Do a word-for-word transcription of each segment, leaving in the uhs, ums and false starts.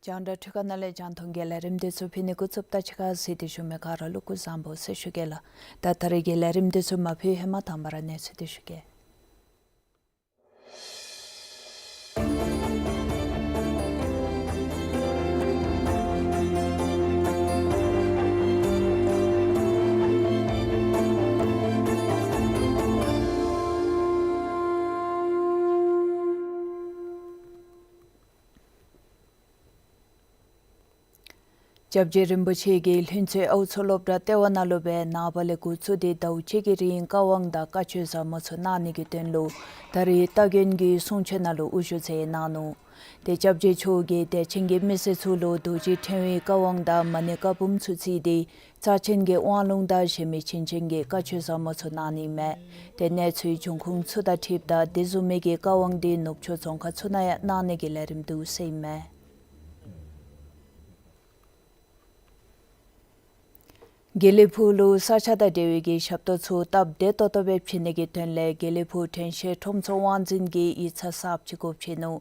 རྒྱང་བསྒྲགས་འཕྲུལ་ཁང་ནང་ལས་རྒྱང་མཐོང་གི་ལས་རིམ་འདི་ཚུ་ཕུལ་ནི་འགོ་བཙུགསཔ་ད་ཕྱི་ཁར་གཟིགས་ཏེ་བཞུགས་མི་ག་ར་ལུ་སྐུ་གཟུགས་བཟང་པོ་ཟེར་ཞུ་གེ་ལགས། ད་ད་རེས་ཀྱི་ལས་རིམ་འདི་ཚུ་མ་ཕུལ་ཧེ་མ་དང་པ་ར་གནས་ཚུལ་འདི་ཞུ་གེ། སྐྱབས་རྗེ་རིན་པོ་ཆེ་གིས་ལྷུན་རྩེ་ཨའུ་མཚོ་སློབ་གྲྭ་ལྟེ་བ་ནང་ལུ་སྦེ་ནངས་པ་ལས་འགོ་བཙུགས་ཏེ་ཟླཝ་གཅིག་གི་རིང་བཀའ་དབང་དང་བཀའ་ཆོས་ཟབ་མོ་ཚུ་གནང་ནི་གི་དོན་ལུ་ད་རེས་སྟ་གོན་གྱི་གསུང་ཆོག་ནང་ལུ་དབུ་བཞུགས་མཛད་གནང་ནུག། ཏེ་སྐྱབས་རྗེ་མཆོག་གིས་དད་ཅན་གྱི་མི་སེར་ཚུ་ལུ་རྡོ་རྗེ་ཕྲེང་བའི་བཀའ་དབང་དང་མ་ཎི་བཀའ་འབུམ་ཚུ་བརྩིས་ཏེ་རྩ་ཆེན་གྱི་དབང་ལུང་དང་གཞན་མི་བྱིན་ཅན་གྱི་བཀའ་ཆོས་ཟབ་མོ་ཚུ་གནང་ནི་མས། ཏེ་གནས་ཚུལ་འབྱུང་ཁུངས་ཚུ་དང་འཁྲིལཝ་ད་དེ་བཟུམ་མའི་གི་བཀའ་དབང་འདི་ནུབ་ཕྱོགས་རྫོང་ཁག་ཚུ་ནང་ཡང་གནང་ནི་གི་ལས་རིམ་འདུག་ཟེར་ཨིན་མས། དགེ་ལེགས་ཕུག་ལུ་ས་ཆ་དང་འབྲེལ་བའི་གི་ཞབས་ཏོག་ཚུ་སྟབས་བདེ་ཏོག་ཏོ་སྦེ་བྱིན་ནི་གི་དོན་ལས་དགེ་ལེགས་ཕུག་དྲན་ཤེས་ཁྲོམ་ཚོགས་དབང་འཛིན་གྱིས་ཡིག་ཚང་གསརཔ་ཅིག་དགོ་བྱིན་ནུག།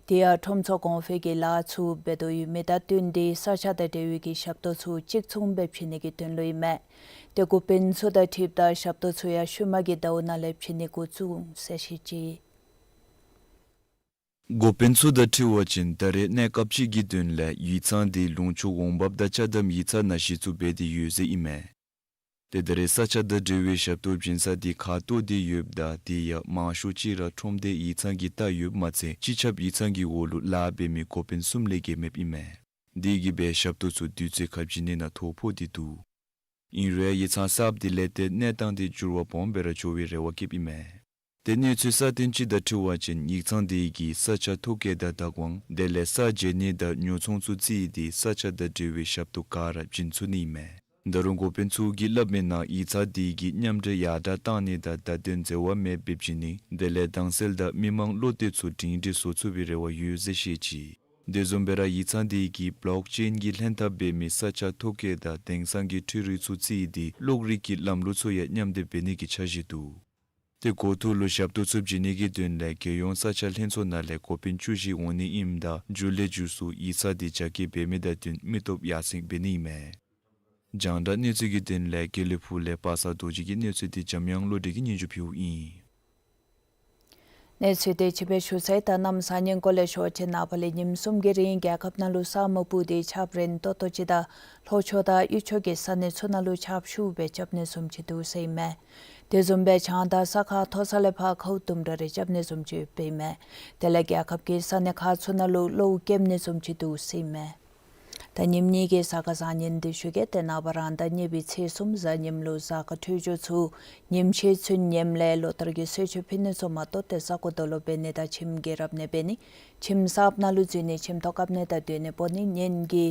དེ་ཡང་ཁྲོམ་ཚོགས་གོང་འཕེལ་གྱི་ལཱ་ཚུ་འབད་དོ་ཡོད་མི་དང་བསྟུན་ཏེ་ས་ཆ་དང་འབྲེལ་བའི་གི་ཞབས་ཏོག་ཚུ་གཅིག་མཚུངས་སྦེ་བྱིན་ནི་གི་དོན་ལུ་ཨིན་མས། ཏེ་འགོ་དཔོན་ཚུ་དང་འཁྲིལཝ་ད་ཞབས་ཏོག་ཚུ་ཡང་ཤུལ་མ་གི་ཟླཝ་ནང་ལས་བྱིན་ནི་འགོ་བཙུགས་ཟེར་བཤད་ཅི། འགོ་དཔོན་ཚུ་དང་འཁྲིལ་བ་ཅིན་ད་རེས་གནས་སྐབས་ཅིག་གི་དོན་ལས་ཡིག་ཚང་འདི་ལུང་ཕྱོགས་འོང་འབབ་དང་ཅ་དམ་ཡིག་ཚང་ནང་གཞི་བཙུགས་འབད་དེ་ཡོད་ཟེར་ཨིན་མས། ཏེ་ད་རེས་ས་ཆ་དང་འབྲེལ་བའི་ཞབས་ཏོག་བྱིན་ས་འདི་ཁ་ཐོར་ཏེ་ཡོདཔ་ད་དེ་ཡང་མང་ཤོས་ཅིག་ར་ཁྲོམ་སྡེ་ཡིག་ཚང་གི་རྟགས་ཡོདཔ་མ་ཚད་སྤྱི་ཁྱབ་ཡིག་ཚང་གི་འོག་ལུ་ལཱ་འབད་མི་འགོ་དཔོན་གསུམ་ལས་བརྒལ་མེདཔ་ཨིན་མས། དེ་གིས་འབད་ཞབས་ཏོག་ཚུ་དུས་ཚོད་ཁར་བྱིན་ནི་ནང་ཐོ་ཕོག་སྟེ་འདུག། ཨིན་རུང་ཡིག་ཚང་གསརཔ་འདི་ལས་ཏེ་གནས་སྟངས་འདི་འགྱུར་བ་སྦོམ་སྦེ་ར་འགྱོ་བའི་རེ་བ་བསྐྱེདཔ་ཨིན་མས། ཏེ་གནས་ཚུལ་གསར་བཏོན་ཅིག་དང་འཁྲིལ་བ་ཅིན་ཡིག་ཚང་འདི་གིས་ས་ཆ་ཐོ་བཀོད་དང་བདག་དབང་དེ་ལས་ས་འཇལ་ནི་དང་ཉོ་ཚོང་ཚུ་བརྩིས་ཏེ་ས་ཆ་དང་འབྲེལ་བའི་ཞབས་ཏོག་ག་ར་བྱིན་ཚུགས་ནི་ཨིན་མས། ད་རུང་འགོ་དཔོན་ཚུ་གིས་སླབ་མིའི་ནང་ཡིག་ཚང་འདི་གིས་མཉམ་འབྲེལ་ཡར་དྲག་བཏང་ནི་དང་བརྡ་དོན་འཛོལ་བ་མེདཔ་སྦེ་བྱིན་ནི་དེ་ལས་དྭངས་གསལ་དང་མི་མང་བློ་གཏད་ཚུ་སྒྲིང་སྒྲིང་བཟོ་ཚུགས་པའི་རེ་བ་ཡོད་ཟེར་བཤད་ཅི། དེ་བཟུམ་སྦེ་ར་ཡིག་ཚང་འདི་གིས་བློག་ཅེན་གྱི་ལྷན་ཐབས་འབད་མི་ས་ཆ་ཐོ་བཀོད་དང་དེང་སང་གི་འཕྲུལ་རིག་ཚུ་བརྩིས་ཏེ་གློག་རིག་གི་ལམ་ལུགས་ཚུ་ཡང་མཉམ་སྡེབ་འབད་ནི་གི་འཆར་གཞི་འདུག། ཏེ་འགོ་ཐོག་ལུ་ཞབས་ཏོག་ཚུ་བྱིན་ནི་གི་དོན་ལས་རྒྱལ་ཡོངས་ས་ཆ་ལྷན་ཚོགས་ནང་ལས་འགོ་དཔོན་བཅུ་བཞི་འོང་ནི་ཨིནམ་ད་མཇུག་ལས་མཇུག་སུ་ཡིག་ཚང་འདི་རྒྱ་སྐྱེད་འབད་མི་དང་བསྟུན་མི་སྟོབས་ཡར་སེང་འབད་ནི་ཨིན་མས། རྒྱང་བསྒྲགས་གནས་ཚུལ་གྱི་དོན་ལས་དགེ་ལེགས་ཕུག་ལས་པ་སངས་རྡོ་རྗེ་གི་གནས་ཚུལ་འདི་འཇམ་དབྱངས་བློ་གྲོས་ཀྱིས་སྙན་ཞུ་ཕུལཝ་ཨིན། གནས་ཚུལ་དེ་ཅིག་སྦེ་ཞུ་ཚར་ཡི། ད་གནམ་བཟང་ངན་སྐོར་ལས་ཞུ་བ་ཅིན་ནངས་པ་ལས་ཉིནམ་གསུམ་གྱི་རིང་རྒྱལ་ཁབ་ནང་ལུ་ས་སྨུག་སྤུབས་ཏེ་ཆརཔ་རན་ཏོག་ཏོ་ཅིག་དང་ལྷོ་ཕྱོགས་དང་དབུས་ཕྱོགས་ཀྱི་ས་གནས་ཚུ་ནང་ལུ་ཆརཔ་ཤུགས་སྦེ་རྐྱབ་ནི་བཟུམ་ཅིག་འདུག་ཟེར་ཨིན་མས། དེ་བཟུམ་སྦེ་བྱང་དང་ས་ཁ་མཐོ་ས་ལས་ཕར་ཁཝ་དུམ་གྲ་རེ་རྐྱབ་ནི་བཟུམ་ཅིག་ཡོདཔ་ཨིན་མས། དེ་ལས་རྒྱལ་ཁབ་ཀྱི་ས་གནས་ཁག་ཚུ་ནང་ལུ་གློཝ་རྐྱབ་ནི་བཟུམ་ཅིག་འདུག་ཟེར་ཨིན་མས། ད་ཉིནམ་གཉིས་ཀྱི་གཟའ་སྐར་བཟང་ངན་འདི་ཞུ་གེ། ཏེ་ནངས་པ་རང་ཟླ་གཉིས་པའི་ཚེས་གསུམ་གཟའ་ཉིམ་ལུ་གཟའ་སྐར་འཕྲོད་སྦྱོར་ཚུ་ཉིམ་ཤེལ་ཚུན་ཉེམ་ལས་ལོ་ལྟར་གྱི་གསོལ་མཆོད་ཕུལ་ནི་ཚུ་མ་གཏོགས་ཏེ་ས་རྐོ་རྡོ་སློག་འབད་ནི་དང་ཁྱིམ་རྒྱལ་རབས་གནས་འབད་ནི་ཁྱིམ་གསརཔ་ནང་ལུ་འཛུལ་ནི་ཁྱིམ་ཐོག་བཀབ་ནི་དང་སྡོད་གནས་སྤོ་ནི་གཉེན་གྱི་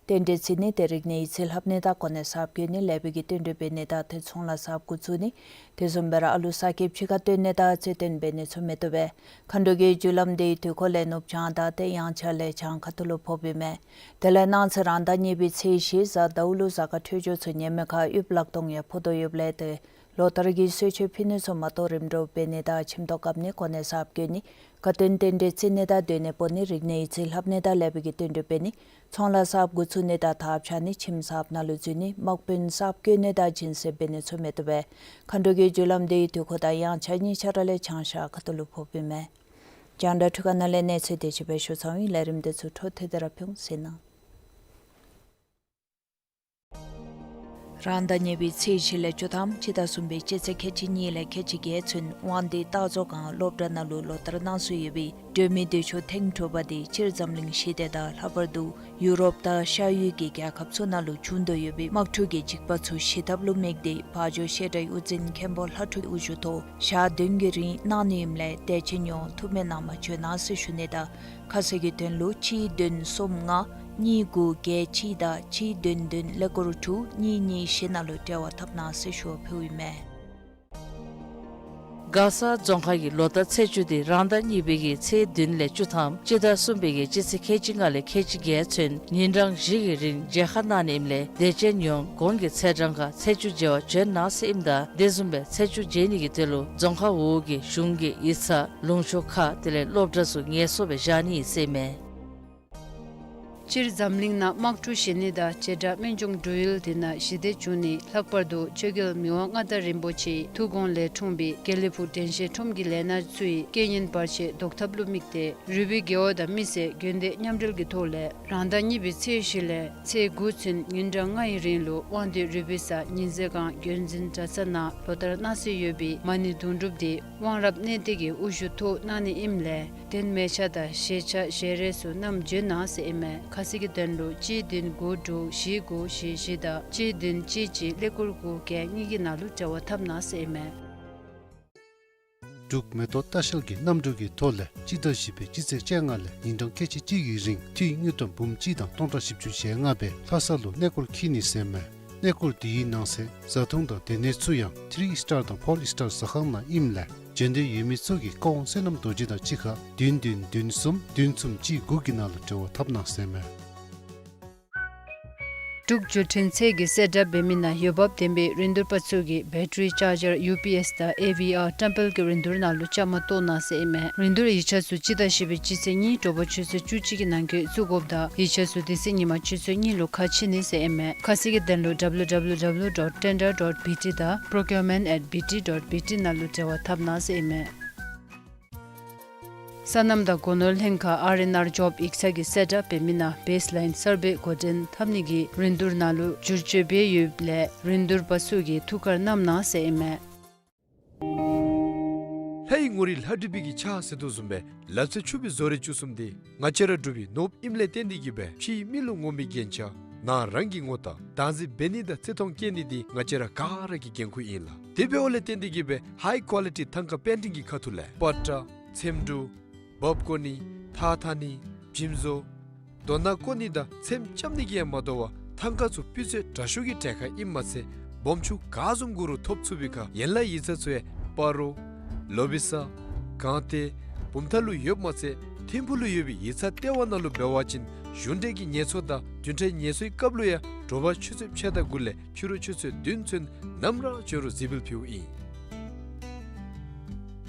རྟེན་འབྲེལ་བརྩི་ནི་ཏེ་རིག་གནས་ཡིག་རྩིས་ལྷབ་ནི་དང་གོ་གནས་གསརཔ་བཀོད་ནི་ལེགས་པའི་གི་རྟེན་འབྲེལ་འབད་ནི་དང་ཏེ་ཚོང་ལཱ་གསརཔ་འགོ་བཙུགས་ནི་དེ་བཟུམ་སྦེ་ར་ཨ་ལུ་གསར་སྐྱེསཔ་ཕྱི་ཁར་བཏོན་ནི་དང་རྩེད་འགྲན་འབད་ནི་ཚུ་མི་བཏུབ་པས། མཁའ་འགྲོ་གི་རྒྱུ་ལམ་འདི་དུས་འཁོར་ལས་ནུབ་བྱང་དང་ཏེ་དབྱངས་འཆར་ལས་བྱང་ཁ་ཐུག་ལུ་ཕོགཔ་ཨིན་མས། དེ་ལས་གནངས་ཚེ་རང་ཟླ་གཉིས་པའི་ཚེས་བཞི་གཟའ་ཟླཝ་ལུ་གཟའ་སྐར་འཕྲོད་སྦྱོར་ཚུ་ཉེ་མོའི་ཁར་ཡུདཔ་ལག་སྟོང་ཡང་ཕོག་དོ་ཡོདཔ་ལས་ཏེ་ལོ་ལྟར་གྱི་གསོལ་མཆོད་ཕུལ་ནི་ཚུ་མ་གཏོགས་རིམ་གྲོ་འབད་ནི་དང་ཁྱིམ་ཐོག་བཀབ་ནི་གོ་གནས་གསརཔ་བཀོད་ནི་དགའ་སྟོན་རྟེན་འབྲེལ་བརྩི་ནི་དང་སྡོད་གནས་སྤོ་ནི་རིག་གནས་ཡིག་རྩིས་ལྷབ་ནི་དང་ལེགས་པའི་གི་རྟེན་འབྲེལ་འབད་ནི་ཚོང་ལཱ་གསརཔ་འགོ་བཙུགས་ནི་དང་ཐབས་ཆག་ནི་ཁྱིམ་གསརཔ་ནང་ལུ་འཛུལ་ནི་དམག་དཔོན་གསརཔ་བཀོད་ནི་དང་སྦྱིན་སྲེག་འབད་ནི་ཚུ་མི་བཏུབ་པས། མཁའ་འགྲོ་གི་རྒྱུ་ལམ་འདི་དུས་འཁོར་དང་དབྱངས་འཆར་གཉིས་ཆ་ར་ལས་བྱང་ཤར་ཁ་ཐུག་ལུ་ཕོགཔ་ཨིན་མས། རྒྱང་བསྒྲགས་འཕྲུལ་ཁང་ནང་ལས་གནས་ཚུལ་དེ་ཅིག་སྦེ་ཞུ་ཚརཝ་ཨིན། ལས་རིམ་འདི་ཚུ་འཕྲོ་མཐུད་དེ་ར་ཕུལ་ཟེར་ན། རང་ཟླ་གཉིས་པའི་ཚེས་བཞི་ལས་བཅུ་ཐམ་སྤྱི་ཟླ་གསུམ་པའི་སྤྱི་ཚེས་ཁལ་གཅིག་གཉིས་ལས་ཁལ་གཅིག་བརྒྱད་ཚུན་དབང་འདུས་སྟག་མཛོད་སྒང་སློབ་གྲྭ་ནང་ལུ་ལོ་ལྟར་གནང་སྲོལ་ཡོད་པའི་སྒྲོལ་མའི་མདོས་ཆོག་ཐེངས་དྲུག་པ་དེ་སྤྱིར་འཛམ་གླིང་ཞི་བདེ་དང་ལྷག་པར་དུ་ཡུ་རོབ་དང་ཤར་ཡུལ་གྱི་རྒྱལ་ཁབ་ཚུ་ནང་ལུ་བྱུང་དོ་ཡོད་པའི་དམག་འཁྲུག་གི་འཇིགས་པ་ཚུ་ཞི་ཐབས་ལུ་དམིགས་ཏེ་བ་འཇོ་བཤད་གྲྭའི་དབུ་འཛིན་མཁན་པོ་ལྷ་ཕྲུག་དབུ་བཞུགས་ཐོག་ཞག་བདུན་གྱི་རིང་གནང་ནི་ཨིནམ་ལས་དད་ཅན་ཡོངས་ཐུགས་སྨོན་གནང་བར་བྱོན་གནང་ཟེར་ཞུ་ནི་དང་ཁ་གསལ་གྱི་དོན་ལུ་གཅིག་བདུན་གསུམ་ལྔ་གཉིས་དགུ་བརྒྱད་གཅིག་དང་གཅིག་བདུན་བདུན་ཀླད་ཀོར་དྲུག་གཉིས་གཉིས་བཞི་ནང་ལུ་འབྲེལ་བ་འཐབ་གནང་ཟེར་ཞུ་བ་ཕུལཝ་ཨིན་མས། མགར་ས་རྫོང་ཁག་གི་ལོ་ལྟར་ཚེས་བཅུ་དེ་རང་ཟླ་གཉིས་པའི་གི་ཚེས་བདུན་ལས་བཅུ་ཐམ་སྤྱི་ཟླ་གསུམ་པའི་གི་སྤྱི་ཚེས་ཁལ་གཅིག་ལྔ་ལས་ཁལ་གཅིག་བརྒྱད་ཚུན་ཉིན་གྲངས་བཞི་གི་རིང་མཇལ་ཁ་གནང་ནི་ཨིནམ་ལས་དད་ཅན་ཡོངས་གོང་གི་ཚེས་གྲངས་ཁར་ཚེས་བཅུ་མཇལ་བར་བྱོན་གནང་ཟེར་ཨིནམ་ད་དེ་བཟུམ་སྦེ་ཚེས་བཅུ་མཇལ་ནི་གི་དོན་ལུ་རྫོང་ཁག་འོག་གི་གཞུང་གི་ཡིག་ཚང་ལུང་ཕྱོགས་ཁག་དེ་ལས་སློབ་གྲྭ་ཚུ་ངལ་གསོ་སྦེ་བཞག་ནི་ཨིན་ཟེར་ཨིན་མས། སྤྱིར་འཛམ་གླིང་ནང་དམག་འཁྲུག་ཞི་གནས་དང་བྱེ་བྲག་སྨན་ལྗོངས་འབྲུག་ཡུལ་དེ་ནང་ཞི་བདེ་བྱུང་ནི་ལྷག་པར་དུ་ཆོས་རྒྱལ་མི་དབང་མངའ་བདག་རིན་པོ་ཆེའི་ཐུགས་དགོངས་ལས་འཁྲུངས་པའི་དགེ་ལེགས་ཕུག་དྲན་ཤེས་ཁྲོམ་གྱི་ལས་སྣ་ཚུ་ཡིས་རྐྱེན་ངན་བར་ཆད་བཟློག་ཐབས་ལུ་དམིགས་ཏེ་རུས་པའི་རྒེད་འོག་དང་མི་སེར་དགོན་སྡེ་མཉམ་འབྲེལ་གྱི་ཐོག་ལས་རང་ཟླ་གཉིས་པའི་ཚེས་བཞི་ལས་ཚེས་དགུ་ཚུན་ཉིན་གྲངས་ལྔའི་རིང་ལུ་དབང་འདུས་རུས་པའི་གསར་ཉི་ཟེར་སྒང་རྒྱུན་འཛིན་གྲྭ་ཚང་ནང་ལོ་ལྟར་གནང་སྲོལ་ཡོད་པའི་མ་ཎི་དུང་སྒྲུབ་དེ་དབང་རབ་གནས་བརྟན་གྱི་དབུ་བཞུགས་ཐོག་གནང་ནི་ཨིནམ་ལས་གདན་མལ་ཆ་དང་བཞེས་ཆ་བཞེས་རས་ཚུ་བསྣམས་བྱོན་གནང་ཟེར་ཨིན་མས། ཁ་གསལ་གྱི་དོན་ལུ་གཅིག་བདུན་དགུ་དྲུག་བཞི་དགུ་བཞི་བཞི་དང་གཅིག་བདུན་གཅིག་གཅིག་ཀླད་ཀོར་དགུ་བརྒྱད་གཉིས་ཀྱི་ནང་ལུ་འབྲེལ་བ་འཐབ་གནང་ཟེར་ཨིན་མས། འབྲུག་མེ་ཏོག་ལྟ་བཤལ་གྱི་གནམ་གྲུ་གི་ཐོག་ལས་སྤྱི་ཟླ་བཞི་པའི་སྤྱི་ཚེས་བཅོ་ལྔ་ལས་ཉིན་གྲངས་ཁལ་གཅིག་གཅིག་གི་རིང་འཐུས་དངུལ་ཀྲམ་འབུམ་གཅིག་དང་སྟོང་ཕྲག་བཞི་བཅུ་ཞེ་ལྔ་སྦེ་ལྷ་ས་ལུ་གནས་སྐོར་འཁྱིད་ནི་ཟེར་ཨིན་མས། གནས་སྐོར་དེའི་ནང་གསེས་བཟའ་འཐུང་དང་སྡོད་གནས་ཚུ་ཡང་ཐི་རི་སི་ཊར་དང་ཕོར་སི་ཊར་ཟ་ཁང་ནང་ཨིནམ་ལས་འབྱོན་འདོད་ཡོད་མི་ཚུ་གིས་བཀའ་དབང་བསོད་ནམས་རྡོ་རྗེ་དང་གཅིག་ཁར་བདུན་བདུན་བདུན་གསུམ་བདུན་གསུམ་གཅིག་དགུ་གི་ནང་ལུ་འབྲེལ་བ་འཐབ་གནང་ཟེར་ཨིན་མས། འབྲུག་བརྒྱུད་འཕྲིན་ཚད་ཀྱི་གསལ་བསྒྲགས་འབད་མི་ནང་འོས་འབབ་ལྡན་པའི་རིན་བསྡུར་པ་ཚུ་གིས་བེ་ཊ་རི་ཅཱར་ཇར་ཡུ་པི་ཨེསི་དང་ཨེ་ཝི་ཨར་བཀྲམ་སྤེལ་གྱི་རིན་བསྡུར་ནང་ལུ་བཅའ་མར་གཏོགས་གནང་ཟེར་ཨིན་མས། རིན་བསྡུར་ཡིག་ཆ་ཚུ་སྤྱི་ཟླ་བཞི་པའི་སྤྱི་ཚེས་གཉིས་དྲོ་པ་ཆུ་ཚོད་བཅུ་གཅིག་གི་ནང་འཁོད་བཙུགས་དགོཔ་དང་ཡིག་ཆ་ཚུ་དེ་ཚེ་ཉིན་མ་ཆུ་ཚོད་གཉིས་ལུ་ཁ་ཕྱེ་ནི་ཟེར་ཨིན་མས། ཁ་གསལ་གྱི་དོན་ལུ་ཌབ་ལུ་ཌབ་ལུ་ཌབ་ལུ་ཌོཊ་ཊེན་ཌར་ཌོཊ་བི་ཊི་དང་པོརོ་ཀིའུར་མེནཊ་ཨེཊ་བི་ཊི་ཌོཊ་བི་ཊི་ནང་ལུ་འབྲེལ་བ་འཐབ་གནང་ཟེར་ཨིན་མས། སོ་ནམ་དང་སྒོ་ནོར་ལྷན་ཁག་ཨར་ཨེན་ཨར་ཇོབ་ཡིག་ཚང་གི་གསལ་བསྒྲགས་འབད་མི་ནང་བེསི་ལའིན་སར་བེ་འགོ་འདྲེན་འཐབ་ནི་གི་རིན་བསྡུར་ནང་ལུ་བསྒྱུར་བཅོས་འབད་ཡོདཔ་ལས་རིན་བསྡུར་པ་ཚུ་གིས་ཐུགས་ཁར་བསྣམ་གནང་ཟེར་ཨིན་མས། ལྷའི་ངོ་རིས་ལྷ་བྲིས་པའི་གི་ཕྱག་ཟེར་དོ་བཟུམ་སྦེ་ལ་རྩེ་ཕྱུག་པའི་བཟོ་རིག་བཅུ་གསུམ་དེ་ང་བཅས་ར་འབྲུག་པའི་ནོར་བུ་ཨིནམ་ལས་བརྟེན་ཏེ་གིས་སྦེ་ཕྱིའི་མི་ལུ་ངོམ་པའི་རྒྱན་ཆ་ནང་རང་གི་ངོ་རྟགས་བདག་འཛིན་འབད་ནི་དང་བརྩི་མཐོང་བསྐྱེད་ནི་དེ་ང་བཅས་ར་ག་ར་གི་འགན་ཁུར་ཨིན་ལགས། དེ་འབདཝ་ལས་བརྟེན་ཏེ་གིས་སྦེ་ཧའི་ཀོ་ལི་ཊི་ཐང་ཀ་པེན་ཊིང་གི་ཁ་ཐུག་ལས་པ་ཏྲ་ཚེམ་དྲུབ་འབག་བཀོ་ནི་ཐགས་འཐག་ནི་འཇིམ་བཟོ་རྡོ་ནག་བརྐོ་ནི་དང་ཚེམ་རྐྱབ་ནི་གིས་ཡང་མ་དོ་བར་ཐང་ཀ་ཚུ་སྤུས་ཚད་དྲག་ཤོས་ཀྱི་གྲལ་ཁར་ཨིནམ་མ་ཚད་སྦོམ་ཆུང་ག་བཟུམ་དགོ་རུང་ཐོབ་ཚུགས་པའི་ཁར་ཡན་ལག་ཡིག་ཚང་ཚུ་ཡང་སྤ་རོ་ལོ་བི་ས་སྒང་སྟེང་བུམ་ཐང་ལུ་ཡོདཔ་མ་ཚད་ཐིམ་ཕུག་ལུ་ཡོད་པའི་ཡིག་ཚང་ལྟེ་བ་ནང་ལུ་འབད་བ་ཅིན་གཞུང་འབྲེལ་གྱི་ངལ་གསོ་དང་བདུན་ཕྲག་ངལ་གསོའི་སྐབས་ལུ་ཡང་དྲོ་པ་ཆུ་ཚོད་ཕྱེད་དང་དགུ་ལས་ཕྱི་རུ་ཆུ་ཚོད་བདུན་ཚུན་ནམ་ར་བྱོན་རུང་གཟིགས་འབུལ་ཕུལཝ་ཨིན།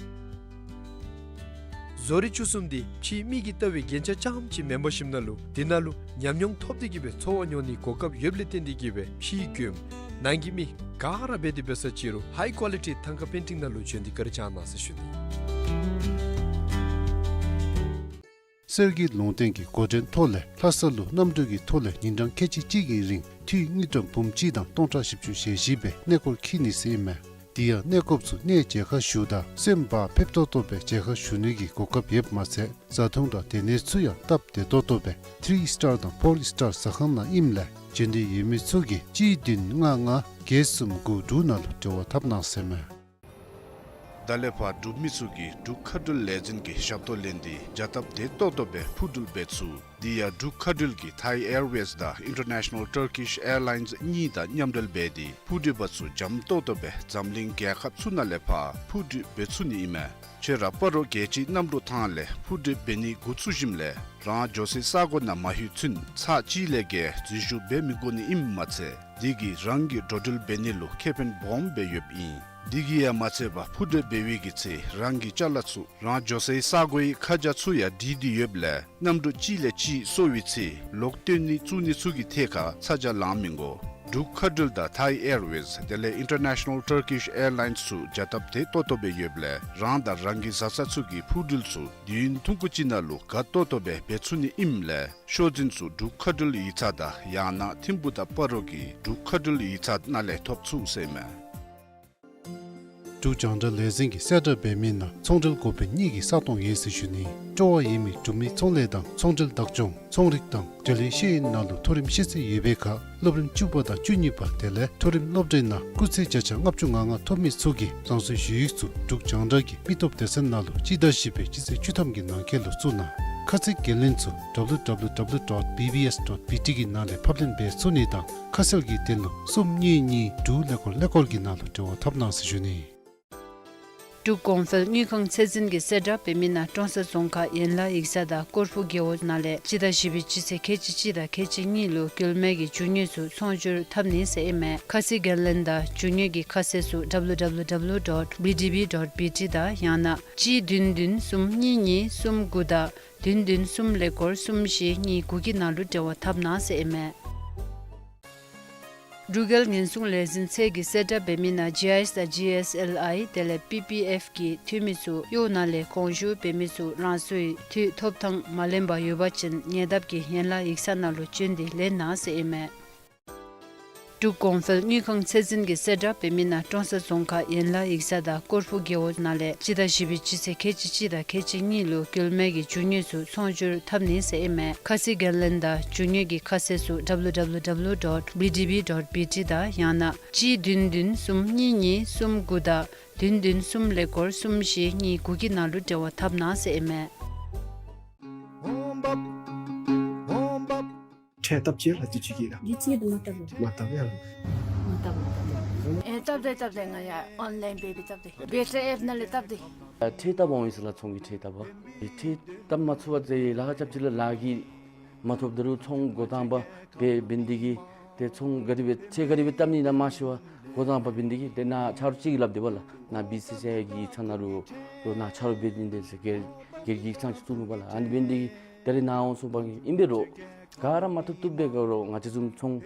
བཟོ་རིག་བཅུ་གསུམ་དེ་ཕྱིའི་མི་གིས་བལྟ་བའི་རྒྱན་ཆ་རྐྱངམ་ཅིག་མེན་པར་ཞིནམ་ན་ལུ་དེ་ནང་ལུ་ཉམས་མྱོང་ཐོབ་སྟེ་གིས་སྦེ་འཚོ་བ་མྱོང་ནིའི་གོ་སྐབས་ཡོདཔ་ལས་བརྟེན་ཏེ་གིས་སྦེ་ཕྱིའི་མགྱོནམ་ནང་གི་མི་ག་ར་འབད་དེ་འབད་ས་ཅི་རུང་ཧའི་ཀོ་ལི་ཊི་ཐང་ཀ་པེན་ཊིང་ནང་ལུ་བྱོན་ཏེ་བཀའ་དྲིན་བསྐྱང་གནང་ཟེར་ཞུ་ནི། གསེར་གྱི་ལུང་བསྟན་གྱི་འགོ་འདྲེན་ཐོག་ལས་ལྷ་ས་ལུ་གནམ་གྲུ་གི་ཐོག་ལས་ཉིན་གྲངས་ཁལ་གཅིག་གཅིག་གི་རིང་འཐུས་དངུལ་ཀྲམ་འབུམ་གཅིག་དང་སྟོང་ཕྲག་བཞི་བཅུ་ཞེ་བཞི་སྦེ་གནས་སྐོར་འཁྱིད་ནི་ཟེར་ཨིན་མས། དེ་ཡང་གནས་སྐོརཔ་ཚུ་གནས་མཇལ་ཁ་ཞུ་དང་སེམས་བག་ཕེབས་ཏོག་ཏོ་སྦེ་མཇལ་ཁ་ཞུ་ནི་གི་གོ་སྐབས་ཡོདཔ་མ་ཚད་བཟའ་འཐུང་དང་སྡོད་གནས་ཚུ་ཡང་སྟབས་བདེ་ཏོག་ཏོ་སྦེ་ཐི་རི་སི་ཊར་དང་ཕོར་སི་ཊར་ཟ་ཁང་ནང་ཨིནམ་ལས་འབྱོན་འདོད་ཡོད་མི་ཚུ་གིས་གཅིག་བདུན་ལྔ་ལྔ་བརྒྱད་གསུམ་དགུ་དྲུག་ནང་ལུ་འབྲེལ་བ་འཐབ་གནང་ཟེར་ཨིན་མས། ད་ལས་ཕར་འབྲུག་མི་ཚུ་གིས་འབྲུག་མཁའ་འགྲུལ་ལས་འཛིན་གྱི་ཞབས་ཏོག་ལེན་ཏེ་བྱ་སྟབས་བདེ་ཏོག་ཏོ་སྦེ་འཕུར་འགྲུལ་འབད་ཚུགས། དེ་ཡང་འབྲུག་མཁའ་འགྲུལ་གྱིས་ཐའི་ཨེར་ཝེསི་དང་ཨིན་ཊར་ནེ་ཤ་ནཱལ་ཊར་ཀིཤ་ཨེར་ལའིནསི་གཉིས་དང་མཉམ་འབྲེལ་འབད་དེ་འཕུར་འགྲུལ་པ་ཚུ་འཇམ་ཏོག་ཏོ་སྦེ་འཛམ་གླིང་རྒྱལ་ཁབ་ཚུ་ནང་ལས་ཕར་འཕུར་འགྲུལ་འབད་ཚུགས་ནི་ཨིན་མས། ཁྱོད་ར་སྤ་རོ་རྒྱལ་སྤྱིའི་གནམ་གྲུ་ཐང་ལས་འཕུར་འགྲུལ་འབད་ནི་འགོ་བཙུགས་ཞིནམ་ལས་རང་འགྱོ་སའི་ས་གོ་ནང་མ་ལྷོད་ཚུན་ཚར་གཅིག་ལས་བརྒལ་འཛུལ་ཞུགས་འབད་མི་དགོ་ནི་ཨིནམ་མ་ཚད་དེ་གིས་རང་གི་འགྲོ་འགྲུལ་འབད་ནི་ལུ་ཁེ་ཕན་སྦོམ་སྦེ་ཡོདཔ་ཨིན། དེ་གིས་ཡང་མ་ཚད་པར་འཕུར་འགྲུལ་འབད་བའི་གི་ཚེ་རང་གི་ཅ་ལ་ཚུ་རང་འགྱོ་སའི་ས་གོའི་ཁ་བྱང་ཚུ་ཡང་བྲིས་ཏེ་ཡོདཔ་ལས་གནམ་གྲུ་གཅིག་ལས་གཅིག་སོར་བའི་ཚེ་ལོག་བཏོན་ནི་བཙུགས་ནི་ཚུ་གི་ཐད་ཁར་ཚ་གྱང་ལང་མི་དགོ། འབྲུག་མཁའ་འགྲུལ་དང་ཐའི་ཨེར་ཝེསི་དེ་ལས་ཨིན་ཊར་ནེ་ཤ་ནཱལ་ཊར་ཀིཤ་ཨེར་ལའིནསི་ཚུ་བྱ་སྟབས་བདེ་ཏོག་ཏོ་སྦེ་ཡོདཔ་ལས་རང་དང་རང་གི་བཟའ་ཚང་ཚུ་གི་འཕུར་འགྲུལ་ཚུ་དུས་ཡུན་ཐུང་ཀུ་ཅིག་ནང་ལུ་དགའ་ཏོག་ཏོ་སྦེ་འབད་ཚུགས་ནི་ཨིནམ་ལས་ཤོག་འཛིན་ཚུ་འབྲུག་མཁའ་འགྲུལ་ཡིག་ཚང་དང་ཡང་ན་ཐིམ་ཕུག་དང་སྤ་རོ་གི་འབྲུག་མཁའ་འགྲུལ་ཡིག་ཚང་ནང་ལས་ཐོབ་ཚུགས་ཟེར་ཨིན་མས། འབྲུག་རྒྱང་བསྒྲགས་ལས་འཛིན་གྱིས་གསལ་བསྒྲགས་འབད་མི་ནང་ཚོང་འབྲེལ་འགོ་དཔོན་གཉིས་ཀྱི་ས་སྟོང་ཡོད་ཟེར་ཞུ་ནི། སྤྲོ་བ་ཡོད་མི་འབྲུག་མི་ཚོང་ལས་དང་ཚོང་འབྲེལ་བདག་སྐྱོང་ཚོང་རིག་དང་འབྲེལ་ཡོད་ཤེས་ཡོན་ནང་ལུ་མཐོ་རིམ་ཤེས་ཚད་ཡོད་པའི་ཁར་སློབ་རིམ་བཅུ་པ་དང་བཅུ་གཉིས་པ་དེ་ལས་མཐོ་རིམ་སློབ་གྲྭའི་ནང་སྐུགས་ཚད་བརྒྱ་ཆ་ལྔ་བཅུ་ང་ལྔ་ཐོབ་མི་ཚུ་གིས་རང་སོའི་ཞུ་ཡིག་ཚུ་འབྲུག་རྒྱང་བསྒྲགས་ཀྱི་མི་སྟོབས་སྡེ་ཚན་ནང་ལུ་སྤྱི་ཟླ་བཞི་པའི་སྤྱི་ཚེས་བཅུ་ཐམ་གྱི་ནང་འཁོད་ལུ་བཙུགས་གནང་། ཁ་གསལ་འགན་ལེན་ཚུ་ཌབ་ལུ་ཌབ་ལུ་ཌབ་ལུ་ཌོཊ་བི་བི་ཨེསི་ཌོཊ་བི་ཊི་གི་ནང་ལས་ཕབ་ལེན་འབད་ཚུགས་ནི་དང་ཁ་གསལ་གྱི་དོན་ལུ་གསུམ་གཉིས་གཉིས་དྲུག་ཀླད་ཀོར་ཀླད་ཀོར་གྱི་ནང་ལུ་འབྲེལ་བ་འཐབ་གནང་ཟེར་ཞུ་ནི། འབྲུག་གོང་འཕེལ་དངུལ་ཁང་ཚད་འཛིན་གྱིས་གསལ་བསྒྲགས་འབད་མི་ནང་ཀྲོང་གསར་རྫོང་ཁག་ཡན་ལག་ཡིག་ཚང་དང་སྐོར་ཕུག་རྒེད་འོག་ནང་ལས་སྤྱི་ཟླ་བཞི་པའི་སྤྱི་ཚེས་ཁལ་གཅིག་གཅིག་དང་ཁལ་གཅིག་གཉིས་ལུ་དགོལ་མེད་ཀྱི་རྒྱུ་དངོས་ཚུ་ཚོང་སྒྱུར་འཐབ་ནི་ཟེར་ཨིན་མས། ཁ་གསལ་འགན་ལེན་དང་རྒྱུ་དངོས་ཀྱི་ཁ་གསལ་ཚུ་W W W dot B D B dot B T དང་ཡང་ན་གཅིག་བདུན་བདུན་གསུམ་གཉིས་གཉིས་གསུམ་དགུ་དང་བདུན་བདུན་གསུམ་ཀླད་ཀོར་གསུམ་བཞི་གཉིས་དགུ་གི་ནང་ལུ་འབྲེལ་བ་འཐབ་གནང་ཟེར་ཨིན་མས། འབྲུག་རྒྱལ་ཉེན་སྲུང་ལས་འཛིན་ཚད་ཀྱིས་གསལ་བསྒྲགས་འབད་མི་ནང་G I S དང་G S L I དེ་ལས་P P F གི་འཐུས་མི་ཚུ་གཡོག་ནང་ལས་དགོངས་ཞུ་འབད་མི་ཚུ་རང་སོའི་འཐུས་ཐོབ་ཐང་མ་ལེན་པར་ཡོད་པ་ཅིན་ཉེ་འདབས་ཀྱི་ཡན་ལག་ཡིག་ཚང་ནང་ལུ་བྱོན་ཏེ་ལེན་གནང་ཟེར་ཨིན་མས། འབྲུག་གོང་འཕེལ་དངུལ་ཁང་ཚད་འཛིན་གྱིས་གསལ་བསྒྲགས་འབད་མི་ནང་ཀྲོང་གསར་རྫོང་ཁག་ཡན་ལག་ཡིག་ཚང་དང་སྐོར་ཕུག་རྒེད་འོག་ནང་ལས་སྤྱི་ཟླ་བཞི་པའི་སྤྱི་ཚེས་ཁལ་གཅིག་གཅིག་དང་ཁལ་གཅིག་གཉིས་ལུ་དགོལ་མེད་ཀྱི་རྒྱུ་དངོས་ཚུ་ཚོང་སྒྱུར་འཐབ་ནི་ཟེར་ཨིན་མས། ཁ་གསལ་འགན་ལེན་དང་རྒྱུ་དངོས་ཀྱི་ཁ་གསལ་ཚུ W W W dot B D B dot B T དང་ཡང་ན་གཅིག་བདུན་བདུན་གསུམ་གཉིས་གཉིས་གསུམ་དགུ་དང་བདུན་བདུན་གསུམ་ཀླད་ཀོར་གསུམ་བཞི་གཉིས་དགུ་གི་ནང་ལུ་འབྲེལ་བ་འཐབ་གནང་ཟེར་ཨིན་མས། ཁྲལ་བཏབ་ཅི་ལགས་དུས་ཅི་གི་ལགས། དུས་ཅི་དུ་མ་བཏབ་ལགས། མ་བཏབ་ཡ་ལགས། མ་བཏབ་མ་བཏབ། ཨེ་བཏབ་དེ་བཏབ་དེ་ང་ཡ་ཨོན་ལཱའིན་འབད་འབད་བཏབ་དེ་བེ་ཊ་ཨེཔ་ནང་ལས་བཏབ་དེ། ཁྲལ་བཏབ་འོང་ཡི་ཟེར་ལགས། ཚོང་གི་ཁྲལ་བཏབ་པ། ཁྲལ་བཏབ་མ་ཚུགས་པ་ཟེར་ལཱ་ཁག་རྐྱབ་ཅི་ལགས། ལཱ་གི་མ་ཐོབ་ད་རུང་ཚོང་འགོ་དང་པ་འབད་འབད་ནི་དེ་གིས་ཏེ་ཚོང་ག་དེ་སྦེ་ཁྲལ་ག་དེ་སྦེ་བཏབ་ནི་ཨིན་ན་མ་ཤེས་པར་འགོ་དང་པ་འབད་ནི་དེ་གིས་ཏེ་ནཱ་ཆ་རོགས་ཅིག་གིས་སླབ་དེས་པ་ལགས། ནཱ་བི་སི་སི་ཨའི་གི་ཡིག་ཚང་ནང་ལུ་ལོག་ནཱ་ཆ་རོགས་འབད་ནི་དེ་ཟེར་སྒེར་སྒེར་གྱི་ཡིག་ཚང་ཅིག་བཙུགས་ནུག་པ་ལགས། ཨ་ནི་འབད་ནི་དེ་གིས་ད་རེས་ནཱ་འོང་སོང་པ་གིས་ཨིན་པས་རོགས། ག་ར་མ་ཐོབ་ཐོབ་སྦེ་ག་ར་ང་བཅས་བཟུམ་ཚོང་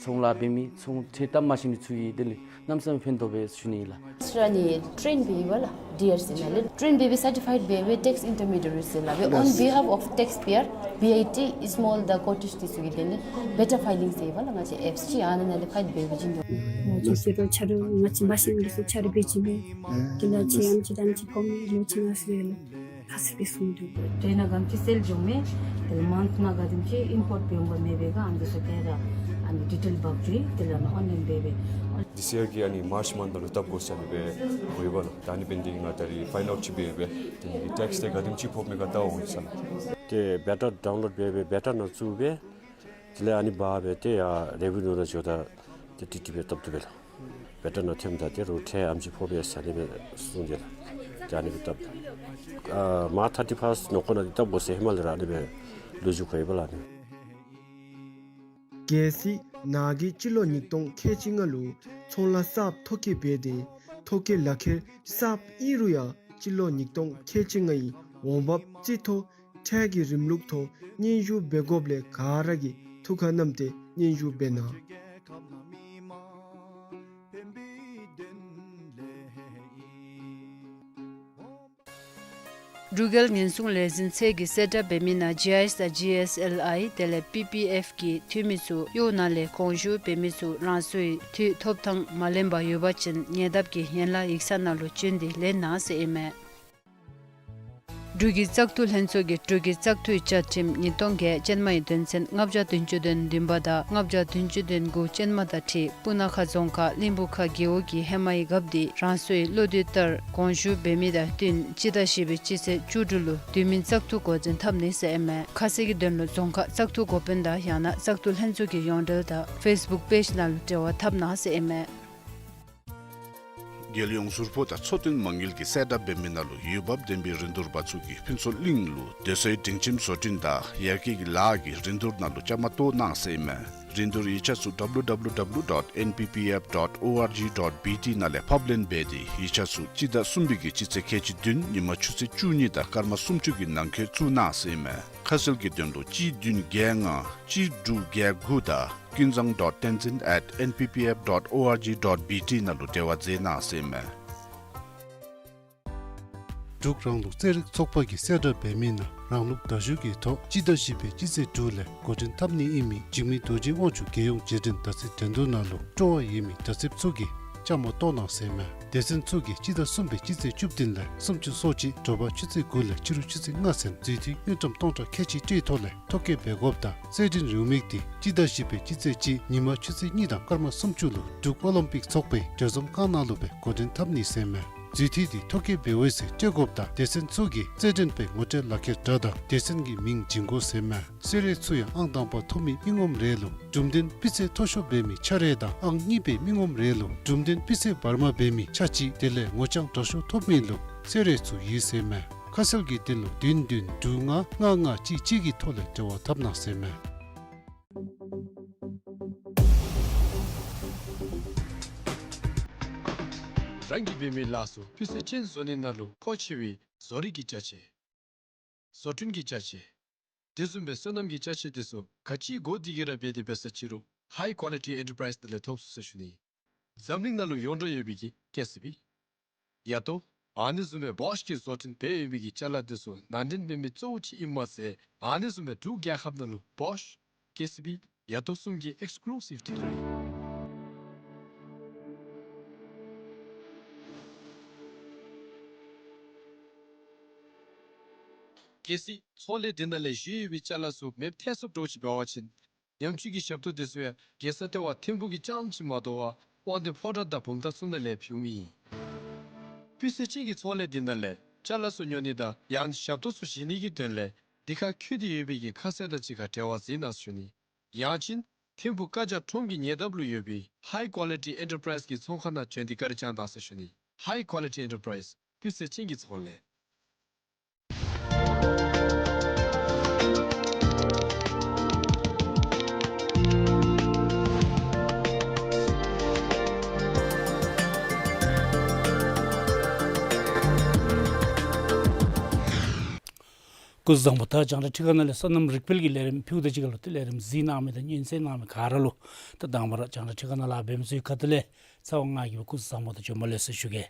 ཚོང་ལཱ་འབད་མི་ཚོང་ཁྲལ་བཏབ་མ་ཤེས་མི་ཚུ་གིས་དེ་ལས་གནམ་མེད་ས་མེད་ཕན་ཐོགས་པས་ཟེར་ཞུ་ནི་ཨིན་ལགས། ཁྱོད་ར་ནི་ཊེན་འབད་ཡི་པ་ལགས། ཌི་ཨར་སི་ནང་ལས་ཊེན་འབད་འབད་སར་ཊི་ཕའིཌ་འབད་འབད་ཊེགསི་ཨིན་ཊར་མི་ཌི་ཡེ་ཊི་ཟེར་ལགས། འབད་on behalf of taxpayer, B I T, small the cottage འདི་ཚུ་གི་དོན་ལས་བེ་ཊར་ཕའི་ལིང་ཟེར་ཡི་པ་ལགས། ང་བཅས་ཨེཔསི་ཅིག་ཨ་ནཱ་ནང་ལས་ཕའིལ་འབད་འབད་བྱིན་དོ། ང་བཅས་ཟེར་རུང་ཆ་རོགས་ང་བཅས་མ་ཤེས་མི་ཚུ་ཆ་རོགས་འབད་བྱིན་མས། དེ་ལས་ཅིག་ཨམ་ཅིག་དང་ཅིག་ཕོག་མི་ལོ་ཅིག་ནང་ཟེར་ལགས། ཁ་གསལ་སྦེ་གསུངས་དོ། ཁྲལ་ནང་ག་དེམ་ཅིག་སེལ་འགྱོ་མས། དེ་ལས་མཱནཐ་ནང་ག་དེམ་ཅིག་ཨིམ་པོརཊ་འབད་འོང་པ་མེད་པས་ག་ཨ་ནི་ཚུ་ག་ར་ཨ་ནི་ཌི་ཊེལ་འབག་འགྱོ་ཡི། དེ་ལས་ཨོན་ལཱའིན་འབད་འབད། This year གི་ཨ་ནི་མཱརཅ་མཱནཐ་ནང་ལུ་བཏབ་དགོ་ཟེར་ཨ་ནི་སྦེ་འོང་ཡི་པ་ལགས། ད་ཨ་ནི་འབད་ནི་དེ་གིས་ང་ད་རིས་ཕའིལ་ཨའུཊ་ཅིག་འབད་འབད་དེ་ཊེགསི་དེ་ག་དེམ་ཅིག་ཕོག་མི་ག་བལྟ་འོང་ཡི་ཟེར་ལགས། ཏེ་བེ་ཊར་ཌའུན་ལོཌ་འབད་འབད་བེ་ཊར་ནང་བཙུགས་འབད་དེ་ལས་ཨ་ནི་འབག་འབད་དེ་ཡར་རེ་བི་ནིའུ་ནང་འགྱོཝ་ད་ཏེ་ཊི་ཊི་པི་བཏབ་བཏུབ་པས་ལགས། བེ་ཊར་ནང་ཐོནམ་ད་ཏེ་རོགས་ཁྲལ་ཨམ་ཅིག་ཕོག་པས་ཟེར་ཨ་ནི་སྦེ་གསུངས་ཏེ་ལགས། ཏེ་ཨ་ནི་སྦེ་བཏབ། ཨ་མཱརཅ་ཐར་ཊི་ཕཱསཊ་ནང་འཁོད་ནང་འདི་བཏབ་དགོ་ཟེར་ཧེ་མ་ལས་ར་ཨ་ནི་སྦེ་ལོ་རྒྱུས་གོ་ཡི་པ་ལགས་ཨ་ནི། གལ་སྲིད་ནཱ་གིས་སྤྱི་ལོ་ཉིས་སྟོང་ཁལ་གཅིག་ལྔ་ལུ་ཚོང་ལཱ་གསརཔ་ཐོ་བཀོད་འབད་དེ་ཐོ་བཀོད་ལག་ཁྱེར་གསརཔ་ཨིན་རུང་ཡང་སྤྱི་ལོ་ཉིས་སྟོང་ཁལ་གཅིག་ལྔའི་འོང་འབབ་རྩིས་ཐོ་ཁྲལ་གྱི་རིམ་ལུགས་ཐོག་སྙན་ཞུ་འབད་དགོཔ་ལས་ག་ར་གིས་ཐུགས་ཁར་བསྣམས་ཏེ་སྙན་ཞུ་འབད་གནང་། འབྲུག་རྒྱལ་ཉེན་སྲུང་ལས་འཛིན་ཚད་ཀྱིས་གསལ་བསྒྲགས་འབད་མི་ནང་ཇི་ཨའི་ཨེསི་དང་ཇི་ཨེསི་ཨེལ་ཨའི་དེ་ལས་པི་པི་ཨེཕ་གི་འཐུས་མི་ཚུ་གཡོག་ནང་ལས་དགོངས་ཞུ་འབད་མི་ཚུ་རང་སོའི་འཐུས་ཐོབ་ཐང་མ་ལེན་པར་ཡོད་པ་ཅིན་ཉེ་འདབས་ཀྱི་ཡན་ལག་ཡིག་ཚང་ནང་ལུ་བྱོན་ཏེ་ལེན་གནང་ཟེར་ཨིན་མས། འབྲུག་གི་བཙག་འཐུ་ལྷན་ཚོགས་ཀྱིས་འབྲུག་གི་བཙག་འཐུའི་བཅའ་ཁྲིམས་ཉིས་སྟོང་བརྒྱད་ཅན་མའི་དོན་ཚན་ལྔ་བརྒྱ་བདུན་ཅུ་དོན་བདུན་པ་དང་ལྔ་བརྒྱ་བདུན་ཅུ་དོན་དགུ་ཅན་མ་དང་འཁྲིལ་སྤུ་ན་ཁ་རྫོང་ཁག་གླིང་བུ་ཁ་རྒེད་འོག་གི་ཧེ་མའི་རྒཔོ་འདི་རང་སོའི་བློ་འདོད་ལྟར་དགོངས་ཞུ་འབད་མི་དང་བསྟུན་སྤྱི་ཟླ་བཞི་པའི་སྤྱི་ཚེས་བཅུ་དྲུག་ལུ་དུས་མིན་བཙག་འཐུ་འགོ་འཛིན་འཐབ་ནི་ཟེར་ཨིན་མས། ཁ་གསལ་གྱི་དོན་ལུ་རྫོང་ཁག་བཙག་འཐུ་འགོ་དཔོན་དང་ཡང་ན་བཙག་འཐུ་ལྷན་ཚོགས་ཀྱི་ཡོངས་འབྲེལ་དང་ཕེསི་བུཀ་པེཇ་ནང་ལུ་འབྲེལ་བ་འཐབ་གནང་ཟེར་ཨིན་མས། རྒྱལ་ཡོངས་ཟུར་ཕོགས་དང་འཚོ་རྟེན་མ་དངུལ་གྱིས་གསལ་བསྒྲགས་འབད་མི་ནང་ལུ་འོས་འབབ་ལྡན་པའི་རིན་བསྡུར་པ་ཚུ་གིས་ཕུན་ཚོགས་གླིང་ལུ་སྡོད་སའི་སྒྲིང་ཁྱིམ་བཟོ་སྐྲུན་དང་ཡར་རྒྱས་ཀྱི་ལཱ་གི་རིན་བསྡུར་ནང་ལུ་བཅའ་མར་གཏོགས་གནང་ཟེར་ཨིན་མས། རིན་བསྡུར་ཡིག་ཆ་ཚུ་W W W dot N P P F dot O R G dot B T ནང་ལས་ཕབ་ལེན་འབད་དེ་ཡིག་ཆ་ཚུ་སྤྱི་ཟླ་གསུམ་པའི་གི་སྤྱི་ཚེས་ཁལ་གཅིག་བདུན་ཉིན་མ་ཆུ་ཚོད་བཅུ་གཉིས་དང་སྐར་མ་སུམ་ཅུ་གི་ནང་འཁོད་བཙུགས་གནང་ཟེར་ཨིན་མས། ཁ་གསལ་གྱི་དོན་ལུ་གཅིག་བདུན་བརྒྱད་ལྔ་གཅིག་དྲུག་བརྒྱད་དགུ་དང་ཀུན་བཟང་dot tenzin at N P P F dot O R G dot B T ནང་ལུ་འབྲེལ་བ་མཛད་གནང་ཟེར་ཨིན་མས། འབྲུག་རང་ལུགས་རྩེད་རིགས་ཚོགས་པ་གིས་གསལ་བསྒྲགས་འབད་མི་ནང་རང་ལུགས་མདའ་གཞུ་གི་ཐོག་སྤྱི་ཟླ་བཞི་པའི་སྤྱི་ཚེས་དྲུག་ལས་འགོ་འདྲེན་འཐབ་ནི་ཨིན་མི་འཇིགས་མེད་རྡོ་རྗེ་དབང་ཕྱུག་རྒྱལ་ཡོངས་རྗེས་དྲན་མདའ་རྩེད་འགྲན་བསྡུར་ནང་ལུ་སྤྲོ་བ་ཡོད་མི་མདའ་རྩེདཔ་ཚུ་གིས་བཅའ་མར་གཏོགས་གནང་ཟེར་ཨིན་མས། སྡེ་ཚན་ཚུ་གིས་སྤྱི་ཟླ་གསུམ་པའི་སྤྱི་ཚེས་བཅུ་བདུན་ལས་སུམ་ཅུ་སོ་གཅིག་དྲོ་པ་ཆུ་ཚོད་དགུ་ལས་ཕྱི་རུ་ཆུ་ཚོད་ལྔ་ཚུན་རྫུས་མཐུད་དངུལ་ཀྲམ་སྟོང་ཕྲག་ཁལ་གཅིག་སྤྲོད་ཐོག་ལས་ཐོ་བཀོད་འབད་དགོཔ་དང་རྩེད་འགྲན་རེའུ་མིག་འདི་སྤྱི་ཟླ་བཞི་པའི་སྤྱི་ཚེས་གཅིག་ཉིན་མ་ཆུ་ཚོད་གཉིས་དང་སྐར་མ་སུམ་ཅུ་ལུ་འབྲུག་ཨོ་ལིམ་པིག་ཚོགས་པའི་གྲོས་འཛོམས་ཁང་ནང་ལུ་སྦེ་འགོ་འདྲེན་འཐབ་ནི་ཟེར་ཨིན་མས། རྫུས་ཏེ་འདི་ཐོ་བཀོད་འབད་འོང་ཟེར་སྤྲོད་དགོཔ་ད་སྡེ་ཚན་ཚུ་གིས་རྩེད་འགྲན་པའི་ངོ་སྤྲོད་ལག་ཁྱེར་དྲ་དང་སྡེ་ཚན་གྱི་མིང་བྱིན་དགོ་ཟེར་མས། གསོལ་རས་ཚུ་ཡང་ཨང་དང་པ་ཐོབ་མི་མི་ངོམ་རེ་ལུ་གྲུབ་དོན་སྤུས་ཚད་མཐོ་ཤོས་འབད་མི་ཆ་རེ་དང་ཨང་གཉིས་པའི་མི་ངོམ་རེ་ལུ་གྲུབ་དོན་སྤུས་ཚད་བར་མ་འབད་མི་ཆ་གཅིག་དེ་ལས་ངོ་རྐྱང་དྲག་ཤོས་ཐོབ་མི་ལུ་གསོལ་རས་ཚུ་ཡོད་ཟེར་མས། ཁ་གསལ་གྱི་དོན་ལུ་བདུན་བདུན་དྲུག་ལྔ་ལྔ་ལྔ་གཅིག་གཅིག་གི་ཐོག་ལས་འབྲེལ་བ་འཐབ་གནང་ཟེར་མས། རང་གིས་འབད་མི་ལཱ་ཚུ་སྤུས་ཚད་ཅན་བཟོ་ནི་ནང་ལུ་མཁོ་ཆེ་བའི་བཟོ་རིག་གི་ཅ་ཆས། བཟོ་སྐྲུན་གྱི་ཅ་ཆས། དེ་བཟུམ་སྦེ་སོ་ནམ་གྱི་ཅ་ཆས་དེ་ཚུ་ག་ཅི་དགོ་དེ་གི་ར་འབད་དེ་འབད་ས་ཅི་རུང་ཧའི་ཀོ་ལི་ཊི་ཨེན་ཊར་པ་རའིཛ་དེ་ལས་ཐོབ་ཚུགས་ཟེར་ཞུ་ནི། འཛམ་གླིང་ནང་ལུ་ཡོངས་གྲགས་ཡོད་པའི་གི་ཀེ་སི་བི། ཡ་ཏོ། ཨ་ནི་བཟུམ་སྦེ་བོཤ་གིས་བཟོ་སྐྲུན་འབད་ཡོད་པའི་གི་ཅ་ལ་དེ་ཚུ་ནང་འདྲེན་འབད་མི་གཙོ་བོ་ཅིག་ཨིན་མས་ཟེར། ཨ་ནི་བཟུམ་སྦེ་འབྲུག་རྒྱལ་ཁབ་ནང་ལུ་བོཤ། ཀེ་སི་བི། ཡ་ཏོ་གསུམ་གྱི་ཨེགསི་ཀུ་ལུ་སིབ་ཌིལ་ལར་ཨིན། གལ་སྲིད་ཚོང་ལས་འདི་ནང་ལས་བཞེས་ཡོད་པའི་ཅ་ལ་ཚུ་མེདཔ་ཐལ་སོངམ་འདྲཝ་ཅིག་འབད་བ་ཅིན་ཉམས་བཅོས་ཀྱི་ཞབས་ཏོག་དེ་ཚུ་ཡང་རྒྱལ་ས་ལྟེ་བ་ཐིམ་ཕུག་གི་རྐྱངམ་ཅིག་མ་དོ་བར་དབང་འདུས་ཕོ་བྲང་དང་བུམ་ཐང་ཚུ་ནང་ལས་ཕུལ་མི་ཨིན། སྤུས་ཚད་ཅན་གྱི་ཚོང་ལས་འདི་ནང་ལས་ཅ་ལ་ཚུ་ཉོ་ནི་དང་ཡང་ཞབས་ཏོག་ཚུ་བཞེས་ནི་གི་དོན་ལས་འདི་ཁར་འཁོད་དེ་ཡོད་པའི་གི་ཁ་གསལ་དང་གཅིག་ཁར་འབྲེལ་བ་འཛིན་གནང་ཟེར་ཞུ་ནི། ཡང་ཅིན་ཐིམ་ཕུག་བཀའ་རྒྱ་ཁྲོམ་གྱི་ཉེ་འདབས་ལུ་ཡོད་པའི་ཧའི་ཀོ་ལི་ཊི་ཨེན་ཊར་པ་རའིཛ་གི་ཚོང་ཁང་ནང་བྱོན་ཏེ་བཀའ་དྲིན་བསྐྱང་གནང་ཟེར་ཞུ་ནི། ཧའི་ཀོ་ལི་ཊི་ཨེན་ཊར་པ་རའིཛ། སྤུས་ཚད་ཅན་གྱི་ཚོང་ལས། སྐུ་གཟུགས་བཟང་པོ། ད་རྒྱང་བསྒྲགས་ཁྲི་ཀ་ནང་ལས་སོ་ནམ་རིག་སྤེལ་གྱི་ལས་རིམ་ཕུལཝ་ད་གཅིག་ཁར་ལུ་ཏེ་ལས་རིམ་གཟིགས་གནང་མི་དང་སྙན་གསན་གནང་མི་ག་ར་ལུ་ད་དང་པ་ར་རྒྱང་བསྒྲགས་ཁྲི་ཀ་ནང་ལཱ་འབད་མི་ཚུའི་ཁ་ཐུག་ལས་ཚེ་དབང་ང་གིས་སྐུ་གཟུགས་བཟང་པོ་དང་བྱོན་པ་ལེགས་སོ་ཞུ་གེ།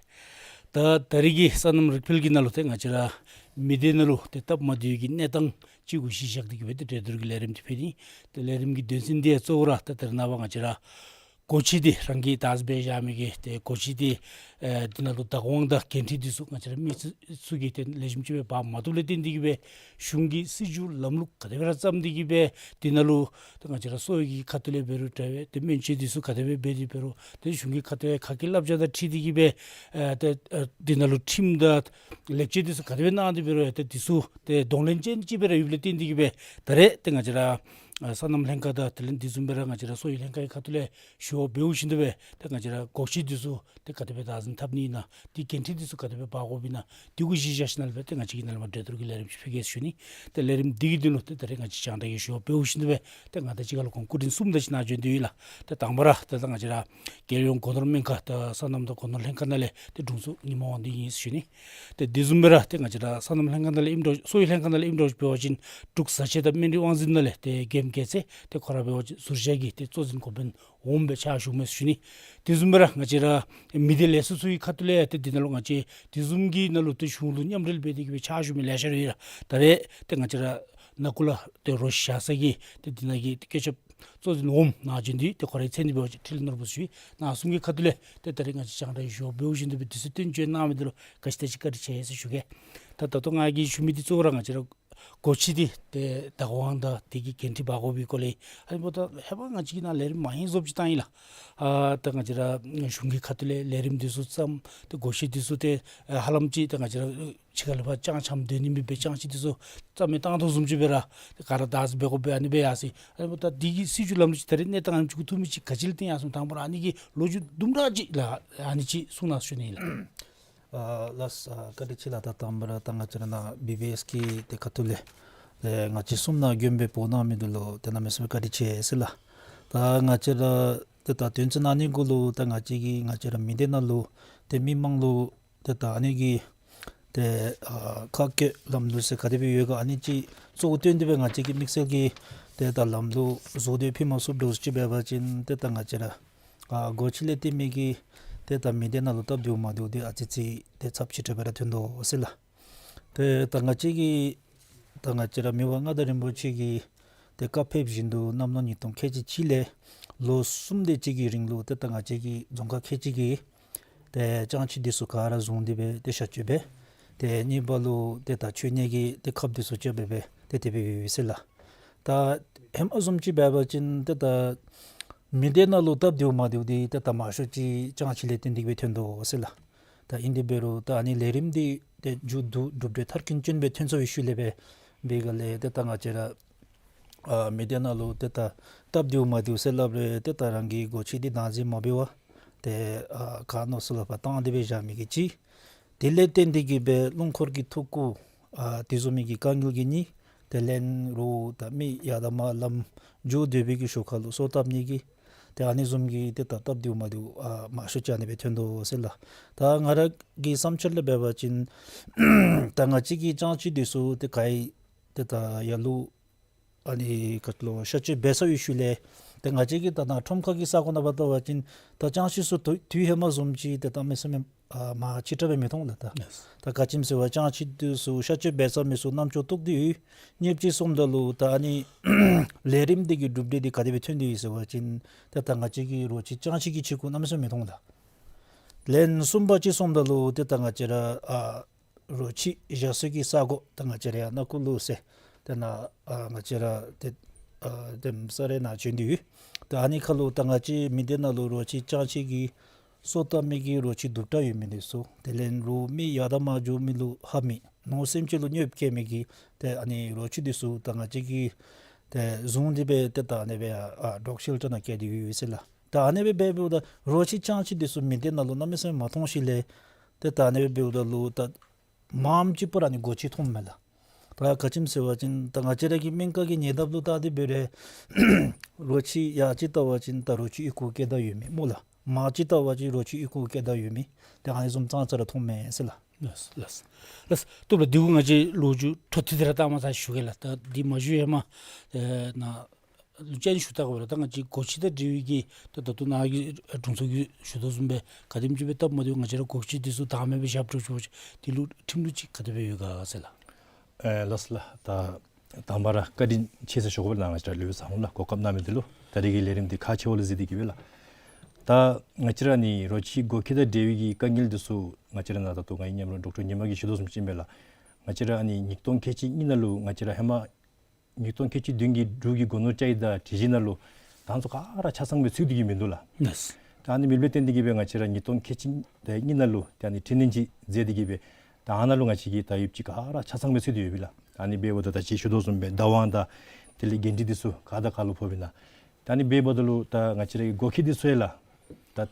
ད་ད་རིས་ཀྱི་སོ་ནམ་རིག་སྤེལ་གྱི་ནང་ལུ་ཏེ་ང་བཅས་ར་མི་སྡེ་ནང་ལུ་ཏེ་སྟབས་མ་བདེཝ་གི་གནས་སྟངས་ཅིག་གུ་གཞི་བཞག་སྟེ་གི་སྦེ་ཏེ་གྲོས་བསྡུར་གྱི་ལས་རིམ་འདི་ཕུལ་ནི། ཏེ་ལས་རིམ་གྱི་དོན་ཚན་འདི་གཙོ་བོ་ར་ད་ད་རེས་ནངས་པ་ང་བཅས་ར་སྒོ་ཁྱི་འདི་རང་གིས་བདག་འཛིན་འབད་བཞག་མི་གི་ཏེ་སྒོ་ཁྱི་འདི་ཨེ་འདི་ནང་ལུ་བདག་དབང་དང་འགན་འཁྲི་འདི་ཚུ་ང་བཅས་ར་མི་སེར་ཚུ་གིས་ཏེ་ལེགས་ཤོམ་ཅིག་སྦེ་འབག་མ་བཏུབ་ལས་བརྟེན་ཏེ་གི་སྦེ་གཞུང་གིས་སྲིད་བྱུས་ལམ་ལུགས་ག་དེ་སྦེ་ར་བརྩམས་ཏེ་གི་སྦེ་འདི་ནང་ལུ་ཏེ་ང་བཅས་ར་གསོ་བའི་གི་ཁ་ཐུག་ལས་འབད་རུང་འདྲ་བས་ཏེ་སྨན་བཅོས་འདི་ཚུ་ག་དེ་སྦེ་འབད་དེ་འབད་རུང་ཏེ་གཞུང་གི་ཁ་ཐུག་ལས་ཁ་སྐད་བསླབ་བྱ་དང་འཁྲིལ་ཏེ་གི་སྦེ་ཨེ་ཏེ་ཨེ་འདི་ནང་ལུ་ཁྲིམས་དང་ལེགས་བཅོས་འདི་ཚུ་ག་དེ་སྦེ་གནང་སྟེ་འབད་རུང་ཡང་ཏེ་འདི་ཚུ་ཏེ་གདོང་ལེན་ཅན་ཅིག་སྦེ་ར་ཡོདཔ་ལས་བརྟེན་ཏེ་གི་སྦེ་ད་རེས་ཏེ་ང་བཅས་ར་ཨ་སོ་ནམ་ལྷན་ཁག་དང་དེ་ལས་འདི་བཟུམ་སྦེ་ར་ང་བཅས་ར་གསོ་བའི་ལྷན་ཁག་གི་ཁ་ཐུག་ལས་ཞུ་བ་འབདཝ་བཞིན་དུ་སྦེ་ཏེ་ང་བཅས་ར་སྒོ་ཁྱི་འདི་ཚུ་ཏེ་ག་དེ་སྦེ་བདག་འཛིན་འཐབ་ནི་ཨིན་ན་འདི་འགན་འཁྲི་འདི་ཚུ་ག་དེ་སྦེ་འབག་དགོཔ་ཨིན་ན་འདི་གུ་གཞི་བཞག་ཞིནམ་ལས་སྦེ་ཏེ་ང་བཅས་ཀྱིས་ནཱ་ལས་མར་གྲོས་བསྡུར་གྱི་ལས་རིམ་ཅིག་ཕུལ་གེ་ཟེར་ཞུ་ནི། ཏེ་ལས་རིམ་འདི་གི་དོན་ལུ་ཏེ་ད་རེས་ང་བཅས་རྒྱང་བསྒྲགས་ཀྱིས་ཞུ་བ་འབདཝ་བཞིན་དུ་སྦེ་ཏེ་ང་དང་གཅིག་ཁར་ལུ་ཁོང་སྐུ་མགྲོན་གསུམ་དང་གཅིག་ཁར་བྱོན་ཏེ་ཡོད་ལགས། ཏེ་དང་པ་ར་ཏེ་ད་ང་བཅས་ར་རྒྱལ་ཡོངས་སྒོ་ནོར་སྨན་ཁང་དང་སོ་ནམ་དང་སྒོ་ནོར་ལྷན་ཁག་ནང་ལས་ཏེ་དྲུང་འཚོ་ཉི་མ་དབང་འདུས་ཨིན་ཟེར་ཞུ་ནི། ཏེ་དེ་བཟུམ་སྦེ་ར་ཏེ་ང་བཅས་ར་སོ་ནམ་ལྷན་ཁག་ནང་ལས་ཨིནམ་འདྲཝ་གསོ་བའི་ལྷན་ཁག་ནང་ལས་ཨིནམ་འདྲཝ་འབད་བ་ཅིན་འབྲུག་བཟའ་ཆས་དང་སྨན་རིགས་དབང་འཛིན་ནང་ལས་ཏེ་རྒྱལམོ་རྒྱལ་མཚན་ཏེ་ཁོ་ར་འབད་བ་ཅིན་ཟུར་བཞག་གི་ཏེ་གཙོ་འཛིན་འགོ་དཔོན་འོགམ་སྦེ་ཕྱག་ཞུཝ་མས་ཟེར་ཞུ་ནི། དེ་བཟུམ་སྦེ་ར་ང་བཅས་ར་མི་སྡེ་ལས་ཚོགས་ཚུ་གི་ཁ་ཐུག་ལས་ཏེ་འདི་ནང་ལུ་ང་བཅས་དེ་བཟུམ་གྱི་ནང་ལུ་ཏེ་གཞུང་ལུ་མཉམ་འབྲེལ་འབད་དེ་གི་སྦེ་ཕྱག་ཞུ་མི་ལེ་ཤ་ར་ཡོད་ལགས། ད་རེས་ཏེ་ང་བཅས་ར་ནང་འཁོད་ལུ་ཏེ་རོགས་བཞག་ས་གི་ཏེ་འདི་ནང་གི་ཏེ་བཀོད་ཁྱབ་གཙོ་འཛིན་འོགམ་ནཱ་བྱོན་ཏེ་ཏེ་ཁོ་རའི་མཚན་འདི་འབད་བ་ཅིན་འཕྲིན་ལས་ནོར་བུ་ཟེར་ཞུ་ནི། ནཱ་གསུམ་གྱི་ཁ་ཐུག་ལས་ཏེ་ད་རེས་ང་བཅས་རྒྱང་བསྒྲགས་ཞུ་བ་འབདཝ་བཞིན་དུ་སྦེ་དུས་ཚོད་བཏོན་བྱོན་གནང་མི་འདི་ལུ་ག་ཅི་དང་ཅིག་བཀའ་དྲིན་ཆེ་ཟེར་ཞུ་གེ། ད་ད་ལྟོ་ང་གིས་ཞུ་མི་འདི་གཙོ་བོ་ར་ང་བཅས་ར་སྒོ་ཁྱི་འདི་ཏེ་བདག་དབང་དང་དེ་གི་འགན་འཁྲི་འབག་དགོ་པའི་སྐོར་ལས། ཨ་ནི་འབདཝ་ད་ཧེ་མ་ང་བཅས་ཀྱིས་ནཱ་ལས་རིམ་མང་རབས་ཅིག་བཏང་ཡི་ལགས། ཨ་ད་ང་བཅས་ར་གཞུང་གི་ཁ་ཐུག་ལས་ལས་རིམ་འདི་ཚུ་བརྩམས་ཏེ་སྒོ་ཁྱི་འདི་ཚུ་ཏེ་ཨ་ཧ་ལམ་ཅིག་ད་ང་བཅས་ར་ཕྱི་ཁ་ལས་ཕར་ལྕང་འཁྱམ་སྡོད་ནི་མེད་པའི་ལྕང་ཁྱི་འདི་ཚུ་རྩ་མེད་བཏང་དོ་བཟུམ་ཅིག་སྦེ་ར་ག་ར་བདག་འཛིན་འབད་དགོ་པས། ཨ་ནི་སྦེ་ཡར་སོ་ཡི། ཨ་ནི་འབདཝ་ད་འདི་གི་སྲིད་བྱུས་ལམ་ལུགས་ཅིག་ད་རེས་གནས་སྟངས་ཨ་ནེམ་ཅིག་གུ་ཐུག་མི་ཅིག་ག་ཅི་ལས་བརྟེན་ཡར་སོང་། དང་པ་ར་ཨ་ནི་གི་ལོ་རྒྱུས་དུམ་གྲ་ཅིག་ལགས་ཨ་ནི་ཅིག་གསུང་གནང་ཟེར་ཞུ་ནི་ཨིན་ལགས། ཨ་ལགས་སོ། བཀའ་དྲིན་ཆེ་ལགས། ད་དང་པ་ར་ད་ང་བཅས་ར་ནཱ་བི་བི་ཨེསི་གི་ཏེ་ཁ་ཐུག་ལས་ཏེ་ང་བཅས་གསུམ་ནཱ་མགྱོནམ་སྦེ་འབོ་གནང་མི་འདི་ལུ་ཏེ་གནམ་མེད་ས་མེད་བཀའ་དྲིན་ཆེ་ཟེར་ལགས། ད་ང་བཅས་ར་ཏེ་ད་དོན་ཚན་ཨ་ནི་གུ་ལུ་ད་ང་བཅས་ཀྱིས་ང་བཅས་ར་མི་སྡེ་ནང་ལུ་ཏེ་མི་མང་ལུ་ཏེ་ད་ཨ་ནི་གི་ཏེ་ཨ་ཁ་སྐད་ལམ་ལུགས་ཟེར་ག་དེ་སྦེ་ཡོད་ག་ཨ་ནི་ཅིག་གཙོ་བོ་བཏོན་ཏེ་སྦེ་ང་བཅས་ཀྱིས་དམིགས་བསལ་གྱི་ཏེ་ད་ལམ་ལུགས་བཟོ་སྟེ་ཕུལ་མ་ཚུགསཔ་འདྲཝ་ཅིག་འབད་བ་ཅིན་ཏེ་ད་ང་བཅས་ར་ཨ་སྒོ་ཁྱི་ལས་བརྟེན་མི་གི་ཏེ་ད་མི་སྡེ་ནང་ལུ་སྟབས་བདེཝ་མ་བདེཝ་འདི་ཨ་ཙི་ཅིག་ཏེ་ཚབས་ཆེ་དྲགས་སྦེ་ར་ཐོན་དོ་ཟེར་ལགས། ཏེ་ད་ང་བཅས་ཀྱིས་ད་ང་བཅས་ར་མི་དབང་མངའ་བདག་རིན་པོ་ཆེ་གི་ཏེ་བཀའ་ཕེབས་བཞིན་དུ་གནམ་ལོ་ཉིས་སྟོང་ཁལ་གཅིག་གཅིག་ལས་ལོ་གསུམ་དེ་ཅིག་གི་རིང་ལུ་ཏེ་ད་ང་བཅས་ཀྱི་རྫོང་ཁག་ཁལ་གཅིག་གི་ཏེ་ལྕང་ཁྱི་འདི་ཚུ་ག་ར་བཟུང་སྟེ་སྦེ་ཏེ་བཤའ་སྤྱོད་འབད། ཏེ་གཉིས་པ་ལུ་ཏེ་ད་འཆོལ་ནད་ཀྱི་ཏེ་ཁབ་འདི་ཚུ་རྐྱབ་སྦེ་སྦེ་ཏེ་དེ་སྦེ་ཡོད་ཟེར་ལགས། ད་ཧེ་མ་བཟུམ་ཅིག་འབད་བ་ཅིན་ཏེ་ད་མི་སྡེ་ནང་ལུ་སྟབས་བདེཝ་མ་བདེཝ་འདི་ཏེ་ད་མང་ཤོས་ཅིག་ལྕང་ཁྱི་ལས་བརྟེན་ཏེ་སྦེ་ཐོན་དོ་ཟེར་ལགས། ད་ཨིན་དེ་འབད་རུང་ད་ཨ་ནི་ལས་རིམ་འདི་ཏེ་མཇུག་བསྡུ་གྲུབ་འབྲས་མཐར་འཁྱོལ་ཅན་སྦེ་ཐོན་ཚར་བའི་ཤུལ་ལས་སྦེ་འབད་ག་ལས་ཏེ་ད་ང་བཅས་ར་ཨ་མི་སྡེ་ནང་ལུ་ཏེ་ད་སྟབས་བདེཝ་མ་བདེཝ་ཟེར་སླབ་རུང་ཏེ་ད་རང་གི་སྒོ་ཁྱི་འདི་བདག་འཛིན་མ་འབད་བར་ཏེ་ཨ་ག་མནོ་ས་ལུ་ཕར་བཏང་སྟེ་སྦེ་བཞག་མི་གི་ཅིག། དེ་ལས་བརྟེན་ཏེ་གིས་སྦེ་རླུང་འཁོར་གྱི་ཐུག་རྐུ་ཨ་དེ་བཟུམ་མའི་གི་དཀའ་ངལ་གྱི་གཉིས། དེ་ལས་རོགས་ད་མི་ཡར་དང་མར་ལམ་འགྱོ་སྡོད་པའི་གི་ཤུལ་ཁ་ལུ་སོ་བཏབ་ནི་གི་ཏེ་ཨ་ནི་བཟུམ་གྱི་ཏེ་ད་སྟབས་བདེཝ་མ་བདེཝ་ཨ་མང་ཤོས་ཅིག་ཨ་ནི་སྦེ་ཐོན་དོ་ཟེར་ལགས། ད་ང་ར་གི་བསམ་འཆར་ལས་འབད་བ་ཅིན་ད་ང་བཅས་ཀྱི་ཅང་ཅི་འདི་ཚུ་ཏེ་ག་ར་ཏེ་ད་ཡར་ལུ་ཨ་ནི་ག་ཅི་ལོ་གཤག་བཅོས་འབད་ཚར་བའི་ཤུལ་ལས་ཏེ་ང་བཅས་ཀྱི་ད་ནཱ་ཁྲོམ་ཁ་གི་ས་གོ་ནང་འབད་བ་ཅིན་ད་ཅང་ཅི་ཚུ་དུས་དུས་ཧེ་མ་བཟུམ་ཅིག་ཏེ་གནམ་མེད་ས་མེད་ཨ་མང་ཆེ་དྲགས་སྦེ་མི་མཐོང་ལགས། ད་ཡེས། ད་ག་ཅི་སྨོ་ཟེར་བ་ཅིན་ཅང་ཅི་འདི་ཚུ་གཤག་བཅོས་འབད་ཚར་མི་ཚུ་རྣམ་ཅོ་བཏོག་སྟེ་ཡོད། གཉིས་པ་ཅིག་སོངམ་ད་ལུ་ད་ཨ་ནི་ལས་རིམ་འདི་གི་གྲུབ་འབྲས་འདི་ག་དེ་སྦེ་ཐོན་ཏེ་ཡོད་ཟེར་བ་ཅིན་ཏེ་ད་ང་བཅས་ཀྱི་རོ་ཁྱི་ཅང་ཅི་གི་ཕྱི་རྐུ་གནམ་མེད་ས་མེད་མི་མཐོང་ལགས། ལན་གསུམ་པ་ཅིག་སོངམ་ད་ལུ་ཏེ་ད་ང་བཅས་ར་ཨ་རོ་ཁྱི་བཞག་སའི་གི་ས་གོ་ད་ང་བཅས་ར་ཡར་ནང་ཁུལ་ལུ་ཟེར་ཏེ་ནཱ་ཨ་ང་བཅས་ར་ཏེ་ཨ་དེམ་ས་ར་ནཱ་བྱོན་ཏེ་ཡོད། ད་ཨ་ནི་ཁ་ལུ་ད་ང་བཅས་མི་སྡེ་ནང་ལུ་རོ་ཁྱི་ཅང་ཅི་གི་སོ་བཏབ་མི་གི་རོ་ཁྱི་དུམ་གྲ་ཡོད་མི་འདི་ཚུ་དེ་ལས་རོགས་མི་ཡར་དང་མར་འགྱོ་མི་ལུ་ཧ་མི་ནོར་སེམས་ཅན་ལུ་གནོདཔ་བཀལ་མི་གི་ཏེ་ཨ་ནི་རོ་ཁྱི་འདི་ཚུ་ད་ང་བཅས་ཀྱིས་ཏེ་བཟུང་སྟེ་སྦེ་ཏེ་ད་ཨ་ནི་སྦེ་ཨ་ཌོག་ཤེལ་ཊར་ནང་བསྐྱལ་ཏེ་ཡོད་ཟེར་ལགས། ད་ཨ་ནི་སྦེ་འབདཝ་ད་རོ་ཁྱི་ཅང་ཅི་འདི་ཚུ་མི་སྡེ་ནང་ལུ་གནམ་མེད་ས་མེད་མ་མཐོང་ཞིནམ་ལས་ཏེ་ད་ཨ་ནི་སྦེ་འབདཝ་ད་ལུ་ད་མངམ་ཅིག་པུ་ར་ཨ་ནི་སྒོ་ཁྱི་མཐོངམ་མས་ལགས། ད་ག་ཅི་སྨོ་ཟེར་བ་ཅིན་ད་ང་བཅས་ར་གི་སྨན་ཁང་གི་ཉེ་འདབས་ལུ་བལྟ་སྟེ་འབད་རུང་རོ་ཁྱི་ཡར་ཅིག་བལྟ་བ་ཅིན་ད་རོ་ཁྱི་ཨོལ་ལྐོག་སྐྱེལ་ད་ཡོད་མི་སྨོ་ལགས། མར་ཅིག་བལྟ་བ་ཅིན་རོ་ཁྱི་ཨོལ་ལྐོག་སྐྱེལ་ད་ཡོད་མི་ཏེ་ཨ་ནི་བཟུམ་ཙང་ཙ་ར་མཐོངམ་མས་ཟེར་ལགས། ལགས་ལགས་ལགས། བཏུབ་ལགས། དེ་གུ་ང་བཅས་ལོ་རྒྱུས་འཕྲོ་མཐུད་དེ་ར་ལྟ་མ་ཚར་ཞུ་གེ་ལགས། ད་འདི་མ་ཞུ་ཧེ་མ་ཨེ་ནཱ་ལུ་ཅིག་ཞུ་ད་གེ་ལགས། ད་ང་བཅས་སྒོ་ཁྱི་དང་འབྲེལ་བའི་གི་ད་ད་ལྟོ་ནཱ་གི་དྲུང་འཚོ་གིས་ཞུ་དོ་བཟུམ་སྦེ་ག་དེམ་ཅིག་སྦེ་སྟབས་མ་བདེཝ་ང་བཅས་ར་སྒོ་ཁྱི་འདི་ཚུ་བདག་མེད་སྦེ་བཞག་འགྱོ་ཅི་འབད་བ་ཅིན་འདི་ལུ་ཁྲིམས་ལུགས་ཅིག་ག་དེ་སྦེ་ཡོད་ག་ཟེར་ལགས། ཨེ་ལགས་སོ་ལགས། ད་དང་པ་ར་བཀའ་དྲིན་ཆེ་ཟེར་ཞུ་དགོ་པས་ལགས། ང་བཅས་ར་ལུ་བཟང་ལགས་གོ་སྐབས་གནང་མི་འདི་ལུ། ད་རིས་ཀྱི་ལས་རིམ་འདི་ཁག་ཆེཝ་ལུ་གཟིགས་ཏེ་གིས་སྦེ་ལགས། ད་ང་བཅས་ར་ཨ་ནི་རོ་ཁྱི་སྒོ་ཁྱི་དང་འབྲེལ་བའི་གི་དཀའ་ངལ་འདི་ཚུ་ང་བཅས་ར་ནཱ་ད་ལྟོ་ངེའི་མཉམ་རོགས་ཌོག་ཊར་ཉི་མ་གིས་ཞུ་དོ་བཟུམ་ཅིག་ཨིན་པས་ལགས། ང་བཅས་ར་ཨ་ནི་ཉིས་སྟོང་ཁལ་གཅིག་གཉིས་ནང་ལུ་ང་བཅས་ར་ཧེ་མ་ཉིས་སྟོང་ཁལ་གཅིག་བདུན་གྱི་འབྲུག་གི་སྒོ་ནོར་བཅའ་ཡིག་དང་སྒྲིག་གཞི་ནང་ལུ་ད་ང་བཅས་ག་ར་ཆ་ཚང་སྦེ་ཚུད་དེ་གིས་མིན་འདུག་ལགས། ལགས། ད་ཨ་ནི་མེདཔ་ལས་བརྟེན་ཏེ་གིས་སྦེ་ང་བཅས་ར་ཉིས་སྟོང་ཁལ་གཅིག་གཉིས་ནང་ལུ་ད་ཨ་ནི་ཁྲིམས་ནན་ཅིག་མཛད་དེ་གིས་སྦེ་ད་ཨ་ནཱ་ལུ་ང་བཅས་ཀྱི་ད་ཡོདཔ་ཅིག་ག་ར་ཆ་ཚང་སྦེ་ཚུད་དེ་ཡོད་པས་ལགས། ད་ཨ་ནི་འབདཝ་ད་ད་ཅི་ཞུ་དོ་བཟུམ་སྦེ་བདག་དབང་དང་དེ་ལས་འགན་འཁྲི་འདི་ཚུ་ག་དང་ག་ལུ་ཕོགཔ་ཨིན་ན། ད་ཨ་ནི་འབདཝ་ད་ལུ་ད་ང་བཅས་ར་གི་སྒོ་ཁྱི་འདི་ཚུ་ཡང་ལགས། ད་ཨ་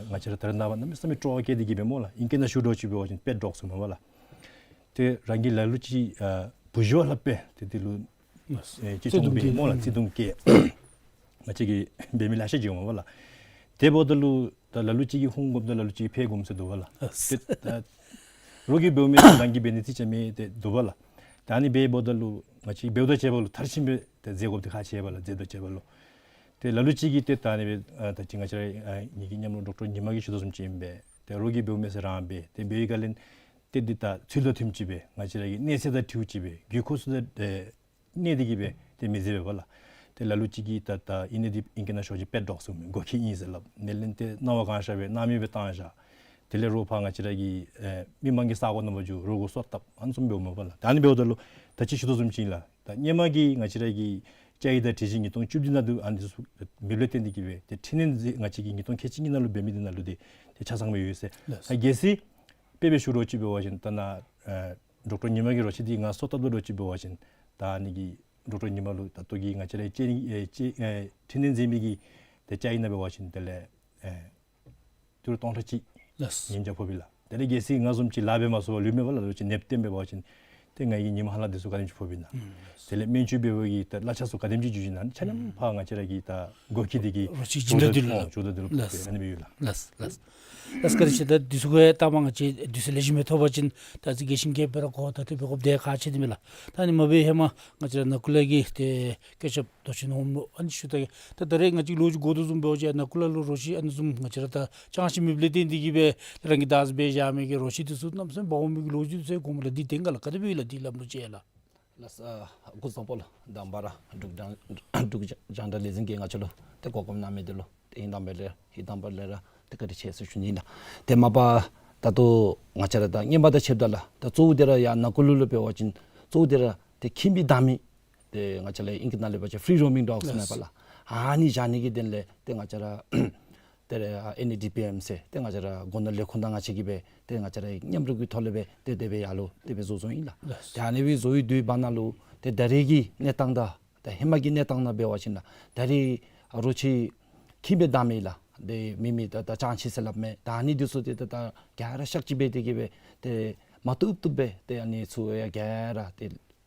ང་བཅས་ར་ད་རེས་ནངས་པ་གནམ་མེད་ས་མེད་སྤྲོ་བ་སྐྱེས་ཏེ་གིས་སྦེ་སྨོ་ལགས། ཨིང་སྐད་ནང་ཞུ་དོ་ཅིག་འབད་བ་ཅིན་པེཊ་ཌོག་ཟེར་སྨོ་ལགས། ཏེ་རང་གི་ལ་ལུ་ཅིག་ཨ་བུ་གཞི་བ་ལྷག་སྦེ་ཏེ་དེ་ལུ་ཨེ་ཅིག་བརྩེ་གདུང་སྦེ་སྐྱེས་སྨོ་ལགས། བརྩེ་གདུང་སྐྱེས། ང་བཅས་ཀྱིས་འབད་མི་ལེ་ཤ་ཅིག་འོང་པས་ལགས། དེ་འབདཝ་ད་ལུ་ད་ལ་ལུ་ཅིག་གིས་ཧུང་བསྒོམ་དང་ལ་ལུ་ཅིག་གིས་ཕར་བསྒོམ་ཟེར་འདུག་པས་ལགས། ཨ་ཏེ་ད་རོགས་ཀྱིས་འབདཝ་མེན་རང་གིས་འབད་ནི་ཅིག་ཅིག་མས་ཏེ་འདུག་པས་ལགས། ད་ཨ་ནི་འབདཝ་ད་ལུ་ང་བཅས་འབདཝ་དང་བཅསཔ་ལུ་མཐར་ཕྱིན་སྦེ་ཏེ་མཛད་དགོཔ་འདི་ཁག་ཆེ་བས་ལགས། མཛད་དང་བཅསཔ་ལུ། ཏེ་ལ་ལུ་ཅིག་གིས་ཏེ་ད་ཨ་ནི་སྦེ་ཨ་ད་ཅི་ང་བཅས་ར་ཨ་ངེའི་མཉམ་རོགས་ཌོག་ཊར་ཉི་མ་གིས་ཞུ་དོ་བཟུམ་ཅིག་ཨིན་པས། ཏེ་རོགས་ཀྱིས་འབདཝ་མས་ཟེར་རང་འབད་དེ་འབད་བའི་སྒང་ལས་ཏེ་འདི་ད་ཚུལ་དང་མཐུནམ་ཅིག་སྦེ་ང་བཅས་ར་གི་གནས་ཚད་དང་འཁྲིལཝ་ཅིག་སྦེ་དགོས་མཁོ་ཚུ་དང་ཨེ་གནས་ཏེ་གིས་སྦེ་ཏེ་མི་མཛད་པས་པ་ལགས། ཏེ་ལ་ལུ་ཅིག་གིས་ད་ད་ཨིན་ནི་འདི་ཨིང་སྐད་ནང་ཞུ་བ་ཅིན་པེཊ་ཌོག་ཟེར་མི་སྒོ་ཁྱི་ཨིན་ཟེར་སླབ། དེ་ལས་ཏེ་སྣང་བ་གང་ཤར་སྦེ་སྣང་མེད་སྦེ་བཏང་བཞག། དེ་ལས་རོགས་ཕར་ང་བཅས་ར་གི་ཨེ་མི་མང་གི་ས་གོ་ནང་འབད་བ་ཅིན་རོགས་གུ་སོ་བཏབ་ཨ་ནི་བཟུམ་འབདཝ་མས་པ་ལགས། ད་ཨ་ནི་འབདཝ་ད་ལུ་ད་ཅི་ཞུ་དོ་བཟུམ་ཅིག་ཨིན་ལགས། ད་སྔོན་མ་གི་ང་བཅས་ར་གི་བཅའ་ཡིག་དང་སྒྲིག་གཞི་ཉིས་སྟོང་བཅུ་བདུན་ནང་འདུག། ཨ་ནི་འདི་ཚུ་མེདཔ་ལས་བརྟེན་ཏེ་གིས་སྦེ་ཏེ་འཕྲི་སྣོན་མཛད་ང་བཅས་ཀྱིས་ཉིས་སྟོང་ཁལ་གཅིག་གཉིས་ནང་ལུ་འབད་མི་འདི་ནང་ལུ་འདི་ཏེ་ཆ་ཚང་སྦེ་ཡོད་ཟེར། ལགས། ད་གལ་སྲིད་དཔེ་སྦེ་ཞུ་དོ་ཅིག་འབད་བ་ཅིན་ད་ནཱ་ཨེ་ཌོག་ཊར་ཉི་མ་གི་རོ་ཁྱི་འདི་ང་སོ་བཏབ་དོ་ཅིག་འབད་བ་ཅིན་ད་ཨ་ནི་གི་ཌོག་ཊར་ཉི་མ་ལུ་ད་ལྟོ་གི་ང་བཅས་ར་བཅའ་ཡིག་ཨེ་བཅའ་ཡིག་ཨེ་འཕྲི་སྣོན་མཛད་མི་གི་ཏེ་བཅའ་ཡིག་ནང་འབད་བ་ཅིན་དེ་ལས་ཨེ་ཏི་རུ་སྟོང་ཕྲག་གཅིག། ལགས། ཉེན་ཆད་ཕོགཔ་ཨིན་ལགས། དེ་ལས་གལ་སྲིད་ང་བཟུམ་ཅིག་ལཱ་འབད་མ་ཚུགས་པར་ལུས་མི་འབད་ལགས། ལོག་ཅིག་ནདཔ་བཏོན་འབད་བ་ཅིན་ཏེ་ང་གིས་ཉིམ་ཧ་ལམ་འདི་ཚུ་ག་དེམ་ཅིག་ཕོགཔ་ཨིན་ན། ཨུམ། དེ་ལས་སྨན་བཅོས་འབད་བའི་གི་ད་གླ་ཆ་ཚུ་ག་དེམ་ཅིག་འགྱོ་ཅི་ན་ཆ་མཉམ་ཕར་ང་བཅས་ར་གི་ད་སྒོ་ཁྱི་འདི་གི་རོ་ཁྱི་སྦྱིན་བདག་འདི་ལུ། ཨོ་སྦྱིན་བདག་འདི་ལུ་ལགས། ཕོགཔ་ཨིན་ཨ་ནི་སྦེ་ཡོད་ལགས། ལགས་ལགས། ལགས་བཀའ་དྲིན་ཆེ། ད་འདི་ཚུ་གི་ལྟ་མ་ང་བཅས་དུས་ཚོད་ལེགས་ཤོམ་སྦེ་ཐོབ་པ་ཅིན་ད་ཅི་དགེ་བཤེས་མཁན་པོ་ར་གོ་ད་དེ་སྦེ་དགོཔ་འདི་ཁག་ཆེ་དེ་མས་ལགས། ད་ཨ་ནི་མ་འབད་ཧེ་མ་ང་བཅས་ར་ནང་ཁུལ་ལས་ཀྱི་ཏེ་བཀོད་ཁྱབ་མདོ་ཆེན་ཧོངས་ལུ་ཨ་ནི་ཞུ་ད་གེ། ད་ད་རེས་ང་བཅས་ལོ་རྒྱུས་གོ་དོ་བཟུམ་འབད་བ་ཅིན་ནང་ཁུལ་ལུ་རོ་ཁྱི་ཨ་ནི་བཟུམ་ང་བཅས་ར་ད་ཅང་ཤེས་མེདཔ་ལས་བརྟེན་ཏེ་གིས་སྦེ་རང་གིས་བདག་འཛིན་འབད་བཞག་མི་གི་རོ་ཁྱི་འདི་ཚུ་གནམ་མེད་ས་མེད་འབག་འོང་མི་གི་ལོ་རྒྱུས་འདི་ཚུ་གོ་མས་ལགས། འདི་བདེན་ག་ལགས། ག་དེ་སྦེ་ཡོད་ལགས། འདི་ལམ་ལུགས་ཅིག་ལགས། ལགས་སོ། སྐུ་གཟུགས་བཟང་པོ་ལགས། དང་པ་ར་འབྲུག་རྒྱང་འབྲུག་རྒྱང་བསྒྲགས་ལས་འཛིན་གྱིས་ང་བཅས་ལུ་ཏེ་གོ་སྐབས་གནང་མི་འདི་ལུ་ཏེ་ཨིན་དང་པ་ལས་ཨིན་དང་པ་ལས་ར་ཏེ་བཀའ་དྲིན་ཆེ་ཟེར་ཞུ་ནི་ལགས། ཏེ་མ་པ་ད་ལྟོ་ང་བཅས་ར་ད་སྔོན་མ་དང་ཕྱདཔ་ད་ལགས། ད་གཙོ་བོ་འདི་ར་ཡར་ནང་ཁུལ་ལུ་འབད་བ་ཅིན་གཙོ་བོ་འདི་ར་ཏེ་ཁྱིམ་གྱི་བདག་མེད་ཏེ་ང་བཅས་ལས་ཨིང་སྐད་ནང་ལས་འབད་བ་ཅིན་ཕི་རི་རོ་མིང་ཌོག་ཟེར་མས་པ་ལགས། ཨ་ནི་བཞག་ནི་གི་དོན་ལས་ཏེ་ང་བཅས་ར་ ཏེ་ཨ་ཨེན་ཨེ་ཌི་པི་ཨེམ་ཟེར་ཏེ་ང་བཅས་ར་སྒོ་ནོར་ལས་ཁུངས་དང་ང་བཅས་ཀྱིས་སྦེ་ཏེ་ང་བཅས་ར་མཉམ་རུབ་ཀྱི་ཐོག་ལས་སྦེ་ཏེ་དེ་སྦེ་ཡར་ལུ་ཏེ་སྦེ་བཟོ་བཟོཝ་ཨིན་ལགས། ལགས། ཏེ་ཨ་ནི་སྦེ་བཟོ་བའི་དུས་བར་ན་ལུ་ཏེ་ད་རེས་ཀྱི་གནས་སྟངས་དང་ད་ཧེ་མ་གི་གནས་སྟངས་ནང་འབད་བ་ཅིན་ལགས། ད་རེས་རོ་ཁྱི་ཁྱི་སྦེ་བདའ་མི་ལགས། ཏེ་མི་མི་ད་ད་སྤྱང་ཁྱི་ཟེར་སླབ་མི་ད་ཨ་ནི་འདི་ཚུ་ཏེ་ད་ད་ག་ར་གཤག་བཅོས་འབད་དེ་གི་སྦེ་ཏེ་མ་བཏུབ་བཏུབ་སྦེ་ཏེ་ཨ་ནི་ཚུ་ཡང་ག་ར་ཏེ་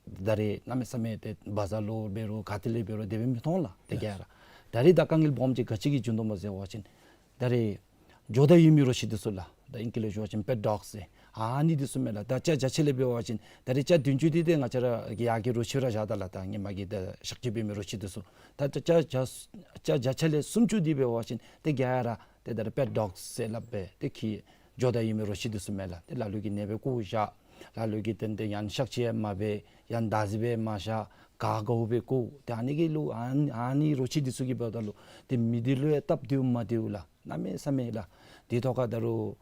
ད་རེས་གནམ་མེད་ས་མེད་ཏེ་བ་ཛར་ལུ་འབད་རུང་ག་ཏེ་ལས་འབད་རུང་དེ་སྦེ་མི་མཐོང་ལགས། ཏེ་ག་ར་ད་རེས་ད་དཀའ་ངལ་སྦོམ་ཅིག་ག་ཅི་གིས་བྱུང་དོ་སྨོ་ཟེར་བ་ཅིན་ད་རེས་ཇོ་བདག་ཡོད་མི་རོ་ཁྱི་འདི་ཚུ་ལགས། ད་ཨིང་སྐད་ལས་ཞུ་བ་ཅིན་པེཊ་ཌོག་ཟེར་ཨ་ནི་འདི་ཚུ་མས་ལགས། ད་སྐྱ་བརྒྱ་ཆ་ལས་འབད་བ་ཅིན་ད་རེས་སྐྱ་བདུན་ཅུ་འདི་ཏེ་ང་བཅས་ར་གི་ཡར་གྱི་རོ་ཁྱི་ར་བཞག་ད་ལགས། ད་སྔོན་མ་གི་ད་གཤག་བཅོས་འབད་མི་རོ་ཁྱི་འདི་ཚུ་ད་ད་སྐྱ་བརྒྱ་སྐྱ་བརྒྱ་ཆ་ལས་སུམ་ཅུ་འདི་འབད་བ་ཅིན་ཏེ་ག་ར་ཏེ་ད་རེས་པེཊ་ཌོག་ཟེར་སླབ་སྦེ་ཏེ་ཁྱི་ཇོ་བདག་ཡོད་མི་རོ་ཁྱི་འདི་ཚུ་མས་ལགས། ཏེ་ལ་ལུ་གིས་ནད་སྦེ་བཀོ་བཞག། ལ་ལུ་གིས་ཏེ་ཏེ་ཡང་གཤག་བཅོས་ཡང་མ་འབད། ཡང་བདག་འཛིན་འབད་མ་བཞག། ག་གོཝ་སྦེ་བཀོ། ཏེ་ཨ་ནི་གི་ལུ་ཨ་ཨ་ནི་རོ་ཁྱི་འདི་ཚུ་གིས་འབདཝ་ད་ལུ་ཏེ་མི་སྡེ་ལུ་ཡང་སྟབས་བདེཝ་མ་བདེཝ་ལགས། གནམ་མེད་ས་མེད་ལགས། དེ་ཐོག་ཁར་ད་རུང་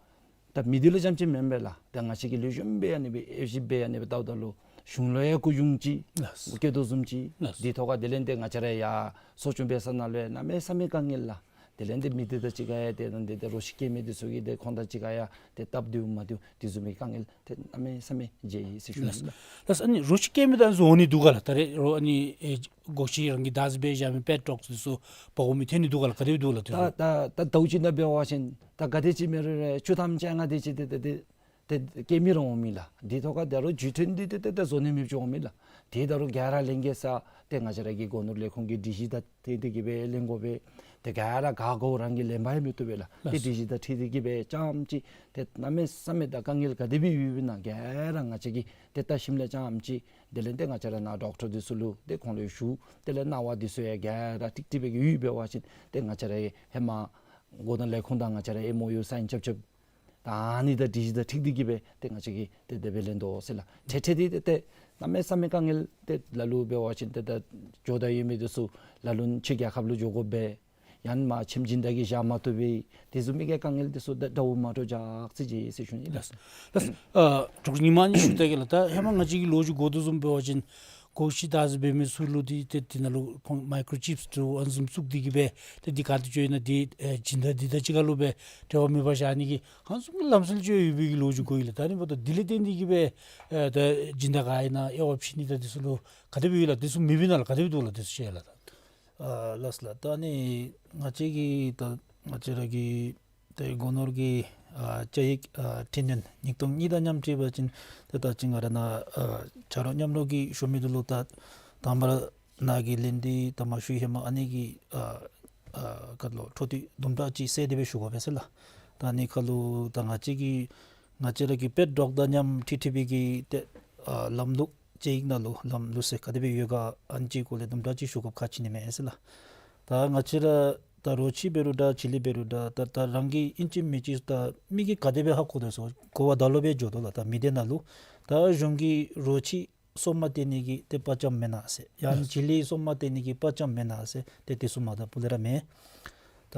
ད་མི་སྡེ་ལུ་རྐྱངམ་ཅིག་མེན་པས་ལགས། ད་ང་བཅས་ཀྱིས་ལེགས་ཤོམ་སྦེ་ཨ་ནི་སྦེ་ཨེ་ཞིབ་སྦེ་ཨ་ནི་སྦེ་བལྟཝ་ད་ལུ་གཞུང་ལུ་ཡང་སྐུ་གཞུང་ཅིག་ལགས། སྐྱོད་དོ་བཟུམ་ཅིག་ལགས། དེ་ཐོག་ཁར་དེ་ལས་ཏེ་ང་བཅས་ར་ཡར་གསོ་སྐྱོང་འབད་ས་ནང་ལུ་ཡང་གནམ་མེད་ས་མེད་དཀའ་ངལ་ལགས། དེ་ལས་ཏེ་མི་སྡེ་དང་གཅིག་ཁར་ཡང་ཏེ་ཏེ་ཏེ་རོ་ཁྱི་སྐྱེ་མི་འདི་ཚུ་གིས་ཏེ་ཁོང་དང་གཅིག་ཁར་ཡང་ཏེ་སྟབས་བདེཝ་མ་བདེཝ་དེ་བཟུམ་མའི་དཀའ་ངལ་ཏེ་གནམ་མེད་ས་མེད་མཇལ་ཡི་ཟེར་ཞུ་ནི་ལགས། ལགས། ཨ་ནི་རོ་ཁྱི་སྐྱེ་མི་དང་འཛོམས་ནི་འདུག་ག་ལགས། ད་རེས་རོ་ཨ་ནི་ཨེ་སྒོ་ཁྱི་རང་གིས་བདག་འཛིན་འབད་བཞག་མི་པེཊ་ཌོག་འདི་ཚུ་འབག་འོང་མི་ཐོན་ནི་འདུག་ག་ལགས། ག་དེ་སྦེ་འདུག་ལགས། དེ་ད་ཚུ་ད་ད་ལྟོ་ཅིག་ནང་འབད་བ་ཅིན་ད་ག་དེ་ཅིག་མེན་རུང་རེ་བཅུ་ཐམ་བཅོ་ལྔ་དེ་ཅིག་ཏེ་ཏེ་ཏེ་ཏེ་སྐྱེ་མི་ར་འོང་མི་ལགས། དེ་ཐོག་ཁར་ད་རུང་བརྒྱུད་འཕྲིན་འདི་ཏེ་ཏེ་ཏེ་བཟོ་ནི་མེདཔ་ཅིག་འོང་མི་ལགས། དེ་ད་རུང་ག་ར་ལེན་གེ་ས་ཏེ་ང་བཅས་ར་གི་སྒོ་ནོར་ལས་ཁུངས་ཀྱི་སྒྲིག་གཞི་དང་འཁྲིལ་ཏེ་གི་སྦེ་ལེན་དགོ་པས། ཏེ་ག་ར་ག་གོཝ་རང་གིས་ལེན་པ་ཡང་མི་བཏུབ་པས་ལགས། ཏེ་ལགས། སྒྲིག་གཞི་དང་འཁྲིལ་ཏེ་གི་སྦེ་རྐྱངམ་ཅིག་ཏེ་གནམ་མེད་ས་མེད་ད་དཀའ་ངལ་ག་དེ་སྦེ་ཡོདཔ་ཨིན་ན་ག་ར་ང་བཅས་ཀྱིས་ཏེ་བལྟ་ཞིནམ་ལས་རྐྱངམ་ཅིག་དེ་ལས་ཏེ་ང་བཅས་ར་ནཱ་ཌོག་ཊར་འདི་ཚུ་ལུ་ཏེ་ཁོང་ལུ་ཞུ། དེ་ལས་གནང་བ་འདི་ཚུ་ཡང་ག་ར་ཀྲིག་ཀྲི་སྦེ་གི་ཡོདཔ་འབད་བ་ཅིན་ཏེ་ང་བཅས་ར་ཧེ་མ་སྒོ་ནོར་ལས་ཁུངས་དང་ང་བཅས་ར་ཨེམ་ཨོ་ཡུ་སའིན་རྐྱབ་རྐྱབ། ད་ཨ་ནི་དང་སྒྲིག་གཞི་དང་འཁྲིལ་ཏེ་གི་སྦེ་ཏེ་ང་བཅས་ཀྱིས་ཏེ་དེ་སྦེ་ལེན་དོ་ཟེར་ལགས། ཏེ་ཏེ་ཏེ་ཏེ་གནམ་མེད་ས་མེད་དཀའ་ངལ་ཏེ་ལ་ལུ་འབད་བ་ཅིན་ཏེ་ད་ཇོ་བདག་ཡོད་མི་འདི་ཚུ་ལ་ལུ་ཕྱི་རྒྱལ་ཁབ་ལུ་འགྱོ་དགོ་པས། ཡང་མ་ཁྱིམ་སྦྱིན་བདག་གིས་བཞག་མ་བཏུབ་པས། དེ་བཟུམ་མའི་གི་དཀའ་ངལ་འདི་ཚུ་ད་འདྲཝ་མ་འདྲཝ་ཅིག་ཅིག་ཡོད་ཟེར་ཞུ་ནི་ལགས། ལགས། ལགས། ཨ་གྲོགས་ཉི་མ་ཨ་ནི་ཞུ་ད་གེ་ལགས། ད་ཧེ་མ་ང་བཅས་ཀྱིས་ལོ་རྒྱུས་གོ་དོ་བཟུམ་འབད་བ་ཅིན་སྒོ་ཁྱི་བདག་འཛིན་འབད་མི་ཚུ་ལུ་འདི་ཏེ་འདི་ནང་ལུ་ཁོང་མའི་ཀྲོ་ཅིབས་འདྲཝ་ཨ་ནི་བཟུམ་བཙུགས་ཏེ་གི་སྦེ་ཏེ་འདི་ག་ཏེ་འགྱོ་ཡི་ན་འདི་ཨེ་སྦྱིན་བདག་འདི་དང་གཅིག་ཁར་ལུ་སྦེ་འབྲེལ་བ་མེད་པར་བཞག་ནི་གི་ཨ་ནི་བཟུམ་གྱི་ལམ་སྲོལ་ཅིག་ཡོད་པའི་གི་ལོ་རྒྱུས་གོ་ཡི་ལགས། ད་ཨ་ནི་འབདཝ་ད་འདི་ལས་བརྟེན་ཏེ་གི་སྦེ་ཨེ་ད་སྦྱིན་བདག་ག་ཨིན་ན་དབྱེ་བ་ཕྱེ་ནི་དང་འདི་ཚུ་ག་དེ་སྦེ་ཡོད་ལགས། འདི་ཚུ་མེདཔ་ཨིན་ན་ལགས། ག་དེ་སྦེ་འདུག་ལགས། འདི་ཚུ་ཤེས་ལགས། ད་ཨ་ལགས་ལགས། ད་ཨ་ནི་ང་བཅས་ཀྱི་ད་ང་བཅས་ར་གི་ཏེ་སྒོ་ནོར་གྱི་ཨ་བཅའ་ཡིག་ཨ་འཕྲི་སྣོན་ཉིས་སྟོང་གཉིས་དང་མཉམ་འཁྲིལ་བ་ཅིན་ཏེ་ད་ཅི་ང་ར་ནཱ་ཨ་ཆ་རོགས་མཉམ་རོགས་ཀྱིས་ཞུ་མི་འདི་ལུ་ད་དང་པ་ར་ནཱ་གི་ལན་འདི་ད་མ་ཞུ་ཧེ་མ་ཨ་ནི་གི་ཨ་ཨ་ག་ལོ་འཕྲོ་མཐུད་དུམ་གྲ་ཅིག་བསལ་ཏེ་སྦེ་ཞུ་དགོ་པས་ཟེར་ལགས། ད་ཨ་ནི་ཁར་ལུ་ད་ང་བཅས་ཀྱི་ང་བཅས་ར་གི་པེཊ་ཌོག་དང་མཉམ་འཁྲིལ་འཁྲིལ་བའི་གི་ཏེ་ཨ་ལམ་ལུགས་བཅའ་ཡིག་ནང་ལུ་ལམ་ལུགས་ཟེར་ག་དེ་སྦེ་ཡོད་ག་ཨ་ནི་ཅིག་སྐོར་ལས་དུམ་གྲ་ཅིག་ཞུ་དགོཔ་ཁག་ཆེ་ནི་མས་ཟེར་ལགས། ད་ང་བཅས་ར་ད་རོ་ཁྱི་འབད་རུང་འདྲ་བྱི་ལི་འབད་རུང་འདྲ་ད་ད་རང་གིས་ཨིན་ཅི་མིན་ཅི་ད་མི་གིས་ག་དེ་སྦེ་ཧ་གོ་དོ་ཟེར་གོ་བ་ད་ལོག་སྦེ་འགྱོ་དོ་ལགས། ད་མི་སྡེ་ནང་ལུ་ད་གཞུང་གིས་རོ་ཁྱི་སོ་མ་སྟེར་ནི་གི་ཏེ་དཔའ་བཅམ་མེན་ན་ཟེར། ཡང་བྱི་ལི་སོ་མ་སྟེར་ནི་གི་དཔའ་བཅམ་མེན་ན་ཟེར། ཏེ་དེ་ཚུ་མ་ད་སྤུ་ལས་ར་མེད། ད་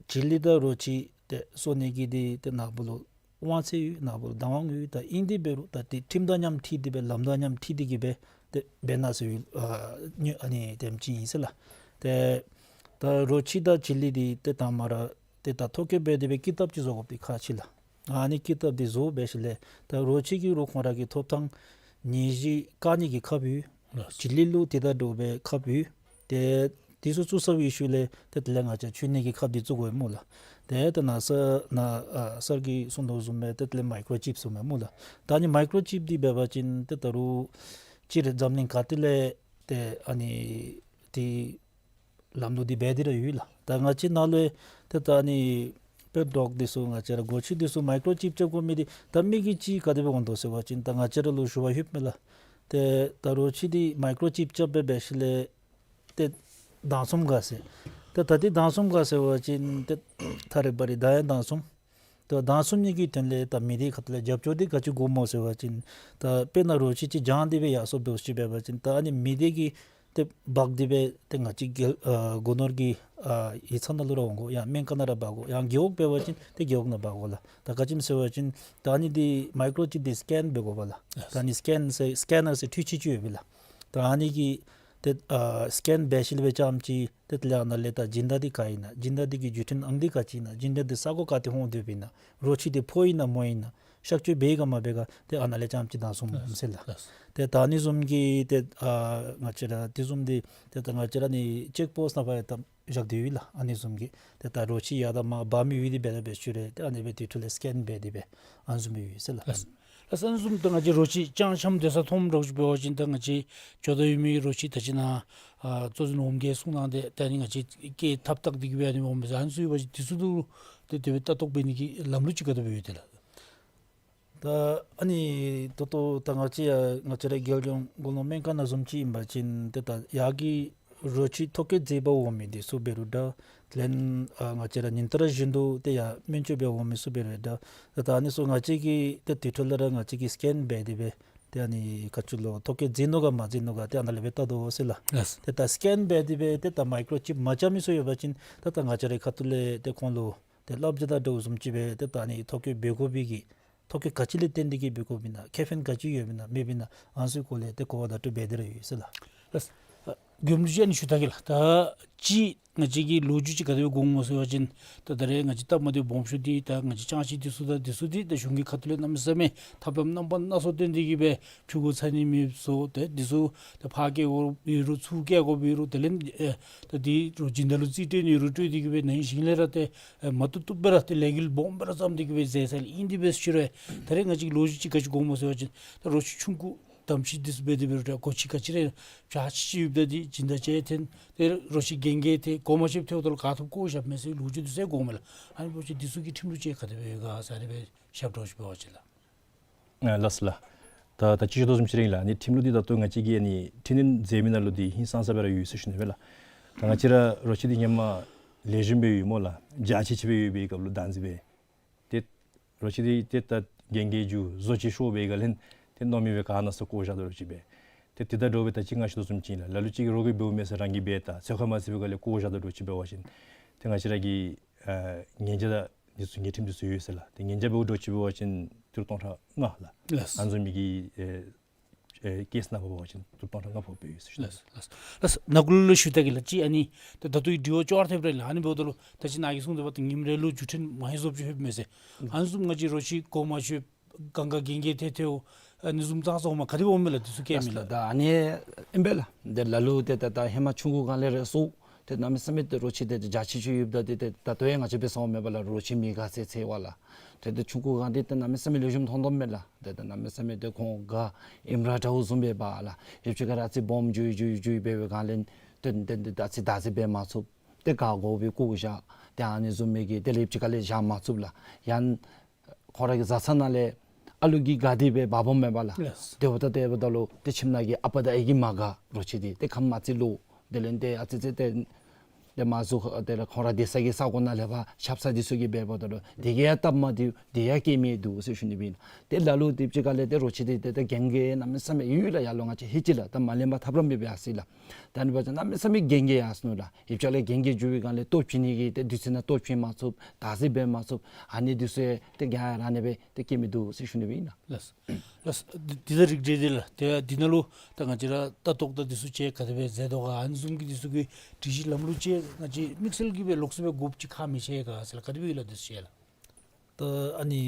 བྱི་ལི་དང་རོ་ཁྱི་ཏེ་གསོ་ནི་གི་འདི་ཏེ་ནཱ་བུ་ལུ་དབང་ཚད་ཡོད། ནཱ་བུ་ལུ་བདག་དབང་ཡོད། ད་ཨིན་ཏེ་འབད་རུང་ད་ཏེ་ཁྲིམས་དང་མཉམ་འཁྲིལ་ཏེ་སྦེ་ལམ་དང་མཉམ་འཁྲིལ་ཏེ་གི་སྦེ་ཏེ་འབད་གནང་ཟེར་ཡོད། ཨ་ཉོ་ཨ་ནི་དེམ་ཅིག་ཨིན་ཟེར་ལགས། ཏེ་ད་རོ་ཁྱི་དང་བྱི་ལི་འདི་ཏེ་དང་པ་ར་ཏེ་ད་ཐོ་བཀོད་འབད་དེ་སྦེ་ཀི་དེབ་ཅིག་བཟོ་དགོཔ་འདི་ཁག་ཆེ་ལགས། ཨ་ནི་ཀི་དེབ་འདི་བཟོ་འབད་ཞིནམ་ལས་ད་རོ་ཁྱི་གི་རུང་ཁོང་ར་གི་ཐོབ་ཐང་ནད་གཞི་བཀག་ནི་གི་ཁབ་ཡོད། ལགས། བྱི་ལི་ལུ་དེ་དང་འདྲཝ་སྦེ་ཁབ་ཡོད། ཏེ་དེ་ཚུ་བཙུགས་ཚར་བའི་ཤུལ་ལས་ཏེ་དེ་ལས་ང་བཅས་འཁྱུ་ནི་གི་ཁབ་འདི་བཙུགས་དགོ་སྨོ་ལགས། ཏེ་ད་ནཱ་སར་ནཱ་ཨ་སར་གྱིས་གསུངས་དོ་བཟུམ་སྦེ་ཏེ་དེ་ལས་མའི་ཀྲོ་ཅིབས་ཟེར་མས་སྨོ་ལགས། ད་ཨ་ནི་མའི་ཀྲོ་ཅིབས་འདི་འབད་བ་ཅིན་ཏེ་ད་རུང་སྤྱིར་འཛམ་གླིང་ག་ཏེ་ལས་ཏེ་ཨ་ནི་ཏེ་ལམ་ལུགས་འདི་འབད་དེ་ར་ཡོད་ལགས། ད་ང་བཅས་ནཱ་ལུ་ཏེ་ད་ཨ་ནི་པེཊ་ཌོག་འདི་ཚུ་ང་བཅས་ར་སྒོ་ཁྱི་འདི་ཚུ་མའི་ཀྲོ་ཅིབས་རྐྱབ་དགོ་མི་འདི་ད་མི་གིས་ཅིག་ག་དེ་སྦེ་འོང་དོ་ཟེར་བ་ཅིན་ད་ང་བཅས་ར་ལུ་ཞུ་བ་ཡོདཔ་མས་ལགས། ཏེ་ད་རོ་ཁྱི་འདི་མའི་ཀྲོ་ཅིབས་རྐྱབ་སྦེ་འབད་ཞིནམ་ལས་ཏེ་བདག་འཛིན་ག་ཟེར། ཏེ་ད་འདི་བདག་འཛིན་ག་ཟེར་བ་ཅིན་ཏེ་ཐ་རེ་བ་རེ་ད་ཡང་བདག་འཛིན། ཏེ་བདག་འཛིན་ནི་གི་དོན་ལས་ད་མི་སྡེ་ཁ་ཐུག་ལས་རྒྱབ་སྐྱོར་འདི་ག་ཅི་དགོཔ་སྨོ་ཟེར་བ་ཅིན་ད་དཔེར་ན་རོ་ཁྱི་ཅིག་བྱང་སྟེ་སྦེ་ཡར་སོང་འབད་ཞིནམ་འབད་བ་ཅིན་ད་ཨ་ནི་མི་སྡེ་གིས་ཏེ་འབག་སྟེ་སྦེ་ཏེ་ང་བཅས་རྒེད་ཨ་སྒོ་ནོར་གྱི་ཨ་ཡིག་ཚང་ནང་ལུ་ར་འོང་དགོ། ཡང་སྨན་ཁང་ནང་ར་འབག་དགོ། ཡང་རྒེད་འོག་འབད་བ་ཅིན་ཏེ་རྒེད་འོག་ནང་འབག་དགོ་ལགས། ད་ག་ཅི་སྨོ་ཟེར་བ་ཅིན་ད་ཨ་ནི་འདི་མའི་ཀྲོ་ཅིབས་འདི་སི་ཀེན་འབད་དགོ་པས་ལགས། ད་ཨ་ནི་སི་ཀེན་ཟེར་སི་ཀེ་ནར་ཟེར་འཕྲུལ་ཆས་ཅིག་ཡོད་པས་ལགས། ད་ཨ་ནི་གིས་ ཏེ་ཨ་སི་ཀེན་འབད་ཞིནམ་སྦེ་རྐྱངམ་ཅིག་ཏེ་དེ་ལས་ཨ་ནཱ་ལས་ད་སྦྱིན་བདག་འདི་ག་ཨིན་ན། སྦྱིན་བདག་འདི་གི་བརྒྱུད་འཕྲིན་ཨང་འདི་ག་ཅི་ཨིན་ན། སྦྱིན་བདག་འདི་ས་གོ་ག་ཏེ་ལྷོད་དེ་ཡོདཔ་ཨིན་ན། རོ་ཁྱི་འདི་ཕོ་ཨིན་ན་མོ་ཨིན་ན། གཤག་བཅོས་འབད་ག་མ་འབད་ག་ཏེ་ཨ་ནཱ་ལས་རྐྱངམ་ཅིག་ད་བཟུམ་ཨིན་ཟེར་ལགས། ལགས། ཏེ་ད་ཨ་ནི་བཟུམ་གྱི་ཏེ་ཨ་ང་བཅས་ར་དེ་བཟུམ་འདི་ཏེ་ད་ང་བཅས་ར་ནི་ཅེཀ་པོསཊ་ནང་ཕར་ཡང་ད་བཞག་སྟེ་ཡོད་ལགས། ཨ་ནི་བཟུམ་གྱི་ཏེ་ད་རོ་ཁྱི་ཡར་དང་མར་འབག་མི་ཡོད་དེ་འབད་ད་འབད་ཞུ་རུང་ཏེ་ཨ་ནི་སྦེ་དེ་འཕྲོ་ལས་སི་ཀེན་འབད་དེ་སྦེ་ཨ་ནི་བཟུམ་སྦེ་ཡོད་ཟེར་ལགས། ལགས། ལགས། ཨ་ནི་བཟུམ་ད་ང་བཅས་རོ་ཁྱི་ཅང་ཤམ་སྡོད་ས་མཐོངམ་འདྲཝ་ཅིག་འབད་བ་ཅིན་ད་ང་བཅས་ཇོ་བདག་ཡོད་མི་རོ་ཁྱི་ད་ཅི་ནཱ་ཨ་གཙོ་འཛིན་འོགམ་གིས་གསུང་གནང་སྟེ་ད་ཨ་ནི་ང་བཅས་སྐད་ཐབས་བརྟག་སྟེ་གི་སྦེ་ཨ་ནི་འོངམ་མས་ཟེར། ཨ་ནི་ཚུ་ཡོད་པ་ཅིན་དེ་ཚུ་ལུ་ཏེ་དེ་སྦེ་ལྟ་རྟོག་འབད་ནི་གི་ལམ་ལུགས་ཅིག་ག་དེ་སྦེ་ཡོད་དེ་ལགས། ད་ཨ་ནི་ད་ལྟོ་ད་ང་བཅས་ཡང་ང་བཅས་ར་རྒྱལ་ཡོངས་མགོ་ལོག་སྨན་ཁང་ནང་བཟུམ་ཅིག་ཨིན་པ་ཅིན་ཏེ་ད་ཡར་གྱི་རོ་ཁྱི་ཐོ་བཀོད་མཛདཔ་འོང་མི་འདི་ཚུ་འབད་རུང་འདྲ། དེ་ལས་ཨ་ང་བཅས་ར་ཉིན་ལྟར་བཞིན་དུ་ཏེ་ཡར་སྨན་བཅོས་འབད་འོང་མི་ཚུ་འབད་རུང་འདྲ། ད་ཨ་ནི་ཚུ་ང་བཅས་ཀྱིས་ཏེ་དེ་འཕྲོ་ལས་ར་ང་བཅས་ཀྱིས་སི་ཀེན་འབད་དེ་སྦེ་ཏེ་ཨ་ནི་ག་ཅི་ལོ་ཐོ་བཀོད་མཛད་ནུག་ག་མ་མཛད་ནུག་ག་ཏེ་ཨ་ནཱ་ལས་སྦེ་བལྟ་དོ་ཟེར་ལགས། ལགས། ཏེ་ད་སི་ཀེན་འབད་དེ་སྦེ་ཏེ་ད་མའི་ཀོརོ་ཅིབ་མ་རྐྱབ་མི་ཚུ་ཡོད་པ་ཅིན་ད་ད་ང་བཅས་རའི་ཁ་ཐུག་ལས་ཏེ་ཁོང་ལུ་ཏེ་སླབ་བྱ་དང་འདྲཝ་བཟུམ་ཅིག་སྦེ་ཏེ་ད་ཨ་ནི་ཐོ་བཀོད་འབད་དགོ་པའི་གི་ཐོ་བཀོད་ག་ཅི་ལས་བརྟེན་ཏེ་གིས་འབད་དགོཔ་ཨིན་ན། ཁེ་ཕན་ག་ཅི་ཡོདཔ་ཨིན་ན་མེདཔ་ཨིན་ན་ཨ་ནི་ཚུ་སྐོར་ལས་ཏེ་གོ་བ་བརྡ་སྤྲོད་འབད་དེ་ར་ཡོད་ཟེར་ལགས། ལགས། ཨ་མགྱོནམ་ཅིག་ཨ་ནི་ཞུ་ད་གེ་ལགས། ད་ཅི་ང་བཅས་ཀྱིས་ལོ་རྒྱུས་ཅིག་ག་དེ་སྦེ་གོ་འོང་མས་ཟེར་བ་ཅིན་ད་ད་རེས་ང་བཅས་སྟབས་མ་བདེཝ་སྦོམ་ཤོས་འདི་ད་ང་བཅས་ཅང་ཤེས་འདི་ཚུ་དང་འདི་ཚུ་འདི་ད་གཞུང་གི་ཁ་ཐུག་ལས་གནམ་མེད་ས་མེད་ཐབས་ལམ་རྣམ་པ་སྣ་ཚོགས་བཏོན་ཏེ་གིས་སྦེ་ཕྲུ་གུ་འཚོ་ནི་མེདཔ་བཟོ། ཏེ་འདི་ཚུ་ཏེ་ཕར་སྐྱེལ་དགོཔ་ཡོད་རུང་ཚུར་སྐྱེལ་དགོཔ་ཡོད་རུང་དེ་ལས་ཨེ་ད་འདི་རོགས་སྦྱིན་བདག་ལུ་རྩིས་སྤྲོད་ནི་ཡོད་རུང་སྤྲོད་དེ་གིས་སྦེ་ནཱ་གཞི་ལས་ར་ཏེ་ཨེ་མ་བཏུབ་བཏུབ་སྦེ་ར་ཏེ་ལས་འགུལ་སྦོམ་སྦེ་ར་བརྩམས་ཏེ་གིས་སྦེ་མཛད་ས་ལས་ཨིན། དེ་སྦེ་ཞུ་རུང་ད་རེས་ང་བཅས་ཀྱིས་ལོ་རྒྱུས་ཅིག་ག་དེ་སྦེ་གོ་འོང་མས་ཟེར་བ་ཅིན་ད་རོ་ཁྱི་ཆུང་ཀུ་དམ་ཤེས་འདི་ཚུ་འབད་དེ་འབད་རུང་ད་གོ་ཁྱི་ག་ཅི་ར་བྱ་ཁྱི་ཅིག་ཡོདཔ་ད་འདི་སྦྱིན་བདག་ཅིག་འཐེན་ཏེ་རོ་ཁྱི་རྒན་རྒས་ཏེ་གོ་མ་ཆོདཔ་ཐལཝ་ད་ལུ་ག་ཐོབ་བཀོ་བཞགཔ་མས་ཟེར་ལོ་རྒྱུས་འདི་ཚུ་གོཝ་མས་ལགས། ཨ་ནི་འབད་བ་ཅིན་འདི་ཚུ་གི་ཁྲིམས་ལུགས་ཅིག་ག་དེ་སྦེ་ཡོད་ག་ཟེར་ཨ་ནི་སྦེ་ཞུ་དོ་ཟེར་འབད་བ་ཅིན་ལགས། ཨ་ལགས་སོ་ལགས། ད་ད་ཅི་ཞུ་དོ་བཟུམ་ཅིག་ར་ཨིན་ལགས། ཨ་ནི་ཁྲིམས་ལུགས་འདི་ད་ལྟོ་ང་བཅས་ཀྱིས་ཨ་ནི་འཕྲི་སྣོན་མཛད་མི་ནང་ལུ་འདི་ཧིང་སངས་ས་སྦེ་ར་ཡོད་ཟེར་ཞུ་ནི་སྦེ་ལགས། ད་ང་བཅས་ར་རོ་ཁྱི་འདི་ཧེ་མ་ལེགས་ཤོམ་སྦེ་ཡོད་སྨོ་ལགས། འཇའ་ཆི་ཆི་སྦེ་ཡོད་པའི་སྐབས་ལུ་བདག་འཛིན་འབད། ཏེ་རོ་ཁྱི་འདི་ཏེ་ད་རྒན་རྒས་འགྱོ་བཟོ་ཅིག་ཤོར་བའི་སྒང་ལས་ཏེ་མནོ་མེད་སྦེ་ག་ན་ས་བཀོ་བཞག་དོ་རོ་ཁྱི་སྦེ། ཏེ་དེ་དང་འདྲཝ་སྦེ་ད་ཅི་ང་ཞུ་དོ་བཟུམ་ཅིག་ཨིན་ལགས། ལ་ལུ་ཅིག་གིས་རོགས་ཀྱིས་འབདཝ་མས་ཟེར་རང་གིས་འབད་ད་ཚོད་ཁ་མ་བརྩི་བའི་སྒང་ལས་བཀོ་བཞག་དོ་རོ་ཁྱི་འབད་བ་ཅིན་ཏེ་ང་བཅས་ར་གི་ཨ་ཉེས་བྱ་དང་འདི་ཚུ་ཉེས་ཁྲིམས་འདི་ཚུ་ཡོད་ཟེར་ལགས། ཏེ་ཉེས་བྱ་འབདཝ་འདྲཝ་ཅིག་འབད་བ་ཅིན་ཏི་རུ་སྟོང་ཕྲག་ལྔ་ལགས། ལགས། ཨ་ནི་བཟུམ་མའི་གི་ཨེ་ཨེ་ཀེསི་ནང་འབད་བ་ཅིན་ཏི་རུ་སྟོང་ཕྲག་ལྔ་ཕོགཔ་སྦེ་ཡོད་ཟེར་ཞུ་ནི། ལགས་ལགས་ལགས། ནཱ་གུ་ལུ་ཞུ་ད་གེ་ལགས། ཅིག་ཨ་ནི་ད་ད་ལྟོའི་དྲི་བ་ཅོག་ར་འཐདཔ་ར་ཨིན་ལགས། ཨ་ནི་འབདཝ་ད་ལུ་ད་ཅི་ནཱ་གིས་གསུངས་དོ་བ་ད་ཉིནམ་རེ་ལུ་བརྒྱུད་འཕྲིན་མ་ཧེ་བཟོཝ་ཅིག་ལྷོདཔ་མས་ཟེར། ཨ་ནི་བཟུམ་ང་བཅས་རོ་ཁྱི་གོ་མ་ཆོདཔ་གང་ག་རྒན་རྒས་ཐལ་ཐལཝ་ཨ་ནི་བཟུམ་ཙང་ཙང་འོང་མས། ག་དེ་སྦེ་འོང་མས་ལགས། འདི་ཚུ་སྐྱེལ་མི་ལགས། ད་ཨ་ནི་ཨིན་པས་ལགས། ཏེ་ལ་ལུ་ཏེ་ད་ད་ཧེ་མ་ཆུང་ཀུ་སྒང་ལས་ར་སོང་། ཏེ་གནམ་མེད་ས་མེད་ཏེ་རོ་ཁྱི་འདི་ཏེ་འཇའ་ཆི་ཆི་ཡོདཔ་ད་འདི་ཏེ་ད་ལྟོ་ཡང་ང་བཅས་འབད་ས་འོང་མས་པ་ལགས། རོ་ཁྱི་མི་དགའ་ཚད་ཚད་བ་ལགས། ཏེ་ཏེ་ཆུང་ཀུ་སྒང་འདི་ཏེ་གནམ་མེད་ས་མེད་ལེགས་ཤོམ་མཐོང་དོ་མས་ལགས། ཏེ་ཏེ་གནམ་མེད་ས་མེད་ཏེ་ཁོང་ག་ཨིནམ་ར་འདྲཝ་བཟུམ་སྦེ་འབད་ལགས། ཡུདཔ་ཅིག་ཁར་ཨ་ཙི་སྦོམ་འགྱོ་འགྱོ་འགྱོ་འབད་བའི་སྒང་ལས་ཏེ་ཏེ་ཏེ་ཨ་ཙི་བདག་འཛིན་འབད་མ་ཚུགས། ཏེ་ག་དགོ་པའི་བཀོ་བཞག། ཏེ་ཨ་ནི་བཟུམ་མའི་གི་ཏེ་ཡུདཔ་ཅིག་ཁར་ལས་བཞག་མ་ཚུགས་ལགས། ཡང་ཁོང་ར་གི་བཟའ་ཚང་ནང་ལས་ཨ་ལུ་གིས་དགའ་སྟེ་སྦེ་འབག་འོངམ་མས་པ་ལགས། ལགས། དེ་འབདཝ་ད་དེ་འབདཝ་ད་ལུ་ཏེ་ཁྱིམ་ནང་གི་ཨ་པ་དང་ཨའི་གིས་མ་དགའ། རོ་ཁྱི་འདི་ཏེ་ཁམས་ཨ་ཙི་ལོག། དེ་ལས་ཏེ་ཨ་ཙི་ཙི་ཏེ་ཏེ་མ་ཟུག་ཏེ་ལགས་ཁོང་ར་སྡོད་ས་གི་ས་གོ་ནང་ལས་ཕར་ཆབ་གསང་འདི་ཚུ་གིས་འབདཝ་ད་ལུ་དེ་གིས་ཡང་སྟབས་མ་བདེཝ་དེ་ཡང་སྐྱེ་མི་འདུག་ཟེར་ཞུ་ནི་སྦེ་ཨིན། ཏེ་ལ་ལུ་ཡུདཔ་ཅིག་ཁར་ལས་ཏེ་རོ་ཁྱི་འདི་ཏེ་ཏེ་རྒན་རྒས་གནམ་མེད་ས་མེད་ཡོད་ལགས། ཡར་ལུ་ང་བཅས་ཧེ་ཅི་ལགས། ད་མ་ལེན་པར་ཐབས་ར་མེད་པས་ཨ་ཙི་ལགས། ད་ཨ་ནི་འབད་བ་ཅིན་གནམ་མེད་ས་མེད་རྒན་རྒས་ཡར་སོ་ནུག་ལགས། ཡུདཔ་ཅིག་ལས་རྒན་རྒས་འགྱོ་བའི་སྒང་ལས་ལྟོ་བྱིན་ནི་གི་ཏེ་དུས་ཚོད་ནང་ལྟོ་བྱིན་མ་ཚུགས། བདག་འཛིན་འབད་མ་ཚུགས། ཨ་ནི་འདི་ཚུ་ཡང་ཏེ་རྒྱ་ར་ནི་སྦེ་ཏེ་སྐྱེ་མི་འདུག་ཟེར་ཞུ་ནི་སྦེ་ཨིན་ལགས། ལགས། ལགས། འདི་འདི་ད་རིགས་འགྲེ་འདི་ལགས། ཏེ་འདི་ནང་ལུ་ད་ང་བཅས་ར་ལྟ་རྟོག་དང་འདི་ཚུ་ཅིག་ག་དེ་སྦེ་མཛད་དོ་ག། ཨ་ནི་བཟུམ་གྱི་འདི་ཚུ་གི་སྒྲིག་གཞི་ལམ་ལུགས་ཅིག་ང་བཅས་དམིགས་བསལ་གྱི་སྦེ་ལོགས་སུ་སྦེ་དགོཔ་ཅིག་ཁག་མི་ཆེ་ག་ཟེར་ལགས། ག་དེ་སྦེ་ཨིན་ལགས་འདི་ཚུ་ཅིག་ལགས། ད་ཨ་ནི་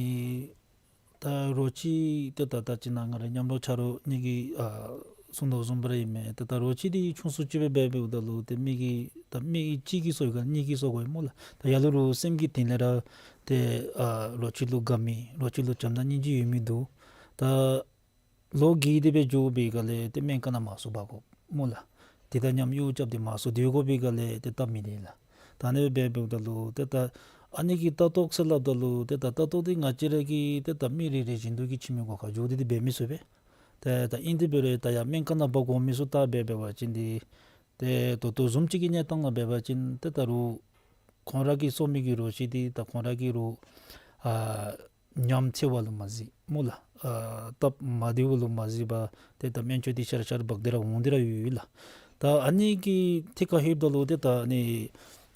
ད་རོ་ཁྱི་ཏེ་ད་ད་ཅི་ནཱ་ང་ར་མཉམ་རོགས་ཆ་རོགས་གཉིས་ཀྱིས་ཨ་གསུང་དོ་བཟུམ་སྦེ་ར་ཨིན་མས། ཏེ་ད་རོ་ཁྱི་འདི་ཆུང་སུ་ཅིག་སྦེ་འབད་འབདཝ་ད་ལུ་ཏེ་མི་གིས་ད་མི་གཅིག་གིས་གསོ་ཡི་ག་གཉིས་ཀྱིས་གསོ་དགོ་ཡི་སྨོ་ལགས། ད་ཡར་ལུ་རུང་སེམས་ཀྱི་གཏིང་ལས་ར་ཏེ་ཨ་རོ་ཁྱི་ལུ་དགའ་མི་རོ་ཁྱི་ལུ་བྱམས་དང་སྙིང་རྗེ་ཡོད་མི་འདུག། ད་ལོ་རྒས་ཏེ་སྦེ་འགྱོ་བའི་སྒང་ལས་ཏེ་སྨན་ཁང་ནང་མང་སུ་འབག་དགོ་སྨོ་ལགས། དེ་དང་མཉམ་གཡོག་རྐྱབ་སྟེ་མང་སུ་སྡོད་དགོ་པའི་སྒང་ལས་ཏེ་སྟབས་མི་ལེགས་ལགས། ད་ཨ་ནི་སྦེ་འབདཝ་ད་ལུ་ཏེ་ད་ཨ་ནི་གི་ལྟ་རྟོག་ཟེར་སླབ་ད་ལུ་ཏེ་ད་ལྟ་རྟོག་འདི་ང་བཅས་ར་གིས་ཏེ་ད་མི་རེ་རེ་བཞིན་དུ་གིས་ཁྱིམ་གྱི་སྒོ་ཁར་འགྱོ་སྟེ་འདི་འབད་མི་ཚུགས་པས། ཏེ་ད་ཨིན་ཏེ་འབད་རུང་ད་ཡར་སྨན་ཁང་ནང་འབག་འོང་མི་ཚུ་ལྟ་འབད་འབད་བ་ཅིན་འདི་ཏེ་ད་ལྟོ་བཟུམ་ཅིག་གི་གནས་སྟངས་ནང་འབད་བ་ཅིན་ཏེ་ད་རུང་ཁོང་ར་གིས་གསོ་མི་གི་རོ་ཁྱི་འདི་ད་ཁོང་ར་གིས་རུང་ཨ་ཉམས་ཚད་བ་ལུ་མ་གཟིགས་སྨོ་ལགས། ཨ་སྟབས་མ་བདེཝ་ལུ་མ་གཟིགས་པར་ཏེ་ད་སྨན་བཅོས་འདི་ཤར་ཤར་འབག་སྟེ་ར་འོང་སྟེ་ར་ཡོད་ཡོད་ལགས། ད་ཨ་ནི་གི་ཐད་ཁར་ལྷོདཔ་ད་ལུ་ཏེ་ད་ཨ་ནི་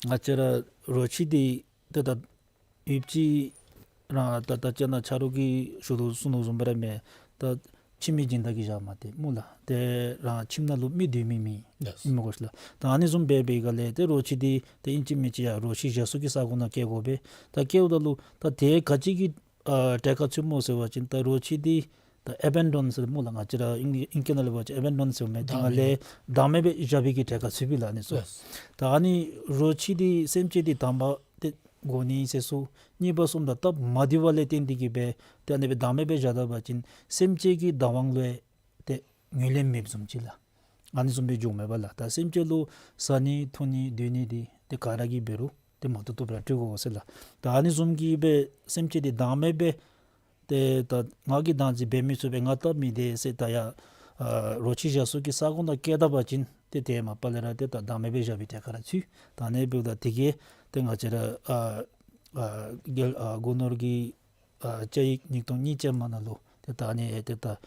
ང་བཅས་ར་རོ་ཁྱི་འདི་ཏེ་ད་ཡུདཔ་ཅིག་ར་ད་ད་ཅི་ནཱ་ཆ་རོགས་ཀྱིས་ཞུ་དོ་གསུང་དོ་བཟུམ་སྦེ་ར་མས། ད་ ཁྱིམ་གྱི་སྦྱིན་བདག་གིས་བཞག་མ་སྟེར་སྨོ་ལགས། ཏེ་རང་ཁྱིམ་ནང་ལུ་མི་སྡོད་མི་མེད། ལགས། མི་དགོ་ཤིག་ལགས། ད་ཨ་ནི་བཟུམ་སྦེ་འབད་བའི་སྒང་ལས་ཏེ་རོ་ཁྱི་འདི་ཏེ་ཨིན་ཅི་མིན་ཅི་ཡར་རོ་ཁྱི་བཞག་ས་གི་ས་གོ་ནང་བསྐྱལ་དགོ་པས། ད་བསྐྱལཝ་ད་ལུ་ད་དེ་ག་ཅི་གི་ཨ་གྲལ་ཁར་ཚུདཔ་སྨོ་ཟེར་བ་ཅིན་ད་རོ་ཁྱི་འདི་ད་ཨེ་བེན་ཌོན་ཟེར་སྨོ་ལགས། ང་བཅས་ར་ཨིང་ཨིང་སྐད་ནང་ལས་འབད་བ་ཅིན་ཨེ་བེན་ཌོན་ཟེར་མི་དེ་བདག་ལས་མེད། བདག་མེད་སྦེ་བཞག་པའི་གི་གྲལ་ཁར་ཚུད་པས་ལགས་ཨ་ནི་ཚུ། ལགས། ད་ཨ་ནི་རོ་ཁྱི་འདི་སེམས་ཅན་འདི་དང་པ་ཏེ་དགོ་ནི་ཟེར་ཚུ་གཉིས་པ་གསུམ་དང་སྟབས་མ་བདེ་བ་ལས་བརྟེན་ཏེ་གིས་སྦེ་ཏེ་ཨ་ནི་སྦེ་བདག་མེད་སྦེ་བཞག་ད་པ་ཅིན་སེམས་ཅན་གྱི་བདག་དབང་ལུ་ཏེ་ངོས་ལེན་མེདཔ་བཟུམ་ཅིག་ལགས། ཨ་ནི་བཟུམ་སྦེ་འགྱོཝ་མས་པ་ལགས། ད་སེམས་ཅན་ལུ་བཟའ་ནི་འཐུང་ནི་སྡོད་ནི་འདི་ཏེ་ག་ར་གིས་འབད་རུང་ཏེ་མ་བཏུབ་བཏུབ་ར་སྤྲོད་དགོ་ཟེར་ལགས། ད་ཨ་ནི་བཟུམ་གྱི་སྦེ་སེམས་ཅན་འདི་བདག་མེད་སྦེ་ཏེ་ད་ང་གིས་བདག་འཛིན་འབད་མི་ཚུགས་པས། ང་སྟབས་མི་བདེ་ཟེར་ད་ཡར་ཨ་རོ་ཁྱི་བཞག་ས་གི་ས་གོ་ནང་བསྐྱལ་ད་པ་ཅིན་ཏེ་དེ་མ་པ་ལས་ར་ཏེ་ད་བདག་མེད་སྦེ་བཞག་པའི་གྲལ་ཁར་ར་ཚུད། ད་ཨ་ནི་འབདཝ་ད་དེ་གིས་ཏེ་ང་བཅས་ར་ཨ་ཨ་རྒྱལ་ཨ་སྒོ་ནོར་གྱི་ཨ་བཅའ་ཡིག་ཉིས་སྟོང་གཉིས་ཅན་མ་ནང་ལུ་ཏེ་ད་ཨ་ནི་ཏེ་ད་ཨ་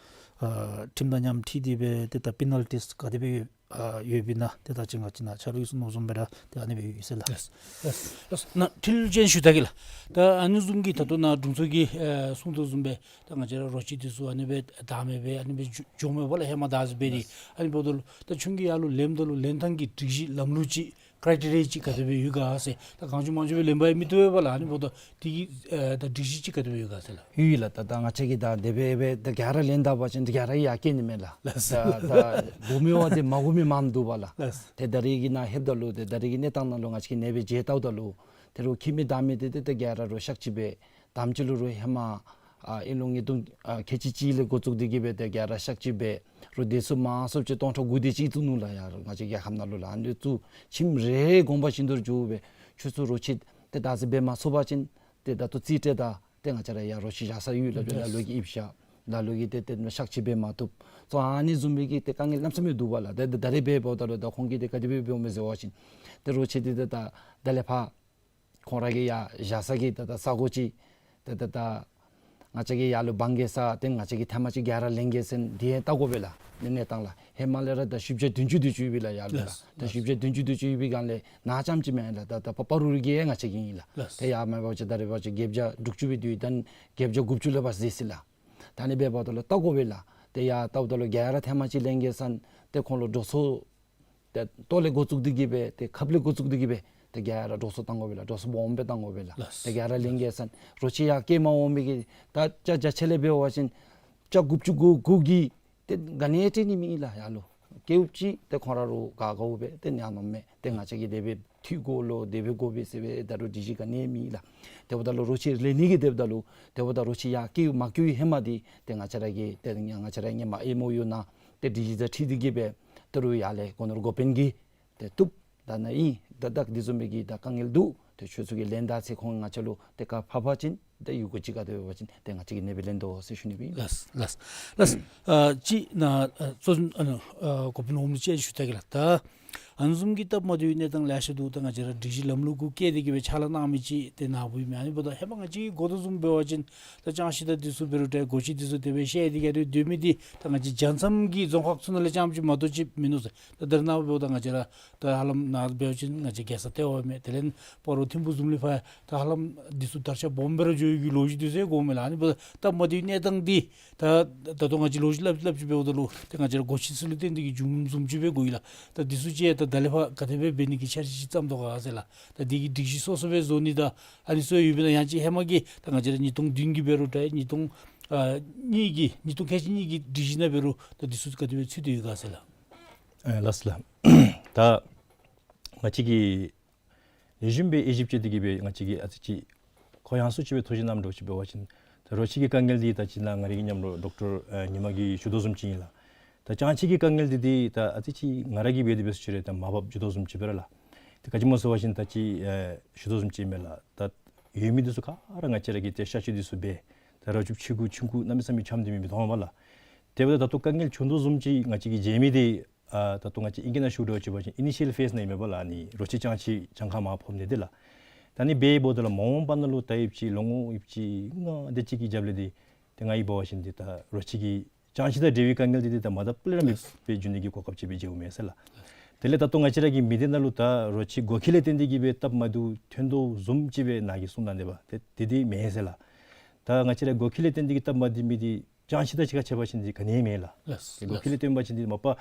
ཁྲིམས་དང་མཉམ་འཁྲིལ་ཏེ་སྦེ་ཏེ་ད་པེ་ནལ་ཊིས་ག་དེ་སྦེ་ཡོད་ཨ་ཡོདཔ་ཨིན་ན་ཏེ་ད་ཅི་ང་བཅས་ནཱ་ཆ་རོགས་ཀྱིས་གསུང་དོ་བཟུམ་སྦེ་ར་ཏེ་ཨ་ནི་སྦེ་ཡོད་ཟེར་ལགས། ལགས། ལགས། ལགས། ནཱ་དྲི་ལན་ཅིག་ཞུ་ད་གེ་ལགས། ད་ཨ་ནི་བཟུམ་གྱི་ད་ལྟོ་ནཱ་དྲུང་འཚོ་གིས་ཨ་གསུང་དོ་བཟུམ་སྦེ་ད་ང་བཅས་ར་རོ་ཁྱི་འདི་ཚུ་ཨ་ནི་སྦེ་བདག་མེད་སྦེ་ཨ་ནི་སྦེ་འགྱོ་འགྱོཝ་མས་པ་ལགས། ཧེ་མ་བདག་འཛིན་འབད་ནི། ལགས། ཨ་ནི་འབདཝ་ད་ལུ་ད་ཁྱོད་ཀྱིས་ཡར་ལུ་ལེནམ་ད་ལུ་ལེན་ཐངས་ཀྱི་སྒྲིག་གཞི་ལམ་ལུགས་ཅིག་ཀྲའི་ཊི་རི་ཡ་ཅིག་ག་དེ་སྦེ་ཡོད་ག་ཟེར། ད་གང་བྱུང་མང་བྱུང་སྦེ་ལེན་པ་ཡང་མི་བཏུབ་པས་པ་ལགས། ཨ་ནི་འབདཝ་ད་དེ་གི་ཨ་ད་སྒྲིག་གཞི་ཅིག་ག་དེ་སྦེ་ཡོད་ག་ཟེར་ལགས། ཡོད་ལགས། ད་ད་ང་བཅས་ཀྱིས་ད་དེ་སྦེ་སྦེ་ད་ག་ར་ལེན་ད་པ་ཅིན་ད་ག་ར་ཡར་བསྐྱལ་ནི་མས་ལགས། ལགས། ད་ད་དགོ་མི་བ་དེ་མ་དགོ་མི་མངམ་འདུག་པ་ལགས། ལགས། ཏེ་ད་རེས་ཀྱི་ནཱ་ལྷོདཔ་ད་ལུ་ཏེ་ད་རེས་ཀྱི་གནས་སྟངས་ནང་ལུ་ང་བཅས་ཀྱིས་ཨ་ནེ་སྦེ་མཇལ་བལྟཝ་ད་ལུ་ཏེ་རོ་ཁྱི་མི་བདག་མེད་དེ་ཏེ་ད་ག་ར་རོ་ཤག་ཅིག་སྦེ་དང་པ་ཅིག་ལུ་རོ་ཧེ་མ་ཨ་ཨིན་ལུ་ཉིས་སྟོང་ཨ་ཁལ་གཅིག་གཅིག་ལས་འགོ་བཙུགས་ཏེ་གིས་སྦེ་ཏེ་ག་ར་ཤག་ཅིག་སྦེ་རོ་དེ་ཚུ་མང་སུ་ཅིག་སྟོང་ཕྲག་དགུ་དེ་ཅིག་བཙུགས་ནུག་ལགས། ཡར་ང་བཅས་རྒྱལ་ཁབ་ནང་ལུ་ལགས། ཨ་ནི་ཚུ་ཁྱིམ་རེ་རེ་དགོངས་པ་བཞིན་དུ་འགྱོ་སྦེ་ཁྱོད་ཚུ་རོ་ཁྱི་ཏེ་བདག་འཛིན་འབད་མ་ཚུགས་པ་ཅིན་ཏེ་ད་ལྟོ་རྩིས་སྤྲོད་ད་ཏེ་ང་བཅས་ར་ཡར་རོ་ཁྱི་བཞག་ས་ཡོད་ལགས། ལ་ལོ་གིས་ཡིབ་ཤ་ལ་ལོ་གིས་ཏེ་ཏེ་ཤག་ཅིག་འབད་མ་བཏུབ་ཚུ་ཨ་ནི་བཟུམ་སྦེ་གི་ཏེ་དཀའ་ངལ་གནམ་མེད་ས་མེད་འདུག་པ་ལགས། ཏེ་ད་རེས་འབདཝ་ད་ལུ་ད་ཁོང་གིས་ཏེ་ག་དེ་སྦེ་འབདཝ་མས་ཟེར་བ་ཅིན་ཏེ་རོ་ཁྱི་འདི་ཏེ་ད་ད་ལས་ཕར་ཁོང་ར་གི་ཡར་བཞག་ས་གི་ད་ད་ས་གོ་ཅིག་ཏེ་ད་ད་ང་བཅས་ཀྱིས་ཡར་ལུ་དབང་གི་ས་ཏེ་ང་བཅས་ཀྱིས་ཐེངས་མ་ཅིག་ག་ར་ལེན་གེ་ཟེར་འདི་ཡང་བལྟ་དགོ་པས་ལགས། ཨ་ནི་གནས་སྟངས་ལགས། ཧེ་མ་ལས་ར་ད་བཞི་བརྒྱ་བདུན་ཅུ་དེ་ཅིག་ཡོད་པས་ལགས་ཡར་ལུ་ལགས། ལགས། ད་བཞི་བརྒྱ་བདུན་ཅུ་དེ་ཅིག་ཡོད་པའི་སྒང་ལས་ནཱ་རྐྱངམ་ཅིག་མེན་ལགས། ད་ད་ཕར་སྤ་རོ་རི་གི་ཡང་ང་བཅས་ཀྱི་ཨིན་ལགས། ལགས། ཏེ་ཡར་མ་འབད་བ་ཅིན་ད་རེས་འབད་བ་ཅིན་བརྒྱད་བརྒྱ་དྲུག་ཅུ་སྦེ་སྡོད་ད་བརྒྱད་བརྒྱ་དགུ་བཅུ་ལུ་ཕར་ཟད་ཅི་ལགས། ད་ཨ་ནི་འབདཝ་ད་ལུ་བལྟ་དགོ་པས་ལགས། ཏེ་ཡར་བལྟཝ་ད་ལུ་ག་ར་ཐེངས་མ་ཅིག་ལེན་གེ་ཟེར་ཏེ་ཁོང་ལུ་འགྲོ་སོང་ཏེ་ལྟོ་ལས་འགོ་བཙུགས་ཏེ་གིས་སྦེ་ཏེ་ཁབ་ལས་འགོ་བཙུགས་ཏེ་གིས་སྦེ་ཏེ་ག་ར་འགྲོ་སོང་བཏང་དགོ་པས་ལགས། འགྲོ་སོང་སྦོམ་སྦེ་བཏང་དགོ་པས་ལགས། ལགས། ཏེ་ག་ར་ལེན་གེ་ཟེར་རོ་ཁྱི་ཡར་བསྐྱལ་མ་འོང་མི་གི་ད་ཅ་རྒྱ་ཆེ་ལས་འབད་བ་ཅིན་ཅ་དགུ་བཅུ་གོ་དགུ་གིས་ཏེ་ག་ནི་ཡང་སྤྲོད་ནི་མེད་ལགས་ཡར་ལུ། བསྐྱལཝ་ཅིག་ཏེ་ཁོང་ར་རོ་ག་ག་འོང་སྦེ་ཏེ་ཉན་ནི་མས། ཏེ་ང་བཅས་ཀྱིས་དེ་སྦེ་འཐུས་དགོ་ལོ་དེ་སྦེ་དགོ་པས་ཟེར་སྦེ་ད་རུང་སྒྲིག་གཞི་ག་ནི་ཡང་མེད་ལགས། དེ་འབདཝ་ད་ལུ་རོ་ཁྱི་ལེན་ནི་གི་དེ་འབདཝ་ད་ལུ་དེ་འབདཝ་ད་རོ་ཁྱི་ཡར་བསྐྱལ་མ་བསྐྱལ་བའི་ཧེ་མ་འདི་ཏེ་ང་བཅས་ར་གིས་ཏེ་ང་བཅས་ར་གཉིས་མ་ཨེམ་ཨོ་ཡུ་ནང་ཏེ་སྒྲིག་གཞི་དང་འཁྲིལ་ཏེ་གིས་སྦེ་ད་རུང་ཡར་ལས་སྒོ་ནོར་འགོ་དཔོན་གྱིས་ཏེ་བཏུབ། ད་ནཱ་ཨིན་ད་ད་འདི་བཟུམ་མའི་གི་ད་དཀའ་ངལ་འདུག། ཏེ་ཁྱོད་ཚུ་གིས་ལེན་ད་ཟེར་ཁོང་ང་བཅས་ལུ་ཏེ་བཀའ་ཕབ་པ་ཅིན་ཏེ་ཡོད་དགོ་ཅི་ག་དེ་འབད་བ་ཅིན་ཏེ་ང་བཅས་ཀྱིས་ཨ་ནེ་སྦེ་ལེན་དོ་ཟེར་ཞུ་ནི་སྦེ་ཨིན། ལགས་ལགས་ལགས། ཨ་ཅིག་ནཱ་ཨ་གཙོ་འཛིན་ཨ་ནི་ཨ་འགོ་དཔོན་འོགམ་ལུ་ཅིག་ཞུ་ད་གེ་ལགས། ད་ཨ་ནི་བཟུམ་གྱི་སྟབས་མ་བདེ་བའི་གནས་སྟངས་ལེ་ཤ་འདུག། ད་ང་བཅས་ར་སྒྲིག་གཞི་ལམ་ལུགས་གུ་བཀལ་ཏེ་གིས་སྦེ་ཕྱག་ལཱ་གནང་མི་ཅིག་ཏེ་ནཱ་བུད་མི་ཨ་ནི་འབདཝ་ད་ཧེ་མ་ང་བཅས་ཀྱིས་གོ་དོ་བཟུམ་འབད་བ་ཅིན་ད་ཅང་ཤེས་ད་འདི་ཚུ་འབད་རུང་ཏེ་སྒོ་ཁྱི་འདི་ཚུ་དེ་སྦེ་བཤལ་ཏེ་ག་ར་སྡོད་མི་འདི་ད་ང་བཅས་རྒྱལ་མཚམས་ཀྱི་རྫོང་ཁག་ཚུ་ནང་ལས་རྐྱངམ་ཅིག་མ་གཏོགས་ཅིག་མིན་ནུག་ཟེར། ད་ད་རེས་ནངས་པ་འབདཝ་ད་ང་བཅས་ར་ད་ཧ་ལམ་ནཱ་འབད་བ་ཅིན་ང་བཅས་རྒྱལ་ས་ལྟེ་བ་མས། དེ་ལས་སྤ་རོ་ཐིམ་ཕུག་བཟུམ་ལས་ཕར་ད་ཧ་ལམ་འདི་ཚུ་དར་ཁྱབ་སྦོམ་སྦེ་ར་འགྱོ་ཡོད་ཀྱི་ལོ་རྒྱུས་འདི་ཚུ་ཡང་གོཝ་མས་ལགས། ཨ་ནི་འབདཝ་ད་སྟབས་མ་བདེ་བའི་གནས་སྟངས་འདི་ད་ད་ལྟོ་ང་བཅས་ལོ་རྒྱུས་སླབ་སླབ་ཅིག་འབདཝ་ད་ལུ་ཏེ་ང་བཅས་ར་སྒོ་ཁྱི་ཚུ་ལུ་བརྟེན་ཏེ་གིས་བྱུངམ་བཟུམ་ཅིག་སྦེ་གོ་ཡི་ལགས། ད་འདི་ཚུ་ཅིག་ཡང་ད་ད་ལས་ཕར་ག་དེ་སྦེ་འབད་ནི་གི་འཆར་གཞི་ཅིག་བརྩམ་དོ་ག་ཟེར་ལགས། ད་འདི་གི་སྒྲིག་གཞི་སོ་སོ་སྦེ་བཟོ་ནི་དང་ཨ་ནི་ཚུ་ཡོད་པས་ན་ཡང་ཅིན་ཧེ་མ་གི་ད་ང་བཅས་ར་ཉིས་སྟོང་བདུན་གྱི་འབད་རུང་ད་ཉིས་སྟོང་ཨ་གཉིས་ཀྱི་ཉིས་སྟོང་ཁལ་གཅིག་གཉིས་ཀྱི་སྒྲིག་གཞི་ནང་འབད་རུང་ད་འདི་ཚུ་ག་དེ་སྦེ་ཚུད་དེ་ཡོད་ག་ཟེར་ལགས། ཨེ་ལགས་ལགས། ད་ང་བཅས་ཀྱིས་ལེགས་ཤོམ་སྦེ་དབྱེ་ཞིབ་རྐྱབ་སྟེ་གིས་སྦེ་ང་བཅས་ཀྱིས་ཨ་ཙི་ཅིག་ཁོ་ཡང་སུ་ཅིག་སྦེ་ཐུགས་བཞེད་གནངམ་འདྲཝ་ཅིག་འབད་བ་ཅིན་ད་རོ་ཁྱི་གི་དཀའ་ངལ་འདི་ད་ཅི་ནཱ་ང་རའི་གི་མཉམ་རོགས་ཌོག་ཊར་ཨེ་ཉི་མ་གིས་ཞུ་དོ་བཟུམ་ཅིག་ཨིན་ལགས། ད་ཅང་ཤེས་ཀྱི་དཀའ་ངལ་འདི་འདི་ད་ཨ་ཙི་ཅིག་ང་ར་གིས་འབད་དེ་འབད་ས་ཅིག་ར་ད་མར་བབས་འགྱོ་དོ་བཟུམ་ཅིག་འབད་ར་ལགས། ད་ག་ཅི་སྨོ་ཟེར་བ་ཅིན་ད་ཅི་ཨེ་ཞུ་དོ་བཟུམ་ཅིག་མས་ལགས། ད་ཡོད་མི་འདི་ཚུ་ག་ར་ང་བཅས་ར་གིས་ཏེ་ཤ་ཁྱི་འདི་ཚུ་འབད་ད་རོ་ཁྱི་ཆུང་ཀུ་ཆུང་ཀུ་གནམ་མེད་ས་མེད་འཁྱམས་ཏེ་མི་མི་མཐོང་བས་ལགས། དེ་འབདཝ་ད་ད་ལྟོ་དཀའ་ངལ་བྱུང་དོ་བཟུམ་ཅིག་ང་བཅས་ཀྱིས་མཇལ་མི་འདི་ཨ་ད་ལྟོ་ང་བཅས་ཨིང་སྐད་ནང་ཞུ་དོ་ཅིག་འབད་བ་ཅིན་ཨི་ནི་ཤཱལ་ཕེསི་ནང་ཨིན་མས་པ་ལགས། ཨ་ནི་རོ་ཁྱི་ཅང་ཤེས་གྱངས་ཁ་མར་ཕབ་ནི་འདི་ལགས། ད་ཨ་ནི་འབདཝ་ད་ལུ་མ་འོངས་པ་ནང་ལུ་ད་ཡུདཔ་ཅིག་ལོ་ངོ་ཡུདཔ་ཅིག་ལྔ་དེ་ཅིག་གི་རྒྱབ་ལས་འདི་ཏེ་ང་གིས་འབད་བ་ཅིན་འདི་ད་རོ་ཁྱི་གི་ཅང་ཤེས་དང་འབྲེལ་བའི་དཀའ་ངལ་འདི་འདི་ད་མ་དང་པ་ལས་ར་མེདཔ་སྦེ་འགྱོ་ནི་གི་གོ་སྐབས་ཅིག་སྦེ་མཇལཝ་མས་ཟེར་ལགས། དེ་ལས་ད་ལྟོ་ང་བཅས་ར་གི་མི་སྡེ་ནང་ལུ་ད་རོ་ཁྱི་སྒོ་ཁྱི་ལས་བརྟེན་ཏེ་གིས་སྦེ་སྟབས་མ་བདེཝ་ཐོན་དོ་བཟུམ་ཅིག་སྦེ་ནཱ་གིས་གསུངས་གནང་དེས་པ། ཏེ་དེ་འདི་མེན་ཟེར་ལགས། ད་ང་བཅས་ར་སྒོ་ཁྱི་ལས་བརྟེན་ཏེ་གིས་སྟབས་མ་བདེ་མི་འདི་ ཅང་ཤེས་དང་གཅིག་ཁར་ཕྱད་པ་ཅིན་འདི་ག་ནི་ཡང་མེད་ལགས། ལགས། སྒོ་ཁྱི་ལས་བརྟེན་པ་ཅིན་འདི་མ་པ་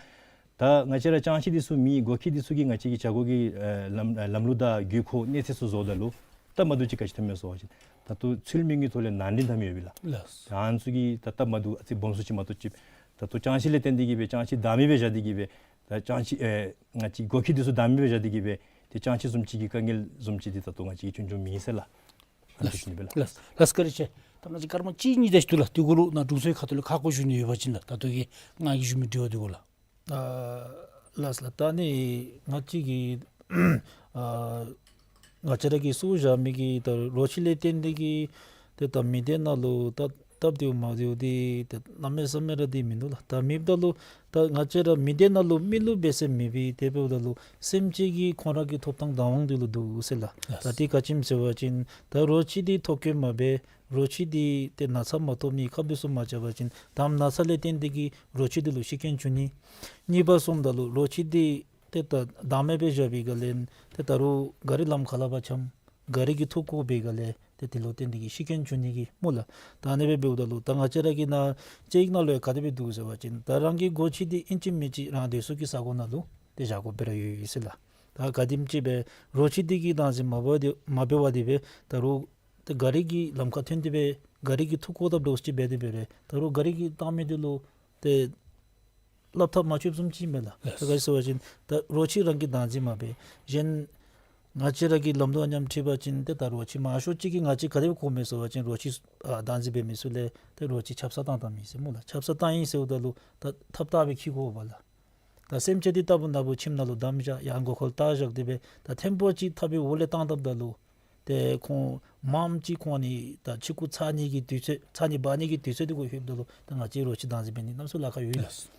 ད་ང་བཅས་ར་ཅང་ཤེས་འདི་ཚུ་མེད། སྒོ་ཁྱི་འདི་ཚུ་གིས་ང་བཅས་ཀྱི་བྱ་སྒོ་གི་ཨེ་ལམ་ཨེ་ལམ་ལུགས་དང་དགོས་མཁོ་གནས་ཚད་ཚུ་བཟོཝ་ད་ལུ་སྟབས་མ་བདེཝ་ཅིག་ག་ཅི་ཐོནམ་མས་ཟེར་བ་ཅིན་ད་ལྟོ་ཚུལ་མིན་གྱི་ཐོག་ལས་ནང་འདྲེན་འཐབ་མི་ཡོདཔ་ལགས། ལགས། ཨ་ནི་ཚུ་གིས་ད་སྟབས་མ་བདེཝ་ཨ་ཙི་སྦོམ་སུ་ཅིག་མ་གཏོགས་ཅིག་ད་ལྟོ་ཅང་ཤེས་ལས་བརྟེན་ཏེ་གིས་སྦེ་ཅང་ཤེས་བདག་མེད་སྦེ་བཞག་སྟེ་གིས་སྦེ་ད་ཅང་ཤེས་ཨེ་ང་བཅས་སྒོ་ཁྱི་འདི་ཚུ་བདག་མེད་སྦེ་བཞག་སྟེ་གིས་སྦེ་ཏེ་ཅང་ཤེས་བཟུམ་ཅིག་གི་དཀའ་ངལ་བཟུམ་ཅིག་འདི་ད་ལྟོ་ང་བཅས་ཀྱིས་ཆུང་ཆུང་མེད་ཟེར་ལགས། ལགས། ལགས། ལགས། བཀའ་དྲིན་ཆེ། ད་ང་བཅས་སྐར་མ་གཅིག་གཉིས་དེ་ཅིག་འདུག་ལགས། དེ་གུ་ལུ་ནཱ་དྲུང་འཚོའི་ཁ་ཐུག་ལས་ཁ་སྐོང་ཞུ་ནི་ཡོད་པ་ཅིན་ལགས། ད་ལྟོ་གི་ང་གིས་ཞུ་མི་དྲི་བ་དེ་གུ་ལགས། ཨ་ལགས་ལགས། ད་ནི་ང་བཅས་ཀྱིས་ཨ་ང་བཅས་ར་གིས་གསོ་བཞག་མི་གི་ད་རོ་ཁྱི་ལས་བརྟེན་ཏེ་གིས་ཏེ་ད་མི་སྡེ་ནང་ལུ་ད་སྟབས་བདེཝ་མ་བདེཝ་འདི་ཏེ་གནམ་མེད་ས་མེད་ར་འདི་མིན་འདུག་ལགས། ད་མེདཔ་ད་ལུ་ད་ང་བཅས་ར་མི་སྡེ་ནང་ལུ་མི་ལུ་འབད་ས་མེད་པས། དེ་འབདཝ་ད་ལུ་སེམས་ཅན་གྱི་ཁོང་ར་གི་ཐོབ་ཐང་བདག་དབང་འདི་ལུ་འདུག་ཟེར་ལགས། ད་འདི་ག་ཅི་སྨོ་ཟེར་བ་ཅིན་ད་རོ་ཁྱི་འདི་ཐོ་བཀོད་མ་འབད། རོ་ཁྱི་འདི་ཏེ་ན་ཚ་མ་ཐོབ་ནི་ཁབ་འདི་ཚུ་མ་རྐྱབ་པ་ཅིན་ད་ན་ཚ་ལས་བརྟེན་ཏེ་གིས་རོ་ཁྱི་འདི་ལུ་ཤི་རྐྱེན་བྱུང་ནི། གཉིས་པ་སོངམ་ད་ལུ་རོ་ཁྱི་འདི་ཏེ་ད་བདག་མེད་སྦེ་བཞག་པའི་སྒང་ལས་ཏེ་ད་རུང་ག་རི་ལམ་ཁ་ལས་ཕར་འཁྱམས། ག་རི་གིས་འཐུ་བཀོ་བའི་སྒང་ལས་ཏེ་དེ་ལུ་བརྟེན་ཏེ་གིས་ཤི་རྐྱེན་བྱུང་ནི་གི་སྨོ་ལགས། ད་ཨ་ནི་སྦེ་འབདཝ་ད་ལུ་ད་ང་བཅས་ར་གི་ནཱ་ཅིག་ནང་ལུ་ཡང་ག་དེ་སྦེ་འདུག་ཟེར་བ་ཅིན་ད་རང་གི་སྒོ་ཁྱི་འདི་ཨིན་ཅི་མིན་ཅི་རང་སྡོད་ས་གི་ས་གོ་ནང་ལུ་ཏེ་བཞག་དགོཔ་སྦེ་ར་ཡོད་ཡོད་ཟེར་ལགས། ད་ག་དེམ་ཅིག་སྦེ་རོ་ཁྱི་འདི་གིས་བདག་འཛིན་མ་འབད་དེ་མ་འབད་བར་དེ་སྦེ་ད་རུང་ཏེ་ག་རི་གི་ལམ་ཁར་ཐོན་ཏེ་སྦེ་ག་རི་གིས་འཐུ་བཀོ་བཏངམ་འདྲཝ་ཅིག་འབད་དེ་སྦེ་ར་ད་རུང་ག་རི་གིས་བཏང་མི་འདི་ལུ་ཏེ་སླབ་ཐབས་མ་ཆོདཔ་བཟུམ་ཅིག་མས་ལགས། ལགས། ད་ག་ཅི་ཟེར་བ་ཅིན་ད་རོ་ཁྱི་རང་གིས་བདག་འཛིན་མ་འབད། གཞན་ང་བཅས་ར་གིས་ལམ་དུ་ཨ་ནེམ་ཁྲིད་པ་ཅིན་ཏེ་ད་རོ་ཁྱི་མང་ཤོས་ཅིག་གིས་ང་བཅས་ག་དེ་སྦེ་གོཝ་མས་ཟེར་བ་ཅིན་རོ་ཁྱི་ཨ་བདག་འཛིན་འབད་མི་ཚུ་ལས་ཏེ་རོ་ཁྱི་ཆབ་གསང་བཏང་བཏངམ་ཨིན་ཟེར་སྨོ་ལགས། ཆབ་གསང་བཏང་ཡི་ཟེརཝ་ད་ལུ་ད་ཐབས་བརྟག་སྦེ་འཁྱིད་དགོ་པས་ལགས། ད་སེམས་ཅན་འདི་ལྟ་བུ་ན་བུ་ཁྱིམ་ནང་ལུ་བསྡམས་བཞག་ཡང་མགུ་སྐོར་བཏགས་བཞག་སྟེ་སྦེ་ད་ཐེམ་པོ་ཅིག་འཐབ་པའི་འོག་ལས་བཏང་བཏངམ་ད་ལུ་ཏེ་ཁོང་མངམ་ཅིག་ཁོང་ནི་ད་ཕྱི་ཁུག་ཚ་ནི་གི་དུས་ཚོད་ཚ་ནི་འབག་ནི་གི་དུས་ཚོད་འདི་གུ་ལྷོདཔ་ད་ལུ་ད་ང་བཅས་རོ་ཁྱི་བདག་འཛིན་འབད་ནི་གནམ་མེད་ས་མེད་ལཱ་ཁག་ཡོད་ལགས།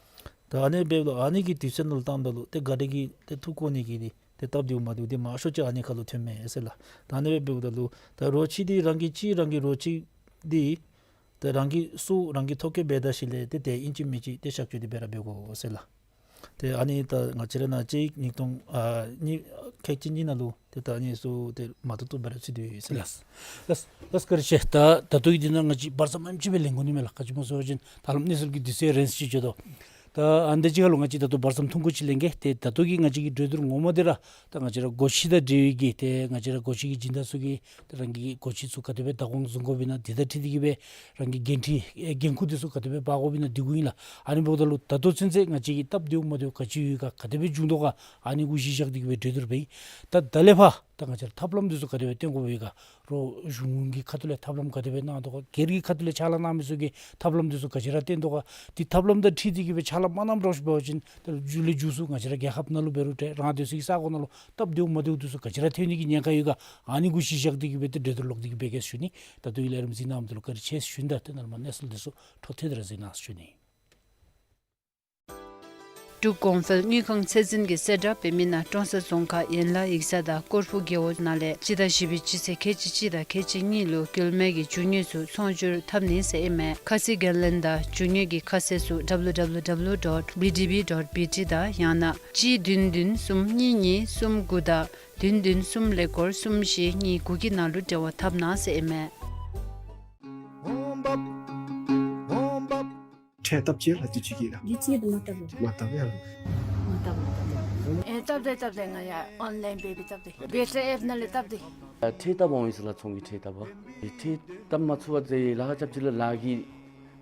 ད་ཨ་ནི་འབདཝ་ད་ཨ་ནི་གི་དུས་ཚོད་ནང་ལུ་བཏངམ་ད་ལུ་ཏེ་ག་རི་གིས་ཏེ་འཐུ་བཀོ་ནི་གི་འདི་ཏེ་སྟབས་བདེཝ་མ་བདེཝ་འདི་མང་ཤོས་ཅིག་ཨ་ནི་ཁར་ལུ་ཐོནམ་མས་ཟེར་ལགས། ད་ཨ་ནི་འབདཝ་ད་ལུ་ད་རོ་ཁྱི་འདི་རང་གི་ཅིག་རང་གི་རོ་ཁྱི་འདི་ཏེ་རང་གིས་གསོ་རང་གིས་ཐོ་བཀོད་འབད་ད་ཞིནམ་ལས་ཏེ་དེ་ཨིན་ཅི་མིན་ཅི་ཏེ་གཤག་བཅོས་འདི་འབད་ར་འབད་དགོ་ཟེར་ལགས། ཏེ་ཨ་ནི་ད་ང་བཅས་ར་ནཱ་ཅིག་ཉིས་སྟོང་ཨ་གཉིས་ཁལ་གཅིག་གཉིས་ནང་ལུ་ཏེ་ད་ཨ་ནི་ཚུ་ཏེ་མ་ཐུབ་ཐུབ་སྦེ་ར་ཚུད་དེ་ཡོད་ཟེར་ལགས། ལགས། ལགས། ལགས། བཀའ་དྲིན་ཆེ། ད་ད་ལྟོ་གི་འདི་ནང་ང་བཅས་བར་མཚམས་ཨེམ་ཅིག་སྦེ་ལེན་དགོ་ནི་མས་ལགས། ག་ཅི་སྨོ་ཟེར་བ་ཅིན་ད་ལམ་གནས་ཚུལ་གྱི་དུས་ཚོད་རན་སུ་ཅིག་འགྱོ་དོ། ད་ཨ་ནི་དེ་ཅིག་ཁར་ལུ་ང་བཅས་ད་ལྟོ་བར་མཚམས་ཐུང་ཀུ་ཅིག་ལེན་གེ། ཏེ་ད་ལྟོ་གི་ང་བཅས་ཀྱི་གྲོས་བསྡུར་ངོ་མ་འདི་ར་ད་ང་བཅས་ར་སྒོ་ཁྱི་དང་འབྲེལ་བའི་གི་ཏེ་ང་བཅས་ར་སྒོ་ཁྱི་གི་སྦྱིན་བདག་ཚུ་གིས་ཏེ་རང་གི་སྒོ་ཁྱི་ཚུ་ག་དེ་སྦེ་བདག་དབང་བཟུང་དགོཔ་ཨིན་ན་འདི་དང་འཁྲིལ་ཏེ་གིས་སྦེ་རང་གི་འགན་འཁྲི་ཨེ་འགན་ཁུར་འདི་ཚུ་ག་དེ་སྦེ་འབག་དགོཔ་ཨིན་ན་འདི་གུ་ཨིན་ལགས། ཨ་ནི་འབདཝ་ད་ལུ་ད་ལྟོ་ཚུན་ཚོད་ང་བཅས་ཀྱི་སྟབས་བདེཝ་མ་བདེཝ་ག་ཅི་ཡོད་ག་ག་དེ་སྦེ་བྱུང་དོ་ག་ཨ་ནི་གུ་གཞི་བཞག་སྟེ་གིས་སྦེ་གྲོས་བསྡུར་འབད་ཡི། ད་ད་ལས་ཕར་ད་ང་བཅས་ར་ཐབས་ལམ་འདི་ཚུ་ག་དེ་སྦེ་བཏོན་དགོཔ་ཡོད་ག་རོགས་གཞུང་གི་ཁ་ཐུག་ལས་ཐབས་ལམ་ག་དེ་སྦེ་གནང་དོ་ག་སྒེར་གྱི་ཁ་ཐུག་ལས་ཕྱག་ལཱ་གནང་མི་ཚུ་གིས་ཐབས་ལམ་འདི་ཚུ་ག་ཅི་ར་བཏོན་དོ་ག། ཏེ་ཐབས་ལམ་དང་འཁྲིལ་ཏེ་གིས་སྦེ་ཕྱག་ལཱ་མ་གནངམ་འདྲཝ་ཅིག་འབད་བ་ཅིན་ཏེ་མཇུག་ལས་མཇུག་སུ་ང་བཅས་ར་རྒྱལ་ཁབ་ནང་ལུ་འབད་རུང་འདྲ་རང་སྡོད་ས་གི་ས་གོ་ནང་ལུ་སྟབས་བདེཝ་མ་བདེཝ་འདི་ཚུ་ག་ཅི་ར་ཐོན་ནི་གི་ཉེན་ཁ་ཡོད་ག། ཨ་ནི་གུ་གཞི་བཞག་སྟེ་གིས་སྦེ་ཏེ་གྲོས་བསྡུར་ལོག་སྟེ་གིས་འབད་གེ་ཟེར་ཞུ་ནི། ད་ལྟོ་ཡི་ལས་རིམ་གཟིགས་གནང་མི་འདི་ལུ་བཀའ་དྲིན་ཆེ་ཟེར་ཞུ་ནི། ད་ཏེ་ནཱ་ལས་མར་གནས་ཚུལ་འདི་ཚུ་འཕྲོ་མཐུད་དེ་ར་གཟིགས་གནང་ཟེར་ཞུ་ནི། འབྲུག་གོང་འཕེལ་དངུལ་ཁང་ཚད་འཛིན་གྱིས་གསལ་བསྒྲགས་འབད་མི་ནང་ཀྲོང་གསར་རྫོང་ཁག་ཡན་ལག་ཡིག་ཚང་དང་སྐོར་ཕུག་རྒེད་འོག་ནང་ལས་སྤྱི་ཟླ་བཞི་པའི་སྤྱི་ཚེས་ཁལ་གཅིག་གཅིག་དང་ཁལ་གཅིག་གཉིས་ལུ་སྐྱེད་མེད་ཀྱི་རྒྱུ་དངོས་ཚུ་ཚོང་སྒྱུར་འཐབ་ནི་ཟེར་ཨིན་མས། ཁ་གསལ་འགན་ལེན་དང་རྒྱུ་དངོས་ཀྱི་ཁ་གསལ་ཚུ་W W W dot B D B dot B T དང་ཡང་ན་གཅིག་བདུན་བདུན་གསུམ་གཉིས་གཉིས་གསུམ་དགུ་དང་བདུན་བདུན་གསུམ་ཀླད་ཀོར་གསུམ་བཞི་གཉིས་དགུ་གི་ནང་ལུ་འབྲེལ་བ་འཐབ་གནང་ཟེར་ཨིན་མས། ཁྲལ་བཏབ་ཅི་ལགས་འདི་ཅིག་གི་ལགས། འདི་ཅིག་མ་བཏབ་ལགས། མ་བཏབ་ཡ་ལགས། མ་བཏབ་མ་བཏབ། ཨེ་བཏབ་དེ་བཏབ་དེ་ང་ཡ་ཨོན་ལཱའིན་འབད་འབད་བཏབ་དེ་བེ་ཏྲ་ཨེཔ་ནང་ལས་བཏབ་དེ། ཁྲལ་བཏབ་འོང་ཡི་ཟེར་ལགས། ཚོང་གི་ཁྲལ་བཏབ་པ། ཁྲལ་བཏབ་མ་ཚུགས་པ་ཏེ་ལཱ་ཁག་རྐྱབ་ཅི་ལགས། ལཱ་གིས་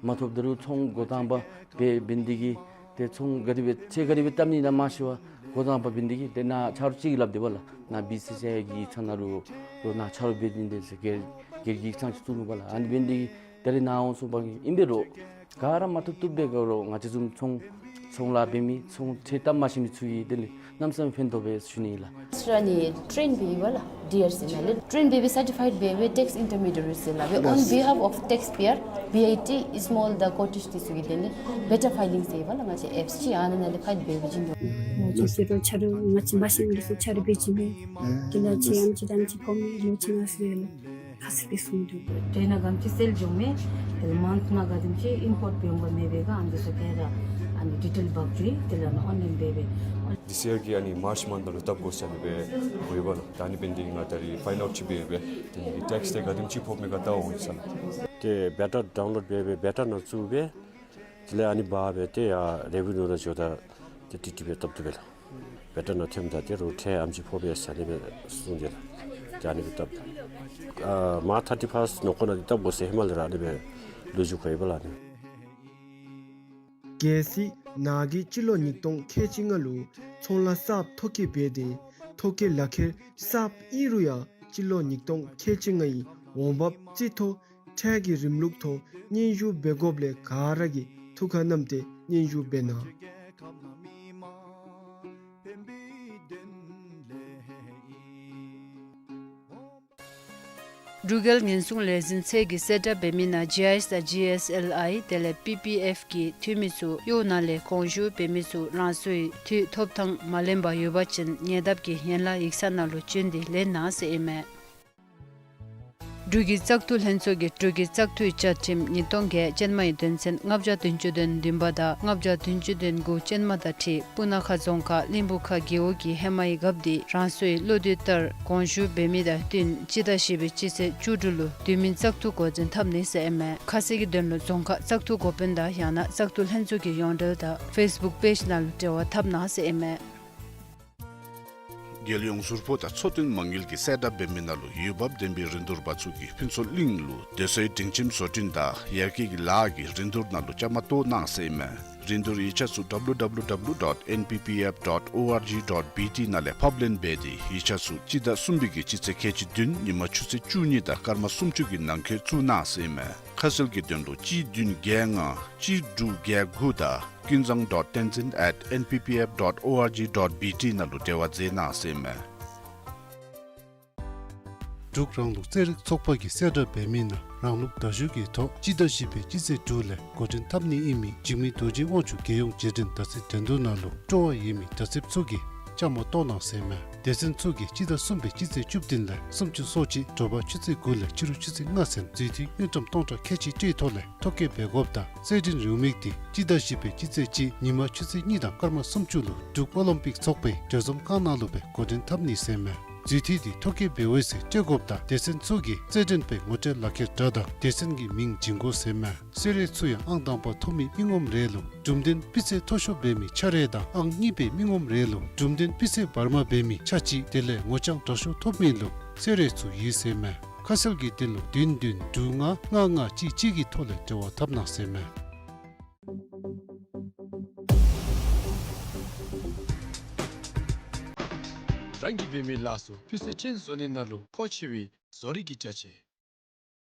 མ་ཐོབ་ད་རུང་ཚོང་འགོ་དང་པ་འབད་འབད་ནི་དེ་གིས་ཏེ་ཚོང་ག་དེ་སྦེ་ཁྲལ་ག་དེ་སྦེ་བཏབ་ནི་ཨིན་ན་མ་ཤེས་པར་འགོ་དང་པ་འབད་ནི་དེ་གིས་ཏེ་ནཱ་ཆ་རོགས་ཅིག་གིས་སླབ་དེས་པ་ལགས། ནཱ་བི་སི་སི་ཨའི་གི་ཚང་ནང་ལུ་ལོག་ནཱ་ཆ་རོགས་འབད་ནི་དེ་ཟེར་སྒེར་སྒེར་གྱི་ཚང་ཅིག་བཙུགས་ནུག་པ་ལགས། ཨ་ནི་འབད་ནི་དེ་གིས་ད་རེས་ནཱ་འོང་སོང་པ་གིས་ཨིན་པས་རོགས། ག་ར་མ་ཐུབ་ཐུབ་འབད་ག་རོགས། ང་བཅས་བཟུམ་ཚོང་ཚོང་ལཱ་འབད་མི་ཚོང་ཁྲལ་བཏབ་མ་ཤེས་མི་ཚུ་གིས་དེ་ལས་གནམ་མེད་ས་མེད་ཕན་ཐོགས་པས་ཞུ་ནི་ལགས། ང་བཅས་ར་ནི་ཊེན་འབད་ཡི་པ་ལགས། ཌི་ཨར་སི་ནང་ལས་ཊེན་འབད་འབད་སར་ཊི་ཕའིཌ་འབད་འབད་ཊེགསི་ཨིན་ཊར་མི་ཌི་ཡེ་ཊི་ཟེར་སླབ་པས། On behalf of taxpayer, B I T is small the Scottish འདི་ཚུ་གིས་དེ་ལས་བེ་ཊར་ཕའི་ལིང་ཟེར་ཡི་པ་ལགས། ང་བཅས་ཨེཔསི་ཅིག་ཨ་ནཱ་ནང་ལས་ཕའིལ་འབད་འབད་བྱིན་དོ། ང་བཅས་ཀྱི་རོགས་ཆ་རོགས་ང་བཅས་མ་ཤེས་མི་ཚུ་ཆ་རོགས་འབད་བྱིན་མི་དེ་ལས་ཅིག་ཨམ་ཅིག་དང་ཅིག་གོ་མི་ལོ་ཆེན་ང་ཟེར་ལོ། ཁ་གསལ་སྦེ་གསུངས་འདུག། ཊེན་ནང་ག་དེམ་ཅིག་སེལ་འགྱོཝ་མས། དེ་ལས་མནཐ་ནང་ག་དེམ་ཅིག་ཨིམ་པོརཊ་འབད་འོང་ག་མེད་པས་ག་ཨ་ནི་ཚུ་ཏེ་ར་ཨ་ནི་ཌི་ཊེལ་འབག་འགྱོ་ཡི། དེ་ལས་ཨོན་ལཱའིན་འབད་འབད། This year གི་ཨ་ནི་མཱརཅ་མནཐ་ལུ་བཏབ་དགོ་ཟེར་ཨ་ནི་སྦེ་འབོ་ཡི་པ་ལགས། ད་ཨ་ནི་འབད་ནི་དེ་གིས་ང་ད་རིས་ཕའིན་ཨའུཊ་ཅིག་འབད་འབད་དེ་ནི་ཊེགསི་དེ་ག་དེམ་ཅིག་ཕོགཔ་མས་ག་བལྟ་འོང་ཡི་ཟེར་ལགས། ཏེ་བེ་ཊ་ཌའུན་ལོཌ་འབད་སྦེ་བེ་ཊ་ནང་བཙུགས་སྦེ་དེ་ལས་ཨ་ནི་འབག་སྦེ་ཏེ་ཡར་རེ་བི་ནིའུ་ནང་འགྱོཝ་ད་ཏེ་ཏིག་ཏིག་སྦེ་བཏབ་བཏུབ་པས་ལགས། བེ་ཊ་ནང་ཐོནམ་ད་ཏེ་རོགས་ཁྲལ་ཨེམ་ཆི་ཕོག་པས་ཟེར་ཨ་ནི་སྦེ་གསུངས་ཏེ་ལགས། ཏེ་ཨ་ནི་སྦེ་བཏབ། ཨ་མར་ཐར་ཊི་ཕཱསཊ་ནང་འཁོད་ནང་ཏེ་བཏབ་དགོ་ཟེར་ཧེ་མ་ལས་ར་ཨ་ནི་སྦེ་ལོ་རྒྱུས་གོ་ཡི་པ་ལགས་ཨ་ནི། གལ་སྲིད་ནཱ་གིས་སྤྱི་ལོ་ཉིས་སྟོང་ཁལ་གཅིག་ལྔ་ལུ་ཚོང་ལཱ་གསརཔ་ཐོ་བཀོད་འབད་དེ་ཐོ་བཀོད་ལག་ཁྱེར་གསརཔ་ཨིན་རུང་ཡང་སྤྱི་ལོ་ཉིས་སྟོང་ཁལ་གཅིག་ལྔའི་འོང་འབབ་རྩིས་ཐོ་ཁྲལ་གྱི་རིམ་ལུགས་ཐོག་སྙན་ཞུ་འབད་དགོཔ་ལས་ག་ར་གིས་ཐུགས་ཁར་བསྣམས་ཏེ་སྙན་ཞུ་འབད་གནང་། འབྲུག་རྒྱལ་ཉེན་སྲུང་ལས་འཛིན་ཚད་ཀྱི་གསལ་བསྒྲགས་འབད་མི་ནང་ཇི་ཨའི་ཨེསི་དང་ཇི་ཨེསི་ཨེལ་ཨའི་དེ་ལས་པི་པི་ཨེཕ་གི་འཐུས་མི་ཚུ་གཡོག་ནང་ལས་དགོངས་ཞུ་འབད་མི་ཚུ་རང་སོའི་འཐུས་ཐོབ་ཐངས་མ་ལེན་པར་ཡོད་པ་ཅིན་ཉེ་འདབས་ཀྱི་ཡན་ལག་ཡིག་ཚང་ནང་ལུ་བྱོན་ཏེ་ལེན་གནང་ཟེར་ཨིན་མས། འབྲུག་གི་བཙག་འཐུ་ལྷན་ཚོགས་ཀྱིས་འབྲུག་གི་བཙག་འཐུའི་བཅའ་ཁྲིམས་ཉིས་སྟོང་བརྒྱད་ཅན་མའི་དོན་ཚན་ལྔ་བརྒྱ་བདུན་ཅུ་དོན་བདུན་པ་དང་ལྔ་བརྒྱ་བདུན་ཅུ་དོན་དགུ་ཅན་མ་དང་འཁྲིལ་སྤུ་ན་ཁ་རྫོང་ཁག་གླིང་བུ་ཁ་རྒེད་འོག་གི་ཧེ་མའི་རྒཔོ་འདི་རང་སོའི་བློ་འདོད་ལྟར་དགོངས་ཞུ་འབད་མི་དང་བསྟུན་སྤྱི་ཟླ་བཞི་པའི་སྤྱི་ཚེས་བཅུ་དྲུག་ལུ་དུས་མིན་བཙག་འཐུ་འགོ་འདྲེན་འཐབ་ནི་ཟེར་ཨིན་མས། ཁ་གསལ་གྱི་དོན་ལུ་རྫོང་ཁག་བཙག་འཐུ་འགོ་དཔོན་དང་ཡང་ན་བཙག་འཐུ་ལྷན་ཚོགས་ཀྱི་ཡོངས་འབྲེལ་དང་ཕེསི་བུཀ་པེཇ་ནང་ལུ་འབྲེལ་བ་འཐབ་གནང་ཟེར་ཨིན་མས། རྒྱལ་ཡོངས་ཟུར་ཕོགས་དང་འཚོ་རྟེན་མ་དངུལ་གྱིས་གསལ་བསྒྲགས་འབད་མི་ནང་ལུ་འོས་འབབ་ལྡན་པའི་རིན་བསྡུར་པ་ཚུ་གིས་ཕུན་ཚོགས་གླིང་ལུ་སྡོད་སའི་སྒྲིང་ཁྱིམ་བཟོ་སྐྲུན་དང་ཡར་རྒྱས་ཀྱི་ལཱ་གི་རིན་བསྡུར་ནང་ལུ་བཅའ་མར་གཏོགས་གནང་ཟེར་ཨིན་མས། རིན་བསྡུར་ཡིག་ཆ་ཚུ་ཌབ་ལུ་ཌབ་ལུ་ཌབ་ལུ་ཌོཊ་ཨེན་པི་པི་ཨེཕ་ཌོཊ་ཨོ་ཨར་ཇི་ཌོཊ་བི་ཊི་ནང་ལས་ཕབ་ལེན་འབད་དེ་ཡིག་ཆ་ཚུ་སྤྱི་ཟླ་གསུམ་པའི་གི་སྤྱི་ཚེས་ཁལ་གཅིག་བདུན་ཉིན་མ་ཆུ་ཚོད་བཅུ་གཉིས་དང་སྐར་མ་སུམ་ཅུ་གི་ནང་འཁོད་བཙུགས་གནང་ཟེར་ཨིན་མས། ཁ་གསལ་གྱི་དོན་ལུ་གཅིག་བདུན་བརྒྱད་ལྔ་གཅིག་དྲུག་བརྒྱད་དགུ་དང་ཀུན་བཟང་ཌོཊ་བསྟན་འཛིན་ཨེཊ་ཨེན་པི་པི་ཨེཕ་ཌོཊ་ཨོ་ཨར་ཇི་ཌོཊ་བི་ཊི་ནང་ལུ་འབྲེལ་བ་མཛད་གནང་ཟེར་ཨིན་མས། འབྲུག་རང་ལུགས་རྩེད་རིགས་ཚོགས་པ་གིས་གསལ་བསྒྲགས་འབད་མི་ནང་རང་ལུགས་མདའ་གཞུ་གི་ཐོག་སྤྱི་ཟླ་བཞི་པའི་སྤྱི་ཚེས་དྲུག་ལས་འགོ་འདྲེན་འཐབ་ནི་ཨིན་མི་འཇིགས་མེད་རྡོ་རྗེ་དབང་ཕྱུག་རྒྱལ་ཡོངས་རྗེས་དྲན་དར་ཚིགས་འགྲན་བསྡུར་ནང་ལུ་སྤྲོ་བ་ཡོད་མི་མདའ་རྩེདཔ་ཚུ་གིས་བཅའ་མར་གཏོགས་གནང་ཟེར་ཨིན་མས། སྡེ་ཚན་ཚུ་གིས་སྤྱི་ཟླ་གསུམ་པའི་སྤྱི་ཚེས་བཅུ་བདུན་ལས་སུམ་ཅུ་སོ་གཅིག་དྲོ་པ་ཆུ་ཚོད་དགུ་ལས་ཕྱི་རུ་ཆུ་ཚོད་ལྔ་ཚུན་འཛུལ་འཐུས་དངུལ་ཀྲམ་སྟོང་ཕྲག་ཁལ་གཅིག་སྤྲོད་ཐོག་ལས་ཐོ་བཀོད་འབད་དགོཔ་དང་རྩེད་འགྲན་རེའུ་མིག་འདི་སྤྱི་ཟླ་བཞི་པའི་སྤྱི་ཚེས་གཅིག་ཉིན་མ་ཆུ་ཚོད་གཉིས་དང་སྐར་མ་སུམ་ཅུ་ལུ་འབྲུག་ཨོ་ལིམ་པིག་ཚོགས་པའི་གྲོས་འཛོམས་ཁང་ནང་ལུ་སྦེ་འགོ་འདྲེན་འཐབ་ནི་ཟེར་ཨིན་མས། འཛུལ་འཐུས་འདི་ཐོ་བཀོད་འབད་འོང་ཟེར་སྤྲོད་དགོཔ་དང་སྡེ་ཚན་ཚུ་གིས་རྩེད་འགྲན་པའི་ངོ་སྤྲོད་ལག་ཁྱེར་འདྲ་དང་སྡེ་ཚན་གྱི་མིང་བྱིན་དགོ་ཟེར་ཨིན་མས། གསོལ་རས་ཚུ་ཡང་ཨང་དང་པ་ཐོབ་མི་མི་ངོམ་རེ་ལུ་གྲུམ་གདན་སྤུས་ཚད་མཐོ་ཤོས་འབད་མི་ཆ་རེ་དང་ཨང་གཉིས་པའི་མི་ངོམ་རེ་ལུ་གྲུམ་གདན་སྤུས་ཚད་བར་མ་འབད་མི་ཆ་གཅིག་དེ་ལས་ངོ་རྐྱང་དྲག་ཤོས་ཐོབ་མི་ལུ་གསོལ་རས་ཚུ་ཡོད་ཟེར་ཨིན་མས། ཁ་གསལ་གྱི་དོན་ལུ་བདུན་བདུན་དྲུག་ལྔ་ལྔ་ལྔ་གཅིག་གཅིག་གི་ཐོག་ལས་འབྲེལ་བ་འཐབ་གནང་ཟེར་ཨིན་མས། རང་གིས་འབད་མི་ལཱ་ཚུ་སྤུས་ཚད་ཅན་བཟོ་ནི་ནང་ལུ་མཁོ་ཆེ་བའི་བཟོ་རིག་གི་ཅ་ཆས།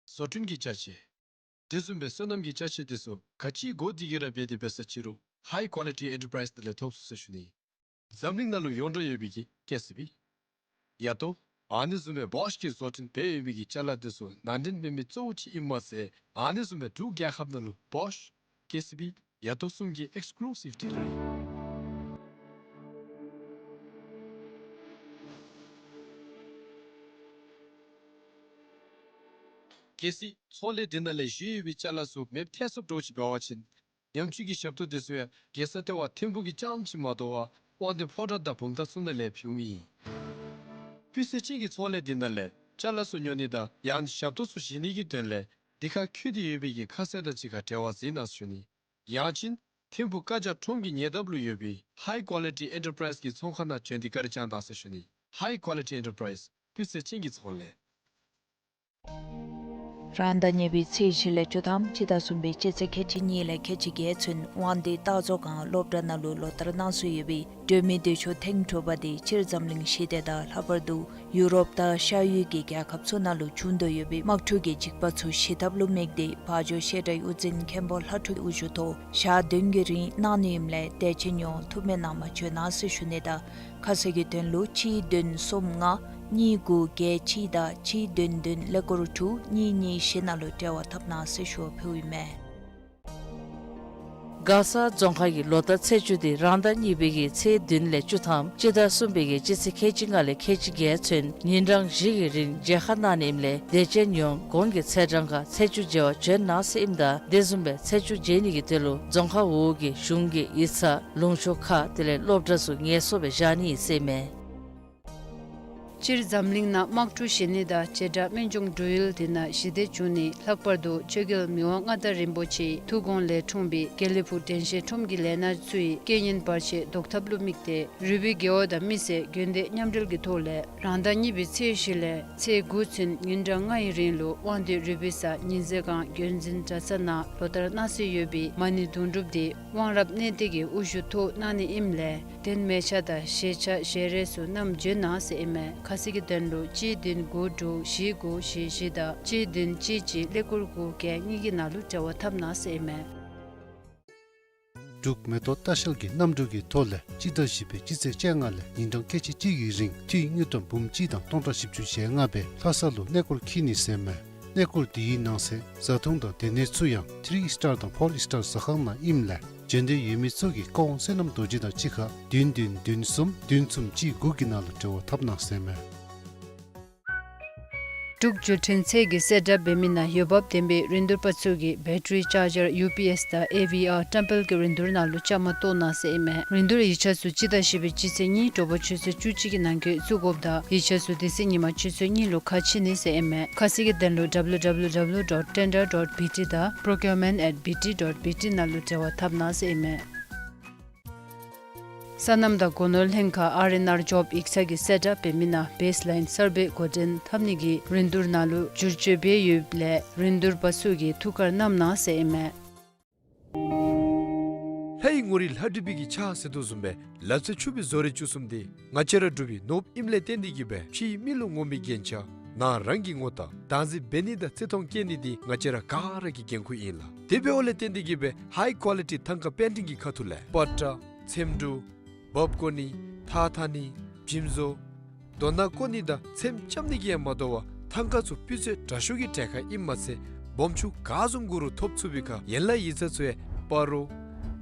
བཟོ་སྐྲུན་གྱི་ཅ་ཆས། དེ་བཟུམ་སྦེ་སོ་ནམ་གྱི་ཅ་ཆས་དེ་ཚུ་ག་ཅི་དགོ་དེ་གི་ར་འབད་དེ་འབད་ས་ཅི་རུང་High Quality Enterprise ནང་ལས་ཐོབ་ཚུགས་ཟེར་ཞུ་ནི། འཛམ་གླིང་ནང་ལུ་ཡོངས་གྲགས་ཡོད་པའི་གི་ཀེ་སི་བི། ཡ་ཏོ། ཨ་ནི་བཟུམ་སྦེ་བོཤ་གིས་བཟོ་སྐྲུན་འབད་ཡོད་པའི་གི་ཅ་ལ་དེ་ཚུ་ནང་འདྲེན་འབད་མི་གཙོ་བོ་ཅིག་ཨིནམ་མ་ཚད་ཨ་ནི་བཟུམ་སྦེ་འབྲུག་རྒྱལ་ཁབ་ནང་ལུ་བོཤ་ཀེ་སི་བི་ཡ་ཏོ་གསུམ་གྱི་ཨེགསི་ཀུ་ལུ་སིབ་ཌིལ་ལར་ཨིན། གལ་སྲིད་ཚོང་ལས་འདི་ནང་ལས་བཞེས་ཡོད་པའི་ཅ་ལ་ཚུ་མེདཔ་ཐལ་སོངམ་འདྲཝ་ཅིག་འབད་བ་ཅིན་ཉམས་བཅོས་ཀྱི་ཞབས་ཏོག་དེ་ཚུ་ཡང་རྒྱལ་ས་ལྟེ་བ་ཐིམ་ཕུག་གི་རྐྱངམ་ཅིག་མ་དོ་བར་དབང་འདུས་ཕོ་བྲང་དང་བུམ་ཐང་ཚུ་ནང་ལས་ཕུལ་ནི་ཨིན། སྤུས་ཚད་ཅན་གྱི་ཚོང་ལས་འདི་ནང་ལས་ཅ་ལ་ཚུ་ཉོ་ནི་དང་ཡང་ན་ཞབས་ཏོག་ཚུ་བཞེས་ནི་གི་དོན་ལས་འདི་ཁར་འཁོད་དེ་ཡོད་པའི་གི་ཁ་གསལ་དང་གཅིག་ཁར་འབྲེལ་བ་མཛད་གནང་ཟེར་ཞུ་ནི། ཡང་ཅིན་ཐིམ་ཕུག་བཀའ་རྒྱ་ཁྲོམ་གྱི་ཉེ་འདབས་ལུ་ཡོད་པའི་High Quality Enterprise གི་ཚོང་ཁང་ནང་བྱོན་ཏེ་བཀའ་དྲིན་བསྐྱང་གནང་ཟེར་ཞུ་ནི། High Quality Enterprise སྤུས་ཚད་ཅན་གྱི་ཚོང་ལས། རང་ཟླ་གཉིས་པའི་ཚེས་བཞི་ལས་བཅུ་ཐམ་སྤྱི་ཟླ་གསུམ་པའི་སྤྱི་ཚེས་ཁལ་གཅིག་གཉིས་ལས་ཁལ་གཅིག་བརྒྱད་ཚུན་དབང་འདུས་སྟག་མཛོད་སྒང་སློབ་གྲྭ་ནང་ལུ་ལོ་ལྟར་གནང་སྲོལ་ཡོད་པའི་སྒྲོལ་མའི་མདོས་ཆོག་ཐེངས་དྲུག་པ་དེ་སྤྱིར་འཛམ་གླིང་ཞི་བདེ་དང་ལྷག་པར་དུ་ཡུ་རོབ་དང་ཤར་ཡུལ་གྱི་རྒྱལ་ཁབ་ཚུ་ནང་ལུ་བྱུང་དོ་ཡོད་པའི་དམག་འཁྲུག་གི་འཇིགས་པ་ཚུ་ཞི་ཐབས་ལུ་དམིགས་ཏེ་བ་འཇོ་བཤད་གྲྭའི་དབུ་འཛིན་མཁན་པོ་ལྷ་ཕྲུག་དབུ་བཞུགས་ཐོག་ཞག་བདུན་གྱི་རིང་གནང་ནི་ཨིནམ་ལས་དད་ཅན་ཡོངས་ཐུགས་སྨོན་གནང་བར་བྱོན་གནང་ཟེར་ཞུ་ནི་དང་ཁ་གསལ་གྱི་དོན་ལུ་གཅིག་བདུན་གསུམ་ལྔ་གཉིས་དགུ་བརྒྱད་གཅིག་དང་གཅིག་བདུན་བདུན་ཀླད་ཀོར་དྲུག་གཉིས་གཉིས་བཞི་ནང་ལུ་འབྲེལ་བ་འཐབ་གནང་ཟེར་ཞུ་བ་ཕུལཝ་ཨིན་མས། མགར་ས་རྫོང་ཁག་གི་ལོ་ལྟར་ཚེས་བཅུ་དེ་རང་ཟླ་གཉིས་པའི་གི་ཚེས་བདུན་ལས་བཅུ་ཐམ་སྤྱི་ཟླ་གསུམ་པའི་གི་སྤྱི་ཚེས་ཁལ་གཅིག་ལྔ་ལས་ཁལ་གཅིག་བརྒྱད་ཚུན་ཉིན་གྲངས་བཞི་གི་རིང་མཇལ་ཁ་གནང་ནི་ཨིནམ་ལས་དད་ཅན་ཡོངས་གོང་གི་ཚེས་གྲངས་ཁར་ཚེས་བཅུ་མཇལ་བར་བྱོན་གནང་ཟེར་ཨིནམ་ད་དེ་བཟུམ་སྦེ་ཚེས་བཅུ་མཇལ་ནི་གི་དོན་ལུ་རྫོང་ཁག་འོག་གི་གཞུང་གི་ཡིག་ཚང་ལུང་ཕྱོགས་ཁག་དེ་ལས་སློབ་གྲྭ་ཚུ་ངལ་གསོ་སྦེ་བཞག་ནི་ཨིན་ཟེར་ཨིན་མས། སྤྱིར་འཛམ་གླིང་ནང་དམག་འཁྲུག་ཞི་ནི་དང་བྱེ་བྲག་སྨན་ལྗོངས་འབྲུག་ཡུལ་དེ་ནང་ཞི་བདེ་བྱུང་ནི་ལྷག་པར་དུ་ཆོས་རྒྱལ་མི་དབང་མངའ་བདག་རིན་པོ་ཆེའི་ཐུགས་དགོངས་ལས་འཁྲུངས་པའི་དགེ་ལེགས་ཕུག་དྲན་ཤེས་ཁྲོམ་གྱི་ལས་སྣ་ཚུ་ཡིས་རྐྱེན་ངན་བར་ཆད་བཟློག་ཐབས་ལུ་དམིགས་ཏེ་རུས་པའི་རྒེད་འོག་དང་མི་སེར་དགོན་སྡེ་མཉམ་འབྲེལ་གྱི་ཐོག་ལས་རང་ཟླ་གཉིས་པའི་ཚེས་བཞི་ལས་ཚེས་དགུ་ཚུན་ཉིན་གྲངས་ལྔའི་རིང་ལུ་དབང་འདུས་རུས་པའི་གསར་ཉི་ཟེར་སྒང་རྒྱུན་འཛིན་གྲྭ་ས་ནང་ལོ་ལྟར་གནང་སྲོལ་ཡོད་པའི་མ་ཎི་དུང་སྒྲུབ་དེ་དབང་རབ་གནས་བརྟན་གྱི་དབུ་བཞུགས་ཐོག་གནང་ནི་ཨིནམ་ལས་རྟེན་མལ་ཆ་དང་བཞེས་ཆ་བཞེས་རས་ཚུ་བསྣམས་བྱོན་གནང་ཟེར་ཨིན་མས། ཁ་གསལ་གྱི་དོན་ལུ་གཅིག་བདུན་དགུ་དྲུག་བཞི་དགུ་བཞི་བཞི་དང་གཅིག་བདུན་གཅིག་གཅིག་ཀླད་ཀོར་དགུ་བརྒྱད་གཉིས་ཀྱི་ནང་ལུ་འབྲེལ་བ་འཐབ་གནང་ཟེར་ཨིན་མས། འབྲུག་མེ་ཏོག་ལྟ་བཤལ་གྱི་གནམ་གྲུ་གི་ཐོག་ལས་སྤྱི་ཟླ་བཞི་པའི་སྤྱི་ཚེས་བཅོ་ལྔ་ལས་ཉིན་གྲངས་ཁལ་གཅིག་གཅིག་གི་རིང་འཐུས་དངུལ་ཀྲམ་འབུམ་གཅིག་དང་སྟོང་ཕྲག་བཞི་བཅུ་ཞེ་ལྔ་སྦེ་ལྷ་ས་ལུ་གནས་སྐོར་འཁྱིད་ནི་ཟེར་ཨིན་མས། གནས་སྐོར་དེའི་ནང་གསེས་བཟའ་འཐུང་དང་སྡོད་གནས་ཚུ་ཡང་ཐི་རི་སི་ཊར་དང་ཕོར་སི་ཊར་ཟ་ཁང་ནང་ཨིནམ་ལས་བྱོན་འདོད་ཡོད་མི་ཚུ་གིས་བཀའ་དབང་བསོད་ནམས་རྡོ་རྗེ་དང་གཅིག་ཁར་བདུན་བདུན་བདུན་གསུམ་བདུན་གསུམ་གཅིག་དགུ་གི་ནང་ལུ་འབྲེལ་བ་འཐབ་གནང་ཟེར་ཨིན་མས། འབྲུག་བརྒྱུད་འཕྲིན་ཚད་ཀྱི་གསལ་བསྒྲགས་འབད་མི་ནང་འོས་འབབ་ལྡན་པའི་རིན་བསྡུར་པ་ཚུ་གིས་བེ་ཊ་རི་ཅཱར་ཇར་ཡུ་པི་ཨེསི་དང་ཨེ་ཝི་ཨར་ཊེམ་པལ་གྱི་རིན་བསྡུར་ནང་ལུ་བཅའ་མར་གཏོགས་གནང་ཟེར་ཨིན་མས། རིན་བསྡུར་ཡིག་ཆ་ཚུ་སྤྱི་ཟླ་བཞི་པའི་སྤྱི་ཚེས་གཉིས་དྲོ་པ་ཆུ་ཚོད་བཅུ་གཅིག་གི་ནང་འཁོད་བཙུགས་དགོཔ་དང་ཡིག་ཆ་ཚུ་དེ་ཚེ་ཉིན་མ་ཆུ་ཚོད་གཉིས་ལུ་ཁ་ཕྱེ་ནི་ཟེར་ཨིན་མས། ཁ་གསལ་གྱི་དོན་ལུ་ཌབ་ལུ་ཌབ་ལུ་ཌབ་ལུ་ཌོཊ་ཊེན་ཌར་ཌོཊ་བི་ཊི་དང་པོརོ་ཀིའུར་མེནཊ་ཨེཊ་བི་ཊི་ཌོཊ་བི་ཊི་ནང་ལུ་འབྲེལ་བ་འཐབ་གནང་ཟེར་ཨིན་མས། སོ་ནམ་དང་སྒོ་ནོར་ལྷན་ཁག་ཨར་ཨེན་ཨར་ཇོབ་ཡིག་ཚང་གི་གསལ་བསྒྲགས་འབད་མི་ནང་བེསི་ལའིན་སར་བེ་འགོ་འདྲེན་འཐབ་ནི་གི་རིན་བསྡུར་ནང་ལུ་བསྒྱུར་བཅོས་འབད་ཡོདཔ་ལས་རིན་བསྡུར་པ་ཚུ་གིས་ཐུགས་ཁར་བསྣམ་གནང་ཟེར་ཨིན་མས། ལྷ་ཡི་ངོ་རིས་ལྷ་བྲིས་པའི་གི་ཕྱག་ཟེར་དོ་བཟུམ་སྦེ་ལབ་ཙེ་ཆུ་བོའི་བཟོ་རིག་བཅུ་གསུམ་འདི་ང་བཅས་ར་འབྲུག་པའི་ནོར་བུ་ཨིནམ་ལས་བརྟེན་ཏེ་གིས་སྦེ་ཕྱིའི་མི་ལུ་ངོམ་པའི་རྒྱན་ཆ་ནང་རང་གི་ངོ་རྟགས་བདག་འཛིན་འབད་ནི་དང་བརྩི་མཐོང་བསྐྱེད་ནི་འདི་ང་བཅས་ར་ག་ར་གི་འགན་ཁུར་ཨིན་ལགས། དེ་འབདཝ་ལས་བརྟེན་ཏེ་གིས་སྦེ་ཧའི་ཀོ་ལི་ཊི་ཐང་ཀ་པེན་ཊིང་གི་ཁ་ཐུག་ལས་པ་ཏྲ་ཚེམ་དྲུབ་འབག་བརྐོ་ནི་ཐགས་འཐག་ནི་འཇིམ་བཟོ་རྡོ་ནག་བརྐོ་ནི་དང་ཚེམ་རྐྱབ་ནི་གིས་ཡང་མ་དོ་བར་ཐང་ཀ་ཚུ་སྤུས་ཚད་དྲག་ཤོས་ཀྱི་གྲལ་ཁར་ཨིནམ་མ་ཚད་སྦོམ་ཆུང་ག་བཟུམ་དགོ་རུང་ཐོབ་ཚུགས་པའི་ཁར་ཡན་ལག་ཡིག་ཚང་ཚུ་ཡང་སྤ་རོ་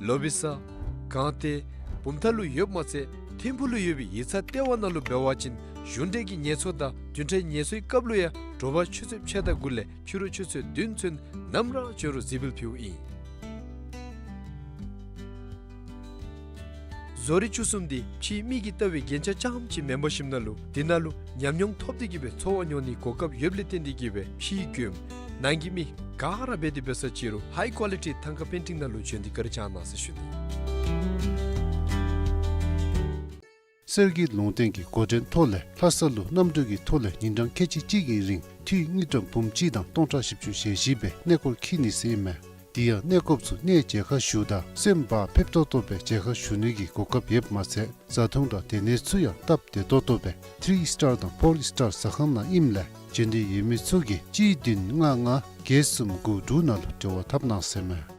ལོ་བི་ས་སྒང་སྟེང་བུམ་ཐང་ལུ་ཡོདཔ་མ་ཚད་ཐིམ་ཕུག་ལུ་ཡོད་པའི་ཡིག་ཚང་ལྟེ་བ་ནང་ལུ་འབད་བ་ཅིན་གཞུང་འབྲེལ་གྱི་ངལ་གསོ་དང་བདུན་ཕྲག་ངལ་གསོའི་སྐབས་ལུ་ཡང་དྲོ་པ་ཆུ་ཚོད་ཕྱེད་དང་དགུ་ལས་ཕྱི་རུ་ཆུ་ཚོད་བདུན་ཚུན་ནམ་ར་འབྱོན་རུང་གཟིགས་འབུལ་ཕུལཝ་ཨིན། བཟོ་རིག་བཅུ་གསུམ་འདི་ཕྱིའི་མི་གིས་བལྟ་བའི་རྒྱན་ཆ་རྐྱངམ་ཅིག་མེན་པར་ཞིནམ་ན་ལུ་འདི་ནང་ལུ་ཉམས་མྱོང་ཐོབ་སྟེ་གིས་སྦེ་འཚོ་བ་མྱོང་ནིའི་གོ་སྐབས་ཡོདཔ་ལས་བརྟེན་ཏེ་གིས་སྦེ་ཕྱིའི་མགྱོནམ་ནང་གི་མི་ག་ར་འབད་དེ་འབད་ས་ཅིག་རུང་ཧའི་ཀོ་ལི་ཊི་ཐང་ཀ་པེན་ཊིང་ནང་ལུ་བྱོན་ཏེ་བཀའ་དྲིན་བསྐྱང་གནང་ཟེར་ཞུ་ནི། གསེར་གྱི་ལུང་བསྟན་གྱི་འགོ་འདྲེན་ཐོག་ལས་ལྷ་ས་ལུ་གནམ་གྲུ་གི་ཐོག་ལས་ཉིན་གྲངས་ཁལ་གཅིག་གཅིག་གི་རིང་འཐུས་དངུལ་ཀྲམ་འབུམ་གཅིག་དང་སྟོང་ཕྲག་བཞི་བཅུ་ཞེ་བཞི་སྦེ་གནས་སྐོར་འཁྱིད་ནི་ཟེར་ཨིན་མས། དེ་ཡང་གནས་སྐོརཔ་ཚུ་གནས་མཇལ་ཁ་ཞུཝ་ད་སེམས་བག་ཕེབས་ཏོག་ཏོ་སྦེ་མཇལ་ཁ་ཞུ་ནི་གི་གོ་སྐབས་ཡོདཔ་མ་ཚད་བཟའ་འཐུང་དང་སྡོད་གནས་ཚུ་ཡང་སྟབས་བདེ་ཏོག་ཏོ་སྦེ་ཐི་རི་སི་ཊར་དང་ཕོར་སི་ཊར་ཟ་ཁང་ནང་ཨིནམ་ལས་བྱོན་འདོད་ཡོད་མི་ཚུ་གིས་གཅིག་བདུན་ལྔ་ལྔ་བརྒྱད་གསུམ་དགུ་དྲུག་ནང་ལུ་འབྲེལ་བ་འཐབ་གནང་ཟེར་ཨིན་མས།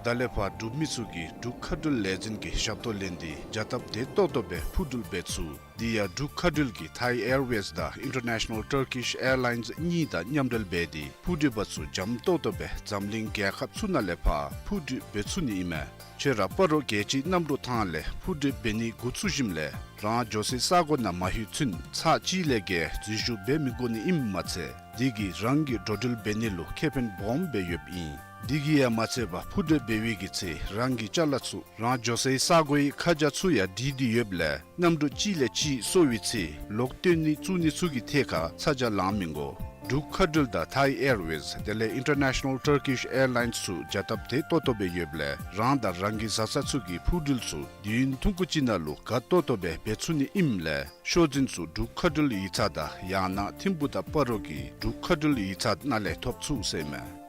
ད་ལས་ཕར་འབྲུག་མི་ཚུ་གིས་འབྲུག་མཁའ་འགྲུལ་ལས་འཛིན་གྱི་ཞབས་ཏོག་ལེན་ཏེ་བྱ་སྟབས་བདེ་ཏོག་ཏོ་སྦེ་འཕུར་འགྲུལ་འབད་ཚུགས། དེ་ཡང་འབྲུག་མཁའ་འགྲུལ་གྱི་ཐའི་ཨེར་ཝེསི་དང་ཨིན་ཊར་ནེ་ཤ་ནཱལ་ཊར་ཀིཤ་ཨེར་ལའིནསི་གཉིས་དང་མཉམ་འབྲེལ་འབད་དེ་འཕུར་འགྲུལ་པ་ཚུ་འཇམ་ཏོག་ཏོ་སྦེ་འཛམ་གླིང་རྒྱལ་ཁབ་ཚུ་ནང་ལས་ཕར་འཕུར་འགྲུལ་འབད་ཚུགས་ནི་ཨིན་མས། ཁྱོད་ར་སྤ་རོ་རྒྱལ་སྤྱིའི་གནམ་གྲུ་ཐང་ལས་འཕུར་འགྲུལ་འབད་ནི་འགོ་བཙུགས་ཞིནམ་ལས་རང་འགྱོ་སའི་ས་གོ་ནང་མ་ལྷོད་ཚུན་ཚར་གཅིག་ལས་བརྒལ་འཛུལ་ཞུགས་འབད་མི་དགོ་ནི་ཨིནམ་མ་ཚད་དེ་གིས་རང་གི་འགྲོ་འགྲུལ་འབད་ནི་ལུ་ཁེ་ཕན་སྦོམ་སྦེ་ཡོདཔ་ཨིན། དེ་གིས་ཡང་མ་ཚད་པར་འཕུར་འགྲུལ་འབད་བའི་གི་ཚེ་རང་གི་ཅ་ལ་ཚུ་རང་འགྱོ་སའི་ས་གོའི་ཁ་བྱང་ཚུ་ཡང་བྲིས་ཏེ་ཡོདཔ་ལས་གནམ་གྲུ་གཅིག་ལས་གཅིག་སོར་བའི་ཚེ་ལོག་བཏོན་ནི་བཙུགས་ནི་ཚུ་གི་ཐད་ཁར་ཚ་གྱང་ལང་མི་དགོ། འབྲུག་མཁའ་འགྲུལ་དང་ཐའི་ཨེར་ཝེསི་དེ་ལས་ཨིན་ཊར་ནེ་ཤ་ནཱལ་ཊར་ཀིཤ་ཨེར་ལའིནསི་ཚུ་བྱ་སྟབས་བདེ་ཏོག་ཏོ་སྦེ་ཡོདཔ་ལས་རང་དང་རང་གི་བཟའ་ཚང་ཚུ་གི་འཕུར་འགྲུལ་ཚུ་དུས་ཡུན་ཐུང་ཀུ་ཅིག་ནང་ལུ་དགའ་ཏོག་ཏོ་སྦེ་འབད་ཚུགས་ནི་ཨིནམ་ལས་ཤོག་འཛིན་ཚུ་འབྲུག་མཁའ་འགྲུལ་ཡིག་ཚང་དང་ཡང་ན་ཐིམ་ཕུག་དང་སྤ་རོ་གི་འབྲུག་མཁའ་འགྲུལ་ཡིག་ཚང་ནང་ལས་ཐོབ་ཚུགས་ཟེར་ཨིན་མས།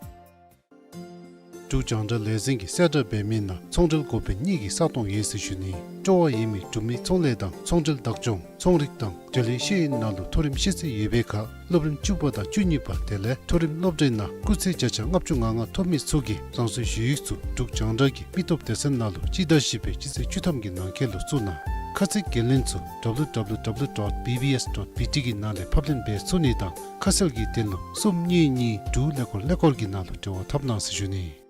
འབྲུག་རྒྱང་བསྒྲགས་ལས་འཛིན་གྱི་གསལ་བསྒྲགས་འབད་མི་ནང་ཚོང་འབྲེལ་འགོ་དཔོན་གཉིས་ཀྱི་ས་སྟོང་ཡོད་ཟེར་ཞུ་ནི། སྤྲོ་བ་ཡོད་མི་འབྲུག་མི་ཚོང་ལས་དང་ཚོང་འབྲེལ་བདག་སྐྱོང་ཚོང་རིག་དང་འབྲེལ་ཡོད་ཤེས་ཡོན་ནང་ལུ་མཐོ་རིམ་ཤེས་ཚད་ཡོད་པའི་ཁར་སློབ་རིམ་བཅུ་པ་དང་བཅུ་གཉིས་པ་དེ་ལས་མཐོ་རིམ་སློབ་གྲྭའི་ནང་སྐུགས་ཚད་བརྒྱ་ཆ་ལྔ་བཅུ་ང་ལྔ་ཐོབ་མི་ཚུ་གིས་རང་སོའི་ཞུ་ཡིག་ཚུ་འབྲུག་རྒྱང་བསྒྲགས་ཀྱི་མི་སྟོབས་སྡེ་ཚན་ནང་ལུ་སྤྱི་ཟླ་བཞི་པའི་སྤྱི་ཚེས་བཅུ་ཐམ་གྱི་ནང་འཁོད་ལུ་བཙུགས་གནང་། ཁ་ཚིག་འགན་ལེན་ཚུ་ཌབ་ལུ་ཌབ་ལུ་ཌབ་ལུ་ཌོཊ་བི་བི་ཨེསི་ཌོཊ་བི་ཊི་གི་ནང་ལས་ཕབ་ལེན་འབད་ཚུགས་ནི་དང་ཁ་གསལ་གྱི་དོན་ལུ་གསུམ་གཉིས་གཉིས་དྲུག་ཀླད་ཀོར་ཀླད་ཀོར་གྱི་ནང་ལུ་འབྲེལ་བ་འཐབ་གནང་ཟེར་ཞུ་ནི།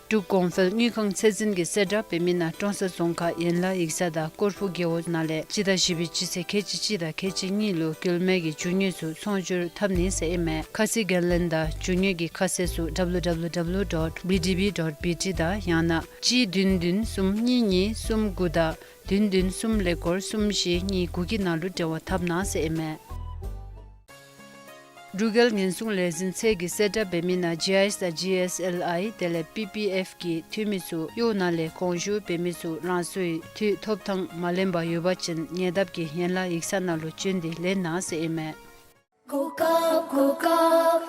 འབྲུག་གོང་འཕེལ་དངུལ་ཁང་ཚད་འཛིན་གྱིས་གསལ་བསྒྲགས་འབད་མི་ནང་ཀྲོང་གསར་རྫོང་ཁག་ཡན་ལག་ཡིག་ཚང་དང་སྐོར་ཕུག་རྒེད་འོག་ནང་ལས་སྤྱི་ཟླ་བཞི་པའི་སྤྱི་ཚེས་ཁལ་གཅིག་གཅིག་དང་ཁལ་གཅིག་གཉིས་ལུ་སྐྱོན་མེད་ཀྱི་རྒྱུ་དངོས་ཚུ་ཚོང་སྒྱུར་འཐབ་ནི་ཟེར་ཨིན་མས། ཁ་གསལ་འགན་ལེན་དང་རྒྱུ་དངོས་ཀྱི་ཁ་གསལ་ཚུ་W W W dot B D B dot B T དང་ཡང་ན་གཅིག་བདུན་བདུན་གསུམ་གཉིས་གཉིས་གསུམ་དགུ་དང་བདུན་བདུན་གསུམ་ཀླད་ཀོར་གསུམ་བཞི་གཉིས་དགུ་གི་ནང་ལུ་འབྲེལ་བ་འཐབ་གནང་ཟེར་ཨིན་མས། འབྲུག་རྒྱལ་ཉེན་སྲུང་ལས་འཛིན་ཚད་ཀྱིས་གསལ་བསྒྲགས་འབད་མི་ནང་G I S དང་G S L I དེ་ལས་P P F གི་འཐུས་མི་ཚུ་གཡོག་ནང་ལས་དགོངས་ཞུ་འབད་མི་ཚུ་རང་སོའི་འཐུས་ཐོབ་ཐངས་མ་ལེན་པར་ཡོད་པ་ཅིན་ཉེ་འདབས་ཀྱི་ཡན་ལག་ཡིག་ཚང་ནང་ལུ་བྱོན་ཏེ་ལེན་གནང་ཟེར་ཨིན་མས། གོ་སྐབས་གོ་སྐབས་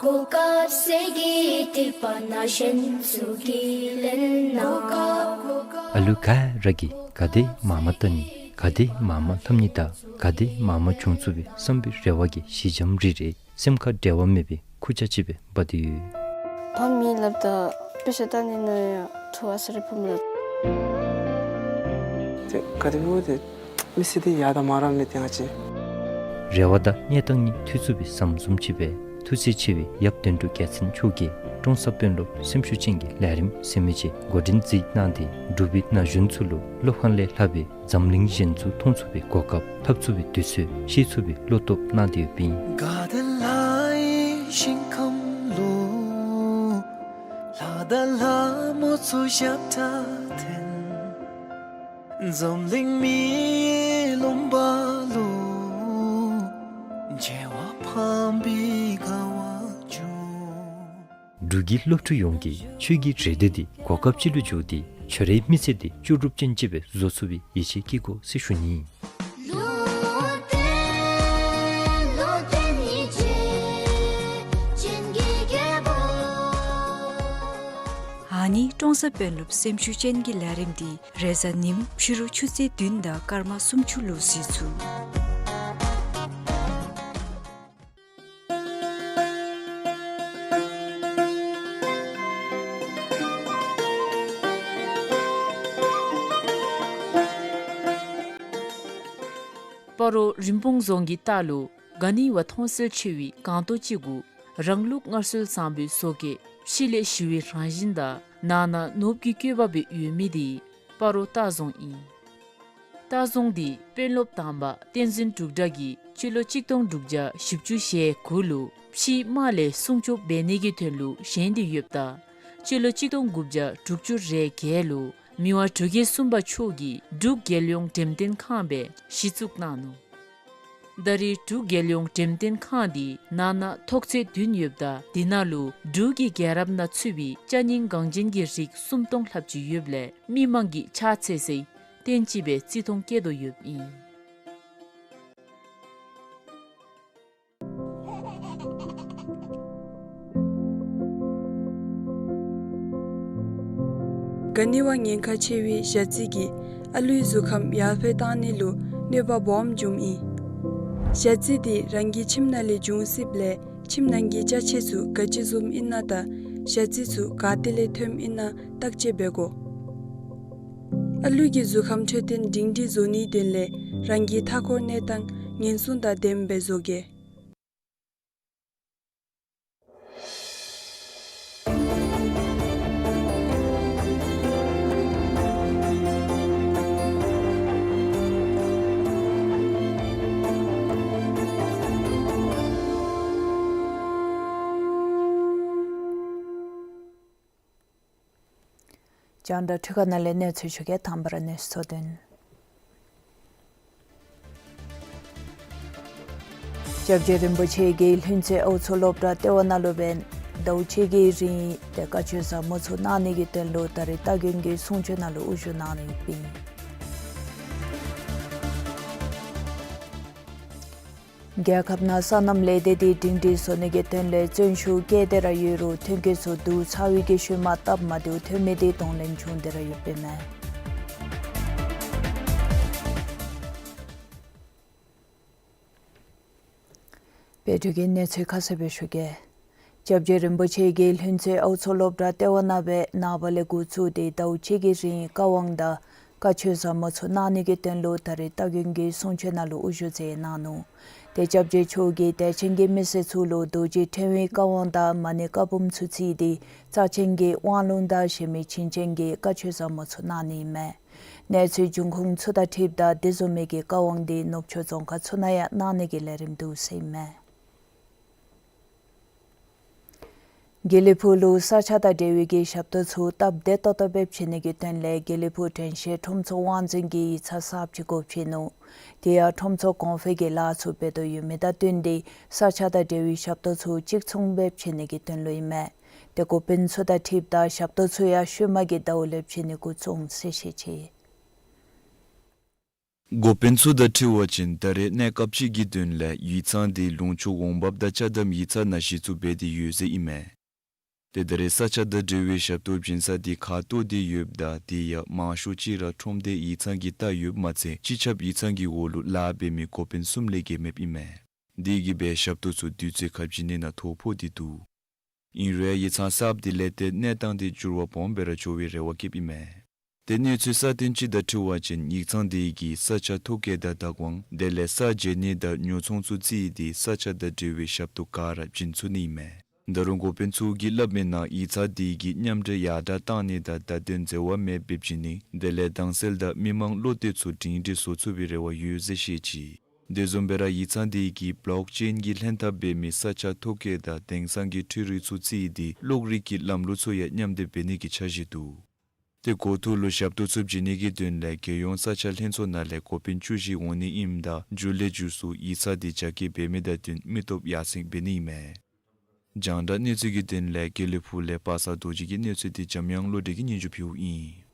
གོ་སྐབས་ཟེར་གྱི་དྲིས་པ་ན་གཞན་ཚུ་གིས་ལན་གནང་། གོ་སྐབས་གོ་སྐབས། ཨ་ལུ་ག་ར་གིས་ག་དེ་མང་མང་བལྟ་ནི་ག་དེ་མང་མང་ལྷབ་ནི་དང་ག་དེ་མང་མང་སྦྱོང་ཚུགས་པའི་བསམ་པའི་རེ་བ་གིས་ཞི་འཇམ་རི་རི་སེམས་ཁར་འབྲལ་བ་མེད་པའི་ཁུར་ཆ་ཅིག་སྦེ་འབག་སྟེ་ཡོད། ཕམ་མི་སླབ་ད་དཔེ་ཆ་བལྟ་ནི་ནང་ཡང་ཐུགས་ཨ་ཙི་རེ་ཕམ་ལགས། ཏེ་ག་དེ་སྦེ་ཏེ་མི་སེར་འདི་ཡར་དང་མར་ར་མི་སྡེ་ང་བཅས། རེ་བ་དང་གནས་སྟངས་གཉིས་མཐུད་ཚུགས་པའི་ཟམ་བཟུམ་ཅིག་སྦེ་ཐུགས་རྗེ་ཆེ་བའི་ཡབ་དོན་གྲུབ་རྒྱལ་མཚན་མཆོག་གིས་ཀྲོང་གསར་དཔོན་སློབ་སེམས་ཤུགས་ཅན་གྱི་ལས་རིམ་ཟེར་མི་ཅིག་འགོ་འདྲེན་མཛད་གནང་སྟེ་འབྲུག་པའི་ན་གཞོན་ཚུ་ལུ་སློབ་ཁང་ལས་ལྷག་པའི་འཛམ་གླིང་གཞན་ཚུ་མཐོང་ཚུགས་པའི་གོ་སྐབས་ལྷབ་ཚུགས་པའི་དུས་ཚོད་ཤེས་ཚུགས་པའི་བློ་སྟོབས་གནང་སྟེ་ཡོདཔ་ཨིན། དགའ་ལྡན་ལྷ་ཡི་ཞིང་ཁམས་ལུ་ལྷ་དང་ལྷ་མོ་ཚུ་ཞབས་ཁྲ་འཐེན། འཛམ་གླིང་མི་ཡི་ལུང་པ་ལུ་བྱེ་བ་ཕམ་པའི་དགའ་བ་འབྱུང་། འབྲུག་གི་སློབ་ཕྲུག་ཡོངས་ཀྱིས་ཆོས་ཀྱི་རེ་འདོད་འདི་གོ་སྐབས་ཅིག་ལུ་བསྒྱུར་ཏེ་ཆོས་རའི་མི་ཚེ་འདི་ལྕོགས་གྲུབ་ཅན་ཅིག་སྦེ་བཟོ་ཚུགས་པའི་ཡིད་ཆེས་བསྐྱེད་དགོ་ཟེར་ཞུ་ནི། ཨ་ནི་ཀྲོང་གསར་དཔོན་སློབ་སེམས་ཤུགས་ཅན་གྱི་ལས་རིམ་འདི་རེས་གཟའ་ཉིམ་ཕྱི་རུ་ཆུ་ཚོད་བདུན་དང་སྐར་མ་སུམ་ཅུ་ལུ་གཟིགས་ཚུགས། སྤ་རོ་རིན་སྤུངས་རྫོང་གི་ལྟག་ལུ་ག་ནི་བ་མཐོང་གསལ་ཆེ་བའི་སྒང་ཏོག་ཅིག་གུ་རང་ལུགས་སྔར་སྲོལ་བཟང་པོའི་བཟོ་བཀོད་ཕྱི་ལས་ཞི་བའི་རང་བཞིན་དང་ནང་ན་ནོར་བུ་གི་བཀོད་པ་སྦེ་ཡོད་མི་འདི་སྤ་རོ་ལྟ་རྫོང་ཨིན། ལྟ་རྫོང་འདི་དཔོན་སློབ་དང་པ་བསྟན་འཛིན་འབྲུག་གྲགས་ཀྱིས་སྤྱི་ལོ་གཅིག་སྟོང་དྲུག་བརྒྱ་བཞི་བཅུ་ཞེ་དགུ་ལུ་ཕྱིའི་དམག་ལས་སྲུང་སྐྱོབ་འབད་ནི་གི་དོན་ལུ་བཞེངས་ཏེ་ཡོདཔ་ད་སྤྱི་ལོ་གཅིག་སྟོང་དགུ་བརྒྱ་དྲུག་ཅུ་རེ་བརྒྱད་ལུ་མི་དབང་འབྲུག་རྒྱལ་གསུམ་པ་མཆོག་གིས་འབྲུག་རྒྱལ་ཡོངས་འགྲེམས་སྟོན་ཁང་སྦེ་གཞི་བཙུགས་གནང་ནུག། ད་རེས་འབྲུག་རྒྱལ་ཡོངས་འགྲེམས་སྟོན་ཁང་འདི་ནང་ན་ཐོག་ཚད་བདུན་ཡོདཔ་ད་འདི་ནང་ལུ་འབྲུག་གི་རྒྱལ་རབས་ནང་ཚུད་པའི་ཅ་རྙིང་འགངས་ཅན་གྱི་རིགས་སུམ་སྟོང་ལྷགཔ་ཅིག་ཡོདཔ་ལས་མི་མང་གིས་ཕྱག་འཚལ་སའི་རྟེན་ཅིག་སྦེ་བརྩི་མཐོང་བསྐྱེད་དོ་ཡོདཔ་ཨིན། ག་ནི་བ་ཉེན་ཁ་ཆེ་བའི་ཞ་རྩི་གིས་ཨ་ལུའི་གཟུགས་ཁམས་ཡར་འཕེལ་བཏང་ནི་ལུ་གནོད་པ་སྦོམ་འབྱུངམ་ཨིན། ཞ་རྩི་འདི་རང་གི་ཁྱིམ་ནང་ལས་འབྱུང་སྲིདཔ་ལས་ཁྱིམ་ནང་གི་ཅ་ཆས་ཚུ་ག་ཅི་བཟུམ་ཨིན་ན་དང་ཞ་རྩི་ཚུ་ག་ཏེ་ལས་ཐོནམ་ཨིན་ན་བརྟག་དཔྱད་འབད་དགོ། ཨ་ལུ་གི་གཟུགས་ཁམས་འཕྲོད་བསྟེན་སྒྲིང་སྒྲིང་བཟོ་ནིའི་དོན་ལས་རང་གི་མཐའ་འཁོར་གནས་སྟངས་ཉེན་སྲུང་དང་ལྡནམ་སྦེ་བཟོ་གེ། རྒྱང་བསྒྲགས་འཕྲུལ་ཁང་ནང་ལས་གནས་ཚུལ་ཞུ་གེ། དང་པ་ར་གནས་ཚུལ་གཙོ་དོན། སྐྱབས་རྗེ་རིན་པོ་ཆེ་གིས་ལྷུན་རྩེ་ཨའུ་མཚོ་སློབ་གྲྭ་ལྟེ་བ་ནང་ལུ་སྦེ་ཟླཝ་གཅིག་གི་རིང་ཏེ་བཀའ་ཆོས་ཟབ་མོ་ཚུ་གནང་ནི་གི་དོན་ལུ་ད་རེས་སྟ་གོན་གྱི་གསུང་ཆོག་ནང་ལུ་དབུ་བཞུགས་གནང་ནི་ཨིན། རྒྱལ་ཁབ་ནང་སོ་ནམ་ལས་སྡེ་འདི་སྒྲིང་སྒྲིང་བཟོ་ནི་གི་དོན་ལས་བརྩོན་ཤུགས་བསྐྱེད་དེ་ར་ཡོད་རུང་ཐོན་སྐྱེད་ཚུ་བསྡུ་ཚར་བའི་གི་ཤུལ་མ་སྟབས་མ་བདེཝ་ཐོན་མི་འདི་གདོང་ལེན་བྱུང་སྟེ་ར་ཡོདཔ་ཨིན་མས། དཔལ་འབྱོར་གྱི་གནས་ཚུལ་ཁ་གསལ་སྦེ་ཞུ་གེ། སྐྱབས་རྗེ་རིན་པོ་ཆེ་གིས་ལྷུན་རྩེ་ཨའུ་མཚོ་སློབ་གྲྭ་ལྟེ་བ་ནང་སྦེ་ནངས་པ་ལས་འགོ་བཙུགས་ཏེ་ཟླཝ་གཅིག་གི་རིང་བཀའ་དབང་དང་ བཀའ་ཆོས་ཟབ་མོ་ཚུ་གནང་ནི་གི་དོན་ལུ་ད་རེས་སྟ་གོན་གྱི་གསུང་ཆོག་ནང་ལུ་དབུ་བཞུགས་མཛད་གནང་ནུག། ཏེ་སྐྱབས་རྗེ་མཆོག་གིས་དད་ཅན་གྱི་མི་སེར་ཚུ་ལུ་རྡོ་རྗེ་ཕྲེང་བའི་བཀའ་དབང་དང་མ་ཎི་བཀའ་འབུམ་ཚུ་བརྩིས་ཏེ་རྩ་ཆེན་གྱི་དབང་ལུང་དང་གཞན་མི་བྱིན་ཅན་གྱི་བཀའ་ཆོས་ཟབ་མོ་ཚུ་གནང་ནི་ཨིན་མས། གནས་ཚུལ་འབྱུང་ཁུངས་ཚུ་དང་འཁྲིལཝ་ད་དེ་བཟུམ་མའི་གི་བཀའ་དབང་འདི་ནུབ་ཕྱོགས་རྫོང་ཁག་ཚུ་ནང་ཡང་གནང་ནི་གི་ལས་རིམ་འདུག་ཟེར་ཨིན་མས། དགེ་ལེགས་ཕུག་ལུ་ས་ཆ་དང་འབྲེལ་བའི་གི་ཞབས་ཏོག་ཚུ་སྟབས་བདེ་ཏོག་ཏོ་སྦེ་བྱིན་ནི་གི་དོན་ལས་དགེ་ལེགས་ཕུག་དྲན་ཤེས་ཁྲོམ་ཚོགས་དབང་འཛིན་གྱིས་ཡིག་ཚང་གསརཔ་ཅིག་སྒོ་ཕྱེ་ནུག། དེ་ཡང་ཁྲོམ་ཚོགས་གོང་འཕེལ་གྱི་ལཱ་ཚུ་འབད་དོ་ཡོད་མི་དང་བསྟུན་ཏེ་ས་ཆ་དང་འབྲེལ་བའི་ཞབས་ཏོག་ཚུ་གཅིག་མཚུངས་སྦེ་བྱིན་ནི་གི་དོན་ལུ་ཨིན་མས། ཏེ་འགོ་དཔོན་ཚུ་དང་འཁྲིལཝ་ད་ཞབས་ཏོག་ཚུ་ཡང་ཤུལ་མ་གི་ཟླཝ་ལས་བྱིན་ནི་འགོ་བཙུགས་ཟེར་བཤད་ཅི། འགོ་དཔོན་ཚུ་དང་འཁྲིལ་བ་ཅིན་ད་རེས་གནས་སྐབས་ཅིག་གི་དོན་ལས་ཡིག་ཚང་འདི་ལུང་ཕྱོགས་འོང་འབབ་དང་ཅ་དམ་ཡིག་ཚང་ནང་གཞི་བཙུགས་འབད་དེ་ཡོད་ཟེར་ཨིན་མས། ཏེ་ད་རེས་ས་ཆ་དང་འབྲེལ་བའི་ཞབས་ཏོག་བྱིན་ས་འདི་ཁ་ཐོར་ཏེ་ཡོདཔ་ད་དེ་ཡང་མང་ཤོས་ཅིག་ར་ཁྲོམ་སྡེ་ཡིག་ཚང་གི་ལྟ་ཡོདཔ་མ་ཚད་སྤྱི་ཁྱབ་ཡིག་ཚང་གི་འོག་ལུ་ལཱ་འབད་མི་འགོ་དཔོན་གསུམ་ལས་བརྒལ་མེདཔ་ཨིན་མས། དེ་གིས་འབད་ཞབས་ཏོག་ཚུ་དུས་ཚོད་ཁ་བྱིན་ནི་ནང་ཐོ་ཕོག་སྟེ་འདུག། ཨིན་རུང་ཡིག་ཚང་གསརཔ་འདི་ལས་ཏེ་གནས་སྟངས་འདི་འགྱུར་བ་སྦོམ་སྦེ་ར་འགྱོ་བའི་རེ་བ་བསྐྱེདཔ་ཨིན་མས། ཏེ་གནས་ཚུལ་གསར་བཏོན་ཅིག་དང་འཁྲིལ་བ་ཅིན་ཡིག་ཚང་འདི་གིས་ས་ཆ་ཐོ་བཀོད་དང་བདག་དབང་དེ་ལས་ས་འཇལ་ནི་དང་ཉོ་ཚོང་ཚུ་བརྩིས་ཏེ་ས་ཆ་དང་འབྲེལ་བའི་ཞབས་ཏོག་ག་ར་བྱིན་ཚུགས་ནི་ཨིན་མས། ད་རུང་འགོ་དཔོན་ཚུ་གིས་སླབ་མིའི་ནང་ཡིག་ཚང་འདི་གིས་མཉམ་འབྲེལ་ཡར་དྲག་བཏང་ནི་དང་བརྡ་དོན་འཛོལ་བ་མེདཔ་སྦེ་བྱིན་ནི་དེ་ལས་དྭངས་གསལ་དང་མི་མང་བློ་གཏད་ཚུ་སྒྲིང་སྒྲི་བཟོ་ཚུགས་པའི་རེ་བ་ཡོད་ཟེར་བཤད་ཅི། དེ་བཟུམ་སྦེ་ར་ཡིག་ཚང་འདི་གིས་བློག་ཅེན་གྱི་ལྷན་ཐབས་འབད་མི་ས་ཆ་ཐོ་བཀོད་དང་དེང་སང་གི་འཕྲུལ་རིག་ཚུ་བརྩིས་ཏེ་གློག་རིག་གི་ལམ་ལུགས་ཚུ་ཡང་མཉམ་སྡེབ་འབད་ནི་གི་འཆར་གཞི་འདུག། ཏེ་འགོ་ཐོག་ལུ་ཞབས་ཏོག་ཚུ་བྱིན་ནི་གི་དོན་ལས་རྒྱལ་ཡོངས་ས་ཆ་ལྷན་ཚོགས་ནང་ལས་འགོ་དཔོན་བཅུ་བཞི་འོང་ནི་ཨིནམ་ད་མཇུག་ལས་མཇུག་སུ་ཡིག་ཚང་འདི་རྒྱ་སྐྱེད་འབད་མི་དང་བསྟུན་མི་སྟོབས་ཡར་སེང་འབད་ནི་ཨིན་མས། རྒྱང་བསྒྲགས་གནས་ཚུལ་གྱི་དོན་ལས་དགེ་ལེགས་ཕུག་ལས་པ་སངས་རྡོ་རྗེ་གི་གནས་ཚུལ་འདི་འཇམ་དབྱངས་བློ་གྲོས་ཀྱིས་སྙན་ཞུ་ཕུལཝ་ཨིན།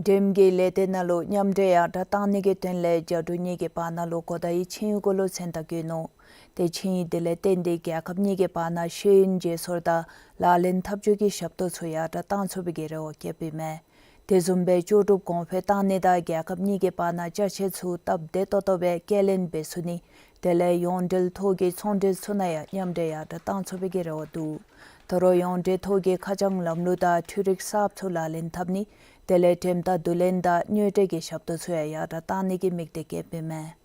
འགྲེམས་ཀྱི་ལས་སྡེ་ནང་ལུ་མཉམ་འབྲེལ་ཡར་དྲག་གཏང་ནི་གི་དོན་ལས་རྒྱ་འབྲུག་གཉིས་ཀྱི་བར་ན་ལུ་གོ་བརྡའི་ཆིངས་ཡིག་གུ་ལུ་མཚན་རྟགས་བཀོད་ནུག། ཏེ་ཆིངས་ཡིག་འདི་ལས་བརྟེན་ཏེ་རྒྱལ་ཁབ་གཉིས་ཀྱི་བར་ན་ཤེས་ཡོན་བརྗེ་སོར་དང་ལག་ལེན་འཐབ་ཇུས་ཀྱི་ཞབས་ཏོག་ཚུ་ཡར་དྲག་གཏང་ཚུགས་པའི་གི་རེ་བ་བསྐྱེདཔ་ཨིན་མས། དེ་བཟུམ་སྦེ་ལྕོགས་གྲུབ་གོང་འཕེལ་གཏང་ནི་དང་རྒྱལ་ཁབ་གཉིས་ཀྱི་བར་ན་ཅ་ཆས་ཚུ་སྟབས་བདེ་ཏོག་ཏོ་སྦེ་སྐྱེལ་ལེན་འབད་ཚུགས་ནི། དེ་ལས་ཡོངས་འབྲེལ་ཐོག་གི་ཚོང་འབྲེལ་ཚུ་ནང་ཡང་མཉམ་འབྲེལ་ཡར་དྲག་གཏང་ཚུགས་པའི་གི་རེ་བ་འདུག། ད་རུང་ཡོངས་འབྲེལ་ཐོག་གི་ཁ་བྱང་ལམ་ལུགས་དང་འཕྲུལ་རིག་གསརཔ་ཚུ་ལག་ལེན་འཐབ་ནི། དེ་ལས་འགྲེམས་ཐག་བསྡུ་ལེན་དང་དངོས་འབྲེལ་གྱི་ཞབས་ཏོག་ཚུ་ཡང་ཡར་དྲག་གཏང་ནི་གི་དམིགས་གཏད་བསྐྱེདཔ་ཨིན་མས།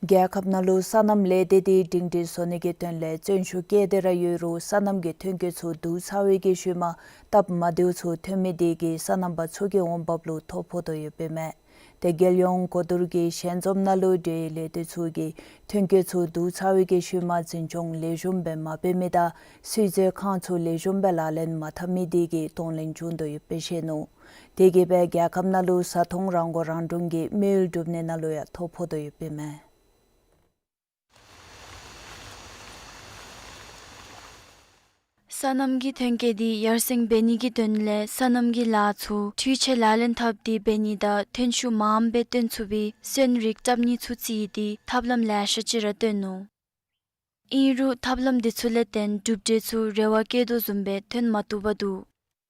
རྒྱལ་ཁབ་ནང་ལུ་སོ་ནམ་ལས་སྡེ་འདི་སྒྲིང་སྒྲིང་བཟོ་ནི་གི་དོན་ལས་བརྩོན་ཤུགས་བསྐྱེད་དེ་ར་ཡོད་རུང་སོ་ནམ་གྱི་ཐོན་སྐྱེད་ཚུ་བསྡུ་ཚར་བའི་གི་ཤུལ་མ་སྟབས་མ་བདེཝ་ཚུ་ཐོན་མི་དེ་གིས་སོ་ནམ་པ་ཚུ་གི་འོང་འབབ་ལུ་ཐོ་ཕོག་དོ་ཡོདཔ་ཨིན་མས། ཏེ་རྒྱལ་ཡོངས་གོ་བསྡུར་གྱི་ཞལ་འཛོམས་ནང་ལུ་འབྲེལ་ཡོད་ལས་སྡེ་ཚུ་གིས་ཐོན་སྐྱེད་ཚུ་བསྡུ་ཚར་བའི་གི་ཤུལ་མ་འཛིན་སྐྱོང་ལེགས་ཤོམ་སྦེ་མ་འབད་མི་དང་སུས་རྫས་ཁང་ཚུ་ལེགས་ཤོམ་སྦེ་ལག་ལེན་མ་འཐབ་མི་དེ་གིས་གདོང་ལེན་བྱུང་དོ་ཡོདཔ་སྦེ་བཤད་ནུག། དེ་གིས་སྦེ་རྒྱལ་ཁབ་ནང་ལུ་བཟའ་འཐུང་རང་མགོ་རང་འདྲོངས་ཀྱི་དམིགས་ཡུལ་འགྲུབ་ནི་ནང་ལུ་ཡང་ཐོ་ཕོག་དོ་ཡོདཔ་ཨིན་མས། སོ་ནམ་གྱི་ཐོན་སྐྱེད་འདི་ཡར་སེང་འབད་ནི་གི་དོན་ལས་སོ་ནམ་གྱི་ལཱ་ཚུ་འཕྲུལ་ཆས་ལག་ལེན་འཐབ་སྟེ་འབད་ནི་དང་ཐོན་ཤུགས་མངམ་སྦེ་བཏོན་ཚུགས་པའི་སོན་རིགས་བཏབ་ནི་ཚུ་བརྩིས་ཏེ་ཐབས་ལམ་ལེ་ཤ་ཅིག་ར་བཏོན་ནུག། ཨིན་རུང་ཐབས་ལམ་འདི་ཚུ་ལས་བརྟེན་གྲུབ་འབྲས་ཚུ་རེ་བ་བསྐྱེད་དོ་བཟུམ་སྦེ་ཐོན་མ་བཏུབ་པར་འདུག།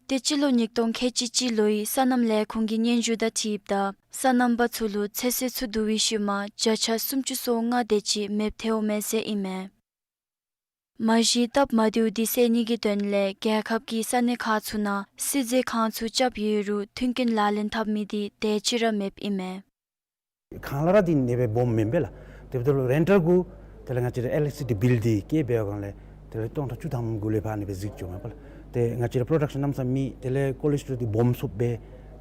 ཏེ་སྤྱི་ལོ་ཉིས་སྟོང་ཁལ་གཅིག་གཅིག་ལོའི་སོ་ནམ་ལས་ཁུངས་ཀྱི་སྙན་ཞུ་དང་འཁྲིལཝ་ད་སོ་ནམ་པ་ཚུ་ལུ་ཚོད་བསྲེ་ཚུ་བསྡུ་བའི་ཤུལ་མ་བརྒྱ་ཆ་སུམ་ཅུ་སོ་ལྔ་དེ་ཅིག་མེདཔ་ཐལཝ་མས་ཟེར་ཨིན་མས། མ་གཞི་སྟབས་མ་བདེཝ་འདི་སེལ་ནི་གི་དོན་ལས་རྒྱལ་ཁབ་ཀྱི་ས་གནས་ཁག་ཚུ་ནང་སུས་རྫས་ཁང་ཚུ་རྐྱབ་ཡོད་རུང་མཐུན་རྐྱེན་ལག་ལེན་འཐབ་མི་འདི་དེ་ཅིག་ར་མེདཔ་ཨིན་མས། གང་ལ་ར་འདི་ཨ་ནི་སྦེ་སྦོམ་མེན་པས་ལགས། དེ་འབདཝ་ད་ལུ་རེན་ཊལ་གུ་དེ་ལས་ང་བཅས་ར་ཨི་ལེག་ཊི་སི་ཊི་བིལ་འདི་བཀལ་འབད་བའི་སྒང་ལས་དེ་ལས་སྟོང་ཕྲག་བཅུ་ཐམ་གུ་ལས་ཕར་ཨ་ནི་སྦེ་གཟིགས་འགྱོཝ་མས་པ་ལགས། ཏེ་ང་བཅས་ར་པྲོ་ཌག་ཤཱན་གནམ་མེད་ས་མེད་དེ་ལས་ཀོ་ལེ་སི་ཊི་རོལ་འདི་སྦོམ་སུ་སྦེ་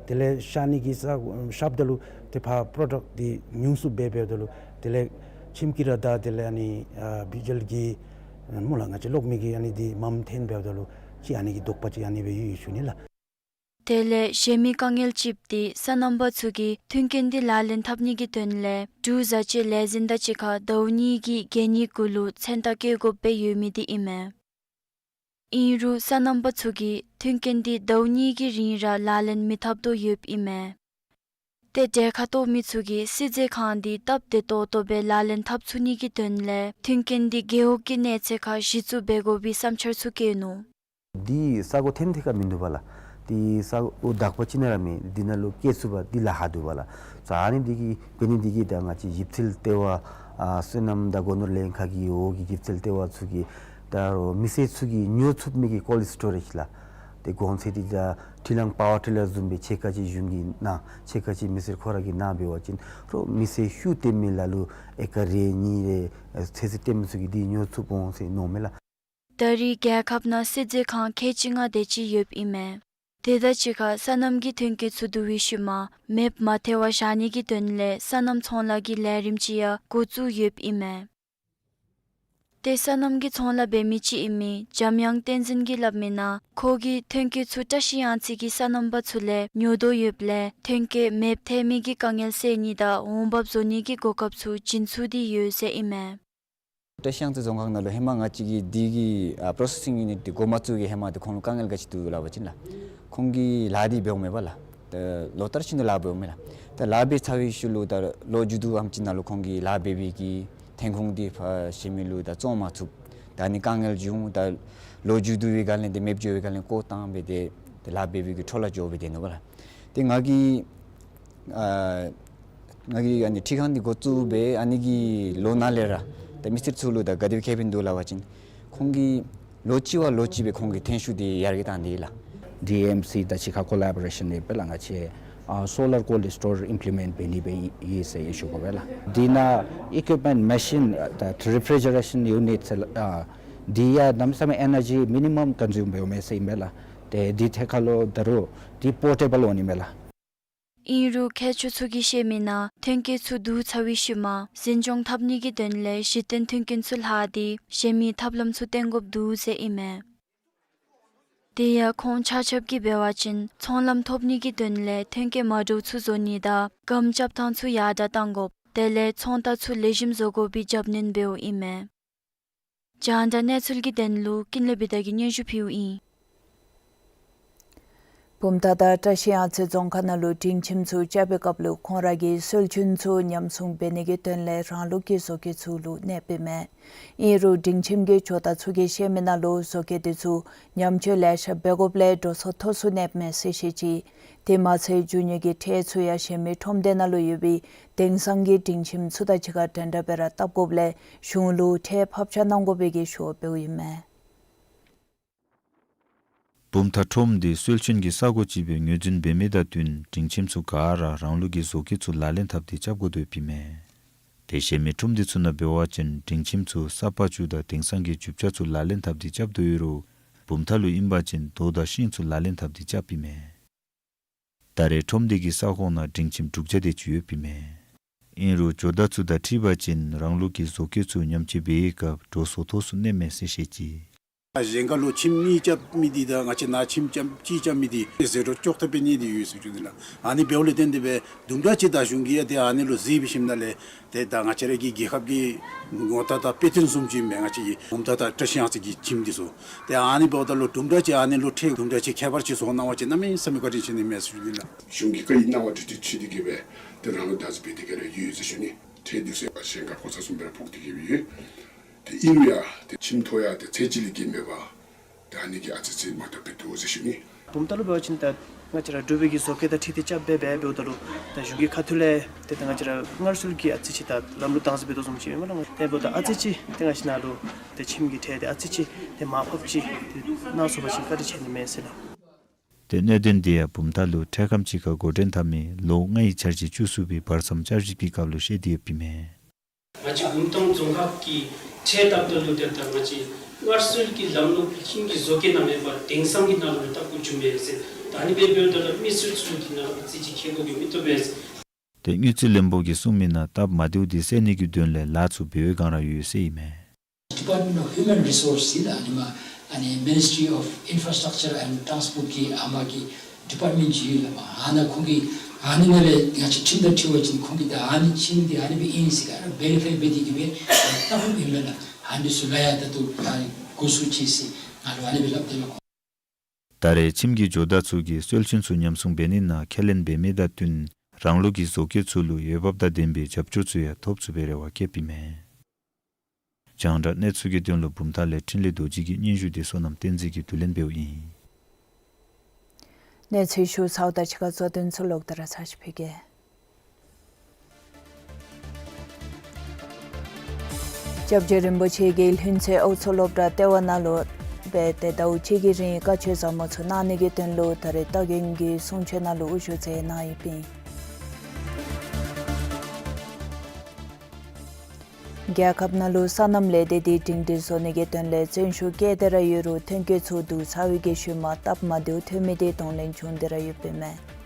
དེ་ལས་ཤ་ནི་གི་ས་ཤབ་ད་ལུ་ཏེ་ཕར་པྲོ་ཌག་འདི་ཉུང་སུ་སྦེ་འབདཝ་ད་ལུ་དེ་ལས་ཁྱིམ་གྱི་ར་ད་དེ་ལས་ཨ་ནི་ཨ་བི་ཇལ་གྱི་སྨོ་ལགས། ང་བཅས་གློག་མེ་གི་ཨ་ནི་འདི་མངམ་འཐོན་འབདཝ་ད་ལུ་ཅིག་ཨ་ནི་གི་དོགས་པ་ཅིག་ཨ་ནི་སྦེ་ཡོད་ཡོད་ཞུ་ནི་ལགས། དེ་ལས་གཞན་མི་དཀའ་ངལ་ཅིག་འདི་སོ་ནམ་པ་ཚུ་གིས་མཐུན་རྐྱེན་འདི་ལག་ལེན་འཐབ་ནི་གི་དོན་ལས་འབྲུག་བཟའ་སྤྱོད་ལས་འཛིན་དང་གཅིག་ཁར་ཟླཝ་གཉིས་ཀྱི་གན་ཡིག་གུ་ལུ་མཚན་རྟགས་བཀོད་དགོཔ་སྦེ་ཡོད་མི་འདི་ཨིན་མས། ཨིན་རུང་སོ་ནམ་པ་ཚུ་གིས་མཐུན་རྐྱེན་འདི་ཟླཝ་གཉིས་ཀྱི་རིང་ར་ལག་ལེན་མི་འཐབ་དོ་ཡོདཔ་ཨིན་མས། ཏེ་འབྲེལ་ཁ་གཏོགས་མི་ཚུ་གིས་སུས་རྫས་ཁང་འདི་སྟབས་བདེ་ཏོག་ཏོ་སྦེ་ལག་ལེན་འཐབ་ཚུགས་ནི་གི་དོན་ལས་མཐུན་རྐྱེན་འདི་རྒེད་འོག་གི་གནས་ཚད་ཁར་གཞི་བཙུགས་འབད་དགོ་པའི་བསམ་འཆར་ཚུ་བཀོད་ནུག། འདི་ས་གོ་ཐོན་ཐད་ཁར་མིན་འདུག་པ་ལགས། འདི་ས་གོ་དག་པ་ཅིག་ནང་ར་མེད། འདི་ནང་ལུ་བཀལ་ཚུགས་པ་འདི་ལཱ་ཁག་འདུག་པ་ལགས། ས་ཨ་ནི་འདི་གིས་འབད་ནི་འདི་གིས་ད་ང་བཅས་ཞིབ་འཚོལ་ལྟེ་བ་ཨ་སོ་ནམ་དང་སྒོ་ནོར་ལྷན་ཁག་གི་འོག་གི་ཞིབ་འཚོལ་ལྟེ་བ་ཚུ་གིས་ད་རུང་མི་སེར་ཚུ་གིས་ཉོ་ཚུགས་མི་གི་ཀོལཌ་སི་ཊོ་རེཇ་ལགས། ཏེ་གོང་ཚད་འདི་ད་ཁྲི་ལང་པ་ཝར་ཊི་ལར་བཟུམ་སྦེ་ཕྱེད་ཀ་ཅིག་གཞུང་གིས་གནང་། ཕྱེད་ཀ་ཅིག་མི་སེར་ཁོ་ར་གིས་གནང་འབད་བ་ཅིན་རོགས་མི་སེར་ཤུགས་བཏོན་མི་ལ་ལུ་ཨེ་ཀར་རེ་གཉིས་རེ་ཚོད་བསྲེ་བཏོན་མི་ཚུ་གིས་འདི་ཉོ་ཚུགས་འོང་ཟེར་མནོཝ་མས་ལགས། ད་རེས་རྒྱལ་ཁབ་ནང་བསིལ་མཛོད་ཁང་ཁལ་གཅིག་ལྔ་དེ་ཅིག་ཡོདཔ་ཨིན་མས། དེ་དང་གཅིག་ཁར་སོ་ནམ་གྱི་ཐོན་སྐྱེད་ཚུ་བསྡུ་བའི་ཤུལ་མ་མེདཔ་མ་ཐལ་བར་བཞག་ནི་གི་དོན་ལས་སོ་ནམ་ཚོང་ལཱ་གི་ལས་རིམ་ཅིག་ཡང་འགོ་བཙུགས་ཡོདཔ་ཨིན་མས། ཏེ་སོ་ནམ་གྱི་ཚོང་ལཱ་འབད་མི་ཅིག་ཨིན་མི་འཇམ་དབྱངས་བསྟན་འཛིན་གྱིས་སླབ་མི་ནང་ཁོ་གིས་ཐོན་སྐྱེད་ཚུ་བཀྲ་ཤིས་གཡང་རྩེ་གི་སོ་ནམ་པ་ཚུ་ལས་ཉོ་དོ་ཡོདཔ་ལས་ཐོན་སྐྱེད་མེདཔ་ཐལ་མི་གི་དཀའ་ངལ་སེལ་ནི་དང་འོང་འབབ་བཟོ་ནི་གི་གོ་སྐབས་ཚུ་བྱིན་ཚུགས་ཏེ་ཡོད་ཟེར་ཨིན་མས། བཀྲ་ཤིས་གཡང་རྩེ་རྫོང་ཁག་ནང་ལུ་ཧེ་མ་ང་བཅས་ཀྱིས་འདི་གི་ཨ་པོརོ་སེ་སིང་ཡུ་ནིཊ་འདི་འགོ་མ་བཙུགས་ཀྱི་ཧེ་མ་འདི་ཁོང་ལུ་དཀའ་ངལ་ག་ཅི་འདུག་སླབ་པ་ཅིན་ལགས། ཁོང་གིས་ལཱ་འདི་འབདཝ་མེད་པས་ལགས། ད་ལོ་ལྟར་བཞིན་དུ་ལཱ་འབདཝ་མས་ལགས། ད་ལཱ་འབད་ཚར་བའི་ཤུལ་ལུ་ད་ལོ་མཇུག་བསྡུ་ཙམ་ཅིག་ནང་ལུ་ཁོང་གིས་ལཱ་འབད་བའི་གི་ཐོན་ཁུངས་འདི་ཕར་གཞན་མི་ལུ་ད་བཙོང་མ་ཚུགས། ད་ཨ་ནི་དཀའ་ངལ་བྱུང་། ད་ལོ་མཇུག་བསྡུ་བའི་སྒང་ལས་འདི་མེདཔ་འགྱོ་བའི་སྒང་ལས་བཀོ་བཏང་སྦེ་ཏེ་ཏེ་ལཱ་འབད་བའི་གི་འཕྲོ་བརླག་འགྱོ་སྦེ་སྡོད་ནུག་པ་ལགས། ཏེ་ང་གིས་ཨ་ང་གིས་ཨ་ནི་འཕྲུལ་ཁང་འདི་འགོ་བཙུགས་སྦེ་ཨ་ནི་གི་ལོ་ནང་ལས་ར་ད་མི་སེར་ཚུ་ལུ་ད་ག་དེ་སྦེ་ཁེ་ཕན་འདུག་སླབ་པ་ཅིན་ཁོང་གིས་ལོ་གཅིག་བ་ལོ་གཅིག་སྦེ་ཁོང་གིས་ཐོན་ཤུགས་འདི་ཡར་རྒྱས་བཏང་སྟེ་ལགས། ཌི་ཨེམ་སི་དང་གཅིག་ཁར་ཀོ་ལེ་བོ་རེ་ཤཱན་ཡོད་པས་ལགས། ང་བཅས་ཨ་སོ་ལར་ཀོལཌ་སི་ཊོར་ཨིམ་པི་ལི་མེནཊ་འབད་ནི་སྦེ་ཨིན་ཟེར་ཞུ་དགོ་པས་ལགས། འདི་ནང་ཨི་ཀུའིཔ་མེནཊ་མེ་ཤིན་ད་རི་ཕི་རི་ཇི་རེ་ཤཱན་ཡུ་ནིཊ་ཟེར་ཨ་འདི་ཡང་གནམ་མེད་ས་མེད་ཨེ་ནར་ཇི་མི་ནི་མམ་ཀོན་ཟུམ་འབདཝ་མས་ཟེར་ཨིན་པས་ལགས། ཏེ་འདི་ཐད་ཁར་ལུ་ད་རུང་འདི་པོར་ཊེ་བཱལ་འོང་ནི་མས་ལགས། ཨིན་རུང་མཁས་མཆོག་ཚུ་གིས་བཤད་མི་ནང་ཐོན་སྐྱེད་ཚུ་བསྡུ་ཚར་བའི་ཤུལ་མ་འཛིན་སྐྱོང་འཐབ་ནི་གི་དོན་ལས་གཞི་རྟེན་མཐུན་རྐྱེན་ཚུ་ལྷག་སྟེ་གཞན་མི་ཐབས་ལམ་ཚུ་བཏོན་དགོཔ་འདུག་ཟེར་ཨིན་མས། དེ་ཡང་ཁོང་ཆ་ཁྱབ་ཀྱིས་འབད་བ་ཅིན་ཚོང་ལམ་ཐོབ་ནི་གི་དོན་ལས་ཐོན་སྐྱེད་མ་འདྲཝ་ཚུ་བཟོ་ནི་དང་སྒམ་རྐྱབ་ཐངས་ཚུ་ཡར་དྲག་གཏང་དགོཔ་དེ་ལས་ཚོང་རྟགས་ཚུ་ལེགས་ཤོམ་བཟོ་དགོ་པའི་རྒྱབ་སྣོན་འབདཝ་ཨིན་མས། རྒྱང་བསྒྲགས་གནས་ཚུལ་གྱི་དོན་ལུ་ཀུན་ལེགས་བི་དྷ་གིས་སྙན་ཞུ་ཕུལཝ་ཨིན། བུམ་ཐང་དང་བཀྲ་ཤིས་གཡང་རྩེ་རྫོང་ཁག་ནང་ལུ་སྒྲིང་ཁྱིམ་ཚུ་རྐྱབ་པའི་སྐབས་ལུ་ཁོང་ར་གིས་སོལ་ཆུན་ཚུ་ཉམས་སྲུང་འབད་ནི་གི་དོན་ལས་རང་ལུགས་ཀྱི་བཟོ་བཀོད་ཚུ་ལུ་གནསཔ་ཨིན་མས། ཨིན་རུང་སྒྲིང་ཁྱིམ་གྱི་ཇོ་བདག་ཚུ་གིས་བཤད་མི་ནང་ལུ་བཟོ་བཀོད་འདི་ཚུ་ཉམས་བཅོས་ལེ་ཤ་འབད་དགོཔ་ལས་འགྲོ་སོང་མཐོ་སུ་གནསཔ་མས་ཟེར་བཤད་ཅི། དེ་མ་ཚད་རྒྱུ་དངོས་ཀྱི་ཁྲལ་ཚུ་ཡང་གཞན་མི་ཁྲོམ་སྡེ་ནང་ལུ་ཡོད་པའི་དེང་སང་གི་སྒྲིང་ཁྱིམ་ཚུ་དང་གཅིག་ཁར་འདྲན་འདྲ་སྦེ་ར་བཏབ་དགོཔ་ལས་གཞུང་ལུ་ཁྲལ་ཕབ་ཆ་གནང་དགོ་པའི་གི་ཞུ་བ་འབདཝ་ཨིན་མས། བུམ་ཐང་ཁྲོམ་འདི་སོལ་ཆུན་གྱི་ས་གོ་ཅིག་སྦེ་ངོས་འཛིན་འབད་མི་དང་བསྟུན་སྒྲིང་ཁྱིམ་ཚུ་ག་ར་རང་ལུགས་ཀྱི་བཟོ་བཀོད་ཚུ་ལག་ལེན་འཐབ་སྟེ་རྐྱབ་དགོ་དོ་ཡོདཔ་ཨིན་མས། དེ་གཞན་མི་ཁྲོམ་སྡེ་ཚུ་ནང་འབད་བ་ཅིན་སྒྲིང་ཁྱིམ་ཚུ་ས་ཕག་ཅུ་དང་དེང་སང་གི་རྒྱུ་ཆ་ཚུ་ལག་ལེན་འཐབ་སྟེ་རྐྱབ་དོ་ཡོད་རུང་བུམ་ཐང་ལུ་ཨིན་པ་ཅིན་རྡོ་དང་ཤིང་ཚུ་ལག་ལེན་འཐབ་སྟེ་རྐྱབ་ཨིན་མས། ད་རེས་ཁྲོམ་སྡེ་གི་ས་ཁོངས་ནང་སྒྲིང་ཁྱིམ་དྲུག་བརྒྱ་དེ་ཅིག་ཡོདཔ་ཨིན་མས། ཨིན་རུང་ཇོ་བདག་ཚུ་དང་འཁྲིལ་བ་ཅིན་རང་ལུགས་ཀྱི་བཟོ་བཀོད་ཚུ་ཉམས་བཅོས་འབད་བའི་སྐབས་འགྲོ་སོང་མཐོ་སུ་གནསཔ་མས་ཟེར་བཤད་ཅི། གཞན་ཁར་ལུ་ཁྱིམ་གཉིས་རྐྱབ་མི་འདི་དང་ང་བཅས་ནཱ་ཁྱིམ་རྐྱབ་གཅིག་རྐྱབ་མི་འདི་ཟད་འགྲོ་ལྕོགས་ཐབས་འབད་ནི་འདི་ཡོད་ཟེར་ཞུ་ནི་ལགས། ཨ་ནི་འབདཝ་ལས་བརྟེན་ཏེ་སྦེ་དུམ་གྲ་ཅིག་ད་གཞུང་གིས་ཡང་ཏེ་ཨ་ནི་ལུ་གཟིགས་འབད་ཞིནམ་ལས་ཏེ་ད་ང་བཅས་ར་གི་རྒྱལ་ཁབ་ཀྱི་ངོ་རྟགས་དང་དཔེ་སྟོན་བཟུམ་ཅིག་མས། ང་བཅས་ཀྱི་བུམ་ཐང་དང་བཀྲ་ཤིས་གཡང་རྩེ་གི་ཁྱིམ་འདི་ཚུ་ཏེ་ཨ་ནི་འབདཝ་ད་ལུ་དུམ་གྲ་ཅིག་ཨ་ནི་ལུ་ཁྲལ་དུམ་གྲ་ཅིག་ཁྱད་པར་ཅིག་བཟོ་གནང་བ་ཅིན་གནམ་མེད་ས་མེད་བཀའ་དྲིན་ཆེ་ནི་མས་ཟེར་ཞུ་ནི་ལགས། གཞུང་གི་བཀའ་ཡིག་གནང་བ་དེ་དེ་ཆེད་དུ་གིས་སྦེ་ཏེ་རང་ལུགས་བདག་འཛིན་འབད་དེ་གི་ར་ཡོད་ཟེར་ཞུ་ནི། ཁྲལ་འདི་ཚུ་ཡང་གཞན་ཁར་ཕོག་ས་བཟུམ་སྦེ་ར་ཕོག་སྟེ་གི་སྦེ་ཡོད། ཏེ་ཨིན་རུང་ཡང་ཏེ་ཁྱིམ་ཐོག་ཡང་ཏེ་ཚད་གཞི་ལས་བརྒལ་མེད་པར་ཏེ་ཨ་ནི་གི་ཨ་ཙི་ཅིག་མ་བཏུབ་སྦེ་འདུག་ཟེར་ཞུ་ནི། བུམ་ཐང་ལུ་འབད་བ་ཅིན་ད་ང་བཅས་ར་འབྲུག་པའི་གི་བཟོ་བཀོད་དང་འཁྲིལ་ཏེ་རྐྱབ་སྦེ་འབད་འབདཝ་ད་ལུ་ད་གཞུང་གི་ཁ་ཐུག་ལས་ཏེ་ད་ང་བཅས་ར་སྔར་སྲོལ་གྱི་ཨ་ཙི་ཅིག་ད་ལམ་ལུགས་བདག་འཛིན་འབད་དོ་བཟུམ་ཅིག་ཨིན་མས་ལགས། དེ་འབདཝ་ད་ཨ་ཙི་ཅིག་ཏེ་ང་བཅས་ནཱ་ལུ་ཏེ་ཁྱིམ་གྱི་ཁྲལ་འདི་ཨ་ཙི་ཅིག་ཏེ་མར་ཕབ་ཅིག་ཏེ་གནང་ཚུགས་པ་ཅིན་བཀའ་དྲིན་ཆེ་ནི་མས་ཟེར་ལགས། ཏེ་གནད་དོན་འདི་ཡང་བུམ་ཐང་ལུ་འཕྲལ་ཁམས་ཅིག་ཁར་འགོ་འདྲེན་འཐབ་མི་ལོ་ལྔའི་འཆར་གཞི་བཅུ་གསུམ་པའི་བར་མཚམས་བསྐྱར་ཞིབ་ཀྱི་སྐབས་ལུ་བཤད་དེ་ཡོདཔ་ཨིན་མས། ང་བཅས་བུམ་ཐང་རྫོང་ཁག་གི་ཁྲལ་བཏབ་ད་ལུ་ཏེ་ད་ང་བཅས་སྔར་སྲོལ་གྱི་ལམ་ལུགས་ཁྱིམ་གྱི་བཟོ་བཀོད་ནང་མེད་པར་དེང་སང་གི་ནང་ལུ་བཏབ་དགོ་བཅུག་མས་ཟེར། ད་ཨ་ནི་འབད་འབདཝ་ད་ལུ་མི་སེར་ཚུ་གི་ནང་ལུ་ཨ་ཙི་ཅིག་ཁེ་གོ་གི་མི་བཏུབ་པས་ཟེར། ཏེ་དངུལ་རྩིས་བློན་པོ་གིས་གསུངས་མི་ནང་སྟབས་མ་བདེཝ་འདི་སེལ་ནི་གི་དོན་ལས་ལཱ་ཚུ་འབད་བའི་སྒང་ར་ཡོད་ཟེར་ཨིན་མས། Department of Human Resource ཟེར་ཨ་ནི་མ་ཨ་ནི་Ministry of Infrastructure and Transport གི་ཨ་མ་གི་ཌི་པཱརཊ་མེནཊ་ཅིག་ཡོད་ལགས། ཨ་ནཱ་ཁོང་གིས་ཨ་ནི་ནང་ལས་ང་བཅས་ཁྲིམས་དང་འཁྲིལ་བ་ཅིན་ཁོང་གིས་ད་ཨ་ནི་ཁྱིམ་འདི་ཨ་ནི་སྦེ་ཨིན་ཟེར་ག་ར་བེ་རི་ཕའི་འབད་དེ་གི་སྦེ་བལྟ་དགོཔ་ཨིན་མས་ལགས། ཨ་ནི་ཚུ་ལུ་ཡང་ད་ལྟོ་ད་འགོ་བཙུགས་ཅི་ཟེར་ང་ལུ་ཨ་ནི་སྦེ་སླབ་སྟེ་ལགས། ད་རེས་ཁྱིམ་གྱི་ཇོ་བདག་ཚུ་གིས་སོལ་ཆུན་ཚུ་ཉམས་སྲུང་འབད་ནི་ནང་ཁས་ལེན་འབད་མི་དང་བསྟུན་རང་ལུགས་ཀྱི་བཟོ་བཀོད་ཚུ་ལུ་འོས་འབབ་དང་ལྡན་པའི་རྒྱབ་སྐྱོར་ཚུ་ཡང་ཐོབ་ཚུགས་པའི་རེ་བ་བསྐྱེདཔ་ཨིན་མས། རྒྱང་བསྒྲགས་གནས་ཚུལ་གྱི་དོན་ལུ་བུམ་ཐང་ལས་འཕྲིན་ལས་རྡོ་རྗེ་གི་སྙན་ཞུ་འདི་བསོད་ནམས་བསྟན་འཛིན་གྱིས་བསྡུ་ལེན་འབདཝ་ཨིན། གནས་ཚུལ་ཞུ་ཚརཝ་དང་གཅིག་ཁར་གཙོ་དོན་ཚུ་ལོག་སྟེ་ར་ཚར་ཅིག་ཕུལ་གེ། སྐྱབས་རྗེ་རིན་པོ་ཆེ་གིས་ལྷུན་རྩེ་ཨའུ་མཚོ་སློབ་གྲྭ་ལྟེ་བ་ནང་ལུ་ སྦེ་ཏེ་ཟླཝ་གཅིག་གི་རིང་བཀའ་ཆོས་ཟབ་མོ་ཚུ་གནང་ནི་གི་དོན་ལུ་ད་རེས་སྟག་རྒན་གྱི་གསུང་ཆོས་ནང་ལུ་དབུ་བཞུགས་མཛད་གནང་ཡོདཔ་ཨིན། རྒྱལ་ཁབ་ནང་ལུ་སོ་ནམ་ལས་སྡེ་འདི་སྒྲིང་སྒྲི་བཟོ་ནི་གི་དོན་ལས་བརྩོན་ཤུགས་བསྐྱེད་དེ་ར་ཡོད་རུང་ཐོན་སྐྱེད་ཚུ་བསྡུ་ཚར་བའི་གི་ཤུལ་མ་སྟབས་མ་བདེཝ་ཐོན་མི་འདི་གདོང་ལེན་བྱུང་སྟེ་ར་ཡོདཔ་ཨིན་མས།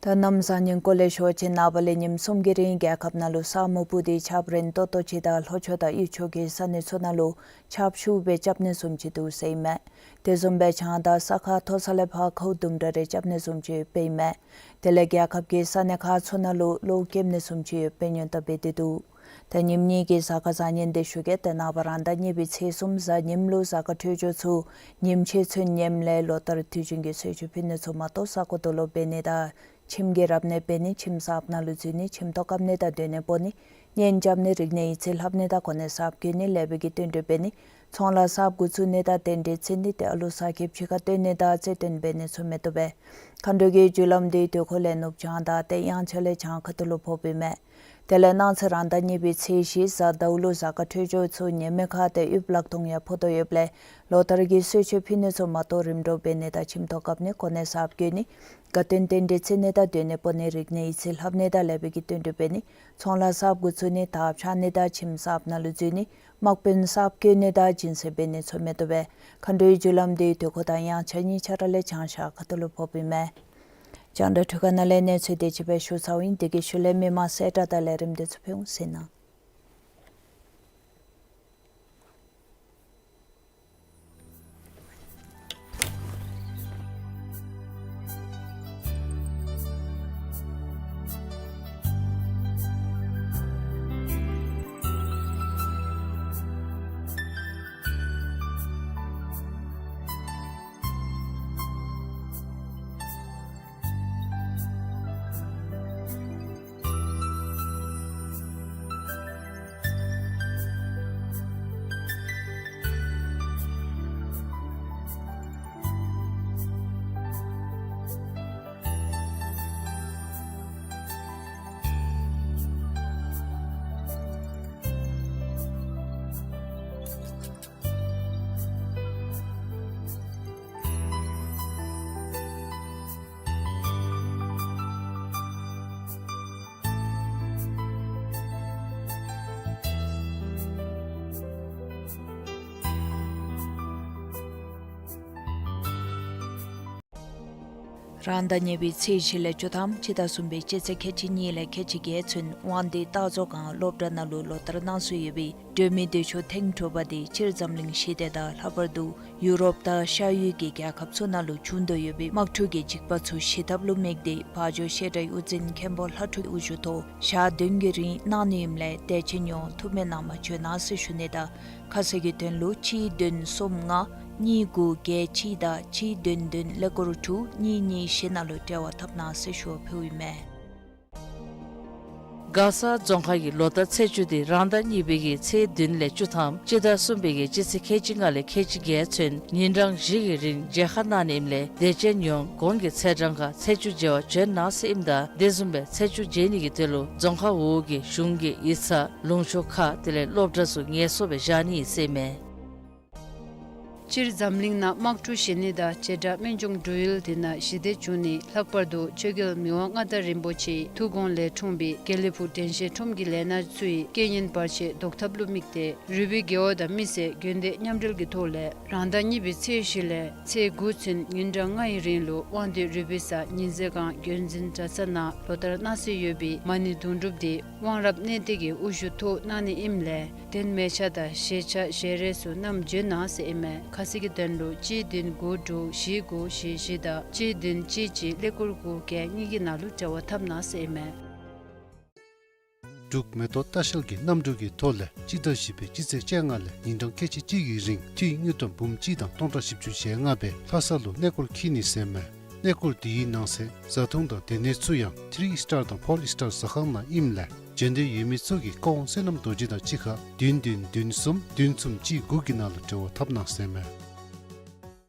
ད་གནམ་བཟང་ཉིན་གོ་ལེ་ཤོར་ཅིག་ནངས་པ་ལས་ཉིནམ་གསུམ་གྱི་རིང་རྒྱལ་ཁབ་ནང་ལུ་ས་སྨུག་སྤུབས་ཏེ་ཆརཔ་རན་ཏོག་ཏོ་ཅིག་དང་ལྷོ་ཕྱོགས་དང་དབུས་ཕྱོགས་ཀྱི་ས་གནས་ཚུ་ནང་ལུ་ཆརཔ་ཤུགས་སྦེ་རྐྱབ་ནི་བཟུམ་ཅིག་འདུག་ཟེར་ཨིན་མས། དེ་བཟུམ་སྦེ་བྱང་དང་ས་ཁ་མཐོ་ས་ལས་ཕར་ཁཝ་དུམ་གྲ་རེ་རྐྱབ་ནི་བཟུམ་ཅིག་ཡོདཔ་ཨིན་མས། དེ་ལས་རྒྱལ་ཁབ་ཀྱི་ས་གནས་ཁག་ཚུ་ནང་ལུ་གློག་ཀེམ་ནི་བཟུམ་ཅིག་ཡོདཔ་སྙན་ཏོག་འབད་དེ་འདུག། ད་ཉིནམ་གཉིས་ཀྱི་གཟའ་སྐར་བཟང་ངན་འདི་ཞུ་གེ། ཏེ་ནངས་པ་རང་ཟླ་གཉིས་པའི་ཚེས་གསུམ་གཟའ་ཉིམ་ལུ་གཟའ་སྐར་འཕྲོད་སྦྱོར་ཚུ་ཉིམ་ཕྱེད་ཚུན་ཉེམ་ལས་ལོ་ལྟར་དུས་རྒྱུན་གྱི་གསོལ་མཆོད་ཕུལ་ནི་ཚུ་མ་གཏོགས་ས་གོ་རྡོ་ལོག་འབད་ནི་དང་ཁྱིམ་གྱི་རབ་གནས་འབད་ནི་ཁྱིམ་གསརཔ་ནང་ལུ་འཛུལ་ནི་ཁྱིམ་ཐོག་བཀབ་ནི་དང་སྡོད་གནས་སྤོ་ནི་གཉེན་རྐྱབ་ནི་རིག་གནས་ཡིག་རྩིས་ལྷབ་ནི་དང་གོ་གནས་གསརཔ་བཀོད་ནི་ལེགས་པའི་གི་བསྟུན་གྲོས་འབད་ནི་ཚོང་ལཱ་གསརཔ་འགོ་བཙུགས་ནི་དང་རྟེན་འབྲེལ་བརྩི་ནི་ཏེ་ཨ་ལུ་ཟ་ཁྱིབ་ཕྱི་ཁར་བཏོན་ནི་དང་རྩེ་བཏོན་འབད་ནི་ཚུ་མི་བཏུབ་པས། མཁའ་འགྲོ་གི་རྒྱུ་ལམ་འདི་དུས་འཁོར་ལས་ནུབ་བྱང་དང་ཏེ་དབྱངས་འཆར་ལས་བྱང་ཁ་ཐུག་ལུ་ཕོགཔ་ཨིན་མས། དེ་ལས་གནངས་ཚེ་རང་ཟླ་གཉིས་པའི་ཚེས་བཞི་གཟའ་ཟླཝ་ལུ་གཟའ་སྐར་འཕྲོད་སྦྱོར་ཚུ་ཉེ་མི་ཁ་ཏེ་ཡུདཔ་ལག་སྟོང་ཡང་ཕོག་དོ་ཡོདཔ་ལས་ལོ་ལྟར་གྱི་གསོལ་མཆོད་ཕུལ་ནི་ཚུ་མ་གཏོགས་རིམ་གྲོ་འབད་ནི་དང་ཁྱིམ་ཐོག་བཀབ་ནི་གོ་གནས་གསརཔ་བཀོད་ནི་དགའ་སྟོན་རྟེན་འབྲེལ་བརྩི་ནི་དང་སྡོད་གནས་སྤོ་ནི་རིག་གནས་ཡིག་རྩིས་ལྷབ་ནི་དང་ལེགས་པའི་གི་བསྟུན་གྲོས་འབད་ནི་ཚོང་ལཱ་གསརཔ་འགོ་བཙུགས་ནི་དར་ཕྱར་ནི་དང་ཁྱིམ་གསརཔ་ནང་ལུ་འཛུལ་ནི་དམག་དཔོན་གསརཔ་བསྐོ་ནི་དང་སྦྱིན་སྲེག་འབད་ནི་ཚུ་མི་བཏུབ་པས། མཁའ་འགྲོའི་རྒྱུ་ལམ་འདི་དུས་འཁོར་དང་དབྱངས་འཆར་གཉིས་ཆ་ར་ལས་བྱང་ཤར་ཁ་ཐུག་ལུ་ཕོགཔ་ཨིན་མས། རྒྱང་བསྒྲགས་འཕྲུལ་ཁང་ནང་ལས་གནས་ཚུལ་དེ་ཅིག་སྦེ་ཞུ་ཚརཝ་ཨིན། དེ་གི་ཤུལ་ལས་མི་མང་གསལ་བསྒྲགས་དང་ལས་རིམ་དེ་ཚུ་ཕུལ་འོང་ཟེར་ཨིན། རང་ཟླ་གཉིས་པའི་ཚེས་བཞི་ལས་བཅུ་ཐམ་སྤྱི་ཟླ་གསུམ་པའི་སྤྱི་ཚེས་ཁལ་གཅིག་གཉིས་ལས་ཁལ་གཅིག་བརྒྱད་ཚུན་དབང་འདུས་སྟག་མཛོད་སྒང་སློབ་གྲྭ་ནང་ལུ་ལོ་ལྟར་གནང་སྲོལ་ཡོད་པའི་སྒྲོལ་མའི་མདོས་ཆོག་ཐེངས་དྲུག་པ་འདི་སྤྱིར་འཛམ་གླིང་ཞི་བདེ་དང་ལྷག་པར་དུ་ཡུ་རོབ་དང་ཤར་ཡུལ་གྱི་རྒྱལ་ཁབ་ཚུ་ནང་ལུ་བྱུང་དོ་ཡོད་པའི་དམག་འཁྲུག་གི་འཇིགས་པ་ཚུ་ཞི་ཐབས་ལུ་དམིགས་ཏེ་བ་འཇོ་བཤད་གྲྭའི་དབུ་འཛིན་མཁན་པོ་ལྷ་ཕྲུག་དབུ་བཞུགས་ཐོག་ཞག་བདུན་གྱི་རིང་གནང་ནི་ཨིནམ་ལས་དད་ཅན་ཡོངས་ཐུགས་སྨོན་གནང་བར་བྱོན་གནང་ཟེར་ཞུ་ནི་དང་ཁ་གསལ་གྱི་དོན་ལུ་གཅིག་བདུན་གསུམ་ལྔ་གཉིས་དགུ་བརྒྱད་གཅིག་དང་གཅིག་བདུན་བདུན་ཀླད་ཀོར་དྲུག་གཉིས་གཉིས་བཞི་ནང་ལུ་འབྲེལ་བ་འཐབ་གནང་ཟེར་ཞུ་བ་ཕུལཝ་ཨིན་མས། མགར་ས་རྫོང་ཁག་གི་ལོ་ལྟར་ཚེས་བཅུ་འདི་རང་ཟླ་གཉིས་པའི་གི་ཚེས་བདུན་ལས་བཅུ་ཐམ་སྤྱི་ཟླ་གསུམ་པའི་གི་སྤྱི་ཚེས་ཁལ་གཅིག་ལྔ་ལས་ཁལ་གཅིག་བརྒྱད་ཚུན་ཉིན་གྲངས་བཞི་གི་རིང་མཇལ་ཁ་གནང་ནི་ཨིནམ་ལས་དད་ཅན་ཡོངས་གོང་གི་ཚེས་གྲངས་ཁར་ཚེས་བཅུ་མཇལ་བར་བྱོན་གནང་ཟེར་ཨིནམ་ད་དེ་བཟུམ་སྦེ་ཚེས་བཅུ་མཇལ་ནི་གི་དོན་ལུ་རྫོང་ཁག་འོག་གི་གཞུང་གི་ཡིག་ཚང་ལུང་ཕྱོགས་ཁག་དེ་ལས་སློབ་གྲྭ་ཚུ་ངལ་གསོ་སྦེ་བཞག་ནི་ཨིན་ཟེར་མས། སྤྱིར་འཛམ་གླིང་ནང་དམག་འཁྲུག་ཞི་ནི་དང་བྱེ་བྲག་སྨན་ལྗོངས་འབྲུག་ཡུལ་འདི་ནང་ཞི་བདེ་བྱུང་ནི་ལྷག་པར་དུ་ཆོས་རྒྱལ་མི་དབང་མངའ་བདག་རིན་པོ་ཆེའི་ཐུགས་དགོངས་ལས་འཁྲུངས་པའི་དགེ་ལེགས་ཕུག་དྲན་ཤེས་ཁྲོམ་གྱི་ལས་སྣ་ཚུ་ཡི་རྐྱེན་ངན་བར་ཆད་ཟློག་ཐབས་ལུ་དམིགས་ཏེ་རུས་པའི་རྒེད་འོག་དང་མི་སེར་དགོན་སྡེ་མཉམ་འབྲེལ་གྱི་ཐོག་ལས་རང་ཟླ་གཉིས་པའི་ཚེས་བཞི་ལས་ཚེས་དགུ་ཚུན་ཉིན་གྲངས་ལྔ་ཡི་རིང་ལུ་དབང་འདུས་རུས་པའི་ས་ཉི་ཟེར་སྒང་རྒྱུན་འཛིན་གྲྭ་ཚང་ནང་ལོ་ལྟར་གནང་སྲོལ་ཡོད་པའི་མ་ཎི་དུང་སྒྲུབ་འདི་དབང་རབ་གནས་བརྟན་གྱི་དབུ་བཞུགས་ཐོག་གནང་ནི་ཨིནམ་ལས་རྟེན་མལ་ཆ་དང་བཞེས་ཆ་བཞེས་རས་ཚུ་བསྣམས་བྱོན་གནང་ཟེར་ཨིན་མས། ཁ་གསལ་གྱི་དོན་ལུ་གཅིག་བདུན་དགུ་དྲུག་བཞི་དགུ་བཞི་བཞི་དང་གཅིག་བདུན་གཅིག་གཅིག་ཀླད་ཀོར་དགུ་བརྒྱད་གཉིས་ཀྱི་ནང་ལུ་འབྲེལ་བ་འཐབ་གནང་ཟེར་ཨིན་མས། འབྲུག་མེ་ཏོག་ལྟ་བཤལ་གྱིས་གནམ་གྲུ་གི་ཐོག་ལས་སྤྱི་ཟླ་བཞི་པའི་སྤྱི་ཚེས་བཅོ་ལྔ་ལས་ཉིན་གྲངས་ཁལ་གཅིག་གཅིག་གི་རིང་ཐིག་དངུལ་ཀྲམ་འབུམ་གཅིག་དང་སྟོང་ཕྲག་བཞི་བཅུ་ཞེ་ལྔ་སྦེ་ལྷ་ས་ལུ་གནས་སྐོར་འཁྱིད་ནི་ཟེར་མས། གནས་སྐོར་འདི་ཡི་ནང་གསེས་བཟའ་འཐུང་དང་སྡོད་གནས་ཚུ་ཡང་ཐི་རི་སི་ཊར་དང་ཕོར་སི་ཊར་ཟ་ཁང་ནང་ཨིནམ་ལས་འབྱོན་འདོད་ཡོད་མི་ཚུ་གིས་ཀ་དབང་བསོད་ནམས་རྡོ་རྗེ་དང་གཅིག་ཁར་བདུན་བདུན་བདུན་གསུམ་བདུན་གསུམ་གཅིག་དགུ་གི་ནང་ལུ་འབྲེལ་བ་འཐབ་གནང་ཟེར་མས།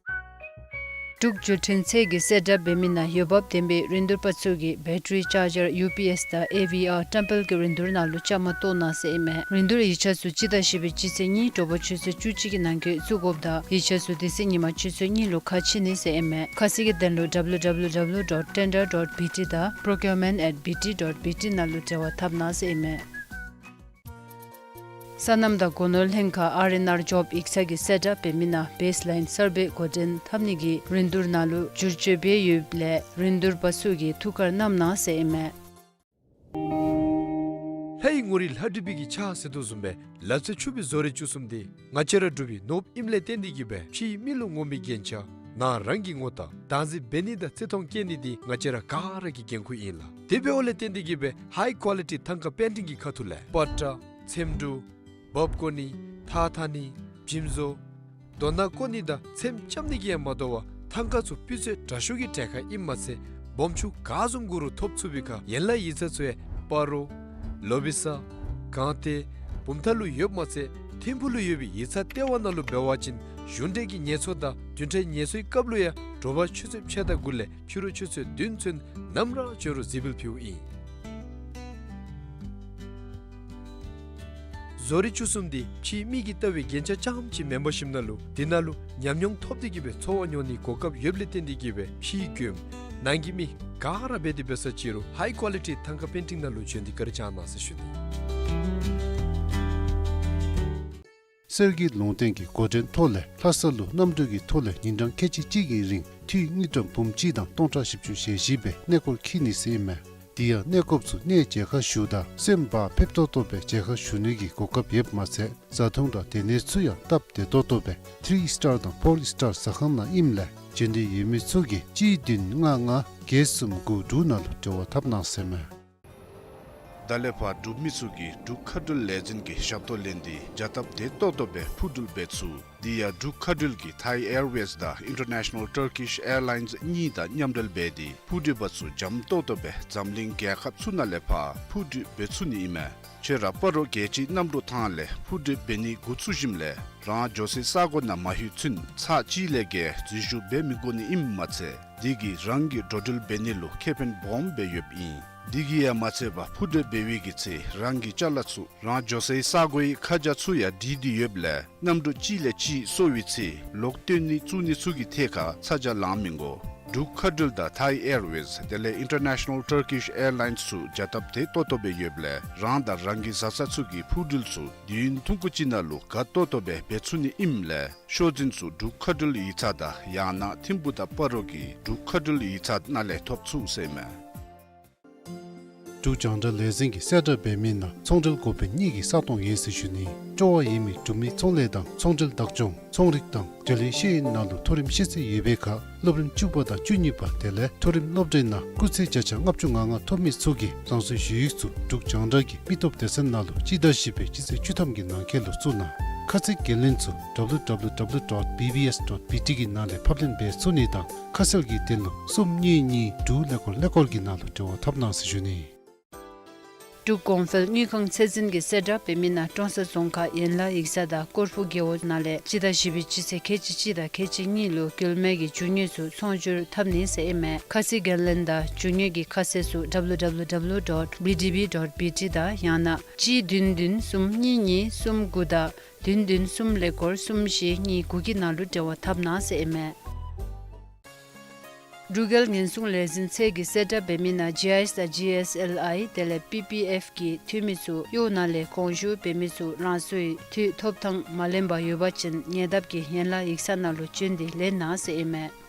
འབྲུག་བརྒྱུད་འཕྲིན་ཚད་ཀྱི་གསལ་བསྒྲགས་འབད་མི་ནང་འོས་འབབ་ལྡན་པའི་རིན་བསྡུར་པ་ཚུ་གིས་བེ་ཊ་རི་ཅཱར་ཇར་ཡུ་པི་ཨེསི་དང་ཨེ་ཝི་ཨར་བཀྲམ་སྤེལ་གྱི་རིན་བསྡུར་ནང་ལུ་བཅའ་མར་གཏོགས་གནང་ཟེར་ཨིན་མས། རིན་བསྡུར་ཡིག་ཆ་ཚུ་སྤྱི་ཟླ་བཞི་པའི་སྤྱི་ཚེས་གཉིས་དྲོ་པ་ཆུ་ཚོད་བཅུ་གཅིག་གི་ནང་འཁོད་བཙུགས་དགོཔ་དང་ཡིག་ཆ་ཚུ་དེ་ཚེ་ཉིན་མ་ཆུ་ཚོད་གཉིས་ལུ་ཁ་ཕྱེ་ནི་ཟེར་ཨིན་མས། ཁ་གསལ་གྱི་དོན་ལུ་ཌབ་ལུ་ཌབ་ལུ་ཌབ་ལུ་ཌོཊ་ཊེན་ཌར་ཌོཊ་བི་ཊི་དང་པྲོ་ཀིའུར་མེནཊ་ཨེཊ་བི་ཊི་ཌོཊ་བི་ཊི་ནང་ལུ་འབྲེལ་བ་འཐབ་གནང་ཟེར་ཨིན་མས། སོ་ནམ་དང་སྒོ་ནོར་ལྷན་ཁག་ཨར་ཨེན་ཨར་ཇོབ་ཡིག་ཚང་གི་གསལ་བསྒྲགས་འབད་མི་ནང་བེསི་ལའིན་སར་བེ་འགོ་འདྲེན་འཐབ་ནི་གི་རིན་བསྡུར་ནང་ལུ་བསྒྱུར་བཅོས་འབད་ཡོདཔ་ལས་རིན་བསྡུར་པ་ཚུ་གིས་ཐུགས་ཁར་བསྣམ་གནང་ཟེར་ཨིན་མས། ལྷའི་ངོ་རིས་ལྷ་བྲིས་པའི་གི་ཕྱག་ཟེར་དོ་བཟུམ་སྦེ་ལག་རྩལ་ཕྱུག་པའི་བཟོ་རིག་བཅུ་གསུམ་འདི་ང་བཅས་ར་འབྲུག་པའི་ནོར་བུ་ཨིནམ་ལས་བརྟེན་ཏེ་གིས་སྦེ་ཕྱིའི་མི་ལུ་ངོམ་པའི་རྒྱན་ཆ་ནང་རང་གི་ངོ་རྟགས་བདག་འཛིན་འབད་ནི་དང་བརྩི་མཐོང་བསྐྱེད་ནི་འདི་ང་བཅས་ར་ག་ར་གི་འགན་ཁུར་ཨིན་ལགས། དེ་འབདཝ་ལས་བརྟེན་ཏེ་གིས་སྦེ་ཧའི་ཀོ་ལི་ཊི་ཐང་ཀ་པེན་ཊིང་གི་ཁ་ཐུག་ལས་པ་ཏྲ་ཚེམ་དྲུབ་འབག་བཀོ་ནི་ཐགས་འཐག་ནི་འཇིམ་བཟོ་རྡོ་ནང་བརྐོ་ནི་དང་ཚེམ་རྐྱབ་ནི་གིས་ཡང་མ་དོ་བར་ཐང་ཀ་ཚུ་སྤུས་ཚད་དྲག་ཤོས་ཀྱི་གྲལ་ཁར་ཨིནམ་མ་ཚད་སྦོམ་ཆུང་ག་བཟུམ་དགོ་རུང་ཐོབ་ཚུགས་པའི་ཁར་ཡན་ལག་ཡིག་ཚང་ཚུ་ཡང་སྤ་རོ་ལོ་བི་ས་སྒང་སྟེང་བུམ་ཐང་ལུ་ཡོདཔ་མ་ཚད་ཐིམ་ཕུག་ལུ་ཡོད་པའི་ཡིག་ཚང་ལྟེ་བ་ནང་ལུ་འབད་བ་ཅིན་གཞུང་འབྲེལ་གྱི་ངལ་གསོ་དང་བདུན་ཕྲག་ངལ་གསོའི་སྐབས་ལུ་ཡང་དྲོ་པ་ཆུ་ཚོད་ཕྱེད་དང་དགུ་ལས་ཕྱི་རུ་ཆུ་ཚོད་བདུན་ཚུན་ནམ་ར་འབྱོན་རུང་གཟིགས་འབུལ་ཕུལཝ་ཨིན། བཟོ་རིག་བཅུ་གསུམ་འདི་ཕྱིའི་མིག་གིས་བལྟ་བའི་རྒྱན་ཆ་རྐྱངམ་ཅིག་མེན་པར་ཞིནམ་ན་ལུ་དེ་ནང་ལུ་ཉམས་མྱོང་ཐོབ་སྟེ་གིས་སྦེ་འཚོ་བ་མྱོང་ནིའི་གོ་སྐབས་ཡོདཔ་ལས་བརྟེན་ཏེ་གིས་སྦེ་ཕྱིའི་མགྱོནམ་ནང་གི་མི་ག་ར་འབད་དེ་འབད་ས་ཅིག་རུང་ཧའི་ཀོ་ལི་ཊི་ཐང་ཀ་པེན་ཊིང་ནང་ལུ་བྱོན་ཏེ་བཀའ་དྲིན་བསྐྱང་གནང་ཟེར་ཞུ་ནི། གསེར་གྱི་ལུང་བསྟན་གྱི་འགོ་འདྲེན་ཐོག་ལས་ལྷ་ས་ལུ་གནམ་གྲུ་གི་ཐོག་ལས་ཉིན་གྲངས་ཁལ་གཅིག་གཅིག་གི་རིང་འཐུས་དངུལ་ཀྲམ་འབུམ་གཅིག་དང་སྟོང་ཕྲག་བཞི་བཅུ་ཞེ་བཞི་སྦེ་གནས་སྐོར་འཁྱིད་ནི་ཟེར་ཨིན་མས། དེ་ཡང་གནས་སྐོརཔ་ཚུ་གནས་མཇལ་ཁ་ཞུ་དང་སེམས་བག་ཕེབས་ཏོག་ཏོ་སྦེ་མཇལ་ཁ་ཞུ་ནི་གི་གོ་སྐབས་ཡོདཔ་མ་ཚད་བཟའ་འཐུང་དང་སྡོད་གནས་ཚུ་ཡང་སྟབས་བདེ་ཏོག་ཏོ་སྦེ་ཐི་རི་སི་ཊར་དང་ཕོར་སི་ཊར་ཟ་ཁང་ནང་ཨིནམ་ལས་འབྱོན་འདོད་ཡོད་མི་ཚུ་གིས་གཅིག་བདུན་ལྔ་ལྔ་བརྒྱད་གསུམ་དགུ་དྲུག་ནང་ལུ་འབྲེལ་བ་འཐབ་གནང་ཟེར་ཨིན་མས། ད་ལས་ཕར་འབྲུག་མི་ཚུ་གིས་འབྲུག་མཁའ་འགྲུལ་ལས་འཛིན་གྱི་ཞབས་ཏོག་ལེན་ཏེ་མཇལ་སྟབས་བདེ་ཏོག་ཏོ་སྦེ་འཕུར་འགྲུལ་འབད་ཚུགས། དེ་ཡང་འབྲུག་མཁའ་འགྲུལ་གྱིས་ཐའི་ཨེར་ཝེསི་དང་ཨིན་ཊར་ནེ་ཤ་ནཱལ་ཊར་ཀིཤ་ཨེར་ལའིནསི་གཉིས་དང་མཉམ་འབྲེལ་འབད་དེ་འཕུར་འགྲུལ་པ་ཚུ་འཇམ་ཏོག་ཏོ་སྦེ་འཛམ་གླིང་རྒྱལ་ཁབ་ཚུ་ནང་ལས་ཕར་འཕུར་འགྲུལ་འབད་ཚུགས་ནི་ཨིན་མས། ཁྱོད་ར་སྤ་རོ་རྒྱལ་སྤྱིའི་གནམ་གྲུ་ཐང་ལས་འཕུར་འགྲུལ་འབད་ནི་འགོ་བཙུགས་ཞིནམ་ལས་རང་འགྱོ་སའི་ས་གོ་ནང་མ་ལྷོད་ཚུན་ཚར་གཅིག་ལས་བརྒལ་འཛུལ་ཞུགས་འབད་མི་དགོ་ནི་ཨིནམ་མ་ཚད་དེ་གིས་རང་གི་འགྲོ་འགྲུལ་འབད་ནི་ལུ་ཁེ་ཕན་སྦོམ་སྦེ་ཡོདཔ་ཨིན། དེ་གིས་ཡང་མ་ཚད་པར་འཕུར་འགྲུལ་འབད་བའི་གི་ཚེ་རང་གི་ཅ་ལ་ཚུ་རང་འགྱོ་སའི་ས་གོའི་ཁ་བྱང་ཚུ་ཡང་བྲིས་ཏེ་ཡོདཔ་ལས་གནམ་གྲུ་གཅིག་ལས་གཅིག་སོར་བའི་ཚེ་ལོག་སྟོན་ནི་བཙུགས་ནི་ཚུ་གི་ཐད་ཁར་ཚ་གྱང་ལང་མི་དགོ། འབྲུག་མཁའ་འགྲུལ་དང་ཐའི་ཨེར་ཝེསི་དེ་ལས་ཨིན་ཊར་ནེ་ཤ་ནཱལ་ཊར་ཀིཤ་ཨེར་ལའིནསི་ཚུ་མཇལ་སྟབས་བདེ་ཏོག་ཏོ་སྦེ་ཡོདཔ་ལས་རང་དང་རང་གི་བཟའ་ཚང་ཚུ་གི་འཕུར་འགྲུལ་ཚུ་དུས་ཡུན་ཐུང་ཀུ་ཅིག་ནང་ལུ་དགའ་ཏོག་ཏོ་སྦེ་འབད་ཚུགས་ནི་ཨིནམ་ལས་ཤོག་འཛིན་ཚུ་འབྲུག་མཁའ་འགྲུལ་ཡིག་ཚང་དང་ཡང་ན་ཐིམ་ཕུག་དང་སྤ་རོ་གི་འབྲུག་མཁའ་འགྲུལ་ཡིག་ཚང་ནང་ལས་ཐོབ་ཚུགས་ཟེར་ཨིན་མས། འབྲུག་རྒྱང་བསྒྲགས་ལས་འཛིན་གྱི་གསལ་བསྒྲགས་འབད་མི་ནང་ཚོང་འབྲེལ་འགོ་དཔོན་གཉིས་ཀྱི་ས་སྟོང་ཡོད་ཟེར་ཞུ་ནི། སྤྲོ་བ་ཡོད་མི་འབྲུག་མི་ཚོང་ལས་དང་ཚོང་འབྲེལ་བདག་སྐྱོང་ཚོང་རིག་དང་འབྲེལ་ཡོད་ཤེས་ཡོན་ནང་ལུ་མཐོ་རིམ་ཤེས་ཚད་ཡོད་པའི་ཁར་སློབ་རིམ་བཅུ་པ་དང་བཅུ་གཉིས་པ་དེ་ལས་མཐོ་རིམ་སློབ་གྲྭའི་ནང་སྐུགས་ཚད་བརྒྱ་ཆ་ལྔ་བཅུ་ང་ལྔ་ཐོབ་མི་ཚུ་གིས་རང་སོའི་ཞུ་ཡིག་ཚུ་འབྲུག་རྒྱང་བསྒྲགས་ཀྱི་མི་སྟོབས་སྡེ་ཚན་ནང་ལུ་སྤྱི་ཟླ་བཞི་པའི་སྤྱི་ཚེས་བཅུ་ཐམ་གྱི་ནང་འཁོད་ལུ་བཙུགས་གནང་། ཁ་གསལ་འགན་ལེན་ཚུ་ཌབ་ལུ་ཌབ་ལུ་ཌབ་ལུ་ཌོཊ་བི་བི་ཨེསི་ཌོཊ་བི་ཊི་གི་ནང་ལས་ཕབ་ལེན་འབད་ཚུགས་ནི་དང་ཁ་གསལ་གྱི་དོན་ལུ་གསུམ་གཉིས་གཉིས་དྲུག་ཀླད་ཀོར་ཀླད་ཀོར་གྱི་ནང་ལུ་འབྲེལ་བ་འཐབ་གནང་ཟེར་ཞུ་ནི། འབྲུག་གོང་འཕེལ་དངུལ་ཁང་ཚད་འཛིན་གྱི་གསལ་བསྒྲགས་འབད་མི་ནང་ཀྲོང་གསར་རྫོང་ཁག་ཡན་ལག་ཡིག་ཚང་དང་ཀོར་ཕུ་རྒེད་འོག་ནང་ལས་སྤྱི་ཟླ་བཞི་པའི་སྤྱི་ཚེས་ཁལ་གཅིག་གཅིག་དང་ཁལ་གཅིག་གཉིས་ལུ་མགུ་ལས་མར་གྱི་རྒྱུ་དངོས་ཚུ་ཚོང་བསྒྱུར་འཐབ་ནི་ཟེར་ཨིན་མས། ཁ་གསལ་འགན་ལེན་དང་རྒྱུ་དངོས་ཀྱི་ཁ་གསལ་ཚུ་ཌབ་ལུ་ཌབ་ལུ་ཌབ་ལུ་ཌོཊ་བི་ཌི་བི་ཌོཊ་བི་ཊི་དང་ཡང་ན་གཅིག་བདུན་བདུན་གསུམ་གཉིས་གཉིས་གསུམ་དགུ་དང་བདུན་བདུན་གསུམ་ཀླད་ཀོར་གསུམ་བཞི་གཉིས་དགུ་གི་ནང་ལུ་འབྲེལ་བ་འཐབ་གནང་ཟེར་ཨིན་མས། འབྲུག་རྒྱལ་ཉེན་སྲུང་ལས་འཛིན་ཚད་ཀྱི་གསལ་བསྒྲགས་འབད་མི་ནང་ཇི་ཨའི་ཨེསི་དང་ཇི་ཨེསི་ཨེལ་ཨའི་དེ་ལས་པི་པི་ཨེཕ་གི་འཐུས་མི་ཚུ་གཡོག་ནང་ལས་གོང་ཞུ་འབད་མི་ཚུ་རང་སོའི་འཐུས་ཐོབ་ཐངས་མ་ལེན་པར་ཡོད་པ་ཅིན་ཉེ་འདབས་ཀྱི་ཡན་ལག་ཡིག་ཚང་ནང་ལུ་བྱོན་ཏེ་ལེན་གནང་ཟེར་ཨིན་མས།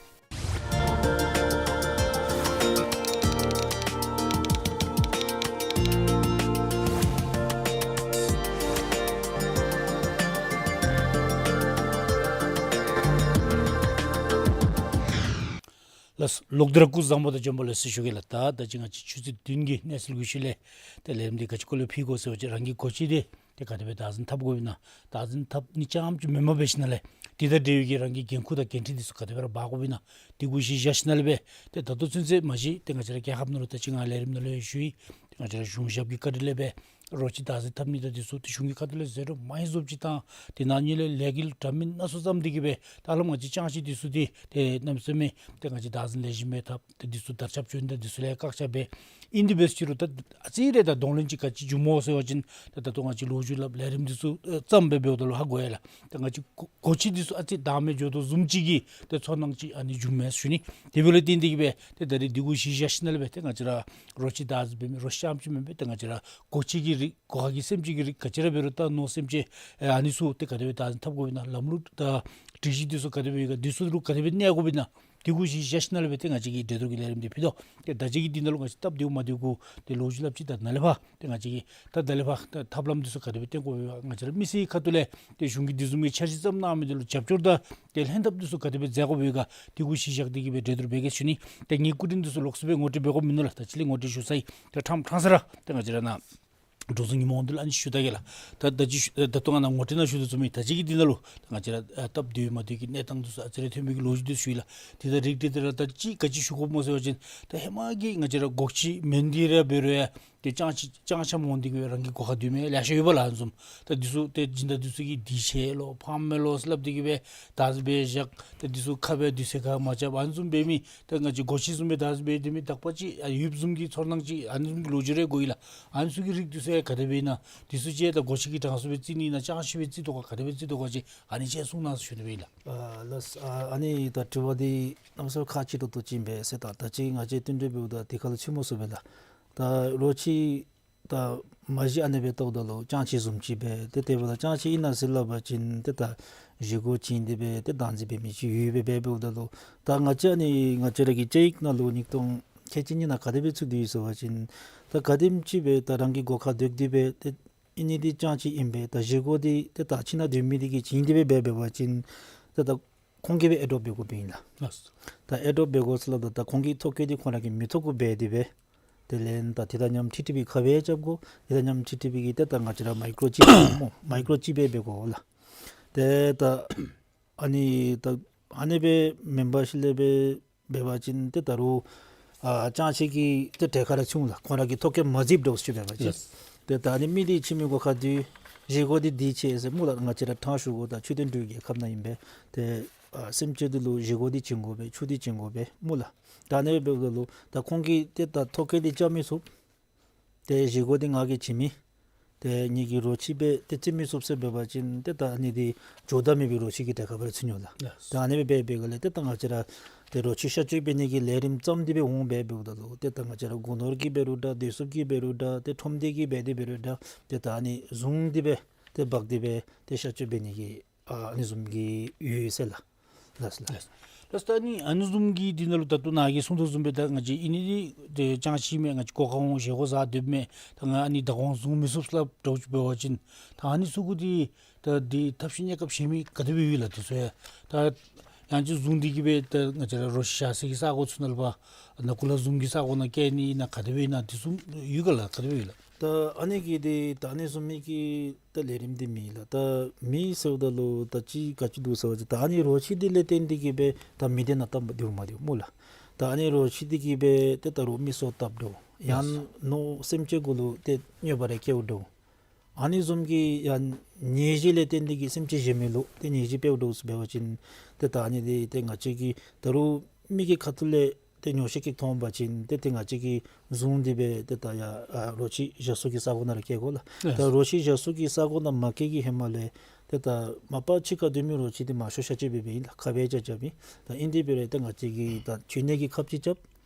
ལགས་སོ། ལོག་སྟེ་ར་སྐུ་གཟུགས་བཟང་པོ་དང་བྱོན་པ་ལེགས་སོ་ཞུ་གེ་ལགས། ད་ད་ཅི་ང་བཅས་ཆུ་ཚོད་བདུན་གྱི་གནས་ཚུལ་གྱི་ཤུལ་ལས་ཏེ་ལས་རིམ་འདི་ག་ཅི་སྐོར་ལས་ཕུལ་དགོ་ཟེར་བ་ཅིན་རང་གི་སྒོ་འབྱེད་འདི་ཏེ་ག་དེ་སྦེ་བདག་འཛིན་འཐབ་དགོཔ་ཨིན་ན། བདག་འཛིན་འཐབ་ནི་རྐྱངམ་ཅིག་མེན་པར་འབད་ཞིནམ་ལས་དེ་དང་འབྲེལ་བའི་གི་རང་གི་འགན་ཁུར་དང་འགན་འཁྲི་འདི་ཚུ་ག་དེ་སྦེ་ར་འབག་དགོཔ་ཨིན་ན། དེ་གུ་གཞི་བཞག་ཞིནམ་ལས་སྦེ་ཏེ་ད་ལྟོ་ཚུན་ཚོད་མ་གཞི་ཏེ་ང་བཅས་ར་རྒྱལ་ཁབ་ནང་ལུ་ད་ཅི་ང་ལས་རིམ་ནང་ལུ་ཡང་ཞུ་ཡི། ཏེ་ང་བཅས་ར་གཞུང་ཞབས་ཀྱི་བཀའ་དྲིན་ལས་སྦེ་ རོ་ཁྱི་བདག་འཛིན་འཐབ་ནི་དང་འདི་ཚུ་ཏེ་གཞུང་གི་ཁ་ཐུག་ལས་ཟད་འགྲོ་མེདཔ་བཟོ་བཅུག་བཏང་། དེ་ནང་ཉིད་ལས་ལས་འགུལ་འདྲ་མིན་སྣ་ཚོགས་བརྩམས་ཏེ་གི་སྦེ་ད་ཧ་ལམ་ང་བཅས་ཅང་ཤེས་འདི་ཚུ་ཏེ་ཏེ་གནམ་མེད་ས་མེད་ཏེ་ང་བཅས་བདག་འཛིན་ལེགས་ཤོམ་སྦེ་འཐབ། ཏེ་འདི་ཚུ་དར་ཁྱབ་བྱུང་ད་འདི་ཚུ་ལས་བཀག་ཆ་འབད། ཨིན་དེ་འབད་ཟེར་རུང་ད་ཨ་ཙི་རེ་ད་གདོང་ལེན་ཅིག་ག་ཅི་བྱུངམ་སྨོ་ཟེར་བ་ཅིན་ད་ད་ལྟོ་ང་བཅས་ལོ་རྒྱུས་སླབ་ལས་རིམ་འདི་ཚུ་ཨེ་བརྩམས་སྦེ་འབདཝ་ད་ལུ་ཧ་གོ་ཡི་ལགས། ད་ང་བཅས་སྒོ་སྒོ་ཁྱི་འདི་ཚུ་ཨ་ཙི་དྭངས་མེད་འགྱོ་དོ་བཟུམ་ཅིག་གི་ཏེ་ཚོར་སྣང་ཅིག་ཨ་ནི་བྱུངམ་མས་ཞུ་ནི། དེ་འབདཝ་ལས་བརྟེན་ཏེ་གི་སྦེ་ཏེ་ད་རིས་འདི་གུ་གཞི་བཞག་ཞིནམ་ལས་སྦེ་ཏེ་ང་བཅས་ར་རོ་ཁྱི་བདག་འཛིན་འབད་མི་རོ་ཁྱི་རྐྱངམ་ཅིག་མེན་པར་ཏེ་ང་བཅས་ར་སྒོ་ཁྱི་གི་རིགས་སྒོ་ཁ་གི་སེམས་ཅན་གྱི་རིགས་ག་ཅི་ར་འབད་རུང་ད་ནོར་སེམས་ཅན་ཨ་ནི་ཚུ་ཏེ་ག་དེ་སྦེ་བདག་འཛིན་འཐབ་དགོཔ་ཨིན་ན། ལམ་ལུགས་དང་སྒྲིག་གཞི་འདི་ཚུ་ག་དེ་སྦེ་ཡོད་ག། འདི་ཚུ་ལུ་ག་དེ་སྦེ་གནས་དགོཔ་ཨིན་ན། འདི་གུ་གཞི་བཞག་ཞིནམ་ལས་སྦེ་ཏེ་ང་བཅས་ཀྱིས་འབྲེལ་གཏོགས་ཀྱི་ལས་རིམ་འདི་ཕུལ་དོ། ཏེ་ད་ཅི་གི་འདི་ནང་ལུ་ང་བཅས་སྟབས་བདེཝ་མ་བདེཝ་གུ་ཏེ་ལོ་རྒྱུས་སླབ་ཅི། ད་ནཱ་ལས་ཕར་ཏེ་ང་བཅས་ཀྱིས་ད་ད་ལས་ཕར་ད་ཐབས་ལམ་འདི་ཚུ་ག་དེ་སྦེ་བཏོན་དགོཔ་ཨིན་པ། ང་བཅས་ར་མི་སེར་ཁ་ཐུག་ལས་ཏེ་གཞུང་གིས་འདི་བཟུམ་གྱི་འཆར་གཞི་བརྩམས་གནང་མི་འདི་ལུ་རྒྱབ་སྐྱོར་དང་ཏེ་ལྷན་ཐབས་འདི་ཚུ་ག་དེ་སྦེ་མཛད་དགོཔ་ཡོད་ག། འདི་གུ་གཞི་བཞག་སྟེ་གི་སྦེ་གྲོས་བསྡུར་འབད་གེ་ཞུ་ནི། ཏེ་ངེའི་སྐུ་དྲིན་འདི་ཚུ་ལོགས་སུ་སྦེ་ངོ་སྤྲོད་འབད་དགོཔ་མིན་ནུག་ལགས། ད་ཅི་ལས་ངོ་སྤྲོད་ཞུ་ཚར་ཡི། ཏེ་ཕྲང་ཕྲང་ས་ར་ཏེ་ང་བཅས་ར་ནཱ་འགྲོ་སོང་ཉིན་མོ་འདི་ལུ་ཨ་ནི་ཞུ་ད་གེ་ལགས། ད་ད་ཅི་ཞུ་ད་ལྟོ་ང་ནཱ་ངོ་སྤྲོད་ནང་ཞུ་དོ་བཟུམ་སྦེ་ད་ཅི་གི་འདི་ནང་ལུ་ད་ང་བཅས་ར་ཨ་སྟབས་བདེ་མ་བདེ་གི་གནས་སྟངས་འདི་ཚུ་ཨ་ཙི་རེ་ཐོན་མི་གི་ལོ་རྒྱུས་འདི་ཞུ་ཡི་ལགས། དེ་ད་རིགས་འདི་ད་ར་ད་ཅི་ག་ཅི་ཞུ་དགོཔ་སྨོ་ཟེར་བ་ཅིན་ད་ཧེ་མ་གི་ང་བཅས་ར་སྒོ་ཁྱི་མེན་འདི་ར་འབད་རུང་ཡང་ཏེ་ཅང་ཅི་ཅང་ཆ་མོ་འདི་གི་རང་གི་སྒོ་ཁར་སྡོད་མི་ལེ་ཤ་ཡོད་པ་ལགས། ཨ་ནི་བཟུམ་ད་འདི་ཚུ་ཏེ་སྦྱིན་བདག་འདི་ཚུ་གིས་འདི་ཆེ་ལོ་ཕངམ་མས་ལོ་ཟེར་སླབ་སྟེ་གི་སྦེ་བདག་འཛིན་འབད་བཞག། ཏེ་འདི་ཚུ་ཁ་སྦེ་དུས་ཚོད་ཁར་མ་རྐྱབ། ཨ་ནི་བཟུམ་འབད་མི་ད་ང་བཅས་སྒོ་ཁྱི་བཟུམ་སྦེ་བདག་འཛིན་འབད་སྡོད་མི་དག་པ་ཅིག་ཨ་ཡོདཔ་བཟུམ་གྱི་ཚོར་སྣང་ཅིག་ཨ་ནི་བཟུམ་གྱི་ལོ་རྒྱུས་རེ་གོ་ཡི་ལགས། ཨ་ནི་ཚུ་གི་རིགས་འདི་ཚུ་ཡང་ག་དེ་སྦེ་ཨིན་ན། འདི་ཚུ་ཅིག་ད་སྒོ་ཁྱི་གི་གྲངས་སུ་སྦེ་བརྩི་ནི་ཨིན་ན་ཅང་ཤེས་སྦེ་བརྩི་དོ་ག་ག་དེ་སྦེ་བརྩི་དོ་ག་ཅིག་ཨ་ནི་ཅིག་གསུང་གནང་ཟེར་ཞུ་ནི་སྦེ་ཨིན་ལགས། ཨ་ལགས། ཨ་ཨ་ནི་ད་དྲི་བ་འདི་གནམ་མེད་ས་མེད་ཁག་ཆེ་ཏོག་ཏོ་ཅིག་ཨིན་པས་ཟེར། ད་ད་ཅི་ང་བཅས་བསྟུན་གྲོས་འབདཝ་ད་དེ་ཁར་ལུ་ཚུད་མ་ཚུགས་པས་ལགས། ད་རོ་ཁྱི་ད་མ་གཞི་ཨ་ནི་སྦེ་བལྟཝ་ད་ལུ་ཅང་ཅིག་བཟུམ་ཅིག་སྦེ་ཏེ་དེ་འབདཝ་ད་ཅང་ཅིག་ཨིན་ན་ཟེར་སླབ་པ་ཅིན་ཏེ་ད་བཞེས་སྒོ་བྱིན་ཏེ་སྦེ་ཏེ་བདག་འཛིན་འབད་མི་ཅིག་ཡོད་པས། འབད་འབདཝ་ད་ལུ་ད་ང་བཅས་ཨ་ནི་ང་བཅས་ར་གི་བཅའ་ཡིག་ནང་ལུ་ཉིས་སྟོང་ཁལ་གཅིག་གཉིས་ནང་ག་དེ་སྦེ་ཚུད་དེ་ཡོད་ཟེར་བ་ཅིན་ད་ག་དེམ་ཅིག་སྦེ་ད་རང་གི་སྒོ་ཁར་སྡོད་དེ་སྦེ་ཏེ་ཨིན་ནི་འདི་ཅང་ཅིག་ཨིན་པས། ད་བཞེས་སྒོ་འདི་ཏེ་ད་ཕྱི་ནང་སྡོད་མི་འདི་གིས་བྱིན་ཏེ་སྦེ་འབད་འབད་བ་ཅིན་ཏེ་ད་ཁོང་གིས་སྦེ་ཨེ་ཌོབ་འབད་དགོཔ་ཨིན་ལགས། ལགས། ད་ཨེ་ཌོབ་འབད་དགོ་ཟེར་སླབ་ད་ད་ཁོང་གི་ཐོ་བཀོད་འདི་ཁོང་ར་གི་མི་ཐོབ་གུ་འབད་དེ་སྦེ་དེ་ལས་ད་དེ་དང་མཉམ་ཊི་ཊི་བི་ཁ་དབྱེ་རྐྱབ་དགོ། དེ་དང་མཉམ་ཊི་ཊི་བི་གི་ཏེ་ད་ང་བཅས་ར་མའི་ཀྲོ་ཅིབ་སྨོ། མའི་ཀྲོ་ཅིབ་འབད་འབད་དགོ་ལགས། ཏེ་ད་ཨ་ནི་ད་ཨ་ནི་སྦེ་མེན་པར་ཞིནམ་ལས་སྦེ་འབད་བ་ཅིན་ཏེ་ད་རུང་ཨ་ཅང་ཅིག་གི་ཏེ་གྲལ་ཁར་ར་ཚུད་འོང་ལགས། ཁོང་ར་གི་ཐོ་བཀོད་མ་གཟིགསཔ་འདྲཝ་ཅིག་འབད་བ་ཅིན། ལགས། ཏེ་ད་ཨ་ནི་མི་འདི་ཁྱིམ་གྱི་སྒོ་ཁར་སྡོད། བཞེས་སྒོ་འདི་འདི་ཅིག་ཟེར་སྨོ་ལགས། ང་བཅས་ར་ཕྲང་ཞུ་དགོ། ད་ཆོས་ལྡན་འབྲུག་རྒྱལ་ཁབ་ནང་ཨིན་པས། ཏེ་ཨ་སེམས་ཅན་འདི་ལུ་བཞེས་སྒོ་འདི་བྱིན་དགོ་པས། ཆུ་འདི་བྱིན་དགོ་པས་སྨོ་ལགས། ད་ཨ་ནི་སྦེ་འབདཝ་ད་ལུ་ད་ཁོང་གིས་ཏེ་ད་ཐོ་བཀོད་འདི་བཅར་མི་ཚུགས། ཏེ་བཞེས་སྒོ་འདི་ང་གིས་བྱིན་མི་ཏེ་ངེ་གི་རོ་ཁྱི་སྦེ་ཏེ་བརྩི་མི་ཚུགས་ཟེར་འབད་བ་ཅིན་ཏེ་ད་ཨ་ནི་འདི་འགྱོ་དོ་མེད་པའི་རོ་ཁྱི་གི་གྲལ་ཁར་སྦེ་ར་ཚུད་འོང་ལགས། ལགས། ད་ཨ་ནི་སྦེ་འབད་འབད་སྒང་ལས་ཏེ་ད་ང་བཅས་ར་ཏེ་རོ་ཁྱི་གཤག་བཅོས་འབད་ནི་གི་ལས་རིམ་བརྩམས་ཏེ་སྦེ་འོང་འབད་འབདཝ་ད་ལུ་ཏེ་ད་ང་བཅས་ར་སྒོ་ནོར་གྱིས་འབད་རུང་འདྲ། བདེ་སྲུངཔ་གིས་འབད་རུང་འདྲ། ཏེ་ཁྲོམ་སྡེ་གིས་འབད་དེ་འབད་རུང་འདྲ། ཏེ་ད་ཨ་ནི་བཟུང་སྟེ་སྦེ་ཏེ་འབག་སྟེ་སྦེ་ཏེ་གཤག་བཅོས་འབད་ནི་གི་ཨ་ཨ་ནི་བཟུམ་གྱི་ཡོད་ཟེར་ལགས། ལགས་ལགས། ལགས། ལགས། ད་ཨ་ནི་ཨ་ནི་བཟུམ་གྱི་འདི་ནང་ལུ་ད་ལྟོ་ནཱ་གིས་གསུངས་དོ་བཟུམ་སྦེ་ད་ང་བཅས་ཨིན་ནི་འདི་ཏེ་ཅང་ཤེས་མེད། ང་བཅས་སྒོ་ཁར་འོང་བཞེས་སྒོ་བཟའ་སྡོདཔ་མས། ད་ང་ཨ་ནི་བདག་དབང་བཟུང་མི་ཚུགས་ཟེར་སླབ་འདྲཝ་ཅིག་འབད་བ་ཅིན་ད་ཨ་ནི་ཚུ་གུ་འདི་ད་འདི་ཐབས་ཤེས་གནས་སྐབས་གཞན་མི་ག་དེ་སྦེ་ཡོད་ལགས། འདི་ཚུ་ཡང་ད་ཡང་ཅིན་བཟུང་སྟེ་གི་སྦེ་ད་ང་བཅས་ར་རོ་ཁྱི་བཞག་ས་གི་ས་གོ་ཚུ་ནང་ལུ་སྦེ་ནང་ཁུག་ལས་བཟུང་གི་ས་གོ་ནང་བསྐྱལ་ནི་ཨིན་ན་ག་དེ་སྦེ་ཨིན་ན་འདི་ཚུ་ཡོད་ག་ལགས། ག་དེ་སྦེ་ཡོད་ལགས། ད་ཨ་ནི་གི་འདི་ད་ཨ་ནི་བཟུམ་མའི་གི་ད་ལས་རིམ་འདི་མེད་ལགས། ད་མེད་ཟེརཝ་ད་ལུ་ད་ཅི་ག་ཅི་འདུག་ཟེར་བ་ཅིན་ད་ཨ་ནི་རོ་ཁྱི་འདི་ལས་བརྟེན་ཏེ་གི་སྦེ་ད་མི་སྡེ་ནང་སྟབས་བདེཝ་མ་བདེཝ་སྨོ་ལགས། ད་ཨ་ནི་རོ་ཁྱི་འདི་གིས་སྦེ་ཏེ་ད་རུང་མི་སྲོག་བཏབ་འདྲཝ་ཡང་ནོར་སེམས་ཅན་གུ་ལུ་ཏེ་གནོད་པ་རེ་བཀལཝ་འདྲཝ་ཨ་ནི་བཟུམ་གྱི་ཡང་ནད་གཞི་ལས་བརྟེན་ཏེ་གི་སེམས་ཅན་གཞན་མི་ལུ་ཏེ་ནད་གཞི་འཕེལཝ་འདྲཝ་ཟེར་འབད་བ་ཅིན་ཏེ་ད་ཨ་ནི་འདི་ཏེ་ང་བཅས་ཀྱིས་ད་རུང་མི་གི་ཁ་ཐུག་ལས་ཏེ་ཉོགས་བཤད་ཅིག་མཐོང་པ་ཅིན་ཏེ་ཏེ་ང་བཅས་ཀྱིས་བཟུང་སྟེ་སྦེ་ཏེ་ད་ཡར་ཨ་རོ་ཁྱི་བཞག་ས་གི་ས་གོ་ནང་ར་བསྐྱལ་དགོ་ལགས། ལགས། ད་རོ་ཁྱི་བཞག་ས་གི་ས་གོ་ནང་མ་བསྐྱལ་གི་ཧེ་མ་ལས་ཏེ་ད་མ་པ་ཕྱི་ཁར་སྡོད་མི་རོ་ཁྱི་འདི་མང་ཤོས་གཤག་བཅོས་འབད་འབདཝ་ཨིན་ལགས། ཁ་སྦེ་བཅག་བཅགཔ་ཨིན། ད་ཨིན་དེ་འབད་རུང་ཏེ་ང་བཅས་ཀྱིས་ད་འཕྲོད་ནད་ཀྱི་ཁབ་ཅིག་རྐྱབ།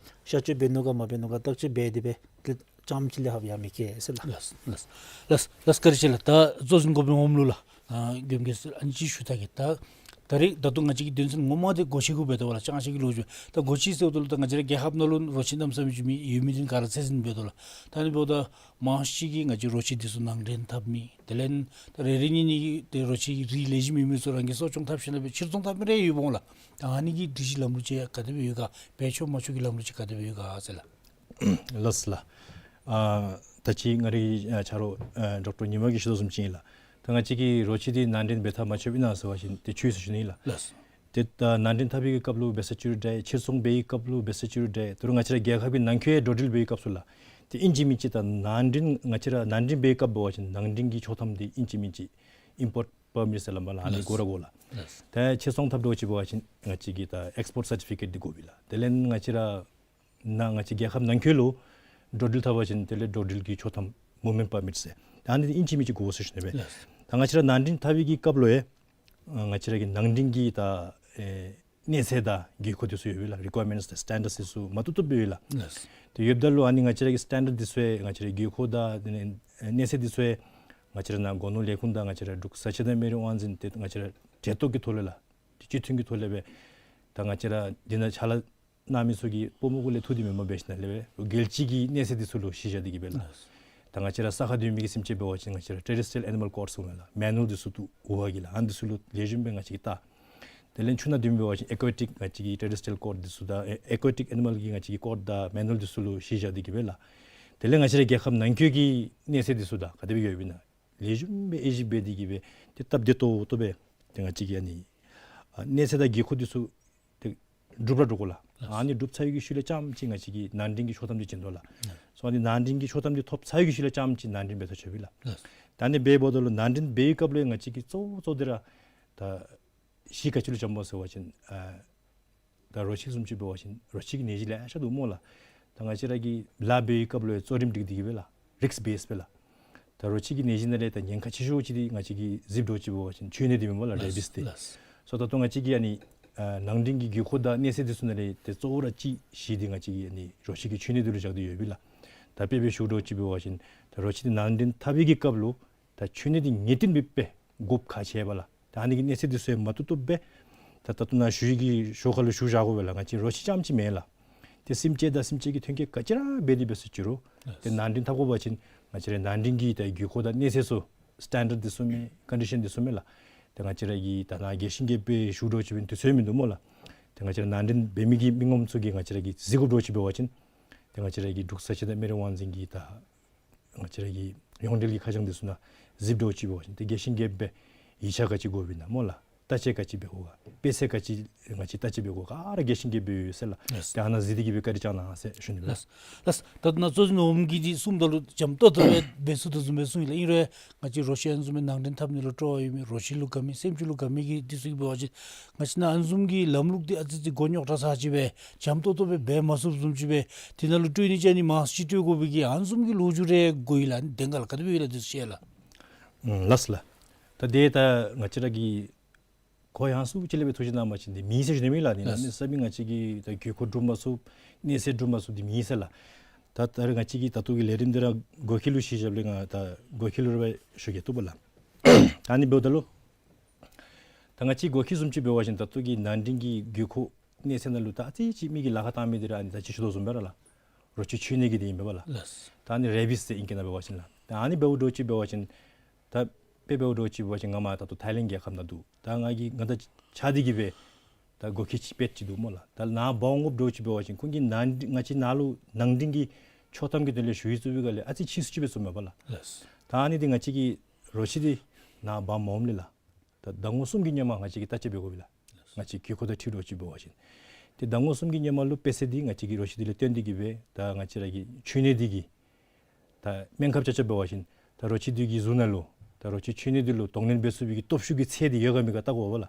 གཤག་བཅོས་འབད་ནུག་ག་མ་འབད་ནུག་ག་བརྟག་དཔྱད་འབད་དེ་སྦེ་ཏེ་རྐྱངམ་ཅིག་ལས་ལྷགཔ་ཡང་མི་བསྐྱལ་ཟེར་ལགས། ལགས་ལགས་ལགས་ལགས། བཀའ་དྲིན་ཆེ་ལགས། ད་གཙོ་འཛིན་འགོ་དཔོན་འོགམ་ལུ་ལགས་ཨ་མགྱོནམ་གི་ཨ་ནི་ཅིག་ཞུ་ད་གེ། ད་ད་རེས་ད་ལྟོ་ང་བཅས་ཀྱི་དོན་ཚན་ངོ་མ་འདི་སྒོ་ཁྱི་གུ་འབད་དོ་ལགས། ཅང་ཤེས་ཀྱི་ལོ་རྒྱུས། ད་སྒོ་ཁྱི་ཟེརཝ་ད་ལུ་ད་ང་བཅས་ར་རྒྱལ་ཁབ་ནང་ལུ་རོ་ཁྱི་གནམ་མེད་ས་མེད་ཅིག་མི་ཡོད་མི་འདི་ག་ར་ཚད་ཟིན་འབད་དོ་ལགས། ད་ཨ་ནི་འབདཝ་ད་མང་ཤོས་ཀྱིས་ང་བཅས་རོ་ཁྱི་འདི་ཚུ་ནང་འདྲེན་འཐབ་མི་དེ་ལས་ད་རེ་རེ་གཉིས་གཉིས་ཀྱིས་ཏེ་རོ་ཁྱི་གི་རིགས་ལེགས་ཤོམ་ཡོད་མི་ཚུ་རང་གིས་གསོ་སྐྱོང་འཐབ་ཞིནམ་ལས་སྦེ་ཕྱིར་ཚོང་འཐབ་མི་རེ་ཡོདཔ་འོང་ལགས། ད་ཨ་ནི་གི་སྒྲིག་གཞི་ལམ་ལུགས་ཅིག་ག་དེ་སྦེ་ཡོད་ག། འབད་ཆོག་མ་ཆོག་གི་ལམ་ལུགས་ཅིག་ག་དེ་སྦེ་ཡོད་ག་ཟེར་ལགས། ལགས་ལགས། ཨ་ད་ཅི་ང་རའི་ཨ་ཆ་རོགས་ཨ་ཌོག་ཊར་ཉི་མ་གིས་ཞུ་དོ་བཟུམ་ཅིག་ཨིན་ལགས། ད་ང་བཅས་ཀྱིས་རོ་ཁྱི་འདི་ནང་འདྲེན་འབད་འཐབ་མ་ཆོགཔ་ཨིན་ན་ཟེར་བ་ཅིན་ཏེ་ཆོག་ཟེར་ཞུ་ནི་ཨིན་ལགས། ལགས། ཏེ་ད་ནང་འདྲེན་འཐབ་པའི་གི་སྐབས་ལུ་འབད་ས་ཅིག་རུང་འདྲ་ཡི། ཕྱིར་ཚོང་འབད་བའི་སྐབས་ལུ་འབད་ས་ཅིག་རུང་འདྲ་ཡི། ད་རུང་ང་བཅས་ར་རྒྱལ་ཁབ་ཀྱི་ནང་འཁོད་འགྲོ་འགྲུལ་འབད་བའི་སྐབས་སུ་ལགས། ཏེ་ཨིན་ཅི་མིན་ཅི་ད་ནང་འདྲེན་ང་བཅས་ར་ནང་འདྲེན་འབད་བའི་སྐབས་འབད་བ་ཅིན་ནང་འདྲེན་གྱི་ཆོག་ཐམ་འདི་ཨིན་ཅི་མིན་ཅི་ཨིམ་པོརཊ་པར་མིཊ་ཟེར་སླབ་མས་ལགས། ཨ་ནི་ལགས། དགོ་ར་དགོ་ལགས། ལགས། ཏེ་ཕྱིར་ཚོང་འཐབ་འགྱོ་ཅིག་འབད་བ་ཅིན་ང་བཅས་ཀྱི་ད་ཨེགསི་པོརཊ་སར་ཊི་ཕི་ཀེཊ་འདི་དགོ་པས་ལགས། དེ་ལས་ང་བཅས་ར་ནཱ་ང་བཅས་རྒྱལ་ཁབ་ནང་འཁོད་ལུ་འགྲོ་འགྲུལ་འཐབ་པ་ཅིན་དེ་ལས་འགྲོ་འགྲུལ་གྱི་ཆོག་ཐམ་མུབ་མེནཊ་པར་མིཊ་ཟེར་ད་ཨ་ནི་འདི་ཨིན་ཅི་མིན་ཅི་དགོ་ཟེར་ཞུ་ནི་སྦེ། ལགས། ད་ང་བཅས་ར་ནང་འདྲེན་འཐབ་པའི་གི་སྐབས་ལུ་ཡང་ང་བཅས་ར་གི་ནང་འདྲེན་གྱི་ད་ཨེ་གནས་ཚད་དང་དགོས་མཁོ་འདི་ཚུ་ཡོད་པས་ལགས། རི་ཀོ་ཡར་མེནཊསི་དང་སི་ཊེན་ཌརཌསི་འདི་ཚུ་མ་བཏུབ་བཏུབ་སྦེ་ཡོད་ལགས། ལགས། ཏེ་ཡོདཔ་ད་ལུ་ཨ་ནི་ང་བཅས་ར་གི་སི་ཊེན་ཌརཌ་འདི་ཚུ་ཡང་ང་བཅས་ར་གི་དགོས་མཁོ་དང་དེ་ལས་གནས་ཚད་འདི་ཚུ་ཡང་ང་བཅས་ར་ནཱ་སྒོ་ནོར་ལས་ཁུངས་དང་ང་བཅས་ར་འབྲུག་ས་ཆ་དང་སྨན་རིགས་དབང་འཛིན་ཏེ་ང་བཅས་ར་གྲལ་གཏོགས་ཀྱི་ཐོག་ལས་ལགས། ཏེ་སྤྱི་མཐུན་གྱི་ཐོག་ལས་སྦེ་ད་ང་བཅས་ར་འདི་ནང་ཕྱག་ལཱ་གནང་མི་ཚུ་གིས་སྤོ་རྨོ་གུ་ལས་ཐུག་སྟེ་མེན་པར་འབད་ཞིནམ་ལས་སྦེ་རྒྱལ་སྤྱི་གི་གནས་ཚད་འདི་ཚུ་ལུ་གཞི་བཞག་སྟེ་གིས་སྦེ་ལགས། ལགས། ད་ང་བཅས་ར་ས་ཁར་སྡོད་མི་གི་སེམས་ཅན་འབད་བ་ཅིན་ང་བཅས་ར་ཊེ་རེས་ཊི་རི་ཡལ་ཨེ་ནི་མཱལ་ཀོཌ་ཟེར་མས་ལགས། མེ་ནུ་ཨལ་འདི་ཚུ་འདུག་འོག་གི་ལགས། ཨ་ནི་འདི་ཚུ་ལུ་ལེགས་ཤོམ་སྦེ་ང་བཅས་ཀྱིས་བལྟ། དེ་ལས་ཆུ་ནང་སྡོད་མི་འབད་བ་ཅིན་ཨེ་ཀུ་ཡ་ཊིཀ་ང་བཅས་ཀྱི་ཊེ་རེས་ཊི་རི་ཡལ་ཀོཌ་འདི་ཚུ་དང་ཨེ་ཨེ་ཀུ་ཡ་ཊིཀ་ཨེ་ནི་མཱལ་གྱི་ང་བཅས་ཀྱི་ཀོཌ་དང་མེ་ནུ་ཨལ་འདི་ཚུ་ལུ་གཞི་བཞག་སྟེ་གིས་སྦེ་ལགས། དེ་ལས་ང་བཅས་ར་རྒྱལ་ཁབ་ནང་འཁོད་ཀྱི་གནས་ཚད་འདི་ཚུ་དང་ག་དེ་སྦེ་ཡོདཔ་ཨིན་ན་ལེགས་ཤོམ་སྦེ་དབྱེ་ཞིབ་འབད་དེ་གིས་སྦེ་ཏེ་སྟབས་བདེ་ཏོག་ཏོ་སྦེ་ཏེ་ང་བཅས་ཀྱིས་ཨ་ནི་ཨ་གནས་ཚད་དང་དགོས་མཁོ་འདི་ཚུ་ཏེ་སྒྲུབ་ར་སྒྲུབ་དགོ་ལགས། ལགས། ཨ་ནི་སྒྲུབ་ཚར་བའི་གི་ཤུལ་ལས་རྐྱངམ་ཅིག་ང་བཅས་ཀྱིས་ནང་འདྲེན་གྱི་ཆོག་ཐམ་འདི་བྱིན་དོ་ལགས། ལགས། སོ་ཨ་ནི་ནང་འདྲེན་གྱི་ཆོག་ཐམ་འདི་ཐོབ་ཚར་བའི་གི་ཤུལ་ལས་རྐྱངམ་ཅིག་ནང་འདྲེན་འབད་ཐག་ཆོད་པས་ལགས། ལགས། ད་ཨ་ནི་འབདཝ་ད་ལུ་ནང་འདྲེན་འབད་བའི་སྐབས་ལུ་ང་བཅས་ཀྱིས་གཙོ་བོ་གཙོ་བོ་འདི་ར་ད་གཞི་ག་ཅི་ལུ་འཛོམས་པས་ཟེར་བ་ཅིན་ཨ་ད་རོ་ཁྱི་བཟུམ་ཅིག་འབད་བ་ཅིན་རོ་ཁྱི་གི་ནད་གཞི་ལེ་ཤ་འདུག་སྨོ་ལགས། ད་ང་བཅས་ར་གིས་ལཱ་འབད་བའི་སྐབས་ལུ་ཡང་གཙོ་རིམ་སྒྲིག་སྟེ་གིས་སྦེ་ལགས། རིསཀ་བེསཌ་སྦེ་ལགས། ད་རོ་ཁྱི་གི་ནད་གཞི་ནང་ལས་ད་ཉེན་ཁ་ཆེ་ཤོས་ཅིག་འདི་ང་བཅས་ཀྱིས་གཟིགས་འགྱོ་ཅིག་འབད་བ་ཅིན་ཁྱོད་ནད་འདི་མེན་པ་ལགས། ལགས། རེ་བིསི་འདི། ལགས། སོ་ད་ལྟོ་ང་བཅས་ཀྱིས་ཨ་ནི་ཨ་ནང་འདྲེན་གྱི་དགོས་མཁོ་དང་གནས་ཚད་འདི་ཚུ་ནང་ལས་ཏེ་གཙོ་བོ་ར་གཅིག་གཞི་འདི་ང་བཅས་ཀྱིས་ཨ་ནི་རོ་ཁྱི་གི་ཁྱོད་ནད་འདི་ལུ་བཞག་སྟེ་ཡོད་པས་ལགས། ད་དཔེ་སྦེ་ཞུ་འགྱོ་ཅིག་འབད་བ་ཅིན་ད་རོ་ཁྱི་འདི་ནང་འདྲེན་འཐབ་པའི་གི་སྐབས་ལུ་ད་ཁྱོད་ནད་འདི་ངེས་བསྟན་སྦེ་སྦེ་དགོཔ་ཁག་ཆེ་བས་ལགས། ད་ཨ་ནི་གི་གནས་ཚད་འདི་ཚུ་ཡང་མ་བཏུབ་བཏུབ་སྦེ་ད་ད་ལྟོ་ནཱ་ཞུ་ཡི་གི་ཞོར་ཁ་ལུ་ཞུ་བཞག་དགོ་པས་ལགས། ང་བཅས་རོ་ཁྱི་རྐྱངམ་ཅིག་མེན་ལགས། ཏེ་སེམས་ཅན་དང་སེམས་ཅན་གྱི་ཐོན་སྐྱེད་ག་ཅི་ར་འབད་དེ་འབད་སོང་ཅི་རུང་ཏེ་ནང་འདྲེན་འཐབ་དགོ་པ་ཅིན་ང་བཅས་ར་ནང་འདྲེན་གྱི་ད་དགོས་མཁོ་དང་གནས་ཚད་ཚུ་སི་ཊེན་ཌརཌ་འདི་ཚུ་མས། ཀོན་ཌི་ཤཱན་འདི་ཚུ་མས་ལགས། ཏེ་ང་བཅས་ར་གིས་ད་ནཱ་རྒྱས་ཤིང་རྒྱསཔ་སྦེ་ཞུ་འགྱོ་ཅིག་འབད་ནི་དུས་ཚོད་མིན་འདུག་སྨོ་ལགས། ཏེ་ང་བཅས་ར་ནང་འདྲེན་འབད་མི་གི་མི་ངོམ་ཚུ་གིས་ང་བཅས་ར་གིས་གཟིགས་དགོཔ་འདྲཝ་ཅིག་འབད་བ་ཅིན་ཏེ་ང་བཅས་ར་གི་འབྲུག་ས་ཆ་དང་སྨན་རིགས་དབང་འཛིན་གྱི་ད་ང་བཅས་ར་གི་ཡོངས་འབྲེལ་གྱི་ཁ་བྱང་འདི་ཚུ་ནང་གཟིགས་འགྱོ་ཅིག་འབད་བ་ཅིན་ཏེ་རྒྱས་ཤིང་རྒྱསཔ་སྦེ་ཡིག་ཆ་ག་ཅི་དགོཔ་ཨིན་ན་སྨོ་ལགས། བརྟག་དཔྱད་ག་ཅི་འབད་དགོ་ག། དཔེ་ཚད་ག་ཅི་ང་བཅས་བརྟག་དཔྱད་འབད་དགོ་ག་ར་རྒྱས་ཤིང་རྒྱསཔ་སྦེ་ཡོད་ཟེར་ལགས། ལགས། ཏེ་ཨ་ནཱ་གཟིགས་ཏེ་གིས་སྦེ་བཀའ་དྲིན་བསྐྱང་གནང་ཟེར་ཞུ་ནི་ལགས། ལགས། ལགས། ད་ནཱ་གཙོ་འཛིན་འོགམ་གིས་འདི་གསུངམ་ད་ལུ་འཇམ་ཏོག་ཏོ་སྦེ་འབད་ཚུགས་དོ་བཟུམ་སྦེ་གསུངས་ཡི་ལགས། ཨིན་རུང་ང་བཅས་རོ་ཁྱི་ཨ་ནི་བཟུམ་སྦེ་ནང་འདྲེན་འཐབ་ནི་ལུ་སྤྲོ་བ་ཡོད་མི་རོ་ཁྱི་ལུ་དགའ་མི་སེམས་ཅན་ལུ་དགའ་མི་གི་འདི་ཚུ་གིས་འབད་བ་ཅིན་ང་བཅས་ནཱ་ཨ་ནི་བཟུམ་གྱི་ལམ་ལུགས་འདི་ཨ་ཙི་ཙི་མགོ་རྙོག་དྲགས་ས་ཅིག་སྦེ་འཇམ་ཏོག་ཏོ་སྦེ་འབད་མ་ཚུགསཔ་བཟུམ་ཅིག་སྦེ་དེ་ནང་ལུ་སྤྲོད་ནི་ཅིག་ཨ་ནི་མང་སུ་ཅིག་སྤྲོད་དགོ་པའི་གི་ཨ་ནི་བཟུམ་གྱི་ལོ་རྒྱུས་རེ་གོ་ཡི་ལགས། ཨ་ནི་བདེན་ག་ལགས། ག་དེ་སྦེ་ཡོད་ལགས་འདི་ཚུ་ཤེས་ལགས། ཨུམ་ལགས་སོ་ལགས། ད་དེ་ད་ང་བཅས་ར་གིས་གོ་ཡངས་སུ་ཅིག་ལས་སྦེ་ཐུགས་རྗེ་གནང་བ་ཅིན་འདི་མེད་ཟེར་ཞུ་ནི་མས་ལགས། འདི་ནང་ལགས། གནམ་མེད་ས་མེད་ང་བཅས་ཀྱིས་ད་དགོས་མཁོ་སྒྲུབ་མ་ཚུགས་གནས་ཚད་སྒྲུབ་མ་ཚུགས་འདི་མེད་ཟེར་ལགས། ད་ད་རེས་ང་བཅས་ཀྱི་ད་ལྟོ་གི་ལས་རིམ་འདི་ར་སྒོ་ཁྱི་ལུ་གཞི་བཞགཔ་ལས་ང་ད་སྒོ་ཁྱི་ལུ་ར་སྦེ་ཞུ་གེ་བཏུབ་པ་ལགས། ད་ཨ་ནི་འབདཝ་ད་ལུ་ད་ང་བཅས་སྒོ་ཁྱི་བཟུམ་ཅིག་འབད་བ་ཅིན་ད་ལྟོ་གི་ནང་འདྲེན་གྱི་དགོས་མཁོ་གནས་ཚད་ནང་ལུ་ད་ཨ་ཙི་ཅིག་མི་གིས་ལཱ་ཁག་བཏང་མི་འདི་ར་ཨ་ནི་ད་ཅི་ཞུ་དོ་བཟུམ་སྦེ་ར་ལགས། རོ་ཁྱི་ཁྱོད་ནད་ཀྱི་འདི་ཨིན་པས་ལགས། ལགས། ད་ཨ་ནི་རེ་བིསི་ཟེར་ཨིང་སྐད་ནང་འབད་བ་ཅིན་ལགས། ད་ཨ་ནི་འབདཝ་འདྲཝ་ཅིག་འབད་བ་ཅིན་ད་དཔེ་འབདཝ་འདྲཝ་ཅིག་འབད་བ་ཅིན་ང་མར་ད་ལྟོ་ཐའི་ལེནཌ་རྒྱལ་ཁབ་ནང་འདུག། ད་ང་གིས་ང་དང་གཅིག་ཁར་འདི་གིས་སྦེ་ད་སྒོ་ཁྱི་ཅིག་པེཊ་ཅིག་འདུག་སྨོ་ལགས། ད་ནཱ་འབག་འོང་དགོཔ་འདྲཝ་ཅིག་འབད་བ་ཅིན་ཁོང་གིས་ནང་ང་བཅས་ནཱ་ལུ་ནང་འདྲེན་གྱི་ཆོག་ཐམ་གྱི་དོན་ལས་ཞུ་ཡིག་བཙུགས་པའི་སྒང་ལས་ཨ་ཙི་ཕྱིས་སུ་ཅིག་སྦེ་བཙུགསཔ་མས་པ་ལགས། ལགས། ད་ཨ་ནི་འདི་ང་བཅས་ཀྱིས་རོ་ཁྱི་འདི་ནཱ་འབག་མ་འོངམ་ལས་ལགས། ད་ཟླ་ངོ་གསུམ་གྱི་སྔོན་མ་ང་བཅས་ཀྱིས་བརྟག་དཔྱད་འབད་དགོ་པས་ལགས། ང་བཅས་དགོས་མཁོ་དང་འཁྲིལ་འདྲཝ་ཅིག་འབད་བ་ཅིན། ཏེ་ཟླ་ངོ་གསུམ་གྱི་སྔོན་མ་ལུ་དཔེ་ཚད་འདི་ང་བཅས་ཀྱིས་རོ་ཁྱི་འདི་ལས་བཏོན་ཏེ་གིས་སྦེ་ད་ང་བཅས་ར་གི་ཁྱོད་ནད་འདི་གི་ད་སྨན་ཁབ་རྐྱབ་རྐྱབ་འབད་བ་ཅིན་ད་རོ་ཁྱི་འདི་གི་གཟུགས་ནང་ལུ་ད་རོ་ཁྱི་ཁྱོད་ནད་འདི་ལུ་གདོང་ལེན་འབད་ཚུགས་པའི་གི་སྟོབས་ཤུགས་ཀྱི་ཚད་འདི་ཡོད་ག་མེད་ག་བལྟ་དགོ་པས་ལགས།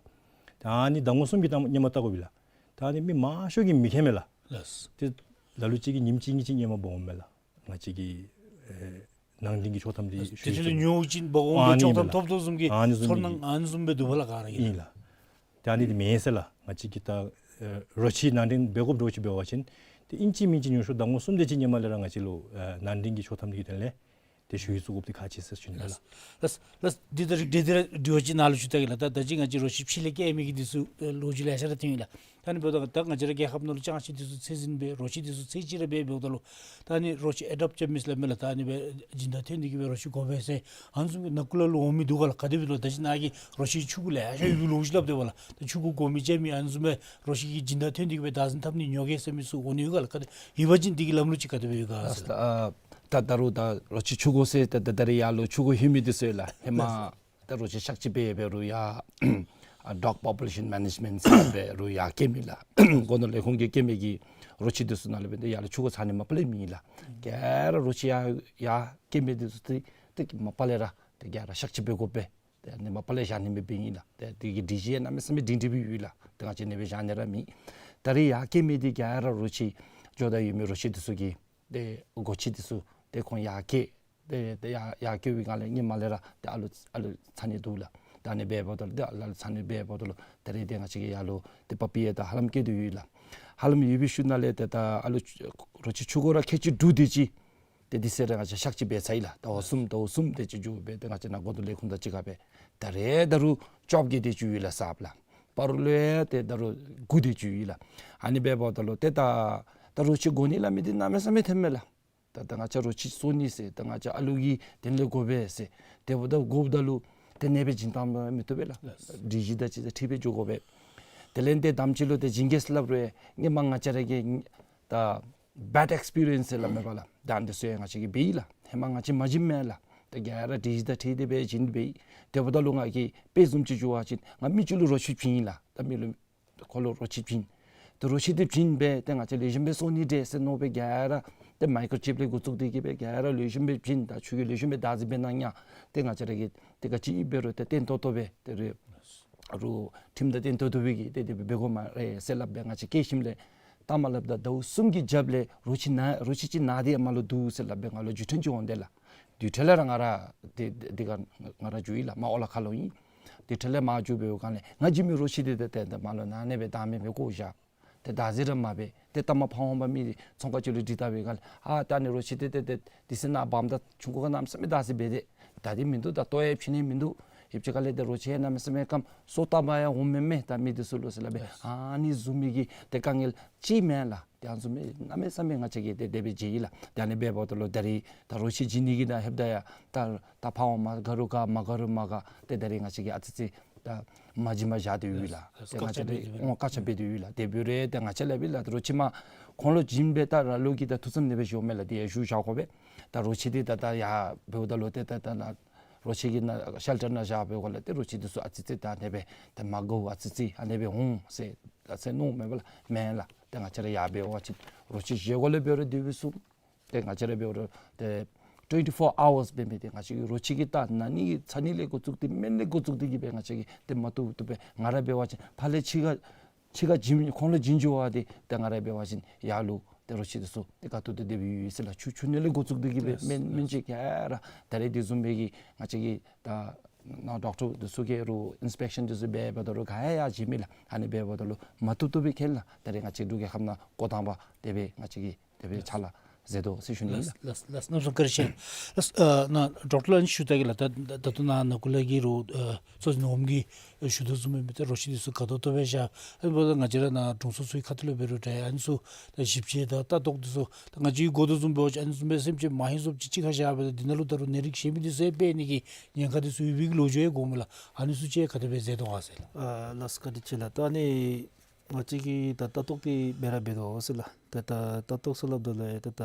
ད་ཨ་ནི་ཟླ་ངོ་གསུམ་གྱི་སྔོན་མ་བལྟ་དགོ་པས་ལགས། ད་ཨ་ནི་མི་མང་ཤོས་ཀྱིས་མི་མཁྱེན་མས་ལགས། ལགས། ཏེ་ལ་ལུ་ཅིག་གིས་ཉིནམ་གཅིག་གཉིས་ཅིག་སྔོན་མ་འབག་འོངམ་མས་ལགས། ང་བཅས་ཀྱིས་ཨེ་ནང་འདྲེན་གྱི་ཆོག་ཐམ་འདི་ལགས། ཏེ་དེ་ལས་ཉོ་བ་ཅིན་འབག་འོང་ཨ་ནི་ཆོག་ཐམ་མས་ལགས། ཐོབ་དོ་བཟུམ་གྱི་ཨ་ནི་བཟུམ་ཚོར་སྣང་གྱི་ཨ་ནི་བཟུམ་སྦེ་འདུག་པ་ལགས། ག་ར་གིས་ཨིན་ལགས། ཏེ་ཨ་ནི་འདི་མེན་ཟེར་ལགས། ང་བཅས་ཀྱིས་ད་ཨེ་རོ་ཁྱི་ནང་འདྲེན་འབད་དགོཔ་འདྲཝ་ཅིག་འབད་བ་ཅིན་ཏེ་ཨིན་ཅི་མིན་ཅི་ཉུང་ཤོས་ཟླ་ངོ་གསུམ་དེ་ཅིག་སྔོན་མ་ལས་ར་ང་བཅས་ལུ་ཨེ་ནང་འདྲེན་གྱི་ཆོག་ཐམ་འདི་གི་དོན་ལས་ཏེ་ཞུ་ཡིག་བཙུགས་དགོཔ་འདི་ཁག་ཆེ་ཟེར་ཞུ་ནི་ལགས། ལགས། ལགས། འདི་ད་རིགས་འདི་འདི་ར་འདྲཝ་ཅིག་ནཱ་ལུ་ཞུ་ད་གེ་ལགས། ད་ད་ཅི་ང་བཅས་རོ་ཁྱི་ཕྱི་ལས་སྐྱེལ་མི་གི་འདི་ཚུ་ཨེ་ལོ་རྒྱུས་ལེ་ཤ་ར་ཐོན་ཡི་ལགས། ད་ཨ་ནི་འབདཝ་ད་ད་ང་བཅས་ར་རྒྱལ་ཁབ་ནང་ལུ་ཅང་ཤེས་འདི་ཚུ་ཚད་ཟིན་སྦེ་རོ་ཁྱི་འདི་ཚུ་ཚད་ཅིག་ར་སྦེ་འབདཝ་ད་ལུ་ད་ཨ་ནི་རོ་ཁྱི་ཨེ་ཌོབཊ་རྐྱབ་མི་ཟེར་སླབ་མས་ལགས། ད་ཨ་ནི་སྦེ་སྦྱིན་བདག་ཐོན་ཏེ་གིས་སྦེ་རོ་ཁྱི་དགོ་པས་ཟེར་ཨ་ནི་བཟུམ་གྱི་ནང་འཁོད་ལུ་འོང་མི་འདུག་ག་ལགས། ག་དེ་སྦེ་འདུག། ད་ཅི་ནཱ་གིས་རོ་ཁྱི་ཕྱུ་གུ་ལེ་ཤ་ཡོད་པའི་ལོ་རྒྱུས་སླབ་སྡོད་པ་ལགས། ད་ཕྱུ་གུ་དགོ་མི་བྱིན་མི་ཨ་ནི་བཟུམ་སྦེ་རོ་ཁྱི་གི་སྦྱིན་བདག་ཐོན་ཏེ་གིས་སྦེ་བདག་འཛིན་འཐབ་ནི་ཉོ་གེ་ཟེར་མི་ཚུ་འོང་ནི་ཡོད་ག་ལགས། ག་དེ་ཡོད་པ་ཅིན་འདི་གི་ལམ་ལུགས་ཅིག་ག་དེ་སྦེ་ཡོད་ག་ཟེར། ཨ་ད་ད་རུང་ད་རོ་ཁྱི་ཕྱུ་གུ་ཟེར་ད་ད་ད་རེས་ཡར་ལུ་ཕྱུ་གུ་ལྷོད་མི་འདི་ཚུ་ཡོད་ལགས། ཧེ་མ་ད་རོ་ཁྱི་ཤ་ཅིག་སྦེ་འབད་རུང་ཡར་ ཨ་ཌོག་པོ་པུ་ལེ་ཤཱན་མེ་ནེཇ་མེནཊ་ཟེར་སྦེ་རོགས་ཡར་སྐྱེལ་མི་ལགས། སྒོ་ནོར་ལས་ཁུངས་ཀྱིས་སྐྱེལ་མི་གི་རོ་ཁྱི་འདི་ཚུ་ནང་ལས་འབདན་ཏེ་ཡར་ལུ་ཆུ་འགོ་ཚང་ནི་མ་པ་ལས་མེད་ལགས། ག་ར་རོ་ཁྱི་ཡར་ཡར་སྐྱེལ་མི་འདི་ཚུ་ཏེ་ཏེ་མ་པ་ལས་ར་ཏེ་ག་ར་གཤག་བཅོས་འབད་དགོ་པས། ཏེ་ཨ་ནི་མ་པ་ལས་བཞག་ནི་མེདཔ་ཨིན་ལགས། ཏེ་དེ་གི་སྒྲིག་གཞི་ཡང་གནམ་མེད་ས་མེད་སྒྲིང་སྒྲིང་སྦེ་ཡོད་ལགས། ཏེ་ང་བཅས་ཨ་ནི་སྦེ་བཞག་ནི་ར་མེད། ད་རེས་ཡར་སྐྱེལ་མི་འདི་ག་ར་རོ་ཁྱི་འགྱོ་ད་ཡོད་མི་རོ་ཁྱི་འདི་ཚུ་གི་ཏེ་སྒོ་ཁྱི་འདི་ཚུ་ཏེ་ཁོང་ཡར་སྐྱེལ་ཏེ་ཏེ་ཡར་ཡར་སྐྱེལ་བའི་སྒང་ལས་ཧེ་མ་ལས་ར་ཏེ་ཨ་ལུ་ཨ་ལུ་ཚང་ནི་འདུག་ལགས། ཏེ་ཨ་ནི་འབདཝ་ད་ལུ་ཏེ་ཨ་ལུ་ཚང་ནི་འབདཝ་ད་ལུ་ད་རེས་ཏེ་ང་བཅས་ཀྱིས་ཡར་ལུ་ཏེ་པ་པི་ཡ་དང་ཧ་ལམ་སྐྱེལ་དོ་ཡོད་ལགས། ཧ་ལམ་ཡོད་པའི་ཤུལ་ནང་ལས་ཏེ་ད་ཨ་ལུ་རོ་ཁྱི་ཆུ་འགོ་ར་ཁལ་གཅིག་དྲུག་དེ་ཅིག་ཏེ་དེ་ཚུ་ར་ང་བཅས་གཤག་བཅོས་འབད་ཚར་ཡི་ལགས། ཟླཝ་གསུམ་ཟླཝ་གསུམ་དེ་ཅིག་འགྱོ་སྦེ་ཏེ་ང་བཅས་ནཱ་སྒོ་ནོར་ལས་ཁུངས་དང་གཅིག་ཁར་སྦེ་ད་རེས་ད་རུང་བཅོ་བརྒྱད་དེ་ཅིག་ཡོད་ལགས་གསརཔ་ལགས། སྤ་རོ་ལུ་ཡང་ཏེ་ད་རུང་དགུ་དེ་ཅིག་ཡོད་ལགས། ཨ་ནི་འབདཝ་ད་ལུ་ཏེ་ད་ད་རོ་ཁྱི་དགོ་ནི་སླབ་མི་འདི་གནམ་མེད་ས་མེད་ཐོནམ་མས་ལགས། ད་ད་ང་བཅས་རོ་ཁྱི་གསོ་ནི་ཟེར་ད་ང་བཅས་ཨ་ལུ་གི་དོན་ལས་དགོ་པས་ཟེར་དེ་འབདཝ་ད་དགོཔ་ད་ལུ་ཏེ་གནས་སྦེ་བྱིན་བཏང་མི་བཏུབ་པས་ལགས། ལགས། སྒྲིག་གཞི་དང་ཅིག་ད་འཁྲིལ་སྦེ་འགྱོ་དགོ་པས། དེ་ལས་ཏེ་དེམ་ཅིག་ལུ་ཏེ་བྱིན་གེ་ཟེར་སླབ་རུང་ཧེ་མ་ང་བཅས་ར་གི་ད་བེཌ་ཨེགསི་པི་རི་ཡེནསི་ཟེར་སླབ་མས་པ་ལགས། ད་ཨ་ནི་འདི་ཚུ་ཡང་ང་བཅས་ཀྱིས་འབད་ཡི་ལགས། ཧེ་མ་ང་བཅས་མ་བྱིནམ་མས་ལགས། ད་ག་ར་སྒྲིག་གཞི་དང་འཁྲིལ་ཏེ་སྦེ་བྱིན་སྦེ་ཡི། དེ་འབདཝ་ད་ལུ་ང་གིས་དཔེ་བཟུམ་ཅིག་ཞུ་བ་ཅིན་ང་མི་ཅིག་ལུ་རོ་ཁྱི་བྱིན་ཡི་ལགས། ད་མི་ལུ་ཁོ་ལུ་རོ་ཁྱི་བྱིན། ཏེ་རོ་ཁྱི་འདི་བྱིན་སྦེ་ཏེ་ང་བཅས་ལེགས་ཤོམ་སྦེ་གསོ་ནི་འདྲས་ཟེར་མནོ་སྦེ་ག་ར་ཏེ་མའི་ཀོརོ་ཅིབ་ལས་འགོ་བཙུགས་ཏེ་གིས་སྦེ་ག་ར་ལེགས་ཤོམ་སྦེ་བྱིན། ད་ཁྱོད་ཀྱིས་ལེགས་ཤོམ་སྦེ་བདག་འཛིན་འབད་གནང་ཡ། ཏེ་ང་བཅས་ར་གིས་ཏེ་ག་ཅི་འབད་རུང་ཏེ་བརྟན་ཏོག་ཏོ་སྦེ་ཏེ་རེ་རུང་ཁྲིམས་དང་བརྟེན་ཏོག་ཏོ་སྦེ་གིས་ཏེ་དེ་སྦེ་འབད་དགོ་སྨ་རེ་ཟེར་སླབ་སྦེ་ང་བཅས་བསྐྱལ་ཞིནམ་ལས་ད་མ་སླབ་ད་ཟླཝ་གསུམ་གྱི་རྒྱབ་ལས་རོ་ཁྱི་ན་རོ་ཁྱི་ཅིག་ན་སྟེ་ཡར་མར་ལུ་འདུག་ཟེར་སླབ་སྦེ་ང་ལུ་བརྒྱུད་འཕྲིན་ཅིག་འོང་དེས་ལགས། དེ་འཕྲལ་ལས་ར་ང་ར་དེ་དེ་དེ་ག་ང་ར་འགྱོ་ཡི་ལགས། མར་ཨོ་ལ་ཁ་ལུ་ཨིན། དེ་འཕྲལ་ལས་མར་འགྱོ་འབདཝ་སྒང་ལས་ང་བྱིན་མི་རོ་ཁྱི་འདི་ཏེ་ཏེ་ཏེ་མར་ལུ་ནཱ་ཨ་ནི་སྦེ་བདའ་མི་སྦེ་བཀོ་བཞག། ཏེ་བདའ་ཟེར་ར་མ་འབད། ཏེ་ལྟ་མ་ཕར་འོང་བ་མི་ཚོང་ཁང་ཅིག་ལུ་དྲི་བལྟ་བའི་སྒང་ལས་ཨ་ད་ཨ་ནི་རོ་ཁྱི་འདི་ཏེ་ཏེ་དེ་ཟེར་ནཱ་བམ་དང་ཆུང་ཀུ་ག་གནམ་མེད་ས་མེད་བདའ་ཟེར་འབད་དེ། ད་འདི་མིན་འདུག། ད་ལྟོ་ཡང་བྱིན་ནི་མིན་འདུག། ཡུདཔ་ཅིག་ཁ་ལས་ཏེ་རོ་ཁྱི་གནམ་མེད་ས་མེད་སྐམ། སོ་བཏབ་པར་ཡང་འོང་མེན་མས་ད་མི་འདི་ཚུ་ལུ་ཟེར་སླབ་སྦེ། ཨ་ནི་བཟུམ་མའི་གི་ཏེ་དཀའ་ངལ་ཅིག་མས་ལགས། ཏེ་ཨ་ནི་བཟུམ་མའི་གནམ་མེད་ས་མེད་ང་བཅས་ཀྱིས་ཏེ་དེ་སྦེ་མཇལ་ཡི་ལགས། ཏེ་ཨ་ནི་འབདཝ་ད་ལུ་ད་རེས་ད་རོ་ཁྱི་བྱིན་ནི་གི་ནང་ལྷོདཔ་ད་ཡང་ད་ད་ཕར་འོང་མར་དགའ་རུང་དགའ་མ་དགའ་རུང་མ་དགའ། ཏེ་ད་རེས་ང་བཅས་ཀྱིས་ཨ་ཙི་ཙི་ད་མ་བྱིན་པར་བཞག་སྟེ་ཡོད་ལགས། ཏེ་ང་བཅས་ཀྱིས་ཨོ་བཀག་ཆ་འབད་དེ་ཡོད་ལགས། དེ་འབད་རུང་ཏེ་ང་བཅས་ལགས་འབད་ལགས་ཏེ་རོ་ཁྱི་མར་ཁོང་ལུ་བྱིན་སྦེ་ད་ར་ལུ་གིས་ད་ཐུགས་བསམ་ཨ་ནི་སྦེ་བཞེས་མས་ལགས། ཏེ་ཡར་བཞུགས་བཞག་དགོ་པས། ད་རོ་ཁྱི་འདི་ད་ད་ཡར་འབདཝ་ད་ལུ་ཏེ་ད་ད་ནཱ་རོ་ཁྱི་གི་ནང་ཤེལ་ཊར་ནང་བཞག་པའི་སྒང་ལས་ཏེ་རོ་ཁྱི་འདི་ཚུ་ཨ་ཙི་ཙི་ད་ཨ་ནི་སྦེ་ད་མ་དགའཝ་ཨ་ཙི་ཙི་ཨ་ནི་སྦེ་འོང་ཟེར་ད་ཟེར་མནོཝ་མས་པ་ལགས། མེན་ལགས། ཏེ་ང་བཅས་ར་ཡར་འབད་བ་ཅིན་རོ་ཁྱི་བཞེས་སྒོ་ལས་འབད་རུང་དེ་སྦེ་གསུངས། ཏེ་ང་བཅས་ར་འབད་རུང་ཏེ་ཊུ་ཝེན་ཊི་ཕོར་ཨ་ཝརསི་འབད་མི་འདི་ང་བཅས་ཀྱིས་རོ་ཁྱི་གི་ད་ན་ནི་ཚ་ནི་ལས་འགོ་བཙུགས་ཏེ་སྨན་ལས་འགོ་བཙུགས་ཏེ་གིས་སྦེ་ང་བཅས་ཀྱིས་ཏེ་མ་བཏུབ་བཏུབ་སྦེ་ང་ར་འབད་བ་ཅིན་ཕར་ལས་ཕྱི་ཁར་ཕྱི་ཁར་བྱིན་ཁོང་ལུ་བྱིན་འགྱོ་བ་འདི་ཏེ་ང་ར་འབད་བ་ཅིན་ཡར་ལུ་ཏེ་རོ་ཁྱི་འདི་ཚུ་ཏེ་དཀའ་ཐུབ་ཏུ་སྡོད་པའི་ཡུལ་ཡོད་ཟེར་ལགས། ཆུ་ཆུ་ནི་ལས་འགོ་བཙུགས་ཏེ་གིས་སྦེ་སྨན་སྨན་བཅོས་ག་ར་ད་རེས་དེ་བཟུམ་སྦེ་གི་ང་བཅས་ཀྱི་ད་ནཱ་ཌོག་ཊར་འདི་ཚུ་གིས་རོགས་ཨིནསི་པེག་ཤཱན་འདི་ཚུ་འབད་འབདཝ་ད་རོགས་ག་ཡང་ཡང་བྱིན་མི་ལགས། ཨ་ནི་འབད་འབདཝ་ད་ལུ་མ་བཏུབ་བཏུབ་སྦེ་མཁྱེན་ལགས། ད་རེས་ང་བཅས་འབྲུག་རྒྱལ་ཁབ་ནང་འགོ་དང་པ་དེ་སྦེ་ང་བཅས་ཀྱིས་དེ་སྦེ་ཕྱག་ལཱ་མཛད་དོ་ཟེར་ཞུ་ནི་ཨིན་ལགས། ལགས་ལགས་གནམ་མེད་ས་མེད་བཀའ་དྲིན་ཆེ། ལགས་ཨ་ནཱ་ཌོག་ཊར་ལགས་ཨ་ནི་ཞུ་ད་གེ་ལགས། ད་ད་ད་ལྟོ་ནཱ་ནང་འཁོད་ལས་ཀྱི་རོགས་ཨ་ཚོགས་ནོར་བུམ་གྱིས་ཞུ་དོ་བཟུམ་སྦེ་ད་རོ་ཁྱི་འདི་ཚུ་དགའ་ཏོག་ཏོ་སྦེ་བཞག། ཨ་ནི་འབདཝ་ད་ང་བཅས་ར་ནཱ་དྲུང་འཚོ་ཚུ་གི་ཁ་ཐུག་ལས་འབད་རུང་ད་ཨ་ནི་ཚུ་ད་ཞིབ་དཔྱད་དང་ལྟ་རྟོག་འདི་ཚུ་ད་ང་བཅས་ཀྱིས་གོ་དོ་བཟུམ་འབད་བ་ཅིན་ཨ་ནི་བཟུམ་སྦེ་སེམས་ཅན་མ་ཧིང་སོངམ་ཅིག་གཅིག་ཁར་བཞག་སྦེ་ད་འདི་ནང་ལུ་ད་རུང་ནད་རིགས་གཞན་མི་འདི་ཚུ་ཡང་འབད་ནི་གི་ཉེན་ཁ་འདི་ཚུ་ཡོད་པའི་གི་ལོ་རྒྱུས་ཡང་གོཝ་མས་ལགས། ཨ་ནི་ཚུ་ཅིག་ག་དེ་སྦེ་མཛད་དོ་ག་ཟེར་ལགས། ཨ་ལགས་བཀའ་དྲིན་ཆེ་ལགས། ད་ཨ་ནི་ང་བཅས་ཀྱིས་ད་ལྟ་རྟོག་འདི་འབད་ར་འབད་དོ་ཟེར་ལགས། ད་ད་ལྟ་རྟོག་ཟེར་སླབ་ད་ལུ་ད་ད་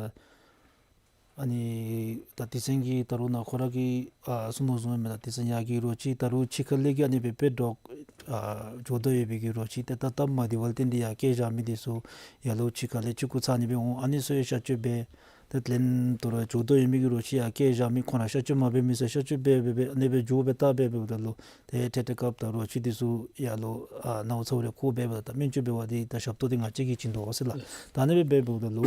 ཨ་ནི་ད་དེ་ཚུན་གྱི་ད་རུང་ནཱ་ཁོང་ར་གིས་ཨ་གསུང་དོ་བཟུམ་སྦེ་ད་དེ་ཚུན་ཡར་གྱི་རོ་ཁྱི་ད་རུང་ཕྱི་ཁ་ལས་ཀྱི་ཨ་ནི་སྦེ་སྦེ་འདྲོག་ཨ་འགྱོ་དོ་ཡོད་པའི་གི་རོ་ཁྱི་ཏེ་ད་སྟབས་མ་བདེ་བ་ལུ་བརྟེན་ཏེ་ཡར་བསྐྱལ་བཞག་མི་འདི་ཚུ་ཡར་ལུ་ཕྱི་ཁ་ལས་ཆུང་ཀུ་ཚ་ནི་སྦེ་འོང་། ཨ་ནི་ཚུ་ཡང་གཤག་བཅོས་འབད། ཏེ་ལན་དུ་ར་འགྱོ་དོ་ཡོད་མི་གི་རོ་ཁྱི་ཡར་བསྐྱལ་བཞག་མི་ཁོང་ར་གཤག་བཅོས་མ་འབད་མི་ཚུ་གཤག་བཅོས་འབད་འབད་འབད་ཨ་ནི་སྦེ་འགྱོ་སྦེ་ད་འབད་འབདཝ་ད་ལུ་ཏེ་ཐད་ཐད་སྐབས་ད་རོ་ཁྱི་འདི་ཚུ་ཡར་ལུ་ཨ་ནཝ་ཚཝ་རེ་འཁོར་འབད་འབདཝ་ད་སྨན་བཅོས་འབད་བ་འདི་ད་ཞབས་ཏོག་འདི་ང་བཅས་ཀྱིས་བྱིན་དོ་ཟེར་ལགས། ད་ཨ་ནི་སྦེ་འབད་འབདཝ་ད་ལུ་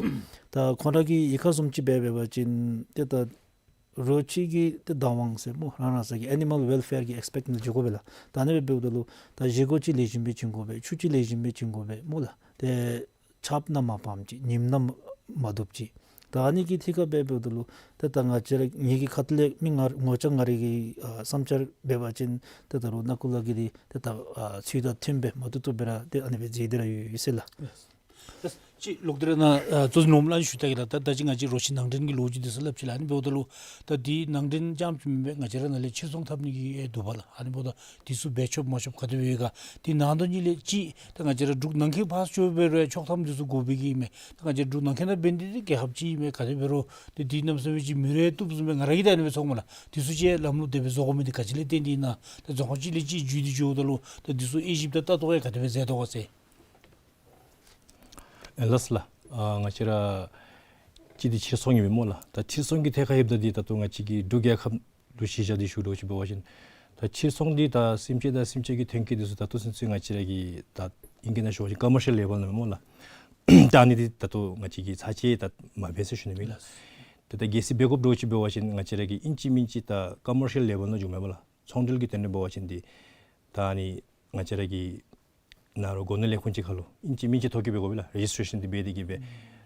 ད་ཁོང་ར་གིས་གཡུས་ཁ་བཟུམ་ཅིག་འབད་འབད་བ་ཅིན་ཏེ་ད་རོ་ཁྱི་གི་ཏེ་བདག་དབང་ཟེར་སྨོ་རང་རང་སོ་གི་ཨེ་ནི་མཱལ་ཝེལ་ཕེར་གྱི་ཨེགསི་པེགཊ་ནང་འགྱོ་དགོ་པས་ལགས། ད་ཨ་ནི་སྦེ་འབདཝ་ད་ལུ་ད་བཞེས་སྒོ་ཅིག་ལེགས་ཤོམ་སྦེ་བྱིན་དགོ་པས། ཆུ་ཅིག་ལེགས་ཤོམ་སྦེ་བྱིན་དགོ་པས་སྨོ་ལགས། ཏེ་ཆརཔ་ནང་མ་ཕངམ་ཅིག་ཉིམ་ནང་མ་དུབ་ཅིག། ད་ཨ་ནི་གི་ཐད་ཁར་སྦེ་འབདཝ་ད་ལུ་ཏེ་ད་ང་བཅས་ར་ངེ་གི་ཁ་ཐུག་ལས་མི་ང་ངོ་ཅ་ང་རའི་གི་ཨ་བསམ་འཆར་འབད་བ་ཅིན་ཏེ་ད་རུང་ནཱ་ཁོང་ར་གི་འདི་ཏེ་ད་ཨ་ཚུལ་དང་མཐུནམ་སྦེ་མ་བཏུབ་བཏུབ་སྦེ་ར་ཏེ་ཨ་ནི་སྦེ་མཛད་དེ་ར་ཡོད་ཡོད་ཟེར་ལགས། ལགས། ཅིག་ལོག་སྟེ་ར་ནཱ་ཨ་གཙོ་འཛིན་ནོར་བུ་ལགས་ཞུ་ད་གེ་ལགས། ད་ད་ཅི་ང་བཅས་རོ་ཁྱི་ནང་འདྲེན་གྱི་ལོ་རྒྱུས་འདི་ཚུ་སླབ་ཅི་ལགས། ཨ་ནི་འབདཝ་ད་ལུ་ད་འདི་ནང་འདྲེན་རྐྱངམ་ཅིག་མེན་པར་ང་བཅས་ར་ནཱ་ལས་ཕྱིར་ཚོང་འཐབ་ནི་གི་ཨེ་འདུག་པ་ལགས། ཨ་ནི་འབདཝ་ད་འདི་ཚུ་འབད་ཆོགཔ་མ་ཆོགཔ་ག་དེ་སྦེ་ཡོད་ག། འདི་ནང་དོན་གཉིས་ལས་ཅིག་ད་ང་བཅས་ར་འབྲུག་ནང་འཁོད་ཕར་ཕྱོགས་འབད་རུང་ཆོག་ཐམ་འདི་ཚུ་དགོ་པའི་གི་ཨིན་མས། ད་ང་བཅས་འབྲུག་ནང་འཁོད་ནང་འབད་ནི་འདི་རྒྱལ་ཁབ་ཅིག་ཨིན་མས། ག་དེ་འབད་རུང་ཏེ་འདི་གནམ་མེད་ས་མེད་ཅིག་མི་རེ་བཏུབ་བཟུམ་སྦེ་ང་ར་གིས་ད་ཨ་ནི་སྦེ་ཚོརཝ་མས་ལགས། འདི་ཚུ་ཅིག་ལམ་ལུགས་དེ་སྦེ་བཟོ་དགོ་མི་འདི་ག་ཅི་ལས་བརྟེན་ཏེ་ཨིན་ན། ད་རྫོང་ཁག་ཅིག་ལས་ཅིག་བརྒྱུད་དེ་འགྱོཝ་ད་ལུ་ད་འདི་ཚུ་དབྱེ་ཞིབ་དང་ལྟ་རྟོག་ཡང་ག་དེ་སྦེ་མཛད་དོ་ག་ཟེར། ཨེ་ལགས་སོ་ལགས། ཨ་ང་བཅས་ར་ཅིག་འདི་ཕྱིར་ཚོང་ཨིན་མས་སྨོ་ལགས། ད་ཕྱིར་ཚོང་གི་ཐད་ཁར་ཡོདཔ་ད་འདི་ད་ལྟོ་ང་བཅས་ཀྱི་འབྲུག་རྒྱལ་ཁབ་ལུ་གཞི་བཞག་སྟེ་ཞུ་དོ་ཅིག་འབད་བ་ཅིན་ད་ཕྱིར་ཚོང་འདི་ད་སེམས་ཅན་དང་སེམས་ཅན་གྱི་ཐོན་སྐྱེད་འདི་ཚུ་ད་ལྟོ་ཚུན་ཚོད་ང་བཅས་ར་གི་ད་ཨིང་སྐད་ནང་ཞུ་བ་ཅིན་ཀོ་མར་ཤལ་ལེ་བཱལ་ནང་སྨོ་ལགས། ད་ཨ་ནི་འདི་ད་ལྟོ་ང་བཅས་ཀྱིས་ཚར་གཅིག་ད་མ་འབད་ཟེར་ཞུ་ནི་མས་ལགས། ད་ད་གལ་སྲིད་འབད་དགོཔ་འདྲཝ་ཅིག་འབད་བ་ཅིན་ང་བཅས་ར་གི་ཨིན་ཅི་མིན་ཅི་ད་ཀོ་མར་ཤལ་ལེ་བཱལ་ནང་འགྱོཝ་མས་པ་ལགས། ཚོང་འབྲེལ་གྱི་དོན་ལུ་འབད་བ་ཅིན་འདི་ད་ཨ་ནི་ང་བཅས་ར་གི་ནཱ་རོགས་སྒོ་ནོར་ལས་ཁུངས་ཅིག་ཁར་ལུ་ཨིན་ཅི་མིན་ཅི་ཐོ་བཀོད་འབད་དགོ་པས་ལགས། རེ་ཇིས་ཊེ་རེ་ཤཱན་འདི་འབད་དེ་གིས་སྦེ་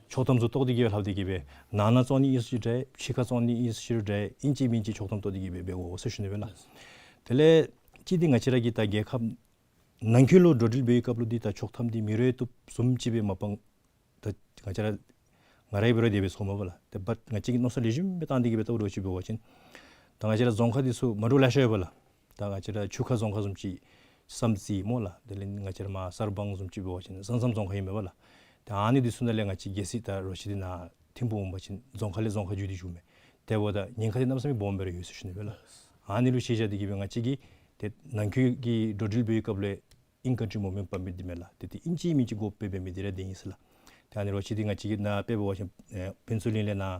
ཆོག་ཐམ་ཚུ་བཏོག་སྟེ་གིས་སྦེ་ལྷབ་སྟེ་གིས་སྦེ་ནང་ན་བཙོང་ནི་ཨིན་ཟེར་ཞུ་རུང་ཕྱི་ཁར་བཙོང་ནི་ཨིན་ཟེར་ཞུ་རུང་ཨིན་ཅི་མིན་ཅི་ཆོག་ཐམ་བཏོག་སྟེ་གིས་སྦེ་འབད་དགོ་ཟེར་ཞུ་ནི་མས་ལགས། དེ་ལས་ཅིག་འདི་ང་བཅས་ར་གི་ད་རྒྱལ་ཁབ་ནང་འཁོད་ལུ་འགྲོ་འགྲུལ་འབད་བའི་སྐབས་ལུ་འདི་ད་ཆོག་ཐམ་འདི་མི་རེ་བཏུབ་བཟུམ་ཅིག་སྦེ་མ་པང་ད་ང་བཅས་ར་ང་ར་གིས་འབད་རུང་དེ་སྦེ་ཚོརཝ་མས་པ་ལགས། ཏེ་བཊ་ང་བཅས་ཀྱིས་མནོ་བསམ་ལེགས་ཤོམ་སྦེ་བཏང་སྟེ་གིས་སྦེ་བལྟཝ་འདྲཝ་ཅིག་འབད་བ་ཅིན་ད་ང་བཅས་ར་རྫོང་ཁག་འདི་ཚུ་མ་འདྲཝ་ལེ་ཤ་ཡོད་པ་ལགས། ད་ང་བཅས་ར་ཆུ་ཁ་རྫོང་ཁག་བཟུམ་ཅིག་བསམ་རྩེ་སྨོ་ལགས། དེ་ལས་ང་བཅས་ར་མར་གསར་སྤང་བཟུམ་ཅིག་འབད་བ་ཅིན་ས་མཚམས་རྫོང་ཁག་ཨིན་མས་པ་ལགས། ད་ཨ་ནི་འདི་ཚུ་ནང་ལས་ང་བཅས་གལ་སྲིད་ད་རོ་ཁྱི་འདི་ནཱ་ཐིམ་ཕུག་འོང་པ་ཅིན་རྫོང་ཁག་ལས་རྫོང་ཁག་བརྒྱུད་དེ་འགྱོཝ་མས། དེ་འབདཝ་ད་ཉེན་ཁ་འདི་གནམ་མེད་ས་མེད་སྦོམ་སྦེ་ར་ཡོད་ཟེར་ཞུ་ནི་མས་ལགས། ཨ་ནི་ལུ་གཞི་བཞག་སྟེ་གིས་སྦེ་ང་བཅས་ཀྱིས་ཏེ་ནང་འཁོད་ཀྱི་འགྲོ་འགྲུལ་འབད་བའི་སྐབས་ལས་ཨིན་ཀཱན་ཊི་མུབ་མེནཊ་པར་མིཊ་འདི་མས་ལགས། ཏེ་འདི་ཨིན་ཅི་མིན་ཅི་དགོཔ་སྦེ་འབད་མི་འདི་ར་འདི་ཨིན་ཟེར་ལགས། ཏེ་ཨ་ནི་རོ་ཁྱི་འདི་ང་བཅས་ཀྱིས་ནཱ་དཔེ་འབད་བ་ཅིན་ཨེ་ཕུན་ཚོགས་གླིང་ལས་ནཱ་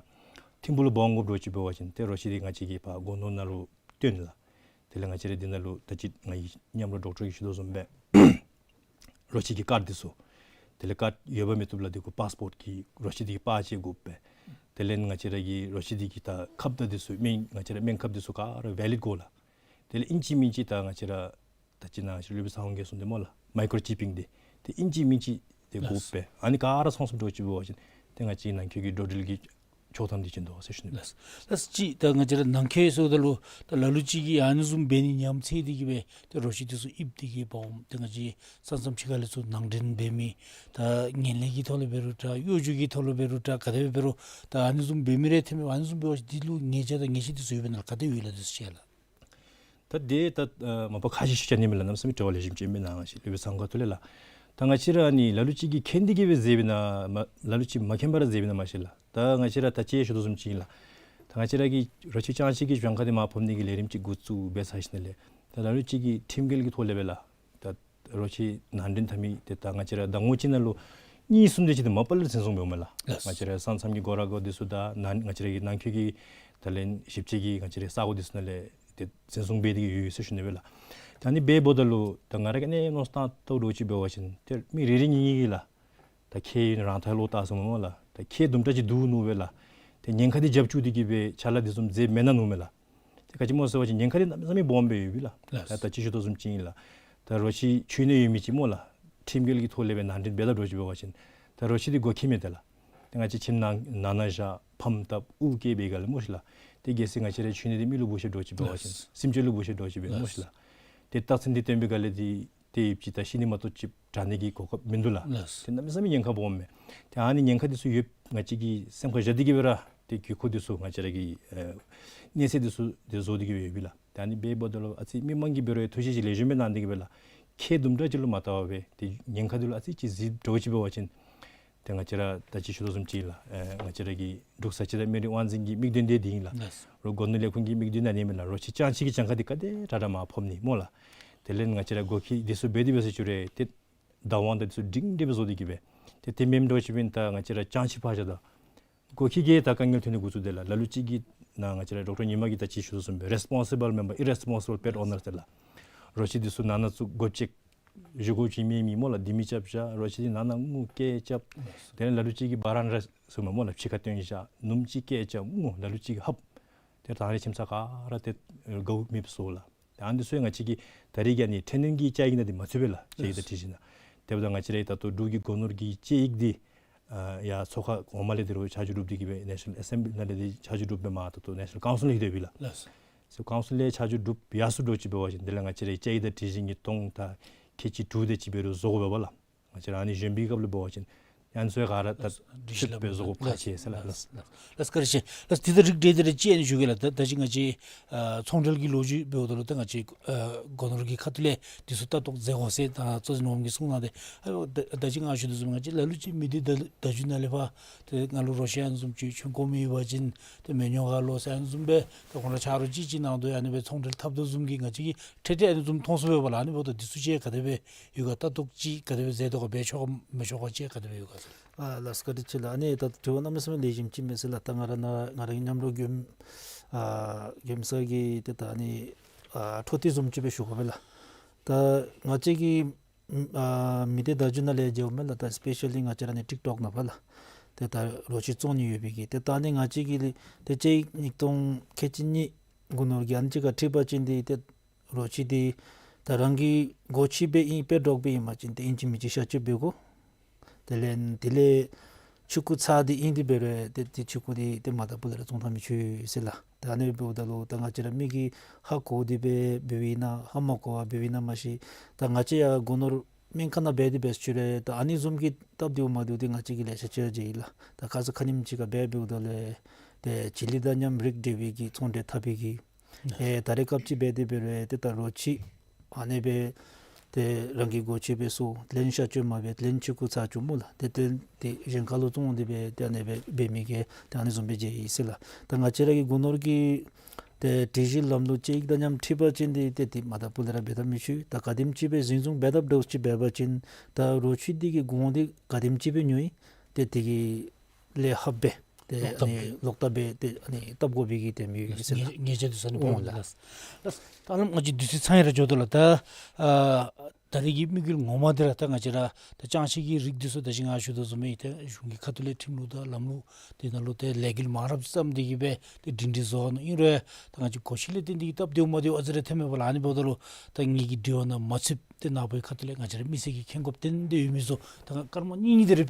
ཐིམ་ཕུག་ལུ་འབག་འོང་དགོཔ་འདྲཝ་ཅིག་འབད་བ་ཅིན་ཏེ་རོ་ཁྱི་འདི་ང་བཅས་ཀྱིས་ཕར་སྒོ་ནོར་ནང་ལུ་བཏོན་ལགས། དེ་ལས་ང་བཅས་ར་འདི་ནང་ལུ་ད་ཅི་ང་གི་མཉམ་རོགས་ཌོག་ཊར་གྱིས་ཞུ་དོ་བཟུམ་སྦེ་རོ་ཁྱི་གི་ཀཱཌ་འདི་ཚུ་དེ་ལས་ཀཱཌ་ཡོདཔ་མི་བཏུབ་ལགས། འདི་གུ་པཱསི་པོརཊ་གི་རོ་ཁྱི་འདི་གི་པར་ཅིག་དགོ་པས། དེ་ལས་ང་བཅས་ར་གི་རོ་ཁྱི་འདི་གི་ད་ཁབ་དང་འདི་ཚུ་སྨན་ང་བཅས་ར་སྨན་ཁབ་འདི་ཚུ་ག་ར་ཝེ་ལིཌ་དགོ་ལགས། དེ་ལས་ཨིན་ཅི་མིན་ཅི་ད་ང་བཅས་ར་ད་ཅི་ནཱ་ང་བཅས་ར་སློབ་དཔོན་ཚེ་དབང་གིས་གསུངས་ཏེ་སྨོ་ལགས། མའི་ཀྲོ་ཅིཔ་པིང་འདི་ཏེ་ཨིན་ཅི་མིན་ཅི་ཏེ་དགོ་པས། ཨ་ནི་ག་ར་ཚང་སོངམ་འདྲཝ་ཅིག་འབད་བ་ཅིན་ཏེ་ང་བཅས་ནང་འཁོད་ཀྱི་འགྲོ་འགྲུལ་གྱི་ཆོག་ཐམ་འདི་བྱིན་དོ་ཟེར་ཞུ་ནི། ལགས། ལགས། ཅིག་ད་ང་བཅས་ར་ནང་འཁོད་ཟེརཝ་ད་ལུ་ད་ལ་ལུ་ཅིག་གིས་ཨ་ནི་བཟུམ་འབད་ནི་ཉམས་ཚད་དེ་གིས་སྦེ་ཏེ་རོ་ཁྱི་འདི་ཚུ་ཡིབ་སྟེ་གིས་འབག་འོང་། ཏེ་ང་བཅས་ས་མཚམས་ཕྱི་ཁ་ལས་ཚུར་ནང་འདྲེན་འབད་མི་ད་ངན་ལྷད་ཀྱི་ཐོག་ལས་འབད་རུང་འདྲ་གཡོ་སྒྱུ་གི་ཐོག་ལས་འབད་རུང་འདྲ་ག་དེ་སྦེ་འབད་རུང་ད་ཨ་ནི་བཟུམ་འབད་མི་རེ་ཐོནམ་མས། ཨ་ནི་བཟུམ་འབད་བ་ཅིན་འདི་ལུ་ཉེས་ཆད་དང་ཉེས་ཆད་འདི་ཚུ་ཡོད་པས་ན་ལགས། ག་དེ་ཡོད་ལགས་འདི་ཚུ་ཅིག་ལགས། ད་འདི་ད་ཨ་མ་པ་ཁ་ཤས་ཤིག་ཅིག་ནི་མས་ལགས། གནམ་མེད་ས་མེད་དྲི་བ་ལེགས་ཤོམ་ཅིག་ཨིན་མས་ན་ང་བཅས་སློབ་དཔོན་ཚེ་དབང་ཁ་ཐུག་ལས་ལགས། ད་ང་བཅས་ར་ཨ་ནི་ལ་ལུ་ཅིག་གིས་མཁྱེན་ཏེ་གིས་སྦེ་མཛདཔ་ཨིན་ན་མ་ལ་ལུ་ཅིག་མ་མཁྱེན་པར་མཛདཔ་ཨིན་ན་མ་ཤེས་ལགས། ད་ང་བཅས་ར་ད་ཅི་ཞུ་དོ་བཟུམ་ཅིག་ཨིན་ལགས། ད་ང་བཅས་ར་གིས་རོ་ཁྱི་རྐྱངམ་ཅིག་གི་གྱངས་ཁ་འདི་མར་ཕབ་ནི་གི་ལས་རིམ་ཅིག་འགོ་བཙུགས་འབད་ཚར་ཞིནམ་ལས་ད་ལ་ལུ་ཅིག་གིས་ཁྲིམས་འགལ་གྱི་ཐོག་ལས་སྦེ་ལགས། ད་རོ་ཁྱི་ནང་འདྲེན་འཐབ་མི་འདི་ད་ང་བཅས་ར་ཟླ་ངོ་གཅིག་ནང་ལུ་གཉིས་གསུམ་དེ་ཅིག་འདི་མ་པ་ལས་འཛིན་བཟུང་འབདཝ་མས་ལགས། ལགས། ང་བཅས་ར་ས་མཚམས་ཀྱི་སྒོ་ར་སྒོ་འདི་ཚུ་དང་ནང་ང་བཅས་ར་གི་ནང་འཁོད་ཀྱི་ད་ལན་ཞིབ་དཔྱད་ཀྱི་ང་བཅས་ར་ས་སྒོ་འདི་ཚུ་ནང་ལས་ཏེ་འཛིན་བཟུང་འབད་དེ་གིས་ཡོད་ཡོད་ཟེར་ཞུ་ནི་མས་ལགས། ད་ཨ་ནི་འབད་འབདཝ་ད་ལུ་ད་ང་ར་གིས་ཨ་ནི་མནོ་བསམ་བཏང་དོ་འདྲཝ་ཅིག་འབད་བ་ཅིན་ཏེ་མི་རེ་རེ་གཉིས་གཉིས་ཀྱིས་ལགས། ད་ཁྱེད་ཨིན་རང་ཐལ་ལོ་བལྟ་ཟེར་སྨོ་ལགས། ད་ཁྱེད་དུམ་གྲ་ཅིག་འདུག་མནོ་སྦེ་ལགས། ཏེ་ཉེན་ཁ་འདི་རྒྱབ་བཅུག་སྟེ་གིས་སྦེ་ཕྱག་ལཱ་འདི་ཚུ་མཛད་མེན་ན་མནོཝ་མས་ལགས། ཏེ་ག་ཅི་སྨོ་ཟེར་བ་ཅིན་ཉེན་ཁ་འདི་གནམ་མེད་ས་མེད་སྦོམ་སྦེ་ཡོད་པས་ལགས། ལགས། ད་ད་ཅི་ཞུ་དོ་བཟུམ་ཅིག་ཨིན་ལགས། ད་རོ་ཁྱི་འཁྱུ་ནི་ཡོད་མི་ཅིག་སྨོ་ལགས། ཁྲིམས་འགལ་གྱི་ཐོག་ལས་སྦེ་ནང་འདྲེན་འབད་དོ་འདྲཝ་ཅིག་འབད་བ་ཅིན་ད་རོ་ཁྱི་འདི་སྒོ་ཁྱི་མས་ཏེ་ལགས། ཏེ་ང་བཅས་ཁྱིམ་ནང་ནང་ན་བཞག་ཕམ་བཏབ་དབུགས་བཀྱེས་པའི་སྒང་ལས་སྨོ་ཤིག་ལགས། ཏེ་གལ་སྲིད་ང་བཅས་ར་འཁྱུ་ནི་འདི་མི་ལུ་འབུ་ཤོར་འདྲཝ་ཅིག་འབད་བ་ཅིན་ལགས། སེམས་ཅན་ལུ་འབུ་ཤོར་འདྲཝ་ཅིག་འབད་སྨོ་ཤིག་ལགས། ཏེ་རྟགས་མཚན་འདི་སྟོན་པའི་སྒང་ལས་འདི་ཏེ་ཡིབ་ཅི་ད་ཤི་ནི་མ་གཏོགས་ཅིག་དྲག་ནི་གི་གོ་སྐབས་མིན་འདུག་ལགས། ལགས། ཏེ་གནམ་མེད་ས་མེད་ཉེན་ཁ་སྦོམ་མས། ཏེ་ཨ་ནི་ཉེན་ཁ་འདི་ཚུ་ཡོདཔ་ང་བཅས་ཀྱིས་སེམས་ཁར་བཞག་སྟེ་གིས་སྦེ་ར་ཏེ་དགོས་མཁོ་འདི་ཚུ་ང་བཅས་ར་གི་ཨེ་གནས་ཚད་འདི་ཚུ་ཏེ་བཟོ་སྟེ་གིས་སྦེ་ཡོད་པས་ལགས། ཏེ་ཨ་ནི་འབད་འབདཝ་ད་ལུ་ཨ་ཙི་མི་མང་གིས་འབད་རུང་ཐུགས་བཞེད་ཅིག་ལེགས་ཤོམ་སྦེ་གནང་སྟེ་གིས་སྦེ་ལགས། ཁྱེད་དུམ་གྲ་ཅིག་ལུ་མ་བལྟ་བར་སྦེ་ཏེ་ཉེན་ཁ་འདི་ལུ་ཨ་ཙི་ཅིག་གཟིགས་འདྲཝ་ཅིག་འབད་བ་ཅིན་ཏེ་ང་བཅས་ར་ད་ཅི་ཞུ་དོ་བཟུམ་ཅིག་ལགས། ཨེ་ང་བཅས་ར་གི་འབྲུག་བཟའ་སྤྱོད་དང་སྨན་རིགས་དབང་འཛིན་གྱི་དམིགས་དོན་འདི་འདི་ཨིན་ལགས། ལགས། རོགས་སྒོ་ནོར་ལས་ཁུངས་ཀྱི་དམིགས་དོན་ཨ་ནི་མས་ལགས། རོ་ཁྱི་རྐྱངམ་ཅིག་གི་གྱངས་ཁ་འདི་ག་དེ་དྲག་དྲག་མར་ཕབ་ནི་སྨོ་ལགས། དེ་ལས་ང་བཅས་ར་སྒོ་ཁྱི་འདི་ཚུ་འབད་དེ་འབད་ཟེར་ཞུ་རུང་ཏེ་བདག་དབང་དང་འདི་ཚུ་སྒྲིང་སྒྲི་སྦེ་བཟོ་སྟེ་གིས་སྦེ་ཏེ་དེ་མེནམ་འདྲཝ་ཅིག་འབདན་ད་ང་བཅས་ར་རྐྱངམ་ཅིག་ཕར་བཞག་ད་སྒོ་ཁྱི་གིས་ད་དཀའ་ངལ་ཐོན་ནི་འགོ་བཙུགས་དེས་ལགས། ལ་ལུ་ཅིག་གིས་ནཱ་ང་བཅས་ར་ཌོག་ཊར་ཉི་མ་གིས་ད་ཅི་ཞུ་དོ་བཟུམ་སྦེ་རེས་སི་པོན་སི་བཱལ་མེན་པར་ཨི་རེས་སི་པོན་སི་བཱལ་པེཊ་ཨོ་ནར་ཟེར་ལགས། རོ་ཁྱི་འདི་ཚུ་ནང་ན་ཚུ་སྒོ་ཅིག་བཞེས་སྒོ་ཅིག་མེད་མི་སྨོ་ལགས། ལྡེ་མིག་རྐྱབ་བཞག། རོ་ཁྱི་འདི་ནང་ན་ངུ་སྐད་རྐྱབ། དེ་ལས་ལ་ལུ་ཅིག་གིས་བ་རན་ར་ཟེར་མི་སྨོ་ལགས། ཕྱི་ཁར་བཏོན་བཞག། ནུམ་ཅིག་སྐད་རྐྱབ་ངུ། ལ་ལུ་ཅིག་གིས་ཧབ། ཏེ་ད་རེས་ཁྱིམ་ཚང་ག་ར་ཏེ་དགའཝ་མེདཔ་བཟོ་ལགས། ཏེ་ཨ་ནི་ཚུ་ཡང་ང་བཅས་ཀྱིས་ད་རེས་ཀྱི་ཨ་ནི་ཊེ་ནེནཊ་ཀྱི་བཅའ་ཡིག་ནང་འདི་མ་ཚུད་པས་ལགས། བཅའ་ཡིག་དང་སྒྲིག་གཞི་ནང་། དེ་འབདཝ་ད་ང་བཅས་ར་ད་ལྟོ་འབྲུག་གི་སྒོ་ནོར་གྱི་བཅའ་ཡིག་འདི་ཨ་ཡར་ཚོགས་ཁང་གོང་མ་ལས་འདི་རུ་ཆ་འཇོག་གྲུབ་སྟེ་གིས་སྦེ་ནེ་ཤ་ནལ་ཨེ་སེམ་བི་ལི་ནང་ལས་འདི་ཆ་འཇོག་གྲུབ་སྦེ་མར་ད་ལྟོ་ནེ་ཤ་ནལ་ཀའུན་སིལ་ལུ་ལྷོད་དེ་ཡོད་པས་ལགས། ལགས་སོ། ནེ་ཤ་ནལ་ཀའུན་སིལ་ལས་ཆ་འཇོག་གྲུབ་ཡར་སོང་འདྲཝ་ཅིག་འབད་བ་ཅིན་དེ་ལས་ང་བཅས་ར་བཅའ་ཡིག་དང་སྒྲིག་གཞི་ཉིས་སྟོང་དང་ཁལ་གཅིག་དྲུག་དེ་ཅིག་འབད་རུང་བཟོ་དགོ་པས་ལགས། ང་བཅས་ར་ཨ་ནི་གཞོན་པའི་སྐབས་ལུ་འབད་བ་ཅིན་ ཨ་ནི་ཚུ་ག་ར་ད་སྒྲིག་གཞི་ཁྲིད་པའི་བཟོ་བཀོད་ཕར་བྱས་ཟེར་ལགས། ལགས་ལགས་ལགས། བཀའ་དྲིན་ཆེ་ལགས། དེ་ད་རིགས་འགྲེ་དེ་ར་ཅིག་ཨ་ནི་ཞུ་གེ་ལགས། ད་ད་ཅི་ང་བཅས་ཨ་ཚོང་འབྲེལ་གྱི་ལོ་རྒྱུས་འབདཝ་ད་ལུ་ད་ང་བཅས་ཨ་སྒོ་ནོར་གྱི་ཁ་ཐུག་ལས་འདི་ཚུ་ལྟ་རྟོག་མཛད་དགོ་ཟེར་ད་གཙོ་འཛིན་འོགམ་གིས་གསུངས་གནང་སྟེ། ཨ་ད་ད་ཅི་ང་ཞུ་དོ་བཟུམ་ང་བཅས་ལ་ལུ་ཅིག་མི་སྡེ་བརྡ་བརྡ་བརྒྱུད་ནང་ལས་ཕར་ཏེ་ང་ལུ་རོ་ཁྱི་ཨ་ནི་བཟུམ་ཅིག་ཁྱོད་དགོ་མི་ཡོད་པ་ཅིན་ཏེ་མེ་ཉོ་ག་ལོ་ཟེར་ཨ་ནི་བཟུམ་སྦེ་ད་ཁོང་ར་ཆ་རོགས་ཅིག་ཅིག་གནང་དོ་ཨ་ནི་སྦེ་ཚོང་འབྲེལ་འཐབ་དོ་བཟུམ་གྱི་ང་བཅས་ཀྱིས་འཕྲལ་འཕྲལ་ཨ་ནི་བཟུམ་མཐོང་སོང་པས་ལགས། ཨ་ནི་འབདཝ་ད་འདི་ཚུ་ཅིག་ག་དེ་སྦེ་ཡོད་ག། ལྟ་རྟོག་ཅིག་ག་དེ་སྦེ་མཛད་དོ་ག། འབད་ཆོག་ག་མི་ཆོག་ག་ཅིག་ག་དེ་སྦེ་ཡོད་ག་ཟེར། ཨ་ལགས་བཀའ་དྲིན་ཆེ་ལགས། ཨ་ནི་ད་དྲི་བ་གནམ་མེད་ས་མེད་ལེགས་ཤོམ་ཅིག་མས་ཟེར་ལགས། ད་ང་ར་ནཱ་ང་ར་གི་མཉམ་རོགས་མགྱོནམ་ཨ་མགྱོནམ་ས་གི་ཏེ་ད་ཨ་ནི་ཨ་འཕྲོ་མཐུད་བཟུམ་ཅིག་སྦེ་ཞུ་དགོ་པས་ལགས། ད་ང་བཅས་ཀྱི་ཨ་མི་སྡེ་བརྡ་བརྒྱུད་ནང་ལས་མཇལཝ་མས་ལགས། ད་སི་པེ་ཤལ་ལི་ང་བཅས་ར་ནི་ཊིཀ་ཊོཀ་ནང་ཕར་ལགས། ཏེ་ད་རོ་ཁྱི་བཙོང་ནི་ཡོད་པའི་གི་ཏེ་ད་ཨ་ནི་ང་བཅས་ཀྱིས་ལས་ཏེ་ཕྱི་ཉིས་སྟོང་ཁལ་གཅིག་གཉིས་སྒོ་ནོར་གྱི་ཨ་ནི་ཅིག་ཁར་ཁྲིད་པ་ཅིན་འདི་ཏེ་རོ་ཁྱི་འདི་ད་རང་གི་སྒོ་ཁྱི་སྦེ་ཨིན་པེཊ་ཌོག་སྦེ་ཨིན་པ་ཅིན་ཏེ་ཨིན་ཅི་མིན་ཅི་གཤག་བཅོས་འབད་དགོ། དེ་ལས་དེ་ལས་ཆུང་ཀུ་ཚ་འདི་ཨིན་ཏེ་འབད་རུང་ཏེ་ཏེ་ཆུང་ཀུ་འདི་ཏེ་མ་བཏབ་ལས་ར་བཙོང་བཏང་མི་ཆོག་ཟེར་ལགས། ད་ཨ་ནི་འབདཝ་ད་ལུ་ད་ང་བཅས་ར་མི་གིས་ཧ་གོ་སྟེ་སྦེ་འབདཝ་ཨིན་ན་ཧ་མ་གོ་བར་འབདཝ་ཨིན་ན་མ་ཤེས། ད་ང་བཅས་ཡང་སྒོ་ནོར་སྨན་ཁང་ནང་འབད་དེ་འབད་ཞིནམ་ལས་ད་ཨ་ནི་བཟུམ་གྱི་སྟབས་བདེཝ་མ་བདེཝ་འདི་ང་བཅས་ཀྱིས་ལེ་ཤ་ཅིག་མཇལ་ཡི་ལགས། ད་ཁ་ཙ་ཁ་ཉིནམ་ཅིག་ཁར་འབད་འབདཝ་ད་ལས་ཏེ་བྱི་ལི་དང་མཉམ་རིགས་འབྲེལ་བའི་གི་ཚོང་འབྲེལ་འཐབ་པའི་གི་ཨེ་ད་རེས་སྐབས་ཅིག་འབད་དེ་འབད་རུང་ཏེ་ད་རོ་ཁྱི་ཨ་ནི་སྦེ་ཏེ་རང་གི་སྒོ་ཁྱི་སྦེ་སོང་ལན་གཤག་བཅོས་མ་འབད་ལན་ཆུང་ཀུ་ཚ་བཅུག་སྨོ་ལགས། ཏེ་ཏེ་ཏེ་གཞན་ཁ་ལུ་བཙོང་སྟེ་སྦེ་ཏེ་ཨ་ནི་སྦེ་འབད་མི་གིས་ཏེ་ཨ་ནི་བཟུམ་སྦེ་མཇལ་ཡི་ཟེར་ལགས། ད་ང་བཅས་ར་གི་སྒོ་ནོར་གྱི་ཏེ་སྒྲིག་གཞི་ལམ་ལུགས་ཅིག་དང་མཉམ་འཁྲིལ་བ་ཅིན་འདི་ཏེ་ཏེ་མ་བཏབ་ལས་ར་འབད་བཏང་མི་ཆོག། ད་ག་དེམ་ཅིག་སྦེ་འཛིན་བཟུང་འབད་བཏབ་འདྲཝ་ཅིག་འབད་བ་ཅིན་ད་རོ་ཁྱི་འདི་གི་གོང་འདི་ག་དེམ་ཅིག་སྦེ་ཉོ་ཡི་ཏེ་དེ་གི་ལས་ལྷགཔ་སྦེ་ཏེ་ལོག་ཨ་ནི་བཏབ་ལོག་བཏབ་སྦེ་ཏེ་ཨ་ནི་བཏབ་དགོ་པའི་གི་དེམ་ཡོད་ཟེར་ལགས། ཉེས་ཉེས་ཆད་འདི་ཚུ་ཨ་ནི་སྤོ་འོང་ལགས། ལགས་ལགས། ད་ལམ་ང་བཅས་དུས་ཚོད་ཚང་ཡར་འགྱོ་དོ་ལགས། ད་ཨ་ད་རེས་ཀྱི་དམིགས་ཡུལ་ངོ་མ་འདི་ར་ད་ང་བཅས་ར་ད་ཅང་ཤེས་ཀྱི་རིགས་འདི་ཚུ་ད་ཅི་ང་ཞུ་དོ་བཟུམ་སྦེ་ཏེ་གཞུང་གི་ཁ་ཐུག་ལས་ཁྲིམས་ལུགས་དང་ལམ་ལུགས་དེ་ནང་ལུ་ཏེ་ལས་འགུལ་མང་རབས་བརྩམས་ཏེ་གིས་སྦེ་ཏེ་སྒྲིང་སྒྲིང་བཟོ་ནི་ཨིན་རུང་ད་ང་བཅས་སྒོ་ཁྱི་ལས་བརྟེན་ཏེ་གིས་སྟབས་བདེཝ་མ་བདེཝ་ཨ་ཙི་རེ་ཐོནམ་མས་པ་ལགས། ཨ་ནི་འབདཝ་ད་ལུ་ད་ངེ་གི་དྲི་བ་ནང་མ་ཚུདཔ་ཏེ་ནཱ་བུའི་ཁ་ཐུག་ལས་ང་བཅས་ར་མི་སེར་གྱིས་མཁྱེན་དགོཔ་ཏན་ཏན་ཡོད་མི་ཚུ་ད་ང་སྐར་མ་གཉིས་གཉིས་དེ་རེ་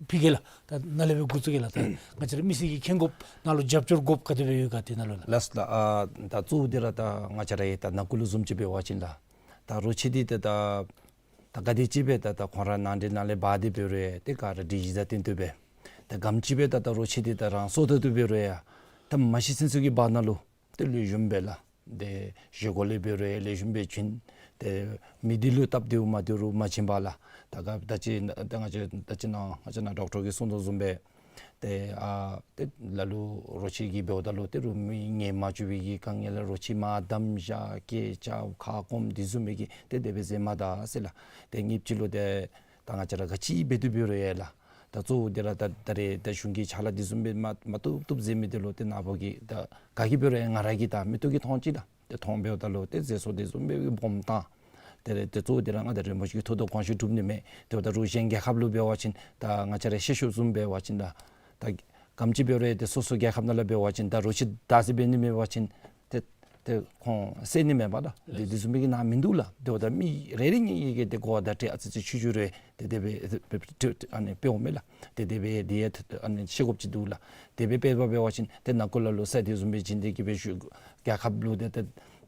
ཕུལ་གེ་ལགས། ད་ནཱ་ལས་སྦེ་འགོ་བཙུགས་གེ་ལགས། ད་ང་བཅས་ར་མི་སེར་གྱིས་མཁྱེན་དགོཔ་ནཱ་ལུ་རྒྱབ་སྐྱོར་དགོཔ་ག་དེ་སྦེ་ཡོད་ག་དེ་ནང་ལུ་ལགས། ལགས་ལགས། ཨ་ད་གཙོ་བོ་འདི་ར་ད་ང་བཅས་ར་ཡང་ད་ནང་འཁོད་ལུ་བཟུམ་ཅིག་འབད་བ་ཅིན་ལགས། ད་རོ་ཁྱི་འདི་ད་ད་ད་ག་དེ་ཅིག་སྦེ་ད་ད་ཁོང་ར་ནང་འདྲེན་ནང་ལས་འབག་སྟེ་འབད་རུང་ཏེ་ག་ར་སྒྲིག་གཞི་དང་བསྟུན་ཏེ་སྦེ་ད་ག་དེམ་ཅིག་སྦེ་ད་ད་རོ་ཁྱི་འདི་ད་རང་སོ་ཐོག་ཏུ་འབད་རུང་ཡང་ད་མ་ཤི་ཚུན་ཚོད་ཀྱི་བར་ན་ལུ་ཏེ་ལེགས་ཤོམ་སྦེ་ལགས། ཏེ་བཞེས་སྒོ་ལས་འབད་རུང་ཡང་ལེགས་ཤོམ་སྦེ་བྱིན། ཏེ་མི་སྡེ་ལུ་སྟབས་བདེཝ་མ་བདེཝ་རུང་མ་བྱིན་པར་ལགས། ད་ག་ད་ཅི་ད་ང་བཅས་ད་ཅི་ནཱ་ང་བཅས་ནཱ་ཌོག་ཊར་གྱིས་གསུངས་དོ་བཟུམ་སྦེ་ཏེ་ཨ་ཏེ་ལ་ལུ་རོ་ཁྱི་གི་འབདཝ་ད་ལུ་ཏེ་རོ་མི་ངལ་མ་བཅུག་པའི་གི་དཀའ་ངལ་ལུ་རོ་ཁྱི་མར་བསྡམ་བཞག་སྐད་རྐྱབ་ཁ་སྐོམ་དེ་བཟུམ་མའི་གི་ཏེ་དེ་སྦེ་མཛད་མ་ད་ཟེར་ལགས། ཏེ་གཉིས་ཅིག་ལུ་ཏེ་ད་ང་བཅས་ར་ག་ཅི་འབད་དེ་འབད་རུང་ཡང་ལགས། ད་གཙོ་བོ་འདི་ར་ད་ད་རེས་ད་གཞུང་གི་ཕྱག་ལཱ་དེ་བཟུམ་སྦེ་མ་མ་བཏུབ་བཏུབ་མཛད་མི་དེ་ལུ་ཏེ་ནཱ་བུ་གིས་ད་ག་གིས་འབད་རུང་ཡང་ང་ར་གིས་ད་མིག་ཏོ་གིས་མཐོང་ཅི་ལགས། ཏེ་མཐོང་འབདཝ་ད་ལུ་ཏེ་ཟས་སོགས་དེ་བཟུམ་སྦེ་སྦོམ་བཏང་། དེ་ལས་ཏེ་གཙོ་བོ་འདི་ར་ང་ད་རིན་པོ་ཆེ་གི་ཐུགས་དང་དགོངས་གཞི་སྒྲུབ་ནི་མས། དེ་འབདཝ་ད་རོགས་གཞན་རྒྱལ་ཁབ་ལུ་འབད་བ་ཅིན་ད་ང་བཅས་ར་ཤེས་ཤོས་བཟུམ་འབད་བ་ཅིན་ད་ད་ག་དེམ་ཅིག་འབད་རུང་ཡང་ཏེ་སོ་སོ་རྒྱལ་ཁབ་ནང་ལུ་འབད་བ་ཅིན་ད་རོ་ཁྱི་བདའ་ཟེར་འབད་ནི་མེད་པ་ཅིན་ཏེ་ཏེ་ཁོང་བསད་ནི་མས་པ་ལགས། དེ་དེ་བཟུམ་མའི་གི་ནང་མིན་འདུག་ལགས། དེ་འབདཝ་ད་མི་རེ་རེ་གཉིས་གཉིས་ཀྱིས་ཏེ་གོ་བརྡ་སྤྲོད་ཨ་ཙི་ཙི་ཆུང་ཆུང་རེ་ཏེ་དེ་སྦེ་ཨ་ནི་སྤེལཝ་མས་ལགས། ཏེ་དེ་སྦེ་དེ་ཡང་ཨ་ནི་ཤེས་དགོཔ་ཅིག་འདུག་ལགས། དེ་སྦེ་འབད་བ་འབད་བ་ཅིན་ཏེ་ནང་འཁོད་ལ་ལུ་ཟེར་དེ་བཟུམ་སྦེ་བྱིན་ཏེ་གིས་སྦེ་ཞུ་རྒྱལ་ཁབ་ལུ་ཏེ་ཏེ་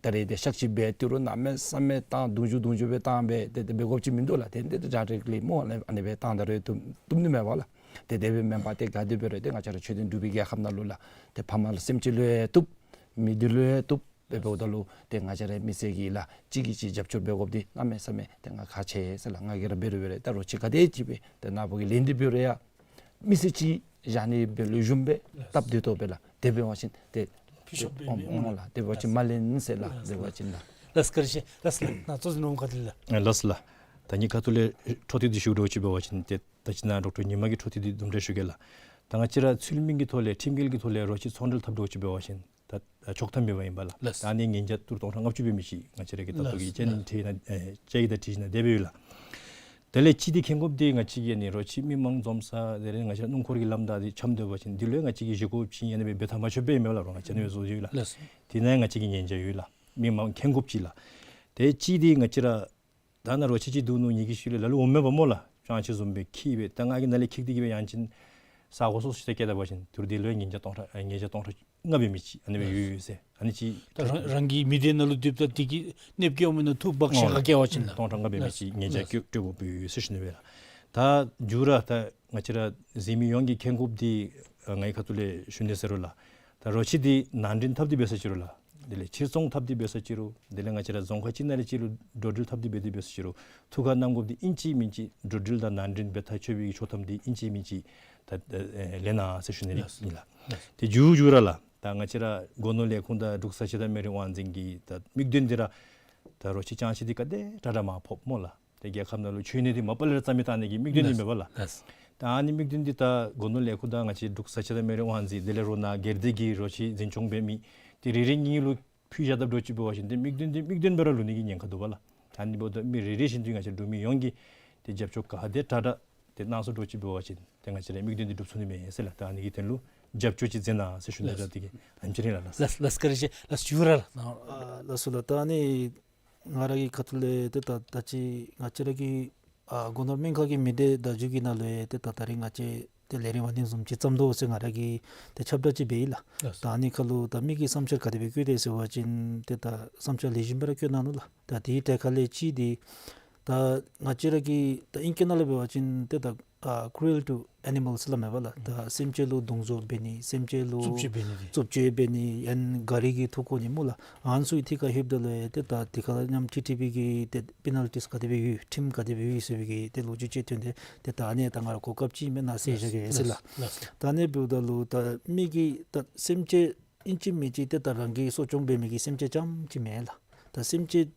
ད་རེས་ཏེ་གཤག་བཅོས་འབད་དེ་རུང་གནམ་མེད་ས་མེད་བཏང་རྡུང་རྒྱུ་རྡུང་རྒྱུ་སྦེ་བཏང་སྦེ་ཏེ་དེ་སྦེ་དགོཔ་ཅིག་མིན་འདུག་ལགས། ཏེ་ཏེ་ཌའི་རེཀཊ་ལི་སྨོ་ཨ་ནི་ཨ་ནི་སྦེ་བཏང་ད་རུང་བཏུབ་བཏུབ་ནི་མས་པ་ལགས། ཏེ་དེ་སྦེ་མེན་པར་ཏེ་ག་དེ་འབད་རུང་ཏེ་ང་བཅས་ར་ཆོས་ལྡན་འབྲུག་པའི་རྒྱལ་ཁབ་ནང་ལུ་ལགས་ཏེ་ཕ་མ་ལུ་སེམས་ཅན་ལུ་ཡང་བཏུབ། མི་སྡེ་ལུ་ཡང་བཏུབ། དེ་འབདཝ་ད་ལུ་ཏེ་ང་བཅས་ར་མི་སེར་གྱིས་ལགས་གཅིག་གིས་གཅིག་རྒྱབ་སྐྱོར་འབད་དགོཔ་འདི་གནམ་མེད་ས་མེད་ཏེ་ང་ཁག་ཆེ་ཟེར་ལགས། ང་གིས་ར་འབད་རུང་འབད་རུང་ད་རོ་ཁྱི་ག་དེ་ཅིག་སྦེ་ཏེ་ནཱ་བུ་གིས་ལེན་ཏེ་འབད་རུང་ཡང་མི་སེར་གྱིས་བཞག་ནི་སྦེ་ལེགས་ཤོམ་སྦེ་སྟབས་བདེ་ཏོག་སྦེ་ལགས། དེ་འབད་བ་ཅིན་ཏེ་ཕུལ་ཤོག་སྦེ་འོང་འོང་ལགས། དེ་འབད་བ་ཅིན་མ་ལེན་ཟེར་ལགས། དེ་འབད་བ་ཅིན་ལགས། ལགས་བཀའ་དྲིན་ཆེ་ལགས། ལགས་ལགས། ནཱ་གཙོ་འཛིན་འོགམ་བཀའ་དྲིན་ལགས། ལགས་ལགས། ད་ངེའི་ཁ་ཐུག་ལས་འཕྲོ་མཐུད་དེ་ཞུ་དགོཔ་ཅིག་འབད་བ་ཅིན་ཏེ་ད་ཅི་ནཱ་ཌོག་ཊར་ཉི་མ་གི་འཕྲོ་མཐུད་དེ་དུམ་གྲ་ཞུ་གེ་ལགས། ད་ང་བཅས་ར་ཚུལ་མིན་གྱི་ཐོག་ལས་ཁྲིམས་འགལ་གྱི་ཐོག་ལས་རོ་ཁྱི་ཚོང་འབྲེལ་འཐབ་འགྱོཝ་ཅིག་འབད་བ་ཅིན་ད་ཆོག་ཐམ་མེད་པ་ཨིན་པས་ལགས། ལགས། ད་ཨ་ནི་ཉེན་བྱ་ཏི་རུ་སྟོང་ཕྲག་ལྔ་བཅུ་འབད་མི་ཅིག་ང་བཅས་ར་གི་ད་ལྟོ་གི་ལགས་ལགས། བཅའ་ཁྲིམས་ནང་ཨེ་བཅའ་ཡིག་དང་སྒྲིག་གཞི་ནང་དེ་སྦེ་ཡོད་ལགས། དེ་ལས་གཅིག་འདི་མཁྱེན་དགོཔ་འདི་ང་བཅས་ཀྱིས་ཨ་ནི་རོ་ཁྱི་མི་མང་འཛོམས་ས་དེ་ལས་ང་བཅས་ར་སྣུམ་འཁོར་གྱི་ལམ་བདའ་སྟེ་འཁྱམས་སྡོད་པ་ཅིན་འདི་ལུ་ཡང་ང་བཅས་ཀྱིས་བཞེས་སྒོ་བྱིན་ཨ་ནི་སྦེ་འབད་ཐངས་མ་ཆོགཔ་སྦེ་ཨིན་མས་ལགས། རོགས་ང་བཅས་ཨ་ནི་སྦེ་བཟོ་ཡོད་ལགས། ལགས། དེ་ནང་ཡང་ང་བཅས་ཀྱིས་ཉེན་བྱ་ཡོད་ལགས། མི་མང་མཁྱེན་དགོཔ་ཅིག་ལགས། དེ་གཅིག་འདི་ང་བཅས་ར་ད་ནཱ་རོ་ཁྱི་ཅིག་འདུག་ནུག་ངེ་གི་ཤུལ་ལས་ལ་ལུ་འོངམ་མས་པ་སྨོ་ལགས། ཅང་ཤེས་བཟུམ་སྦེ་འཁྱིད་སྦེ་ད་ང་གིས་ནཱ་ལས་འཁྱིད་དེ་གིས་སྦེ་ཡང་ཅིན་ས་གོ་སོ་སོ་ཅིག་ཏེ་བཀལ་ད་པ་ཅིན་ཏི་རུ་དེ་ལུ་ཡང་ཉེན་བྱ་སྟོང་ཕྲག་ཨེ་ཉེན་བྱ་སྟོང་ཕྲག་ལྔ་འབད་མི་ཅིག་ཨ་ནི་སྦེ་ཡོད་ཡོད་ཟེར། ཨ་ནི་ཅིག་ད་རང་རང་གི་མི་སྡེ་ནང་ལུ་སྡོདཔ་ད་དེ་གི་གནོདཔ་བཀལཝ་མེན་ན་འཐུ་འབག་གཞན་ཁར་བཀལ་བ་ཅིན་ལགས། སྟོང་ཕྲག་ལྔ་འབད་མི་ཅིག་ཉེན་བྱ་ལགས་སྤྲོད་དགོཔ་ཡོད་ཟེར་ཞུ་ནི་སྦེ་ལགས། ད་མཇུག་ར་ད་ང་བཅས་ར་གཟིགས་མི་ཡོངས་ཀྱིས་མཁྱེན་དགོཔ་འདི་ཨ་ངེའི་ཁ་ཐུག་ལས་ཞུ་ནི་ཟེར་རུང་ལགས། ད་རོ་ཁྱི་འདི་ནང་འདྲེན་འཐབ་སྟེ་འབད་ས་ཅིག་རུང་ལགས། དེ་ལས་ཕྱིར་ཚོང་འཐབ་སྟེ་འབད་ས་ཅིག་རུང་། དེ་ལས་ང་བཅས་ར་རྫོང་ཁག་ཅིག་ནང་ལས་ཅིག་ལུ་འགྲོ་འགྲུལ་འཐབ་སྟེ་འབད་དེ་འབད་ས་ཅིག་རུང་། ཐུགས་ཁར་བསྣམ་དགོཔ་འདི་ཨིན་ཅི་མིན་ཅི་འགྲོ་འགྲུལ་དང་ནང་འདྲེན་འབད་ཐག་ཆོད་པའི་ཆོག་ཐམ་འདི་ཨིན་ཅི་མིན་ཅི་ད་ཨེ་ལེན་གནང་ཟེར་ཞུ་ནི་ཨིན་ལགས། ལགས། དེ་མཇུག་མཇུག་ར་ལགས། ད་ང་བཅས་ར་སྒོ་ནོར་ལས་ཁུངས་དང་འབྲུག་བཟའ་ཆས་དང་སྨན་རིགས་དབང་འཛིན་གྱི་ད་དམིགས་དོན་འདི་ར་ད་རོ་ཁྱི་ཅང་ཤེས་འདི་ག་དེ་དྲག་དྲག་མར་ཕབ་སྨོ་ལགས། ཏེ་རྒྱལ་ཁབ་ནང་ལུ་འཆོལ་ནི་འདི་མ་པ་ལས་ར་རྩ་མེད་བཏང་ནི་གི་དམིགས་དོན་ཨིན་པས་ལགས། ལགས། ད་ཨ་ནི་དམིགས་དོན་འདི་ད་སྒོ་ནོར་ལས་ཁུངས་དང་ང་བཅས་འབྲུག་བཟའ་ཆས་དང་སྨན་རིགས་དབང་འཛིན་དེ་ལས་རོགས་ནཱ་སྒེར་སྡེ་གི་རོ་ཁྱི་འཛིན་སྐྱོང་འབད་མི་ཏེ་རེ་རེ་གཉིས་གཉིས་ལུ་ཕུལ་བཞག་དཔ་འདྲཝ་ཅིག་འབད་བ་ཅིན་ཏེ་དམིགས་དོན་འདི་དམིགས་དོན་སྦེ་ར་ལུས་ནི་གི་ཉེན་ཁ་འདུག་པ་ལགས། ད་ཨ་ནི་འབདཝ་ད་མི་རེ་རེ་བཞིན་དུ་ང་བཅས་འབྲུག་མི་ཡོངས་ཀྱིས་ཏེ་རྒྱབ་སྐྱོར་ག་དེ་དྲག་དྲག་ཏེ་གནང་ཚུགས་འདྲཝ་ཅིག་འབད་བ་ཅིན་ཏེ་ང་བཅས་རའི་དམིགས་དོན་འདི་འགྲུབ་ཚུགས་ནི་མས་ཟེར་ལགས། ད་ཨ་ནི་གི་དོན་ལུ་རྒྱབ་སྐྱོར་ཅིག་མཛད་གནང་ཟེར་ཞུ་ནི་ལགས། ད་དེ་གིས་ཨ་ནེམ་ཅིག་ར་ཨིན་ལགས། ལགས་ལགས། བཀའ་དྲིན་ཆེ་ལགས། ཞུ་ར་ལགས། ཨ་ལགས་སོ་ལགས། ད་ཨ་ནི་ང་ར་གི་ཁ་ཐུག་ལས་ཏེ་ད་ད་ཅི་ང་བཅས་ར་གི་ཨ་སྒོ་ནོར་སྨན་ཁང་གི་མི་སྡེ་བརྡ་བརྒྱུད་ཀྱི་ནང་ལུ་ཡང་ཏེ་ད་ད་རིས་ང་བཅས་ཏེ་ལས་རིམ་ཨ་ནི་བཟུམ་ཅིག་བརྩམ་དོ་ཟེར་ང་ར་གིས་ཏེ་ཁྱབ་བསྒྲགས་ཅིག་འབད་ཡི་ལགས། ལགས། ད་ཨ་ནི་ཁར་ལུ་ད་མི་གིས་བསམ་འཆར་ག་དེ་སྦེ་བཀོད་དེས་ཟེར་བ་ཅིན་ཏེ་ད་བསམ་འཆར་ལེགས་ཤོམ་སྦེ་ར་བཀོད་གནང་ནུག་ལགས། ད་དེའི་གྲས་ཁ་ལས་གཅིག་འདི་ད་ང་བཅས་ར་གི་ད་ཨིང་སྐད་ནང་ལས་འབད་བ་ཅིན་ཏེ་ད་ཨ་cruel to animals སླབ་མས་པ་ལགས། ད་སེམས་ཅན་ལུ་རྡུང་བཟོ་འབད་ནི་སེམས་ཅན་ལུ་རྩུབ་སྤྱོད་འབད་ནི་དེ། རྩུབ་སྤྱོད་འབད་ནི་ཡང་ག་རི་གིས་འཐུ་བཀོ་ནི་སྨོ་ལགས། ཨ་ནི་ཚུ་གི་ཐད་ཁར་ལྷོདཔ་ད་ལུ་ཏེ་ད་དེ་ཁར་མཉམ་འཁྲིལ་འཁྲིལ་བའི་གི་ཏེ་པེ་ནཱལ་ཊིས་ག་དེ་སྦེ་ཡོད་ཁྲིམས་ག་དེ་སྦེ་ཡོད་ཟེར་བའི་གི་ཏེ་ལོ་རྒྱུས་ཅིག་ཐོན་ཏེ་ཏེ་ད་ཨ་ནི་ད་ང་ར་གོ་སྐབས་ཅིག་མེན་ན་ཟེར་བཞག་གེ་ཟེར་ལགས། ལགས། ད་ཨ་ནི་འབདཝ་ད་ལུ་ད་མི་གིས་ད་སེམས་ཅན་ཨིན་ཅི་མིན་ཅི་ཏེ་ད་རང་གི་གསོ་སྐྱོང་འབད་མི་གི་སེམས་ཅན་རྐྱངམ་ཅིག་མེན་ལགས། ད་སེམས་ཅན་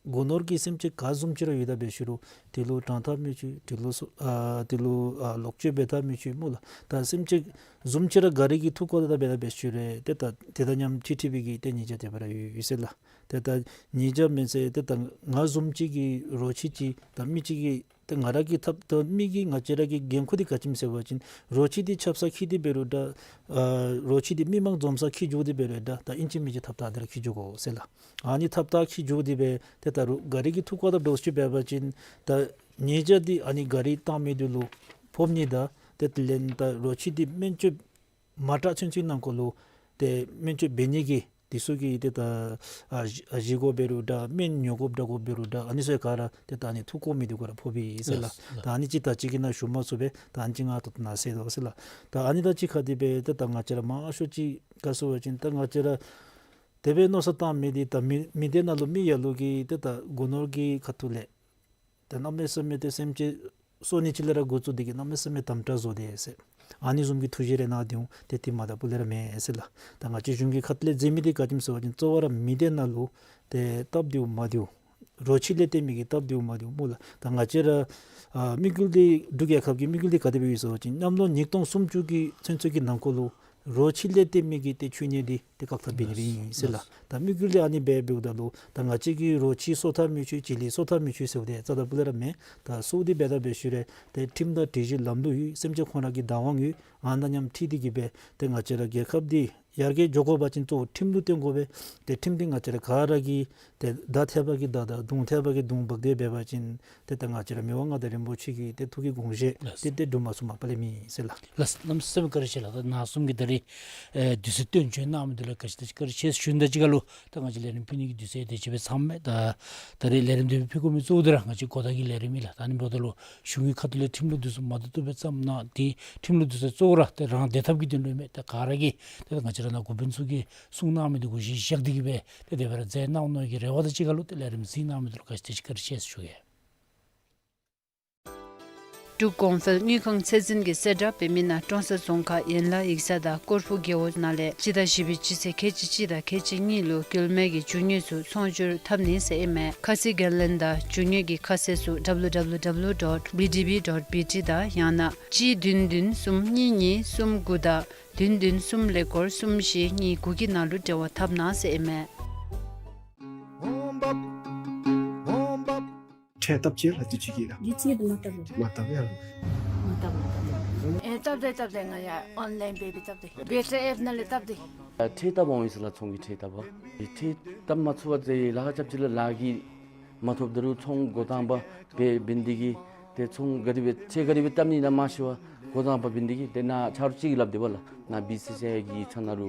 སྒོ་ནོར་གྱི་སེམས་ཅན་ག་བཟུམ་ཅིག་ར་ཡོད་ད་འབད་ཞུ་རུང་དེ་ལུ་དྲང་ཐབས་མི་ཅིག་དེ་ལུ་སོ་ཨ་དེ་ལུ་ཨ་ལོག་སྤྱོད་འབད་ཐབས་མི་ཅིག་སྨོ་ལགས། ད་སེམས་ཅན་བཟུམ་ཅིག་ར་ག་རི་གིས་འཐུ་བཀོ་ད་འབད་ད་འབད་ཞུ་རུང་ཏེ་ད་དེ་དང་མཉམ་འཁྲིལ་འཁྲིལ་བའི་གི་ཏེ་ཉེས་བྱ་དེ་སྦེ་ར་ཡོད་ཡོད་ཟེར་ལགས། ཏེ་ད་ཉེས་བྱ་མེན་ཟེར་ཏེ་ད་ང་བཟུམ་ཅིག་གིས་རོ་ཁྱི་ཅིག་ད་མི་ཅིག་གིས་ཏེ་ང་ར་གིས་འཐབ་ད་མི་གིས་ང་བཅས་ར་གི་འགན་ཁུར་འདི་ག་ཅི་སྨོ་ཟེར་བ་ཅིན་རོ་ཁྱི་འདི་ཆབ་གསང་འཁྱིད་དེ་འབད་རུང་འདྲ་ཨ་རོ་ཁྱི་འདི་མི་མང་འཛོམས་སར་འཁྱིད་འགྱོ་སྟེ་འབད་རུང་འདྲ་ད་ཨིན་ཅི་མིན་ཅི་ཐབས་ཐག་འདི་ར་འཁྱིད་འགྱོ་དགོ་ཟེར་ལགས། ཨ་ནི་ཐབས་ཐག་འཁྱིད་འགྱོ་སྟེ་སྦེ་ཏེ་ད་རུང་ག་རི་གིས་འཐུ་བཀོ་ད་འདྲཝ་ཅིག་འབད་བ་ཅིན་ད་ཉེས་བྱ་འདི་ཨ་ནི་ག་རི་བཏང་མི་འདི་ལུ་ཕོག་ནི་དང་ཏེ་དེ་ལས་ད་རོ་ཁྱི་འདི་སྨན་བཅོས་མ་དྲག་ཚུན་ཚོད་ནང་འཁོད་ལུ་ཏེ་སྨན་བཅོས་འབད་ནི་གི་དེ་ཚུ་གི་ཏེ་ད་ཨ་བཞེས་སྒོ་འབད་རུང་འདྲ་སྨན་ཉོ་དགོཔ་འདྲ་དགོཔ་འབད་རུང་འདྲ་ཨ་ནི་ཚུ་ག་ར་ཏེ་ད་ཨ་ནི་འཐུ་བཀོ་མི་འདི་གུ་ར་ཕོག་པས་ཟེར་ལགས། ལགས། ད་ཨ་ནི་ཅིག་ད་ཅི་གི་ནང་ཞུ་མ་ཚུགས་པས། ད་ཨ་ནི་ཅིག་ང་ད་ལྟོ་ནཱ་ཟེར་དོ་ཟེར་ལགས། ད་ཨ་ནི་དང་གཅིག་ཁར་དེ་སྦེ་ཏེ་ད་ང་བཅས་ར་མང་ཤོས་ཅིག་ག་ཟེར་བ་ཅིན་ད་ང་བཅས་ར་དེ་སྦེ་མནོ་བསམ་བཏང་མི་འདི་ད་མི་མི་སྡེ་ནང་ལུ་མི་ལ་ལུ་གིས་ཏེ་ད་སྒོ་ནོར་གྱི་ཁ་ཐུག་ལས་ཏེ་གནམ་མེད་ས་མེད་ཏེ་སེམས་ཅན་གསོ་ནི་ཅིག་ལས་ར་འགོ་བཙུགས་ཏེ་གིས་གནམ་མེད་ས་མེད་དམ་དྲག་བཟོ་དེས་ཟེར། ཨ་ནི་བཟུམ་གྱི་ཐུགས་བཞེད་རེ་གནང་སྟེ་འོང་། ཏེ་དེ་མ་དག་པོ་ལས་ར་མེན་ཟེར་ལགས། ད་ང་བཅས་གཞུང་གི་ཁ་ཐུག་ལས་མཛད་མི་འདི་ག་ཅི་སྨོ་ཟེར་བ་ཅིན་གཙོ་བོ་ར་མི་སྡེ་ནང་ལུ་ཏེ་སྟབས་བདེཝ་མ་བདེཝ་རོ་ཁྱི་ལས་བརྟེན་མི་གི་སྟབས་བདེཝ་མ་བདེཝ་སྨོ་ལགས། ད་ང་བཅས་ར་ཨ་དམིགས་ཡུལ་འདི་འབྲུག་རྒྱལ་ཁབ་ཀྱི་དམིགས་ཡུལ་འདི་ག་དེ་སྦེ་ཡོད་ཟེར་བ་ཅིན་གནམ་ལོ་ཉིས་སྟོང་སུམ་ཅུ་གི་ཚུན་ཚོད་ཀྱི་ནང་འཁོད་ལུ་རོ་ཁྱི་ལས་བརྟེན་མི་གི་ཏེ་འཆོལ་ནི་འདི་ཏེ་བཀག་ཐབས་འབད་ནི་སྦེ་ཨིན་ཟེར་ལགས། ད་དམིགས་ཡུལ་འདི་ཨ་ནི་སྦེ་འབདཝ་ད་ལུ་ད་ང་བཅས་ཀྱིས་རོ་ཁྱི་གསོ་ཐབས་མི་ཆོག་བྱི་ལི་གསོ་ཐབས་མི་ཆོག་ཟེརཝ་འདི་རྩ་དང་སྤུ་ལས་ར་མེན། ད་གསོ་སྟེ་འབད་ད་འབད་ཞུ་རུང་ཏེ་ཁྲིམས་དང་སྒྲིག་གཞི་ལམ་ལུགས་ཡོད། སེམས་ཅན་ཁོང་ར་གི་བདག་དབང་ཡོད། ཨ་ནཱ་མཉམ་འཁྲིལ་ཏེ་གིས་སྦེ་ཏེ་ང་བཅས་ར་རྒྱལ་ཁབ་འདི་ཡར་རྒྱས་འགྱོ་དགོ་པ་ཅིན་གཙོ་བོ་ཁྲིམས་ལུ་བརྟེན་དགོ་པས། ཏེ་ཁྲིམས་འདི་ང་བཅས་ར་ག་ར་གིས་ཏེ་བརྡ་ཐད་པ་གིས་བརྡ་དང་མདུང་ཐད་པ་གིས་མདུང་འབག་སྟེ་འབད་བ་ཅིན་ཏེ་ད་ང་བཅས་ར་མི་དབང་མངའ་བདག་རིན་པོ་ཆེ་གི་ཏེ་ཐུགས་ཀྱི་དགོངས་བཞེད་ལགས། ཏེ་ཏེ་འགྲུབ་མ་ཚུགས་མ་པ་ལས་མེད་ཟེར་ལགས། ལགས། གནམ་མེད་ས་མེད་བཀའ་དྲིན་ཆེ་ལགས། ད་ནཱ་གསུམ་གྱིས་ད་རིས་ཨེ་དུས་ཚོད་བཏོན་བྱོན་གནང་མི་འདི་ལུ་བཀའ་དྲིན་བཀའ་དྲིན་ཆེ་ཞུ་ནི་དང་གཅིག་ཁར་ལུ་ད་ང་བཅས་ལས་རིམ་ཕུལ་ནི་གི་དུས་ཚོད་དེ་ཅིག་སྦེ་ཚངམ་མས། ད་ད་རིས་ལས་རིམ་འདི་ཕུལ་དགོ་མི་གཙོ་བོ་འདི་ར་ང་བཅས་གོ་བརྡ་གི་ལས་རིམ་ཨིན་ལགས། ད་ཨ་ནི་འབདཝ་ད་ལུ་གཞུང་གི་ཁ་ཐུག་ལས་ཁྲིམས་ལུགས་འདི་ཚུ་མ་བཏུབ་བཏུབ་སྦེ་བརྩམས་གནང་། ཏེ་ཁྲིམས་ལུགས་འདི་ཚུ་གཙོ་བོ་ར་ཏེ་རང་བདེ་ཐབས་ཀྱི་དོན་ལུ་མེན། ཏེ་ག་ར་གིས་ཏེ་ང་བཅས་ར་ནཱ་འགོ་དཔོན་ཚུ་གིས་གསུངས་གནང་མི་འདི་གུ་གཞི་བཞག་སྟེ་གིས་སྦེ་ཏེ་དེ་སྦེ་ར་མཛད་གནང་ནི་གི་རེ་བ་དང་གཅིག་ཁར་ལུ་ཏེ་ལས་རིམ་གཟིགས་གནང་མི་འདི་ལུ་བཀའ་དྲིན་ཆེ་ཞུ་གེ། འབྲུག་གོང་འཕེལ་དངུལ་ཁང་ཚད་འཛིན་གྱིས་གསལ་བསྒྲགས་འབད་མི་ནང་ཀྲོང་གསར་རྫོང་ཁག་ཡན་ལག་ཡིག་ཚང་དང་སྐོར་ཕུག་རྒེད་འོག་ནང་ལས་སྤྱི་ཟླ་བཞི་པའི་སྤྱི་ཚེས་ཁལ་གཅིག་གཅིག་དང་ཁལ་གཅིག་གཉིས་ལུ་སྐྱོན་མེད་ཀྱི་རྒྱུ་དངོས་ཚུ་ཚོང་སྒྱུར་འཐབ་ནི་ཟེར་ཨིན་མས། ཁ་གསལ་འགན་ལེན་དང་རྒྱུ་དངོས་ཀྱི་ཁ་གསལ་ཚུ་W W W dot B D B dot B T དང་ཡང་ན་གཅིག་བདུན་བདུན་གསུམ་གཉིས་གཉིས་གསུམ་དགུ་དང་བདུན་བདུན་གསུམ་ཀླད་ཀོར་གསུམ་བཞི་གཉིས་དགུ་གི་ནང་ལུ་འབྲེལ་བ་འཐབ་གནང་ཟེར་ཨིན་མས། ཁྲལ་བཏབ་ཅི་ལགས་དུས་ཅི་གི་ལགས། དུས་ཅི་གི་མ་བཏབ་ལགས། མ་བཏབ་ཡ་ལགས། མ་བཏབ་མ་བཏབ། ཨེ་བཏབ་དེ་བཏབ་དེ་ང་ཡ་ཨོན་ལཱའིན་འབད་བའི་བཏབ་དེ་བེ་ཏྲ་ཨེཔ་ནང་ལས་བཏབ་དེ། ཨ་ཁྲལ་བཏབ་འོང་ཡི་ཟེར་ལགས། ཚོང་གི་ཁྲལ་བཏབ་པ། ཁྲལ་བཏབ་མ་ཚུགས་པ་ཟེར་ལཱ་ཁག་རྐྱབ་ཅི་ལགས། ལཱ་གིས་མ་ཐོབ་ད་རུང་ཚོང་འགོ་དང་པ་འབད་འབད་ནི་འདི་གིས་ཏེ་ཚོང་ག་དེ་སྦེ་ཁྲལ་ག་དེ་སྦེ་བཏབ་ནི་ཨིན་ན་མ་ཤེས་པར་འགོ་དང་པ་འབད་ནི་འདི་གིས་ཏེ་ནཱ་ཆ་རོགས་ཅིག་གིས་སླབ་དེས་པ་ལགས། ནཱ་བི་སི་སི་ཨའི་གི་ཡིག་ཚང་ནང་ལུ་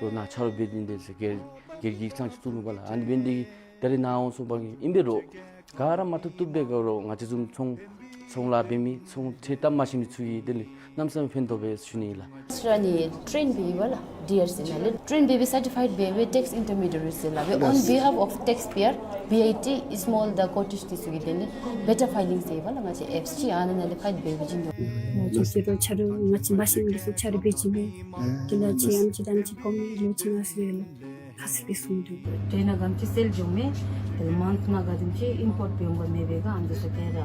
ལོག་ནཱ་ཆ་རོགས་འབད་ནི་འདི་ཟེར་སྒེར་སྒེར་གྱི་ཡིག་ཚང་ཅིག་བཙུགས་ནུག་པ་ལགས། ཨ་ནི་འབད་ནི་འདི་གིས་ད་རིས་ནཱ་འོང་སོང་པ་གིས་ཨིན་པས་རོགས། ག་ར་མ་ཐུབ་ཐུབ་སྦེ་ག་རོགས་ང་བཅས་བཟུམ་ཚོང་ ཚོང་ལཱ་འབད་མི་ཚོང་ཁྲལ་བཏབ་མ་ཤེས་མི་ཚུ་གིས་དེ་ལས་གནམ་མེད་ས་མེད་ཕན་ཐོགས་པས་ཟེར་ཞུ་ནི་ཨིན་ལགས། ཁྱོད་ར་ནི་ཊེན་འབད་བ་ལགས། ཌི་ཨར་སི་ནང་ལས་ཊེན་འབད་བའི་སར་ཊི་ཕའིཌ་འབད་བའི་ཊེགསི་ཨིན་ཊར་མི་ཌི་ཡེ་ཊི་རི་ཟེར་སླབ་པའི་on behalf of taxpayer B I T small the cottage འདི་ཚུ་གི་དོན་ལས་བེ་ཊར་ཕའི་ལིང་ཟེར་བ་ལགས། ང་བཅས་ཨེཔསི་ཅིག་ཨ་ནཱ་ནང་ལས་ཕའིལ་འབད་བའི་བྱིན་དོ། ང་བཅས་ཀྱི་རོགས་ཆ་རོགས་ང་བཅས་མ་ཤེས་མི་ཚུ་ཆ་རོགས་འབད་བྱིན་མས། དེ་ལས་ཅིག་ཨམ་ཅིག་དང་ཅིག་གོ་མི་ལོ་ཅིག་ང་ཟེར་ལོ། ཁ་ཙ་སྦེ་གསུངས་འདུག། ཊེན་ནང་ག་དེམ་ཅིག་སེལ་འགྱོ་མི་དེ་ལས་མནཐ་ནང་ག་དེམ་ཅིག་ཨིམ་པོརཊ་འབད་འོང་ག་མེད་པའི་ག་ཨ་ནི་ཚུ་ག་ར་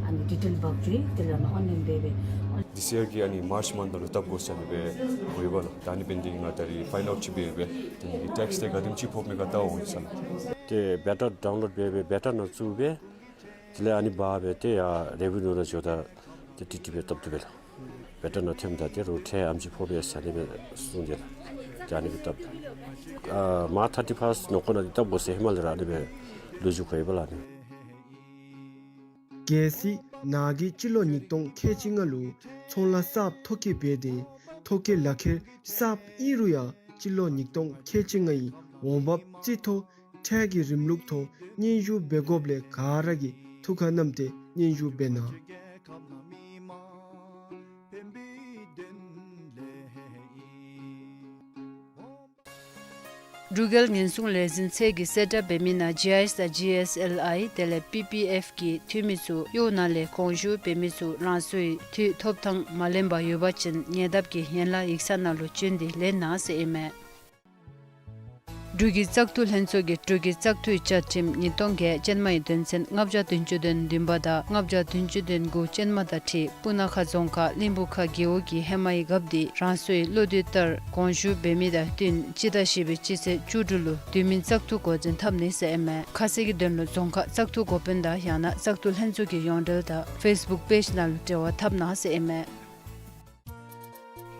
ཨ་ནི་ཌི་ཊེལ་འབག་འགྱོ་དེ་ལས་ཨོན་ལའིན་འབད་འབད། This year གི་ཨ་ནི་མཱརཅ་མནཐ་ནང་ལུ་བཏབ་དགོ་ཟེར་ཨ་ནི་སྦེ་གོ་ཡོདཔ་ལགས། ད་ཨ་ནི་འབདན་འདི་ང་ད་རིས་ཕའིནཌ་ཨའུཊ་ཅིག་འབད་འབད་དེ་ནི་ཊེགསི་དེ་ག་དེམ་ཅིག་ཕོགཔ་མས་ག་བལྟ་འོང་ཟེར་ལགས། ཏེ་བེ་ཊར་ཌའུན་ལོཌ་འབད་འབད་བེ་ཊར་ནང་བཙུགས་འབད་དེ་ལས་ཨ་ནི་འབག་འབད་ཏེ་ཡར་རེ་བི་ནིའུ་ནང་འགྱོཝ་ད་ཏེ་ཊི་ཊི་པི་བཏབ་བཏུབ་པས་ལགས། བེ་ཊར་ནང་ཐོནམ་ད་ཏེ་རོགས་ཁྲལ་ཨམ་ཅིག་ཕོག་པས་ཟེར་ཨ་ནི་སྦེ་གསུངས་ཏེ་ལགས། ཏེ་ཨ་ནི་སྦེ་བཏབ། ཨ་མར་ཐར་ཊི་ཕཱསཊ་ནང་འཁོད་ནང་འདི་བཏབ་དགོ་ཟེར་ཧེ་མ་ལས་ར་ཨ་ནི་སྦེ་ལོ་རྒྱུས་གོ་ཡོདཔ་ལགས་ཨ་ནི། གལ་སྲིད་ནཱ་གིས་སྤྱི་ལོ་ཉིས་སྟོང་ཁལ་གཅིག་ལྔ་ལུ་ཚོང་ལཱ་གསརཔ་ཐོ་བཀོད་འབད་དེ་ཐོ་བཀོད་ལག་ཁྱེར་གསརཔ་ཨིན་རུང་ཡང་སྤྱི་ལོ་ཉིས་སྟོང་ཁལ་གཅིག་ལྔའི་འོང་འབབ་རྩིས་ཐོ་ཁྲལ་གྱི་རིམ་ལུགས་ཐོག་སྙན་ཞུ་འབད་དགོཔ་ལས་ག་ར་གིས་ཐུགས་ཁར་བསྣམས་ཏེ་སྙན་ཞུ་འབད་གནང་། འབྲུག་རྒྱལ་ཉེན་སྲུང་ལས་འཛིན་ཚད་ཀྱི་གསལ་བསྒྲགས་འབད་མི་ནང་ཇི་ཨའི་ཨེསི་དང་ཇི་ཨེསི་ཨེལ་ཨའི་དེ་ལས་པི་པི་ཨེཕ་གི་འཐུས་མི་ཚུ་གཡོག་ནང་ལས་དགོངས་ཞུ་འབད་མི་ཚུ་རང་སོའི་འཐུས་ཐོབ་ཐངས་མ་ལེན་པར་ཡོད་པ་ཅིན་ཉེ་འདབས་ཀྱི་ཡན་ལག་ཡིག་ཚང་ནང་ལུ་བྱོན་ཏེ་ལེན་གནང་ཟེར་ཨིན་མས། འབྲུག་གི་བཙག་འཐུ་ལྷན་ཚོགས་ཀྱིས་འབྲུག་གི་བཙག་འཐུའི་བཅའ་ཁྲིམས་ཉིས་སྟོང་བརྒྱད་ཅན་མའི་དོན་ཚན་ལྔ་བརྒྱ་བདུན་ཅུ་དོན་བདུན་པ་དང་ལྔ་བརྒྱ་བདུན་ཅུ་དོན་དགུ་ཅན་མ་དང་འཁྲིལ་སྤུ་ན་ཁ་རྫོང་ཁག་གླིང་བུ་ཁ་རྒེད་འོག་གི་ཧེ་མའི་རྒཔོ་འདི་རང་སོའི་བློ་འདོད་ལྟར་དགོངས་ཞུ་འབད་མི་དང་བསྟུན་སྤྱི་ཟླ་བཞི་པའི་སྤྱི་ཚེས་བཅུ་དྲུག་ལུ་དུས་མིན་བཙག་འཐུ་འགོ་འདྲེན་འཐབ་ནི་ཟེར་ཨིན་མས། ཁ་གསལ་གྱི་དོན་ལུ་རྫོང་ཁག་བཙག་འཐུ་འགོ་དཔོན་དང་ཡང་ན་བཙག་འཐུ་ལྷན་ཚོགས་ཀྱི་ཡོངས་འབྲེལ་དང་ཕེསི་བུཀ་པེཇ་ནང་ལུ་འབྲེལ་བ་འཐབ་གནང་ཟེར་ཨིན་མས།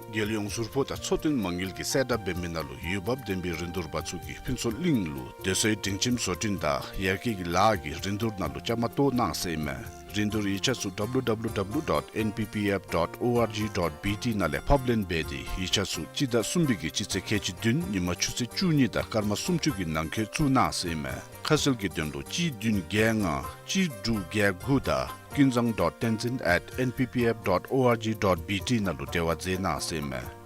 རྒྱལ་ཡོངས་ཟུར་ཕོགས་དང་འཚོ་རྟེན་མ་དངུལ་གྱིས་གསལ་བསྒྲགས་འབད་མི་ནང་ལུ་འོས་འབབ་ལྡན་པའི་རིན་བསྡུར་པ་ཚུ་གིས་ཕུན་ཚོགས་གླིང་ལུ་སྡོད་སའི་སྒྲིང་ཁྱིམ་བཟོ་སྐྲུན་དང་ཡར་རྒྱས་ཀྱི་ལཱ་གི་རིན་བསྡུར་ནང་ལུ་བཅའ་མར་གཏོགས་གནང་ཟེར་ཨིན་མས། རིན་བསྡུར་ཡིག་ཆ་ཚུ་W W W dot N P P F dot O R G dot B T ནང་ལས་ཕབ་ལེན་འབད་དེ་ཡིག་ཆ་ཚུ་སྤྱི་ཟླ་གསུམ་པའི་གི་སྤྱི་ཚེས་ཁལ་གཅིག་བདུན་ཉིན་མ་ཆུ་ཚོད་བཅུ་གཉིས་དང་སྐར་མ་སུམ་ཅུ་གི་ནང་འཁོད་བཙུགས་གནང་ཟེར་ཨིན་མས། ཁ་གསལ་གྱི་དོན་ལུ་གཅིག་བདུན་བརྒྱད་ལྔ་གཅིག་དྲུག་བརྒྱད་དགུ་དང་ཀུན་བཟང་dot tenzin at N P P F dot O R G dot B T ནང་ལུ་འབྲེལ་བ་མཛད་གནང་ཟེར་ཨིན་མས།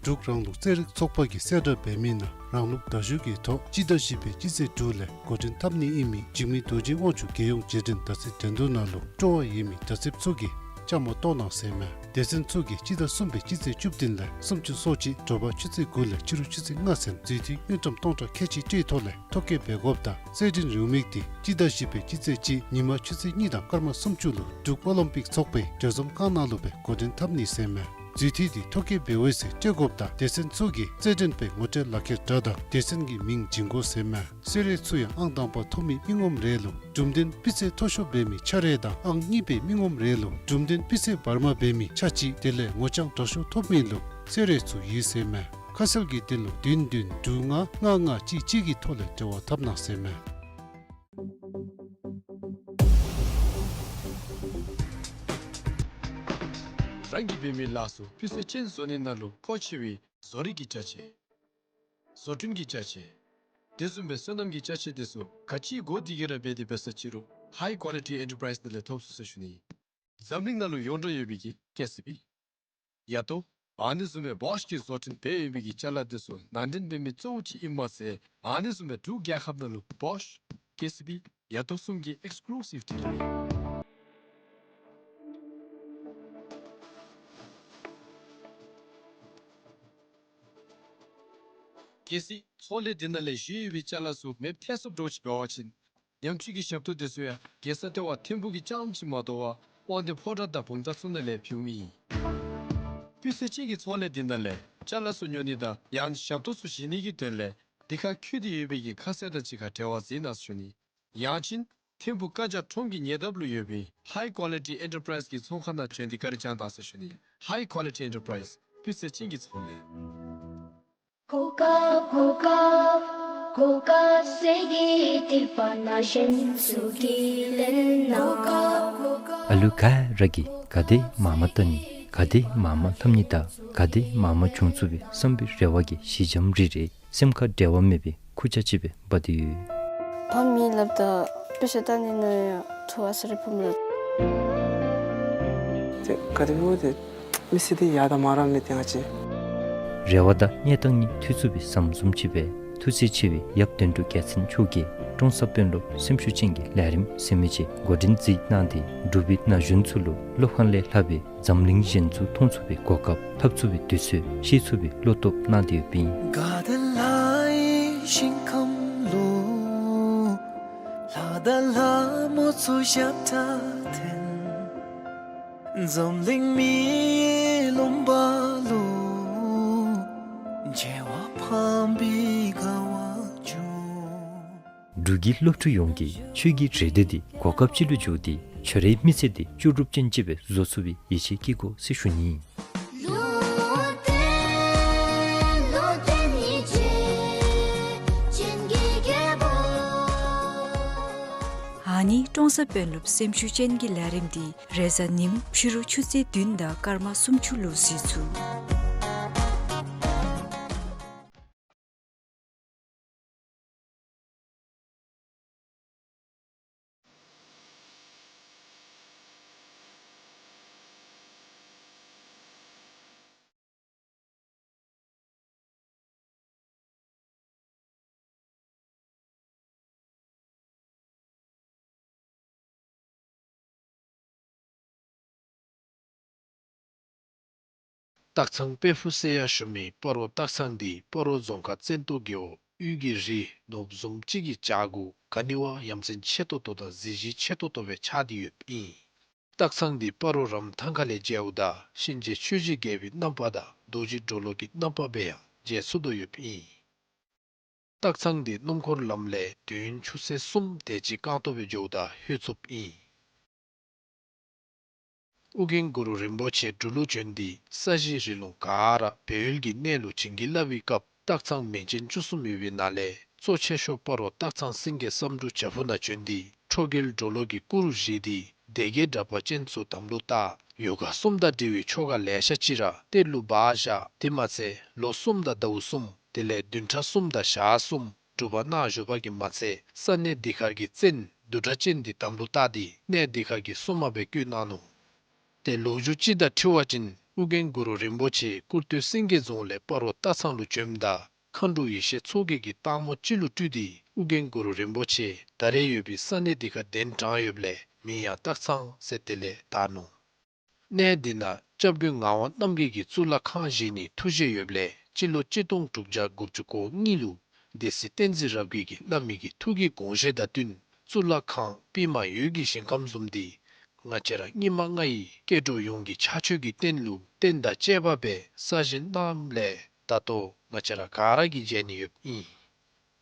འབྲུག་རང་ལུགས་རྩེད་རིགས་ཚོགས་པ་གིས་གསལ་བསྒྲགས་འབད་མི་ནང་རང་ལུགས་མདའ་གཞུ་གི་ཐོག་སྤྱི་ཟླ་བཞི་པའི་སྤྱི་ཚེས་དྲུག་ལས་འགོ་འདྲེན་འཐབ་ནི་ཨིན་མི་འཇིགས་མེད་རྡོ་རྗེ་དབང་ཕྱུག་རྒྱལ་ཡོངས་རྗེས་དྲན་དར་ཚིགས་འགྲན་བསྡུར་ནང་ལུ་སྤྲོ་བ་ཡོད་མི་མདའ་རྩེདཔ་ཚུ་གིས་བཅའ་མར་གཏོགས་གནང་ཟེར་ཨིན་མས། སྡེ་ཚན་ཚུ་གིས་སྤྱི་ཟླ་གསུམ་པའི་སྤྱི་ཚེས་བཅུ་བདུན་ལས་སུམ་ཅུ་སོ་གཅིག་དྲོ་པ་ཆུ་ཚོད་དགུ་ལས་ཕྱི་རུ་ཆུ་ཚོད་ལྔ་ཚུན་རྫུས་མཐུད་དངུལ་ཀྲམ་སྟོང་ཕྲག་ཁལ་གཅིག་སྤྲོད་ཐོག་ལས་ཐོ་བཀོད་འབད་དགོཔ་དང་རྩེད་འགྲན་རེའུ་མིག་འདི་སྤྱི་ཟླ་བཞི་པའི་སྤྱི་ཚེས་གཅིག་ཉིན་མ་ཆུ་ཚོད་གཉིས་དང་སྐར་མ་སུམ་ཅུ་ལུ་འབྲུག་ཨོ་ལིམ་པིག་ཚོགས་པའི་གྲོས་འཛོམས་ཁང་ནང་ལུ་སྦེ་འགོ་འདྲེན་འཐབ་ནི་ཟེར་ཨིན་མས། རྫུས་མཐུད་འདི་ཐོ་བཀོད་འབད་འོང་ཟེར་སྤྲོད་དགོཔ་དང་སྡེ་ཚན་ཚུ་གིས་རྩེད་འགྲན་པའི་ངོ་སྤྲོད་ལག་ཁྱེར་དྲ་དང་སྡེ་ཚན་གྱི་མིང་བྱིན་དགོ་ཟེར་ཨིན་མས། གསོལ་རས་ཚུ་ཡང་ཨང་དང་པ་ཐོབ་མི་མི་ངོམ་རེ་ལུ་གྲུབ་དོན་སྤུས་ཚད་མཐོ་ཤོས་འབད་མི་ཆ་རེ་དང་ཨང་གཉིས་པའི་མི་ངོམ་རེ་ལུ་གྲུབ་དོན་སྤུས་ཚད་བར་མ་འབད་མི་ཆ་གཅིག་དེ་ལས་ངོ་རྐྱང་དྲག་ཤོས་ཐོབ་མི་ལུ་གསོལ་རས་ཚུ་ཡོད་ཟེར་ཨིན་མས། ཁ་གསལ་གྱི་དོན་ལུ་བདུན་བདུན་དྲུག་ལྔ་ལྔ་ལྔ་གཅིག་གཅིག་གི་ཐོག་ལས་འབྲེལ་བ་འཐབ་གནང་ཟེར་ཨིན་མས། རང་གིས་འབད་མི་ལཱ་ཚུ་སྤུས་ཚད་ཅན་བཟོ་ནི་ནང་ལུ་མཁོ་ཆེ་བའི་བཟོ་རིག་གི་ཅ་ཆས། བཟོ་སྐྲུན་གྱི་ཅ་ཆས། དེ་བཟུམ་སྦེ་སོ་ནམ་གྱི་ཅ་ཆས་དེ་ཚུ་ག་ཅི་དགོ་དེ་གི་ར་འབད་དེ་འབད་ས་ཅི་རུང་High Quality Enterprise ནང་ལས་ཐོབ་ཚུགས་ཟེར་ཞུ་ནི། འཛམ་གླིང་ནང་ལུ་ཡོངས་གྲགས་ཡོད་པའི་གི་ཀེ་སི་བི། ཡ་ཏོ། ཨ་ནི་བཟུམ་སྦེ་བོཤ་གིས་བཟོ་སྐྲུན་འབད་ཡོད་པའི་གི་ཅ་ལ་དེ་ཚུ་ནང་འདྲེན་འབད་མི་གཙོ་བོ་ཅིག་ཨིནམ་མ་ཚད་ཨ་ནི་བཟུམ་སྦེ་འབྲུག་རྒྱལ་ཁབ་ནང་ལུ་བོཤ་ཀེ་སི་བི་ཡ་ཏོ་གསུམ་གྱི་ཨེགསི་ཀུ་ལུ་སིབ་ཌི་ལར་ཨིན། གལ་སྲིད་ཚོང་ལས་འདི་ནང་ལས་བཞེས་ཡོད་པའི་ཅ་ལ་ཚུ་མེདཔ་ཐལ་སོངམ་འདྲཝ་ཅིག་འབད་བ་ཅིན་ཉམས་བཅོས་ཀྱི་ཞབས་ཏོག་དེ་ཚུ་ཡང་རྒྱལ་ས་ལྟེ་བ་ཐིམ་ཕུག་གི་རྐྱངམ་ཅིག་མ་དོ་བར་དབང་འདུས་ཕོ་བྲང་དང་བུམ་ཐང་ཚུ་ནང་ལས་ཕུལ་མི་ཨིན། སྤུས་ཚད་ཅན་གྱི་ཚོང་ལས་འདི་ནང་ལས་ཅ་ལ་ཚུ་ཉོ་ནི་དང་ཡང་ཞབས་ཏོག་ཚུ་བཞེས་ནི་གི་དོན་ལས་འདི་ཁར་འཁོད་དེ་ཡོད་པའི་གི་ཁ་གསལ་དང་གཅིག་ཁར་འབྲེལ་བ་མཛད་གནང་ཟེར་ཞུ་ནི། ཡང་ཅིན་ཐིམ་ཕུག་ཀ་ཇ་ཁྲོམ་གྱི་ཉེ་འདབས་ལུ་ཡོད་པའི་High Quality Enterprise གི་ཚོང་ཁང་ནང་བྱོན་ཏེ་བཀའ་དྲིན་བསྐྱང་གནང་ཟེར་ཞུ་ནི། High Quality Enterprise སྤུས་ཚད་ཅན་གྱི་ཚོང་ལས། གོ་སྐབས་གོ་སྐབས་གོ་སྐབས་ཟེར་གྱི་སྡིག་པ་ནང་ཞེན་ཚུ་གིས་ལེན་ན། ཨ་ལུ་ག་ར་གིས་ག་དེ་མང་མང་བཏང་ནི་ག་དེ་མང་མང་འཐོབ་ནི་དང་ག་དེ་མང་མང་བྱུང་ཚུགས་པའི་བསམ་པའི་རེ་བ་གིས་ཞི་འཇམ་རི་རི་སེམས་ཁར་འབྲལ་བ་མེད་པའི་ཁུར་ཆ་ཅིག་སྦེ་འབག་སྟེ་ཡོད། ཕམ་མེད་སླབ་ད་དཔེ་ཆ་ལྟ་ནི་ནང་ཡང་ཐུགས་ཨ་ཙི་རེ་ཕམ་ལགས། ཏེ་ག་དེ་སྦེ་ཏེ་མི་ཚེ་འདི་ཡར་དང་མར་ར་མི་སྟེར་ང་བཅས། རེ་བ་དང་གནས་སྟངས་གཉིས་འཐུས་ཚུགས་པའི་ཟམ་བཟུམ་ཅིག་སྦེ་ཐུགས་བརྩེ་ཆེ་བའི་ཡབ་དོན་གྲུབ་རྒྱལ་མཚན་མཆོག་གིས་ཀྲོང་གསར་དཔོན་སློབ་སེམས་ཤུགས་ཅན་གྱི་ལས་རིམ་ཟེར་མི་ཅིག་འགོ་འདྲེན་མཛད་གནང་སྟེ་འབྲུག་པའི་ན་གཞོན་ཚུ་ལུ་སློབ་ཁང་ལས་ལྷག་པའི་འཛམ་གླིང་གཞན་ཚུ་མཐོང་ཚུགས་པའི་གོ་སྐབས་ལྷབ་ཚུགས་པའི་དུས་ཚོད་ཤེས་ཚུགས་པའི་བློ་སྟོབས་གནང་སྟེ་ཡོདཔ་ཨིན། འབྲུག་གི་སློབ་ཕྲུག་ཡོངས་ཀྱིས་ཆོས་ཀྱི་རེ་འདོད་འདི་གོ་སྐབས་ཅིག་ལུ་འགྱུར་ཏེ་ཁྱོད་རའི་མི་ཚེ་འདི་ལྕོགས་གྲུབ་ཅན་ཅིག་སྦེ་བཟོ་ཚུགས་པའི་ཡིད་ཆེས་བསྐྱེད་དགོ་ཟེར་ཞུ་ནི། ཨ་ནི་ཀྲོང་གསར་དཔོན་སློབ་སེམས་ཤུགས་ཅན་གྱི་ལས་རིམ་འདི་རེས་གཟའ་ཉིམ་ཕྱི་རུ་ཆུ་ཚོད་བདུན་དང་སྐར་མ་སུམ་ཅུ་ལུ་གཟིགས་ཚུགས། སྟག་ཚང་དཔལ་ཕུག་ཟེར་ཡང་ཞུ་མི་སྤ་རོ་སྟག་ཚང་འདི་སྤ་རོ་རྫོང་ཁག་བཙན་ཏོ་རྒེད་འོག་དབུས་ཀྱི་རི་ནོར་བུ་བཟུམ་ཅིག་གི་བྱག་གུ་ག་ནི་བ་ཡ་མཚན་ཆེ་ཏོག་ཏོ་དང་གཟི་བརྗིད་ཆེ་ཏོག་ཏོ་སྦེ་ཆགས་ཏེ་ཡོདཔ་ཨིན། སྟག་ཚང་འདི་སྤ་རོ་རམ་ཐང་ཁ་ལས་མཇལཝ་ད་གཤིན་རྗེ་ཆོས་ཀྱི་རྒྱལ་པོའི་རྣམ་པ་དང་རྡོ་རྗེ་གྲོ་ལོད་ཀྱི་རྣམ་པ་སྦེ་ཡང་མཇལ་ཚུགས་དོ་ཡོདཔ་ཨིན། སྟག་ཚང་འདི་སྣུམ་འཁོར་ལམ་ལས་དུས་ཡུན་ཆུ་ཚོད་གསུམ་དེ་ཅིག་རྐང་ཐང་སྦེ་འགྱོཝ་ད་ལྷོད་ཚུགསཔ་ཨིན། ཨོ་རྒྱན་གུ་རུ་རིན་པོ་ཆེ་འབྲུག་ལུ་བྱོན་ཏེ་ས་གཞི་རི་ལུང་ག་ར་སྦས་ཡུལ་གྱི་གནས་ལུ་བྱིན་གྱིས་བརླབས་པའི་སྐབས་སྟག་ཚང་མིང་ཅན་བཅུ་གསུམ་ཡོད་པའི་ནང་ལས་གཙོ་ཆེ་ཤོས་སྤ་རོ་སྟག་ཚང་སེང་གེ་བསམ་འགྲུབ་བྱག་ཕུག་ནང་བྱོན་ཏེ་ཁྲོ་རྒྱལ་གྲོ་ལོད་ཀྱི་སྐུ་རུ་བཞེངས་ཏེ་སྡེ་བརྒྱད་དྲེགས་པ་ཅན་ཚུ་དམ་ལུ་བཏགས། ཡོ་ག་གསུམ་དང་འབྲེལ་བའི་ཆོ་ག་ལེ་ཤ་ཅིག་ར་གཏེར་ལུ་སྦ་བཞག། དེ་མ་ཚད་ལོ་གསུམ་དང་ཟླཝ་གསུམ་དེ་ལས་བདུན་ཕྲག་གསུམ་དང་ཞག་གསུམ་སྒྲུབ་པ་གནང་བཞུགས་པ་གིས་མ་ཚད་ས་གནས་འདི་ཁར་གྱི་བཙན་བདུད་གྲགས་ཅན་འདི་དམ་ལུ་བཏགས་ཏེ་གནས་འདི་ཁར་གྱི་སྲུང་མ་སྦེ་བསྐོས་གནང་ནུག། ཏེ་ལོ་རྒྱུས་ཅིག་དང་འཁྲིལ་བ་ཅིན་ཨོ་རྒྱན་གུ་རུ་རིན་པོ་ཆེ་སྐུར་སྟོད་སེང་གེ་རྫོང་ལས་སྤ་རོ་སྟག་ཚང་ལུ་བྱོནམ་ད་མཁའ་འགྲོ་ཡེ་ཤེས་མཚོ་རྒྱལ་གྱིས་སྟག་མོ་ཅིག་ལུ་སྤྲུལ་ཏེ་ཨོ་རྒྱན་གུ་རུ་རིན་པོ་ཆེ་ད་རེས་ཡོད་པའི་ས་གནས་འདི་ཁར་གདན་དྲངས་ཡོདཔ་ལས་མིང་ཡང་སྟག་ཚང་ཟེར་དེ་ལས་བཏགས་ནུག། གནས་འདི་ནང་སྐྱབས་མགོན་ངག་དབང་རྣམ་རྒྱལ་གྱིས་གཙུག་ལག་ཁང་བཞེངས་ནིའི་ཐུགས་བཞེད་ཡོདཔ་ལས་སྤྱི་ལོ་གཅིག་སྟོང་དྲུག་བརྒྱ་དགུ་བཅུ་གོ་གཉིས་ལུ་སྡེ་སྲིད་བསྟན་འཛིན་རབ་རྒྱས་ཀྱིས་བླ་མའི་གི་ཐུགས་ཀྱི་དགོངས་བཞེད་དང་བསྟུན་གཙུག་ལག་ཁང་པདྨ་འོད་ཀྱི་ཞིང་ཁམས་བཟུམ་འདི་ང་བཅས་ར་སྙིགས་མ་ལྔ་ཡི་སྐྱེ་འགྲོ་ཡོངས་ཀྱི་ཕྱག་མཆོད་ཀྱི་རྟེན་ལུ་རྟེན་དང་བཅས་པ་སྦེ་གསར་བཞེངས་གནངམ་ལས་ད་ལྟོ་ང་བཅས་ར་ག་ར་གིས་མཇལ་ནི་ཡོདཔ་ཨིན།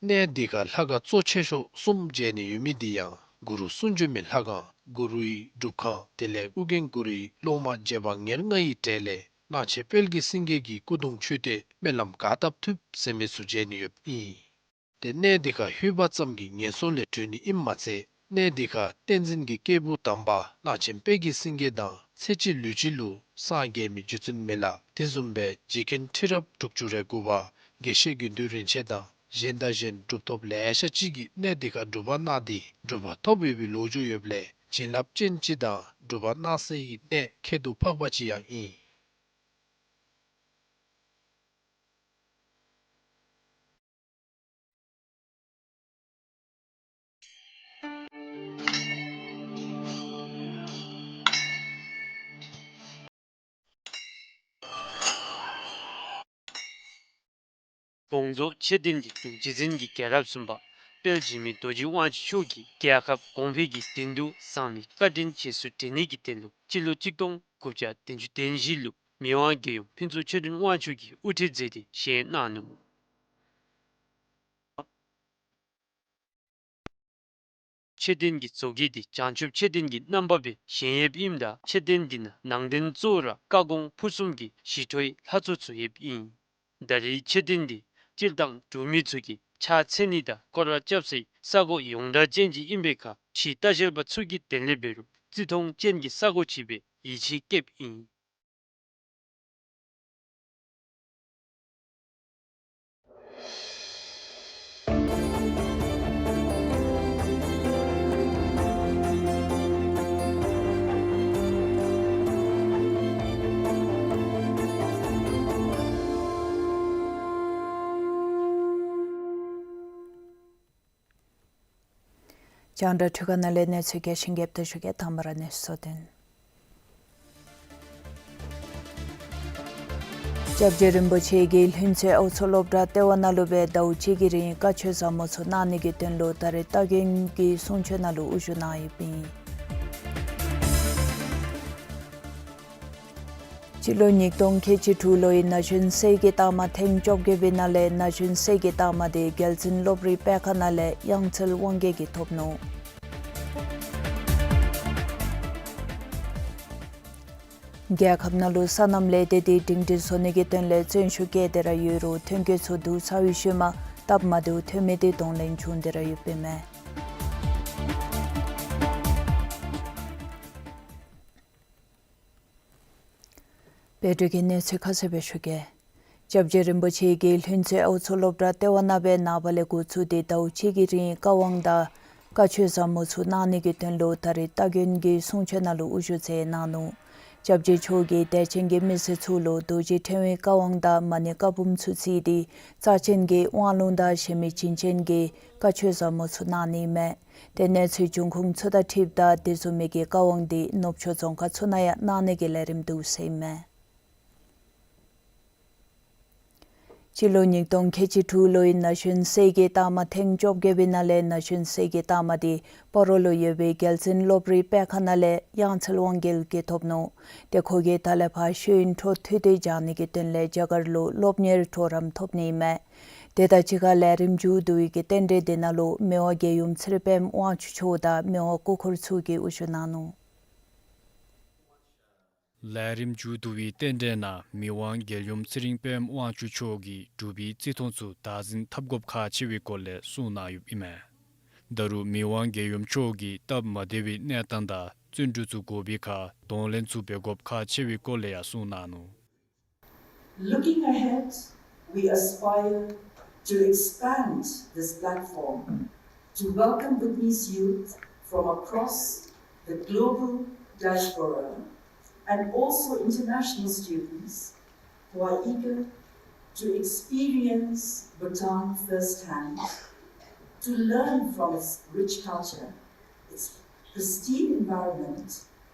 གནས་འདི་ཁར་ལྷ་ཁང་གཙོ་ཆེ་ཤོས་གསུམ་མཇལ་ནི་ཡོད་མི་འདི་ཡང་གུ་རུ་གསུང་བྱོན་མའི་ལྷ་ཁང་གུ་རུའི་སྒྲུབ་ཁང་དེ་ལས་ཨོ་རྒྱན་གུ་རུའི་སློབ་མ་རྗེ་འབངས་ཉེར་ལྔ་ཡི་གྲས་ལས་གླང་ཆེན་དཔལ་གྱི་སེང་གེ་གི་སྐུ་གདུང་མཆོད་རྟེན་སྨོན་ལམ་ག་བཏབ་ཐུབ་ཟེར་མི་ཚུ་མཇལ་ནི་ཡོདཔ་ཨིན། ཏེ་གནས་འདི་ཁར་ལྷོད་པ་ཙམ་གྱིས་ངན་སོང་ལས་གྲོལ་ནི་ཨིནམ་མ་ཚད་གནས་འདི་ཁར་བསྟན་འཛིན་གྱི་སྐྱེས་བུ་དམ་པ་གླང་ཆེན་དཔལ་གྱི་སེང་གེ་དང་ཚེ་གཅིག་ལུས་གཅིག་ལུ་སངས་རྒྱས་མི་རྗེ་བཙུན་མི་ལ་དེ་བཟུམ་སྦེ་རྗེ་མཁན་ཁྲི་རབས་དྲུག་ཅུ་རེ་དགུ་པ་དགེ་བཤེས་དགེ་འདུན་རིན་ཆེན་དང་གཞན་དང་གཞན་གྲུབ་ཐོབ་ལེ་ཤ་ཅིག་གིས་གནས་འདི་ཁར་སྒྲུབ་པ་གནང་སྟེ་གྲུབ་པ་ཐོབ་ཡོད་པའི་ལོ་རྒྱུས་ཡོདཔ་ལས་བྱིན་རླབས་ཅན་ཅིག་དང་སྒྲུབ་པ་གནང་སའི་གནས་ཁྱད་དུ་འཕགས་པ་ཅིག་ཡང་ཨིན། དགོངས་རྫོགས་མཆོད་རྟེན་འདི་རྗེ་བཙུན་གྱི་རྒྱལ་རབས་གསུམ་པ་དཔལ་འཇིགས་མེད་རྡོ་རྗེ་དབང་ཕྱུག་མཆོག་གིས་རྒྱལ་ཁབ་གོང་འཕེལ་གྱི་དོན་དུ་བསམ་ནི་བཀའ་དྲིན་རྗེས་སུ་དྲན་ནི་གི་དོན་ལུ་སྤྱི་ལོ་གཅིག་སྟོང་དགུ་བརྒྱ་བདུན་ཅུ་དོན་བཞི་ལུ་མི་དབང་རྒྱལ་ཡུམ་ཕུན་ཚོགས་ཆོས་སྒྲོན་དབང་ཕྱུག་གིས་དབུ་ཁྲིད་མཛད་དེ་བཞེངས་གནང་ནུག། མཆོད་རྟེན་གྱི་བཟོ་བཀོད་འདི་བྱང་ཆུབ་མཆོད་རྟེན་གྱི་རྣམ་པ་སྦེ་བཞེངས་ཡོདཔ་ཨིནམ་ད་མཆོད་རྟེན་འདི་ནང་ནང་རྟེན་གཙོ་བོ་ར་བཀའ་དགོངས་ཕུར་གསུམ་གྱི་ཞི་ཁྲོའི་ལྷ་ཚོགས་ཚུ་ཡོདཔ་ཨིན། ད་རེས་མཆོད་རྟེན་འདི་སྤྱིར་བཏང་འབྲུག་མི་ཚུ་གིས་ཕྱག་འཚལ་ནི་དང་སྐོར་ར་རྐྱབ་སའི་ས་གོ་ཡོངས་གྲགས་ཅན་ཅིག་ཨིན་པའི་ཁར་ཕྱིའི་ལྟ་བཤལ་པ་ཚུ་གིས་དེ་ལས་འབད་རུང་བརྩི་མཐོང་ཅན་གྱི་ས་གོ་ཅིག་སྦེ་ཡིད་ཆེས་བསྐྱེདཔ་ཨིན། རྒྱང་བསྒྲགས་འཕྲུལ་ཁང་ནང་ལས་གནས་ཚུལ་རྒྱས་ཤིང་རྒྱསཔ་ཞུ་གེ། དང་པ་ར་གནས་ཚུལ་གཙོ་དོན། སྐྱབས་རྗེ་རིན་པོ་ཆེ་གིས་ལྷུན་རྩེ་ཨའུ་མཚོ་སློབ་གྲྭ་ལྟེ་བ་ནང་ལུ་སྦེ་ཟླཝ་གཅིག་གི་རིང་བཀའ་ཆོས་ཟབ་མོ་ཚུ་གནང་ནི་གི་དོན་ལུ་ད་རེས་སྟ་གོན་གྱི་གསུང་ཆོག་ནང་ལུ་དབུ་བཞུགས་གནང་ཡོདཔ་ཨིན། སྤྱི་ལོ་ཉིས་སྟོང་ཁལ་གཅིག་དྲུག་ལོའི་ན་གཞོན་གསེར་གྱི་རྟགས་མ་ཐེངས་བཅོ་བརྒྱད་པའི་ནང་ལས་ན་གཞོན་གསེར་གྱི་རྟགས་མ་དེ་རྒྱལ་བཙུན་སློབ་རིམ་པད་ཁ་ནང་ལས་དབྱངས་འཚེར་དབང་རྒྱལ་གྱིས་ཐོབ་ནུག། རྒྱལ་ཁབ་ནང་ལུ་སོ་ནམ་ལས་སྡེ་འདི་སྒྲིང་སྒྲི་བཟོ་ནི་གི་དོན་ལས་བརྩོན་ཤུགས་བསྐྱེད་དེ་ར་ཡོད་རུང་ཐོན་སྐྱེད་ཚུ་བསྡུ་ཚར་བའི་ཤུལ་མ་སྟབས་མ་བདེཝ་ཐོན་མི་དེ་གདོང་ལེན་བྱུང་སྟེ་ར་ཡོདཔ་ཨིན་མས། བོད་ཀྱི་གནས་ཚུལ་ཁ་གསལ་སྦེ་ཞུ་གེ། སྐྱབས་རྗེ་རིན་པོ་ཆེ་གིས་ལྷུན་རྩེ་ཨའུ་མཚོ་སློབ་གྲྭ་ལྟེ་བ་ནང་སྦེ་ནངས་པ་ལས་འགོ་བཙུགས་ཏེ་ཟླཝ་གཅིག་གི་རིང་བཀའ་དབང་དང་བཀའ་ཆོས་ཟབ་མོ་ཚུ་གནང་ནི་གི་དོན་ལུ་ད་རེས་སྟ་གོན་གྱི་གསུང་ཆོག་ནང་ལུ་དབུ་བཞུགས་མཛད་གནང་ནུག། སྐྱབས་རྗེ་མཆོག་གིས་དད་ཅན་གྱི་མི་སེར་ཚུ་ལུ་རྡོ་རྗེ་ཕྲེང་བའི་བཀའ་དབང་དང་མ་ཎི་བཀའ་འབུམ་ཚུ་བརྩིས་ཏེ་རྩ་ཅན་གྱི་དབང་ལུང་དང་གཞན་མི་བྱིན་ཅན་གྱི་བཀའ་ཆོས་ཟབ་མོ་ཚུ་གནང་ནི་མས། དེ་གནས་ཚུལ་འབྱུང་ཁུངས་ཚུ་དང་འཁྲིལཝ་ད་དེ་བཟུམ་མའི་གི་བཀའ་དབང་དེ་ནུབ་ཕྱོགས་རྫོང་ཁག་ཚུ་ནང་ཡང་གནང་ནི་གི་ལས་རིམ་འདུག་ཟེར་ཨིན་མས། སྤྱི་ལོ་ཉིས་སྟོང་ཁལ་གཅིག་དྲུག་ལོའི་ན་གཞོན་གསེར་གྱི་རྟགས་མ་ཐེངས་བཅོ་བརྒྱད་པའི་ནང་ལས་ན་གཞོན་གསེར་གྱི་རྟགས་མ་དེ་སྤ་རོ་ལུ་ཡོད་པའི་རྒྱལ་བཙུན་སློབ་རིམ་པད་ཁ་ནང་ལས་དབྱངས་འཚེར་དབང་རྒྱལ་གྱིས་ཐོབ་ནུག། དེ་ཁོ་གིས་ད་ལས་ཕར་ཤེས་ཡོན་འཕྲོ་མཐུད་དེ་སྦྱང་ནི་གི་དོན་ལས་རྒྱ་གར་ལུ་སློབ་གཉེར་གྲོགས་རམ་ཐོབ་ནི་ཨིན་མས། དེ་དང་གཅིག་ཁར་ལས་རིམ་མཇུག་བསྡུ་བའི་གི་རྟེན་འབྲེལ་དེ་ནང་ལུ་མི་དབང་རྒྱལ་ཡུམ་ཚེ་རིང་པདྨ་དབང་ཕྱུག་མཆོག་དང་མི་དབང་སྐུ་འཁོར་ཚུ་གིས་དབུ་བཞུགས་གནང་ནུག། ལས་རིམ་མཇུག་བསྡུ་བའི་རྟེན་འབྲེལ་ནང་མི་དབང་རྒྱལ་ཡུམ་ཚེ་རིང་པདྨ་དབང་ཕྱུག་མཆོག་གིས་འབྲུག་པའི་བརྩི་མཐོང་ཚུ་བདག་འཛིན་འཐབ་དགོཔ་ཁག་ཆེ་བའི་སྐོར་ལས་གསུངས་གནང་ཡོདཔ་ཨིན་མས། ད་རུང་མི་དབང་རྒྱལ་ཡུམ་མཆོག་གིས་སྟབས་མ་བདེ་བའི་གནས་སྟངས་དང་བརྩོན་འགྲུས་ཚུ་དགོ་པའི་ཁར་གདོང་ལེན་ཚུ་འབད་དགོཔ་ཁག་ཆེ་བའི་སྐོར་ལས་ཡང་གསུངས་གནང་ནུག། Looking ahead, we aspire to expand this platform to welcome Bhutanese youth from across the global diaspora and also international students who are eager to experience Bhutan firsthand, to learn from its rich culture, its pristine environment,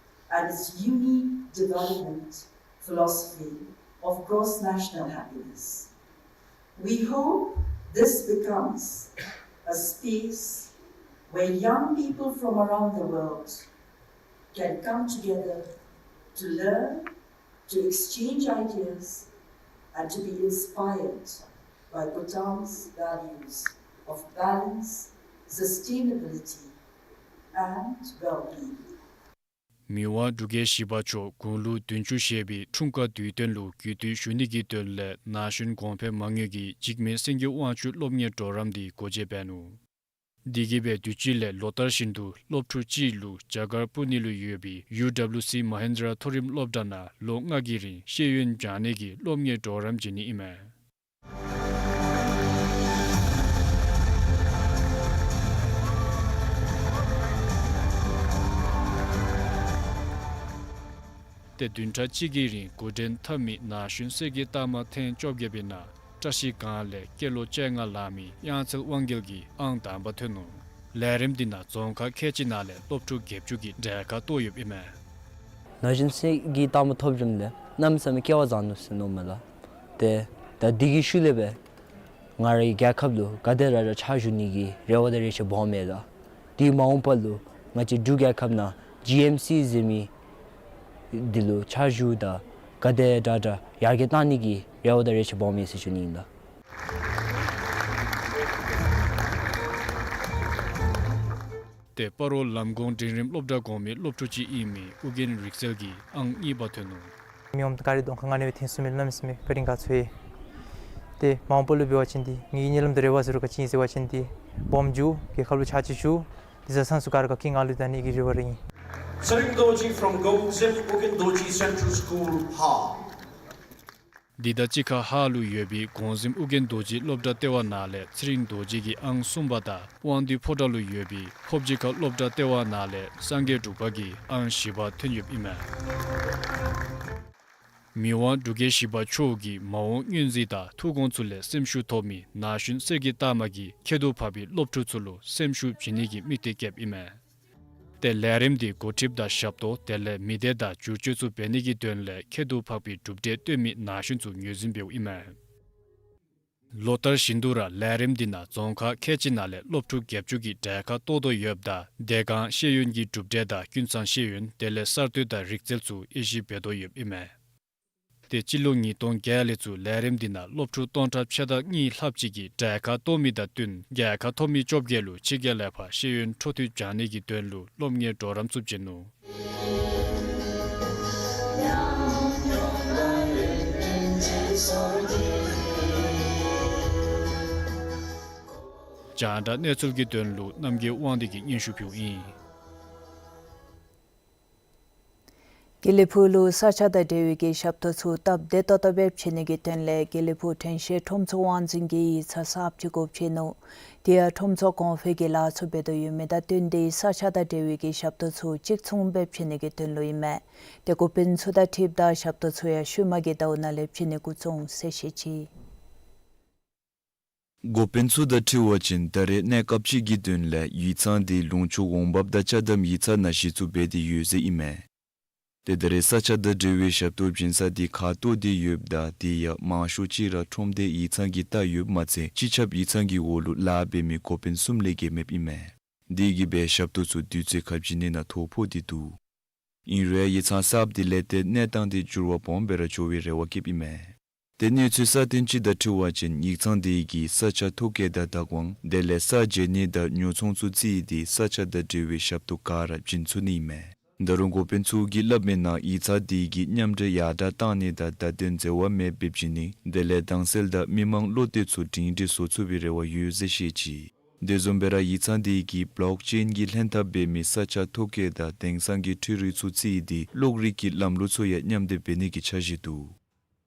and its unique development philosophy of cross-national happiness. We hope this becomes a space where young people from around the world can come together to learn, to exchange ideas, and to be inspired by Bhutan's values of balance, sustainability, and well-being. མི་དབང་འབྲུག་རྒྱལ་བཞི་པ་མཆོག་དགུང་ལོ་བདུན་ཅུ་བཞེས་པའི་འཁྲུངས་སྐར་དུས་སྟོན་ལུ་གུས་བཏུད་ཞུ་ནི་གི་དོན་ལས་ན་གཞོན་གོང་འཕེལ་མ་དངུལ་གྱིས་འཇིགས་མེད་སེང་གེ་དབང་ཕྱུག་སློབ་གཉེར་གྲོགས་རམ་དེ་སྒོ་འབྱེད་འབད་ནུག། དེ་གིས་འབད་དུས་ཅི་ལས་ལོ་ལྟར་བཞིན་དུ་སློབ་ཕྲུག་གཅིག་ལུ་རྒྱ་གར་པུ་ནེ་ལུ་ཡོད་པའི་ཡུ་ཌབ་ལུ་སི་མ་ཧིན་དྲ་མཐོ་རིམ་སློབ་གྲྭ་ནང་ལོ་ལྔ་གི་རིང་ཤེས་ཡོན་སྦྱང་ནི་གི་སློབ་གཉེར་གྲོགས་རམ་བྱིན་ནི་ཨིན་མས། ཏེ་བདུན་ཕྲག་གཅིག་གི་རིང་འགོ་འདྲེན་འཐབ་མི་ན་གཞོན་གསེར་གྱི་རྟགས་མ་ཐེངས་བཅོ་བརྒྱད་པའི་ནང་བཀྲ་ཤིས་སྒང་ལས་སྐྱེས་ལོ་བཅོ་ལྔ་ལང་མི་དབྱངས་འཚེར་དབང་རྒྱལ་གྱིས་ཨང་དང་པ་ཐོན་ནུག། ལས་རིམ་འདི་ནང་རྫོང་ཁག་ཁལ་གཅིག་ནང་ལས་སློབ་ཕྲུག་བརྒྱད་ཅུ་གིས་གྲལ་ཁར་གཏོགས་ཡོདཔ་ཨིན་མས། ན་གཞོན་གསེར་གྱི་རྟགས་མ་ཐོབ་བྱུང་ལས་གནམ་མེད་ས་མེད་སྐལ་བ་བཟང་ནུག་ཟེར་མནོཝ་མས་ལགས། ཏེ་ད་འདི་གི་ཤུལ་ལས་འབད་ང་རའི་རྒྱལ་ཁབ་ལུ་ག་དེ་ར་ར་ཕྱག་ཞུ་ནི་གི་རེ་བ་དང་རེ་ཆེ་སྦོམ་ཡོད་ལགས། དེ་མ་འོངས་པ་ལུ་ང་བཅས་འབྲུག་རྒྱལ་ཁབ་ནང་ཇི་ཨེམ་སི་ཟེར་མི་འདི་ལུ་ཕྱག་ཞུཝ་ད་ག་དེ་དྲག་དྲག་ཡར་རྒྱས་གཏང་ནི་གི་རེ་བ་དང་རེ་ཆེ་སྦོམ་ཡོད་ཟེར་ཞུ་ནི་ཨིན་ལགས། ཏེ་སྤ་རོ་ལམ་གོང་འབྲིང་རིམ་སློབ་གྲྭ་གོང་མའི་སློབ་ཕྲུག་ཅིག་ཨིན་མི་ཨོ་རྒྱན་རིག་རྩལ་གྱིས་ཨང་གཉིས་པ་ཐོན་ནུག། མི་འོངམ་ད་ག་ར་གདོང་ཁར་ང་ནི་སྦེ་ཐོན་སོང་མི་གནམ་མེད་ས་མེད་བཀའ་དྲིན་དགའ་ཚོར་ཡི། ཏེ་མ་འོངས་པ་ལུ་འབད་བ་ཅིན་འདི་ངེའི་གཉིད་ལམ་དུ་རེ་བ་ཟེར་རུང་ག་ཅི་ཨིན་ཟེར་བ་ཅིན་འདི་སྦོམ་འགྱོ་རྒྱལ་ཁབ་ལུ་ཕྱག་ཕྱིད་ཞུ། འདི་བཟའ་ཚང་ཚུ་ག་ར་ག་གིས་ང་ལུ་ད་ནི་གི་རེ་བ་ར་ཨིན། Tshering Dorji from Gongzim Ugyen Dorji Central School, Har. འདི་དང་གཅིག་ཁར་ཧཱ་ལུ་ཡོད་པའི་གོང་གཟིམ་ཨུ་རྒྱན་རྡོ་རྗེ་སློབ་གྲྭ་ལྟེ་བ་ནང་ལས་ཚེ་རིང་རྡོ་རྗེ་གིས་ཨང་གསུམ་པ་དང་དབང་འདུས་ཕོ་བྲང་ལུ་ཡོད་པའི་ཕོབ་རྗེས་ཁ་སློབ་གྲྭ་ལྟེ་བ་ནང་ལས་སངས་རྒྱས་འབྲུག་པ་གིས་ཨང་བཞི་པ་ཐོན་ཡོདཔ་ཨིན་མས། མི་དབང་འབྲུག་རྒྱལ་བཞི་པ་མཆོག་གིས་མ་འོངས་སྔོན་རྩིས་དང་ཐུགས་དགོངས་ཚུ་ལས་སེམས་ཤུགས་ཐོབ་མི་ན་གཞོན་གསེར་གྱི་རྟགས་མ་གིས་ཁྱད་དུ་འཕགས་པའི་སློབ་ཕྲུག་ཚུ་ལུ་སེམས་ཤུགས་བྱིན་ནི་གི་དམིགས་གཏད་བསྐྱེདཔ་ཨིན་མས། ཏེ་ལས་རིམ་འདི་འགོ་ཁྲིདཔ་དང་ཞབས་ཏོག་དེ་ལས་མི་སྡེ་དང་བསྒྱུར་བཅོས་ཚུ་འབད་ནི་གི་དོན་ལས་ཁྱད་དུ་འཕགས་པའི་གྲུབ་འབྲས་སྟོན་མི་ན་གཞོན་ཚུ་ངོས་འཛིན་འབདཝ་ཨིན་མས། ལོ་ལྟར་བཞིན་དུ་ར་ལས་རིམ་འདི་ནང་རྫོང་ཁག་ཁལ་གཅིག་ནང་ལས་སློབ་ཕྲུག་བརྒྱད་ཅུ་གིས་གྲལ་ཁར་གཏོགས་དོ་ཡོདཔ་ད་སྡེ་ཁག་ཤེས་ཡོན་གྱི་གྲུབ་འབྲས་དང་ཀུན་བཟང་ཤེས་ཡོན་དེ་ལས་གསར་གཏོད་དང་རིག་རྩལ་ཚུ་དབྱེ་ཞིབ་འབད་དོ་ཡོདཔ་ཨིན་མས། ཏེ་སྤྱི་ལོ་ཉིས་སྟོང་བརྒྱད་ལས་ཚུར་ལས་རིམ་འདི་ནང་སློབ་ཕྲུག་སྟོང་ཕྲག་ཕྱེད་དང་གཉིས་ལྷགཔ་ཅིག་གིས་གྲལ་ཁར་གཏོགས་མི་དང་བསྟུན་རྒྱལ་ཁ་ཐོབ་མི་བཅོ་བརྒྱད་ལུ་ཕྱི་རྒྱལ་ལས་ཕར་ཤེས་ཡོན་འཕྲོ་མཐུད་སྦྱང་ནི་གི་དོན་ལུ་སློབ་གཉེར་གྲོགས་རམ་ཚུ་བྱིན་ནུག། རྒྱང་བསྒྲགས་གནས་ཚུལ་གྱི་དོན་ལུ་རྣམ་རྒྱལ་དབང་འདུས་ཀྱིས་སྙན་ཞུ་ཕུལཝ་ཨིན། དགེ་ལེགས་ཕུག་ལུ་ས་ཆ་དང་འབྲེལ་བའི་གི་ཞབས་ཏོག་ཚུ་སྟབས་བདེ་ཏོག་ཏོ་སྦེ་བྱིན་ནི་གི་དོན་ལས་དགེ་ལེགས་ཕུག་དྲན་ཤེས་ཁྲོམ་ཚོགས་དབང་འཛིན་གྱིས་ཡིག་ཚང་གསརཔ་ཅིག་དགོཔ་བྱིན་ནུག། དེ་ཡང་ཁྲོམ་ཚོགས་གོང་འཕེལ་གྱི་ལཱ་ཚུ་འབད་དོ་ཡོད་མི་དང་བསྟུན་ཏེ་ས་ཆ་དང་འབྲེལ་བའི་གི་ཞབས་ཏོག་ཚུ་གཅིག་མཚུངས་སྦེ་བྱིན་ནི་གི་དོན་ལུ་ཨིན་མས། ཏེ་འགོ་དཔོན་ཚུ་དང་འཁྲིལཝ་ད་ཞབས་ཏོག་ཚུ་ཡང་ཤུལ་མ་གི་ཟླཝ་ནང་ལས་བྱིན་ནི་འགོ་བཙུགས་འོང་ཟེར་བཤད་ཅི། འགོ་དཔོན་ཚུ་དང་འཁྲིལ་བ་ཅིན་ད་རེས་གནས་སྐབས་ཅིག་གི་དོན་ལས་ཡིག་ཚང་འདི་ལུང་ཕྱོགས་འོང་འབབ་དང་ཅ་དམ་ཡིག་ཚང་ནང་གཞི་བཙུགས་འབད་དེ་ཡོད་ཟེར་ཨིན་མས། ཏེ་ད་རེས་ས་ཆ་དང་འབྲེལ་བའི་ཞབས་ཏོག་བྱིན་ས་འདི་ཁ་ཐོག་འདི་ཡོདཔ་ད་དེ་ཡང་མང་ཤོས་ཅིག་ར་ཁྲོམ་སྡེ་ཡིག་ཚང་གི་རྟགས་ཡོདཔ་མ་ཚད་སྤྱི་ཁྱབ་ཡིག་ཚང་གི་འོག་ལུ་ལཱ་འབད་མི་འགོ་དཔོན་གསུམ་ལས་བརྒལ་མེདཔ་ཨིན་མས། དེ་གིས་སྦེ་ཞབས་ཏོག་ཚུ་དུས་ཚོད་ཁར་བྱིན་ནི་ནང་ཐོ་ཕོག་སྟེ་འདུག། ཨིན་རུང་ཡིག་ཚང་གསརཔ་འདི་ལས་ཏེ་གནས་སྟངས་འདི་འགྱུར་བ་སྦོམ་སྦེ་ར་འགྱོ་བའི་རེ་བ་བསྐྱེདཔ་ཨིན་མས། ཏེ་གནས་ཚུལ་གསར་བཏོན་ཅིག་དང་འཁྲིལ་བ་ཅིན་ཡིག་ཚང་འདི་གིས་ས་ཆ་ཐོ་བཀོད་དང་བདག་དབང་དེ་ལས་ས་འཇལ་ནི་དང་ཉོ་ཚོང་ཚུ་རྩིས་ཏེ་ས་ཆ་དང་འབྲེལ་བའི་ཞབས་ཏོག་ག་ར་བྱིན་ཚུགས་ནི་ཨིན་མས། ད་རུང་འགོ་དཔོན་ཚུ་གིས་སླབ་མིའི་ནང་ཡིག་ཚང་འདི་གིས་མཉམ་འབྲེལ་ཡར་དྲག་བཏང་ནི་དང་བརྡ་སྟོན་འཛོལ་བ་མེདཔ་སྦེ་བྱིན་ནི་དེ་ལས་དྭངས་གསལ་དང་མི་མང་བློ་གཏད་ཚུ་སྒྲིང་སྒྲི་བཟོ་ཚུགས་པའི་རེ་བ་ཡོད་ཟེར་བཤད་ཅི། དེ་བཟུམ་སྦེ་ར་ཡིག་ཚང་འདི་གིས་བློག་ཅེན་གྱི་ལྷན་ཐབས་འབད་མི་ས་ཆ་ཐོ་བཀོད་དང་དེང་སང་གི་འཕྲུལ་རིག་ཚུ་རྩིས་ཏེ་གློག་རིག་གི་ལམ་ལུགས་ཚུ་ཡང་མཉམ་འདེགས་འབད་ནི་གི་འཆར་གཞི་འདུག།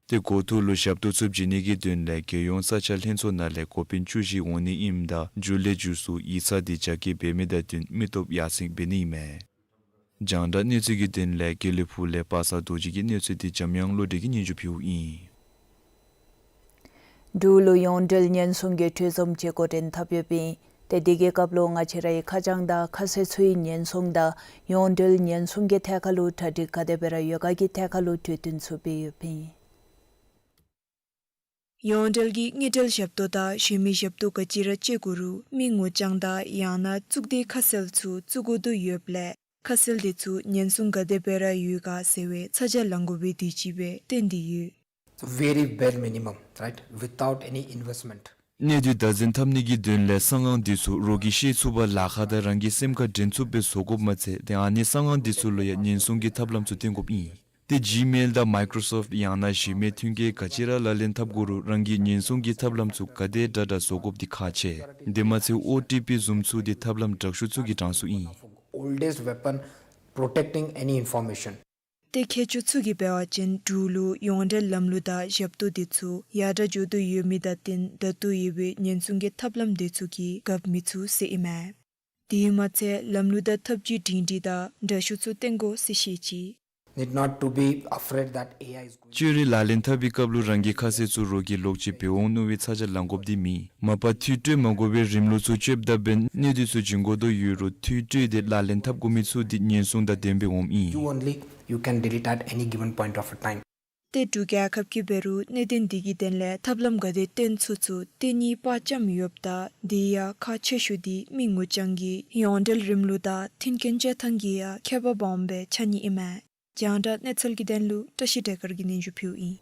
ཏེ་འགོ་ཐོག་ལུ་ཞབས་ཏོག་ཚུ་བྱིན་ནི་གི་དོན་ལས་རྒྱལ་ཡོངས་ས་ཆ་ལྷན་ཚོགས་ནང་ལས་འགོ་དཔོན་བཅུ་བཞི་འོང་ནི་ཨིནམ་ད་མཇུག་ལས་མཇུག་སུ་ཡིག་ཚང་འདི་རྒྱ་སྐྱེད་འབད་མི་དང་བསྟུན་མི་སྟོབས་ཡར་སེང་འབད་ནི་ཨིན་མས། རྒྱང་བསྒྲགས་གནས་ཚུལ་གྱི་དོན་ལས་དགེ་ལེགས་ཕུག་ལས་པ་སངས་རྡོ་རྗེ་གི་གནས་ཚུལ་འདི་འཇམ་དབྱངས་བློ་གྲོས་ཀྱིས་སྙན་ཞུ་ཕུལཝ་ཨིན། འབྲུག་ལུ་ཡོངས་འབྲེལ་ཉེན་སྲུང་གི་གྲོས་འཛོམས་ཅིག་འགོ་འདྲེན་འཐབ་ཡོདཔ་ཨིན། ཏེ་དེ་གི་སྐབས་ལུ་ང་བཅས་རའི་ཁ་བྱང་དང་ཁ་གསལ་ཚུའི་ཉེན་སྲུང་དང་ཡོངས་འབྲེལ་ཉེན་སྲུང་གི་ཐད་ཁར་ལུ་གྲ་སྒྲིག་ག་དེ་སྦེ་ར་ཡོད་ག་གི་ཐད་ཁར་ལུ་གྲོས་བསྟུན་ཚུ་འབད་ཡོདཔ་ཨིན། ཡོངས་འབྲེལ་གྱི་དངུལ་འབྲེལ་ཞབས་ཏོག་དང་གཞན་མི་ཞབས་ཏོག་ག་ཅི་ར་སྤྱོད་དགོ་རུང་མི་ངོ་རྐྱང་དང་ཡང་ན་གཙུག་སྡེ་ཁ་གསལ་ཚུ་བཙུགས་དགོ་དོ་ཡོདཔ་ལས་ཁ་གསལ་དེ་ཚུ་ཉེན་སྲུང་ག་དེ་སྦེ་ར་ཡོད་ག་ཟེར་བའི་ཚ་གྱང་ལང་དགོ་པའི་དུས་ཅིག་སྦེ་བསྟན་ཏེ་ཡོད། Very bare minimum, right? Without any investment. གནས་སྡུད་བདག་འཛིན་འཐབ་ནི་གི་དོན་ལས་གསང་སྔགས་འདི་ཚུ་རོགས་ཀྱིས་ཤེས་ཚུགས་པར་ལཱ་ཁག་དང་རང་གི་སེམས་ཁར་དྲན་ཚུགསཔ་སྦེ་བཟོ་དགོཔ་མ་ཚད་ཏེ་ཨ་ནི་གསང་སྔགས་འདི་ཚུ་ལུ་ཡང་ཉེན་སྲུང་གི་ཐབས་ལམ་ཚུ་བསྟེན་དགོཔ་ཨིན། ཏེ་ཇི་མེལ་དང་མའི་ཀྲོ་སོཕཊ་ཡང་ན་གཞན་མི་མཐུན་རྐྱེན་ག་ཅི་ར་ལག་ལེན་འཐབ་དགོ་རུང་རང་གིས་ཉེན་སྲུང་གི་ཐབས་ལམ་ཚུ་ག་དེ་དྲག་དྲག་བཟོ་དགོཔ་འདི་ཁག་ཆེ། དེ་མ་ཚད་ཨོ་ཊི་པི་བཟུམ་ཚུ་འདི་ཐབས་ལམ་དྲག་ཤོས་ཚུ་གི་གྲངས་སུ་ཨིན། Oldest weapon protecting any information. ཏེ་མཁས་མཆོག་ཚུ་གིས་འབད་བ་ཅིན་འབྲུག་ལུ་ཡོངས་འབྲེལ་ལམ་ལུགས་དང་ཞབས་ཏོག་དེ་ཚུ་ཡར་དྲག་འགྱོ་དོ་ཡོད་མི་དང་བསྟུན་ད་ལྟོ་ཡོད་པའི་ཉེན་སྲུང་གི་ཐབས་ལམ་དེ་ཚུ་གིས་འགབ་མི་ཚུགས་ཟེར་ཨིན་མས། དེ་མ་ཚད་ལམ་ལུགས་དང་ཐབས་ཇུས་སྒྲིང་སྒྲི་དང་དྲག་ཤོས་ཚུ་བསྟེན་དགོ་ཟེར་བཤད་ཅི། Need not to be afraid that A I is going བཅོས་རིག་ལག་ལེན་འཐབ་པའི་སྐབས་ལུ་རང་གི་ཁ་གསལ་ཚུ་རོགས་ཀྱིས་ལོག་ཅིག་འབད་འོང་མནོ་བའི་ཚ་གྱང་ལང་དགོཔ་འདི་མེད། མ་པ་འཐུས་སྤྲོད་མ་དགོ་པའི་རིམ་ལུགས་ཚུ་སྤྱོདཔ་ད་འབདན་གནད་དོན་ཚུ་བྱིན་དགོ་དོ་ཡོད་རུང་འཐུས་སྤྲོད་དེ་ལག་ལེན་འཐབ་དགོ་མི་ཚུ་འདི་ཉེན་སྲུང་དང་ལྡནམ་སྦེ་འོངམ་ཨིན། You only, you can delete at any given point of a time. ཏེ་འབྲུག་རྒྱལ་ཁབ་ཀྱིས་འབད་རུང་གནད་དོན་འདི་གི་དོན་ལས་ཐབས་ལམ་ག་དེ་བསྟེན་ཚུགས་ཚུགས་བསྟེན་ནི་དཔའ་བཅམ་ཡོདཔ་ད་དེ་ཡང་ཁག་ཆེ་ཤོས་འདི་མི་ངོ་རྐྱང་གིས་ཡོངས་འབྲེལ་རིམ་ལུགས་དང་མཐུན་རྐྱེན་བྱ་ཐངས་ཀྱིས་ཡང་ཁྱད་པར་སྦོམ་སྦེ་ཆགས་ནི་ཨིན་མས། རྒྱང་བསྒྲགས་གནས་ཚུལ་གྱི་དོན་ལུ་བཀྲ་ཤིས་བདེ་དཀར་གྱིས་སྙན་ཞུ་ཕུལཝ་ཨིན།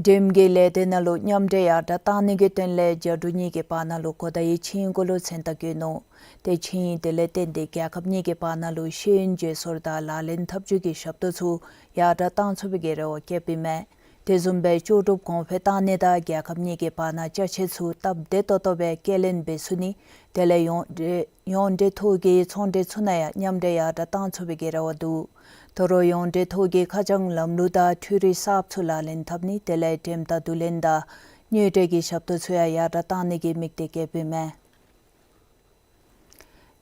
འགྲེམས་ཀྱི་ལས་སྡེ་ནང་ལུ་མཉམ་འདྲེས་ཡར་དྲག་བཏང་ནི་གི་དོན་ལས་རྒྱ་འབྲུག་གཉིས་ཀྱི་བར་ན་ལུ་གོ་བརྡའི་ཆིངས་ཡིག་གུ་ལུ་མཚན་རྟགས་བཀོད་ནུག། ཏེ་ཆིངས་ཡིག་དེ་ལས་བརྟེན་ཏེ་རྒྱལ་ཁབ་གཉིས་ཀྱི་བར་ན་ལུ་ཤེས་ཡོན་བརྗེ་སོར་དང་ལག་ལེན་འཐབ་ཇུས་ཀྱི་ཞབས་ཏོག་ཚུ་ཡར་དྲག་བཏང་ཚུགས་པའི་གི་རེ་བ་བསྐྱེདཔ་ཨིན་མས། དེ་བཟུམ་སྦེ་ལྕོགས་གྲུབ་གོང་འཕེལ་བཏང་ནི་དང་རྒྱལ་ཁབ་གཉིས་ཀྱི་བར་ན་ཅ་ཆས་ཚུ་སྟབས་བདེ་ཏོག་ཏོ་སྦེ་སྐྱེལ་ལེན་འབད་ཚུགས་ནི་དེ་ལས་ཡོངས་འབྲེལ་ཡོངས་འབྲེལ་ཐོག་གི་ཚོང་འབྲེལ་ཚུ་ནང་ཡང་མཉམ་འདྲེས་ཡར་དྲག་བཏང་ཚུགས་པའི་གི་རེ་བ་འདུག། དོ་རུང་ཡོངས་འབྲེལ་ཐོག་གི་ཁ་བྱང་ལམ་ལུགས་དང་འཕྲུལ་རིག་གསརཔ་ཚུ་ལག་ལེན་འཐབ་ནི་དེ་ལས་འགྲེམས་དང་བསྡུ་ལེན་དང་དངུལ་འབྲེལ་གྱི་ཞབས་ཏོག་ཚུ་ཡང་ཡར་དྲག་བཏང་ནི་གི་དམིགས་གཏད་བསྐྱེདཔ་ཨིན་མས།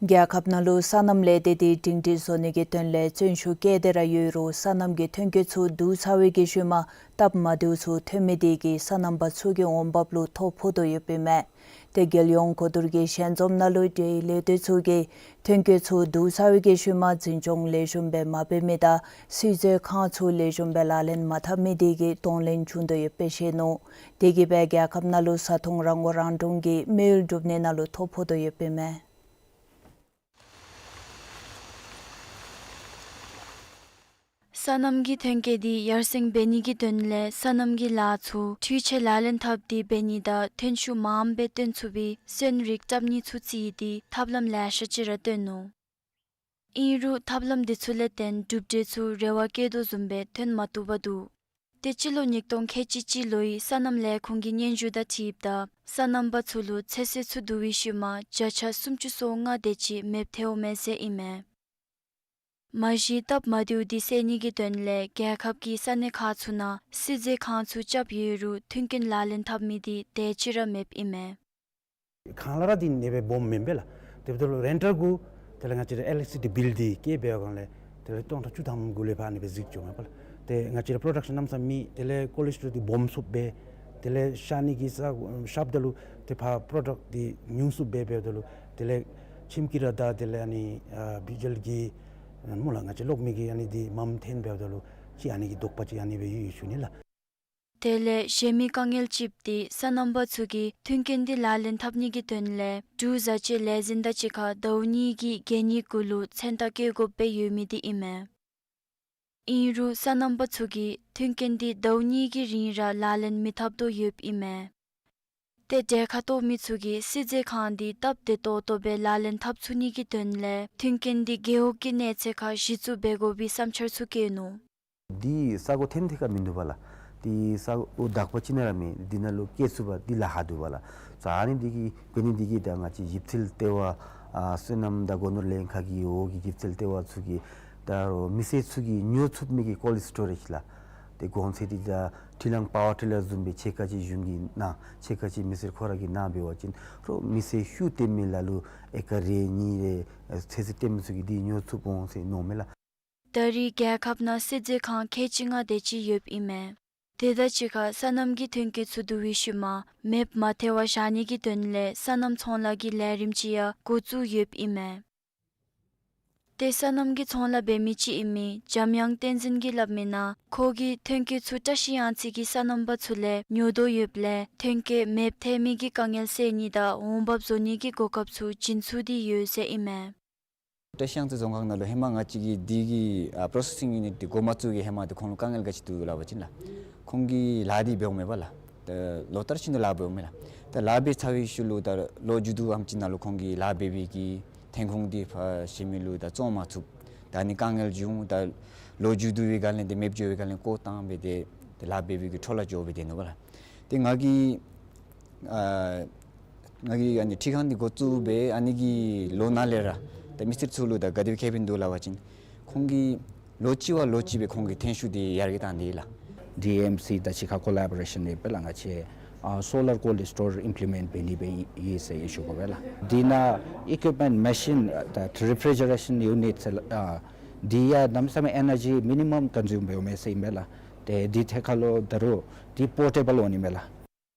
རྒྱལ་ཁབ་ནང་ལུ་སོ་ནམ་ལས་སྡེ་འདི་སྒྲིང་སྒྲི་བཟོ་ནི་གི་དོན་ལས་བརྩོན་ཤུགས་བསྐྱེད་དེ་ར་ཡོད་རུང་སོ་ནམ་གྱི་ཐོན་སྐྱེད་ཚུ་བསྡུ་ཚར་བའི་གི་ཤུལ་མ་སྟབས་མ་བདེཝ་ཚུ་ཐོན་མི་དེ་གིས་སོ་ནམ་པ་ཚུ་གི་འོང་འབབ་ལུ་ཐོ་ཕོག་དོ་ཡོདཔ་ཨིན་མས། ཏེ་རྒྱལ་ཡོངས་གོ་བསྡུར་གྱི་ཞལ་འཛོམས་ནང་ལུ་འབྲེལ་ཡོད་ལས་སྡེ་ཚུ་གིས་ཐོན་སྐྱེད་ཚུ་བསྡུ་ཚར་བའི་གི་ཤུལ་མ་འཛིན་སྐྱོང་ལེགས་ཤོམ་སྦེ་མ་འབད་མི་དང་སིལ་ཟས་ཁང་ཚུ་ལེགས་ཤོམ་སྦེ་ལག་ལེན་མ་འཐབ་མི་དེ་གིས་གདོང་ལེན་བྱུང་དོ་ཡོདཔ་སྦེ་བཤད་ནུག། དེ་གིས་སྦེ་རྒྱལ་ཁབ་ནང་ལུ་བཟའ་འཐུང་རང་མགོ་རང་འདྲོངས་ཀྱི་དམིགས་ཡུལ་འགྲུབ་ནི་ནང་ལུ་ཐོ་ཕོག་དོ་ཡོདཔ་ཨིན་མས། སོ་ནམ་གྱི་ཐོན་སྐྱེད་འདི་ཡར་སེང་འབད་ནི་གི་དོན་ལས་སོ་ནམ་གྱི་ལཱ་ཚུ་འཕྲུལ་ཆས་ལག་ལེན་འཐབ་སྟེ་འབད་ནི་དང་ཐོན་ཤུགས་མངམ་སྦེ་བཏོན་ཚུགས་པའི་སོན་རིགས་བཏབ་ནི་ཚུ་བརྩིས་ཏེ་ཐབས་ལམ་ལེ་ཤ་ཅིག་ར་སྟོན་ནུག། ཨིན་རུང་ཐབས་ལམ་འདི་ཚུ་ལས་བརྟེན་གྲུབ་འབྲས་ཚུ་རེ་བ་བསྐྱེད་དོ་བཟུམ་སྦེ་ཐོན་མ་བཏུབ་པར་འདུག། ཏེ་སྤྱི་ལོ་ཉིས་སྟོང་ཁལ་གཅིག་གཅིག་ལོའི་སོ་ནམ་ལས་ཁུངས་ཀྱི་སྙན་ཞུ་དང་འཁྲིལཝ་ད་སོ་ནམ་པ་ཚུ་ལུ་ཚོད་བསྲེ་ཚུ་བསྡུ་བའི་ཤུལ་མ་བརྒྱ་ཆ་སུམ་ཅུ་སོ་ལྔ་དེ་ཅིག་མེདཔ་ཐལཝ་མས་ཟེར་ཨིན་མས། མ་གཞི་སྟབས་མ་བདེཝ་འདི་སེལ་ནི་གི་དོན་ལས་རྒྱལ་ཁབ་ཀྱི་ས་གནས་ཁག་ཚུ་ནང་སིལ་ཟས་ཁང་ཚུ་རྐྱབ་ཡོད་རུང་མཐུན་རྐྱེན་ལག་ལེན་འཐབ་མི་འདི་དེ་ཅིག་ར་མེདཔ་ཨིན་མས། གང་ལས་ར་འདི་ཨ་ནི་སྦེ་སྦོམ་མེན་པས་ལགས། དེ་འབདཝ་ད་ལུ་རེན་ཊལ་གུ་དེ་ལས་ང་བཅས་ར་ཨི་ལེག་ཊི་སི་སི་ཊི་བིལ་འདི་བཀལ་འབད་བའི་སྒང་ལས་དེ་ལས་སྟོང་ཕྲག་བཅུ་ཐམ་གུ་ལས་ཕར་ཨ་ནི་སྦེ་གཟིགས་བྱུང་མས་པ་ལགས། ཏེ་ང་བཅས་ར་པྲོ་ཌག་ཤཱན་གནམ་མེད་ས་མེད་དེ་ལས་ཀོ་ལེསི་ཊོ་རོལ་འདི་སྦོམ་སུ་སྦེ་དེ་ལས་བཤལ་ནི་གི་ས་བཤལཝ་ད་ལུ་ཏེ་ཕར་པྲོ་ཌག་འདི་ཉུང་སུ་སྦེ་འབདཝ་ད་ལུ་དེ་ལས་ཁྱིམ་གྱི་ར་དང་དེ་ལས་ཨ་ནི་ཨ་བི་ཇི་ལི་གི་སྨོ་ལགས། ང་བཅས་གློག་མེ་གི་ཨ་ནི་འདི་མངམ་འཐོན་འབདཝ་ད་ལུ་ཅིག་ཨ་ནི་གི་དོགས་པ་ཅིག་ཨ་ནི་སྦེ་ཡོད་ཡོད་ཞུ་ནི་ལགས། དེ་ལས་གཞན་མི་དཀའ་ངལ་ཅིག་འདི་སོ་ནམ་པ་ཚུ་གིས་མཐུན་རྐྱེན་འདི་ལག་ལེན་འཐབ་ནི་གི་དོན་ལས་འབྲུག་བཟའ་སྤྱོད་ལས་འཛིན་དང་གཅིག་ཁར་ཟླཝ་གཉིས་ཀྱི་གན་ཡིག་གུ་ལུ་མཚན་རྟགས་བཀོད་དགོཔ་སྦེ་ཡོད་མི་འདི་ཨིན་མས། ཨིན་རུང་སོ་ནམ་པ་ཚུ་གིས་མཐུན་རྐྱེན་འདི་ཟླཝ་གཉིས་ཀྱི་རིང་ར་ལག་ལེན་མི་འཐབ་དོ་ཡོདཔ་ཨིན་མས། ཏེ་གྲལ་ཁར་གཏོགས་མི་ཚུ་གིས་སིལ་ཟས་ཁང་འདི་སྟབས་བདེ་ཏོག་ཏོ་སྦེ་ལག་ལེན་འཐབ་ཚུགས་ནི་གི་དོན་ལས་མཐུན་རྐྱེན་འདི་རྒེད་འོག་གི་གནས་ཚད་ཁར་གཞི་བཙུགས་འབད་དགོ་པའི་བསམ་འཆར་ཚུ་བཀོད་ནུག། འདི་ས་གོ་ཐོན་ཐད་ཁར་མིན་འདུག་པ་ལགས། འདི་ས་གོ་དག་པ་ཅིག་ནང་ར་མེད། འདི་ནང་ལུ་བསྐྱལ་ཚུགས་པ་འདི་ལཱ་ཁག་འདུག་པ་ལགས། ས་ཨ་ནི་འདི་གིས་འབད་ནི་འདི་གིས་ད་ང་བཅས་གཞི་རྩའི་ལྟེ་བ་ཨ་སོ་ནམ་དང་སྒོ་ནོར་ལྷན་ཁག་གི་འོག་གི་གཞི་རྩའི་ལྟེ་བ་ཚུ་གིས་ད་རུང་མི་སེར་ཚུ་གིས་ཉོ་ཚུགས་མི་གི་ཀོལཌ་སི་ཊོ་རེཇ་ལགས། ཏེ་གོང་ཚད་འདི་ད་ཁྲི་ལང་པ་ཝར་ཊི་ལར་བཟུམ་སྦེ་ཕྱེད་ཀ་ཅིག་གཞུང་གིས་གནང་ཕྱེད་ཀ་ཅིག་མི་སེར་ཁོ་ར་གིས་གནང་འབད་བ་ཅིན་རོགས་མི་སེར་ཤུགས་བཏོན་མི་ལ་ལུ་ཨེ་ཀར་རེ་གཉིས་རེ་ཨེ་ཚོད་བསྲེ་བཏོན་མི་ཚུ་གིས་འདི་ཉོ་ཚུགས་འོང་ཟེར་མནོཝ་མས་ལགས། ད་རེས་རྒྱལ་ཁབ་ནང་སིལ་ཟས་ཁང་ཁལ་གཅིག་ལྔ་དེ་ཅིག་ཡོདཔ་ཨིན་མས། དེ་དང་གཅིག་ཁར་སོ་ནམ་གྱི་ཐོན་སྐྱེད་ཚུ་བསྡུ་བའི་ཤུལ་མ་མེདཔ་མ་ཐལ་བར་བཞག་ནི་གི་དོན་ལས་སོ་ནམ་ཚོང་ལཱ་གི་ལས་རིམ་ཅིག་ཡང་འགོ་བཙུགས་ཡོདཔ་ཨིན་མས། ཏེ་སོ་ནམ་གྱི་ཚོང་ལཱ་འབད་མི་ཅིག་ཨིན་མི་འཇམ་དབྱངས་བསྟན་འཛིན་གྱིས་སླབ་མི་ནང་ཁོ་གིས་ཐོན་སྐྱེད་ཚུ་བཀྲ་ཤིས་གཡང་རྩེ་གི་སོ་ནམ་པ་ཚུ་ལས་ཉོ་དོ་ཡོདཔ་ལས་ཐོན་སྐྱེད་མེདཔ་ཐལ་མི་གི་དཀའ་ངལ་སེལ་ནི་དང་འོང་འབབ་བཟོ་ནི་གི་གོ་སྐབས་ཚུ་བྱིན་ཚུགས་ཏེ་ཡོད་ཟེར་ཨིན་མས། བཀྲ་ཤིས་གཡང་རྩེ་རྫོང་ཁག་ནང་ལུ་ཧེ་མ་ང་བཅས་ཀྱིས་འདི་གི་ཨ་པྲོ་སེ་སིང་ཡུ་ནིཊ་འདི་འགོ་མ་བཙུགས་ཀྱི་ཧེ་མ་འདི་ཁོང་ལུ་དཀའ་ངལ་ག་ཅི་འདུག་སླབ་པ་ཅིན་ལགས། ཁོང་གིས་ལཱ་འདི་འབདཝ་མེད་པ་ལགས། ད་ལོ་ལྟར་བཞིན་དུ་ལཱ་འབདཝ་མས་ལགས། ད་ལཱ་འབད་ཚར་བའི་ཤུལ་ལུ་ད་ལོ་མཇུག་བསྡུ་ཨམ་ཅིག་ནང་ལུ་ཁོང་གིས་ལཱ་འབད་བའི་གི་ཐོན་ཁུངས་འདི་ཕར་གཞན་མི་ལུ་ད་བཙོང་མ་ཚུགས། ད་ཨ་ནི་དཀའ་ངལ་བྱུང་། ད་ལོ་མཇུག་བསྡུ་བའི་སྒང་ལས་འདི་མེདཔ་འགྱོ་བའི་སྒང་ལས་བཀོག་བཏང་སྦེ་ཏེ་ད་ལཱ་འབད་བའི་གི་འཕྲོ་བརླག་འགྱོ་སྦེ་སྡོད་ནུག་པ་ལགས། ཏེ་ང་གིས་ཨ་ང་གིས་ཨ་ནི་འཕྲུལ་ཁང་འདི་འགོ་བཙུགས་སྦེ་ཨ་ནི་གི་ལོ་ནང་ལས་ར་ད་མི་སེར་ཚུ་ལུ་ད་ག་དེ་སྦེ་ཁེ་ཕན་འདུག་སླབ་པ་ཅིན་ཁོང་གིས་ལོ་གཅིག་བ་ལོ་གཅིག་སྦེ་ཁོང་གི་ཐོན་ཤུགས་འདི་ཡར་རྒྱས་བཏང་སྟེ་ལགས། ཌི་ཨེམ་སི་དང་གཅིག་ཁར་ཀོ་ལེ་བོ་རེ་ཤཱན་ཡོད་པས་ལགས། ང་བཅས་ཨ་སོ་ལར་ཀོལཌ་སི་ཊོར་ཨིམ་པི་ལི་མེནཊ་འབད་ནི་སྦེ་ཡོད་ཟེར་ཞུ་དགོ་པས་ལགས། འདི་ནང་ཨི་ཀུའིཔ་མེནཊ་མེ་ཤིན་ད་རི་ཕི་རི་ཇི་རེ་ཤཱན་ཡུ་ནིཊ་ཟེར་ཨ་འདི་ཡང་གནམ་མེད་ས་མེད་ཨེ་ནར་ཇི་མི་ནི་མམ་ཀོན་ཟུམ་འབདཝ་མས་ཟེར་ཨིན་པས་ལགས། ཏེ་འདི་ཐད་ཁར་ལུ་ད་རུང་འདི་པོར་ཊེ་བཱལ་འོང་ནི་མས་ལགས།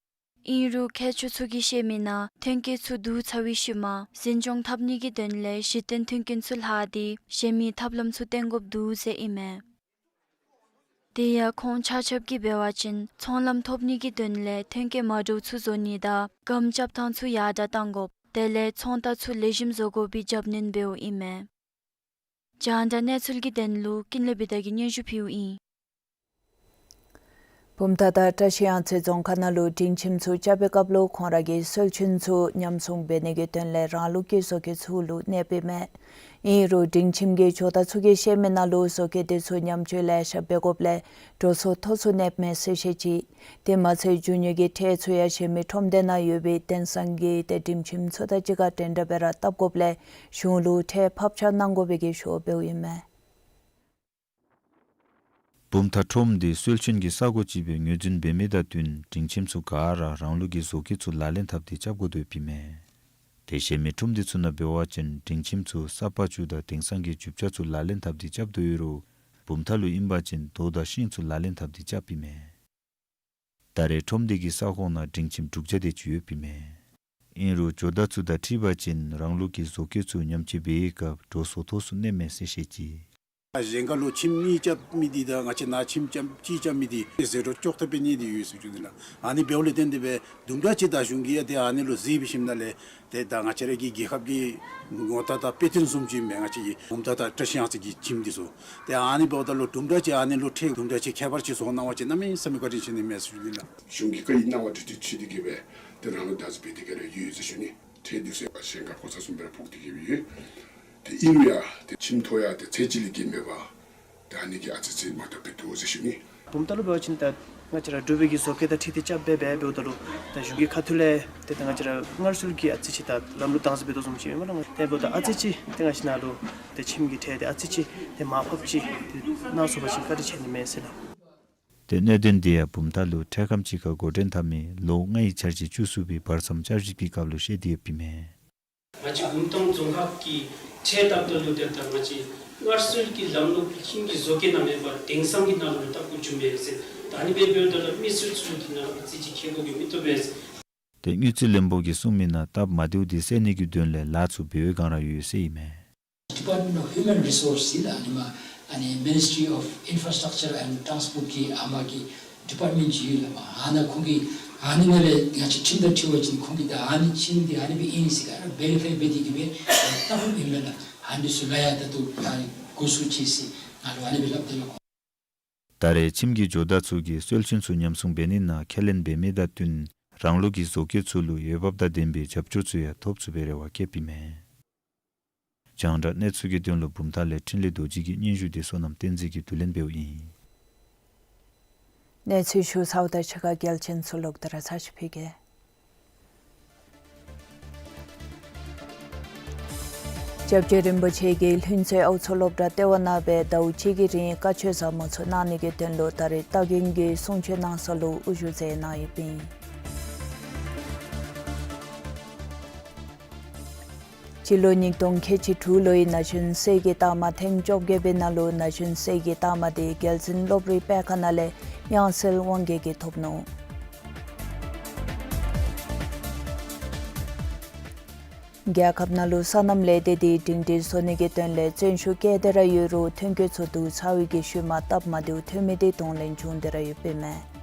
ཨིན་རུང་མཁས་མཆོག་ཚུ་གིས་བཤད་མི་ནང་ཐོན་སྐྱེད་ཚུ་བསྡུ་ཚར་བའི་ཤུལ་མ་འཛིན་སྐྱོང་འཐབ་ནི་གི་དོན་ལས་གཞི་རྟེན་མཐུན་རྐྱེན་ཚུ་ལྷག་སྟེ་གཞན་མི་ཐབས་ལམ་ཚུ་བསྟེན་དགོཔ་འདུག་ཟེར་ཨིན་མས། དེ་ཡང་ཁོང་ཆ་ཁྱབ་ཀྱིས་འབད་བ་ཅིན་ཚོང་ལམ་ཐོབ་ནི་གི་དོན་ལས་ཐོན་སྐྱེད་མ་འདྲཝ་ཚུ་བཟོ་ནི་དང་སྒམ་རྐྱབ་ཐངས་ཚུ་ཡར་དྲག་གཏང་དགོཔ་དེ་ལས་ཚོང་རྟགས་ཚུ་ལེགས་ཤོམ་བཟོ་དགོ་པའི་རྒྱབ་སྣོན་འབདཝ་ཨིན་མས། རྒྱང་བསྒྲགས་གནས་ཚུལ་གྱི་དོན་ལུ་ཀུན་ལེགས་བི་དྷ་གིས་སྙན་ཞུ་ཕུལཝ་ཨིན། བུམ་ཐང་དང་བཀྲ་ཤིས་གཡང་རྩེ་རྫོང་ཁག་ནང་ལུ་སྒྲིང་ཁྱིམ་ཚུ་རྐྱབ་པའི་སྐབས་ལུ་ཁོང་ར་གི་སྲོལ་རྒྱུན་ཚུ་ཉམས་སྲུང་འབད་ནི་གི་དོན་ལས་རང་ལུགས་ཀྱི་བཟོ་བཀོད་ཚུ་ལུ་གནསཔ་ཨིན་མས། ཨིན་རུང་སྒྲིང་ཁྱིམ་གྱི་ཇོ་བདག་ཚུ་གིས་བཤད་མི་ནང་ལུ་བཟོ་བཀོད་དེ་ཚུ་ཉམས་བཅོས་ལེ་ཤ་འབད་དགོཔ་ལས་འགྲོ་སོང་མཐོ་སུ་གནསཔ་མས་ཟེར་བཤད་ཅི། དེ་མ་ཚད་རྒྱུ་ནོར་གྱི་ཁྲལ་ཚུ་ཡང་གཞན་མི་ཁྲོམ་སྡེ་ནང་ཡོད་པའི་དེང་སང་གི་ཏེ་སྒྲིང་ཁྱིམ་ཚུ་དང་གཅིག་ཁར་འདྲན་འདྲ་སྦེ་ར་བཏབ་དགོཔ་ལས་གཞུང་ལུ་ཁྲལ་ཕབ་ཆག་གནང་དགོ་པའི་གི་ཞུ་བ་འབདཝ་ཨིན་མས། བུམ་ཐང་ཁྲོམ་འདི་སྲོལ་རྒྱུན་གྱི་ས་གོ་ཅིག་སྦེ་ངོས་འཛིན་འབད་མི་དང་བསྟུན་སྒྲིང་ཁྱིམ་ཚུ་ག་ར་རང་ལུགས་ཀྱི་བཟོ་བཀོད་ཚུ་ལག་ལེན་འཐབ་སྟེ་རྐྱབ་དགོ་དོ་ཡོདཔ་ཨིན་མས། དེ་གཞན་མི་ཁྲོམ་སྡེ་ཚུ་ནང་འབད་བ་ཅིན་སྒྲིང་ཁྱིམ་ཚུ་གསརཔ་བཙུགས་དང་དེང་སང་གི་རྒྱུ་ཆ་ཚུ་ལག་ལེན་འཐབ་སྟེ་རྐྱབ་དོ་ཡོད་རུང་བུམ་ཐང་ལུ་ཨིན་པ་ཅིན་རྡོ་དང་ཤིང་ཚུ་ལག་ལེན་འཐབ་སྟེ་རྐྱབ་ཨིན་མས། ད་རེས་ཁྲོམ་སྡེ་གི་ས་ཁོངས་ནང་སྒྲིང་ཁྱིམ་དྲུག་བརྒྱ་དེ་ཅིག་ཡོདཔ་ཨིན་མས། ཨིན་རུང་ཇོ་བདག་ཚུ་དང་འཁྲིལ་བ་ཅིན་རང་ལུགས་ཀྱི་བཟོ་བཀོད་ཚུ་ཉམས་བཅོས་འབད་བའི་སྐབས་འགྲོ་སོང་ཐོབ་ཚུགས་ནི་མེད་ཟེར་བཤད་ཅི། གཞན་ཁ་ལུ་ཁྱིམ་གཉིས་རྐྱབ་མི་འདི་དང་ང་བཅས་ནཱ་ཁྱིམ་རྐྱབ་གཅིག་རྐྱབ་མི་འདི་ཟད་འགྲོ་ཅོག་འཐདཔ་འབད་ནི་འདི་ཡོད་ཟེར་ཞུ་ནི་ལགས། ཨ་ནི་འབདཝ་ལས་བརྟེན་ཏེ་སྦེ་དུམ་གྲ་ཅིག་ད་གཞུང་གིས་ཡང་ཏེ་ཨ་ནི་ལུ་གཟིགས་འབད་ཞིནམ་ལས་ཏེ་ད་ང་བཅས་ར་གི་རྒྱལ་ཁབ་ཀྱི་ངོ་རྟགས་དང་དཔེ་སྟོན་བཟུམ་ཅིག་ཨིན་པས། ང་བཅས་ཀྱི་བུམ་ཐང་དང་བཀྲ་ཤིས་གཡང་རྩེ་གི་ཁྱིམ་འདི་ཚུ། ཏེ་ཨ་ནི་འབདཝ་ད་ལུ་དུམ་གྲ་ཅིག་ཨ་ནི་ལུ་ཁྲལ་དུམ་གྲ་ཅིག་ཁྱད་པར་ཅིག་བཟོ་གནང་བ་ཅིན་གནམ་མེད་ས་མེད་བཀའ་དྲིན་ཆེ་ནི་མས་ཟེར་ཞུ་ནི་ལགས། གཞུང་གིས་བཀའ་ཡིག་གནང་བ་འདི་ཏེ་ཁྲིད་དེ་གི་སྦེ་ཏེ་རང་ལུགས་རྟགས་གསལ་འབད་དེ་གི་ར་ཡོད་ཟེར་ཞུ་ནི། ཁྲལ་དེ་ཚུ་གཞན་ཁར་གོ་ས་བཟུམ་སྦེ་ར་ཕོག་སྟེ་གི་སྦེ་ཡོད། ཏེ་ཨིན་རུང་ཡང་ཏེ་ཁྱིམ་ཐོབ་ཡང་ཏེ་ཚད་ཅིག་ལས་བརྒལ་མེད་པར་ད་ཨ་ནི་གི་ཨ་ཙི་ཅིག་མ་བཏུབ་སྦེ་འདུག་ཟེར་ཞུ་ནི། བུམ་ཐང་ལུ་འབད་བ་ཅིན་ད་ང་བཅས་ར་འབྲུག་པའི་གི་བཟོ་བཀོད་དང་འཁྲིལ་ཏེ་རྐྱབ་སྦེ་འབད་འབདཝ་ད་ལུ་ད་གཞུང་གི་ཁ་ཐུག་ལས་ཏེ་ད་ང་བཅས་ར་སྔར་སྲོལ་གྱི་ཨ་ཙི་ཅིག་ད་ལམ་ལུགས་རྟགས་གསལ་འབད་དོ་བཟུམ་ཅིག་ཨིན་མས་ལགས། དེ་འབདཝ་ད་ཨ་ཙི་ཅིག་ཏེ་ང་བཅས་ནཱ་ལུ་ཏེ་ཁྱིམ་གྱི་ཁྲལ་དེ་ཨ་ཙི་ཅིག་ཏེ་མར་ཕབ་ཅིག་ཏེ་གནང་ཚུགས་པ་ཅིན་བཀའ་དྲིན་ཆེ་ནི་མས་ཟེར་ལགས། ཏེ་གནད་དོན་འདི་ཡང་བུམ་ཐང་ལུ་འཕྲལ་ཁམས་ཅིག་ཁར་འགོ་འདྲེན་འཐབ་མི་ལོ་ལྔའི་འཆར་གཞི་བཅུ་གསུམ་པའི་བར་མཚམས་བསྐྱར་ཞིབ་ཀྱི་སྐབས་ལུ་བཤད་དེ་ཡོདཔ་ཨིན་མས། ང་བཅས་བུམ་ཐང་རྫོང་ཁག་གི་ཁྲལ་བཏབ་ད་ལུ་ཏེ་ད་ང་བཅས་སྔར་སྲོལ་གྱི་ལམ་ལུགས་ཁྱིམ་གྱི་བཟོ་བཀོད་ནང་མེད་པར་དེང་སང་གི་ནང་ལུ་བཏབ་དགོཔ་བྱུངམ་མས་ཟེར། ད་ཨ་ནི་སྦེ་འབདཝ་ད་ལུ་མི་སེར་ཚུ་གི་ནང་ཨ་ཙི་ཅིག་ཁེ་ཕོག་གི་མི་བཏུབ་པས་ཟེར། ཏེ་དངུལ་རྩིས་བློན་པོ་གིས་གསུངས་མི་ནང་སྟབས་མ་བདེཝ་འདི་སེལ་ནི་གི་དོན་ལས་ལཱ་ཚུ་འབད་བའི་སྒང་ར་ཡོད་ཟེར་ཨིན་མས། Department of Human Resource ཟེར་ཨ་ནི་མ་ཨ་ནི་Ministry of Infrastructure and Transport གི་ཨ་མ་གི་ཌི་པཱརཊ་མེནཊ་ཅིག་ཡོད་ལགས། མ་ཨ་ནཱ་ཁོང་གིས་ཨ་ནི་ནང་ལས་ང་བཅས་ཁྲིམས་དང་འཁྲིལ་བ་ཅིན་ཁོང་གིས་ད་ཨ་ནི་ཁྱིམ་འདི་ཨ་ནི་སྦེ་ཨིན་ཟེར་ག་ར་བེ་རི་ཕའི་འབད་དེ་གི་སྦེ་བལྟ་དགོཔ་ཨིན་མས་ལགས། ཨ་ནི་ཚུ་ལུ་ཡང་ད་ལྟོ་ཨ་ནི་འགོ་བཙུགས་ཅི་ཟེར་ང་ལུ་ཨ་ནི་སྦེ་སླབ་སྟེ་ལགས། ད་རེས་ཁྱིམ་གྱི་ཇོ་བདག་ཚུ་གིས་སྲོལ་རྒྱུན་ཚུ་ཉམས་སྲུང་འབད་ནི་ནང་ཁས་ལེན་འབད་མི་དང་བསྟུན་རང་ལུགས་ཀྱི་བཟོ་བཀོད་ཚུ་ལུ་འོས་འབབ་དང་ལྡན་པའི་རྒྱབ་སྐྱོར་ཚུ་ཡང་ཐོབ་ཚུགས་པའི་རེ་བ་བསྐྱེདཔ་ཨིན་མས། རྒྱང་བསྒྲགས་གནས་ཚུལ་གྱི་དོན་ལུ་བུམ་ཐང་ལས་འཕྲིན་ལས་རྡོ་རྗེ་གི་སྙན་ཞུ་དེ་བསོད་ནམས་བསྟན་འཛིན་གྱིས་བསྡུ་ལེན་འབདཝ་ཨིན། གནས་ཚུལ་ཞུ་ཚརཝ་དང་གཅིག་ཁར་གལ་ཆེན་ཚུ་ལོག་སྟེ་ར་ཚར་ཅིག་ཕུལ་གེ། སྐྱབས་རྗེ་རིན་པོ་ཆེ་གིས་ལྷུན་རྩེ་ཨའུ་མཚོ་སློབ་གྲྭ་ལྟེ་བ་ནང་སྦེ་ཟླཝ་གཅིག་གི་རིང་བཀའ་ཆོས་ཟབ་མོ་ཚུ་གནང་ནི་གི་དོན་ལུ་ད་རེས་སྟ་གོན་གྱི་གསུང་ཆོས་གནང་ས་ལུ་དབུ་བཞུགས་མཛད་གནང་ཡོདཔ་ཨིན། སྤྱི་ལོ་ཉིས་སྟོང་ཁལ་གཅིག་དྲུག་ལོའི་ན་གཞོན་སྲས་ཀྱི་རྟགས་མ་ཐེངས་བཅོ་བརྒྱད་པའི་ནང་ལུ་ན་གཞོན་སྲས་ཀྱི་རྟགས་མ་དེ་རྒྱལ་འཛིན་སློབ་རིམ་པད་ཁ་ནང་ལས་དབྱངས་གསལ་དབང་རྒྱལ་གྱིས་ཐོབ་ནུག། རྒྱལ་ཁབ་ནང་ལུ་སོ་ནམ་ལས་སྡེ་དེ་སྒྲིང་སྒྲིང་བཟོ་ནི་གི་དོན་ལས་བརྩོན་ཤུགས་བསྐྱེད་དེ་ར་ཡོད་རུང་ཐོན་སྐྱེད་ཚུ་བསྡུ་ཚར་བའི་གི་ཤུལ་མ་སྟབས་མ་བདེཝ་ཐོན་མི་དེ་གདོང་ལེན་བྱུང་སྟེ་ར་ཡོདཔ་ཨིན་མས།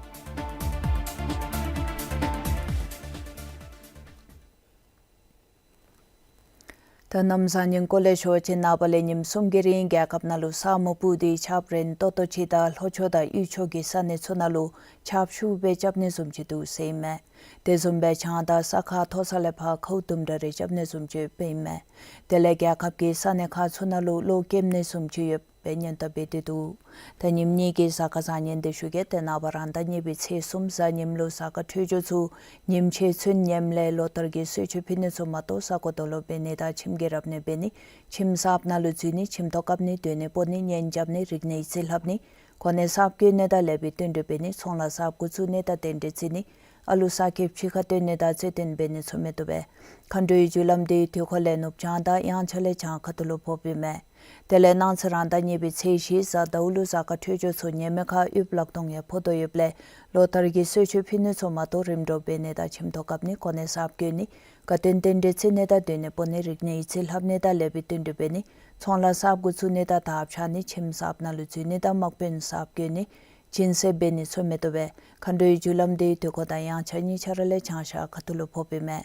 ད་གནམ་གཤིས་ཉིན་སྐོར་ལས་ཞུ་བ་ཅིན་ནངས་པ་ལས་ཉིནམ་གསུམ་གྱི་རིང་རྒྱལ་ཁབ་ནང་ལུ་ས་སྨུག་སྤུབས་ཏེ་ཆརཔ་རན་ཏོག་ཏོ་ཅིག་དང་ལྷོ་ཕྱོགས་དང་དབུས་ཕྱོགས་ཀྱི་ས་གནས་ཚུ་ནང་ལུ་ཆརཔ་ཤུགས་སྦེ་རྐྱབ་ནི་བཟུམ་ཅིག་འདུག་ཟེར་ཨིན་མས། དེ་བཟུམ་སྦེ་བྱང་དང་ས་ཁ་མཐོ་ས་ལས་ཕར་ཁཝ་དུམ་གྲ་རེ་རྐྱབ་ནི་བཟུམ་ཅིག་ཡོདཔ་ཨིན་མས། དེ་ལས་རྒྱལ་ཁབ་ཀྱི་ས་གནས་ཁག་ཚུ་ནང་ལུ་གློག་ཀེམ་ནི་བཟུམ་ཅིག་ཡོད་པའི་སྙན་ཐོ་སྤེལ་ཏེ་འདུག། ད་ཉིནམ་གཉིས་ཀྱི་གཟའ་སྐར་བཟང་ངན་དེ་ཞུ་གེ། ཏེ་ནངས་པ་རང་ཟླ་གཉིས་པའི་ཚེས་གསུམ་གཟའ་ཉིམ་ལུ་གཟའ་སྐར་འཕྲོད་སྦྱོར་ཚུ་ཉིམ་ཕྱེད་ཚུན་ཉམས་ལས་ལོ་ལྟར་གྱི་གསོལ་མཆོད་ཕུལ་ནི་ཚུ་མ་གཏོགས་ས་གོ་རྡོ་སློག་འབད་ནི་དང་ཁྱིམ་གྱི་རབ་གནས་འབད་ནི་ཁྱིམ་གསརཔ་ནང་ལུ་འཛུལ་ནི་ཁྱིམ་ཐོག་བཀབ་ནི་སྡོད་གནས་སྤོ་ནི་གཉེན་རྐྱབ་ནི་རིག་གནས་ཡིག་རྩིས་ལྷབ་ནི་གོ་གནས་གསརཔ་བཀོད་ནི་དང་ལེགས་པའི་བསྟུན་གྲོས་འབད་ནི་ཚོང་ལཱ་གསརཔ་འགོ་བཙུགས་ནི་དང་རྟེན་འབྲེལ་བརྩི་ནི་ཨ་ལུ་གསར་སྐྱེས་ཕྱི་ཁར་བཏོན་ནི་དང་རྩོད་ལྡན་འབད་ནི་ཚུ་མི་བཏུབ་པས། མཁའ་འགྲོའི་རྒྱུ་ལམ་དེ་དུས་འཁོར་ལས་ནུབ་བྱང་དང་དབྱངས་འཆར་ལས་བྱང་ཁ་ཐུག་ལུ་ཕོགཔ་ཨིན་མས། དེ་ལས་གནངས་ཚེ་རང་ཟླ་གཉིས་པའི་ཚེས་བཞི་གཟའ་ཟླཝ་ལུ་གཟའ་སྐར་འཕྲོད་སྦྱོར་ཚུ་ཉེ་མོའི་ཁར་ཡུདཔ་ལག་སྟོང་ཡང་ཕོག་དོ་ཡོདཔ་ལས་ལོ་ལྟར་གྱི་གསོལ་མཆོད་ཕུལ་ནི་ཚུ་མ་གཏོགས་རིམ་གྲོ་འབད་ནི་དང་ཁྱིམ་ཐོག་བཀབ་ནི་གོ་གནས་གསརཔ་བཀོད་ནི་དགའ་སྟོན་རྟེན་འབྲེལ་བརྩི་ནི་དང་སྡོད་གནས་སྤོ་ནི་རིག་གནས་ཡིག་རྩིས་ལྷབ་ནི་དང་ལེགས་པའི་བསྟུན་གྲོས་འབད་ནི་ཚོང་ལཱ་གསརཔ་འགོ་བཙུགས་ནི་དང་དར་འཕྱར་ནི་ཁྱིམ་གསརཔ་ནང་ལུ་འཛུལ་ནི་དང་དམག་དཔོན་གསརཔ་བསྐོ་ནི་སྦྱིན་སྲེག་འབད་ནི་ཚུ་མི་བཏུབ་པས། མཁའ་འགྲོའི་རྒྱུ་ལམ་དེ་དུས་འཁོར་དང་དབྱངས་འཆར་གཉིས་ཆ་ར་ལས་བྱང་ཤར་ཁ་ཐུག་ལུ་ཕོགཔ་ཨིན་མས།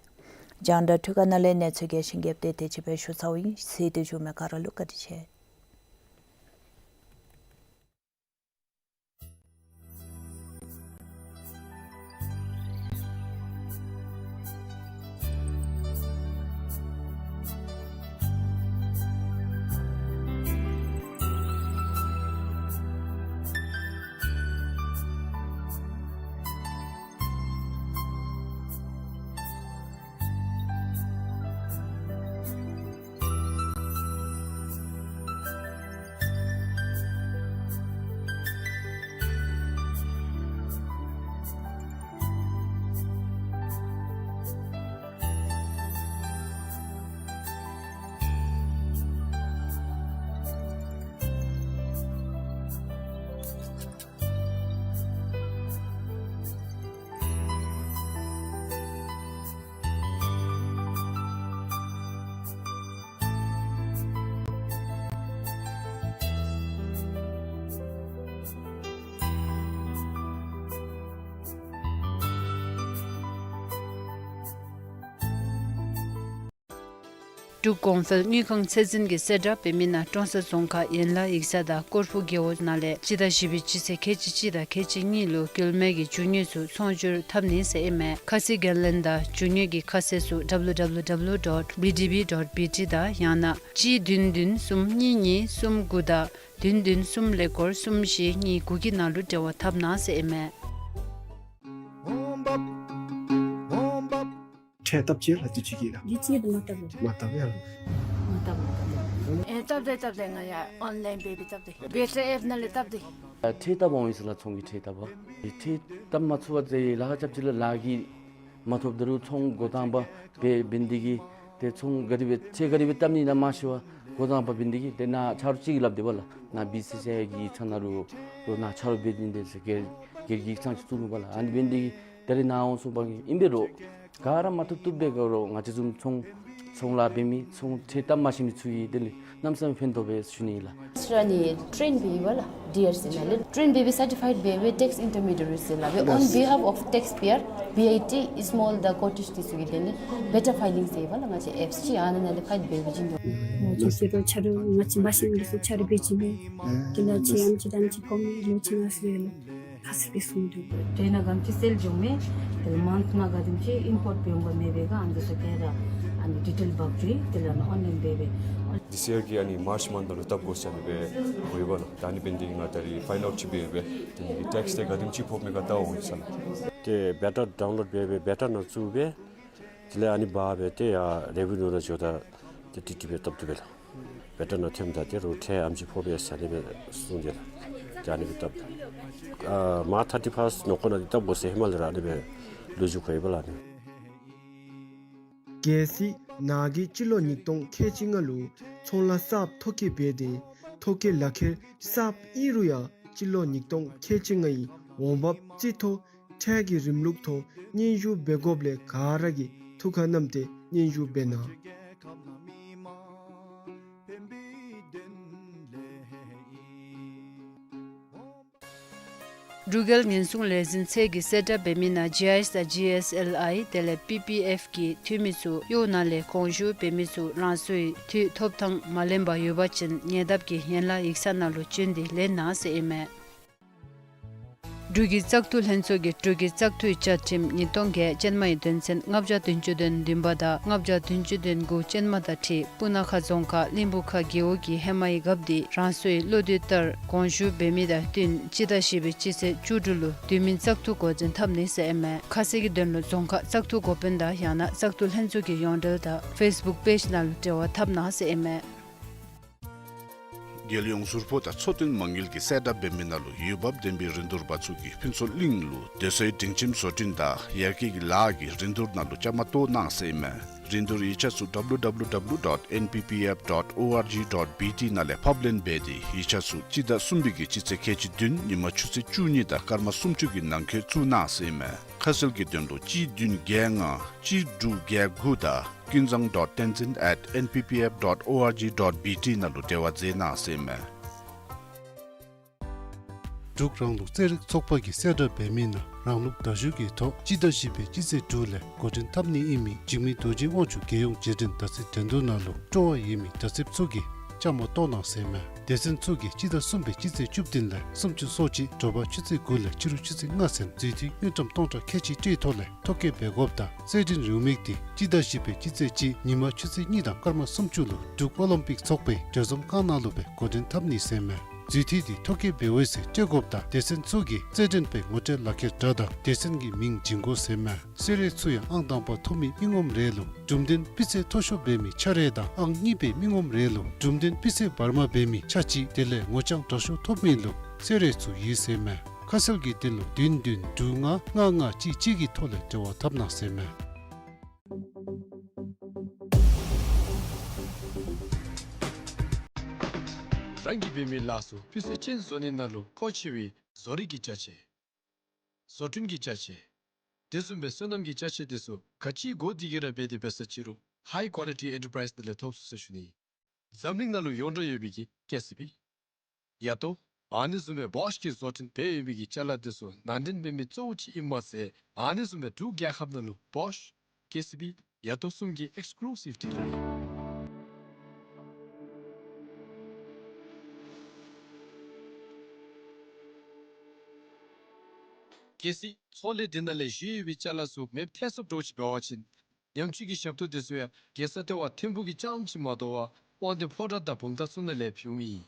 རྒྱང་བསྒྲགས་འཕྲུལ་ཁང་ནང་ལས་གནས་ཚུལ་རྒྱས་ཤིང་རྒྱསཔ་དེ་དེ་ཅིག་སྦེ་ཞུ་ཚརཝ་ཨིན། གཟིགས་ཏེ་བཞུགས་མི་ག་ར་ལུ་བཀའ་དྲིན་ཆེ། འབྲུག་གོང་འཕེལ་དངུལ་ཁང་ཚད་འཛིན་གྱིས་གསལ་བསྒྲགས་འབད་མི་ནང་ཀྲོང་གསར་རྫོང་ཁག་ཡན་ལག་ཡིག་ཚང་དང་སྐོར་ཕུག་རྒེད་འོག་ནང་ལས་སྤྱི་ཟླ་བཞི་པའི་སྤྱི་ཚེས་ཁལ་གཅིག་གཅིག་དང་ཁལ་གཅིག་གཉིས་ལུ་གྱོལ་མེད་ཀྱི་རྒྱུ་དངོས་ཚུ་ཚོང་སྒྱུར་འཐབ་ནི་ཟེར་ཨིན་མས། ཁ་གསལ་འགན་ལེན་དང་རྒྱུ་དངོས་ཀྱི་ཁ་གསལ་ཚུ་W W W dot B D B dot B T དང་ཡང་ན་གཅིག་བདུན་བདུན་གསུམ་གཉིས་གཉིས་གསུམ་དགུ་དང་བདུན་བདུན་གསུམ་ཀླད་ཀོར་གསུམ་བཞི་གཉིས་དགུ་གི་ནང་ལུ་འབྲེལ་བ་འཐབ་གནང་ཟེར་ཨིན་མས། ཁྲལ་བཏབ་ཅི་ལགས། དུས་ཅི་གི་ལགས། དུས་ཅི་གི་མ་བཏབ་ལགས། མ་བཏབ་ཡ་ལགས། མ་བཏབ་མ་བཏབ། ཨེ་བཏབ་དེ་བཏབ་དེ་ང་ཡ་ཨོན་ལཱའིན་འབད་འབད་བཏབ་དེ། བེ་ཊ་ཨེཔ་ནང་ལས་བཏབ་དེ། ཨ་ཁྲལ་བཏབ་འོང་ཡི་ཟེར་ལགས། ཚོང་གི་ཁྲལ་བཏབ་པ། ཨེ་ཁྲལ་བཏབ་མ་ཚུགས་པ་ཟེར་ལཱ་ཁག་རྐྱབ་ཅི་ལགས། ལཱ་གི་མ་ཐོབ་ད་རུང་ཚོང་འགོ་དང་པ་འབད་འབད་ནི་དེ་གིས་ཏེ་ཚོང་ག་དེ་སྦེ་ཁྲལ་ག་དེ་སྦེ་བཏབ་ནི་ཨིན་ན་མ་ཤེས་པར་འགོ་དང་པ་འབད་ནི་དེ་གིས་ཏེ་ནཱ་ཆ་རོགས་ཅིག་གིས་སླབ་དེས་པ་ལགས། ནཱ་བི་སི་སི་ཨའི་གི་ཡིག་ཚང་ནང་ལུ་ལོག་ནཱ་ཆ་རོགས་འབད་ནི་དེ་ཟེར་སྒེར་སྒེར་གྱི་ཡིག་ཚང་ཅིག་བཙུགས་ནུག་པ་ལགས། ཨ་ནི་འབད་ནི་དེ་གིས་ད་རེས་ནཱ་འོང་སོང་པ་གིས་ཨིན་པས་རོགས། ག་ར་མ་ཐོབ་ཐོབ་སྦེ་ག་ར་ང་བཅས་བཟུམ་ཚོང་ཚོང་ལཱ་འབད་མི་ཚོང་ཁྲལ་བཏབ་མ་ཤེས་མི་ཚུ་གིས་དེ་ལས་གནམ་མེད་ས་མེད་ཕན་ཐོགས་པས་ཞུ་ནི་ཨིན་ལགས། ཨིས་ཊ་ནི་ཊེན་འབད་བ་ལགས། ཌི་ཨར་སི་ནང་ལས་ཊེན་འབད་བའི་སར་ཊི་ཕའིཌ་འབད་བའི་ཊེགས་ཨིན་ཊར་མི་ཌི་ཡེ་ཊི་ཟེར་སླབ་པའི་on behalf of taxpayer B I T small the cottage འདི་ཚུ་གི་དོན་ལས་བེ་ཊར་ཕའི་ལིང་ཟེར་བ་ལགས། ང་བཅས་ཨེཔསི་ཅིག་ཨ་ནཱ་ནང་ལས་ཕའིལ་འབད་བའི་བྱིན་དོ། ང་བཅས་ཆ་རོགས་ཆ་རོགས་ང་བཅས་མ་ཤེས་མི་ཚུ་ཆ་རོགས་འབད་བྱིན་མི་དེ་ལས་ཅིག་ཨམ་ཅིག་དང་ཅིག་གོ་མི་ལོ་ཅིག་ང་ཟེར་ལོ། ཁ་གསལ་སྦེ་གསུངས་འདུག། ཏེ་ནཱ་ག་དེམ་ཅིག་སེལ་འགྱོ་མས། དེ་ལས་མཱནཐ་ནང་ག་དེམ་ཅིག་ཨིམ་པོརཊ་འབད་འོང་ག་མེད་པས་ག་ཨ་ནི་ཚུ་ག་ར་ཨ་ནི་ཌི་ཊེལ་འབག་འགྱོ་ཡི། དེ་ལས་ཨ་ནི་ཨོན་ལཱའིན་འབད་འབད། This year གི་ཨ་ནི་མཱརཅ་མཱནཐ་ནང་ལུ་བཏབ་དགོ་ཟེར་ཨ་ནི་སྦེ་འབོ་ཡི་པ་ལགས། ད་ཨ་ནི་འབད་ནི་དེ་གིས་ང་ད་རིས་ཕའིནཌ་ཨའུཊ་ཅིག་འབད་འབད་དེ་ནི་ཊེགས་དེ་ག་དེམ་ཅིག་ཕོགཔ་མས་ག་བལྟ་འོང་ཡི་ཟེར་ལགས། ཏེ་བེ་ཊར་ཌའུན་ལོཌ་འབད་འབད་བེ་ཊར་ནང་བཙུགས་འབད། དེ་ལས་ཨ་ནི་འབག་སྦེ་ཏེ་ཡར་རེ་བི་ནིའུ་ནང་འགྱོཝ་ད་ཏེ་ཏིག་ཏིག་སྦེ་བཏབ་བཏུབ་པས་ལགས། བེ་ཊར་ནང་ཐོནམ་ད་ཏེ་རོགས་ཁྲལ་ཨམ་ཅིག་ཕོག་པས་ཟེར་ཨ་ནི་སྦེ་གསུངས་ཏེ་ལགས། ཏེ་ཨ་ནི་སྦེ་བཏབ། ཨ་མཱརཅ་ཐར་ཊི་ཕཱསཊ་ནང་འཁོད་ནང་འདི་བཏབ་དགོ་ཟེར་ཧེ་མ་ལས་ར་ཨ་ནི་སྦེ་ལོ་རྒྱུས་གོ་ཡི་པ་ལགས་ཨ་ནི། གལ་སྲིད་ནཱ་གིས་སྤྱི་ལོ་ཉིས་སྟོང་ཁལ་གཅིག་ལྔ་ལུ་ཚོང་ལཱ་གསརཔ་ཐོ་བཀོད་འབད་དེ་ཐོ་བཀོད་ལག་ཁྱེར་གསརཔ་ཨིན་རུང་ཡང་སྤྱི་ལོ་ཉིས་སྟོང་ཁལ་གཅིག་ལྔའི་འོང་འབབ་རྩིས་ཐོ་ཁྲལ་གྱི་རིམ་ལུགས་ཐོག་སྙན་ཞུ་འབད་དགོཔ་ལས་ག་ར་གིས་ཐུགས་ཁར་བསྣམས་ཏེ་སྙན་ཞུ་འབད་གནང་། འབྲུག་རྒྱལ་ཉེན་སྲུང་ལས་འཛིན་ཚད་ཀྱིས་གསལ་བསྒྲགས་འབད་མི་ནང་ཇི་ཨའི་ཨེསི་དང་ཇི་ཨེསི་ཨེལ་ཨའི་དེ་ལས་པི་པི་ཨེཕ་གི་འཐུས་མི་ཚུ་གཡོག་ནང་ལས་གོང་ཞུ་འབད་མི་ཚུ་རང་སོའི་འཐུས་ཐོབ་ཐངས་མ་ལེན་པར་ཡོད་པ་ཅིན་ཉེ་འདབས་ཀྱི་ཡན་ལག་ཡིག་ཚང་ནང་ལུ་བྱོན་ཏེ་ལེན་གནང་ཟེར་ཨིན་མས། འབྲུག་གི་བཙག་འཐུ་ལྷན་ཚོགས་ཀྱིས་འབྲུག་གི་བཙག་འཐུའི་བཅའ་ཁྲིམས་ཉིས་སྟོང་བརྒྱད་ཅན་མའི་དོན་ཚན་ལྔ་བརྒྱ་བདུན་ཅུ་དོན་བདུན་པ་དང་ལྔ་བརྒྱ་བདུན་ཅུ་དོན་དགུ་ཅན་མ་དང་འཁྲིལ་སྤུ་ན་ཁ་རྫོང་ཁག་གླིང་བུ་ཁ་རྒེད་འོག་གི་ཧེ་མའི་རྒཔོ་འདི་རང་སོའི་བློ་འདོད་ལྟར་གོང་ཞུ་འབད་མི་དང་བསྟུན་སྤྱི་ཟླ་བཞི་པའི་སྤྱི་ཚེས་བཅུ་དྲུག་ལུ་དུས་མིན་བཙག་འཐུ་འགོ་འདྲེན་འཐབ་ནི་ཟེར་ཨིན་མས། ཁ་གསལ་གྱི་དོན་ལུ་རྫོང་ཁག་བཙག་འཐུ་འགོ་དཔོན་དང་ཡང་ན་བཙག་འཐུ་ལྷན་ཚོགས་ཀྱི་ཡོངས་འབྲེལ་དང་ཕེསི་བུཀ་པེ་ཇི་ནང་ལུ་འབྲེལ་བ་འཐབ་གནང་ཟེར་ཨིན་མས། རྒྱལ་ཡོངས་ཟུར་ཕོགས་དང་འཚོ་རྟེན་མ་དངུལ་གྱིས་གསལ་བསྒྲགས་འབད་མི་ནང་ལུ་འོས་འབབ་ལྡན་པའི་རིན་བསྡུར་པ་ཚུ་གིས་ཕུན་ཚོགས་གླིང་ལུ་སྡོད་སའི་སྒྲིང་ཁྱིམ་བཟོ་སྐྲུན་དང་ཡར་རྒྱས་ཀྱི་ལཱ་གི་རིན་བསྡུར་ནང་ལུ་བཅའ་མར་གཏོགས་གནང་ཟེར་ཨིན་མས། རིན་བསྡུར་ཡིག་ཆ་ཚུ་W W W dot N P P F dot O R G dot B T ནང་ལས་ཕབ་ལེན་འབད་དེ་ཡིག་ཆ་ཚུ་སྤྱི་ཟླ་གསུམ་པའི་གི་སྤྱི་ཚེས་ཁལ་གཅིག་བདུན་ཉིན་མ་ཆུ་ཚོད་བཅུ་གཉིས་དང་སྐར་མ་སུམ་ཅུ་གི་ནང་འཁོད་བཙུགས་གནང་ཟེར་ཨིན་མས། ཁ་གསལ་གྱི་དོན་ལུ་གཅིག་བདུན་བརྒྱད་ལྔ་གཅིག་དྲུག་བརྒྱད་དགུ་དང་ཀུན་བཟང་dot tenzin at N P P F dot O R G dot B T ནང་ལུ་འབྲེལ་བ་མཛད་གནང་ཟེར་ཨིན་མས། འབྲུག་རང་ལུགས་རྩེད་རིགས་ཚོགས་པ་གིས་གསལ་བསྒྲགས་འབད་མི་ནང་རང་ལུགས་མདའ་གཞུ་གི་ཐོག་སྤྱི་ཟླ་བཞི་པའི་སྤྱི་ཚེས་དྲུག་ལས་འགོ་འདྲེན་འཐབ་ནི་ཨིན་མི་འཇིགས་མེད་རྡོ་རྗེ་དབང་ཕྱུག་རྒྱལ་ཡོངས་རྗེས་དྲན་མདའ་རྩེད་འགྲན་བསྡུར་ནང་ལུ་སྤྲོ་བ་ཡོད་མི་མདའ་རྩེདཔ་ཚུ་གིས་བཅའ་མར་གཏོགས་གནང་ཟེར་ཨིན་མས། སྡེ་ཚན་ཚུ་གིས་སྤྱི་ཟླ་གསུམ་པའི་སྤྱི་ཚེས་བཅུ་བདུན་ལས་སུམ་ཅུ་སོ་གཅིག་དྲོ་པ་ཆུ་ཚོད་དགུ་ལས་ཕྱི་རུ་ཆུ་ཚོད་ལྔ་ཚུན་རྫུས་མཐུད་དངུལ་ཀྲམ་སྟོང་ཕྲག་ཁལ་གཅིག་སྤྲོད་ཐོག་ལས་ཐོ་བཀོད་འབད་དགོཔ་དང་རྩེད་འགྲན་རེའུ་མིག་འདི་སྤྱི་ཟླ་བཞི་པའི་སྤྱི་ཚེས་གཅིག་ཉིན་མ་ཆུ་ཚོད་གཉིས་དང་སྐར་མ་སུམ་ཅུ་ལུ་འབྲུག་ཨོ་ལིམ་པིག་ཚོགས་པའི་གྲོས་འཛོམས་ཁང་ནང་ལུ་སྦེ་འགོ་འདྲེན་འཐབ་ནི་ཟེར་ཨིན་མས། རྫུས་མཐུད་འདི་ཐོ་བཀོད་འབད་བའི་ཚེ་སྤྲོད་དགོཔ་དང་སྡེ་ཚན་ཚུ་གིས་རྩེད་འགྲན་པའི་ངོ་སྤྲོད་ལག་ཁྱེར་དྲ་དང་སྡེ་ཚན་གྱི་མིང་བྱིན་དགོ་ཟེར་ཨིན་མས། གསོལ་རས་ཚུ་ཡང་ཨང་དང་པ་ཐོབ་མི་མི་ངོམ་རེ་ལུ་གྲུབ་དོན་སྤུས་ཚད་མཐོ་ཤོས་འབད་མི་ཆ་རེ་དང་ཨང་གཉིས་པའི་མི་ངོམ་རེ་ལུ་གྲུབ་དོན་སྤུས་ཚད་བར་མ་འབད་མི་ཆ་གཅིག་དེ་ལས་ངོ་རྐྱང་དྲག་ཤོས་ཐོབ་མི་ལུ་གསོལ་རས་ཚུ་ཡོད་ཟེར་ཨིན་མས། ཁ་གསལ་གྱི་དོན་ལུ་བདུན་བདུན་དྲུག་ལྔ་ལྔ་ལྔ་གཅིག་གཅིག་གི་ཐོག་ལས་འབྲེལ་བ་འཐབ་གནང་ཟེར་ཨིན་མས། རང་གིས་འབད་མི་ལཱ་ཚུ་སྤུས་ཚད་ཅན་བཟོ་ནི་ནང་ལུ་མཁོ་ཆེ་བའི་བཟོ་རིག་གི་ཅ་ཆས། བཟོ་སྐྲུན་གྱི་ཅ་ཆས། དེ་བཟུམ་སྦེ་སོ་ནམ་གྱི་ཅ་ཆས་དེ་ཚུ་ག་ཅི་དགོ་དེ་གི་ར་འབད་དེ་འབད་ས་ཅི་རུང་High Quality Enterprise ནང་ལས་ཐོབ་ཚུགས་ཟེར་ཞུ་ནི། འཛམ་གླིང་ནང་ལུ་ཡོངས་གྲགས་ཡོད་པའི་གི་ཀེ་སི་བི། ཡ་ཏོ། ཨ་ནི་བཟུམ་སྦེ་བོཤ་གི་བཟོ་སྐྲུན་འབད་ཡོད་པའི་གི་ཅ་ལ་དེ་ཚུ་ནང་འདྲེན་འབད་མི་གཙོ་བོ་ཅིག་ཨིནམ་མ་ཚད་ཨ་ནི་བཟུམ་སྦེ་འབྲུག་རྒྱལ་ཁབ་ནང་ལུ་བོཤ་ཀེ་སི་བི་ཡ་ཏོ་གསུམ་གྱི་ཨེགསི་ཀུ་ལུ་སིབ་ཌི་ལར་ཨིན། གལ་སྲིད་ཚོང་ལས་འདི་ནང་ལས་བཞེས་ཡོད་པའི་ཅ་ལ་ཚུ་མེདཔ་ཐལ་སོངམ་འདྲཝ་ཅིག་འབད་བ་ཅིན་ཡང་ཅིན་གྱི་ཞབས་ཏོག་འདི་ཚུ་ཡང་རྒྱལ་ས་ལྟེ་བ་ཐིམ་ཕུག་གི་རྐྱངམ་ཅིག་མ་དོ་བར་དབང་འདུས་ཕོ་བྲང་དང་བུམ་ཐང་ཚུ་ནང་ལས་ཕུལཝ་ཨིན།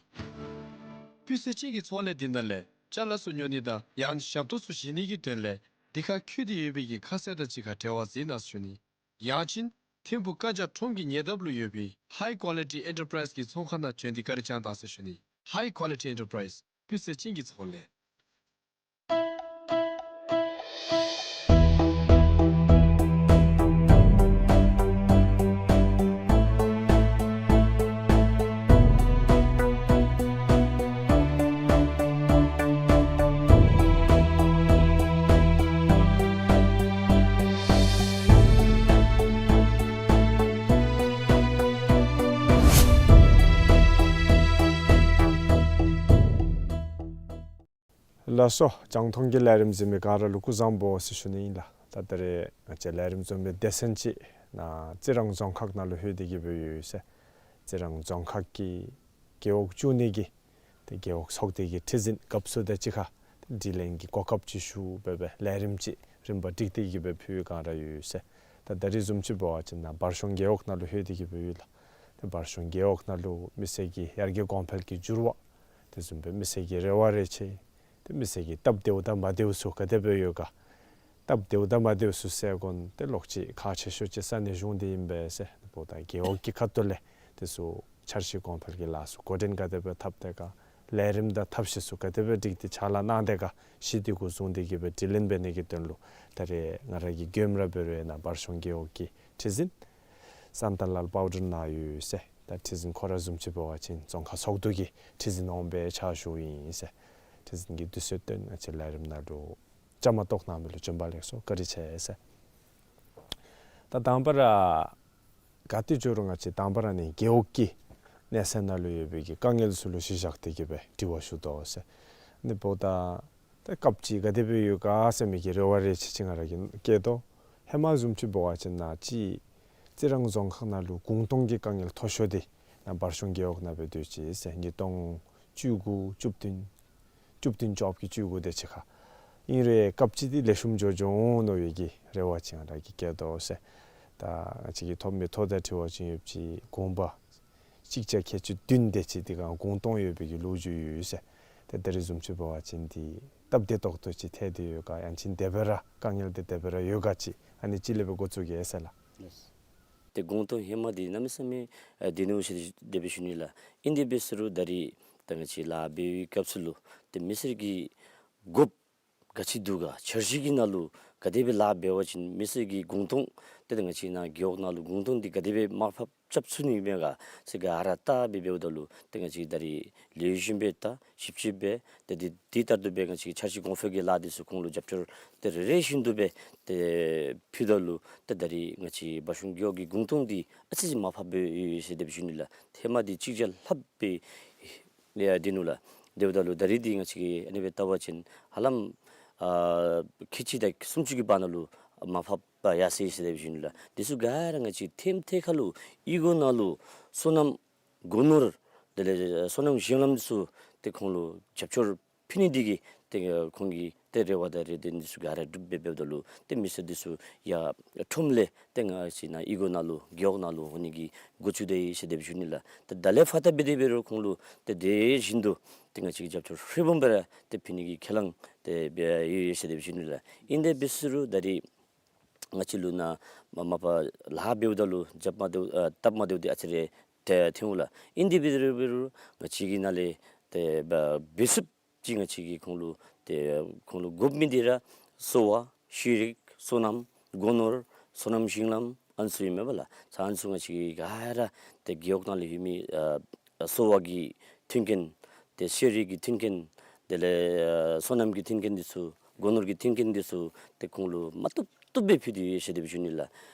སྤུས་ཚད་ཅན་གྱི་ཚོང་ལས་འདི་ནང་ལས་ཅ་ལ་ཚུ་ཉོ་ནི་དང་ཡང་ཞབས་ཏོག་ཚུ་བཞེས་ནི་གི་དོན་ལས་འདི་ཁར་བཀོད་དེ་ཡོད་པའི་གི་ཁ་གསལ་དང་གཅིག་ཁར་འབྲེལ་བ་འཛིན་གནང་ཟེར་ཞུ་ནི། ཡང་ཅིན་ཐིམ་ཕུག་བཀའ་རྒྱ་ཁྲོམ་གྱི་ཉེ་འདབས་ལུ་ཡོད་པའི་High Quality Enterprise གི་ཚོང་ཁང་ནང་བྱོན་ཏེ་བཀའ་དྲིན་བསྐྱང་གནང་ཟེར་ཞུ་ནི། High Quality Enterprise སྤུས་ཚད་ཅན་གྱི་ཚོང་ལས། ལགས་སོ། རྒྱང་མཐོང་གི་ལས་རིམ་གཟིགས་མི་ག་ར་ལུ་སྐུ་གཟུགས་བཟང་པོ་ཟེར་ཞུ་ནི་ཨིན་ལགས། ད་ད་རེས་ང་བཅས་ལས་རིམ་འཛོམས་པའི་སྡེ་ཚན་ཅིག་ནཱ་རྩི་རང་རྫོང་ཁག་ནང་ལུ་ལྷོད་དེ་གི་སྦེ་ཡོད་ཟེར། རྩི་རང་རྫོང་ཁག་གི་རྒེད་འོག་བཅུ་གཉིས་ཀྱི་ཏེ་རྒེད་འོག་ཚོགས་སྡེ་གི་ཁྲི་འཛིན་སྐབས་སུ་དང་གཅིག་ཁར་ཏེ་དྲི་ལན་གྱི་གོ་སྐབས་ཅིག་ཞུ་སྦེ་སྦེ་ལས་རིམ་ཅིག་རིམ་པ་སྒྲིག་སྟེ་གི་སྦེ་ཕུལ་བའི་བསྒང་ར་ཡོད་ཟེར། ད་ད་རིས་བཟུམ་ཅིག་འབད་བ་ཅིན་ནཱ་བར་གཞུང་རྒེད་འོག་ནང་ལུ་ལྷོད་དེ་གི་སྦེ་ཡོད་ལགས། ཏེ་བར་གཞུང་རྒེད་འོག་ནང་ལུ་མི་སེར་གྱི་ཡར་རྒྱས་གོང་འཕེལ་གྱི་འགྱུར་བ་དེ་བཟུམ་སྦེ་མི་སེར་གྱི་རེ་བ་རེ་ཆེ་ཏེ་མི་སེར་གྱི་སྟབས་བདེཝ་དང་མ་བདེཝ་ཚུ་ག་དེ་སྦེ་ཡོད་ག། སྟབས་བདེཝ་དང་མ་བདེཝ་ཚུ་སེལ་དགོ་ནི་དེ་ལོག་ཅིག་ཁག་ཆེ་ཤོས་ཅིག་ས་གནས་གཞུང་འདི་ཨིན་པས་ཟེར། འབདཝ་ད་རྒེད་འོག་གི་ཁ་ཐུག་ལས་དེ་ཚུ་འཆར་གཞི་གོང་འཕེལ་གྱི་ལཱ་ཚུ་འགོ་འདྲེན་ག་དེ་སྦེ་འཐབ་དེས་ག། ལས་རིམ་དང་ཐབས་ཤེས་ཚུ་ག་དེ་སྦེ་སྒྲིག་སྟེ་ཕྱག་ལཱ་གནང་དེས་ག་ཞུ་ནི་འདི་གུ་བཟུང་སྟེ་གི་སྦེ་དྲི་ལན་འབད་ནི་གི་དོན་ལུ་ད་རེས་ང་ར་གི་མགྱོནམ་ར་འབད་རུང་ནཱ་བར་གཞུང་རྒེད་འོག་གི་ཁྲི་འཛིན་སཱན་ཏ་ལཱལ་པའོ་ཌར་ནཱ་ཡོད་ཟེར། ད་ཁྲི་འཛིན་ཁོ་ར་བཟུམ་ཅིག་འབད་བ་ཅིན་རྫོང་ཁག་ཚོགས་འདུ་གི་ཁྲི་འཛིན་འོགམ་སྦེ་ཕྱག་ཞུཝ་ཨིན་ཟེར། ཁྲི་འཛིན་གྱིས་དུས་ཚོད་བཏོན་ང་བཅས་ལས་རིམ་ནང་ལུ་བཅའ་མར་གཏོགས་གནང་མི་ལུ་བྱོན་པ་ལེགས་སོ། བཀའ་དྲིན་ཆེ་ཟེར། ད་དང་པ་ར་ག་ཏེ་འགྱོ་རུང་ང་བཅས་དང་པ་ར་ནི་རྒེད་འོག་གི་གནས་ཚད་ནང་ལུ་ཡོད་པའི་གི་དཀའ་ངལ་ཚུ་ལུ་གཞི་བཞག་སྟེ་གི་སྦེ་དྲི་བ་ཞུ་དོ་ཟེར། ཨ་ནི་འབདཝ་ད་ད་སྐབས་ཅིག་ག་དེ་སྦེ་ཡོད་ག་ཟེར་མི་གི་རེ་བ་རེ་ཆེ་ཅིག་ང་ར་གིས་བསྐྱེད་དོ། ཧེ་མ་བཟུམ་ཅིག་འབད་བ་ཅིན་ནཱ་ཅིག་རྩི་རང་རྫོང་ཁག་ནང་ལུ་གུང་སྟོང་གི་དཀའ་ངལ་མཐོ་ཤོས་འདི་ནཱ་བར་གཞུང་རྒེད་འོག་ནང་སྦེ་སྡོད་ཅི་ཟེར། ཉིས་སྟོང་བཅུ་དགུ་བཅུ་བདུན་བཅུ་བདུན་བཅོ་བརྒྱད་ཀྱི་བཅུ་དགུ་དེ་ཅིག་ཁར། ཨིན་རུང་སྐབས་ཅིག་འདི་ལེགས་ཤོམ་འགྱོ་འགྱོ་འོང་མནོ་བའི་གི་རེ་བ་ཅིག་ང་ར་གིས་བསྐྱེད་དོ་ཟེར། ད་ང་བཅས་ཀྱི་ཐོབ་མི་ཐོ་དང་འཁྲིལ་བ་ཅིན་ཡོདཔ་ཅིག་གུང་པ་གཅིག་བརྒྱ་བརྒྱད་ཅུ་བདུན་དེ་ཅིག་འདི་གུང་སྟོང་ཡོད་པའི་གི་ལོ་རྒྱུས་ཡོད་ཟེར། ཏེ་ད་རིས་བཟུམ་ཅིག་འབད་བ་ཅིན་འདི་སྟབས་བདེ་ཏོག་ཏོ་ཅིག་ཐལ་ཏེ་ཡོད་ག། ཡང་ཅིན་དེ་སྦེ་ར་དཀའ་ངལ་འདི་དེ་སྦེ་ར་ཡོད་ག་ཅིག་ཨ་ནི་ཅིག་ལས་སྦེ་འགོ་བཙུགས་གེ་ཟེར་ལགས། ཏེ་གུང་སྟོང་ཧེ་མ་འདི་གནམ་མེད་ས་མེད་ཨ་བདེ་ནུག་ཟེར་དེ་སྦེ་ཞུ་ནི་ལགས། ཨིན་དེ་འབད་ཟེར་རུང་ད་རིས་ད་ང་བཅས་ལཱ་འབད་བའི་སྐབས་སུ་ལུ་ཏེ་མི་སེར་གྱི་དགོཔ་ག་ཅི་འདུག་ག། འཆར་གཞི་གི་ནང་ལུ་ག་དེ་སྦེ་ལཱ་འབད་བ་ཅིན་མི་སེར་གྱི་གུང་སྟོང་ཏེ་ད་ང་བཅས་ནཱ་རྒེད་འོག་ནང་ལུ་གུང་སྟོང་འདི་ག་དེ་སྦེ་མར་ཕབ་རྐྱབ་ཚུགས་ནི་མས་ག་ཟེར་ག་ར་བལྟ་སྦེ་འབདཝ་ད་ལུ་ཏེ་ང་བཅས་ད་རིས་ལེགས་ཤོམ་སྦེ་བལྟ་ཞིབ་དཔྱད་འབད་ཏེ་འདི་འདི་ལྟར་དུ་སྦེ་ང་བཅས་འཆར་གཞི་གོང་འཕེལ་གྱི་ལཱ་འདི་ཚུ་ཁོང་ལུ་རྒྱབ་སྐྱོར་ཏེ་རེ་རེ་བཞིན་དུ་སྦེ་ཏེ་ཕུལཝ་ད་ལུ་ཏེ་ད་རིས་ང་བཅས་བར་གཞུང་རྒེད་འོག་གི་གུང་སྟོང་འདི་ཨ་ཙི་ཅིག་མར་ཕབ་སྦེ་ཡོད་ཟེར་དེ་སྦེ་ཞུ་ནི་ལགས། ཧེ་མ་འདི་གཅིག་བརྒྱ་ལྷགཔ་སྦེ་ཡ་འདི་ནུག་ལགས། དེ་འབདཝ་ད་ལུ་ད་རིས་འདི་ང་བཅས་ཀྱིས་ཨ་ནི་སྦེ་བལྟ་བ་ཅིན་ཧ་ལམ་ཨ་ཁལ་གཅིག་དང་སུམ་ཅུ་གི་བར་ན་ལུ་མར་ཕབ་ཡར་སོ་ཡི་ཟེར་དེ་སྦེ་ཞུ་ནི་ལགས། འདི་ཚུ་ག་ར་ང་བཅས་ཐེམ་ཐེ་ཁ་ལུ་གཡུས་སྒོ་ནང་ལུ་སོ་ནམ་སྒོ་ནོར་དེ་ལས་སོ་ནམ་ཞིང་ལམ་འདི་ཚུ་ཏེ་ཁོང་ལུ་རྒྱབ་སྐྱོར་ཕུལ་ནི་འདི་གིས་ཏེ་ཁོང་གི་ཏེ་རེ་བ་དང་རེ་འདུན་འདི་ཚུ་ག་ར་འགྲུབ་སྦེ་འབདཝ་ད་ལུ་ཏེ་མི་སེར་འདི་ཚུ་ཡར་ཁྲོམ་ལས་ཏེ་ང་བཅས་ནཱ་གཡུས་སྒོ་ནང་ལུ་རྒེད་འོག་ནང་ལུ་འོང་ནི་གི་འགོ་བཙུགས་ཏེ་ཡོད་ཟེར་དེ་སྦེ་ཞུ་ནི་ལགས། ཏེ་ད་ལས་ཕར་ད་འབད་དེ་འབད་རུང་ཁོང་ལུ་ཏེ་དེ་བཞིན་དུ་ཏེ་ང་བཅས་ཀྱིས་རྒྱབ་སྐྱོར་ཧྲིལ་བུམ་སྦེ་ར་ཏེ་ཕུལ་ནི་གི་ཁས་བླངས་ཏེ་འབད་ཡོད་ཡོད་ཟེར་དེ་སྦེ་ཞུ་ནི་ལགས། ཨིན་དེ་འབད་ཟེར་རུང་ད་རིས་ང་བཅས་ལུ་ནཱ་མ་མ་པ་ལཱ་འབདཝ་ད་ལུ་རྒྱབ་མ་བདེཝ་ཨ་སྟབས་མ་བདེཝ་འདི་ཨ་ཙི་རེ་ཏེ་ཐོན་འོང་ལགས། ཨིན་དེ་འབད་རུང་འབད་རུང་ང་བཅས་ཀྱི་ནང་ལས་ཏེ་འབད་འབད་ཚུགསཔ་ཅིག་ང་བཅས་ཀྱིས་ཁོང་ལུ་ཏེ་ཁོང་ལུ་དགོ་མི་འདི་ར་གསོ་བ་ཤེས་རིག་སོ་ནམ་སྒོ་ནོར་སོ་ནམ་ཞིང་ལམ་ཨ་ནི་ཚུ་ཨིན་མས་པ་ལགས། ད་ཨ་ནི་ཚུ་ང་བཅས་ཀྱིས་ག་ར་ཏེ་རྒེད་འོག་ནང་ལུ་ཡོད་མི་ཨ་གསོ་བ་གི་མཐུན་རྐྱེན་ཏེ་ཤེས་རིག་གི་མཐུན་རྐྱེན་དེ་ལས་ཨ་སོ་ནམ་གྱི་མཐུན་རྐྱེན་འདི་ཚུ་སྒོ་ནོར་གྱི་མཐུན་རྐྱེན་འདི་ཚུ་ཏེ་ཁོང་ལུ་མ་བཏུབ་བཏུབ་སྦེ་ཕུལ་ཏེ་ཡོད་ཟེར་དེ་སྦེ་ཞུ་ནི་ལགས།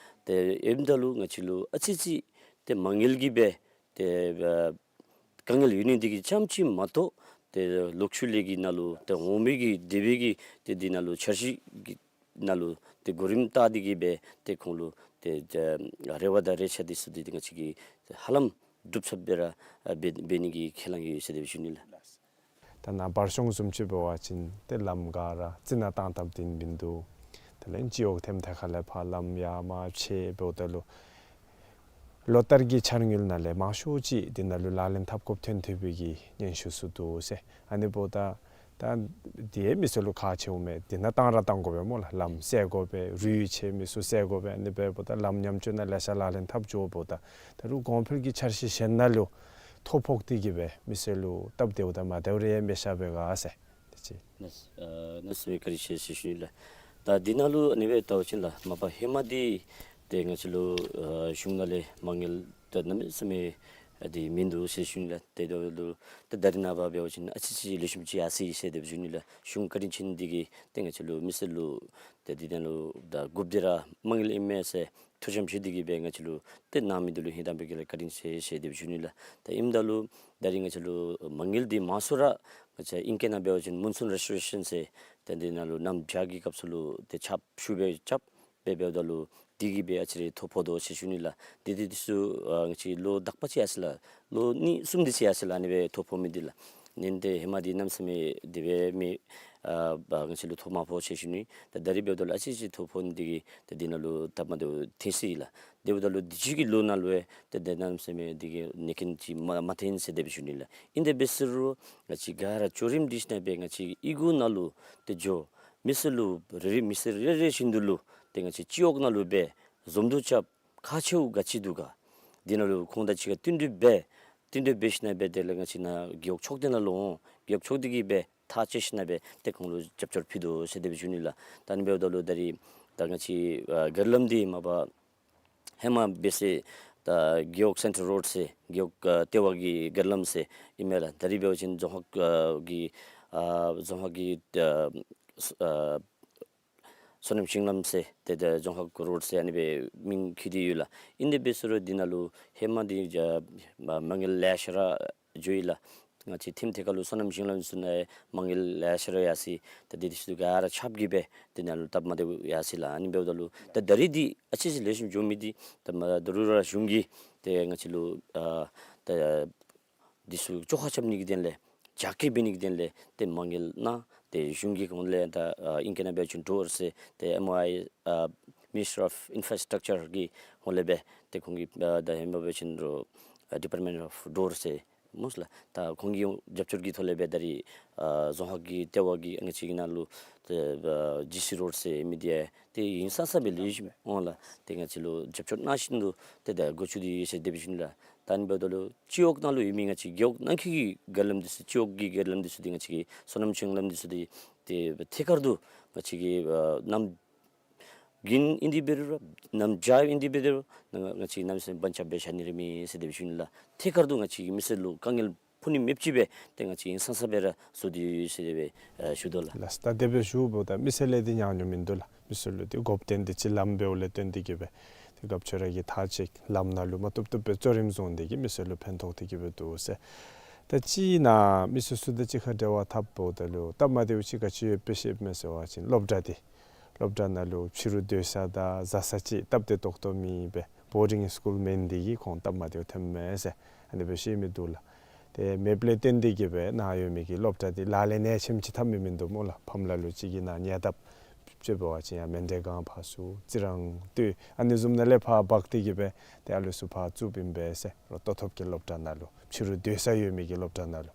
ཏེ་ཨིནམ་ད་ལུ་ང་བཅས་ལུ་ཨ་ཙི་ཅིག་ཏེ་མ་དངུལ་གྱི་སྦེ་ཏེ་ཨ་དཀའ་ངལ་ཡོད་ནི་འདི་གིས་རྐྱངམ་ཅིག་མ་གཏོགས་ཏེ་ལོག་ཤུལ་ལས་ཀྱི་ནང་ལུ་ཏེ་འོང་མི་གི་དེ་སྦེ་གི་ཏེ་འདི་ནང་ལུ་འཆར་གཞི་གི་ནང་ལུ་ཏེ་གོ་རིམ་བལྟ་སྟེ་གི་སྦེ་ཏེ་ཁོང་ལུ་ཏེ་ཨ་རེ་བ་དང་རེ་ཆ་འདི་ཚུ་འདི་ང་བཅས་ཀྱིས་ཧ་ལམ་འགྲུབ་ཚརཝ་སྦེ་ར་ཨ་འབད་འབད་ནི་གི་ཁས་བླངས་ཡོད་ཟེར་དེ་སྦེ་ཞུ་ནི་ལགས། ད་ནཱ་བར་གཞུང་བཟུམ་ཅིག་འབད་བ་ཅིན་ཏེ་ལམ་ག་ར་རྩི་ནག་བཏང་བཏངམ་འདི་མིན་འདུག། དེ་ལས་སྤྱི་འོག་ཐེམ་ཐེ་ཁ་ལས་ཕར་ལམ་ཡར་མར་ཕྱེ་འབདཝ་ད་ལུ་ལོ་ལྟར་གྱི་འཆར་དངུལ་ནང་ལས་མང་ཤོས་ཅིག་འདི་ནང་ལུ་ལག་ལེན་འཐབ་དགོཔ་ཐོན་ཐོན་པའི་གི་སྙན་ཞུ་ཚུ་འདུག་ཟེར། ཨ་ནི་འབདཝ་ད་ད་འདི་ཡང་མི་སེར་ལུ་ཁག་ཆེཝ་མས། འདི་ནང་བཏང་ར་བཏང་དགོ་པས་སྨོ་ལགས། ལམ་སེལ་དགོ་པས། རུད་ཆད་མི་ཚུ་སེལ་དགོ་པས། ཨ་ནི་འབདཝ་ད་ལམ་ཉམས་བཅོས་ནང་ལེ་ཤ་ལག་ལེན་འཐབ་འགྱོཝ་ད་ད་རུང་གོང་འཕེལ་གྱི་འཆར་གཞི་གཞན་ནང་ལུ་ཐོ་ཕོག་སྟེ་གི་སྦེ་མི་སེར་ལུ་སྟབས་བདེཝ་དང་མ་བདེཝ་རེ་ཡང་མེད་ཤ་པས་ག་ཟེར། དེ་ཅིག། ལགས། ཨ་གནམ་མེད་ས་མེད་བཀའ་དྲིན་ཆེ་ཟེར་ཞུ་ནི་ལགས། ད་འདི་ནང་ལུ་ཨ་ནི་སྦེ་བལྟ་བ་ཅིན་ལགས་མ་པ་ཧེ་མ་འདི་ཏེ་ང་བཅས་ལུ་ཨ་གཞུང་ནང་ལས་མ་དངུལ་ད་གནམ་མེད་ས་མེད་ཨ་འདི་མིན་འདུག་ཟེར་ཞུ་ནི་ལགས། ཏེ་ད་ལུ་ད་ད་རིས་ནངས་པ་འབད་བ་ཅིན་ཨ་ཙི་ཅིག་ལེགས་ཤོམ་ཅིག་ཡར་སོ་ཡི་ཟེར་དེ་སྦེ་ཞུ་ནི་ལགས། གཞུང་བཀའ་དྲིན་ཅན་འདི་གིས་ཏེ་ང་བཅས་ལུ་མི་སེར་ལུ་ཏེ་འདི་ནང་ལུ་ད་དགོཔ་འདི་ར་མ་དངུལ་ཨིན་མས་ཟེར་ཐུགས་བཞེད་བཞེས་ཏེ་གི་སྦེ་ང་བཅས་ལུ་ཏེ་གནང་མི་འདི་ལུ་ཧིང་དང་པའི་གི་ལས་བཀའ་དྲིན་ཆེ་ཟེར་དེ་སྦེ་ཞུ་ནི་ལགས། ད་ཨིནམ་ད་ལུ་ད་རིས་ང་བཅས་ལུ་མ་དངུལ་འདི་མང་སུ་ར་ང་བཅས་ཨིང་སྐད་ནང་འབད་བ་ཅིན་མོན་སུན་རེ་སི་ཊོ་རེ་ཤཱན་ཟེར་ཏེ་འདི་ནང་ལུ་གནམ་བྱཱར་གྱི་སྐབས་སུ་ལུ་ཏེ་རྐྱབ་ཤུལ་སྦེ་རྐྱབ་སྦེ་འབདཝ་ད་ལུ་འདི་གིས་སྦེ་ཨ་ཙི་རེ་ཐོ་ཕོག་དོ་ཟེར་ཞུ་ནི་ལགས། འདི་འདི་འདི་ཚུ་ཨ་ང་བཅས་ལོ་དག་པ་ཅིག་ཡར་སོ་ཡི་ལགས། ལོ་གཉིས་གསུམ་འདི་ཅིག་ཡར་སོ་ཡི་ལགས། ཨ་ནི་སྦེ་ཐོ་ཕོག་མི་འདི་ལགས། ནན་ཏེ་ཧེ་མ་འདི་གནམ་མེད་ས་མེད་དེ་སྦེ་མི་ཨ་ང་བཅས་ལུ་ཐོ་མ་ཕོག་ཟེར་ཞུ་ནི། ད་ད་རིས་འབདཝ་ད་ལུ་ཨ་ཙི་ཅིག་ཐོ་ཕོག་ནི་འདི་གིས་ད་འདི་ནང་ལུ་སྟབས་མ་བདེཝ་ཐོན་སོ་ཡི་ལགས། དེ་འབདཝ་ད་ལུ་དུས་ཅི་གི་ལོ་ནང་ལུ་ཡང་ཏེ་ད་གནམ་མེད་ས་མེད་འདི་གི་ནད་རྐྱེན་ཅིག་མ་མ་ཐོན་ཟེར་དེ་སྦེ་ཞུ་ནི་ལགས། ཨིན་དེ་འབད་ཟེར་རུང་ང་བཅས་ག་ར་འགྱོ་རིམ་འདི་ཞིནམ་སྦེ་ང་བཅས་ཨི་གུ་ནང་ལུ་ཏེ་འགྱོ་མི་སེར་ལུ་རེ་རེ་མི་སེར་རེ་རེ་བཞིན་དུ་ལུ་ཏེ་ང་བཅས་སྤྱི་འོག་ནང་ལུ་སྦེ་འཛོམས་འདུ་རྐྱབ་ཁག་ཆེཝ་ག་ཅི་འདུག་ག། འདི་ནང་ལུ་ཁོང་དང་གཅིག་ཁར་བསྟུན་གྲོས་འབད། བསྟུན་གྲོས་འབད་ཞིནམ་སྦེ་དེ་ལས་ང་བཅས་ནཱ་རྒེད་འོག་ཚོགས་སྡེ་ནང་ལུ་འོང་། རྒེད་འོག་ཚོགས་སྡེ་གིས་སྦེ་ཐག་བཅད་ཞིནམ་སྦེ་ཏེ་ཁོང་ལུ་རྒྱབ་སྐྱོར་ཕུལ་དོ་ཟེར་དེ་སྦེ་ཞུ་ནི་ལགས། ད་ཨ་ནི་འབདཝ་ད་ལུ་ད་རིས་ད་ང་བཅས་ཨ་གར་ལམ་འདི་མ་པ་ཧེ་མ་འབད་ས་ད་རྒེད་འོག་སེན་ཊར་རོཌ་ཟེར་རྒེད་འོག་ཨ་ལྟེ་བ་གི་གར་ལམ་ཟེར་ཨིན་མས་ལགས། ད་རིས་འབད་བ་ཅིན་རྫོང་ཁག་ཨ་གི་ཨ་རྫོང་ཁག་གི་ཨ་ཨ་སོ་ནམ་ཞིང་ལམ་ཟེར་ཏེ་ད་རྫོང་ཁག་རོཌ་ཟེར་ཨ་ནི་སྦེ་མིང་བཀོད་དེ་ཡོད་ལགས། ཨིན་དེ་འབད་ཟེར་རུང་འདི་ནང་ལུ་ཧེ་མ་འདི་ཨ་མ་དངུལ་ལེ་ཤ་ར་འགྱོ་ཡི་ལགས། ང་བཅས་ཐེམ་ཐེ་ཁ་ལུ་སོ་ནམ་ཞིང་ལམ་ཚུ་ནང་མ་དངུལ་ལེ་ཤ་ར་ཡར་སོ་ཡི། ད་འདི་འདི་ཚུ་ག་ར་ཁྱབ་ཀྱིས་སྦེ་འདི་ནང་ལུ་སྟབས་མ་བདེཝ་ཡར་སོ་ཡི་ལགས། ཨ་ནི་འབདཝ་ད་ལུ་ད་ད་རིས་འདི་ཨ་ཙི་ཅིག་ལེགས་ཤོམ་འགྱོ་མི་འདི་ད་མ་ད་རུང་ར་གཞུང་གིས་ཏེ་ང་བཅས་ལུ་ཨ་ད་འདི་ཚུ་བཅོ་ཁ་རྐྱབ་ནི་གི་དོན་ལས་རྒྱ་སྐྱེད་འབད་ནི་གི་དོན་ལས་ཏེ་མ་དངུལ་གནང་། ཏེ་གཞུང་གི་ཁོངས་ལས་ད་ཨ་ཨིང་སྐད་ནང་འབད་བ་ཅིན་ཌོར་ཟེར་ཏེ་ཨེམ་ཨོ་ཨའི་ཨ་མི་ནིསི་ཊི་ཨོཕ་ཨིན་ཕྲ་སི་ཊག་ཅར་གི་ཁོངས་ལས་སྦེ་ཏེ་ཁོང་གིས་ཨ་ད་ཧེ་མ་འབད་བ་ཅིན་རོ་ཨ་ཌི་པཱརཊ་མེནཊ་ཨོཕ་ཌོར་ཟེར་སྨོ་ལགས། ད་ཁོང་གི་རྒྱབ་སྐྱོར་གྱི་ཐོག་ལས་སྦེ་ད་རིས་ཨ་རྫོང་ཁག་གི་ལྟེ་བ་གི་ཨ་ང་བཅས་ཀྱི་ནང་ལུ་ཏེ་ཨ་ཇི་སི་རོཌ་ཟེར་མི་འདི་ཡང་ཏེ་ཧིང་སང་ས་སྦེ་ལེགས་ཤོམ་འོང་ལགས། ཏེ་ང་བཅས་ལུ་རྒྱབ་སྐྱོར་གནང་བཞིན་དུ་ཏེ་ད་འགོ་བཙུགས་ཏེ་ཡོད་ཟེར་དེ་སྦེ་ཞུ་ནི་ལགས། ད་ཨ་ནི་འབདཝ་ད་ལུ་སྤྱི་འོག་ནང་ལུ་ཡོད་མི་ང་བཅས་རྒེད་འོག་ནང་འཁོད་ཀྱི་གར་ལམ་འདི་ཚུ་སྤྱི་འོག་གི་གར་ལམ་འདི་ཚུ་འདི་ང་བཅས་ཀྱི་སོ་ནམ་ཞིང་ལམ་འདི་ཚུ་འདི་ཏེ་ཐད་ཀར་དུ་ང་བཅས་ཀྱི་ཨ་གནམ་དགུན་ཨིན་དེ་འབད་རུང་ར་གནམ་བྱཱར་ཨིན་དེ་འབད་རུང་ར་ང་བཅས་གནམ་མེད་ས་མེད་བར་ཆད་འབད་ཤར་ནི་ར་མེད་ཟེར་དེ་སྦེ་ཞུ་ནི་ལགས། ཐད་ཀར་དུ་ང་བཅས་ཀྱི་མི་སེར་ལུ་དཀའ་ངལ་ཕོག་ནི་མེདཔ་ཅིག་སྦེ་ཏེ་ང་བཅས་ཧིང་སང་ས་སྦེ་ར་བཟོ་སྟེ་ཡོད་ཟེར་དེ་སྦེ་ཨ་ཞུ་དོ་ལགས། ལགས། ད་དེ་སྦེ་ཞུཝ་ད་མི་སེར་ལས་འདི་ཉམས་མྱོང་མིན་འདུག་ལགས། མི་སེར་ལུ་འདི་དགོཔ་བཏོན་ཏེ་ཅིག་ལམ་འབདཝ་ལས་བརྟེན་ཏེ་གི་སྦེ་ཏེ་སྐབས་ཅིག་ར་གི་ཐག་ཅིག་ལམ་ནང་ལུ་མ་བཏུབ་བཏུབ་སྦེ་གཙོ་རིམ་བཟུང་སྟེ་གི་མི་སེར་ལུ་ཕན་ཐོགས་ཏེ་གི་སྦེ་འདུག་ཟེར། ད་ཅིག་ནཱ་མི་སེར་ཚུ་དང་གཅིག་ཁར་འབྲེལ་བ་འཐབ་འབདཝ་ད་ལུ་སྟབས་མ་བདེཝ་ཅིག་ག་ཅི་ཡོདཔ་སྦེ་ཤེསཔ་མས་ཟེར་བ་ཅིན་སློབ་གྲྭ་འདི་སློབ་གྲྭ་ནང་ལུ་ཕྱི་རུ་སྡོད་ས་དང་བཟའ་ས་ཅིག་སྟབས་བདེ་ཏོག་ཏོ་མེད་པས། བོར་ཌིང་སི་ཀུལ་མེན་ཏེ་གིས་ཁོང་སྟབས་མ་བདེཝ་ཐོནམ་མས་ཟེར་ཨ་ནི་སྦེ་ཤེས་མི་འདུག་ལགས། ཏེ་མེདཔ་ལས་བརྟེན་ཏེ་གི་སྦེ་ནཱ་ཡོད་མི་གི་སློབ་གྲྭ་འདི་ལག་ལེན་ཡང་ཆེམ་ཅིག་འཐབ་མི་མིན་འདུག་སྨོ་ལགས། ཕམ་ལ་ལུ་ཅིག་གིས་ནཱ་ཉེ་འདབས་ཅིག་འབད་བ་ཅིན་ཡར་མན་ཌེ་སྒང་ཕར་ཚུར་རྩི་རང་སྟོད་ཨ་ནི་བཟུམ་ནང་ལས་ཕར་འབག་སྟེ་གི་སྦེ་ཏེ་ཨ་ལུ་ཚུ་ཕར་བཙུགསཔ་ཨིན་པས་ཟེར། རོགས་ལྟོ་ཐོབ་ཀྱི་སློབ་གྲྭ་ནང་ལུ་ཕྱི་རུ་སྡོད་ས་ཡོད་མི་གི་སློབ་གྲྭ་ནང་ལུ།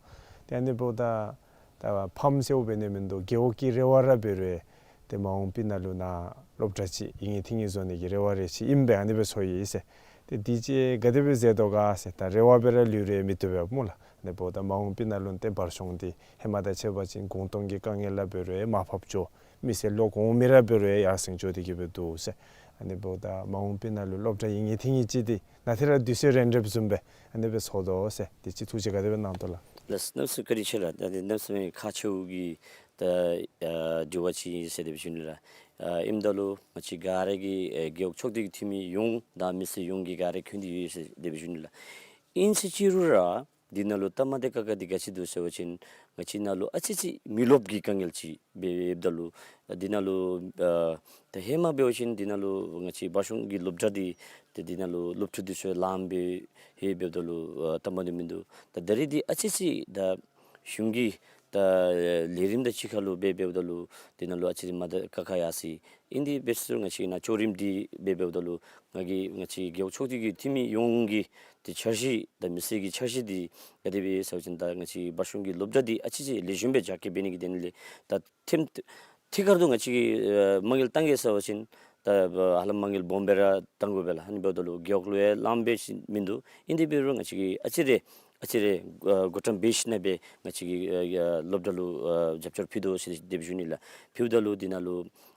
ཏེ་ཨ་ནི་འབདཝ་ད་ད་ཕམ་ཟེརཝ་འབད་ནི་མིན་འདུག། རྒེད་འོག་གི་རེ་བ་ར་འབད་རུང་ཏེ་མ་འོངས་པའི་ནང་ལུ་ནཱ་སློབ་གྲྭ་ཅིག་ཡིད་ངེས་ཐིང་ངེས་བཟོ་ནི་གི་རེ་བ་རེ་ཅིག་ཨིན་པས་ཨ་ནི་སྦེ་ཚོར་ཡི་ཟེར། ཏེ་འདི་ཅིག་ག་དེ་སྦེ་མཛད་དོ་ག་ཟེར། ད་རེ་བ་སྦེ་ར་ལུས་རུང་མི་བཏུབ་པས་སྨོ་ལགས། ཨ་ནི་འབདཝ་ད་མ་འོངས་པའི་ནང་ལུ་ཏེ་བར་གཞུང་འདི་ཧེ་མ་དང་ཕྱད་པ་ཅིན་གུང་སྟོང་གི་དཀའ་ངལ་ར་འབད་རུང་མར་ཕབ་འགྱོ། མི་སེར་ལོག་འོང་མི་ར་འབད་རུང་ཡར་སེང་འགྱོ་སྟེ་གི་སྦེ་འདུག་ཟེར། ཨ་ནི་འབདཝ་ད་མ་འོངས་པའི་ནང་ལུ་སློབ་གྲྭ་ཡིད་ངེས་ཐིང་ངེས་ཅིག་འདི་ནཱ་ཏེ་ར་དུས་ཚོད་རན་རནམ་བཟུམ་སྦེ་ཨ་ནི་སྦེ་ཚོར་དོ་ཟེར། དེ་ཅིག་ཐུགས་རྗེ་ག་དེ་སྦེ་གནང་དོ་ལགས། ལགས། གནམ་མེད་ས་མེད་བཀའ་དྲིན་ཆེ་ལགས། ད་འདི་གནམ་མེད་ས་མེད་ཁག་ཆེཝ་གི་ད་ཨ་དྲི་བ་ཅིག་ཨིན་ཟེར་དེ་སྦེ་ཞུ་ནི་ལགས། ཨ་ཨིནམ་ད་ལུ་ང་བཅས་ག་ར་གིས་ཨེ་རྒེད་འོག་ཚོགས་སྡེ་གི་འཐུས་མི་ཡོངས་དང་མི་སེར་ཡོངས་ཀྱིས་ག་ར་མཁྱེན་ཏེ་ཡོད་ཟེར་དེ་སྦེ་ཞུ་ནི་ལགས། ཨིན་ཟེར་ཅི་རུང་ར་འདི་ནང་ལུ་སྟབས་མ་བདེ་ཁག་ཁ་འདི་ག་ཅི་འདུག་ཟེར་བ་ཅིན་ང་བཅས་ནང་ལུ་ཨ་ཙི་ཅིག་མི་རློབས་ཀྱི་དཀའ་ངལ་ཅིག་འབད་འབདཝ་ད་ལུ་འདི་ནང་ལུ་ཨ་ད་ཧེ་མ་འབད་བ་ཅིན་འདི་ནང་ལུ་ང་བཅས་བར་གཞུང་གི་སློབ་གྲྭ་འདི་ཏེ་འདི་ནང་ལུ་སློབ་ཕྲུག་འདི་ཚུ་ལངམ་སྦེ་ཧེ་འབདཝ་ད་ལུ་ཨ་སྟབས་མ་བདེཝ་མིན་འདུག། ད་ད་རིས་འདི་ཨ་ཙི་ཅིག་ད་གཞུང་གིས་ ད་ལས་རིམ་དང་གཅིག་ཁར་ལུ་འབད་འབདཝ་ད་ལུ་དེ་ནང་ལུ་ཨ་ཙི་རེ་མ་དག་ཁག་ཁ་ཡར་སོ་ཡི། ཨིན་དེ་འབད་ས་ང་བཅས་ནཱ་ལྕོགས་རིམ་འདི་འབད་འབདཝ་ད་ལུ་ང་གིས་ང་བཅས་རྒེད་འོག་ཚོགས་སྡེ་གི་འཐུས་མི་ཡོངས་ཀྱི་ཏེ་འཆར་གཞི་དང་མི་སེར་གྱི་འཆར་གཞི་འདི་ག་དེ་སྦེ་ཟེར་བ་ཅིན་ད་ང་བཅས་བར་གཞུང་གི་སློབ་གྲྭ་འདི་ཨ་ཙི་ཅིག་ལེགས་ཤོམ་སྦེ་རྒྱ་སྐྱེད་འབད་ནི་གི་དོན་ལས་ད་ཐེམ་ཐད་ཀར་དུ་ང་བཅས་ཀྱིས་ཨ་དམངས་གླུ་བཏང་གེ་ཟེར་བ་ཅིན་ད་ཧ་ལམ་དམངས་གླུ་སྦོམ་སྦེ་ར་བཏང་དགོ་པས་ལགས། ཨ་ནི་འབདཝ་ད་ལུ་རྒེད་འོག་ལུ་ཡང་ལངམ་སྦེ་ཅིག་མིན་འདུག། ཨིན་དེ་འབད་རུང་ང་བཅས་ཀྱིས་ཨ་ཙི་རེ་ཨ་ཙི་རེ་ཨ་བགོ་བཀྲམ་འབད་ཞིནམ་སྦེ་ང་བཅས་ཀྱིས་ཨ་ཨ་སློབ་གྲྭ་ལུ་ཨ་རྒྱབ་སྐྱོར་ཕུལ་དོ་ཟེར་དེ་སྦེ་ཞུ་ནི་ལགས། ཕུལཝ་ད་ལུ་དེ་ནང་ལུ་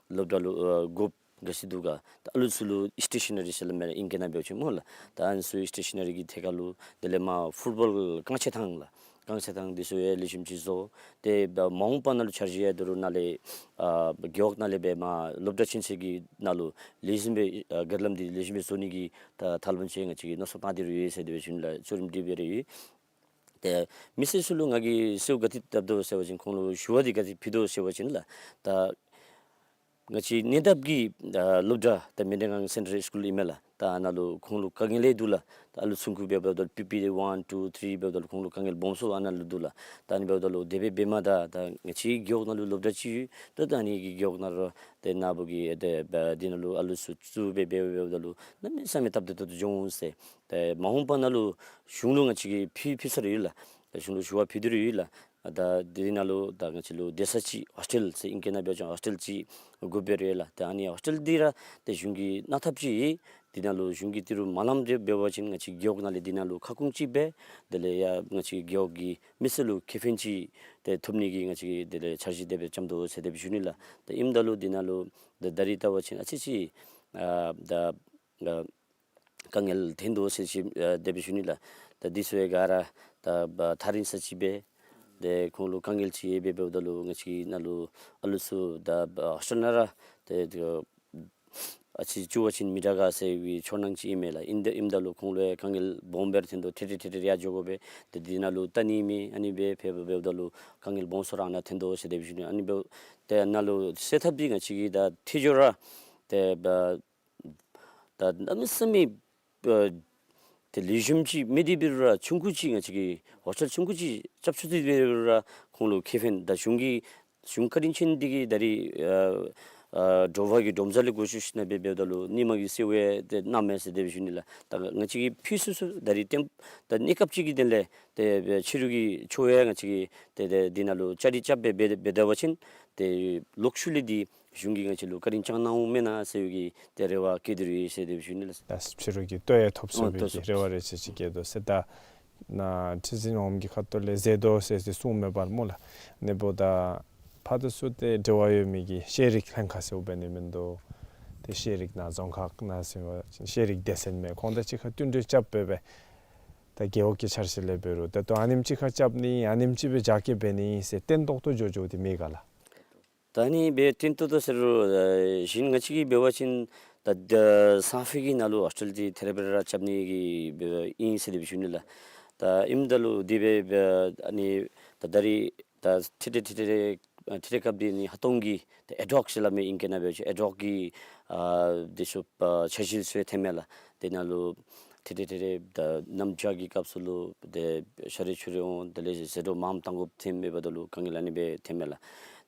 སློབ་གྲྭ་ལུ་ཨ་དགོཔ་ག་ཅི་འདུག་ག། ད་ཨ་ལུ་ཚུ་ལུ་སི་ཊེ་ཤ་ན་རི་ཟེར་སླབ་མས་ལགས་ཨིང་སྐད་ནང་འབད་བ་ཅིན་སྨོ་ལགས། ད་ཨ་ནི་ཚུ་སི་ཊེ་ཤ་ན་རི་གི་ཐད་ཁར་ལུ་དེ་ལས་མར་ཕུཊ་བཱོལ་རྐང་རྩེད་ཐང་ལགས། རྐང་རྩེད་ཐང་འདི་ཚུ་ཡང་ལེགས་ཤོམ་ཅིག་བཟོ། ཏེ་མ་འོངས་པ་ནང་ལུ་འཆར་གཞི་ཡང་ད་རུང་ནཱ་ལས་ཨ་རྒེད་འོག་ནང་ལས་འབད་མར་སློབ་གྲྭ་ཆུང་ཚད་ཀྱི་ནང་ལུ་ལེགས་ཤོམ་སྦེ་ཨ་ག་ར་ལམ་འདི་ལེགས་ཤོམ་སྦེ་བཟོ་ནི་གི་ད་ཐབས་ལམ་ཅིག་ང་བཅས་ཀྱིས་མནོ་བསམ་བཏང་སྟེ་ར་ཡོད་ཟེར་དེ་སྦེ་ཞུ་ནི་ལགས། ལྕོགས་རིམ་འདི་འབད་ར་ཡོད། ཏེ་མི་སེར་ཚུ་ལུ་ང་གིས་གསོལཝ་ག་ཏེ་བཏབ་དོ་ཟེར་བ་ཅིན་ཁོང་ལུ་ཞུ་བ་འདི་ག་ཏེ་ཕུལ་དོ་ཟེར་བ་ཅིན་ལགས། ད་ང་བཅས་གནས་བདག་གི་ཨ་སློབ་གྲྭ་ད་མི་ཌི་ཝེ་ཊིང་སེན་ཊལ་སི་ཀུལ་ཨིན་མས་ལགས། ད་ཨ་ནཱ་ལུ་ཁོང་ལུ་དཀའ་ངལ་ཡང་འདུག་ལགས། ད་ཨ་ལུ་ཚུན་ཁུ་འབདཝ་ད་ལུ་པི་པི་ཝན་ཊུ་ཐི་རི་འབདཝ་ད་ལུ་ཁོང་ལུ་དཀའ་ངལ་སྦོམ་སུ་ཨ་ནཱ་ལུ་འདུག་ལགས། ད་ཨ་ནི་འབདཝ་ད་ལུ་དེ་སྦེ་འབད་མ་ད་ད་ང་བཅས་རྒེད་འོག་ནང་ལུ་སློབ་གྲྭ་ཅིག་ཡོད། ད་ད་ཨ་ནི་གི་རྒེད་འོག་ནང་ར་ཏེ་ནཱ་བུ་གི་ཨེ་ཏེ་འདི་ནང་ལུ་ཨ་ལུ་ཚུ་བཙུགས་སྦེ་འབད་འབདཝ་ད་ལུ་གནམ་མེད་ས་མེད་སྟབས་བདེ་ཏོག་ཏོ་འགྱོ་འོང་ཟེར། ཏེ་མ་འོངས་པ་ནང་ལུ་གཞུང་ལུ་ང་བཅས་ཀྱིས་ཕུལ་ཕུལ་ཚར་ཡོད་ལགས། ད་གཞུང་ལུ་ཞུ་བ་ཕུལ་ཏེ་ར་ཡོད་ལགས། ད་འདི་ནང་ལུ་ད་ང་བཅས་ལུ་སྡོད་ས་ཅིག་ཧོས་ཊེལ་ཟེར་ཨིང་སྐད་ནང་འབད་བ་ཅིན་ཧོས་ཊེལ་ཅིག་དགོཔ་སྦེ་ར་ཡོད་ལགས། ད་ཨ་ནི་ཧོས་ཊེལ་འདི་ར་ཏེ་གཞུང་གིས་གནང་ཐབས་ཅིག་འདི་ནང་ལུ་གཞུང་གིས་ཏི་རུ་མ་གནངམ་འབད་བ་ཅིན་ང་བཅས་རྒེད་འོག་ནང་ལས་འདི་ནང་ལུ་ཁ་སྐོང་ཅིག་འབད། དེ་ལས་ཡང་ང་བཅས་རྒེད་འོག་གི་མི་སེར་ལུ་ཁེ་ཕན་ཅིག་ཏེ་ཐོབ་ནི་གི་ང་བཅས་དེ་ལས་འཆར་གཞི་དེ་སྦེ་བརྩམས་དོ་ཟེར་དེ་སྦེ་ཞུ་ནི་ལགས། ད་ཨིནམ་ད་ལུ་འདི་ནང་ལུ་ད་ད་རིས་བལྟ་བ་ཅིན་ཨ་ཙི་ཅིག་ཨ་ད་ཨ་དཀའ་ངལ་ཐོན་དོ་ཟེར་ཅིག་ཨ་དེ་སྦེ་ཞུ་ནི་ལགས། ད་འདི་ཚུ་ཡང་ག་ར་ད་ཐག་རིང་ས་ཅིག་སྦེ་ཏེ་ཁོང་ལུ་དཀའ་ངལ་ཅིག་ཡོད་པའི་འབདཝ་ད་ལུ་ང་བཅས་ནཱ་ལུ་ཨ་ལུ་ཚུ་ད་ཧོས་ཊེལ་ནང་ར་ཏེ་ཨ་ཙི་བཙུགས་པ་ཅིན་མི་དྲག་ག་ཟེར་བའི་ཚོར་སྣང་ཅིག་ཨིན་མས་ལགས། ཨིན་ད་ཨིནམ་ད་ལུ་ཁོང་ལུ་ཡང་དཀའ་ངལ་སྦོམ་སྦེ་ར་ཐོན་དོ། ཐེངས་ཐེངས་ཐེངས་ཐེངས་ཡར་འགྱོ་དགོ་པས། ཏེ་འདི་ནང་ལུ་བལྟ་ནི་མེད། ཨ་ནི་སྦེ་ཕར་འབདཝ་ད་ལུ་དཀའ་ངལ་སྦོམ་སུ་ར་ཨ་ནཱ་ཐོན་དོ་ཟེར་དེ་སྦེ་ཞུ་ནི། ཨ་ནི་འབདཝ་ད་ནཱ་ལུ་སེལ་ཐབས་འདི་ང་བཅས་ཀྱིས་ད་ཐད་ཅོག་ར་ཏེ་ད་གནམ་མེད་ས་མེད་ཨ་ཏེ་ལེགས་ཤོམ་ཅིག་མེད་དེ་འབད་རུང་ར་ཆུང་ཀུ་ཅིག་ང་བཅས་ཀྱིས་ཧོས་ཊེལ་ཆུང་ཀུ་ཅིག་རྐྱབ་ཚུགས་ཏེ་འབད་རུང་ར་ཁོང་ལུ་ཁེ་ཕན་ད་གཞུང་གི་གཞུང་བཀའ་དྲིན་ཅན་འདི་གིས་ད་རིས་ཨ་ཨ་དྲོ་པ་གི་སྒྲོམ་གཟར་ལས་འགོ་བཙུགས་ཞིནམ་སྦེ་འབདཝ་ད་ལུ་ཉིན་མ་གི་གསོལ་བ་ཡང་ཏེ་གནངམ་མས་ཟེར་དེ་སྦེ་ཞུ་ནི་ལགས། ད་ང་བཅས་ཀྱིས་ཕུལ་ཚུགས་ཚུགས་ད་རིས་ཏེ་ད་གནས་སྐབས་ཅིག་གི་དོན་ལས་ཏེ་ཕྱི་རུ་གི་ཆོས་ཡང་ང་བཅས་ཀྱིས་ཏེ་ཏེ་འདི་ནང་ལུ་བཅའ་སྒྲིག་རྐྱབ་སྦེ་འབད་འབད་ད་པ་ཅིན་ཏེ་ལོག་ཤུལ་ལས་འདི་གཞུང་གིས་ང་བཅས་ལུ་བཀའ་དྲིན་བསྐྱང་གནང་འོང་མེན་ན་ཟེར་བའི་གི་ཏེ་རེ་བ་བསྐྱེད་དེ་ར་ཡོད་ཟེར་དེ་སྦེ་ཞུ་ནི་ལགས། ད་ཕྱི་རུ་གི་ལྟོ་ཡང་ཐོབ་ཚུགས་པའི་གི་རེ་བ་རེ་ཆེ་ཅིག་བསྐྱེད་དོ་ཟེར། ད་ནཱ་ཁྲི་འཛིན་འོགམ་གི་ཁ་ཐུག་ལས་མཛད་དོ་ཟེར་ཏེ་གསུངམ་མས་པ་སྨོ་ལགས། ཨ་ནི་འབདཝ་ད་ཕར་དང་ཚུར་ཏེ་འབྲེལ་བ་ཡོད་མི་གི་ཤེས་རིག་ལྷན་ཁག་ཟེརཝ་འབད་ནི་མིན་འདུག། ཏེ་ཤེས་རིག་ནང་རྫོང་ཁག་ནང་ཟེར་བ་ཅིན་ཤེས་རིག་སྡེ་ཚན་མས། ཁོང་དང་གཅིག་ཁར་བསྟུན་གྲོས་རྐྱབ་སྦེ་སྦེ་ད་རྒེད་འོག་གི་འཆར་གཞི་ལས་འབད་རུང་ད་ལྟོ་ཨ་ནེམ་ཅིག་ཁར་རྐྱབ་ནི་ཨ་ནེམ་ཅིག་སྦེ་རྒྱ་སྐྱེད་འབད་ནི་ཟེར་བརྟན་ཏོག་ཏོ་འགྱོ་འགྱོཝ་འདི་མེད་ག་ལགས། ད་ཨ་ནི་སྦེ་བརྟན་ཏོག་ཏོ་ཟེར་རུང་ཨ་གཞན་ང་བཅས་ཀྱིས་འབད་བ་ཅིན་ད་ད་སང་ཕོད་ཀྱི་ནང་ལུ་ཧོས་ཊེལ་འདི་ཐེ་རེ་བེ་རེ་ར་རྐྱབ་ནི་གི་འབད་ཨིན་ཟེར་དེ་སྦེ་ཞུ་ནི་ལགས། ད་ཨིནམ་ད་ལུ་དེ་སྦེ་འབད་ཨ་ནི་ད་ད་རིས་ད་ཐེངས་ཐེངས་ཐེངས་ཐེངས་ཐེངས་སྐབས་འདི་ནི་ཧ་ཏོང་གི་ད་ཨེཌ་ཧོག་ཟེར་སླབ་མི་ཨིང་སྐད་ནང་འབད་བ་ཅིན་ཨེཌ་ཧོག་གི་ཨ་འདི་ཚུ་ཨ་འཆར་གཞི་ཚུ་ཡང་ཐོནམ་མས་ལགས། དེ་ནང་ལུ་ཐེངས་ཐེངས་ཐེངས་ཐེངས་ད་གནམ་བྱཱར་གྱི་སྐབས་སུ་ལུ་ཏེ་ཤ་རུས་ཆུ་རུས་འོང་དེ་ལས་ཟད་འགྲོ་མངམ་བཏང་དགོཔ་ཐོནམ་འབདཝ་ད་ལུ་དཀའ་ངལ་ཨ་ནི་སྦེ་ཐོནམ་མས་ལགས།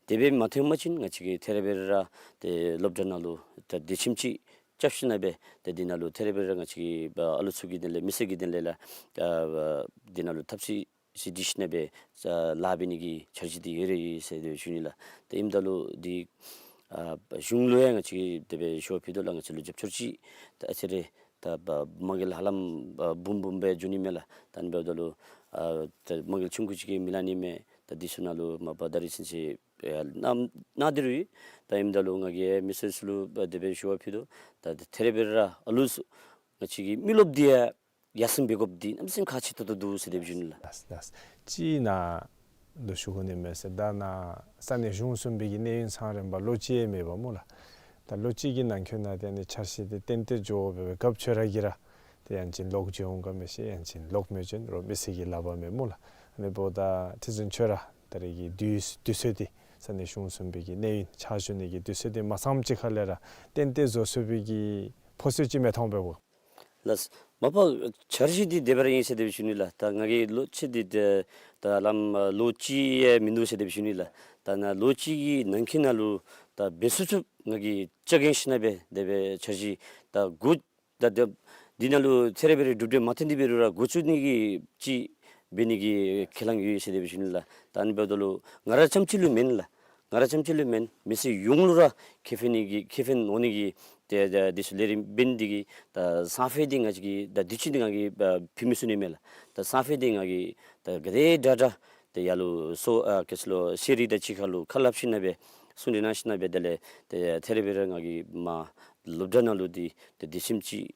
དེ་སྦེ་མ་ཐོན་པ་ཅིན་ང་བཅས་ཀྱིས་ཐེ་རེ་བེ་རེ་ར་ཏེ་སློབ་གྲྭ་ནང་ལུ་ད་སྡོད་ཁྱིམ་ཅིག་རྐྱབ་ཞིནམ་སྦེ་ཏེ་འདི་ནང་ལུ་ཐེ་རེ་བེ་རེ་ར་ང་བཅས་ཀྱིས་ཨ་ཨ་ལུ་ཚུ་གི་དོན་ལས་མི་སེར་གྱི་དོན་ལས་ལགས་ཨ་འདི་ནང་ལུ་ཐབས་ཤེས་ཅིག་སྒྲིག་ཞིནམ་སྦེ་ཨ་ལཱ་འབད་ནི་གི་འཆར་གཞི་འདི་ཡོད་ར་ཡོད་ཟེར་དེ་སྦེ་ཞུ་ནི་ལགས། ཏེ་ཨིནམ་ད་ལུ་འདི་ཨ་གཞུང་ལུ་ཡང་ང་བཅས་ཀྱིས་དེ་སྦེ་ཞུ་བ་ཕུལ་དོ་ལགས། ང་བཅས་ལུ་རྒྱབ་སྐྱོར་ཅིག་ད་ཨ་ཙི་རེ་ད་དམངས་གླུ་ཧ་ལམ་ཨ་འབུམ་འབུམ་སྦེ་འགྱོ་ནི་མས་ལགས། ད་ཨ་ནི་འབདཝ་ད་ལུ་ཨ་ད་དམངས་གླུ་ཆུང་ཀུ་ཅིག་གིས་མི་ལང་ནི་མས། ད་འདི་ཚུ་ནང་ལུ་མ་པ་ད་རིས་ཚུན་ཚོད་ཨ་གནང་གནང་སྟེ་ར་ཡོད། ད་ཨིནམ་ད་ལུ་ང་གིས་མི་སེར་ཚུ་ལུ་ཨ་དེ་སྦེ་ཞུ་བ་ཕུལ་དོ། ད་ཐེ་རེ་བེ་རེ་ར་ཨ་ལུ་ཚུ་ང་བཅས་ཀྱི་མི་རློབས་འདི་ཡང་ཡར་སེང་འབད་དགོཔ་འདི་གནམ་མེད་ས་མེད་ཁག་ཆེ་ཏོག་ཏོ་འདུག་ཟེར་དེ་སྦེ་ཞུ་ནི་ལགས། ལགས་ལགས། ཅིག་ནཱ་ལུ་ཞུ་དགོ་ནི་མས་ཟེར། ད་ནཱ་ས་གནས་གཞུང་གསུམ་པའི་གི་གནས་ཡུན་ཚང་རན་པ་ལོ་གཅིག་ཡང་མེད་པ་སྨོ་ལགས། ད་ལོ་གཅིག་གི་ནང་འཁོད་ནང་ཏེ་ཨ་ནི་འཆར་གཞི་འདི་ཏན་ཏན་འགྱོ་སྦེ་སྦེ་རྒཔོ་ཁྱོད་ར་གིས་ར་ཏེ་ཡང་ཅིན་ལོག་འགྱོ་འོང་ག་མི་ཤེས། ཡང་ཅིན་ལོག་མི་འགྱོ་རུང་མི་སེར་གྱི་ལག་པར་མས་སྨོ་ལགས། ཨ་ནི་འབདཝ་ད་ཁྲི་འཛིན་ཁྱོད་ར་ད་རེས་ཀྱི་དུས་དུས་ཚོད་འདི་ས་གནས་གཞུང་གསུམ་པའི་གི་གནས་ཡུན་ཕྱག་ཞུ་ནི་གི་དུས་ཚོད་འདི་མ་ཚངམ་ཅིག་ཁ་ལས་ར་ཏན་ཏན་བཟོ་ཚུགས་པའི་གི་ཕོ་ཚོད་ཅིག་མི་མཐོང་པས་གོ། ལགས། མ་པ་འཆར་གཞི་འདི་དེ་སྦེ་ར་ཨིན་ཟེར་དེ་སྦེ་ཞུ་ནི་ལགས། ད་ང་གི་ལོ་ཚད་འདི་ད་ད་ལམ་ལོ་གཅིག་ཡང་མིན་འདུག་ཟེར་དེ་སྦེ་ཞུ་ནི་ལགས། ད་ནཱ་ལོ་གཅིག་གི་ནང་འཁོད་ནང་ལུ་ད་འབད་ཚུགས་ཚུགས་ང་གིས་ལྕོགས་གང་ཤེས་ན་སྦེ་དེ་སྦེ་འཆར་གཞི་ད་འགོ་ད་དེ་འདི་ནང་ལུ་ཐད་རི་བེ་རི་གྲུབ་འབྲས་མ་ཐོན་ཏེ་འབད་རུང་ར་འགོ་བཙུགས་ནི་གི་ཅིག་འབད་ནི་གི་ཁས་བླངས་ཡོད་ཟེར་དེ་སྦེ་ཞུ་ནི་ལགས། ད་ཨ་ནི་འབདཝ་ད་ལུ་ང་ར་རྐྱངམ་གཅིག་ལུ་མེན་ལགས། ང་ར་རྐྱངམ་གཅིག་ལུ་མེན། མི་སེར་ཡོངས་ལུ་ར་ཁེ་ཕན་ནི་གི་ཁེ་ཕན་འོང་ནི་གི་ཏེ་ཏེ་འདི་ཚུ་ལས་རིམ་འབད་ནི་འདི་གིས་ད་སང་ཕོད་འདི་ང་བཅས་ཀྱིས་ད་དུས་ཅི་འདི་ང་གིས་ཨ་ཕུལ་མི་ཚུགས་ནི་མས་ལགས། ད་སང་ཕོད་འདི་ང་གིས་ད་ག་དེ་དྲག་དྲག་ཏེ་ཡར་ལུ་སོ་ཨ་ག་ཅི་ལོ་ཤེས་རིག་དང་གཅིག་ཁར་ལུ་ཁ་སླབ་ཞིནམ་སྦེ་གསུང་གྲོས་གནང་ཞིནམ་སྦེ་དེ་ལས་ཏེ་ཐད་རི་བེ་རི་ང་གིས་མ་སློབ་གྲྭ་ནང་ལུ་འདི་ཏེ་དུས་ཚོད་ཅིག་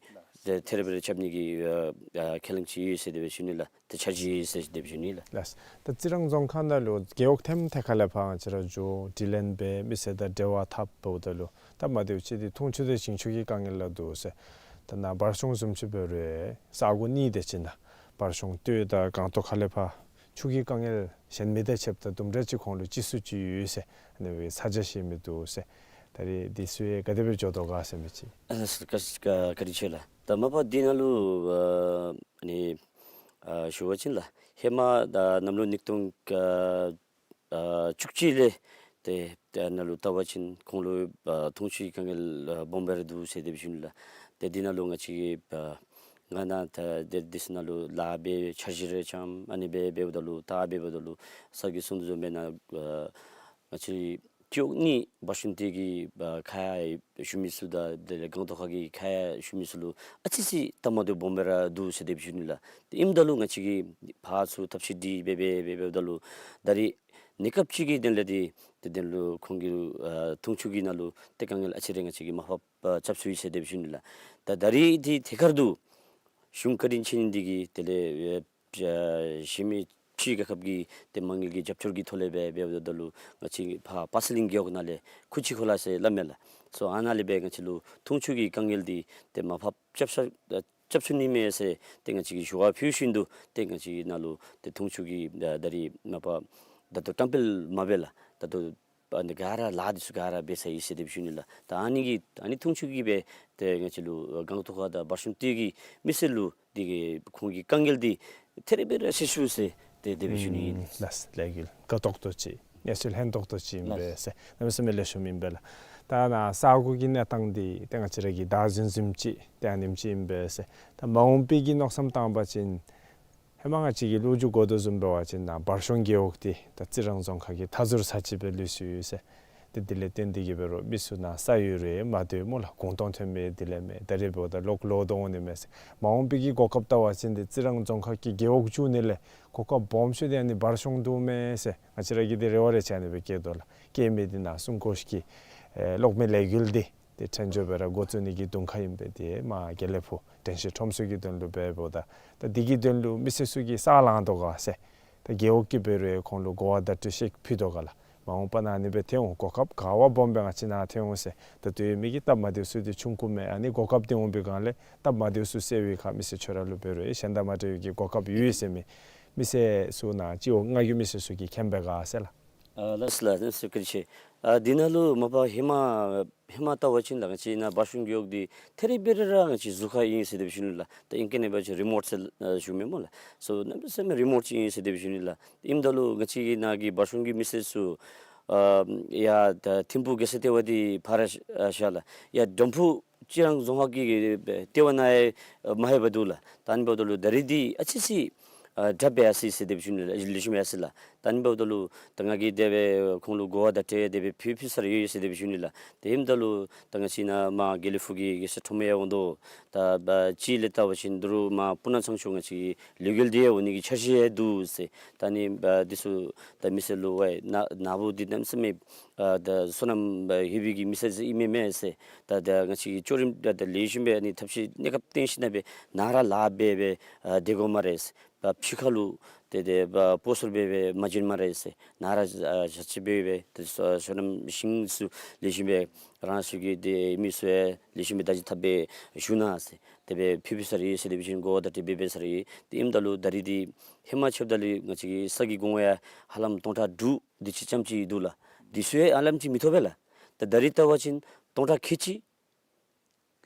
ཏེ་ཐད་རི་བེ་རི་རྐྱབ་ནི་གི་ཨ་ཨ་ཁས་བླངས་ཅིག་ཡོད་ཟེར་དེ་སྦེ་ཞུ་ནི་ལགས། ཏེ་འཆར་གཞི་ཟེར་དེ་སྦེ་ཞུ་ནི་ལགས། ལགས། ད་རྩི་རང་རྫོང་ཁག་ནང་ལུ་རྒེད་འོག་ཐེམ་ཐེ་ཁ་ལས་ཕར་ང་བཅས་ར་འགྱོ་དྲི་ལན་འབད་མི་སེར་དང་འབྲེལ་བ་འཐབ་འབདཝ་ད་ལུ་སྟབས་མ་བདེཝ་ཅིག་འདི་འཐུང་ཆུ་དང་ཞིང་ཆུ་གི་དཀའ་ངལ་ལ་འདུག་ཟེར། ད་ནཱ་འབར་གཤོང་བཟུམ་ཅིག་འབད་རུང་ས་གོ་གཉིས་དེ་ཅིག་ནང་འབར་གཤོང་སྟོད་དང་སྒང་ཏོག་ཁ་ལས་ཕར་ཆུ་གི་དཀའ་ངལ་གཞན་མི་དང་ཕྱདཔ་ད་དུམ་གྲ་ཅིག་ཁོང་ལུ་ལྕི་སུ་ཅིག་ཡོད་ཟེར། ཨ་ནི་སྦེ་ས་ཆ་ཤེས་མི་འདུག་ཟེར། ད་རེས་འདི་ཚུ་ཡང་ག་དེ་སྦེ་འགྱོ་དོ་ག་ཟེར་མི་ཅིག། ཨ་ལགས་སོ། བཀའ་བཀའ་བཀའ་དྲིན་ཆེ་ལགས། ད་མ་པ་འདི་ནང་ལུ་ཨ་ཨ་ནི་ཨ་ཞུ་བ་ཅིན་ལགས། ཧེ་མ་ད་གནམ་ལོ་ཉིས་སྟོང་ཨ་ཨ་བཅུ་གཅིག་ལས་ཏེ་ཏེ་ནང་ལུ་བལྟ་བ་ཅིན་ཁོང་ལུ་ཨ་འཐུང་ཆུའི་དཀའ་ངལ་ཨ་སྦོམ་སྦེ་ར་འདུག་ཟེར་དེ་སྦེ་ཞུ་ནི་ལགས། ཏེ་འདི་ནང་ལུ་ང་བཅས་ཀྱིས་ཨ་ང་ནཱ་ད་དེ་དེ་ཚུ་ནང་ལུ་ལཱ་འབད་འཆར་གཞི་རེ་འཆང་ཨ་ནི་སྦེ་འབདཝ་ད་ལུ་ད་འབདཝ་ད་ལུ་ས་གིས་གསུང་དོ་བཟུམ་སྦེ་ནཱ་ཨ་ང་བཅས་རྒེད་འོག་གཉིས་འབར་གཤོང་སྟོད་ཀྱི་ཨ་ཁ་ཡ་ཞུ་མི་ཚུ་དང་དེ་ལས་སྒང་ཏོག་ཁ་གི་ཁ་ཡ་ཞུ་མི་ཚུ་ལུ་ཨ་ཙི་ཅིག་སྟབས་མ་བདེཝ་སྦོམ་སྦེ་ར་འདུག་ཟེར་དེ་སྦེ་ཞུ་ནི་ལགས། ཏེ་ཨིནམ་ད་ལུ་ང་བཅས་ཀྱིས་ཕར་ཚུར་ཐབས་ཤེས་འདི་འབད་འབད་འབད་འབདཝ་ད་ལུ་ད་རེས་གནས་སྐབས་ཅིག་གི་དོན་ལས་འདི་ཏེ་དོན་ལུ་ཁོང་གི་ཨ་འཐུང་ཆུ་གི་ནང་ལུ་ཏེ་དཀའ་ངལ་ཨ་ཙི་རེ་ང་བཅས་ཀྱིས་མར་ཕབ་ཨ་རྐྱབ་ཚུགས་ཡི་ཟེར་དེ་སྦེ་ཞུ་ནི་ལགས། ད་ད་རེས་འདི་ཐད་ཀར་དུ་གཞུང་བཀའ་དྲིན་ཆེ་ནི་འདི་གིས་དེ་ལས་ཨེ་གཞན་མི་ཕྱི་རྒྱལ་ཁབ་ཀྱི་ཏེ་མ་དངུལ་གྱི་རྒྱབ་སྐྱོར་གྱི་ཐོག་ལས་འབད་འབདཝ་ད་ལུ་ང་བཅས་ཕར་པ་སི་གླིང་རྒེད་འོག་ནང་ལས་ཁུ་ཆུ་ཁོ་ལ་ཟེར་སླབ་མས་ལགས། སོ་ཨ་ནཱ་ལས་འབད་ང་བཅས་ལུ་འཐུང་ཆུ་གི་དཀའ་ངལ་འདི་ཏེ་མར་ཕབ་རྐྱབ་ས་རྐྱབ་ཚུགས་ནི་མས་ཟེར་ཏེ་ང་བཅས་ཀྱིས་ཞུ་བ་ཕུལ་བཞིན་དུ་ཏེ་ང་བཅས་ནཱ་ལུ་ཏེ་འཐུང་ཆུ་གི་ད་ད་རེས་མ་པ་ད་ལྟོ་བཀྲམ་སྤེལ་མ་འབད་ལགས། ད་ལྟོ་ཨ་ནི་ག་ར་ལཱ་འདི་ཚུ་ག་ར་འབད་ཚར་ཡི་ཟེར་དེ་སྦེ་ཞུ་ནི་ལགས། ད་ཨ་ནི་གི་ཨ་ནི་འཐུང་ཆུ་གིས་འབད་ཏེ་ང་བཅས་ལུ་སྒང་ཏོག་ཁ་དང་འབར་གཤོང་སྟོད་ཀྱི་མི་སེར་ལུ་འདི་གི་ཁོང་གི་དཀའ་ངལ་འདི་ཐད་རི་བེ་རི་སེལ་ཚུགས་ཟེར་ཏེ་དེ་སྦེ་ཞུ་ནི་ཨིན། ལགས། ལས་འགུལ་དགའ་ཏོག་ཏོ་ཅིག་གནས་ཚུལ་སྙན་ཏོག་ཏོ་ཅིག་ཨིན་པས་ཟེར་གནམ་མེད་ས་མེད་ལེགས་ཤོམ་ཨིན་པས་ལགས། ད་ནཱ་ས་གོ་གི་གནས་སྟངས་འདི་ཏེ་ང་བཅས་ར་གིས་བདའ་ཟུན་ཟུན་ཅིག་ཏེ་ཨ་ནེམ་ཅིག་ཨིན་པས་ཟེར། ད་མ་འོངས་པའི་གི་མནོ་བསམ་བཏང་བ་ཅིན་ཧེ་མ་ང་བཅས་ཀྱིས་ལོ་རྒྱུས་གོ་དོ་བཟུམ་འབད་བ་ཅིན་ནཱ་འབར་གཤོང་རྒེད་འོག་འདི་ད་རྩི་རང་རྫོང་ཁག་གི་མཐའ་ཟུར་ས་ཅིག་སྦེ་ལུས་སོ་ཡི་ཟེར། ཏེ་དེ་ལས་བརྟེན་ཏེ་གིས་འབད་རུང་མི་ཚུ་ནཱ་ས་ཡོད་རུང་མ་སྡོད་སྨོ་ལགས། གུང་སྟོང་ཐོན་མི་དེ་ལས་མེད། ད་རེས་འབདཝ་ད་ལོག་ལོག་སྟེ་འོང་ནི་མས་ཟེར། མ་འོངས་པའི་གི་གོ་སྐབས་བལྟ་བ་ཅིན་འདི་རྩི་རང་རྫོང་ཁག་གི་རྒེད་འོག་བཅུ་གཉིས་ལས་གོ་སྐབས་སྦོམ་ཤོས་འདི་ཨ་ནི་འབར་གཤོང་འདུག་མས་ཟེར་ང་བཅས་ར་གིས་འདི་རེ་བ་རེ་བཅའ་ནི་སྦེ་བསྐྱེད་དོ་ལགས། བསྐྱེད་མི་འདི་ནཱ་གསུང་གོ་ཤེས་ཀྱི་ཨེ་གློག་མེ་ལས་འགུལ་འདི་ཏེ་ཕྲན་བྱོལ་སྦེ་ར་འགོ་བཙུགས་ནི་གི་དུང་ཁ་ཨིན་པས། ཏེ་མ་དགེ་ལེགས་ཕུག་དྲན་ཤེས་ཁྲོམ་ཚུ་གི་དོན་ལུ་འབདཝ་ད་ད་འདི་གི་དོན་ལུ་མི་སེར་ཚུ་གིས་ས་ལང་དོ་ག་ཟེར། ད་རྒེད་འོག་གི་འབད་རུང་ཁོང་ལུ་གོ་བ་བརྡ་སྤྲོད་ཅིག་ཕུལ་དོ་ག་ལགས། མ་འོངས་པ་ནཱ་ཨ་ནི་སྦེ་ཐོན་འོང་། གོ་སྐབས་ག་བ་སྦོམ་སྦེ་ང་བཅས་ནཱ་ཐོན་འོང་ཟེར། ད་ལྟོ་ཡོད་མི་གི་སྟབས་མ་བདེཝ་ཚུ་འདི་ཆུང་ཀུ་མེན། ཨ་ནི་གོ་སྐབས་འདི་འོང་པའི་སྒང་ལས་སྟབས་མ་བདེཝ་ཚུ་སེལ་བའི་ཁར་མི་སེར་ཁྱོད་ར་ལུ་འབད་རུང་གཞན་དང་མ་འདྲ་བའི་གི་གོ་སྐབས་ཡོད་ཟེར་མི་མི་སེར་ཚུ་ནཱ་སྤྱི་འོག་ལྔ་གི་མི་སེར་ཚུ་གིས་མཁྱེན་པས་ག་ཟེར་ལགས། ཨ་ལགས་སོ་ལགས། ལགས་སོ། བཀའ་དྲིན་ཆེ། ཨ་འདི་ནང་ལུ་མ་པ་ཧེ་མ་ཧེ་མ་བལྟ་བ་ཅིན་ལགས་ང་བཅས་ནཱ་འབར་གཤོང་རྒེད་འོག་འདི་ཐད་རི་བེ་རི་ར་ང་བཅས་ཟུར་ཁར་ཨིན་ཟེར་དེ་སྦེ་ཞུ་ནི་ལགས། ད་ཨིང་སྐད་ནང་འབད་བ་ཅིན་རི་མོཊ་ཟེར་ཨ་ཞུ་མས་སྨོ་ལགས། སོ་གནམ་མེད་ས་མེད་རི་མོཊ་ཅིག་ཨིན་ཟེར་དེ་སྦེ་ཞུ་ནི་ལགས། ཨིནམ་ད་ལུ་ང་བཅས་ཀྱི་ནཱ་གི་འབར་གཤོང་གི་མི་སེར་ཚུ་ཨ་ཡར་ད་ཐིམ་ཕུག་རྒྱལ་ས་ལྟེ་བ་འདི་ཕར་ར་ཨ་བཞག་ལགས། ཡར་དོམ་ཕུ་རྩི་རང་རྫོང་ཁག་གི་ལྟེ་བ་ནང་ཡང་མ་ལྷོད་པར་འདུག་ལགས། ད་ཨ་ནི་འབདཝ་ད་ལུ་ད་རེས་འདི་ཨ་ཙི་ཅིག་ཨ་དྲག་སྦེ་ཡར་སོ་ཡི་ཟེར་དེ་སྦེ་ཞུ་ནི་ལགས། ལེགས་ཤོམ་ཡར་སོ་ཡི་ལགས། ད་ཨ་ནི་འབདཝ་ད་ལུ་ད་ང་གིས་དེ་སྦེ་ཁོང་ལུ་གོ་བ་བརྡ་སྤྲོད་དེ་སྦེ་ཕུལ་ཕུལ་ཚར་ཡི་ཟེར་དེ་སྦེ་ཞུ་ནི་ལགས། དེ་ཨིནམ་ད་ལུ་ད་ང་བཅས་ནཱ་མར་དགེ་ལེགས་ཕུག་གི་རྒྱལ་ས་ཁྲོམ་ཡང་འོང་དོ། ད་ཨ་ཅིག་ལས་བལྟ་བ་ཅིན་ད་རུང་མར་སྤུ་ན་ཚང་ཕྱོགས་ང་བཅས་ལས་འགུལ་འདི་ཡང་འོང་ནི་གི་འཆར་གཞི་ཡང་འདུག་ཟེར། ད་ཨ་ནི་ཨ་འདི་ཚུ་ད་མི་སེར་ལུ་ཝའི་ནཱ་ནཱ་བུ་འདི་གནམ་མེད་ས་མེད་ཨ་ད་སོ་ནམ་ཨ་ལྷོད་པའི་གི་མི་སེར་ཅིག་ཨིན་མས་མས་ཟེར། ད་ད་ང་བཅས་ཀྱིས་ཅོག་རིམ་ད་ད་ལེགས་ཤོམ་སྦེ་ཨ་ནི་ཐབས་ཤེས་གནས་སྐབས་བཏོན་ཞིནམ་སྦེ་ནཱ་ར་ལཱ་འབད་འབད་ཨ་སྡོད་དགོ་སྨ་རེ་ཟེར། ཕྱི་ཁ་ལུ་ཏེ་ཏེ་ཨ་སྤོ་སོར་འབད་འབད་མ་བྱོན་སྨ་རེ་ཟེར། ནཱ་ར་ཨ་ཞ་ཅིག་འབད་འབད་ཏེ་སོ་སོ་ནམ་ཞིང་ཚུ་ལེགས་ཤོམ་སྦེ་རང་སོ་གི་ཏེ་མི་ཚུ་ཡང་ལེགས་ཤོམ་སྦེ་བདག་འཛིན་འཐབ་སྦེ་བཞུགས་གནང་ཟེར། དེ་སྦེ་ཕུལ་ཕུལ་ཚར་ཡི་ཟེར་དེ་སྦེ་ཞུ་ནི། གོ་བ་བརྡ་སྤྲོད་འབད་འབད་ཚར་ཡི། དེ་ཨིནམ་ད་ལུ་ད་རེས་འདི་ཧེ་མ་ཆ་བཞགཔ་ད་ལུ་ང་བཅས་ཀྱི་ས་གི་གོང་ཡང་ཧ་ལམ་སྟོང་ཕྲག་དྲུག་དེ་ཅིག་ཙམ་ཅིག་འདུག་ལགས། དེ་ཚུ་ཡང་ཧ་ལམ་ཅིག་མི་ཐོབ་པས་ལགས། ད་ད་རེས་བལྟ་བ་ཅིན་སྟོང་ཕྲག་ཁལ་གཅིག་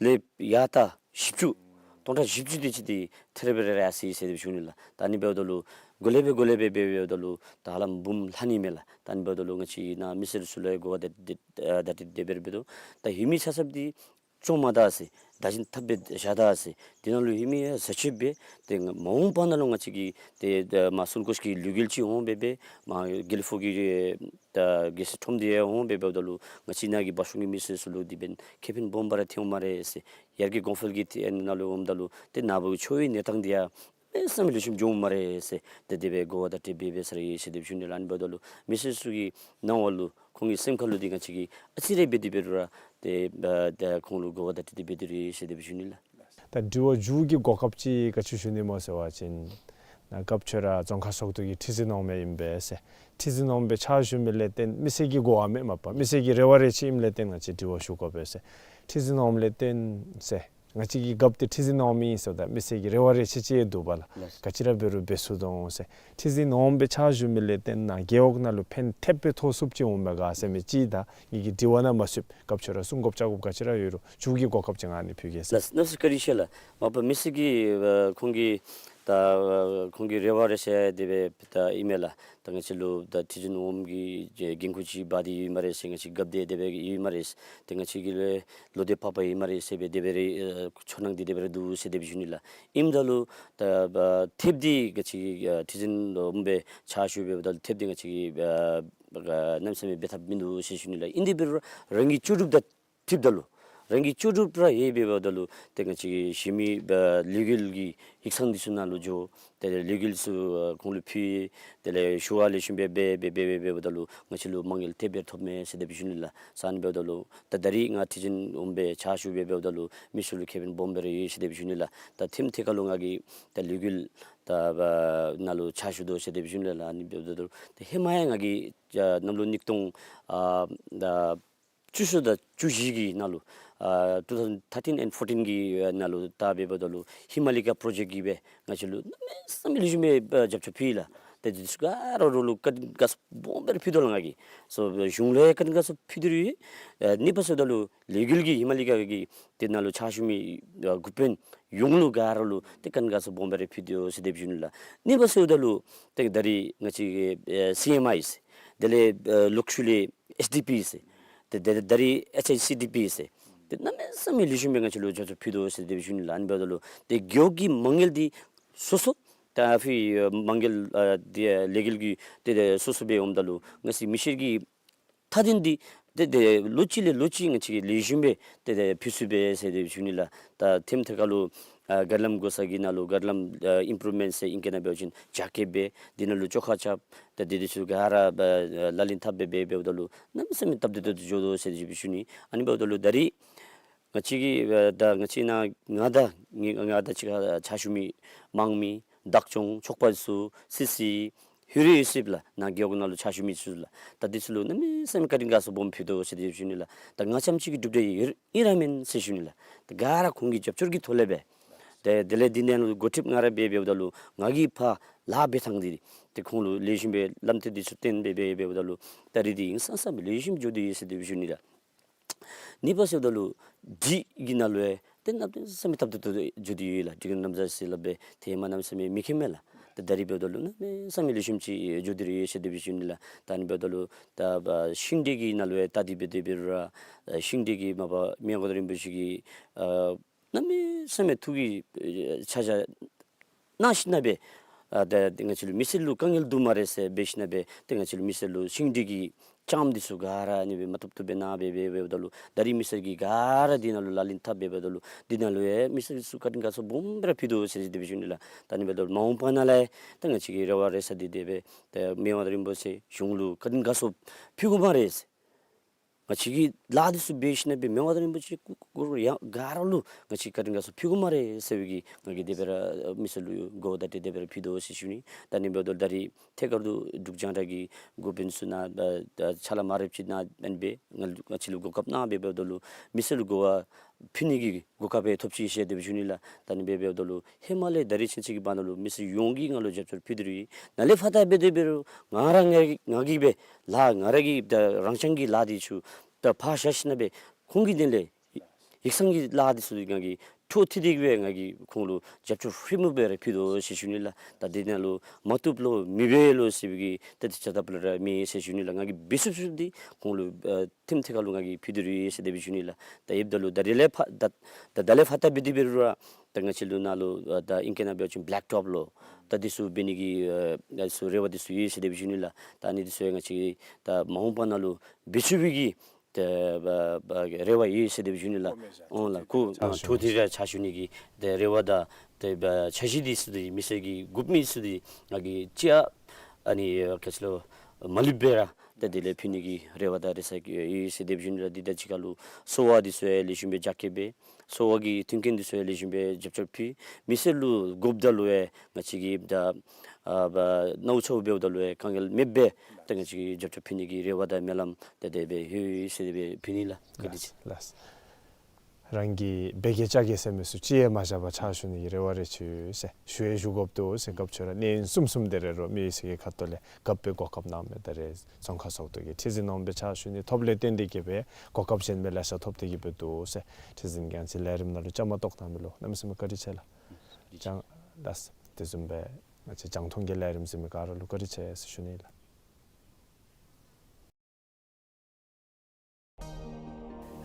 ལས་ཡར་ད་བཞི་བཅུ་ སྟོང་ཕྲག་བཞི་བཅུ་དེ་ཅིག་དེ་ཐེབས་རེ་བ་རེ་ཨ་སི་ཟེར་དེ་སྦེ་ཞུ་ནི་ལགས། ད་ཨ་ནི་འབདཝ་ད་ལུ་གོ་ལེ་སྦེ་གོ་ལེ་སྦེ་འབད་འབདཝ་ད་ལུ་ད་ཧ་ལམ་འབུམ་ལྷག་ནི་མས་ལགས། ད་ཨ་ནི་འབདཝ་ད་ལུ་ང་བཅས་ནཱ་མི་སེར་ཚུ་ལུ་གོ་བ་བརྡ་བརྡ་བརྡ་སྤྲོད་དེ་སྦེ་འབད་དོ། ད་ཧེ་མའི་ཆ་ཚབ་དེ་བཙོང་མ་ད་ཟེར། བདག་འཛིན་འཐབ་སྦེ་བཞག་ད་ཟེར། དེ་ནང་ལུ་ཧེ་མའི་བཟའ་སྤྱོད་འབད། ཏེ་མ་འོངས་པ་ནང་ལུ་ང་བཅས་ཀྱི་ཏེ་མར་སུན་ཀོཤ་གི་ལུས་རྒྱུད་ཅིག་འོང་སྦེ་འབད། མར་དགེ་ལེགས་ཕུག་གི་ད་རྒྱལ་སྲིད་ཁྲོམ་འདི་ཡང་འོང་སྦེ་འབདཝ་ད་ལུ་ང་བཅས་ནཱ་གི་བ་ཤུང་གི་མི་སེར་ཚུ་ལུ་དེ་འབདན་ཁེ་ཕན་སྦོམ་སྦེ་ར་ཐོནམ་སྨ་རེ་ཟེར། ཡར་རྒྱས་གོང་འཕེལ་གྱི་ཐད་ནང་ལུ་འོངམ་ད་ལུ་ཏེ་ནཱ་བུ་ཆོས་ཀྱི་གནས་སྟངས་འདི་ཡང་གནམ་མེད་ས་མེད་ལེགས་ཤོམ་འགྱོཝ་སྨ་རེ་ཟེར། ཏེ་དེ་སྦེ་གོ་བ་བརྡ་སྤྲོད་འབད་འབད་ས་ར་ཡོད་ཟེར་དེ་སྦེ་ཞུ་ནི་ལགས། ཨ་ནི་འབདཝ་ད་ལུ་མི་སེར་ཚུ་གི་སྣང་བ་ལུ་ཁོང་གི་སེམས་ཁ་ལུ་འདི་ང་བཅས་ཀྱིས་ཨ་ཙི་རེ་འབད་དེ་འབད་རུང་ར་ཏེ་ཨ་ད་ཁོང་ལུ་གོ་བ་བརྡ་སྤྲོད་དེ་འབད་དེ་ར་ཡོད་ཟེར་དེ་སྦེ་ཞུ་ནི་ལགས། ད་དྲི་བ་མཇུག་གི་གོ་སྐབས་ཅིག་ག་ཅི་ཞུ་ནི་སྨོ་ཟེར་བ་ཅིན་ནཱ་སྐབས་ཅིག་ར་རྫོང་ཁག་སོག་ཐིག་གི་ཁྲི་འཛིན་འོགམ་ཨིན་པས་ཟེར། ཁྲི་འཛིན་འོགམ་སྦེ་ཕྱག་ཞུ་མི་ལས་བརྟེན་མི་སེར་གྱི་གོ་བ་མེད་མ་པ་མི་སེར་གྱི་རེ་བ་རེ་ཆེ་ཨིནམ་ལས་བརྟེན་ང་བཅས་དྲི་བ་ཞུ་དགོ་པས་ཟེར། ཁྲི་འཛིན་འོགམ་ལས་བརྟེན་ཟེར། ང་བཅས་ཀྱི་རྒཔོ་དེ་ཁྲི་འཛིན་འོགམ་ཨིན་ཟེརཝ་ད་མི་སེར་གྱི་རེ་བ་རེ་ཆེ་ཅིག་འདུག་པ་ལགས། ལགས། ག་ཅི་ར་འབད་རུང་འབད་ཚུགས་དོ་འོང་ཟེར། ཁྲི་འཛིན་འོགམ་སྦེ་ཕྱག་ཞུ་མི་ལས་བརྟེན་ནཱ་རྒེད་འོག་ནང་ལུ་ཕན་ཐབས་སྦེ་ཐོགས་ཚུགསཔ་ཅིག་འོང་མས་ག་ཟེར་མི་ཅིག་ད་ངེ་གི་དྲི་བ་ནང་མ་ཚུདཔ་སྐབས་ཅིག་ར་གསུང་དགོཔ་བཅར་དགོཔ་ག་ཅི་ར་ཡོད་རུང་མཇུག་གི་གོ་སྐབས་ཅིག་ང་ནཱ་ཕུལ་གེ་ཟེར། ལགས། གནམ་མེད་ས་མེད་བཀའ་དྲིན་ཆེ་ལགས། མ་པ་མི་སེར་གྱི་ཨ་ཁོང་གི་ད་ཨ་ཁོང་གི་རེ་བ་རེ་ཆེ་དེ་སྦེ་ད་ཨིན་མས་ལགས། ད་ང་བཅས་ལུ་ད་ཁྲི་འཛིན་འོགམ་གྱི་འགན་ཁུར་ཅིག་འབག་སྟེ་ཡོད་སྨ་རེ་ཟེར། ང་བཅས་རྒཔོ་དེ་དེ་སྦེ་ཡོད་སྨ་རེ་ཟེར། ཏེ་ང་བཅས་ཀྱི་ལུ་ལོ་དེབ་ཕག་པ་ཡོད་སྨ་རེ་ཟེར་སྦེ་དེ་སྦེ་རེ་ཨ་ཚོར་སྣང་འདི་དེ་སྦེ་ར་འདུག་ཟེར་དེ་སྦེ་ཞུ་ནི་ལགས། ཨིནམ་ད་ལུ་ད་ཨ་ཐེབས་འདི་ང་བཅས་ཨ་ཁྲི་འཛིན་འོགམ་སྦེ་ཕྱག་ཞུ་འབདཝ་ད་ལུ་ཐེབས་འདི་ང་བཅས་ཨ་གནམ་མེད་ས་མེད་འབད་ཐབས་མིན་འདུག་ཟེར་ཞུ་ནི་ལགས། ཨིན་དེ་འབད་རུང་རང་གི་ལྕོགས་གྲུབ་དང་འཁྲིལཝ་ད་ལུ་རང་གི་ལྕོགས་གྲུབ་ར་ཡོད་འབདཝ་ད་ལུ་ཏེ་ང་བཅས་ཀྱི་གཞན་མི་ཨ་ལས་འགུལ་གྱི་ཡིག་ཚང་འདི་ཚུ་ནང་ལུ་འགྱོ། དེ་ལས་ལས་འགུལ་ཚུ་ཨ་ཁོང་ལུ་ཕུལ། དེ་ལས་ཞུ་བ་ལེགས་ཤོམ་སྦེ་འབད་འབད་འབད་འབད་འབདཝ་ད་ལུ་ང་བཅས་ལུ་མ་དངུལ་ཐེབས་སྦེ་ཐོབ་མས་ཟེར་དེ་སྦེ་ཞུ་ནི་ལགས། ཨ་ནི་འབདཝ་ད་ལུ་ད་ད་རིས་ང་ཁྲི་འཛིན་འོགམ་སྦེ་ཕྱག་ཞུ་འབད་འབདཝ་ད་ལུ་མི་སེར་ལུ་ཁེ་ཕན་སྦོམ་སྦེ་ར་ཡོད་ཟེར་དེ་སྦེ་ཞུ་ནི་ལགས། ད་ཐེངས་ཐད་ཁར་ལུ་ང་གིས་ད་ལས་འགུལ་ད་ཨ་ནང་ལུ་ཕྱག་ཞུ་དོ་ཟེར་དེ་སྦེ་ཞུ་ནི་ལགས། ཨ་ནི་འབདཝ་ད་ལུ་ད་ཧེ་མ་ཡང་ང་གིས་ཨ་གནམ་ལོ་ཉིས་སྟོང་ཨ་ད་བཅུ་གསུམ་དང་བཅུ་བཞི་གི་ནང་ལུ་ཨ་two thousand thirteen and fourteen གི་ནང་ལུ་ད་འབདཝ་ད་ལུ་ཧི་མ་ལི་ཀ་པྲོ་ཇེཀཊ་གི་སྦེ་ང་བཅས་ལུ་གནམ་མེད་ས་མེད་ལེགས་ཤོམ་སྦེ་ཨ་རྒྱབ་སྐྱོར་ཕུལ་ཡི་ལགས། ཏེ་འདི་ཚུ་ག་ར་ལུ་བཀའ་དྲིན་དགའ་ཚོར་སྦོམ་སྦེ་ར་ཕུལ་དོ་ལགས་ང་གིས། སོ་གཞུང་ལུ་ཡང་བཀའ་དྲིན་དགའ་ཚོར་ཕུལ་ཏེ་ར་ཡོད། ཨ་གཉིས་པ་ཟེརཝ་ད་ལུ་ལས་འགུལ་གྱི་ཧི་མ་ལི་ཀ་གི་དེ་ནང་ལུ་ཕྱག་ཞུ་མི་ཨ་འགོ་དཔོན་ཡོངས་ལུ་ག་ར་ལུ་ཏེ་བཀའ་དྲིན་དགའ་ཚོར་སྦོམ་སྦེ་ར་ཕུལ་དོ་ཟེར་དེ་སྦེ་ཞུ་ནི་ལགས། གཉིས་པ་ཟེརཝ་ད་ལུ་ཏེ་ད་རིས་ང་བཅས་ཀྱི་ཨ་སི་ཨེམ་ཨའི་ཟེར། དེ་ལས་ཨ་ལོག་ཤུལ་ལས་ཨེསི་ཌི་པི་ཟེར། ཏེ་ད་ད་རིས་ཨེཆ་ཨའི་སི་ཌི་པི་ཟེར། ཏེ་གནམ་མེད་ས་མེད་ལེགས་ཤོམ་སྦེ་ང་བཅས་ལུ་རྒྱབ་སྐྱོར་ཕུལ་དོ་ཟེར་དེ་སྦེ་ཞུ་ནི་ལགས། ཨ་ནི་འབདཝ་ད་ལུ་ཏེ་རྒེད་འོག་གི་མ་དངུལ་འདི་སོ་སོ་ད་ཕི་མ་དངུལ་ཨ་འདི་ལས་འགུལ་གྱི་ཏེ་ཏེ་སོ་སོ་སྦེ་འོངམ་ད་ལུ་ང་བཅས་མི་སེར་གྱི་མཐའ་དོན་འདི་ཏེ་ཏེ་ལོ་གཅིག་ལས་ལོ་གཅིག་ང་བཅས་ཀྱིས་ལེགས་ཤོམ་སྦེ་ཏེ་ཏེ་ཕུལ་ཚུགས་པས་ཟེར་དེ་སྦེ་ཞུ་ནི་ལགས། ད་ཐེངས་ཐད་ཁར་ལུ་ཨ་ག་རི་ལམ་བགོ་ས་གི་ནང་ལུ་ག་རི་ལམ་ཨ་ཨིམ་པུ་རུབ་མེནཊ་ཟེར་ཨིང་སྐད་ནང་འབད་བ་ཅིན་རྒྱ་སྐྱེད་འབད། དེ་ནང་ལུ་བཅོ་ཁ་རྐྱབ། ད་དེ་དེ་ཚུ་ག་ར་ཨ་ལག་ལེན་འཐབ་སྦེ་འབད་འབདཝ་ད་ལུ་གནམ་མེད་ས་མེད་སྟབས་བདེ་ཏོག་ཏོ་འགྱོ་དོ་ཟེར་དེ་སྦེ་ཞུ་ནི། ཨ་ནི་འབདཝ་ད་ལུ་ད་རིས་ང་བཅས་ཀྱི་ཨ་ད་ང་བཅས་ནཱ་ང་དང་ང་ང་དང་གཅིག་ཁར་ཕྱག་ཞུ་མི་དམངས་མི་བདག་སྐྱོང་ཚོགས་པ་ཚུ་སི་སི་ཧུ་རི་ཡོད་ཟེར་ལགས། ནཱ་རྒེད་འོག་ནང་ལུ་ཕྱག་ཞུ་མི་ཚུ་ལགས། ད་འདི་ཚུ་ལུ་གནམ་མེད་ས་མེད་བཀའ་དྲིན་དགའ་ཚོར་སྦོམ་ཕུལ་དོ་ཟེར་དེ་སྦེ་ཞུ་ནི་ལགས། ད་ང་རྐྱངམ་གཅིག་གིས་སྒྲུབ་སྟེ་ཡོད་ཨིན་ར་མེན་ཟེར་ཞུ་ནི་ལགས། ད་ག་ར་ཁོང་གི་རྒྱབ་སྐྱོར་གྱི་ཐོག་ལས་སྦེ་ཏེ་དེ་ལས་འདི་ནང་ལུ་འགོ་ཁྲིདཔ་ང་ར་འབད་འབདཝ་ད་ལུ་ང་གིས་ཕར་ལཱ་འབད་ཐངས་འདི་ཏེ་ཁོང་ལུ་ལེགས་ཤོམ་སྦེ་ལམ་སྟོན་འདི་ཚུ་སྟོན་སྦེ་འབད་འབདཝ་ད་ལུ་ད་རིས་འདི་ཧིང་སངས་ས་སྦེ་ལེགས་ཤོམ་འགྱོ་སྟེ་ཡོད་ཟེར་དེ་སྦེ་ཞུ་ནི་ལགས། གཉིས་པ་ཟེརཝ་ད་ལུ་སྒྲིག་གི་ནང་ལུ་ཡང་ཏེ་གནམ་མེད་ས་མེད་སྟབས་བདེ་ཏོག་ཏོ་འགྱོ་སྟེ་ཡོད་ལགས། སྒྲིག་གི་རྣམ་གཞག་ཟེར་སླབ་སྦེ་ཏེ་ཧེ་མ་གནམ་མེད་ས་མེད་མི་མཁྱེན་མས་ལགས། ཏེ་ད་རིས་འབདཝ་ད་ལུ་གནམ་མེད་ས་མེད་ལེགས་ཤོམ་ཅིག་འགྱོ་སྟེ་ར་ཡོད་ཟེར་དེ་སྦེ་ཞུ་ནི་ལགས། ད་ཨ་ནི་འབདཝ་ད་ལུ་ད་ཨ་ཤིང་འབྲས་ཀྱི་ནང་ལུ་ཡང་ད་འདི་འབད་དེ་འབད་རུང་ར་ཨ་ཤིང་འབྲས་ཀྱི་མ་པ་མི་དབང་མངའ་བདག་རིན་པོ་ཆེ་གི་ཨ་གནམ་མེད་ས་མེད་ཐུགས་ཀྱི་ཨ་ཆ་བཞག་གནང་ཞིནམ་ལས་ཨ་ད་ང་བཅས་ལུ་མི་སེར་ལུ་དཀའ་ངལ་འདུག་སྨ་རེ་ཟེར་འབད་ཞིནམ་ལས་ཏེ་ང་བཅས་ལུ་མི་སེར་ལུ་ཤིང་འབྲས་ཀྱི་ལྕངམ་འདི་ཚུ་ག་ར་ཨ་ནི་སྦེ་མ་ཐུབ་ཐུབ་སྦེ་གནང་སྦེ་འབད་འབདཝ་ད་ལུ་ད་རིས་མི་སེར་གྱིས་ག་ར་འདི་ནང་ལུ་ལག་ལེན་འཐབ་སྦེ་འབདཝ་ད་ལུ་འདི་ནང་ལུ་ཡང་མི་སེར་ཚུ་བཀའ་དྲིན་དགའ་ཚོར་སྦོམ་སྦེ་ར་ཕུལ་དོ་ཟེར་དེ་སྦེ་ཞུ་ནི་ལགས། ད་ཨ་ནི་འབདཝ་ད་ལུ་མ་འོངས་པ་ནང་ལུ་ཡང་ཏེ་ང་བཅས་ཀྱི་རེ་བ་རེ་ས་འདི་དེ་སྦེ་ཏེ་མི་དབང་མངའ་བདག་རིན་པོ་ཆེ་གཞུང་ལུ་བཀའ་དྲིན་དགའ་ཚོར་ཕུལ་དགོ་སྨ་རེ་ཟེར། ང་བཅས་ཀྱིས་ལཱ་འདི་ཚུ་འབད་ཞིནམ་ལས་མི་དབང་མངའ་བདག་རིན་པོ་ཆེ་སྐུ་སྐུ་ཡང་ག་ར་ལུ་ང་བཅས་བཀའ་དྲིན་དགའ་ཚོར་ཕུལ་དགོ་སྨ་རེ་ཟེར་བའི་གི་ང་གིས་དེ་སྦེ་ར་མི་སེར་ལུ་གོ་བརྡ་སྤྲོད་དེ་སྦེ་ར་ཕུལ་དོ་ཟེར་ཞུ་ནི། ད་ཨ་ནི་འབདཝ་ད་ད་རིས་ཐད་ཀར་དུ་འབྲུག་རྒྱང་བསྒྲགས་ཀྱི་འགོ་དཔོན་ཚུ་ནཱ་ཨ་ཕྱག་ལཱ་མ་རབས་ཅིག་ནཱ་ཨ་ནི་སྦེ་ང་ང་བཅས་ལུ་གོ་སྐབས་གནང་སྦེ་འབདཝ་ད་ལུ་མི་སེར་ལུ་གོ་བ་ཕུལ་ནི་གི་གོ་སྐབས་ཡང་ཐོབ་ཅི་ཟེར་དེ་སྦེ་ཞུ་ནི་ལགས། ད་ཨ་ནི་སྦེ་འབདཝ་ད་ལུ་ཧེ་མ་ལས་ད་རིས་ཚུན་ཚོད་ཀྱི་བར་ན་ལུ་མི་སེར་ཡོངས་ཀྱིས་ང་ལུ་རྒྱབ་སྐྱོར་ཕུལ་ཏེ་ར་ཡོད། ནཱ་ལས་ཕར་ད་འབད་དེ་འབད་རུང་ང་ར་ང་ང་གིས་སྦེ་ལཱ་ང་ར་གི་ད་རང་རྐྱང་གི་ལཱ་འདི་ཚུ་ད་ཕར་བཞག་ཞིནམ་ལས་ཁོང་གི་དོན་ལས་ཡིག་ཚང་གི་ལཱ་འདི་ཚུ་ང་གིས་ འཕྲོ་མཐུད་དེ་གི་སྦེ་ང་གིས་ཁོང་ལུ་རྒྱབ་སྐྱོར་ཧྲིལ་མོ་སྦེ་ར་ཕུལ་དོ་ཟེར་ཞུ་ནི་ལགས། ད་དེ་ནང་ལུ་མ་བཏུབ་ལོ་མི་འབད་ལོ་ཟེར་བའི་གི་ད་དེ་ཆ་ད་པ་ལས་ར་མེད་ཟེར་ཞུ་ནི་ལགས། ང་གིས་འབད་ཚུགས་ཚུགས་འདི་ཁོང་ལུ་ཨ་ཐེམ་ཐེ་ཁ་ལུ་ང་གིས་ཕུལ་དོ་རེད་ཟེར་དེ་སྦེ་ཞུ་ནི་ལགས། ད་ཨེབ་ད་ལུ་ད་རེས་ལས་ཕར་ད་ད་ད་ལས་ཕར་ད་འབད་དེ་འབད་རུང་ར་ད་ང་བཅས་ལུ་ནཱ་ལུ་ཨ་ད་ཨིང་སྐད་ནང་འབད་བ་ཅིན་བེ་ལེག་ཊོབ་ལོ། ད་དེ་ཚུ་འབད་ནི་གི་ཨ་ཨ་ཚུ་རེ་བ་དེ་ཚུ་ཡོད་ཟེར་དེ་སྦེ་ཞུ་ནི་ལགས། ད་ཨ་ནི་དེ་ཚུ་ཡང་ང་བཅས་ཀྱིས་ད་མ་འོངས་པ་ནང་ལུ་འབད་ཚུགས་པའི་གི་ཏེ་བ་བ་རེ་བ་ཡོད་ཟེར་དེ་སྦེ་ཞུ་ནི་ལགས། ཨོ་ལགས། ཁོ་ཨ་འཕྲོ་མཐུད་ར་ཕྱག་ཞུ་ནི་གི་ཏེ་རེ་བ་དང་ཏེ་བ་འཆར་གཞི་འདི་ཚུ་འདི་མི་སེར་གྱི་དགོཔ་མི་ཚུ་འདི་ང་གིས་ཅིག་ཨ་ནི་ག་ཅི་ལོ་མ་ལུས་པར་ར་ཏེ་དེ་ལས་ཕུལ་ནི་གི་རེ་བ་དང་རེ་ས་ཡོད་ཟེར་དེ་སྦེ་ཞུ་ནི་ལགས། འདི་དང་གཅིག་ཁར་ལུ་གསོ་བ་འདི་ཚུ་ཡང་ལེགས་ཤོམ་སྦེ་རྒྱ་སྐྱེད་འབད། གསོ་བ་གི་མཐུན་རྐྱེན་འདི་ཚུ་ཡང་ལེགས་ཤོམ་སྦེ་རྒྱབ་སྐྱོར་ཕུལ། མི་སེར་ལུ་དགོཔ་ད་ལུ་ཡང་ང་བཅས་ཀྱིས་ད་ཨ་བ་ནཝ་ཚཝ་འབདཝ་ད་ལུ་ཡང་དཀའ་ངལ་མེདཔ་སྦེ་ད་ང་བཅས་ཀྱིས་རྒྱབ་སྐྱོར་ཕུལ་ནི་གི་རེ་བ་དང་སྨོན་ལམ་ཏེ་དེ་སྦེ་ཡོད་ཟེར་དེ་སྦེ་ཕུལ་ནི་ལགས། བཀའ་དྲིན་ཆེ། ལགས། རང་གིས་འབད་གེ་བཅའ་གེ་ཟེར་མི་ཚུ་ཅིག་ཡང་མ་བཞག་པར་ཕྱག་ཞུ་ནི་གི་རེ་བ་རེ་ཅིག་ཡོད་ཟེར་ཞུ་ཡང་ཞུ་དགོཔ་འདུག་ཟེར། སྐབས་ཚུ་ར་གནས་ཡུན་གསུམ་གསུམ་དེ་རེ་རོགས་མི་ཡོད་ཟེར་གྱི་ཁ་ཐུག་ལས་དགའ་སྤྲོའི་གོ་སྐབས་གནང་མི་ད་རེས་རྫོང་ཁག་ཚོགས་འདུ་གི་ཁྲི་འཛིན་འོགམ་སྦེ་ཕྱག་ཞུ་ནི་ཐོབ་ལས་བརྟེན་ཏེ་གི་སྦེ་གོ་སྐབས་གཞན་མི་ལེ་ཤ་ཐོབ་སྟེ་གི་སྦེ་འདུག་ཟེར། ཁྲི་འཛིན་གྱིས་ང་བཅས་ལས་རིམ་ནང་ལུ་བཅའ་མར་གཏོགས་གནང་མི་ལུ་གནམ་མེད་ས་མེད་བཀའ་དྲིན་ཆེ་ལགས། ལགས། དེ་བཟུམ་སྦེ་ང་བཅས་རྒྱང་མཐོང་གི་ལས་རིམ་གཟིགས་མི་ག་ར་ལུ་བཀའ་དྲིན་ཆེ་ཟེར་ཞུ་ནི་ལགས།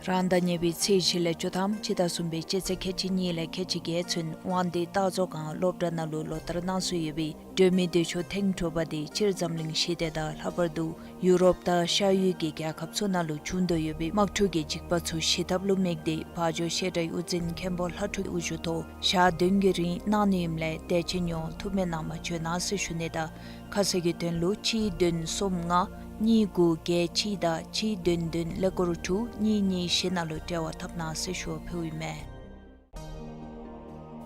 རང་ཟླ་གཉིས་པའི་ཚེས་བཞི་ལས་བཅུ་ཐམ་སྤྱི་ཟླ་གསུམ་པའི་སྤྱི་ཚེས་ཁལ་གཅིག་གཉིས་ལས་ཁལ་གཅིག་བརྒྱད་ཚུན་དབང་འདུས་སྟག་མཛོ་སྒང་སློབ་གྲྭ་ནང་ལུ་ལོ་ལྟར་གནང་སྲོལ་ཡོད་པའི་སྒྲོལ་མའི་མདོས་ཆོག་ཐེངས་དྲུག་པ་དེ་སྤྱིར་འཛམ་གླིང་ཞི་བདེ་དང་ལྷག་པར་དུ་ཡུ་རོབ་དང་ཤར་ཡུལ་གྱི་རྒྱལ་ཁབ་ཚུ་ནང་ལུ་བྱུང་དོ་ཡོད་པའི་དམག་འཁྲུག་གི་འཇིགས་པ་ཚུ་ཞི་ཐབས་ལུ་དམིགས་ཏེ་བ་འཇོ་བཤད་གྲྭའི་དབུ་འཛིན་མཁན་པོ་ལྷ་ཕྲུག་དབུ་བཞུགས་ཐོག་ཞག་བདུན་གྱི་རིང་གནང་ནི་ཨིནམ་ལས་དད་ཅན་ཡོངས་ཐུགས་སྨོན་གནང་བར་བྱོན་གནང་ཟེར་ཞུ་ནི་དང་ཁ་གསལ་གྱི་དོན་ལུ་གཅིག་བདུན་གསུམ་ལྔ་གཉིས་དགུ་བརྒྱད་གཅིག་དང་གཅིག་བདུན་བདུན་ཀླད་ཀོར་དྲུག་གཉིས་གཉིས་བཞི་ནང་ལུ་འབྲེལ་བ་འཐབ་གནང་ཟེར་ཞུ་བ་ཕུལཝ་ཨིན་མས།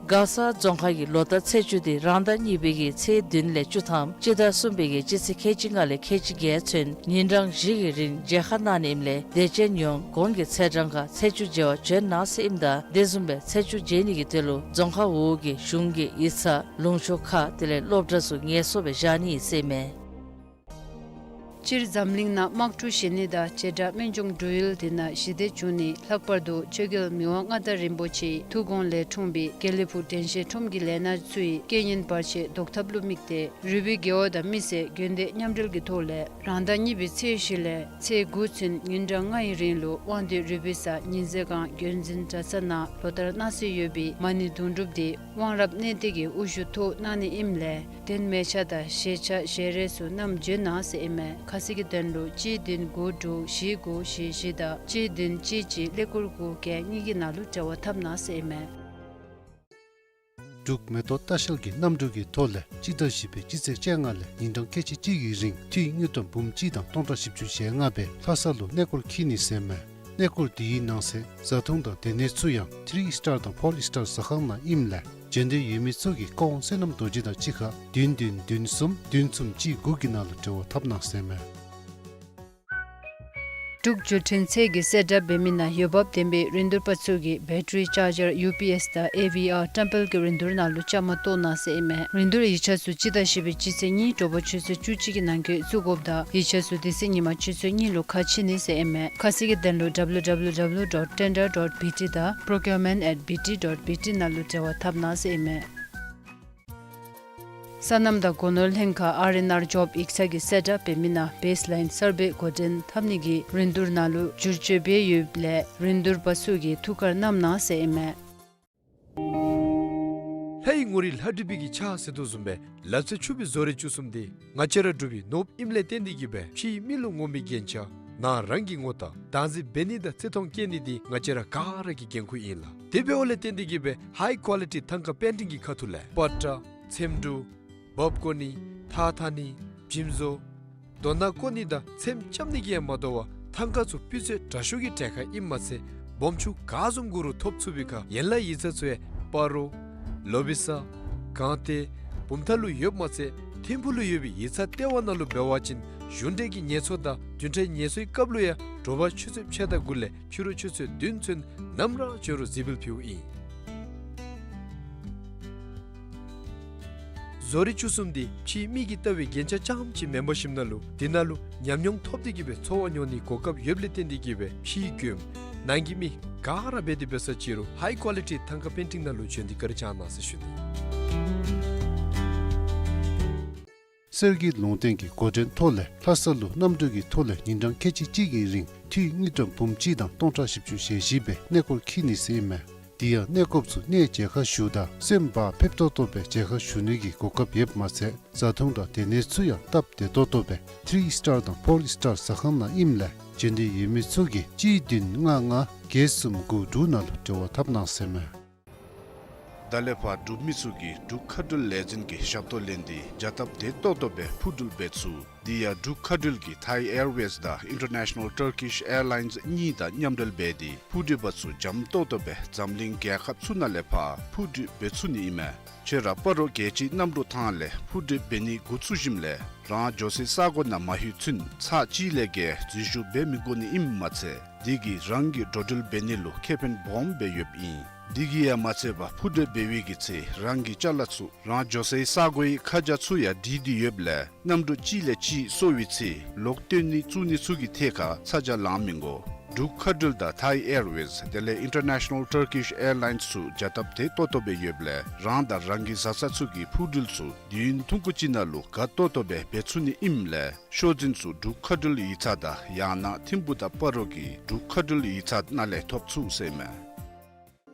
མགར་ས་རྫོང་ཁག་གི་ལོ་ལྟར་ཚེས་བཅུ་དེ་རང་ཟླ་གཉིས་པའི་གི་ཚེས་བདུན་ལས་བཅུ་ཐམ་སྤྱི་ཟླ་གསུམ་པའི་གི་སྤྱི་ཚེས་ཁལ་གཅིག་ལྔ་ལས་ཁལ་གཅིག་བརྒྱད་ཚུན་ཉིན་གྲངས་བཞི་གི་རིང་མཇལ་ཁ་གནང་ནི་ཨིནམ་ལས་དད་ཅན་ཡོངས་གོང་གི་ཚེས་གྲངས་ཁར་ཚེས་བཅུ་མཇལ་བར་བྱོན་གནང་ཟེར་ཨིནམ་ད་དེ་བཟུམ་སྦེ་ཚེས་བཅུ་མཇལ་ནི་གི་དོན་ལུ་རྫོང་ཁག་འོག་གི་གཞུང་གི་ཡིག་ཚང་ལུང་ཕྱོགས་ཁག་དེ་ལས་སློབ་གྲྭ་ཚུ་ངལ་གསོ་སྦེ་བཞག་ནི་ཨིན་ཟེར་ཨིན་མས། སྤྱིར་འཛམ་གླིང་ནང་དམག་འཁྲུག་ཞི་ནི་དང་བྱེ་བྲག་སྨན་ལྗོངས་འབྲུག་ཡུལ་དེ་ནང་ཞི་བདེ་བྱུང་ནི་ལྷག་པར་དུ་ཆོས་རྒྱལ་མི་དབང་མངའ་བདག་རིན་པོ་ཆེའི་ཐུགས་དགོངས་ལས་འཁྲུངས་པའི་དགེ་ལེགས་ཕུག་དྲན་ཤེས་ཁྲོམ་གྱི་ལས་སྣ་ཚུ་ཡི་རྐྱེན་ངན་བར་ཆད་བཟློག་ཐབས་ལུ་དམིགས་ཏེ་རུས་པའི་རྒེད་འོག་དང་མི་སེར་དགོན་སྡེ་མཉམ་འབྲེལ་གྱི་ཐོག་ལས་རང་ཟླ་གཉིས་པའི་ཚེས་བཞི་ལས་ཚེས་དགུ་ཚུན་ཉིན་གྲངས་ལྔའི་རིང་ལུ་དབང་འདུས་རུས་པའི་ས་ཉི་ཟེར་སྒང་རྒྱུན་འཛིན་གྲྭ་ཚང་ནང་ལོ་ལྟར་གནང་སྲོལ་ཡོད་པའི་མ་ཎི་དུང་སྒྲུབ་དེ་དབང་རབ་གནས་བརྟན་གྱི་དབུ་བཞུགས་ཐོག་གནང་ནི་ཨིནམ་ལས་གདན་མལ་ཆ་དང་ཞལ་ཆ་ཞལ་རས་ཚུ་བསྣམས་བྱོན་གནང་ཟེར་ཨིན་མས། ཁ་གསལ་གྱི་དོན་ལུ་གཅིག་བདུན་དགུ་དྲུག་བཞི་དགུ་བཞི་བཞི་དང་གཅིག་བདུན་གཅིག་གཅིག་ཀླད་ཀོར་དགུ་བརྒྱད་གཉིས་ཀྱི་ནང་ལུ་འབྲེལ་བ་འཐབ་གནང་ཟེར་ཨིན་མས། འབྲུག་མེ་ཏོག་ལྟ་བཤལ་གྱིས་གནམ་གྲུ་གི་ཐོག་ལས་སྤྱི་ཟླ་བཞི་པའི་སྤྱི་ཚེས་བཅོ་ལྔ་ལས་ཉིན་གྲངས་ཁལ་གཅིག་གཅིག་གི་རིང་འཐུས་དངུལ་ཀྲམ་འབུམ་གཅིག་དང་སྟོང་ཕྲག་བཞི་བཅུ་ཞེ་ལྔ་སྦེ་ལྷ་ས་ལུ་གནས་སྐོར་འཁྱིད་ནི་ཟེར་ཨིན་མས། གནས་སྐོར་དེའི་ནང་གསེས་བཟའ་འཐུང་དང་སྡོད་གནས་ཚུ་ཡང་ཐི་རི་སི་ཊར་དང་ཕོར་སི་ཊར་ཟ་ཁང་ནང་ཨིནམ་ལས་བྱོན་འདོད་ཡོད་མི་ཚུ་གིས་ཀོང་བསོད་ནམས་རྡོ་རྗེ་དང་གཅིག་ཁར་བདུན་བདུན་བདུན་གསུམ་བདུན་གསུམ་གཅིག་དགུ་གི་ནང་ལུ་འབྲེལ་བ་འཐབ་གནང་ཟེར་ཨིན་མས། འབྲུག་བརྒྱུད་འཕྲིན་ཚད་ཀྱིས་གསལ་བསྒྲགས་འབད་མི་ནང་འོས་འབབ་ལྡན་པའི་རིན་བསྡུར་པ་ཚུ་གིས་བེ་ཊ་རི་ཅཱར་ཇར་ཡུ་པི་ཨེསི་དང་ཨེ་ཝི་ཨར་བཀྲམ་སྤེལ་གྱི་རིན་བསྡུར་ནང་ལུ་བཅའ་མར་གཏོགས་གནང་ཟེར་ཨིན་མས། རིན་བསྡུར་ཡིག་ཆ་ཚུ་སྤྱི་ཟླ་བཞི་པའི་སྤྱི་ཚེས་གཉིས་དྲོ་པ་ཆུ་ཚོད་བཅུ་གཅིག་གི་ནང་འཁོད་བཙུགས་དགོཔ་དང་ཡིག་ཆ་ཚུ་དེ་ཚེ་ཉིན་མ་ཆུ་ཚོད་གཉིས་ལུ་ཁ་ཕྱེ་ནི་ཟེར་ཨིན་མས། ཁ་གསལ་གྱི་དོན་ལུ་ཌབ་ལུ་ཌབ་ལུ་ཌབ་ལུ་ཌོཊ་ཊེན་ཌར་ཌོཊ་བི་ཊི་དང་པྲོ་ཀིའུར་མེནཊ་ཨེཊ་བི་ཊི་ཌོཊ་བི་ཊི་ནང་ལུ་འབྲེལ་བ་འཐབ་གནང་ཟེར་ཨིན་མས། སོ་ནམ་དང་སྒོ་ནོར་ལྷན་ཁག་ཨར་ཨེན་ཨར་ཇོབ་ཡིག་ཚང་གིས་གསལ་བསྒྲགས་འབད་མི་ནང་བེསི་ལའིན་སར་བེ་འགོ་འདྲེན་འཐབ་ནི་གི་རིན་བསྡུར་ནང་ལུ་བསྒྱུར་བཅོས་འབད་ཡོདཔ་ལས་རིན་བསྡུར་པ་ཚུ་གིས་ཐུགས་ཁར་བསྣམ་གནང་ཟེར་ཨིན་མས། ལྷ་ཡི་ངོ་རིས་ལྷ་བྲིས་པའི་གི་ཕྱག་ཟེར་དོ་བཟུམ་སྦེ་ལག་རྩལ་ཕྱུག་པའི་བཟོ་རིག་བཅུ་གསུམ་དེ་ང་བཅས་ར་འབྲུག་པའི་ནོར་བུ་ཨིནམ་ལས་བརྟེན་ཏེ་གི་སྦེ་ཕྱིའི་མི་ལུ་ངོམ་པའི་རྒྱན་ཆ་ནང་རང་གི་ངོ་རྟགས་བདག་འཛིན་འབད་ནི་དང་བརྩི་མཐོང་བསྐྱེད་ནི་དེ་ང་བཅས་ར་ག་ར་གི་འགན་ཁུར་ཨིན་ལགས། དེ་འབདཝ་ལས་བརྟེན་ཏེ་གི་སྦེ་ཧའི་ཀོ་ལི་ཊི་ཐང་ཀ་པེན་ཊིང་གི་ཁ་ཐུག་ལས་པ་ཏྲ་ཚེམ་དྲུབ་འབག་ཀོ་ནི་ཐགས་འཐག་ནི་འཇིམ་བཟོ་རྡོ་ནང་བརྐོ་ནི་དང་ཚེམ་རྐྱབ་ནི་གིས་ཡང་མ་དོ་བར་ཐང་ཀ་ཚུ་སྤུས་ཚད་དྲག་ཤོས་ཀྱི་གྲལ་ཁར་ཨིནམ་མ་ཚད་སྦོམ་ཆུང་ག་བཟུམ་དགོ་རུང་ཐོབ་ཚུགས་པའི་ཁར་ཡན་ལག་ཡིག་ཚང་ཚུ་ཡང་སྤ་རོ་ལོ་བི་ས་སྒང་སྟེང་བུམ་ཐང་ལུ་ཡོདཔ་མ་ཚད་ཐིམ་ཕུག་ལུ་ཡོད་པའི་ཡིག་ཚང་ལྟེ་བ་ནང་ལུ་འབད་བ་ཅིན་གཞུང་འབྲེལ་གྱི་ངལ་གསོ་དང་བདུན་ཕྲག་ངལ་གསོའི་སྐབས་ལུ་ཡང་དྲོ་པ་ཆུ་ཚོད་ཕྱེད་དང་དགུ་ལས་ཕྱི་རུ་ཆུ་ཚོད་བདུན་ཚུན་ནམ་ར་བྱོན་རུང་གཟིགས་འབུལ་ཕུལཝ་ཨིན། བཟོ་རིག་བཅུ་གསུམ་དེ་ཕྱིའི་མིག་གིས་བལྟ་བའི་རྒྱན་ཆ་རྐྱངམ་ཅིག་མེན་པར་ཞིནམ་ན་ལུ་དེ་ནང་ལུ་ཉམས་མྱོང་ཐོབ་སྟེ་གི་སྦེ་འཚོ་བ་མྱོང་ནིའི་གོ་སྐབས་ཡོདཔ་ལས་བརྟེན་ཏེ་གི་སྦེ་ཕྱིའི་མགྱོནམ་ ནང་གི་མི་ག་ར་འབད་དེ་འབད་ས་ཅིག་རུང་ཧའི་ཀོ་ལི་ཊི་ཐང་ཀ་པེན་ཊིང་ནང་ལུ་བྱོན་ཏེ་བཀའ་དྲིན་བསྐྱང་གནང་ཟེར་ཞུ་ནི། གསེར་གྱི་ལུང་བསྟན་གྱི་འགོ་འདྲེན་ཐོག་ལས་ལྷ་ས་ལུ་གནམ་གྲུ་གི་ཐོག་ལས་ཉིན་གྲངས་ཁལ་གཅིག་གཅིག་གི་རིང་འཐུས་དངུལ་ཀྲམ་འབུམ་གཅིག་དང་སྟོང་ཕྲག་བཞི་བཅུ་ཞེ་བཞི་སྦེ་གནས་སྐོར་འཁྱིད་ནི་ཟེར་ཨིན་མས། དེ་ཡང་གནས་སྐོརཔ་ཚུ་གནས་མཇལ་ཁ་ཞུཝ་ད་སེམས་བག་ཕེབས་ཏོག་ཏོ་སྦེ་མཇལ་ཁ་ཞུ་ནི་གི་གོ་སྐབས་ཡོདཔ་མ་ཚད་བཟའ་འཐུང་དང་སྡོད་གནས་ཚུ་ཡང་སྟབས་བདེ་ཏོག་ཏོ་སྦེ་ཐི་རི་སི་ཊར་དང་ཕོར་སི་ཊར་ཟ་ཁང་ནང་ཨིནམ་ལས་བྱོན་འདོད་ཡོད་མི་ཚུ་གིས་གཅིག་བདུན་ལྔ་ལྔ་བརྒྱད་གསུམ་དགུ་དྲུག་ནང་ལུ་འབྲེལ་བ་འཐབ་གནང་ཟེར་མས། ད་ལས་ཕར་འབྲུག་མི་ཚུ་གིས་འབྲུག་མཁའ་འགྲུལ་ལས་འཛིན་གྱི་ཞབས་ཏོག་ལེན་ཏེ་བྱ་སྟབས་བདེ་ཏོག་ཏོ་སྦེ་འཕུར་འགྲུལ་འབད་ཚུགས། དེ་ཡང་འབྲུག་མཁའ་འགྲུལ་གྱིས་ཐའི་ཨེར་ཝེསི་དང་ཨིན་ཊར་ནེ་ཤ་ནཱལ་ཊར་ཀིཤ་ཨེར་ལའིནསི་གཉིས་དང་མཉམ་འབྲེལ་འབད་དེ་འཕུར་འགྲུལ་པ་ཚུ་འཇམ་ཏོག་ཏོ་སྦེ་འཛམ་གླིང་རྒྱལ་ཁབ་ཚུ་ནང་ལས་ཕར་འཕུར་འགྲུལ་འབད་ཚུགས་ནི་ཨིན་མས། ཁྱོད་ར་སྤ་རོ་རྒྱལ་སྤྱིའི་གནམ་གྲུ་ཐང་ལས་འཕུར་འགྲུལ་འབད་ནི་འགོ་བཙུགས་ཞིནམ་ལས་རང་འགྱོ་སའི་ས་གོ་ནང་མ་ལྷོད་ཚུན་ཚར་གཅིག་ལས་བརྒལ་འཛུལ་ཞུགས་འབད་མི་དགོ་ནི་ཨིནམ་མ་ཚད་དེ་གིས་རང་གི་འགྲོ་འགྲུལ་འབད་ནི་ལུ་ཁེ་ཕན་སྦོམ་སྦེ་ཡོདཔ་ཨིན། དེ་གིས་ཡང་མ་ཚད་པར་འཕུར་འགྲུལ་འབད་བའི་གི་ཚེ་རང་གི་ཅ་ལ་ཚུ་རང་འགྱོ་སའི་ས་གོའི་ཁ་བྱང་ཚུ་ཡང་བྲིས་ཏེ་ཡོདཔ་ལས་གནམ་གྲུ་གཅིག་ལས་གཅིག་སོར་བའི་ཚེ་ལོག་སྟོན་ནི་བཙུགས་ནི་ཚུ་གི་ཐད་ཁར་ཚ་གྱང་ལང་མི་དགོ། འབྲུག་མཁའ་འགྲུལ་དང་ཐའི་ཨེར་ཝེསི་དེ་ལས་ཨིན་ཊར་ནེ་ཤ་ནཱལ་ཊར་ཀིཤ་ཨེར་ལའིནསི་ཚུ་བྱ་སྟབས་བདེ་ཏོག་ཏོ་སྦེ་ཡོདཔ་ལས་རང་དང་རང་གི་བཟའ་ཚང་ཚུ་གི་འཕུར་འགྲུལ་ཚུ་དུས་ཡུན་ཐུང་ཀུ་ཅིག་ནང་ལུ་དགའ་ཏོག་ཏོ་སྦེ་འབད་ཚུགས་ནི་ཨིནམ་ལས་ཤོག་འཛིན་ཚུ་འབྲུག་མཁའ་འགྲུལ་ཡིག་ཚང་དང་ཡང་ན་ཐིམ་ཕུག་དང་སྤ་རོ་གི་འབྲུག་མཁའ་འགྲུལ་ཡིག་ཚང་ནང་ལས་ཐོབ་ཚུགས་ཟེར་མས།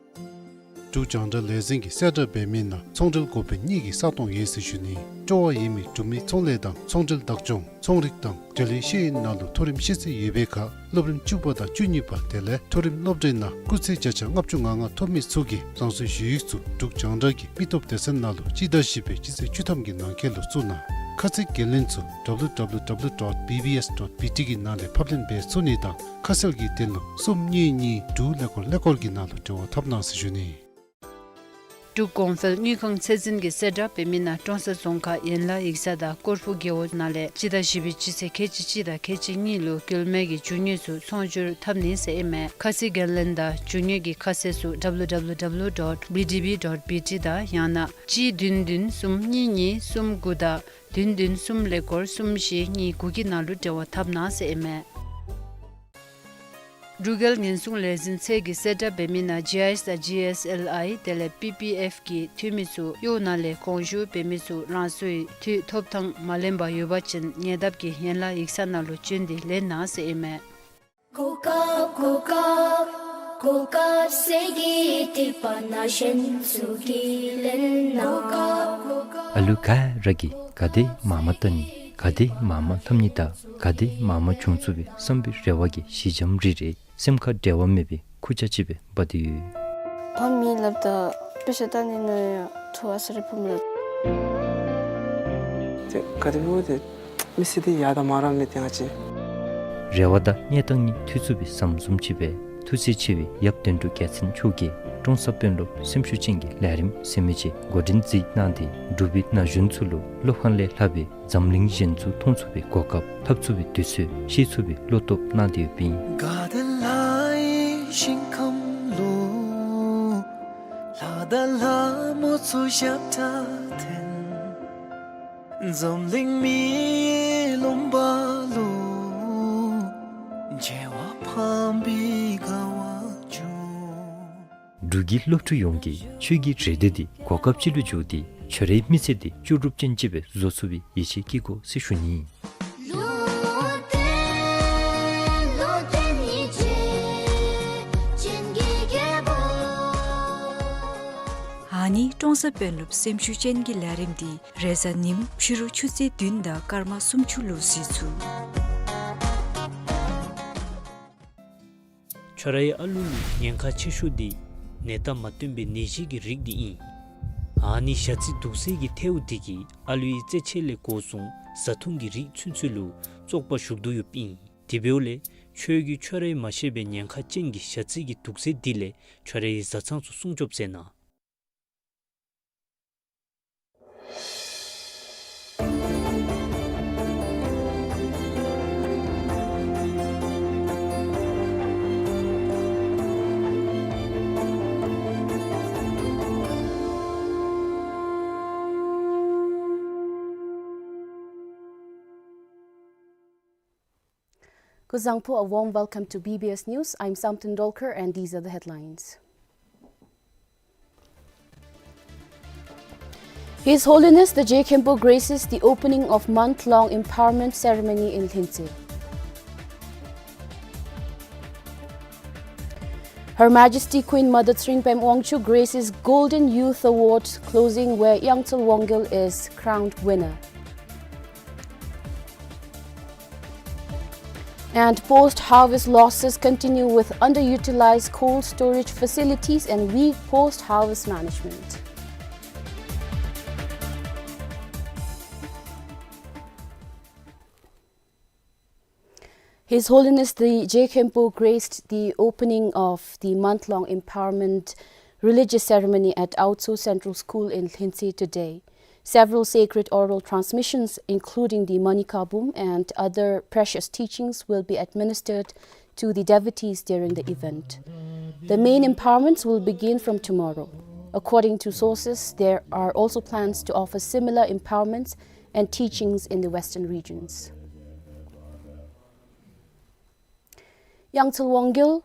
འབྲུག་རྒྱང་བསྒྲགས་ལས་འཛིན་གྱིས་གསལ་བསྒྲགས་འབད་མི་ནང་ཚོང་འབྲེལ་འགོ་དཔོན་གཉིས་ཀྱི་ས་སྟོང་ཡོད་ཟེར་ཞུ་ནི། སྤྲོ་བ་ཡོད་མི་འབྲུག་མི་ཚོང་ལས་དང་ཚོང་འབྲེལ་བདག་སྐྱོང་ཚོང་རིག་དང་འབྲེལ་ཡོད་ཤེས་ཡོན་ནང་ལུ་མཐོ་རིམ་ཤེས་ཚད་ཡོད་པའི་ཁར་སློབ་རིམ་བཅུ་པ་དང་བཅུ་གཉིས་པ་དེ་ལས་མཐོ་རིམ་སློབ་གྲྭའི་ནང་སྐུགས་ཚད་བརྒྱ་ཆ་ལྔ་བཅུ་ང་ལྔ་ཐོབ་མི་ཚུ་གིས་རང་སོའི་ཞུ་ཡིག་ཚུ་འབྲུག་རྒྱང་བསྒྲགས་ཀྱི་མི་སྟོབས་སྡེ་ཚན་ནང་ལུ་སྤྱི་ཟླ་བཞི་པའི་སྤྱི་ཚེས་བཅུ་ཐམ་གྱི་ནང་འཁོད་ལུ་བཙུགས་གནང་། ཁ་གསལ་འགན་ལེན་ཚུ་W W W dot B B S dot B T གི་ནང་ལས་ཕབ་ལེན་འབད་ཚུགས་ནི་དང་ཁ་གསལ་གྱི་དོན་ལུ་གསུམ་གཉིས་གཉིས་དྲུག་ཀླད་ཀོར་ཀླད་ཀོར་གྱི་ནང་ལུ་འབྲེལ་བ་འཐབ་གནང་ཟེར་ཞུ་ནི། འབྲུག་གོང་འཕེལ་དངུལ་ཁང་ཚད་འཛིན་གྱིས་གསལ་བསྒྲགས་འབད་མི་ནང་ཀྲོང་གསར་རྫོང་ཁག་ཡན་ལག་ཡིག་ཚང་དང་ཀོར་ཕུ་རྒེད་འོག་ནང་ལས་སྤྱི་ཟླ་བཞི་པའི་སྤྱི་ཚེས་ཁལ་གཅིག་གཅིག་དང་ཁལ་གཅིག་གཉིས་ལུ་སྐྱེད་མེད་ཀྱི་རྒྱུ་དངོས་ཚུ་ཚོང་སྒྱུར་འཐབ་ནི་ཟེར་ཨིན་མས། ཁ་གསལ་འགན་ལེན་དང་རྒྱུ་དངོས་ཀྱི་ཁ་གསལ་ཚུ་W W W dot B D B dot B T དང་ཡང་ན་གཅིག་བདུན་བདུན་གསུམ་གཉིས་གཉིས་གསུམ་དགུ་དང་བདུན་བདུན་གསུམ་ཀླད་ཀོར་གསུམ་བཞི་གཉིས་དགུ་གི་ནང་ལུ་འབྲེལ་བ་འཐབ་གནང་ཟེར་ཨིན་མས། འབྲུག་རྒྱལ་ཉེན་སྲུང་ལས་འཛིན་ཚད་ཀྱིས་གསལ་བསྒྲགས་འབད་མི་ནང་G I S དང་G S L I དེ་ལས་P P F གི་འཐུས་མི་ཚུ་གཡོག་ནང་ལས་དགོངས་ཞུ་འབད་མི་ཚུ་རང་སོའི་འཐུས་ཐོབ་ཐངས་མ་ལེན་པར་ཡོད་པ་ཅིན་ཉེ་འདབས་ཀྱི་ཡན་ལག་ཡིག་ཚང་ནང་ལུ་བྱོན་ཏེ་ལེན་གནང་ཟེར་ཨིན་མས། གོ་སྐབས་གོ་སྐབས་གོ་སྐབས་ཟེར་གི་དྲིས་པ་ན་གཞན་ཚུ་གིས་ལེན་གནང་། གོ་སྐབས་གོ་སྐབས། ཨ་ལུ་ག་ར་གིས་ག་དེ་མང་མང་བལྟ་ནི་ག་དེ་མང་མང་ལྷབ་ནི་དང་ག་དེ་མང་མང་བྱུང་ཚུགས་པའི་བསམ་པའི་རེ་བ་གིས་ཞི་འཇམ་རི་རི་སེམས་ཁར་འབྲལ་བ་མེད་པའི་ཁུར་ཆ་ཅིག་སྦེ་འབག་སྟེ་ཡོད། ཕམ་མི་སླབ་ད་དཔེ་ཆ་ལྟ་ནི་ནང་ཡང་ཐུགས་ཨ་ཙི་རེ་ཕམ་ལགས། ཏེ་ག་དེ་སྦེ་འོང་ཏེ་མི་སེར་འདི་ཡར་དང་མར་ར་མི་སྟེར་ང་ཅི། རེ་བ་དང་གནས་སྟངས་གཉིས་མཐུད་ཚུགས་པའི་ཟམ་བཟུམ་ཅིག་སྦེ་ཐུགས་བརྩེ་ཆེ་བའི་ཡབ་དོན་གྲུབ་རྒྱལ་མཚན་མཆོག་གིས་ཀྲོང་གསར་དཔོན་སློབ་སེམས་ཤུགས་ཅན་གྱི་ལས་རིམ་ཟེར་མི་ཅིག་འགོ་འདྲེན་མཛད་གནང་སྟེ་འབྲུག་པའི་ན་གཞོན་ཚུ་ལུ་སློབ་ཁང་ལས་ལྷག་པའི་འཛམ་གླིང་གཞན་ཚུ་མཐོང་ཚུགས་པའི་གོ་སྐབས་ལྷབ་ཚུགས་པའི་དུས་ཚོད་ཤེས་ཚུགས་པའི་བློ་སྟོབས་གནང་སྟེ་ཡོདཔ་ཨིན། འབྲུག་གི་སློབ་ཕྲུག་ཡོངས་ཀྱིས་ཆོས་ཀྱི་རེ་འདོད་འདི་གོ་སྐབས་ཅིག་ལུ་འགྱུར་ཏེ་ཁྱོད་རའི་མི་ཚེ་འདི་ལྕོགས་གྲུབ་ཅན་ཅིག་སྦེ་བཟོ་ཚུགས་པའི་ཡིད་ཆེས་བསྐྱེད་དགོ་ཟེར་ཞུ་ནི། ཨ་ནི་ཀྲོང་གསར་དཔོན་སློབ་སེམས་ཤུགས་ཅན་གྱི་ལས་རིམ་འདི་རེས་གཟའ་ཉིམ་ཕྱི་རུ་ཆུ་ཚོད་བདུན་དང་སྐར་མ་སུམ་ཅུ་ལུ་གཟིགས་ཚུགས། ཁྱོད་རའི་ཨ་ལུ་ལུ་ཉེན་ཁ་ཆེ་ཤོས་འདི་ནད་རྟགས་མ་སྟོན་པའི་ནད་གཞི་གི་རིགས་འདི་ཨིན། ཨ་ནི་ཞ་རྩི་དུག་རྫས་ཀྱི་ཐལཝ་འདི་གིས་ཨ་ལུའི་རྩེད་ཆས་ལས་འགོ་བཟུང་བཟའ་འཐུང་གི་རིགས་ཚུན་ཚོད་ལུ་བཙོག་པ་ཞུགས་དོ་ཡོདཔ་ཨིན། དེ་འབདཝ་ལས་ཁྱོད་ཀྱིས་ཁྱོད་རའི་མ་ཤེས་པའི་ཉེན་ཁ་ཅན་གྱི་ཞ་རྩི་གི་དུག་རྫས་འདི་ལས་ཁྱོད་རའི་བཟའ་ཚང་ཚུ་སྲུང་སྐྱོབ་མཛད་གནང་། Kuzuzangpo, a warm welcome to B B S News. I'm Samten Dolkar, and these are the headlines. His Holiness the Je Khenpo graces the opening of month-long empowerment ceremony in Lhintse. Her Majesty Queen Mother Tshering Pema Wangchuck graces Golden Youth Award closing, where Yangthel Wangel is crowned winner. And post-harvest losses continue with underutilized cold storage facilities and weak post-harvest management. His Holiness the Je Khenpo graced the opening of the month-long empowerment religious ceremony at Aotso Central School in Lhintse today. Several sacred oral transmissions, including the Manikabum and other precious teachings, will be administered to the devotees during the event. The main empowerments will begin from tomorrow. According to sources, there are also plans to offer similar empowerments and teachings in the western regions. Yangthel Wangel,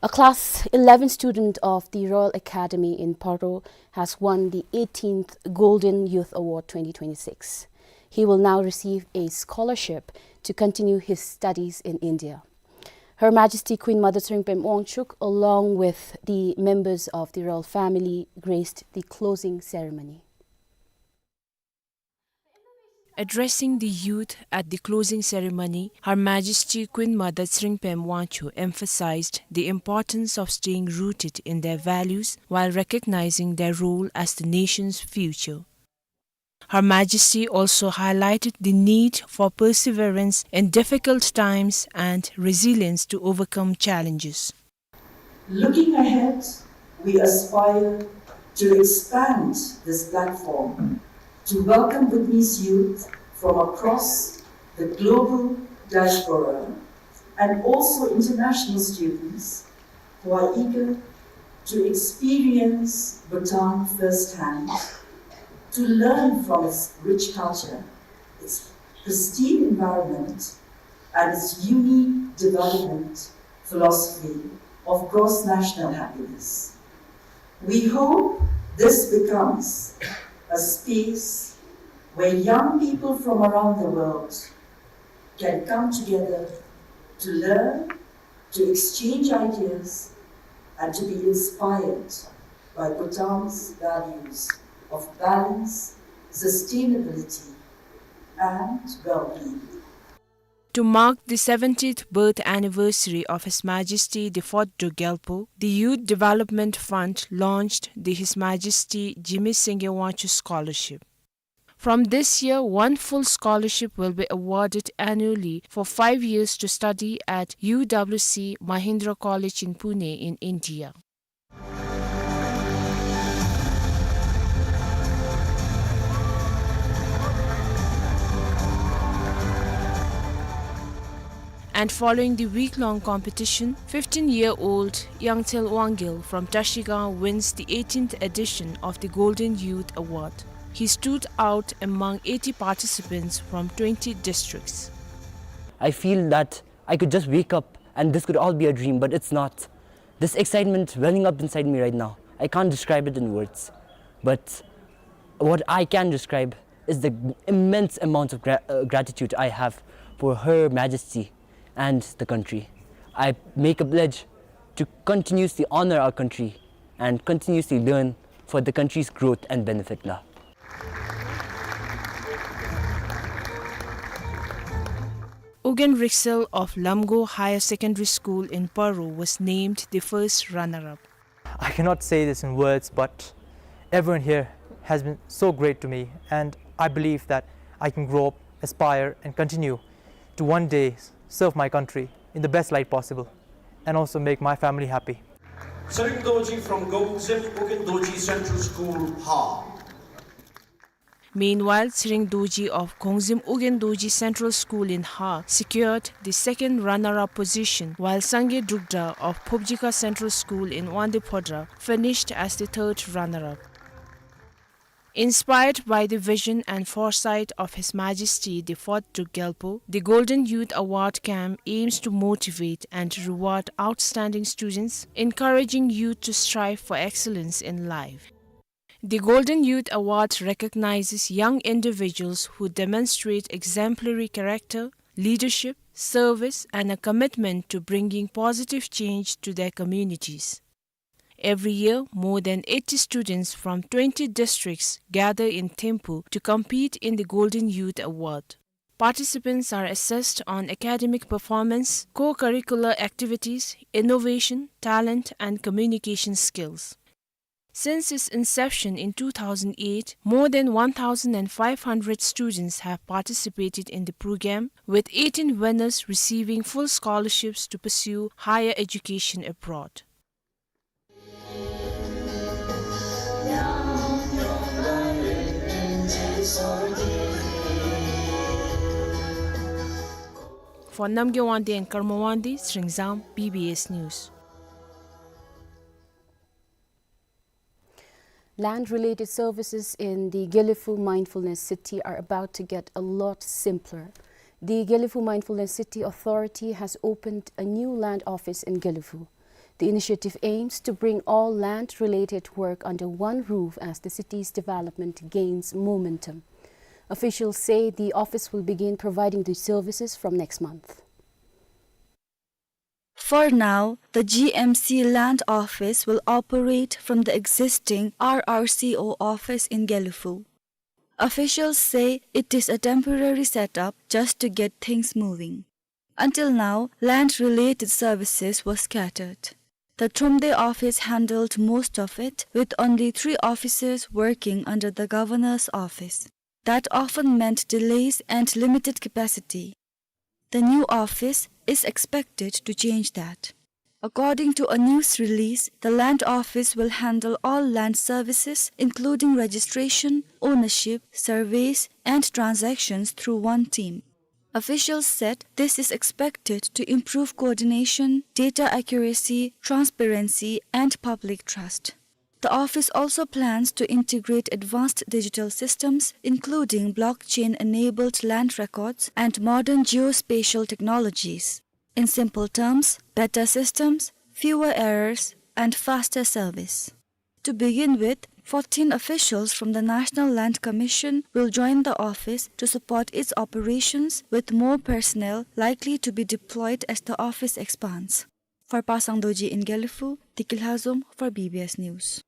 a class eleven student of the Royal Academy in Paro, has won the eighteenth Golden Youth Award twenty twenty-six. He will now receive a scholarship to continue his studies in India. Her Majesty Queen Mother Tshering Pema Wangchuck, along with the members of the royal family, graced the closing ceremony. Addressing the youth at the closing ceremony, Her Majesty Queen Mother Tshering Pema Wangchuck emphasized the importance of staying rooted in their values while recognizing their role as the nation's future. Her Majesty also highlighted the need for perseverance in difficult times and resilience to overcome challenges. Looking ahead, we aspire to expand this platform to welcome Bhutanese youth from across the global diaspora and also international students who are eager to experience Bhutan firsthand, to learn from its rich culture, its pristine environment, and its unique development philosophy of gross national happiness. We hope this becomes a space where young people from around the world can come together to learn, to exchange ideas, and to be inspired by Bhutan's values of balance, sustainability, and well-being. To mark the seventieth birth anniversary of His Majesty the fourth Druk Gyalpo, the Youth Development Fund launched the His Majesty Jigme Singye Wangchuck Scholarship. From this year, one full scholarship will be awarded annually for five years to study at U W C Mahindra College in Pune in India. And following the week-long competition, fifteen-year-old Yangthel Wangel from Trashigang wins the eighteenth edition of the Golden Youth Award. He stood out among eighty participants from twenty districts. I feel that I could just wake up and this could all be a dream, but it's not. This excitement welling up inside me right now, I can't describe it in words. But what I can describe is the immense amount of gra-, uh, gratitude I have for Her Majesty and the country. I make a pledge to continuously honor our country and continuously learn for the country's growth and benefit. La. Ugyen Riksel of Lamgo Higher Secondary School in Paro was named the first runner-up. I cannot say this in words, but everyone here has been so great to me, and I believe that I can grow up, aspire, and continue to one day serve my country in the best light possible and also make my family happy. Tshering Dorji from Khongzem Ugyen Dorji Central School, Har. Meanwhile, Tshering Dorji of Khongzem Ugyen Dorji Central School in Har secured the second runner-up position, while Sangay Drukdra of Phobjikha Central School in Wangdue Phodrang finished as the third runner-up. Inspired by the vision and foresight of His Majesty the fourth Druk Gyalpo, the Golden Youth Award Camp aims to motivate and reward outstanding students, encouraging youth to strive for excellence in life. The Golden Youth Award recognizes young individuals who demonstrate exemplary character, leadership, service, and a commitment to bringing positive change to their communities. Every year, more than eighty students from twenty districts gather in Thimphu to compete in the Golden Youth Award. Participants are assessed on academic performance, co-curricular activities, innovation, talent, and communication skills. Since its inception in two thousand eight, more than one thousand five hundred students have participated in the program, with eighteen winners receiving full scholarships to pursue higher education abroad. For Namgay Wangdi and Karma Wangdi, Sringzam, B B S News. Land-related services in the Gelephu Mindfulness City are about to get a lot simpler. The Gelephu Mindfulness City Authority has opened a new land office in Gelephu. The initiative aims to bring all land-related work under one roof as the city's development gains momentum. Officials say the office will begin providing the services from next month. For now, the G M C land office will operate from the existing R R C O office in Gelephu. Officials say it is a temporary setup just to get things moving. Until now, land-related services were scattered. The Thromde office handled most of it, with only three officers working under the governor's office. That often meant delays and limited capacity. The new office is expected to change that. According to a news release, the land office will handle all land services, including registration, ownership, surveys, and transactions through one team. Officials said this is expected to improve coordination, data accuracy, transparency, and public trust. The office also plans to integrate advanced digital systems, including blockchain-enabled land records and modern geospatial technologies. In simple terms, better systems, fewer errors, and faster service. To begin with, fourteen officials from the National Land Commission will join the office to support its operations, with more personnel likely to be deployed as the office expands. For Pasang Dorji in Gelephu, Deki Lhazom for B B S News.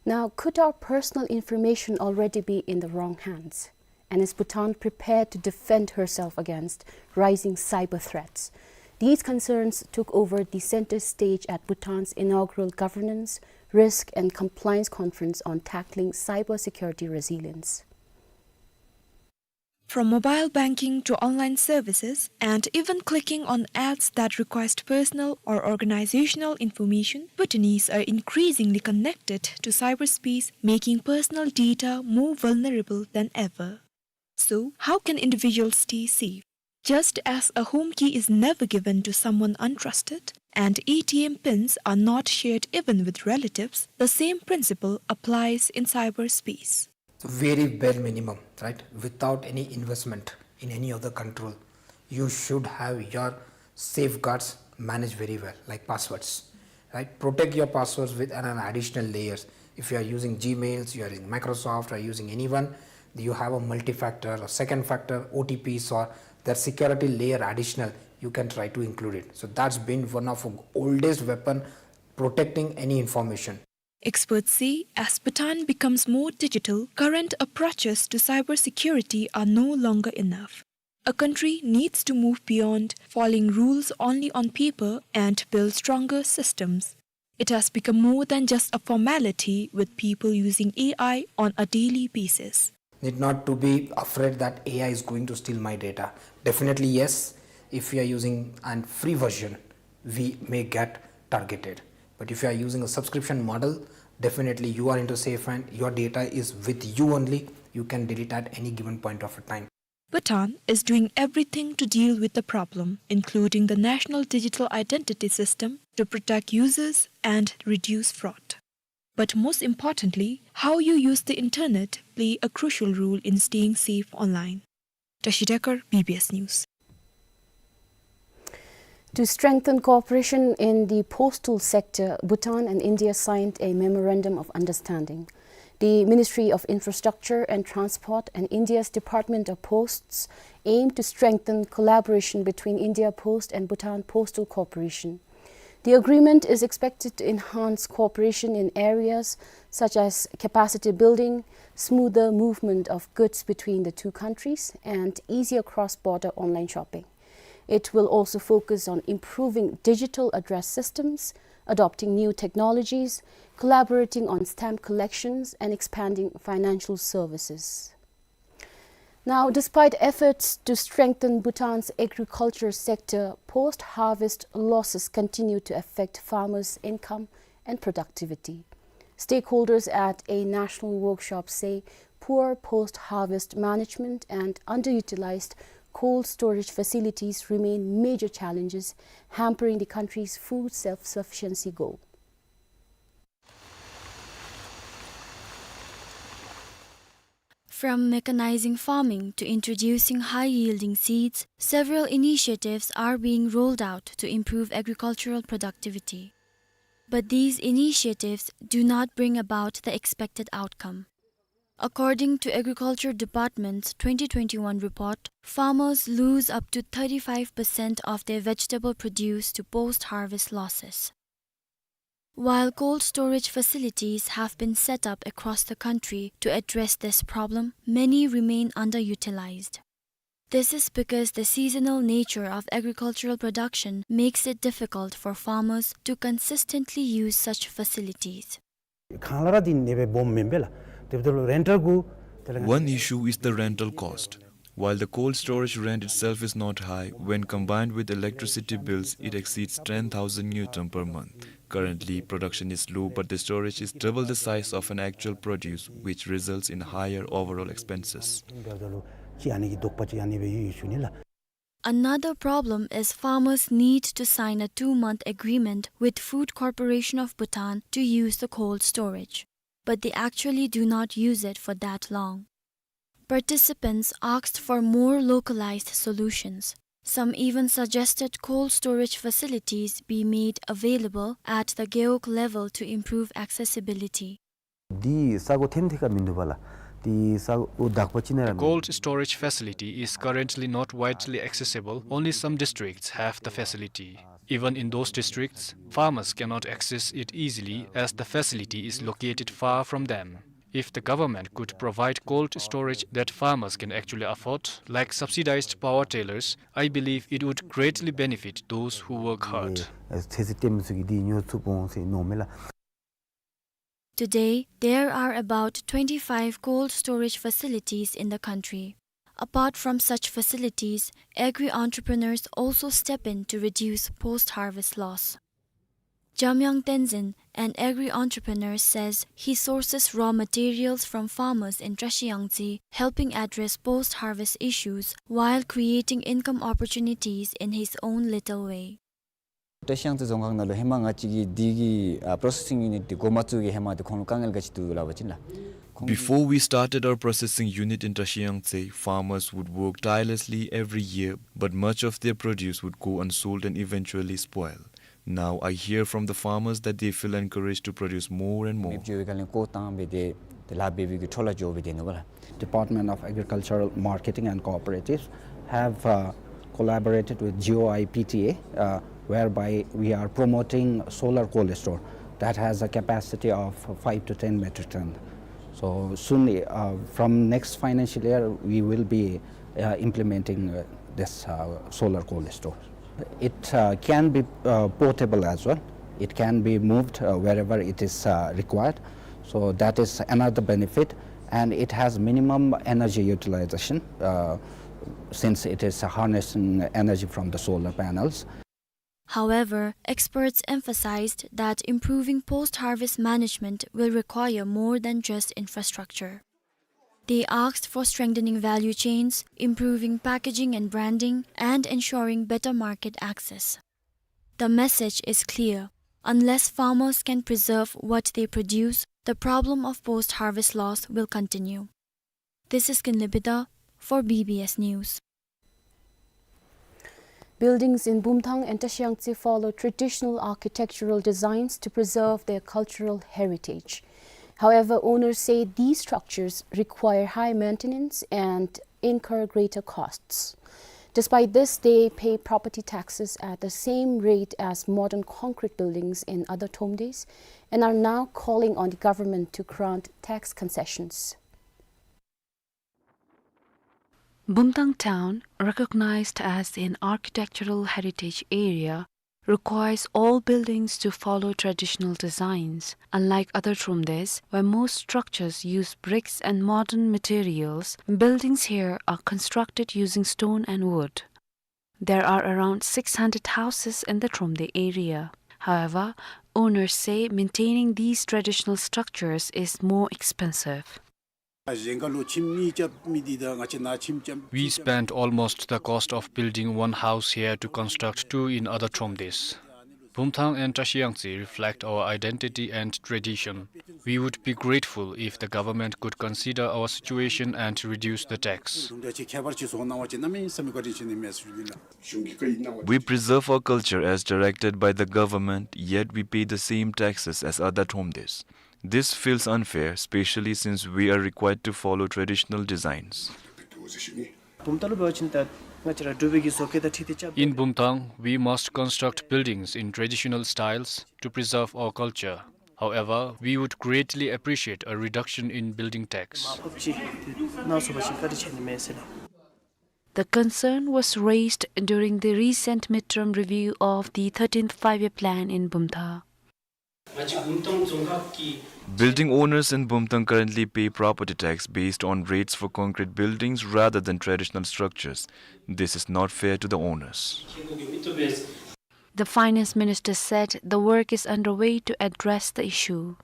Now, could our personal information already be in the wrong hands? And is Bhutan prepared to defend herself against rising cyber threats? These concerns took over the center stage at Bhutan's inaugural Governance, Risk and Compliance Conference on tackling cybersecurity resilience. From mobile banking to online services, and even clicking on ads that request personal or organizational information, Bhutanese are increasingly connected to cyberspace, making personal data more vulnerable than ever. So, how can individuals stay safe? Just as a home key is never given to someone untrusted, and A T M pins are not shared even with relatives, the same principle applies in cyberspace. Very bare minimum, right? Without any investment in any other control, you should have your safeguards managed very well, like passwords, right? Protect your passwords with an, an additional layers. If you are using Gmails, you are using Microsoft, or using anyone, you have a multi-factor or second factor O T Ps or that security layer additional, you can try to include it. So that's been one of the oldest weapon protecting any information. Experts say as Bhutan becomes more digital, current approaches to cybersecurity are no longer enough. A country needs to move beyond following rules only on paper and build stronger systems. It has become more than just a formality, with people using A I on a daily basis. Need not to be afraid that A I is going to steal my data. Definitely yes, if you are using a free version, we may get targeted. But if you are using a subscription model, definitely you are into safe and your data is with you only. You can delete at any given point of a time. Bhutan is doing everything to deal with the problem, including the National Digital Identity System, to protect users and reduce fraud. But most importantly, how you use the internet play a crucial role in staying safe online. Tashi Dekar, B B S News. To strengthen cooperation in the postal sector, Bhutan and India signed a memorandum of understanding. The Ministry of Infrastructure and Transport and India's Department of Posts aim to strengthen collaboration between India Post and Bhutan Postal Corporation. The agreement is expected to enhance cooperation in areas such as capacity building, smoother movement of goods between the two countries, and easier cross-border online shopping. It will also focus on improving digital address systems, adopting new technologies, collaborating on stamp collections, and expanding financial services. Now, despite efforts to strengthen Bhutan's agriculture sector, post-harvest losses continue to affect farmers' income and productivity. Stakeholders at a national workshop say poor post-harvest management and underutilized cold storage facilities remain major challenges, hampering the country's food self-sufficiency goal. From mechanizing farming to introducing high-yielding seeds, several initiatives are being rolled out to improve agricultural productivity. But these initiatives do not bring about the expected outcome. According to Agriculture Department's twenty twenty-one report, farmers lose up to thirty-five percent of their vegetable produce to post-harvest losses. While cold storage facilities have been set up across the country to address this problem, many remain underutilized. This is because the seasonal nature of agricultural production makes it difficult for farmers to consistently use such facilities. ཁང་གླ་ར་འདི་ཨ་ནི་སྦེ་སྦོམ་མེན་པས་ལགས། དེ་འབདཝ་ད་ལུ་རེན་ཊལ་གུ་དེ་ལས་One issue is the rental cost. While the cold storage rent itself is not high, when combined with electricity bills, it exceeds ten thousand ngultrum per month. Currently, production is low, but the storage is double the size of an actual produce, which results in higher overall expenses. ཅིག་ཨ་ནི་གི་དོགས་པ་ཅིག་ཨ་ནི་སྦེ་ཡོད་ཡོད་ཞུ་ནི་ལགས། Another problem is farmers need to sign a two-month agreement with Food Corporation of Bhutan to use the cold storage, but they actually do not use it for that long. Participants asked for more localized solutions. Some even suggested cold storage facilities be made available at the gewog level to improve accessibility. འདི་ས་གོ་འཐེན་ཐེ་ཁ་མིན་འདུག་པ་ལགས། འདི་ས་གོ་དག་པ་ཅིག་ནང་ར་མེད། Cold storage facility is currently not widely accessible. Only some districts have the facility. Even in those districts, farmers cannot access it easily as the facility is located far from them. If the government could provide cold storage that farmers can actually afford, like subsidized power tillers, I believe it would greatly benefit those who work hard. ཨེ་ཚོད་བསྲེ་སྟོན་མི་ཚུ་གིས་འདི་ཉོ་ཚུགས་འོང་ཟེར་མནོཝ་མས་ལགས། Today, there are about twenty-five cold storage facilities in the country. Apart from such facilities, agri-entrepreneurs also step in to reduce post-harvest loss. Jamyang Tenzin, an agri-entrepreneur, says he sources raw materials from farmers in Trashiyangtse, helping address post-harvest issues while creating income opportunities in his own little way. བཀྲིས་གཡང་རྩེ་རྫོང་ཁག་ནང་ལུ་ཧེ་མ་ང་བཅས་ཀྱིས་འདི་གི་ཨ་processing unit འདི་འགོ་མ་བཙུགས་ཀྱི་ཧེ་མ་འདི་ཁོང་ལུ་དཀའ་ངལ་ག་ཅི་འདུག་སླབ་པ་ཅིན་ལགས། Before we started our processing unit in Trashiyangtse, farmers would work tirelessly every year, but much of their produce would go unsold and eventually spoil. Now I hear from the farmers that they feel encouraged to produce more and more. མེདཔ་འགྱོ་བའི་སྒང་ལས་བཀོ་བཏང་སྦེ་ཏེ་ཏེ་ལཱ་འབད་བའི་གི་འཕྲོ་ལུ་འགྱོ་སྦེ་ཏེ་ནུག་པ་ལགས། Department of Agricultural Marketing and Cooperatives have, uh, collaborated with G O I P T A, uh, whereby we are promoting solar cold store that has a capacity of five to ten metric ton. So soon, uh, from next financial year, we will be, uh, implementing, uh, this, uh, solar cold store. It, uh, can be, uh, portable as well. It can be moved, uh, wherever it is, uh, required. So that is another benefit, and it has minimum energy utilization, uh, since it is harnessing energy from the solar panels. However, experts emphasized that improving post-harvest management will require more than just infrastructure. They asked for strengthening value chains, improving packaging and branding, and ensuring better market access. The message is clear. Unless farmers can preserve what they produce, the problem of post-harvest loss will continue. This is Kinley Bida for B B S News. Buildings in Bumthang and Trashiyangtse follow traditional architectural designs to preserve their cultural heritage. However, owners say these structures require high maintenance and incur greater costs. Despite this, they pay property taxes at the same rate as modern concrete buildings in other Thromdes and are now calling on the government to grant tax concessions. Bumthang town, recognized as an architectural heritage area, requires all buildings to follow traditional designs. Unlike other Thromdes, where most structures use bricks and modern materials, buildings here are constructed using stone and wood. There are around six hundred houses in the Thromde area. However, owners say maintaining these traditional structures is more expensive. We spent almost the cost of building one house here to construct two in other Thromdes. Bumthang and Trashiyangtse reflect our identity and tradition. We would be grateful if the government could consider our situation and reduce the tax. We preserve our culture as directed by the government, yet we pay the same taxes as other Thromdes. This feels unfair, especially since we are required to follow traditional designs. In Bumthang, we must construct buildings in traditional styles to preserve our culture. However, we would greatly appreciate a reduction in building tax. The concern was raised during the recent midterm review of the thirteenth Five-Year Plan in Bumthang. Building owners in Bumthang currently pay property tax based on rates for concrete buildings rather than traditional structures. This is not fair to the owners. The finance minister said the work is underway to address the issue.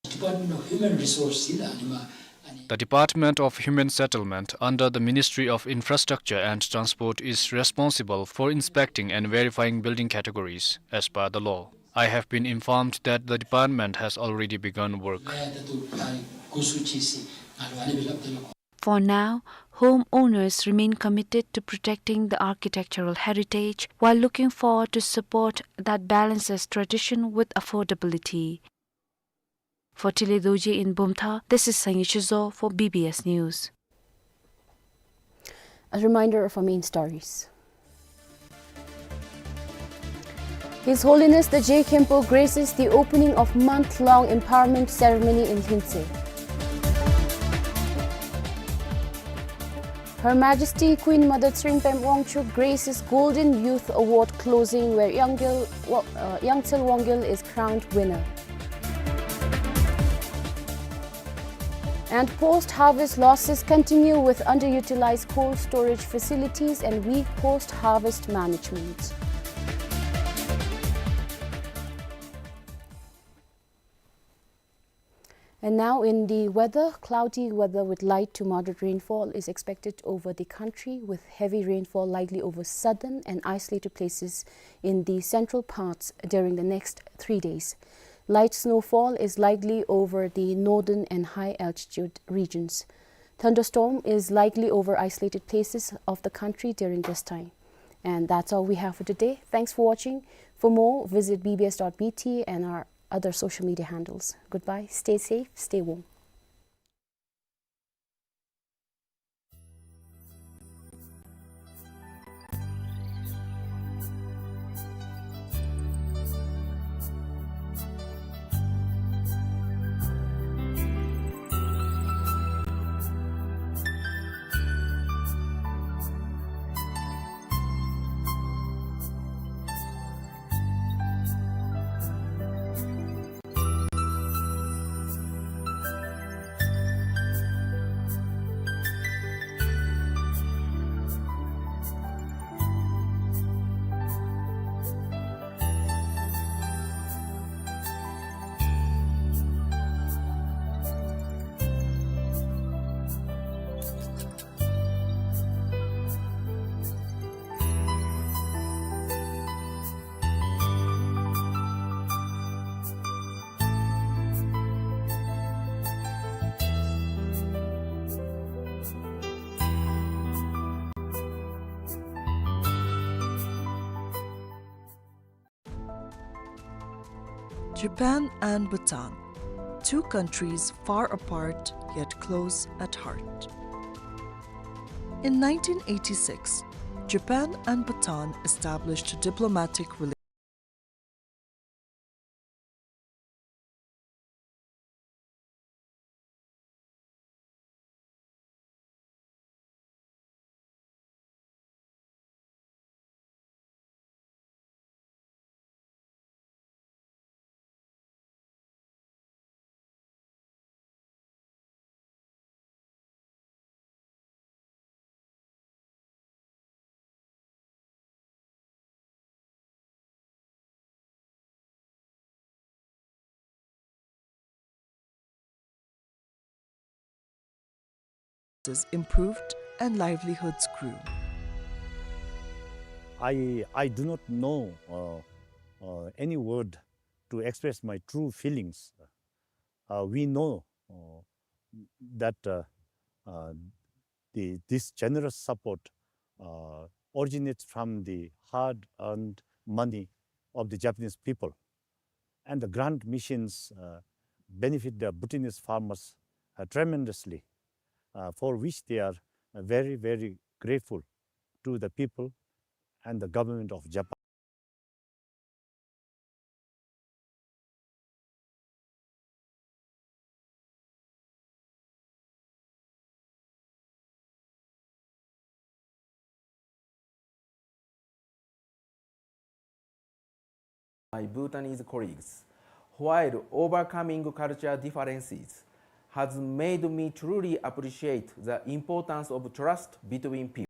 Department of Human Resource ila anima ani. The Department of Human Settlement under the Ministry of Infrastructure and Transport is responsible for inspecting and verifying building categories as per the law. I have been informed that the department has already begun work. Laya tatu pari gusu chisi ngalu ani bilap telo. For now, homeowners remain committed to protecting the architectural heritage while looking forward to support that balances tradition with affordability. For Tili Dorji in Bumthang, this is Sangi Chizo for B B S News. A reminder of our main stories. His Holiness the Je Khenpo graces the opening of month-long empowerment ceremony in Lhintse. Her Majesty Queen Mother Tshrimprem Wangchuck graces Golden Youth Award closing, where Yangel, Wa-, uh, Yangtsel Wangel is crowned winner. And post-harvest losses continue with underutilized cold storage facilities and weak post-harvest management. And now in the weather, cloudy weather with light to moderate rainfall is expected over the country, with heavy rainfall likely over southern and isolated places in the central parts during the next three days. Light snowfall is likely over the northern and high altitude regions. Thunderstorm is likely over isolated places of the country during this time. And that's all we have for today. Thanks for watching. For more, visit B B S dot B T and our other social media handles. Goodbye. Stay safe. Stay warm. Japan and Bhutan, two countries far apart yet close at heart. In nineteen eighty-six, Japan and Bhutan established diplomatic relations. Improved and livelihoods grew. I, I do not know, uh, uh, any word to express my true feelings. Uh, we know, uh, that, uh, uh, the, this generous support, uh, originates from the hard-earned money of the Japanese people. And the grant missions, uh, benefit the Bhutanese farmers, uh, tremendously, uh, for which they are, uh, very, very grateful to the people and the government of Japan. My Bhutanese colleagues, while overcoming cultural differences has made me truly appreciate the importance of trust between people.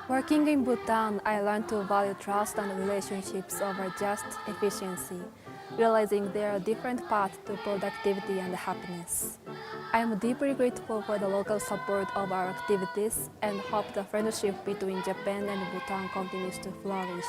Working in Bhutan, I learned to value trust and relationships over just efficiency, realizing there are different paths to productivity and happiness. I am deeply grateful for the local support of our activities and hope the friendship between Japan and Bhutan continues to flourish.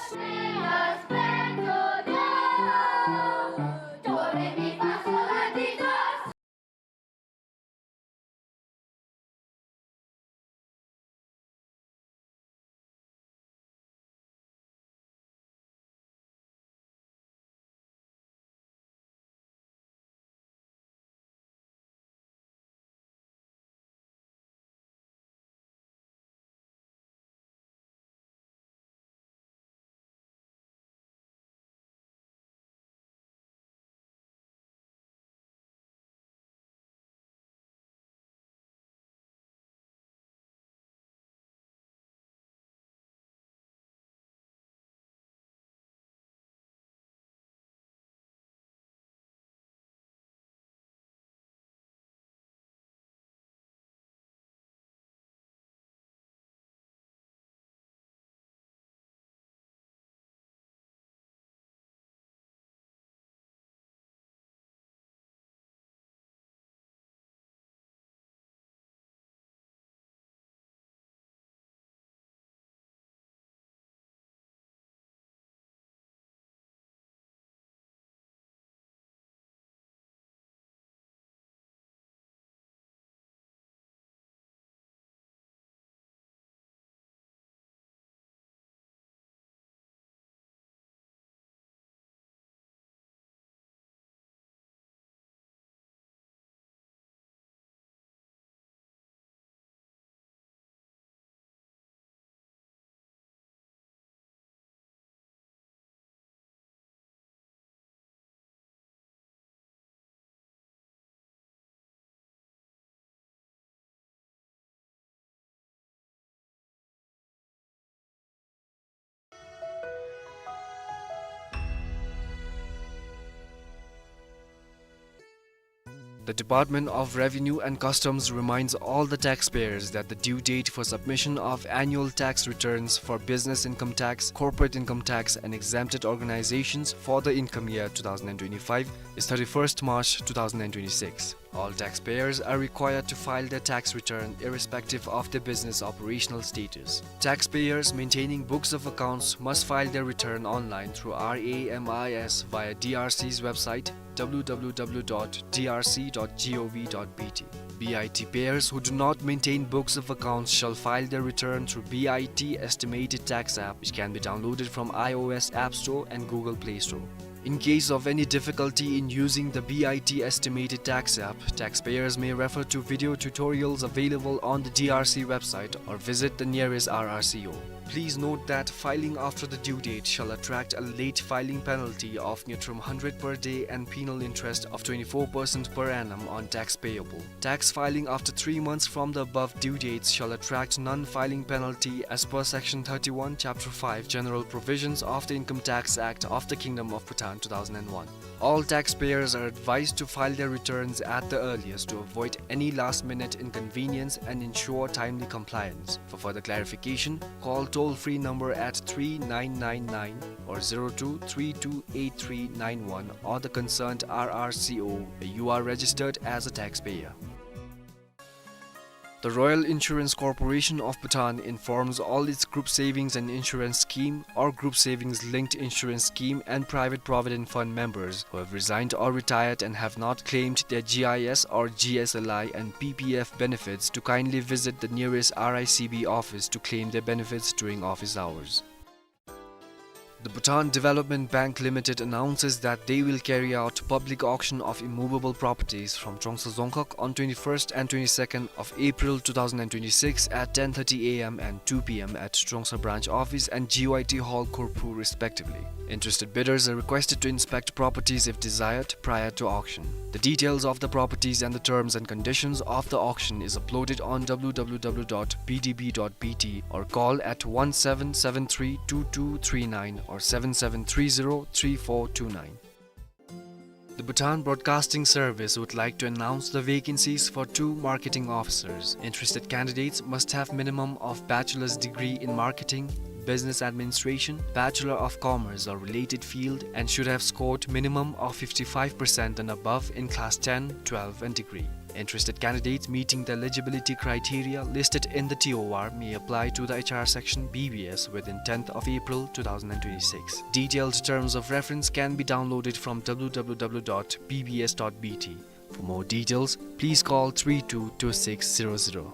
The Department of Revenue and Customs reminds all the taxpayers that the due date for submission of annual tax returns for business income tax, corporate income tax, and exempted organizations for the income year two thousand and twenty-five is thirty-first March two thousand and twenty-six. All taxpayers are required to file their tax return irrespective of their business operational status. Taxpayers maintaining books of accounts must file their return online through R A M I S via D R C's website, W W W dot D R C dot gov dot B T. B I T payers who do not maintain books of accounts shall file their return through B I T Estimated Tax app, which can be downloaded from iOS App Store and Google Play Store. In case of any difficulty in using the B I T Estimated Tax app, taxpayers may refer to video tutorials available on the D R C website or visit the nearest R R C O. Please note that filing after the due date shall attract a late filing penalty of neutrum hundred per day and penal interest of twenty-four percent per annum on tax payable. Tax filing after three months from the above due dates shall attract non-filing penalty as per Section thirty-one, Chapter five, General Provisions of the Income Tax Act of the Kingdom of Bhutan two thousand and one. All taxpayers are advised to file their returns at the earliest to avoid any last-minute inconvenience and ensure timely compliance. For further clarification, call toll-free number at three nine nine nine or zero two three two eight three nine one or the concerned R R C O where you are registered as a taxpayer. The Royal Insurance Corporation of Bhutan informs all its group savings and insurance scheme or group savings linked insurance scheme and private provident fund members who have resigned or retired and have not claimed their G I S or G S L I and P P F benefits to kindly visit the nearest R I C B office to claim their benefits during office hours. The Bhutan Development Bank Limited announces that they will carry out public auction of immovable properties from Trongsa Dzongkhag on twenty-first and twenty-second of April two thousand and twenty-six at ten thirty A M and two P M at Trongsa Branch Office and G Y T Hall, Korphu, respectively. Interested bidders are requested to inspect properties if desired prior to auction. The details of the properties and the terms and conditions of the auction is uploaded on W W W dot B D B dot B T or call at one seven seven three two two three nine or seven seven three zero three four two nine. The Bhutan Broadcasting Service would like to announce the vacancies for two marketing officers. Interested candidates must have minimum of bachelor's degree in marketing, business administration, Bachelor of Commerce or related field, and should have scored minimum of fifty-five percent and above in class ten, twelve and degree. Interested candidates meeting the eligibility criteria listed in the T O R may apply to the H R section, B B S, within tenth of April two thousand and twenty-six. Detailed terms of reference can be downloaded from W W W dot B B S dot B T. For more details, please call three two two six zero zero.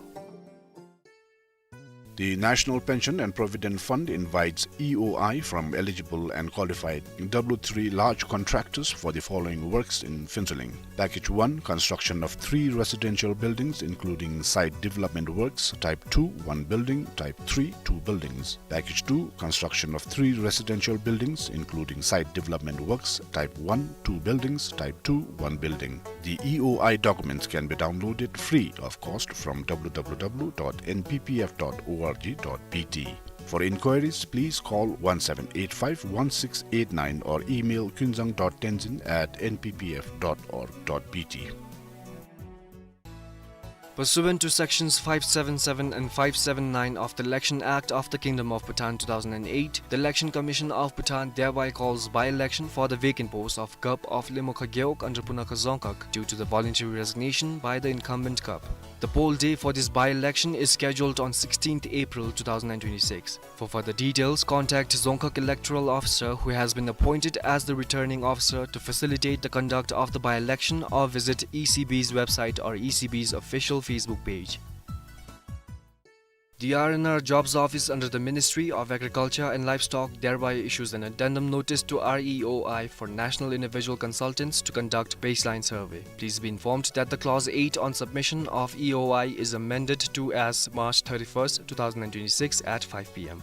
The National Pension and Provident Fund invites E O I from eligible and qualified W three large contractors for the following works in Phuentsholing. Package one, construction of three residential buildings, including site development works, type two, one building, type three, two buildings. Package two, construction of three residential buildings, including site development works, type one, two buildings, type two, one building. The E O I documents can be downloaded free of cost from W W W dot N P P F dot org dot B T. For inquiries, please call one seven eight five one six eight nine or email kunzang dot tenzin at N P P F dot org dot B T. Pursuant to Sections five seven seven and five seven nine of the Election Act of the Kingdom of Bhutan two thousand and eight, the Election Commission of Bhutan thereby calls by-election for the vacant post of Gup of Lemokha Gewog under Punakha Dzongkhag due to the voluntary resignation by the incumbent Gup. The poll day for this by-election is scheduled on sixteenth April two thousand and twenty-six. For further details, contact Dzongkhag Electoral Officer, who has been appointed as the Returning Officer to facilitate the conduct of the by-election, or visit E C B's website or E C B's official Facebook page. The R and R Jobs Office under the Ministry of Agriculture and Livestock thereby issues an addendum notice to R E O I for National Individual Consultants to conduct baseline survey. Please be informed that the clause eight on submission of E O I is amended to as March thirty-first, two thousand and twenty-six at five P M.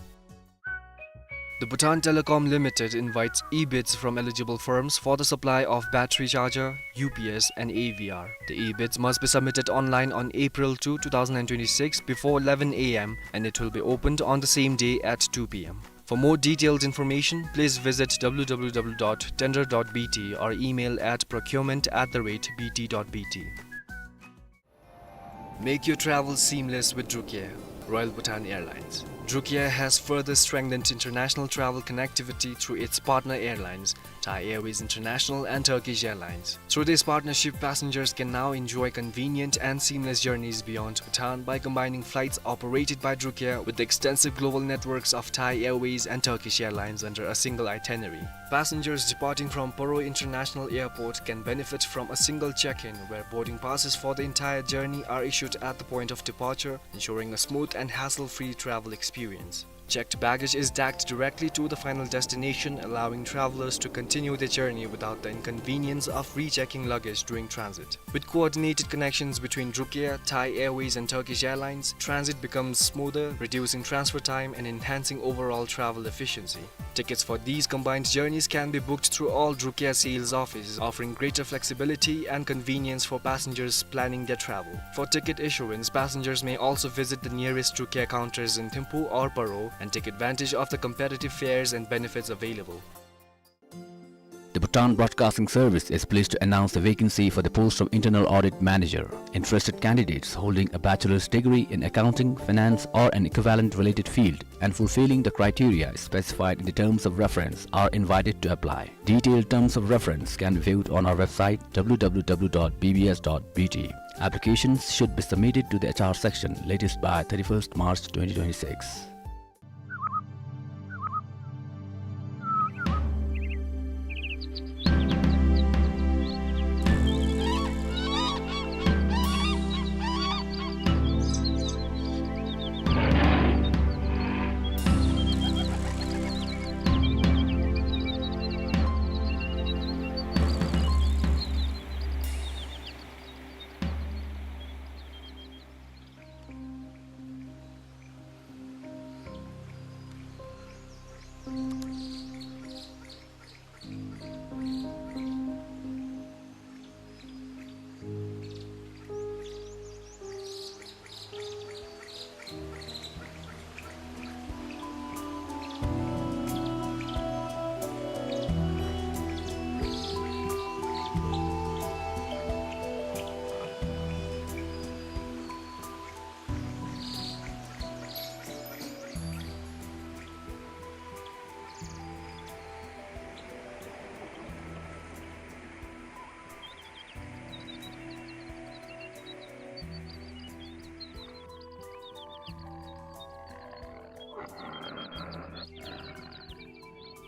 The Bhutan Telecom Limited invites e-bids from eligible firms for the supply of battery charger, U P S and A V R. The e-bids must be submitted online on April two, two thousand and twenty-six before eleven A M and it will be opened on the same day at two P M. For more detailed information, please visit w w w dot tender dot b t or email at procurement at the rate b t dot b t. Make your travel seamless with Drukair, Royal Bhutan Airlines. Drukair has further strengthened international travel connectivity through its partner airlines, Thai Airways International and Turkish Airlines. Through this partnership, passengers can now enjoy convenient and seamless journeys beyond Bhutan by combining flights operated by Drukair with the extensive global networks of Thai Airways and Turkish Airlines under a single itinerary. Passengers departing from Paro International Airport can benefit from a single check-in, where boarding passes for the entire journey are issued at the point of departure, ensuring a smooth and hassle-free travel experience. Checked baggage is tagged directly to the final destination, allowing travelers to continue their journey without the inconvenience of rechecking luggage during transit. With coordinated connections between Drukair, Thai Airways, and Turkish Airlines, transit becomes smoother, reducing transfer time and enhancing overall travel efficiency. Tickets for these combined journeys can be booked through all Drukair sales offices, offering greater flexibility and convenience for passengers planning their travel. For ticket issuance, passengers may also visit the nearest Drukair counters in Thimphu or Paro and take advantage of the competitive fares and benefits available. The Bhutan Broadcasting Service is pleased to announce the vacancy for the post of Internal Audit Manager. Interested candidates holding a bachelor's degree in accounting, finance, or an equivalent related field and fulfilling the criteria specified in the terms of reference are invited to apply. Detailed terms of reference can be viewed on our website, w w w dot b b s dot b t. Applications should be submitted to the H R section latest by thirty-first March twenty twenty-six.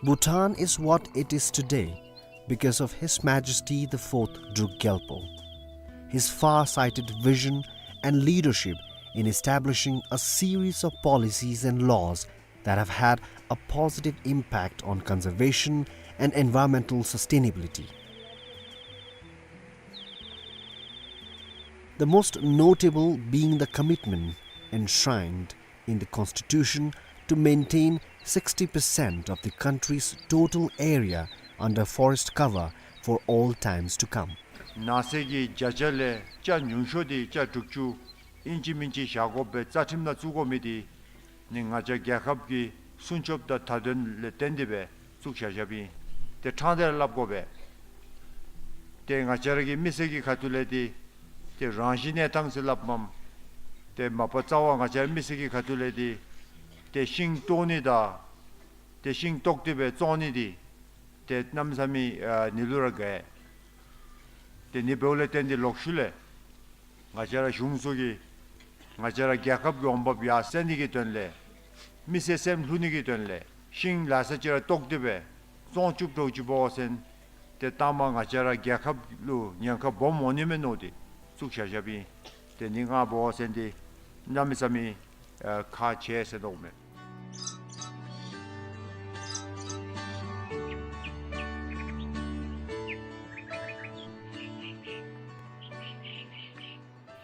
Bhutan is what it is today because of His Majesty the Fourth Druk Gyalpo. His far-sighted vision and leadership in establishing a series of policies and laws that have had a positive impact on conservation and environmental sustainability. The most notable being the commitment enshrined in the Constitution to maintain sixty percent of the country's total area under forest cover for all times to come. ནགས་ཚལ་གྱི་བརྒྱ་ཆ་ལས་ཆ་ཉུང་ཤོས་དེ་ཆ་དྲུག་ཅུ་ཨིན་ཅི་མིན་ཅི་བཞག་དགོ་པའི་རྩ་ཁྲིམས་ནང་བཙུགས་དགོ་མི་དེ་ནི་ང་བཅས་རྒྱལ་ཁབ་ཀྱི་སྲུང་སྐྱོབ་དང་མཐའ་དོན་ལས་བརྟེན་ཏེ་སྦེ་བཙུགས་བཞག་བཞགཔ་ཨིན། དེ་ཕྲང་སྟེ་ར་སླབ་དགོ་པས། དེ་ང་བཅས་ར་གི་མི་སེར་གྱི་ཁ་ཐུག་ལས་དེ་དེ་རང་བཞིན་གནས་སྟངས་ཟེར་སླབ་མས། དེ་མ་པ་རྩ་བ་ང་བཅས་ར་མི་སེར་གྱི་ཁ་ཐུག་ལས་དེ་དེ་ཤིང་བཏོག་ནི་དང་དེ་ཤིང་བཏོག་སྟེ་སྦེ་བཙོང་ནི་དེ་དེ་གནམ་མེད་ས་མེད་ཨ་ནི་ལུ་ར་དགའ། དེ་ནི་འབདཝ་ལས་བརྟེན་ཏེ་ལོག་ཤུལ་ལས་ང་བཅས་ར་གཞུང་ཚོགས་ཀྱིས་ང་བཅས་ར་རྒྱལ་ཁབ་ཀྱི་འོང་འབབ་ཡར་སེང་ནི་གི་དོན་ལས་མི་སེར་སེམས་ལྷོད་ནི་གི་དོན་ལས་ཤིང་ལ་ས་ཅིག་ར་བཏོག་སྟེ་སྦེ་བཙོང་བཅུག་འགྱོ་བཅུགཔ་འབད་བ་ཅིན་དེ་ལྟ་མ་ང་བཅས་ར་རྒྱལ་ཁབ་ལུ་ཉེན་ཁ་སྦོམ་འོང་ནི་མས་མནོ་སྟེ་བཙུགས་བཞག་བཞགཔ་ཨིན། དེ་ནི་ང་འབད་བ་ཅིན་དེ་གནམ་མེད་ས་མེད་ཨ་ཁག་ཆེ་ཟེར་མནོཝ་མས།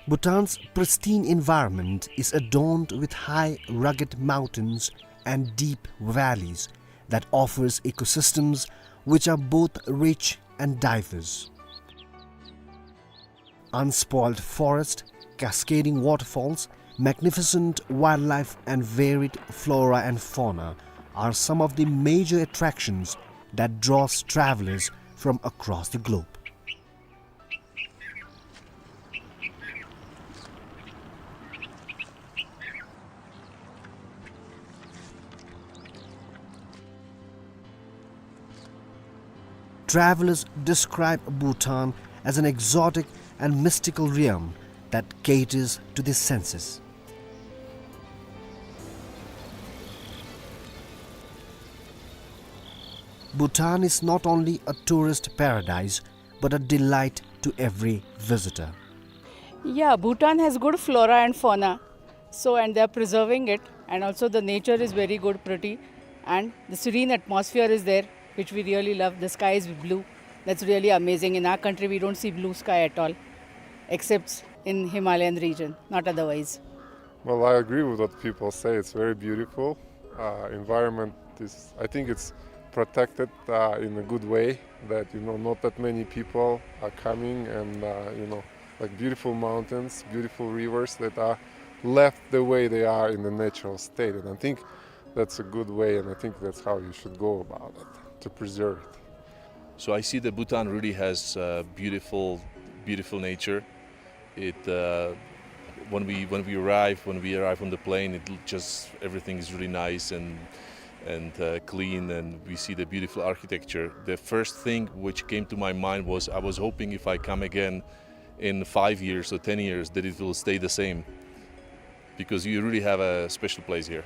Bhutan's pristine environment is adorned with high, rugged mountains and deep valleys that offers ecosystems which are both rich and diverse. Unspoiled forest, cascading waterfalls, magnificent wildlife and varied flora and fauna are some of the major attractions that draws travelers from across the globe. Travelers describe Bhutan as an exotic and mystical realm that caters to the senses. Bhutan is not only a tourist paradise, but a delight to every visitor. Yeah, Bhutan has good flora and fauna. So, and they are preserving it, and also the nature is very good, pretty, and the serene atmosphere is there, which we really love. The sky is blue. That's really amazing. In our country, we don't see blue sky at all, except in Himalayan region, not otherwise. Well, I agree with what people say. It's very beautiful. Uh, environment is, I think it's protected, uh, in a good way, that, you know, not that many people are coming, and, uh, you know, like, beautiful mountains, beautiful rivers that are left the way they are in the natural state. And I think that's a good way, and I think that's how you should go about it, to preserve it. So I see that Bhutan really has, uh, beautiful, beautiful nature. It, uh, when we, when we arrive, when we arrive on the plane, it l-, just, everything is really nice and, and, uh, clean, and we see the beautiful architecture. The first thing which came to my mind was, I was hoping if I come again in five years or ten years that it will stay the same, because you really have a special place here.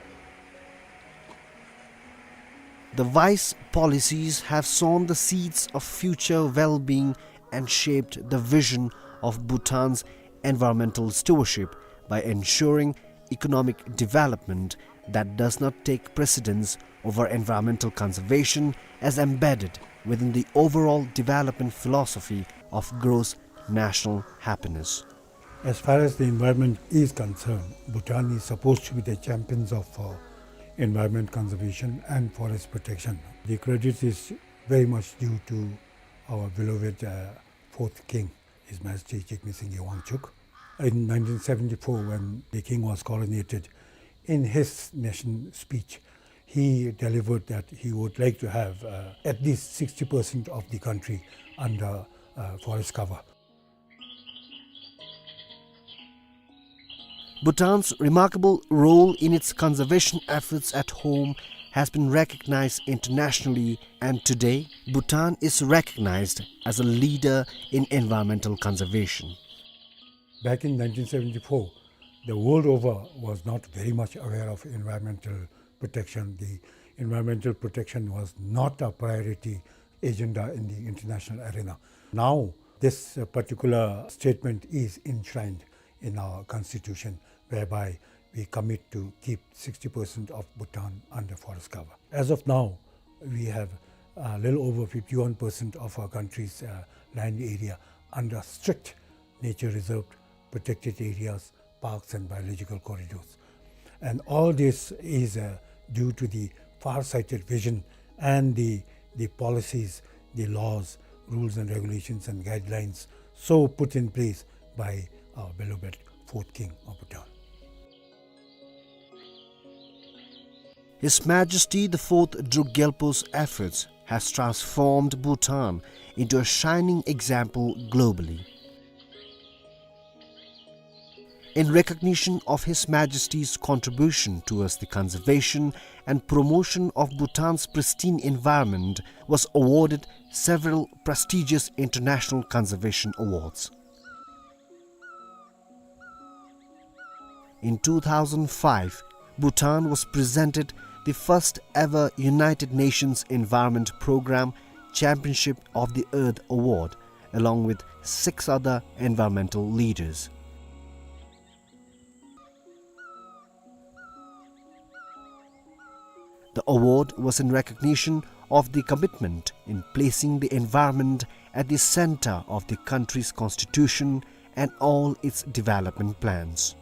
The wise policies have sown the seeds of future well-being and shaped the vision of Bhutan's environmental stewardship by ensuring economic development that does not take precedence over environmental conservation, as embedded within the overall development philosophy of gross national happiness. As far as the environment is concerned, Bhutan is supposed to be the champions of, uh, environment conservation and forest protection. The credit is very much due to our beloved, uh, fourth king, His Majesty Jigme Singye Wangchuck. In nineteen seventy-four, when the king was coronated, in his nation speech, he delivered that he would like to have, uh, at least sixty percent of the country under, uh, forest cover. Bhutan's remarkable role in its conservation efforts at home has been recognized internationally, and today Bhutan is recognized as a leader in environmental conservation. Back in nineteen seventy-four, the world over was not very much aware of environmental protection. The environmental protection was not a priority agenda in the international arena. Now, this, uh, particular statement is enshrined in our constitution, whereby we commit to keep sixty percent of Bhutan under forest cover. As of now, we have a little over fifty-one percent of our country's, uh, land area under strict nature reserve, protected areas, parks and biological corridors. And all this is, uh, due to the far-sighted vision and the, the policies, the laws, rules and regulations and guidelines so put in place by our beloved fourth king of Bhutan. His Majesty the Fourth Druk Gyalpo's efforts has transformed Bhutan into a shining example globally. In recognition of His Majesty's contribution towards the conservation and promotion of Bhutan's pristine environment, was awarded several prestigious international conservation awards. In two thousand five, Bhutan was presented the first ever United Nations Environment Programme Championship of the Earth Award, along with six other environmental leaders. The award was in recognition of the commitment in placing the environment at the center of the country's constitution and all its development plans.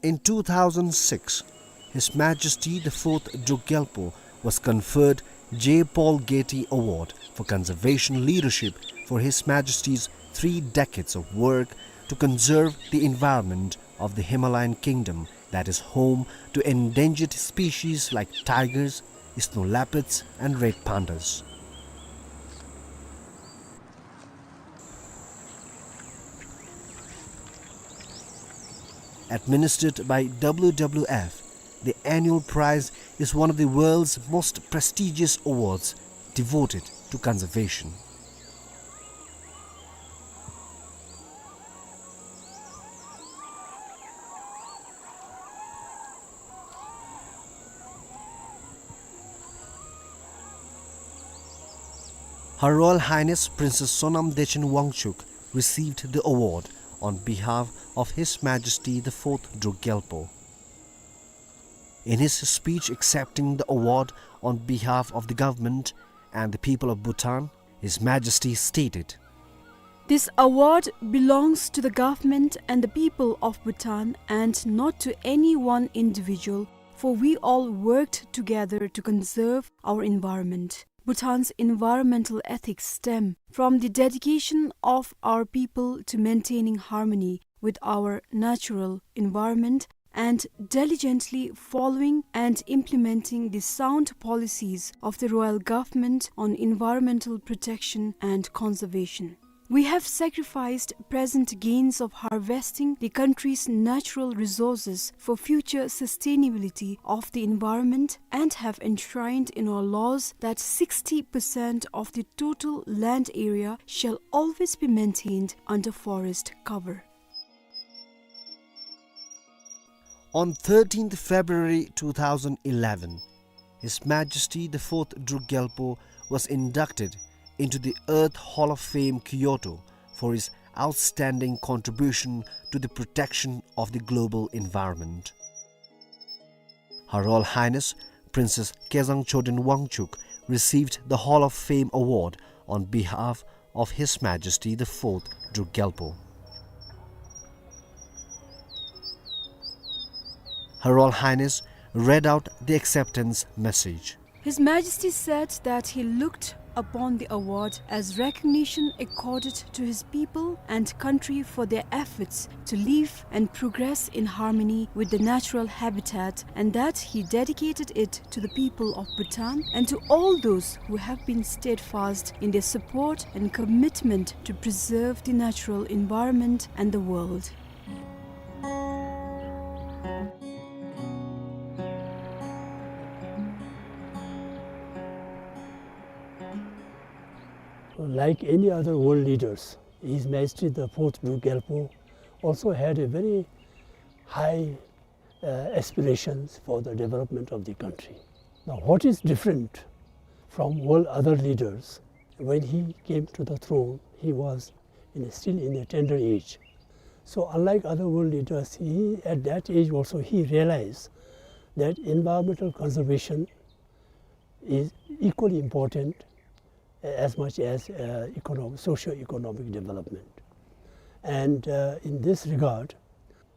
In two thousand six, His Majesty the Fourth Druk Gyalpo was conferred J. Paul Getty Award for Conservation Leadership for His Majesty's three decades of work to conserve the environment of the Himalayan kingdom that is home to endangered species like tigers, snow leopards, and red pandas. Administered by W W F, the annual prize is one of the world's most prestigious awards devoted to conservation. Her Royal Highness Princess Sonam Dechen Wangchuck received the award on behalf of His Majesty the Fourth Druk Gyalpo. In his speech accepting the award on behalf of the government and the people of Bhutan, His Majesty stated, "This award belongs to the government and the people of Bhutan and not to any one individual, for we all worked together to conserve our environment." Bhutan's environmental ethics stem from the dedication of our people to maintaining harmony with our natural environment and diligently following and implementing the sound policies of the royal government on environmental protection and conservation. We have sacrificed present gains of harvesting the country's natural resources for future sustainability of the environment and have enshrined in our laws that sixty percent of the total land area shall always be maintained under forest cover. On thirteenth February two thousand eleven, His Majesty the Fourth Druk Gyalpo was inducted into the Earth Hall of Fame, Kyoto, for his outstanding contribution to the protection of the global environment. Her Royal Highness Princess Kezang Choden Wangchuck received the Hall of Fame award on behalf of His Majesty the Fourth Druk Gyalpo. Her Royal Highness read out the acceptance message. His Majesty said that he looked upon the award as recognition accorded to his people and country for their efforts to live and progress in harmony with the natural habitat, and that he dedicated it to the people of Bhutan and to all those who have been steadfast in their support and commitment to preserve the natural environment and the world. Like any other world leaders, His Majesty the Fourth Druk Gyalpo also had a very high, uh, aspirations for the development of the country. Now, what is different from all other leaders, when he came to the throne, he was in a, still in a tender age. So, unlike other world leaders, he, at that age also, he realized that environmental conservation is equally important as much as, uh, econo-, socio-economic development. And, uh, in this regard,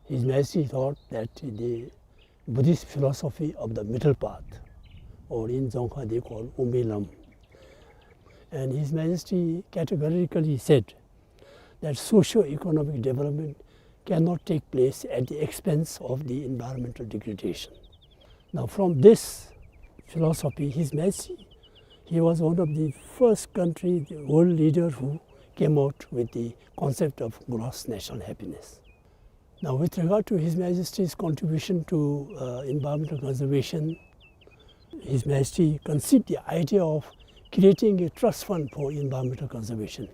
His Majesty thought that the Buddhist philosophy of the middle path, or in Dzongkha they call Umbi Lam, and His Majesty categorically said that socio-economic development cannot take place at the expense of the environmental degradation. Now, from this philosophy, His Majesty, he was one of the first country, the world leader who came out with the concept of gross national happiness. Now, with regard to His Majesty's contribution to, uh, environmental conservation, His Majesty conceived the idea of creating a trust fund for environmental conservation.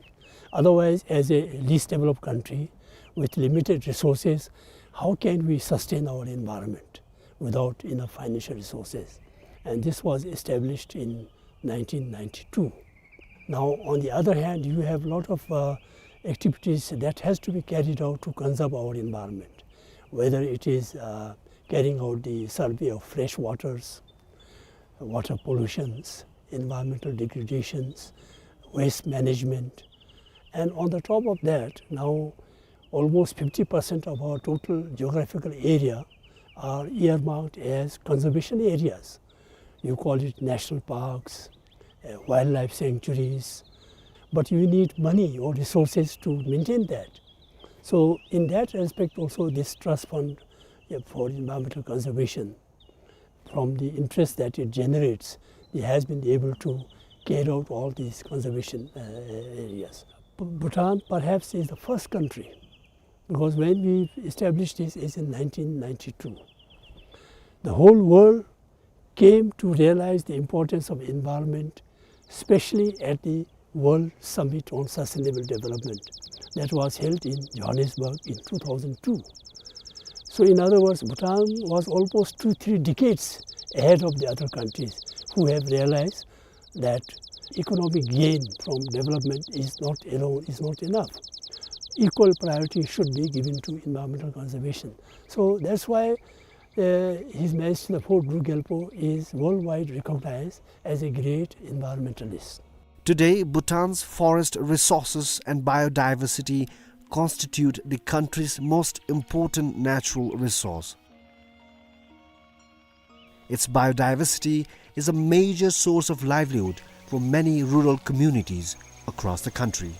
Otherwise, as a least developed country with limited resources, how can we sustain our environment without enough financial resources? And this was established in nineteen ninety-two. Now, on the other hand, you have lot of, uh, activities that has to be carried out to conserve our environment, whether it is, uh, carrying out the survey of fresh waters, water pollutions, environmental degradations, waste management. And on the top of that, now almost fifty percent of our total geographical area are earmarked as conservation areas. You call it national parks, uh, wildlife sanctuaries, but you need money or resources to maintain that. So in that respect also, this trust fund, uh, for environmental conservation, from the interest that it generates, it has been able to carry out all these conservation, uh, areas. Bhutan perhaps is the first country, because when we established this is in nineteen ninety-two. The whole world came to realize the importance of environment, especially at the World Summit on Sustainable Development that was held in Johannesburg in two thousand two. So in other words, Bhutan was almost two, three decades ahead of the other countries who have realized that economic gain from development is not alone, is not enough. Equal priority should be given to environmental conservation. So that's why, uh, His Majesty the Fourth Druk Gyalpo is worldwide recognized as a great environmentalist. Today, Bhutan's forest resources and biodiversity constitute the country's most important natural resource. Its biodiversity is a major source of livelihood for many rural communities across the country.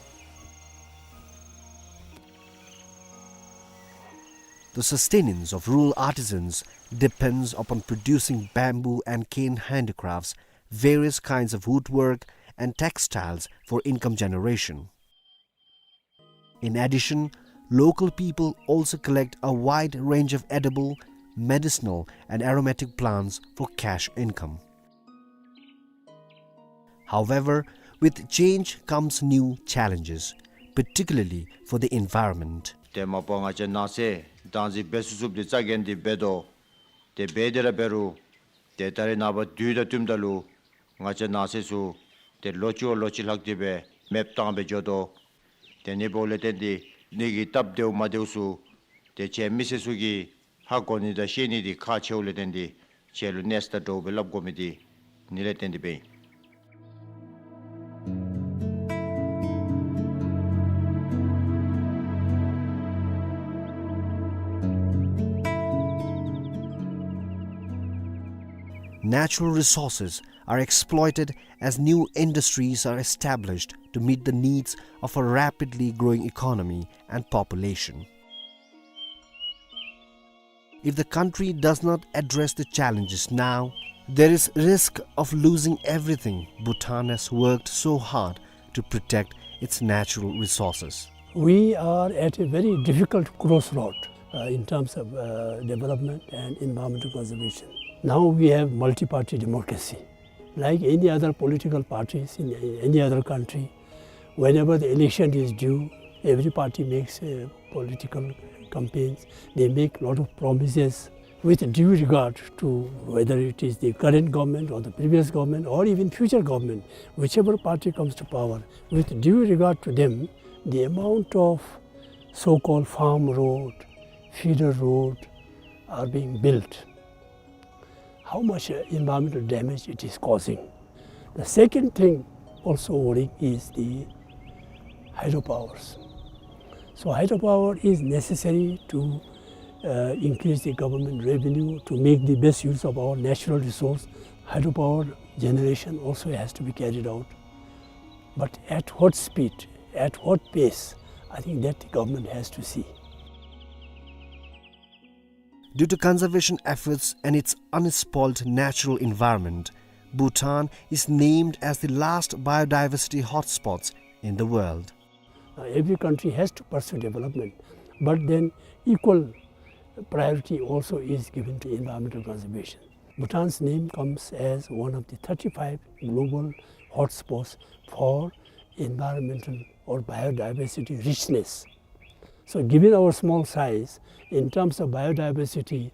The sustenance of rural artisans depends upon producing bamboo and cane handicrafts, various kinds of woodwork, and textiles for income generation. In addition, local people also collect a wide range of edible, medicinal, and aromatic plants for cash income. However, with change comes new challenges, particularly for the environment. དེ་མ་པ་ང་བཅས་ནགས་ཚལ་བདག་འཛིན་འབད་ཚུགས་ཚུགསཔ་འདི་རྩ་འགེངས་ཏེ་འབད་དོ། དེ་འབད་དེ་ར་འབད་རུང་ཏེ་ད་རེས་ནངས་པ་དུས་དང་བསྟུནམ་ད་ལུ་ང་བཅས་ནགས་ཚལ་ཚུ་ཏེ་ལོ་གཅིག་བ་ལོ་གཅིག་ལྷག་སྟེ་སྦེ་མེདཔ་བཏང་སྦེ་འགྱོ་དོ། དེ་ནི་འབདཝ་ལས་བརྟེན་ཏེ་ནི་གི་སྟབས་བདེཝ་མ་བདེཝ་ཚུ་ཏེ་ཁྱེད་མི་སེར་ཚུ་གིས་ཧ་གོ་ནི་དང་ཤེས་ནི་འདི་ཁག་ཆེཝ་ལས་བརྟེན་ཏེ་ཁྱེད་ལུ་གནས་ས་དང་གྲོགས་སྦེ་སླབ་དགོ་མི་འདི་ནི་ལས་བརྟེན་ཏེ་སྦེ་ཨིན། Natural resources are exploited as new industries are established to meet the needs of a rapidly growing economy and population. If the country does not address the challenges now, there is risk of losing everything Bhutan has worked so hard to protect its natural resources. We are at a very difficult crossroad, uh, in terms of, uh, development and environmental conservation. Now we have multi-party democracy. Like any other political parties in any other country, whenever the election is due, every party makes, uh, political campaigns. They make lot of promises with due regard to whether it is the current government or the previous government or even future government, whichever party comes to power, with due regard to them, the amount of so-called farm road, feeder road are being built. How much, uh, environmental damage it is causing. The second thing also worrying is the hydropowers. So hydropower is necessary to, uh, increase the government revenue, to make the best use of our natural resource. Hydropower generation also has to be carried out. But at what speed, at what pace, I think that the government has to see. Due to conservation efforts and its unspoiled natural environment, Bhutan is named as the last biodiversity hotspots in the world. Uh, every country has to pursue development, but then equal priority also is given to environmental conservation. Bhutan's name comes as one of the thirty-five global hotspots for environmental or biodiversity richness. So given our small size, in terms of biodiversity,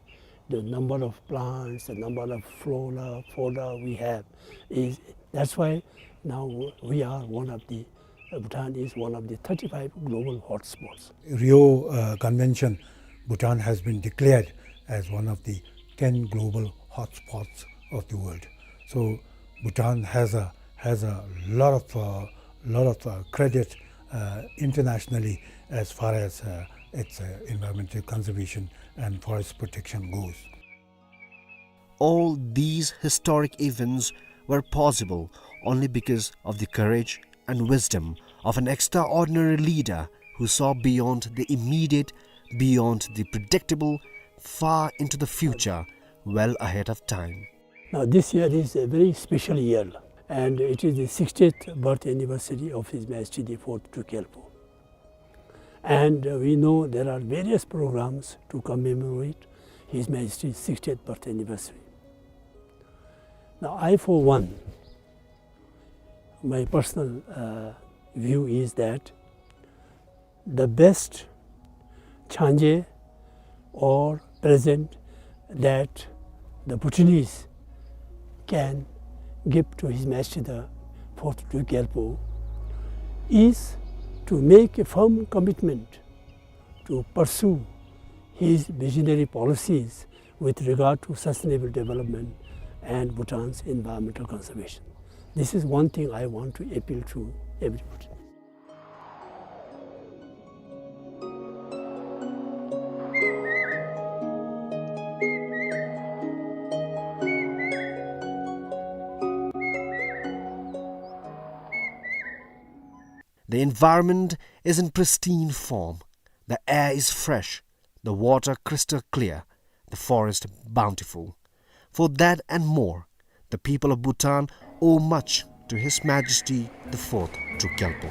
the number of plants, the number of flora, fauna we have is, that's why now we are one of the, uh, Bhutan is one of the thirty-five global hotspots. Rio, uh, Convention, Bhutan has been declared as one of the ten global hotspots of the world. So Bhutan has a, has a lot of, uh, lot of, uh, credit, uh, internationally as far as, uh, its, uh, environmental conservation and forest protection goes. All these historic events were possible only because of the courage and wisdom of an extraordinary leader who saw beyond the immediate, beyond the predictable, far into the future, well ahead of time. Now, this year is a very special year, and it is the sixtieth birth anniversary of His Majesty the Fourth Druk Gyalpo. And, uh, we know there are various programs to commemorate His Majesty's sixtieth birth anniversary. Now, I, for one, my personal, uh, view is that the best changé or present that the Bhutanese can give to His Majesty the Fourth Druk Gyalpo is to make a firm commitment to pursue his visionary policies with regard to sustainable development and Bhutan's environmental conservation. This is one thing I want to appeal to everybody. The environment is in pristine form. The air is fresh, the water crystal clear, the forest bountiful. For that and more, the people of Bhutan owe much to His Majesty the Fourth Druk Gyalpo.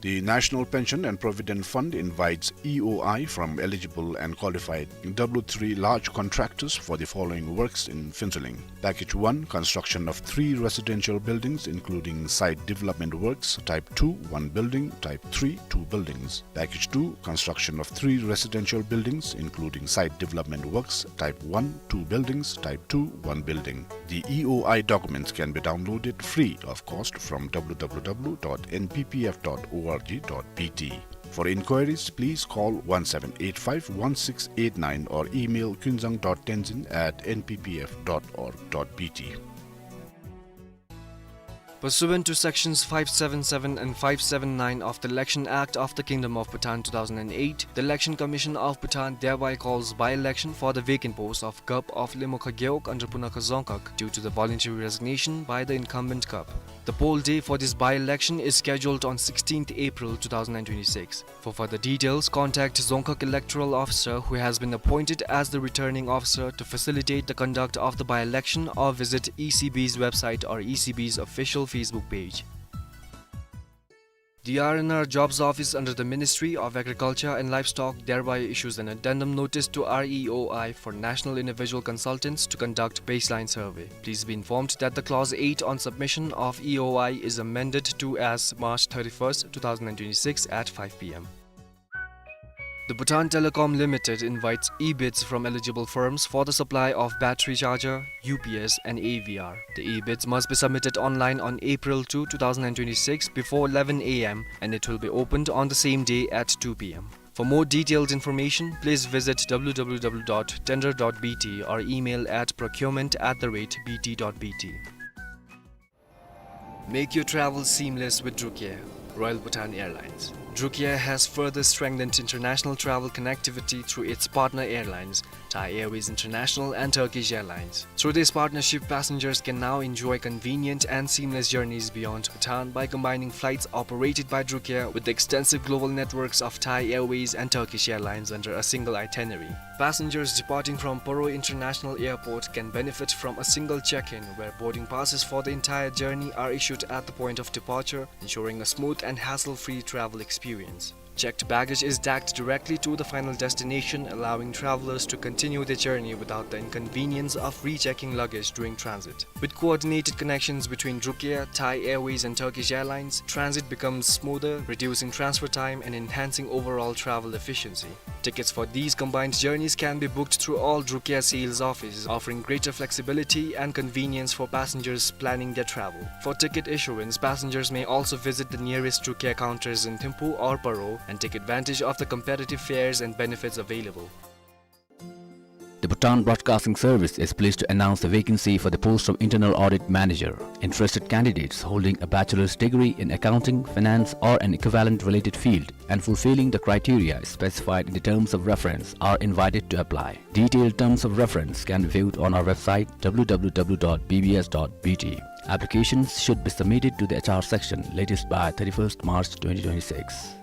The National Pension and Provident Fund invites E O I from eligible and qualified W three large contractors for the following works in Phuentsholing. Package one, construction of three residential buildings, including site development works, type two, one building, type three, two buildings. Package two, construction of three residential buildings, including site development works, type one, two buildings, type two, one building. The E O I documents can be downloaded free of cost from W W W dot N P P F dot org dot B T. For inquiries, please call one seven eight five one six eight nine or email kunzang dot tenzin at N P P F dot org dot B T. Pursuant to Sections five seven seven and five seven nine of the Election Act of the Kingdom of Bhutan two thousand and eight, the Election Commission of Bhutan thereby calls by-election for the vacant post of Gup of Lemokha Gewog under Punakha Dzongkhag due to the voluntary resignation by the incumbent Gup. The poll day for this by-election is scheduled on sixteenth April two thousand and twenty-six. For further details, contact Dzongkhag Electoral Officer, who has been appointed as the returning officer to facilitate the conduct of the by-election, or visit E C B's website or E C B's official Facebook page. The R and R Jobs Office under the Ministry of Agriculture and Livestock thereby issues an addendum notice to R E O I for National Individual Consultants to conduct baseline survey. Please be informed that the clause eight on submission of E O I is amended to as March thirty-first, two thousand and twenty-six at five P M. The Bhutan Telecom Limited invites e-bids from eligible firms for the supply of battery charger, U P S and A V R. The e-bids must be submitted online on April two, two thousand and twenty-six before eleven A M and it will be opened on the same day at two P M. For more detailed information, please visit W W W dot tender dot B T or email at procurement at the rate B T dot B T. Make your travel seamless with Druk Air, Royal Bhutan Airlines. Druk Air has further strengthened international travel connectivity through its partner airlines, Thai Airways International and Turkish Airlines. Through this partnership, passengers can now enjoy convenient and seamless journeys beyond Bhutan by combining flights operated by Druk Air with the extensive global networks of Thai Airways and Turkish Airlines under a single itinerary. Passengers departing from Paro International Airport can benefit from a single check-in, where boarding passes for the entire journey are issued at the point of departure, ensuring a smooth and hassle-free travel experience. Checked baggage is tagged directly to the final destination, allowing travelers to continue their journey without the inconvenience of rechecking luggage during transit. With coordinated connections between Druk Air, Thai Airways and Turkish Airlines, transit becomes smoother, reducing transfer time and enhancing overall travel efficiency. Tickets for these combined journeys can be booked through all Drukia sales offices, offering greater flexibility and convenience for passengers planning their travel. For ticket issuance, passengers may also visit the nearest Drukia counters in Thimphu or Paro and take advantage of the competitive fares and benefits available. The Bhutan Broadcasting Service is pleased to announce the vacancy for the post of Internal Audit Manager. Interested candidates holding a bachelor's degree in accounting, finance, or an equivalent related field and fulfilling the criteria specified in the terms of reference are invited to apply. Detailed terms of reference can be viewed on our website, W W W dot B B S dot B T. Applications should be submitted to the H R section latest by thirty-first March twenty twenty-six.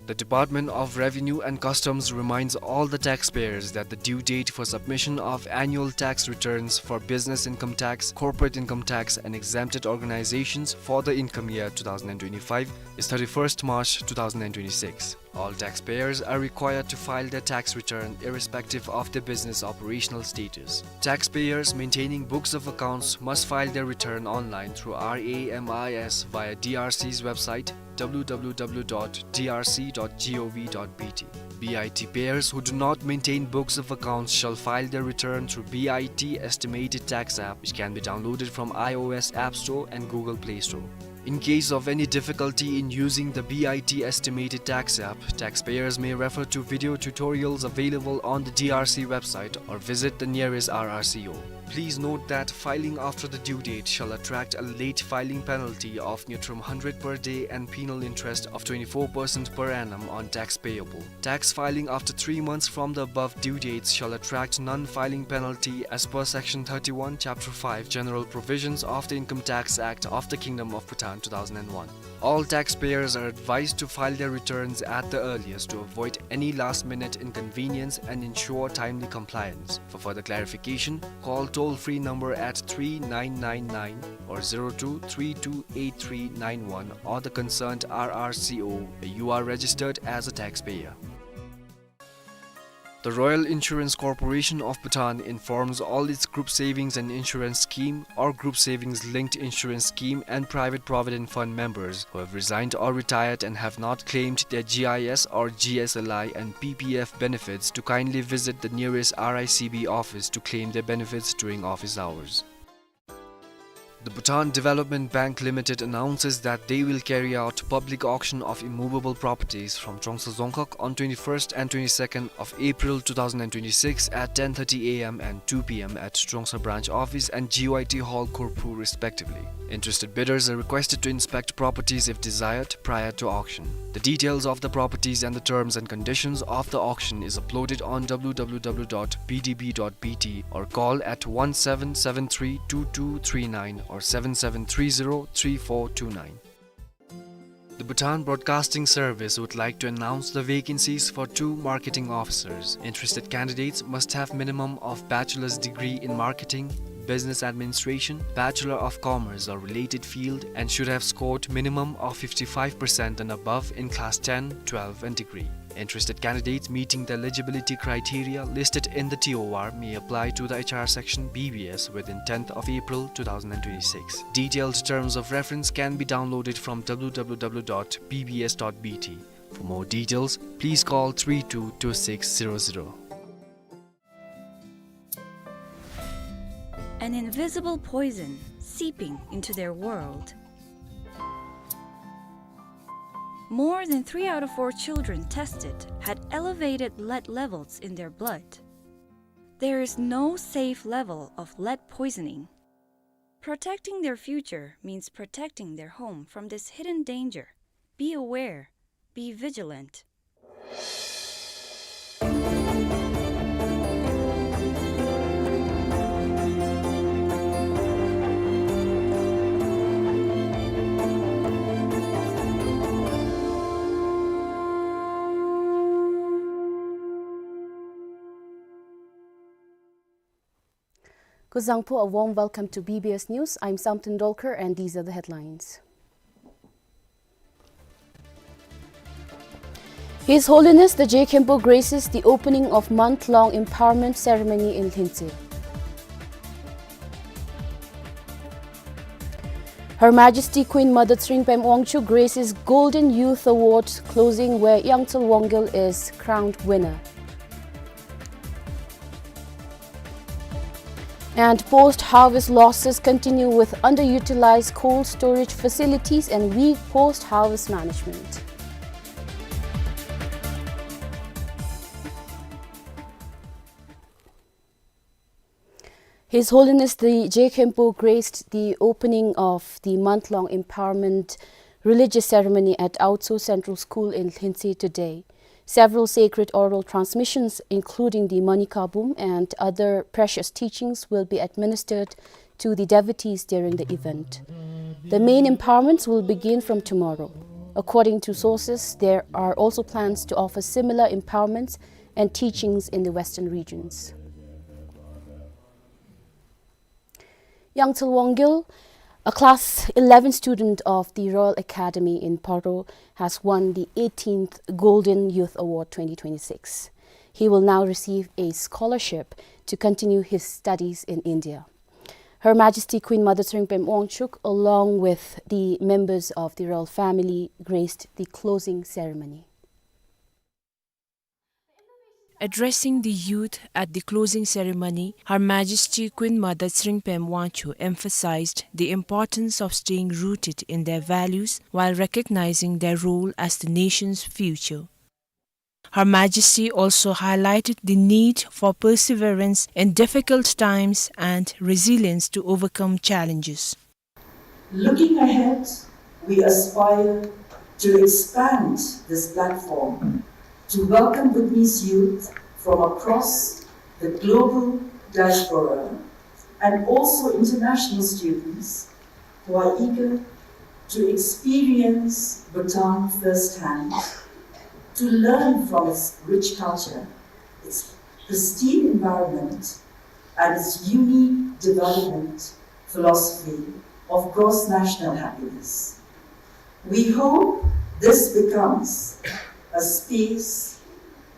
The Department of Revenue and Customs reminds all the taxpayers that the due date for submission of annual tax returns for business income tax, corporate income tax, and exempted organizations for the income year two thousand and twenty-five is thirty-first March two thousand and twenty-six. All taxpayers are required to file their tax return irrespective of their business operational status. Taxpayers maintaining books of accounts must file their return online through R A M I S via D R C's website, W W W dot D R C dot gov dot B T. B I T payers who do not maintain books of accounts shall file their return through B I T Estimated Tax app, which can be downloaded from iOS App Store and Google Play Store. In case of any difficulty in using the B I T Estimated Tax app, taxpayers may refer to video tutorials available on the D R C website or visit the nearest R R C O. Please note that filing after the due date shall attract a late filing penalty of neutrum hundred per day and penal interest of twenty-four percent per annum on tax payable. Tax filing after three months from the above due dates shall attract non-filing penalty as per Section thirty-one, Chapter five, General Provisions of the Income Tax Act of the Kingdom of Bhutan two thousand and one. All taxpayers are advised to file their returns at the earliest to avoid any last-minute inconvenience and ensure timely compliance. For further clarification, call toll-free number at three nine nine nine or zero two three two eight three nine one or the concerned R R C O where you are registered as a taxpayer. The Royal Insurance Corporation of Bhutan informs all its group savings and insurance scheme or group savings linked insurance scheme and private provident fund members who have resigned or retired and have not claimed their G I S or G S L I and P P F benefits to kindly visit the nearest R I C B office to claim their benefits during office hours. The Bhutan Development Bank Limited announces that they will carry out public auction of immovable properties from Trongsa Dzongkhag on twenty-first and twenty-second of April two thousand and twenty-six at ten thirty A M and two P M at Trongsa Branch Office and G Y T Hall, Korphu, respectively. Interested bidders are requested to inspect properties if desired prior to auction. The details of the properties and the terms and conditions of the auction is uploaded on W W W dot B D B dot B T or call at one seven seven three two two three nine or seven seven three zero three four two nine. The Bhutan Broadcasting Service would like to announce the vacancies for two marketing officers. Interested candidates must have minimum of bachelor's degree in marketing, business administration, Bachelor of Commerce or related field, and should have scored minimum of fifty-five percent and above in class ten, twelve and degree. Interested candidates meeting the eligibility criteria listed in the T O R may apply to the H R section B B S within tenth of April two thousand and twenty-six. Detailed terms of reference can be downloaded from W W W dot B B S dot B T. For more details, please call three two two six zero zero. An invisible poison seeping into their world. More than three out of four children tested had elevated lead levels in their blood. There is no safe level of lead poisoning. Protecting their future means protecting their home from this hidden danger. Be aware. Be vigilant. Kuzuzangpo, a warm welcome to B B S News. I'm Samten Dolkar and these are the headlines. His Holiness the Je Khenpo graces the opening of month-long empowerment ceremony in Lhintse. Her Majesty Queen Mother Tshering Pema Wangchuck graces Golden Youth Award closing, where Yangthel Wangkeel is crowned winner. And post-harvest losses continue with underutilized cold storage facilities and weak post-harvest management. His Holiness the Je Khenpo graced the opening of the month-long empowerment religious ceremony at Aotsho Central School in Lhuentse today. Several sacred oral transmissions, including the Mani Kabum and other precious teachings, will be administered to the devotees during the event. The main empowerments will begin from tomorrow. According to sources, there are also plans to offer similar empowerments and teachings in the western regions. Yangthel Wangkeel, a class eleven student of the Royal Academy in Paro, has won the eighteenth Golden Youth Award twenty twenty-six. He will now receive a scholarship to continue his studies in India. Her Majesty Queen Mother Tshering Pema Wangchuck, along with the members of the royal family, graced the closing ceremony. Addressing the youth at the closing ceremony, Her Majesty Queen Mother Tshering Pema Wangchuck emphasized the importance of staying rooted in their values while recognizing their role as the nation's future. Her Majesty also highlighted the need for perseverance in difficult times and resilience to overcome challenges. Looking ahead, we aspire to expand this platform to welcome Bhutanese youth from across the global diaspora and also international students who are eager to experience Bhutan firsthand, to learn from its rich culture, its pristine environment, and its unique development philosophy of gross national happiness. We hope this becomes a space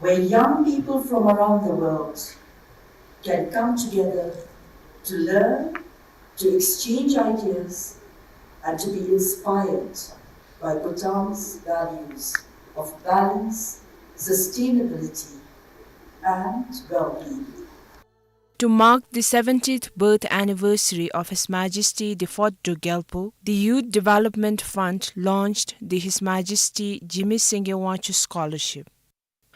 where young people from around the world can come together to learn, to exchange ideas, and to be inspired by Bhutan's values of balance, sustainability, and well-being. To mark the seventieth birth anniversary of His Majesty the fourth Druk Gyalpo, the Youth Development Fund launched the His Majesty Jigme Singye Wangchuck Scholarship.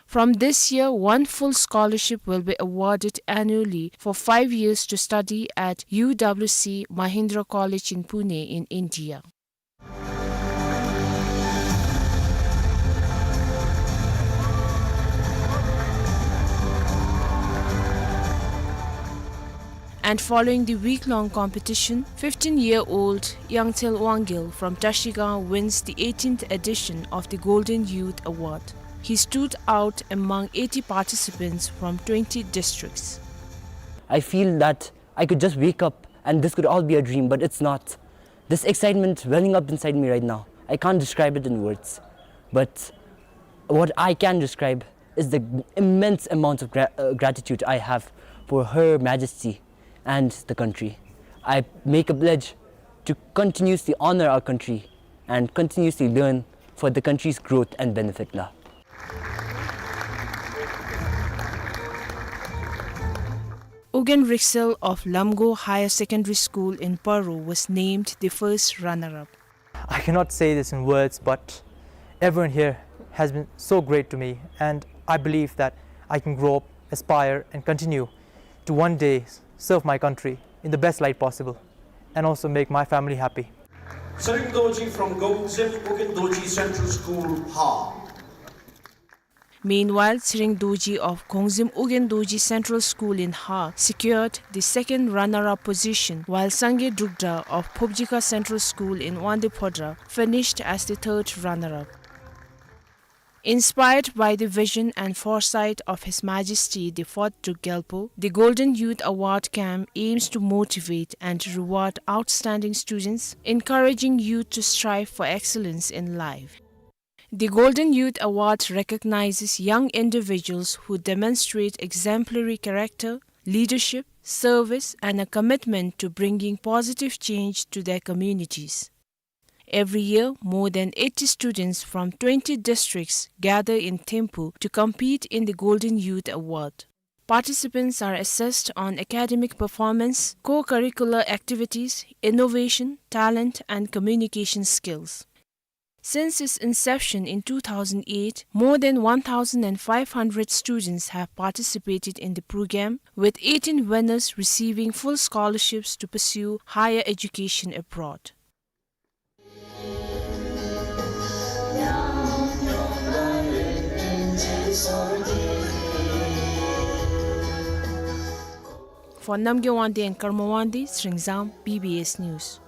From this year, one full scholarship will be awarded annually for five years to study at U W C Mahindra College in Pune in India. And following the week-long competition, fifteen-year-old Yangthel Wangkeel from Trashigang wins the eighteenth edition of the Golden Youth Award. He stood out among eighty participants from twenty districts. I feel that I could just wake up and this could all be a dream, but it's not. This excitement welling up inside me right now, I can't describe it in words. But what I can describe is the immense amount of gra-, uh, gratitude I have for Her Majesty and the country. I make a pledge to continuously honor our country and continuously learn for the country's growth and benefit. La. Ugyen Riksel of Lamgo Higher Secondary School in Paro was named the first runner-up. I cannot say this in words, but everyone here has been so great to me, and I believe that I can grow up, aspire, and continue to one day serve my country in the best light possible and also make my family happy. Tshering Dorji from Gongzim Ugyen Dorji Central School, Har. Meanwhile, Tshering Dorji of Gongzim Ugyen Dorji Central School in Har secured the second runner-up position, while Sangay Drukdra of Phobjikha Central School in Wangdue Phodrang finished as the third runner-up. Inspired by the vision and foresight of His Majesty the fourth Druk Gyalpo, the Golden Youth Award Camp aims to motivate and reward outstanding students, encouraging youth to strive for excellence in life. The Golden Youth Award recognizes young individuals who demonstrate exemplary character, leadership, service, and a commitment to bringing positive change to their communities. Every year, more than eighty students from twenty districts gather in Thimphu to compete in the Golden Youth Award. Participants are assessed on academic performance, co-curricular activities, innovation, talent, and communication skills. Since its inception in two thousand eight, more than one thousand five hundred students have participated in the program, with eighteen winners receiving full scholarships to pursue higher education abroad. For Namgay Wangdi and Karma Wangdi, Sringzam, B B S News.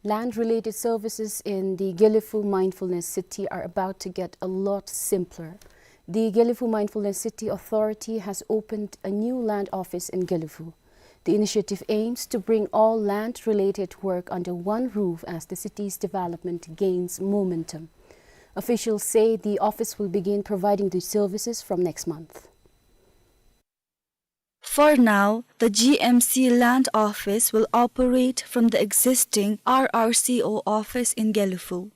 Land-related services in the Gelephu Mindfulness City are about to get a lot simpler. The Gelephu Mindfulness City Authority has opened a new land office in Gelephu. The initiative aims to bring all land-related work under one roof as the city's development gains momentum. Officials say the office will begin providing the services from next month. For now, the G M C land office will operate from the existing R R C O office in Gelephu.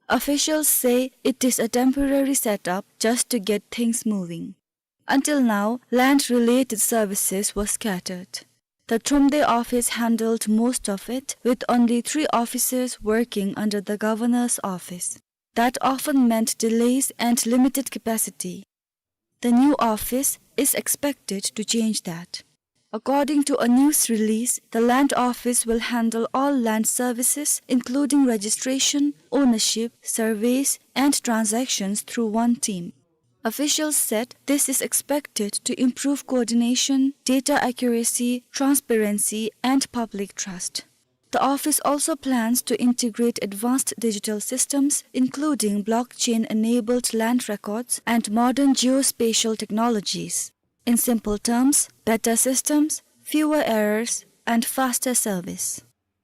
Officials say it is a temporary setup just to get things moving. Until now, land-related services were scattered. The Thromde office handled most of it, with only three officers working under the governor's office. That often meant delays and limited capacity. The new office is expected to change that. According to a news release, the land office will handle all land services, including registration, ownership, surveys, and transactions through one team. Officials said this is expected to improve coordination, data accuracy, transparency, and public trust. The office also plans to integrate advanced digital systems, including blockchain-enabled land records and modern geospatial technologies. In simple terms, better systems, fewer errors, and faster service.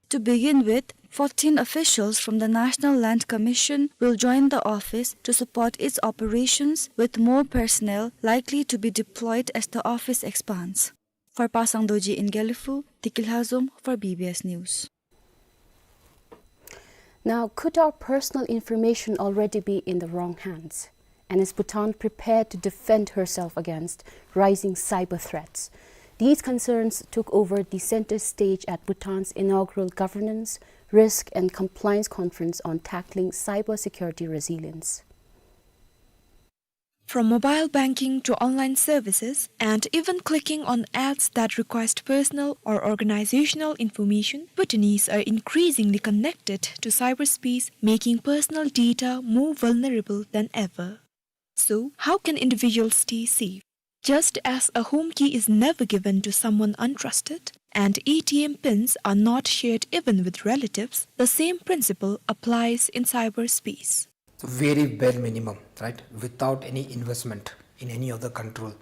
To begin with, fourteen officials from the National Land Commission will join the office to support its operations, with more personnel likely to be deployed as the office expands. For Pasang Dorji in Gelephu, Deki Lhazom for B B S News. Now, could our personal information already be in the wrong hands? And is Bhutan prepared to defend herself against rising cyber threats? These concerns took over the center stage at Bhutan's inaugural Governance, Risk and Compliance Conference on tackling cybersecurity resilience. From mobile banking to online services, and even clicking on ads that request personal or organizational information, Bhutanese are increasingly connected to cyberspace, making personal data more vulnerable than ever. So, how can individuals stay safe? Just as a home key is never given to someone untrusted, and A T M pins are not shared even with relatives, the same principle applies in cyberspace. Very bare minimum, right? Without any investment in any other control,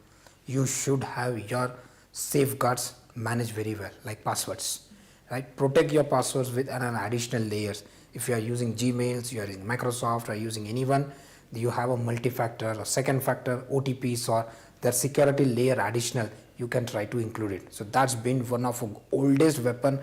you should have your safeguards managed very well, like passwords, right? Protect your passwords with an, an additional layers. If you are using Gmails, you are using Microsoft, or using anyone, you have a multi-factor or second factor O T Ps, or that security layer additional, you can try to include it. So that's been one of the oldest weapon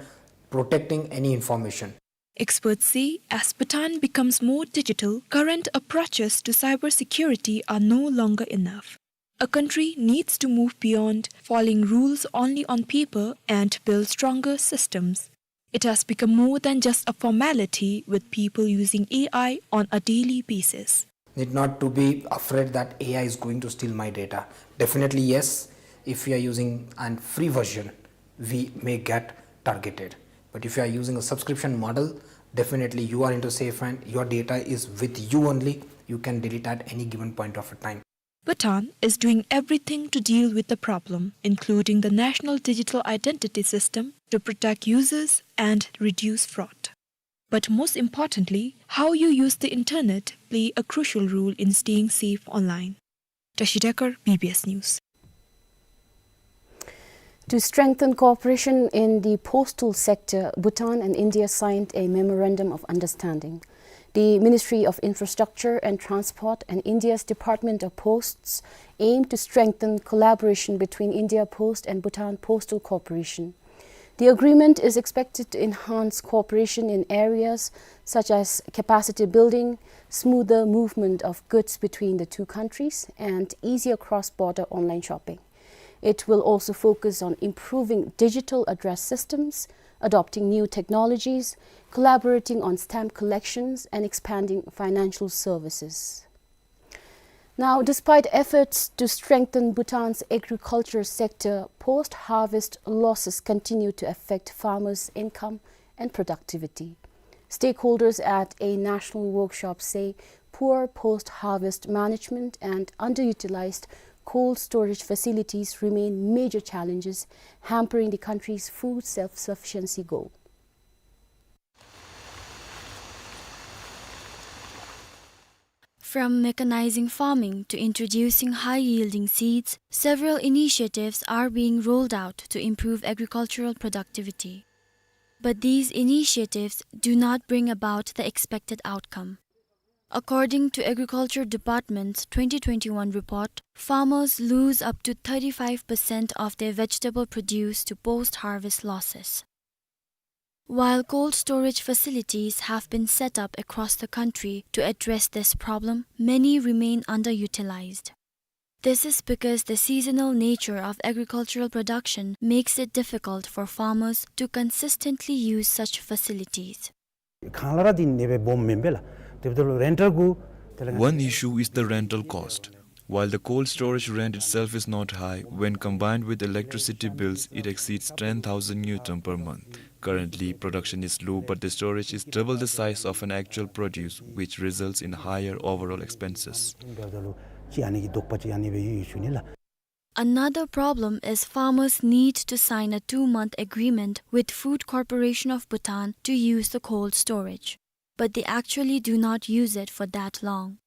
protecting any information. Experts say as Bhutan becomes more digital, current approaches to cybersecurity are no longer enough. A country needs to move beyond following rules only on paper and build stronger systems. It has become more than just a formality, with people using A I on a daily basis. Need not to be afraid that A I is going to steal my data. Definitely, yes, if you are using a free version, we may get targeted. But if you are using a subscription model, definitely you are into safe and your data is with you only. You can delete at any given point of a time. Bhutan is doing everything to deal with the problem, including the National Digital Identity System, to protect users and reduce fraud. But most importantly, how you use the internet play a crucial role in staying safe online. Tashi Dekar, B B S News. To strengthen cooperation in the postal sector, Bhutan and India signed a memorandum of understanding. The Ministry of Infrastructure and Transport and India's Department of Posts aim to strengthen collaboration between India Post and Bhutan Postal Corporation. The agreement is expected to enhance cooperation in areas such as capacity building, smoother movement of goods between the two countries, and easier cross-border online shopping. It will also focus on improving digital address systems, adopting new technologies, collaborating on stamp collections, and expanding financial services. Now, despite efforts to strengthen Bhutan's agriculture sector, post-harvest losses continue to affect farmers' income and productivity. Stakeholders at a national workshop say poor post-harvest management and underutilized cold storage facilities remain major challenges, hampering the country's food self-sufficiency goal. From mechanizing farming to introducing high-yielding seeds, several initiatives are being rolled out to improve agricultural productivity. But these initiatives do not bring about the expected outcome. According to Agriculture Department's twenty twenty-one report, farmers lose up to thirty-five percent of their vegetable produce to post-harvest losses. While cold storage facilities have been set up across the country to address this problem, many remain underutilized. This is because the seasonal nature of agricultural production makes it difficult for farmers to consistently use such facilities. གང་ལ་ར་འདི་ནད་འབུཔ་སྦོམ་མེན་པས་ལགས། དེ་འབདཝ་ད་ལུ་རེན་ཊལ་གུ་དེ་ལས། One issue is the rental cost. While the cold storage rent itself is not high, when combined with electricity bills, it exceeds ten thousand ngultrum per month. Currently, production is low, but the storage is double the size of an actual produce, which results in higher overall expenses. དེ་འབདཝ་ད་ལུ་ཅིག་ཨ་ནི་གི་དོགས་པ་ཅིག་ཨ་ནི་སྦེ་ཡོད་ཡོད་ཞུ་ནི་ལགས། Another problem is farmers need to sign a two-month agreement with Food Corporation of Bhutan to use the cold storage, but they actually do not use it for that long.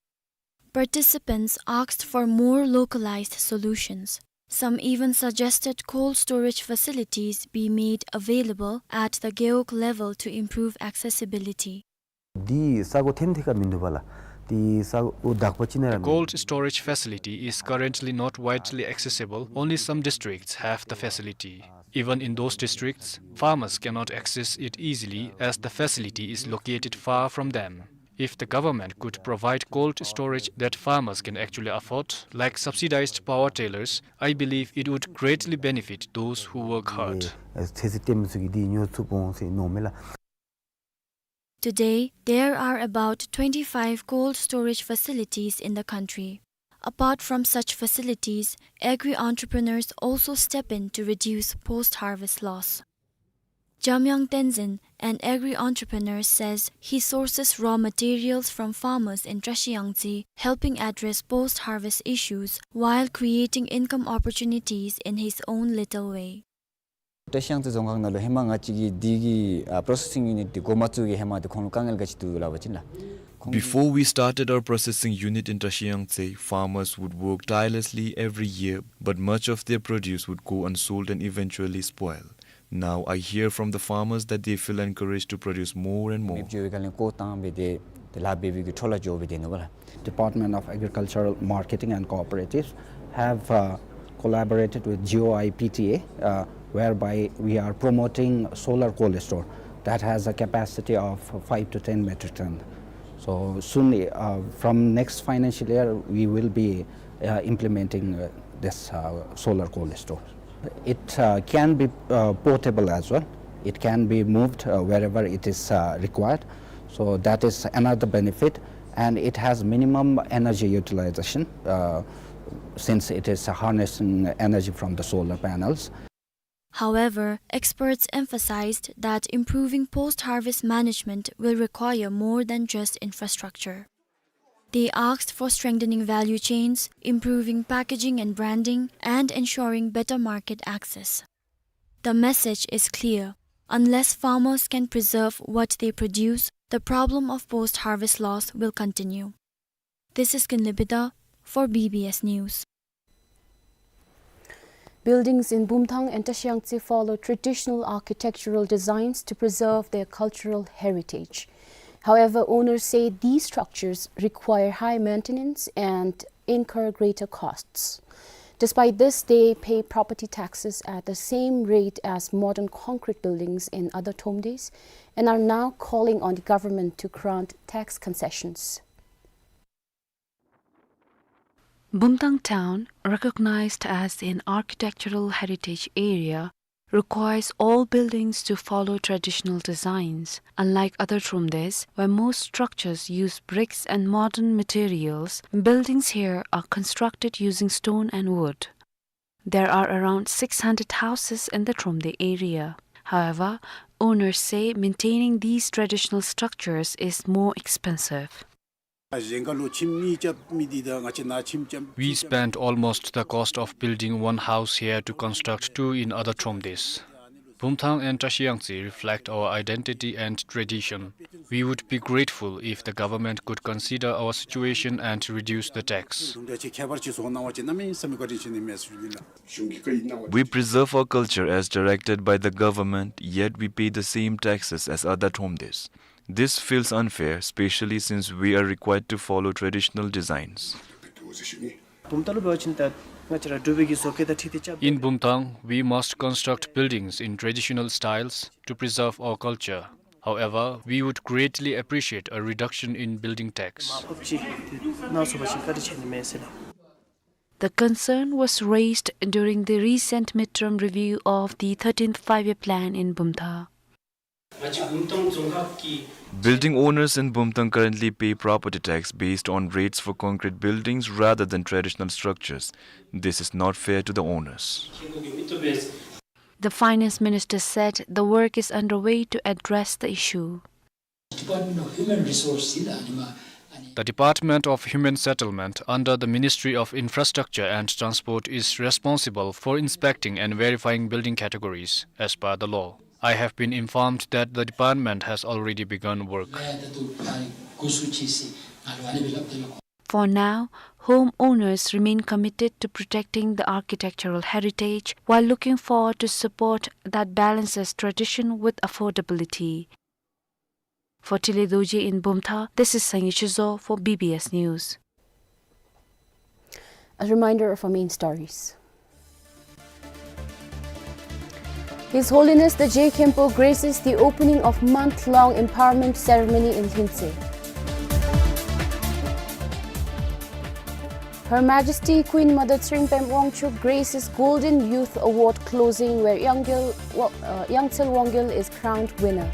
Participants asked for more localized solutions. Some even suggested cold storage facilities be made available at the Gewog level to improve accessibility. འདི་ས་གོ་ཐེམ་ཐེ་ཁར་མིན་འདུག་པ་ལགས། འདི་ས་གོ་དག་པ་ཅིག་ནང་ར་མིན། Cold storage facility is currently not widely accessible. Only some districts have the facility. Even in those districts, farmers cannot access it easily as the facility is located far from them. If the government could provide cold storage that farmers can actually afford, like subsidized power tillers, I believe it would greatly benefit those who work hard. ཨེ་ཚོད་བསྲེ་བཏོན་མི་ཚུ་གིས་འདི་ཉོ་ཚུགས་འོང་ཟེར་མནོཝ་མས་ལགས། Today, there are about twenty-five cold storage facilities in the country. Apart from such facilities, agri-entrepreneurs also step in to reduce post-harvest loss. Jamyang Tenzin, an agri-entrepreneur, says he sources raw materials from farmers in Trashiyangtse, helping address post-harvest issues while creating income opportunities in his own little way. ཊ་ཤིང་ཡང་ཙེ་རྫོང་ཁག་ནང་ལུ་ཧེ་མ་ང་བཅས་ཀྱི་འདི་གི་ཨ་processing unit འདི་འགོ་མ་བཙུགས་ཀྱི་ཧེ་མ་འདི་ཁོང་ལུ་དཀའ་ངལ་ག་ཅི་འདུག་སླབ་པ་ཅིན་ལགས། Before we started our processing unit in Trashiyangtse, farmers would work tirelessly every year, but much of their produce would go unsold and eventually spoil. Now I hear from the farmers that they feel encouraged to produce more and more. མེདཔ་འགྱོ་བའི་སྒང་ལས་བཀོ་བཏང་སྦེ་ཏེ་ཏེ་ལཱ་འབད་བའི་གི་འཕྲོ་ལུ་འགྱོ་སྦེ་ཏེ་ནུག་པ་ལགས། Department of Agricultural Marketing and Cooperatives have, uh, collaborated with G O I P T A, uh, whereby we are promoting solar cold store that has a capacity of five to ten metric ton. So soon, uh, from next financial year, we will be, uh, implementing, uh, this, uh, solar cold store. It, uh, can be, uh, portable as well. It can be moved, uh, wherever it is, uh, required. So that is another benefit, and it has minimum energy utilization, uh, since it is harnessing energy from the solar panels. However, experts emphasized that improving post-harvest management will require more than just infrastructure. They asked for strengthening value chains, improving packaging and branding, and ensuring better market access. The message is clear. Unless farmers can preserve what they produce, the problem of post-harvest loss will continue. This is Kinley Bida for B B S News. Buildings in Bumthang and Trashiyangtse follow traditional architectural designs to preserve their cultural heritage. However, owners say these structures require high maintenance and incur greater costs. Despite this, they pay property taxes at the same rate as modern concrete buildings in other Thromdes and are now calling on the government to grant tax concessions. Bumthang town, recognized as an architectural heritage area, requires all buildings to follow traditional designs. Unlike other Thromdes, where most structures use bricks and modern materials, buildings here are constructed using stone and wood. There are around six hundred houses in the Thromde area. However, owners say maintaining these traditional structures is more expensive. We spent almost the cost of building one house here to construct two in other Thromdes. Bumthang and Trashiyangtse reflect our identity and tradition. We would be grateful if the government could consider our situation and reduce the tax. We preserve our culture as directed by the government, yet we pay the same taxes as other Thromdes. This feels unfair, especially since we are required to follow traditional designs. In Bumthang, we must construct buildings in traditional styles to preserve our culture. However, we would greatly appreciate a reduction in building tax. The concern was raised during the recent midterm review of the thirteenth Five-Year Plan in Bumthang. Building owners in Bumthang currently pay property tax based on rates for concrete buildings rather than traditional structures. This is not fair to the owners. The finance minister said the work is underway to address the issue. Department of Human Resource ila anima ani. The Department of Human Settlement under the Ministry of Infrastructure and Transport is responsible for inspecting and verifying building categories as per the law. I have been informed that the department has already begun work. Laya tatu phari gusu chisi ngalu ani bilap telo. For now, homeowners remain committed to protecting the architectural heritage while looking forward to support that balances tradition with affordability. For Tile Dorji in Bumthang, this is Sangi Chizo for B B S News. A reminder of our main stories. His Holiness the Je Khenpo graces the opening of month-long empowerment ceremony in Lhintse. Her Majesty Queen Mother Tshering Pema Wangchuck graces Golden Youth Award closing, where Yangel Wa-, uh, Yangtsel Wangel is crowned winner.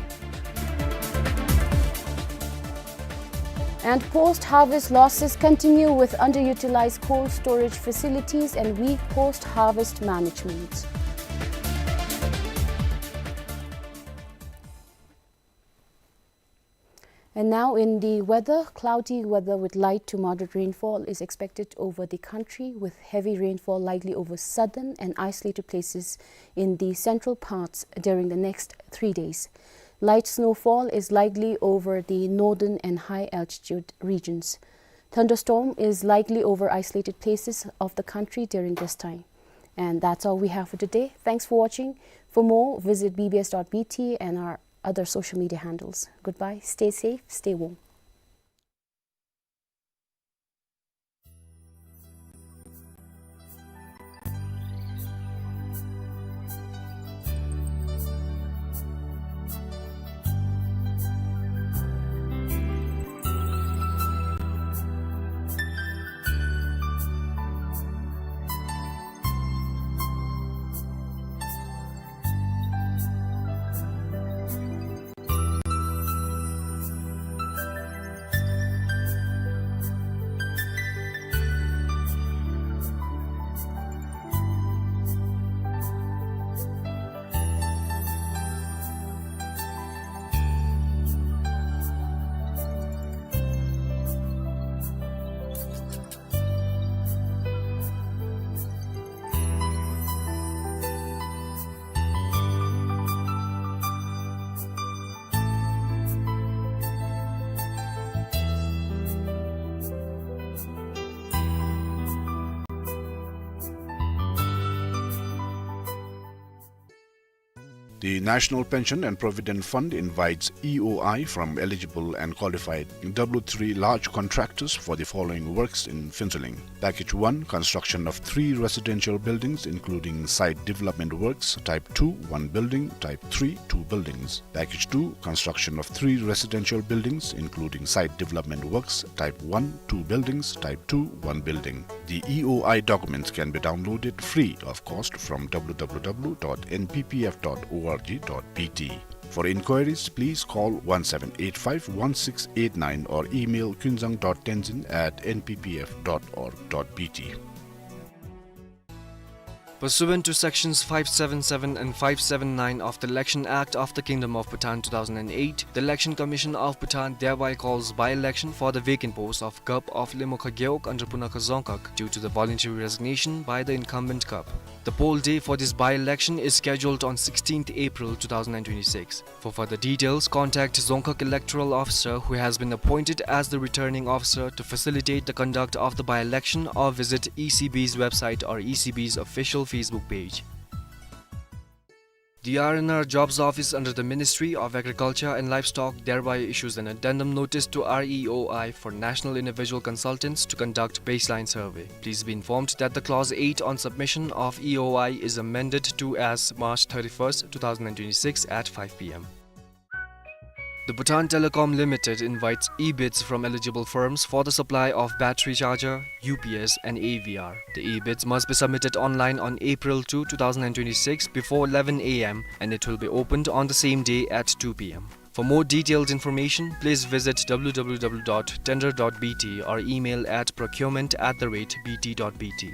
And post-harvest losses continue with underutilized cold storage facilities and weak post-harvest management. And now in the weather, cloudy weather with light to moderate rainfall is expected over the country, with heavy rainfall likely over southern and isolated places in the central parts during the next three days. Light snowfall is likely over the northern and high altitude regions. Thunderstorm is likely over isolated places of the country during this time. And that's all we have for today. Thanks for watching. For more, visit B B S dot B T and our other social media handles. Goodbye. Stay safe. Stay warm. The National Pension and Provident Fund invites E O I from eligible and qualified W three large contractors for the following works in Phuentsholing. Package one, construction of three residential buildings, including site development works, type two, one building, type three, two buildings. Package two, construction of three residential buildings, including site development works, type one, two buildings, type two, one building. The E O I documents can be downloaded free of cost from W W W dot N P P F dot org dot B T. For inquiries, please call one seven eight five one six eight nine or email kunzang dot tenzin at N P P F dot org dot B T. Pursuant to Sections five seven seven and five seven nine of the Election Act of the Kingdom of Bhutan two thousand and eight, the Election Commission of Bhutan thereby calls by-election for the vacant post of Gup of Lemokha Gewog under Punakha Dzongkhag due to the voluntary resignation by the incumbent Gup. The poll day for this by-election is scheduled on sixteenth April two thousand and twenty-six. For further details, contact Dzongkhag Electoral Officer, who has been appointed as the returning officer to facilitate the conduct of the by-election, or visit E C B's website or E C B's official Facebook page. The R and R Jobs Office under the Ministry of Agriculture and Livestock thereby issues an addendum notice to R E O I for National Individual Consultants to conduct baseline survey. Please be informed that the clause eight on submission of E O I is amended to as March thirty-first, two thousand and twenty-six at five P M. The Bhutan Telecom Limited invites e-bids from eligible firms for the supply of battery charger, U P S and A V R. The e-bids must be submitted online on April two, two thousand and twenty-six before eleven A M and it will be opened on the same day at two P M. For more detailed information, please visit W W W dot tender dot B T or email at procurement at the rate B T dot B T.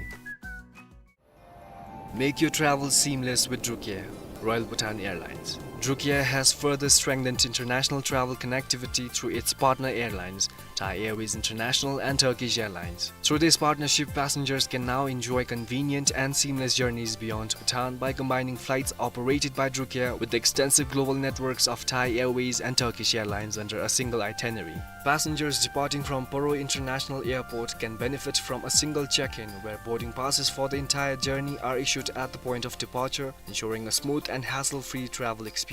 Make your travel seamless with Drukair, Royal Bhutan Airlines. Drukair has further strengthened international travel connectivity through its partner airlines, Thai Airways International and Turkish Airlines. Through this partnership, passengers can now enjoy convenient and seamless journeys beyond Bhutan by combining flights operated by Drukair with the extensive global networks of Thai Airways and Turkish Airlines under a single itinerary. Passengers departing from Paro International Airport can benefit from a single check-in, where boarding passes for the entire journey are issued at the point of departure, ensuring a smooth and hassle-free travel experience.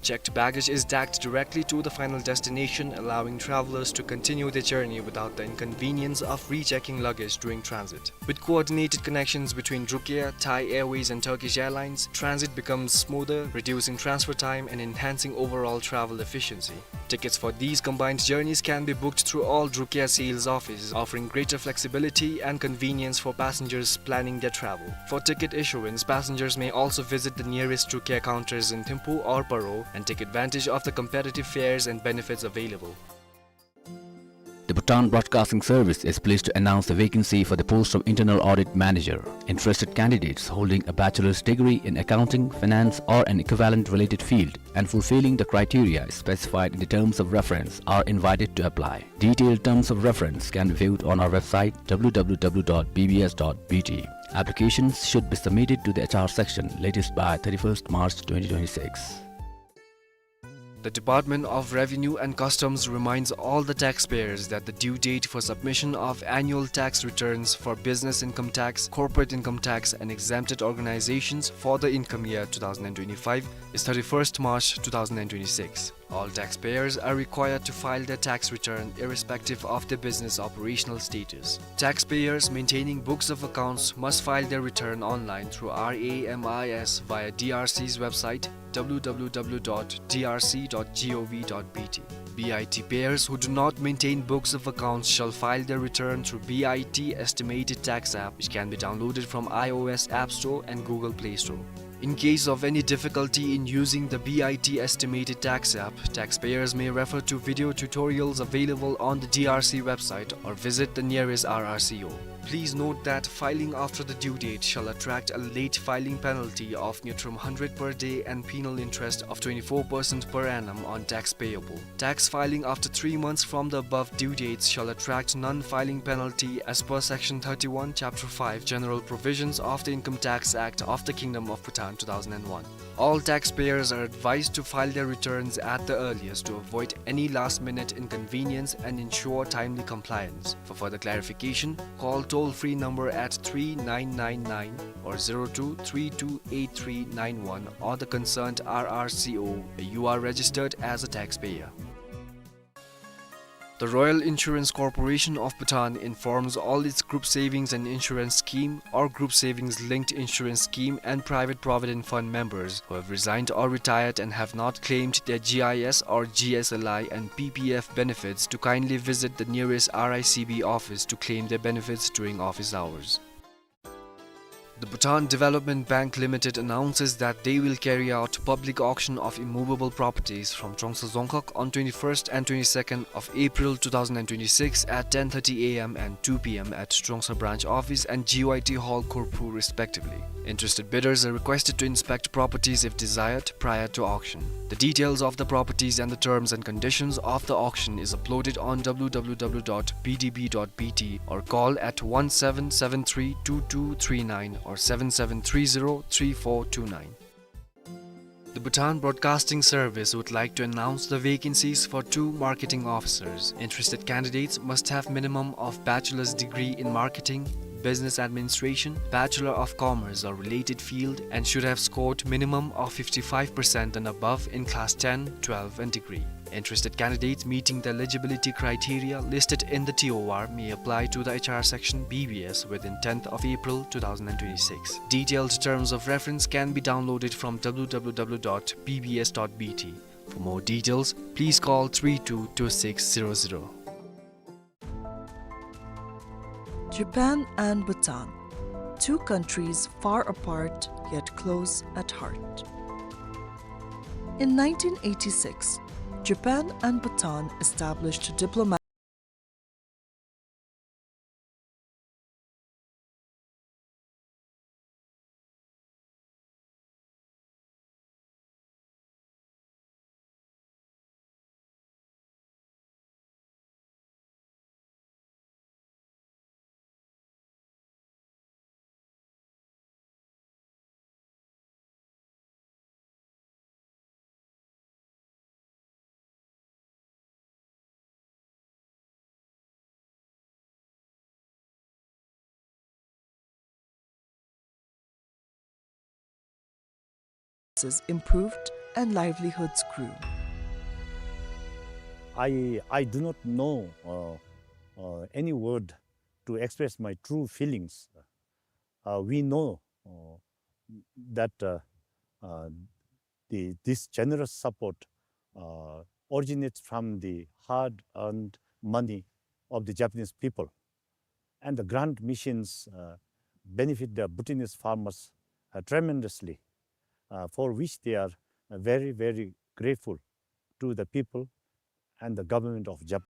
Checked baggage is tagged directly to the final destination, allowing travelers to continue their journey without the inconvenience of rechecking luggage during transit. With coordinated connections between Drukair, Thai Airways and Turkish Airlines, transit becomes smoother, reducing transfer time and enhancing overall travel efficiency. Tickets for these combined journeys can be booked through all Drukair sales offices, offering greater flexibility and convenience for passengers planning their travel. For ticket issuance, passengers may also visit the nearest Drukair counters in Thimphu or Paro and take advantage of the competitive fares and benefits available. The Bhutan Broadcasting Service is pleased to announce the vacancy for the post of Internal Audit Manager. Interested candidates holding a bachelor's degree in accounting, finance, or an equivalent related field and fulfilling the criteria specified in the terms of reference are invited to apply. Detailed terms of reference can be viewed on our website, W W W dot B B S dot B T. Applications should be submitted to the H R section latest by thirty-first March twenty twenty-six. The Department of Revenue and Customs reminds all the taxpayers that the due date for submission of annual tax returns for business income tax, corporate income tax, and exempted organizations for the income year two thousand and twenty-five is thirty-first March two thousand and twenty-six. All taxpayers are required to file their tax return irrespective of their business operational status. Taxpayers maintaining books of accounts must file their return online through R A M I S via D R C's website, W W W dot D R C dot gov dot B T. B I T payers who do not maintain books of accounts shall file their return through B I T Estimated Tax app, which can be downloaded from iOS App Store and Google Play Store. In case of any difficulty in using the B I T Estimated Tax app, taxpayers may refer to video tutorials available on the D R C website or visit the nearest R R C O. Please note that filing after the due date shall attract a late filing penalty of Ngultrum hundred per day and penal interest of twenty-four percent per annum on tax payable. Tax filing after three months from the above due dates shall attract non-filing penalty as per Section thirty-one, Chapter five, General Provisions of the Income Tax Act of the Kingdom of Bhutan two thousand and one. All taxpayers are advised to file their returns at the earliest to avoid any last-minute inconvenience and ensure timely compliance. For further clarification, call toll-free number at three nine nine nine or zero two three two eight three nine one, or the concerned R R C O where you are registered as a taxpayer. The Royal Insurance Corporation of Bhutan informs all its group savings and insurance scheme or group savings linked insurance scheme and private provident fund members who have resigned or retired and have not claimed their G I S or G S L I and P P F benefits to kindly visit the nearest R I C B office to claim their benefits during office hours. The Bhutan Development Bank Limited announces that they will carry out public auction of immovable properties from Trongsa Dzongkhag on twenty-first and twenty-second of April two thousand and twenty-six at ten thirty A M and two P M at Trongsa Branch Office and G Y T Hall, Khurpu, respectively. Interested bidders are requested to inspect properties if desired prior to auction. The details of the properties and the terms and conditions of the auction is uploaded on W W W dot B D B dot B T or call at one seven seven three two two three nine or seven seven three zero three four two nine. The Bhutan Broadcasting Service would like to announce the vacancies for two marketing officers. Interested candidates must have minimum of bachelor's degree in marketing, business administration, Bachelor of Commerce or related field, and should have scored minimum of fifty-five percent and above in class ten, twelve and degree. Interested candidates meeting the eligibility criteria listed in the T O R may apply to the H R section, B B S, within tenth of April two thousand and twenty-six. Detailed terms of reference can be downloaded from W W W dot B B S dot B T. For more details, please call three two two six zero zero. Japan and Bhutan, two countries far apart yet close at heart. In nineteen eighty-six, Japan and Bhutan established diplomatic improved and livelihoods grew. I, I do not know, uh, uh, any word to express my true feelings. Uh, we know, uh, that, uh, uh, the, this generous support, uh, originates from the hard-earned money of the Japanese people. And the grant missions, uh, benefit the Bhutanese farmers, uh, tremendously, uh, for which they are, uh, very, very grateful to the people and the government of Japan.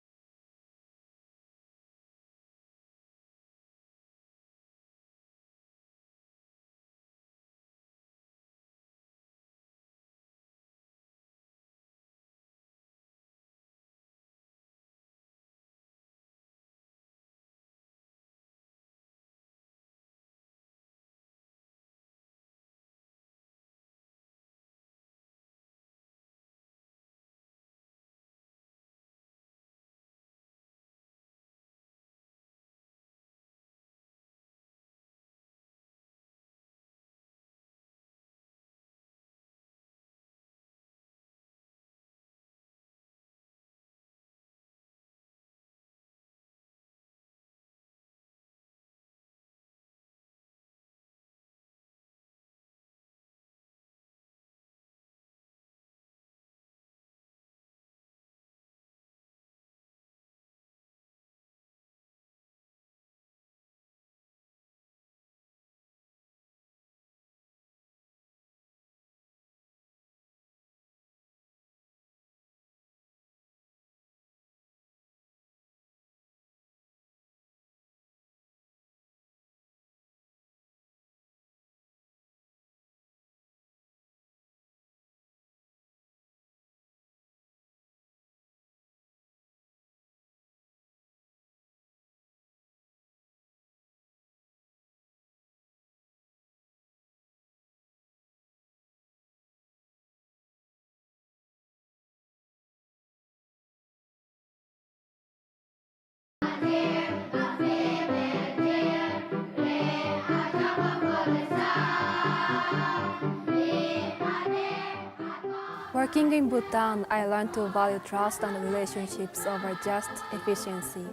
Working in Bhutan, I learned to value trust and relationships over just efficiency,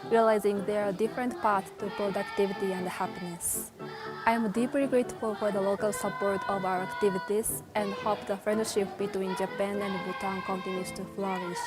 realizing there are different paths to productivity and happiness. I am deeply grateful for the local support of our activities and hope the friendship between Japan and Bhutan continues to flourish.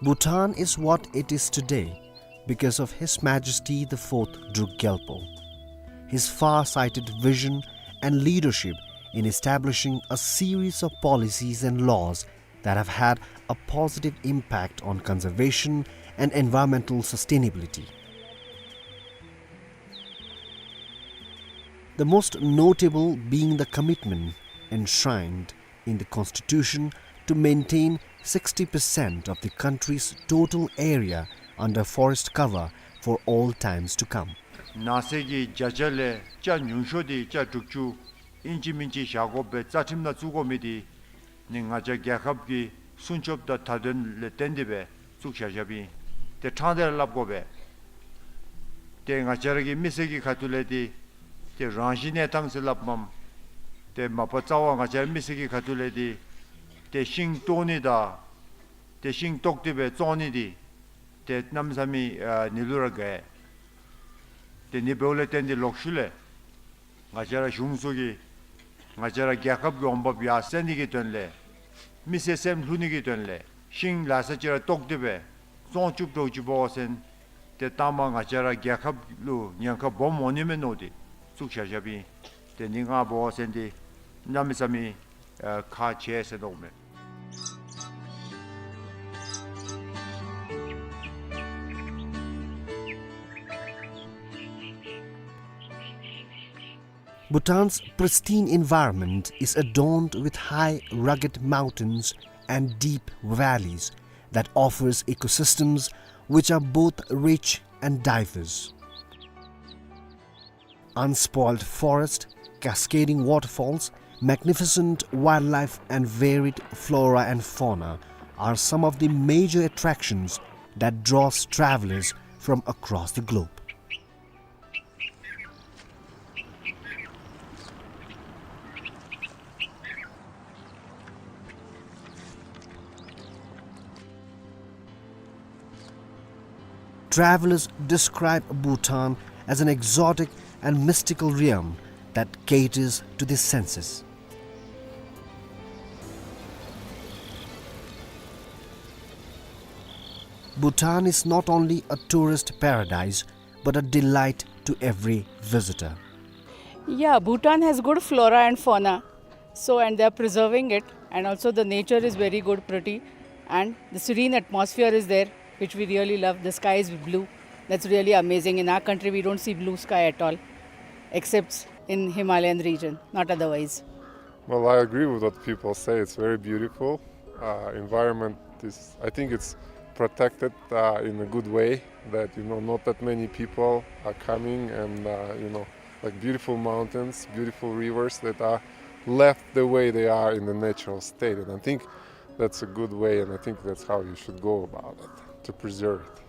Bhutan is what it is today because of His Majesty the Fourth Druk Gyalpo. His far-sighted vision and leadership in establishing a series of policies and laws that have had a positive impact on conservation and environmental sustainability. The most notable being the commitment enshrined in the Constitution to maintain sixty percent of the country's total area under forest cover for all times to come. ནགས་ཚལ་གྱི་བརྒྱ་ཆ་ལས་ཅ་ཉུང་ཤོས་དེ་ཅ་དྲུག་ཅུ་ཨིན་ཅི་མིན་ཅི་བཞག་དགོ་པའི་རྩ་ཁྲིམས་ནང་བཙུགས་དགོ་མི་དེ་ནི་ང་བཅས་རྒྱལ་ཁབ་ཀྱི་སྲུང་སྐྱོབ་དང་བརྡ་དོན་ལས་བརྟེན་ཏེ་སྦེ་བཙུགས་བཞག་བཞགཔ་ཨིན། དེ་ཕྲང་སྟེ་ར་སླབ་དགོ་པས། ཏེ་ང་བཅས་ར་གི་མི་སེར་གྱི་ཁ་ཐུག་ལས་འདི་ཏེ་རང་བཞིན་གནས་སྟངས་ཟེར་སླབ་མས། ཏེ་མ་པ་རྩ་བ་ང་བཅས་ར་མི་སེར་གྱི་ཁ་ཐུག་ལས་འདི་ཏེ་ཤིང་བཏོག་ནི་དང་ཏེ་ཤིང་བཏོག་སྟེ་སྦེ་བཙོང་ནི་འདི་ཏེ་གནམ་མེད་ས་མེད་ཨ་ནི་ལུ་ར་དགའ། ཏེ་ནི་འབདཝ་ལས་བརྟེན་ཏེ་ལོག་ཤུལ་ལས་ང་བཅས་ར་གཞུང་ཚུ་གིས་ང་བཅས་ར་རྒྱལ་ཁབ་ཀྱི་འོང་འབབ་ཡར་སེང་ནི་གི་དོན་ལས་མི་སེར་སེམས་ལྷོད་ནི་གི་དོན་ལས་ཤིང་ལ་ས་ཅིག་ར་བཏོག་སྟེ་སྦེ་ སྲུང་སྐྱོབ་འདྲཝ་ཅིག་འབད་བ་ཅིན་ཏེ་ད་མ་ང་བཅས་ར་རྒྱལ་ཁབ་ལུ་ཉེན་ཁ་སྦོམ་འོང་ནི་མས་མནོ་སྟེ་བཙུགས་བཞག་བཞགཔ་ཨིན། ཏེ་འདི་ང་འབད་བ་ཅིན་ཏེ་གནམ་མེད་ས་མེད་ཨ་ཁག་ཆེ་ཟེར་མནོཝ་མས། Bhutan's pristine environment is adorned with high, rugged mountains and deep valleys that offers ecosystems which are both rich and diverse. Unspoiled forest, cascading waterfalls, magnificent wildlife and varied flora and fauna are some of the major attractions that draws travelers from across the globe. Travelers describe Bhutan as an exotic and mystical realm that caters to the senses. Bhutan is not only a tourist paradise, but a delight to every visitor. Yeah, Bhutan has good flora and fauna. So, and they are preserving it, and also the nature is very good, pretty, and the serene atmosphere is there, which we really love. The sky is blue. That's really amazing. In our country, we don't see blue sky at all, except in Himalayan region, not otherwise. Well, I agree with what people say. It's very beautiful. Uh, environment is, I think it's protected, uh, in a good way, that, you know, not that many people are coming and, uh, you know, like, beautiful mountains, beautiful rivers that are left the way they are in the natural state. And I think that's a good way, and I think that's how you should go about it, to preserve it.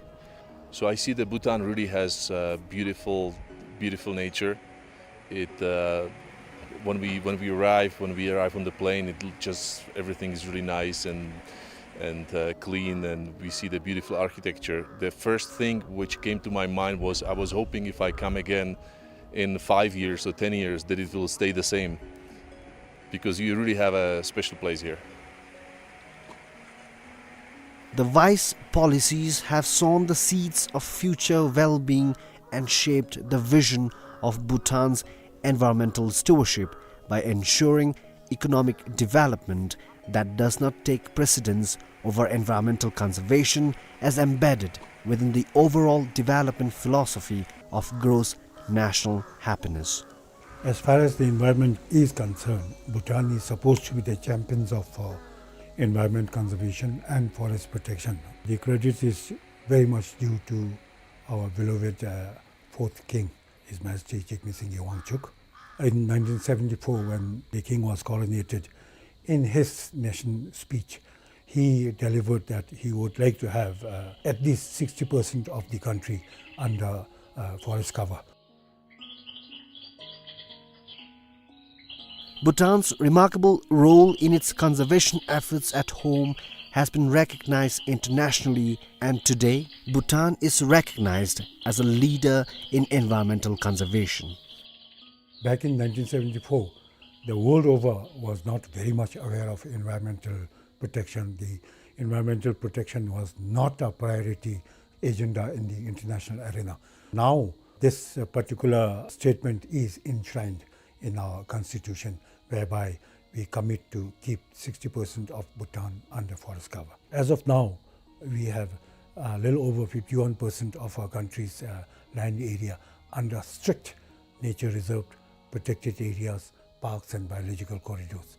So I see that Bhutan really has, uh, beautiful, beautiful nature. It, uh, when we, when we arrive, when we arrive on the plane, it l-, just, everything is really nice and, and, uh, clean, and we see the beautiful architecture. The first thing which came to my mind was, I was hoping if I come again in five years or ten years that it will stay the same, because you really have a special place here. The wise policies have sown the seeds of future well-being and shaped the vision of Bhutan's environmental stewardship by ensuring economic development that does not take precedence over environmental conservation, as embedded within the overall development philosophy of gross national happiness. As far as the environment is concerned, Bhutan is supposed to be the champions of, uh, environment conservation and forest protection. The credit is very much due to our beloved, uh, fourth king, His Majesty Jigme Singye Wangchuck. In nineteen seventy-four, when the king was coronated, in his nation speech, he delivered that he would like to have, uh, at least sixty percent of the country under, uh, forest cover. Bhutan's remarkable role in its conservation efforts at home has been recognized internationally, and today, Bhutan is recognized as a leader in environmental conservation. Back in nineteen seventy-four, the world over was not very much aware of environmental protection. The environmental protection was not a priority agenda in the international arena. Now, this, uh, particular statement is enshrined in our constitution, whereby we commit to keep sixty percent of Bhutan under forest cover. As of now, we have a little over fifty-one percent of our country's, uh, land area under strict nature reserved, protected areas, parks and biological corridors.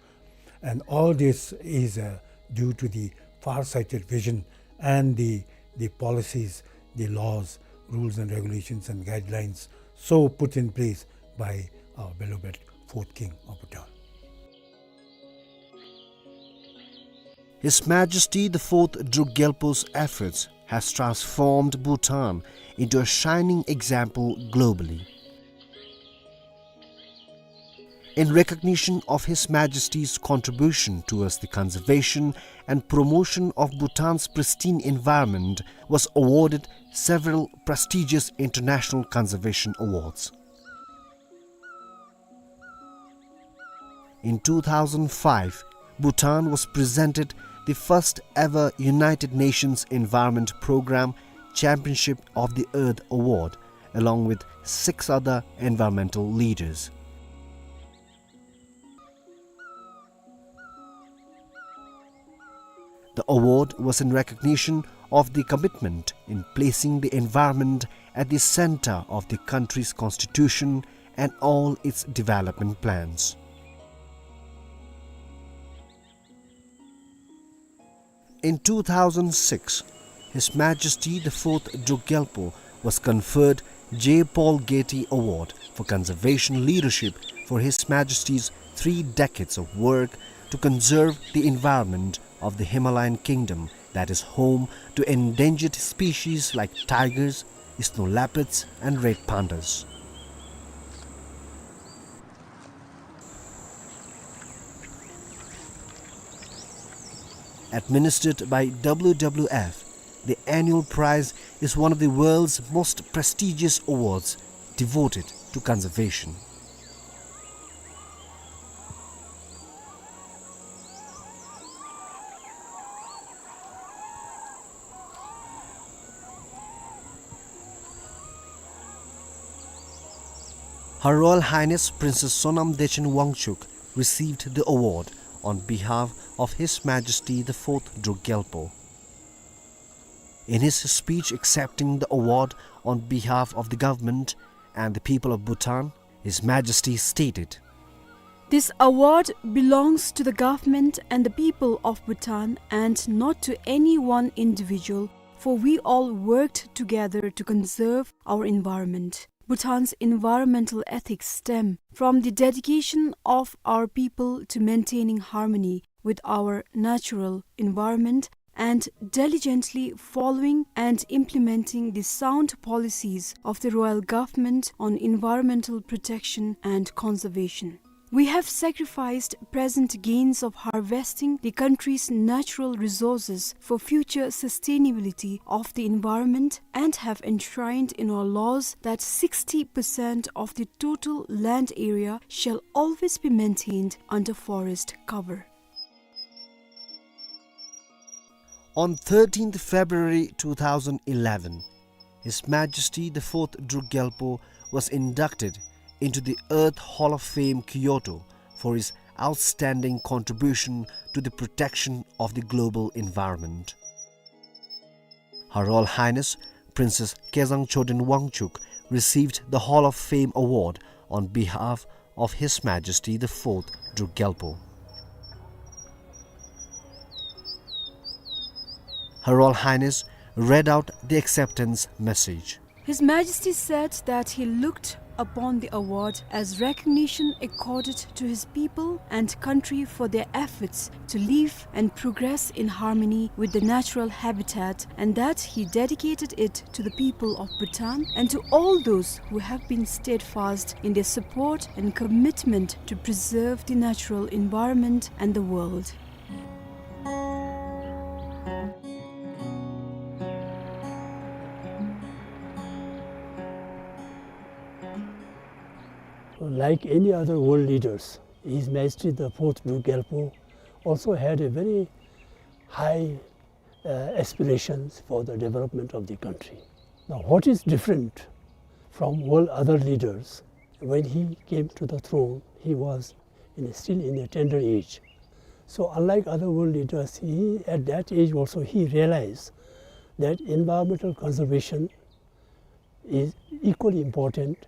And all this is, uh, due to the far-sighted vision and the, the policies, the laws, rules and regulations and guidelines so put in place by our beloved fourth king of Bhutan. His Majesty the Fourth Druk Gyalpo's efforts has transformed Bhutan into a shining example globally. In recognition of His Majesty's contribution towards the conservation and promotion of Bhutan's pristine environment, was awarded several prestigious international conservation awards. In two thousand five, Bhutan was presented the first ever United Nations Environment Programme Championship of the Earth Award, along with six other environmental leaders. The award was in recognition of the commitment in placing the environment at the center of the country's constitution and all its development plans. In two thousand six, His Majesty the Fourth Druk Gyalpo was conferred J. Paul Getty Award for Conservation Leadership for His Majesty's three decades of work to conserve the environment of the Himalayan kingdom that is home to endangered species like tigers, snow leopards, and red pandas. Administered by W W F, the annual prize is one of the world's most prestigious awards devoted to conservation. Her Royal Highness Princess Sonam Dechen Wangchuck received the award on behalf of His Majesty the Fourth Druk Gyalpo. In his speech accepting the award on behalf of the government and the people of Bhutan, His Majesty stated, "This award belongs to the government and the people of Bhutan and not to any one individual, for we all worked together to conserve our environment." Bhutan's environmental ethics stem from the dedication of our people to maintaining harmony with our natural environment and diligently following and implementing the sound policies of the royal government on environmental protection and conservation. We have sacrificed present gains of harvesting the country's natural resources for future sustainability of the environment and have enshrined in our laws that sixty percent of the total land area shall always be maintained under forest cover. On thirteenth February two thousand eleven, His Majesty the Fourth Druk Gyalpo was inducted into the Earth Hall of Fame, Kyoto, for his outstanding contribution to the protection of the global environment. Her Royal Highness Princess Kezang Choden Wangchuck received the Hall of Fame award on behalf of His Majesty the Fourth Druk Gyalpo. Her Royal Highness read out the acceptance message. His Majesty said that he looked upon the award as recognition accorded to his people and country for their efforts to live and progress in harmony with the natural habitat, and that he dedicated it to the people of Bhutan and to all those who have been steadfast in their support and commitment to preserve the natural environment and the world. Like any other world leaders, His Majesty the Fourth Druk Gyalpo also had a very high, uh, aspirations for the development of the country. Now, what is different from all other leaders, when he came to the throne, he was in a, still in a tender age. So, unlike other world leaders, he, at that age also, he realized that environmental conservation is equally important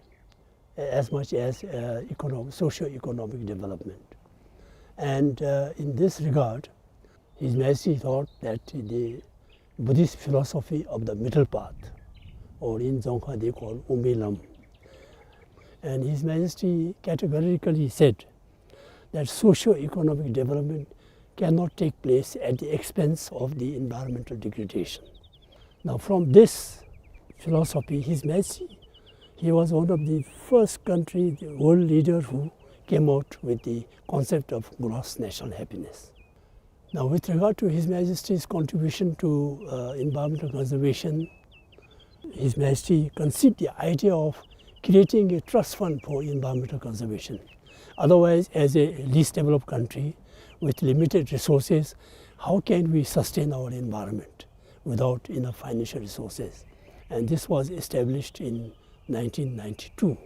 as much as, uh, economic, socio-economic development. And, uh, in this regard, His Majesty thought that the Buddhist philosophy of the middle path, or in Dzongkha they call Umbi Lam, and His Majesty categorically said that socio-economic development cannot take place at the expense of the environmental degradation. Now, from this philosophy, His Majesty, he was one of the first country, the world leader who came out with the concept of gross national happiness. Now, with regard to His Majesty's contribution to, uh, environmental conservation, His Majesty conceived the idea of creating a trust fund for environmental conservation. Otherwise, as a least developed country with limited resources, How can we sustain our environment without enough financial resources? And this was established in nineteen ninety-two.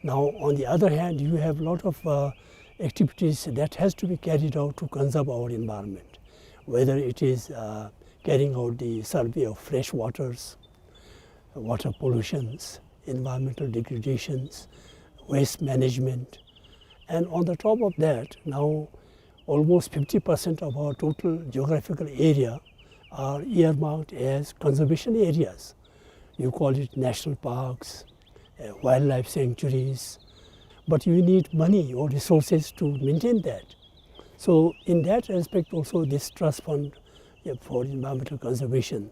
Now, on the other hand, you have a lot of, uh, activities that has to be carried out to conserve our environment, whether it is, uh, carrying out the survey of fresh waters, water pollutions, environmental degradations, waste management. And on the top of that, now almost fifty percent of our total geographical area are earmarked as conservation areas. You call it national parks, uh, wildlife sanctuaries, but you need money or resources to maintain that. So in that respect also, this trust fund, uh, for environmental conservation,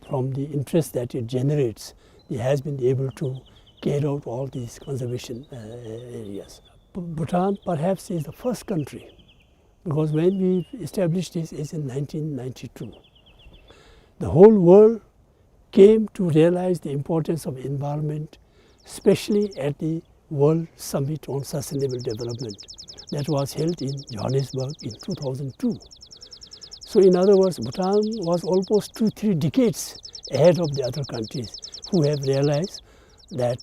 from the interest that it generates, it has been able to carry out all these conservation, uh, areas. B-, Bhutan perhaps is the first country, because when we established this is in nineteen ninety-two, the whole world came to realize the importance of environment, especially at the World Summit on Sustainable Development that was held in Johannesburg in two thousand two. So in other words, Bhutan was almost two, three decades ahead of the other countries who have realized that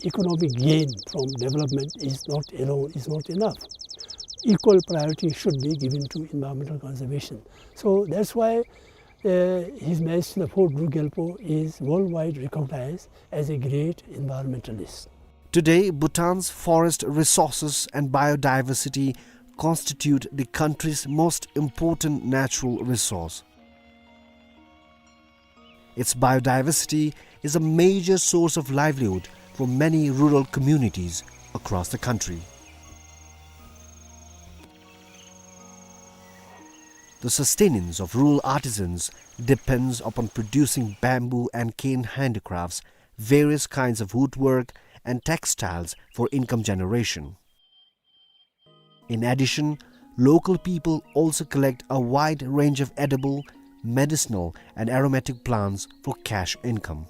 economic gain from development is not alone, is not enough. Equal priority should be given to environmental conservation. So that's why, uh, His Majesty the Fourth Guru Gyalpo is worldwide recognized as a great environmentalist. Today, Bhutan's forest resources and biodiversity constitute the country's most important natural resource. Its biodiversity is a major source of livelihood for many rural communities across the country. The sustenance of rural artisans depends upon producing bamboo and cane handicrafts, various kinds of woodwork, and textiles for income generation. In addition, local people also collect a wide range of edible, medicinal, and aromatic plants for cash income.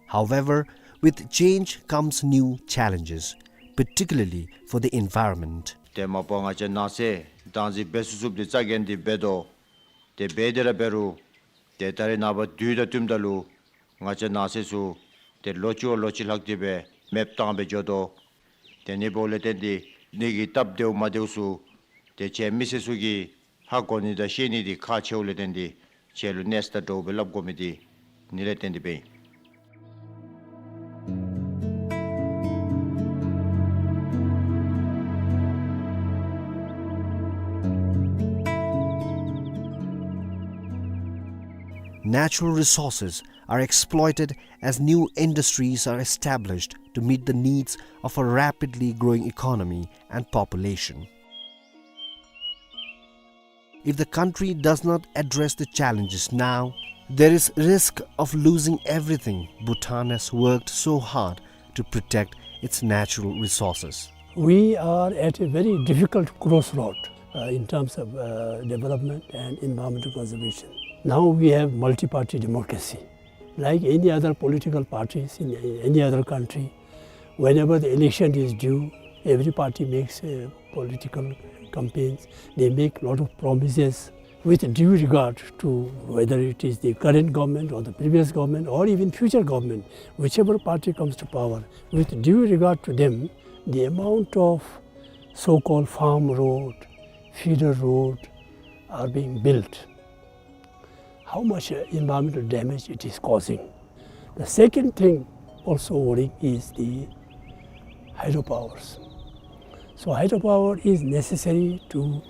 However, with change comes new challenges, particularly for the environment. དེ་མ་པ་ང་བཅས་ནགས་ཚལ་བདག་འཛིན་འབད་ཚུགས་ཚུགསཔ་འདི་རྩ་འགེངས་ཏེ་འབད་དོ། དེ་འབད་དེ་ར་འབད་རུང་ཏེ་ད་རེས་ནངས་པ་དུས་དང་བསྟུནམ་ད་ལུ་ང་བཅས་ནགས་ཚལ་ཚུ་ཏེ་ལོ་གཅིག་བ་ལོ་གཅིག་ལྷག་སྟེ་སྦེ་མེདཔ་བཏང་སྦེ་འགྱོ་དོ། དེ་ནི་འབདཝ་ལས་བརྟེན་ཏེ་འདི་གི་སྟབས་བདེཝ་མ་བདེཝ་ཚུ་ཏེ་ཁྱེད་མི་སེར་ཚུ་གིས་ཧ་གོ་ནི་དང་ཤེས་ནི་འདི་ཁག་ཆེཝ་ལས་བརྟེན་ཏེ་ཁྱེད་ལུ་གནས་ཚུ་དང་འདྲཝ་སྦེ་སླབ་དགོ་མི་འདི་ནི་ལས་བརྟེན་ཏེ་སྦེ་ཨིན། Natural resources are exploited as new industries are established to meet the needs of a rapidly growing economy and population. If the country does not address the challenges now, there is risk of losing everything Bhutan has worked so hard to protect its natural resources. We are at a very difficult crossroad, uh, in terms of, uh, development and environmental conservation. Now we have multi-party democracy. Like any other political parties in any other country, whenever the election is due, every party makes, uh, political campaigns. They make lot of promises with due regard to whether it is the current government or the previous government or even future government, whichever party comes to power, with due regard to them, the amount of so-called farm road, feeder road are being built, how much, uh, environmental damage it is causing. The second thing also worrying is the hydropowers. So hydropower is necessary to,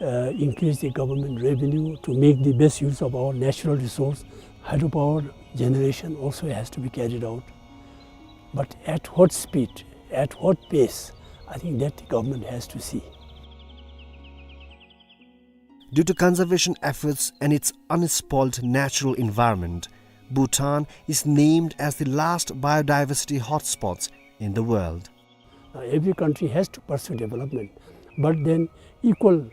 uh, increase the government revenue, to make the best use of our natural resource. Hydropower generation also has to be carried out. But at what speed, at what pace, I think that the government has to see. Due to conservation efforts and its unspoiled natural environment, Bhutan is named as the last biodiversity hotspots in the world. Now, every country has to pursue development, but then equal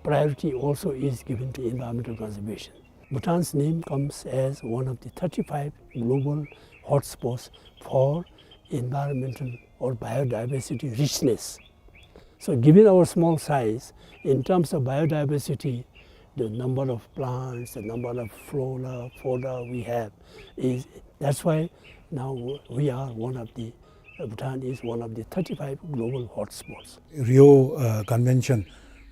priority also is given to environmental conservation. Bhutan's name comes as one of the thirty-five global hotspots for environmental or biodiversity richness. So given our small size, in terms of biodiversity, the number of plants, the number of flora, fauna we have, is, that's why now we are one of the, Bhutan is one of the thirty-five global hotspots. Rio, uh, Convention,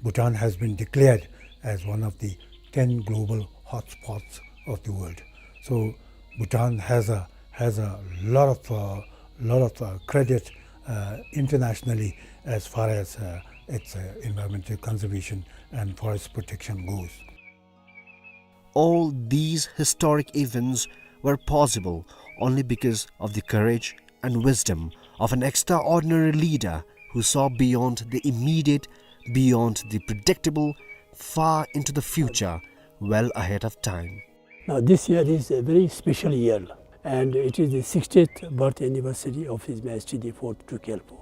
Bhutan has been declared as one of the ten global hotspots of the world. So Bhutan has a, has a lot of, uh, lot of, uh, credit, uh, internationally as far as, uh, its, uh, environmental conservation and forest protection goes. All these historic events were possible only because of the courage and wisdom of an extraordinary leader who saw beyond the immediate, beyond the predictable, far into the future, well ahead of time. Now, this year is a very special year, and it is the sixtieth birth anniversary of His Majesty the Fourth Druk Gyalpo.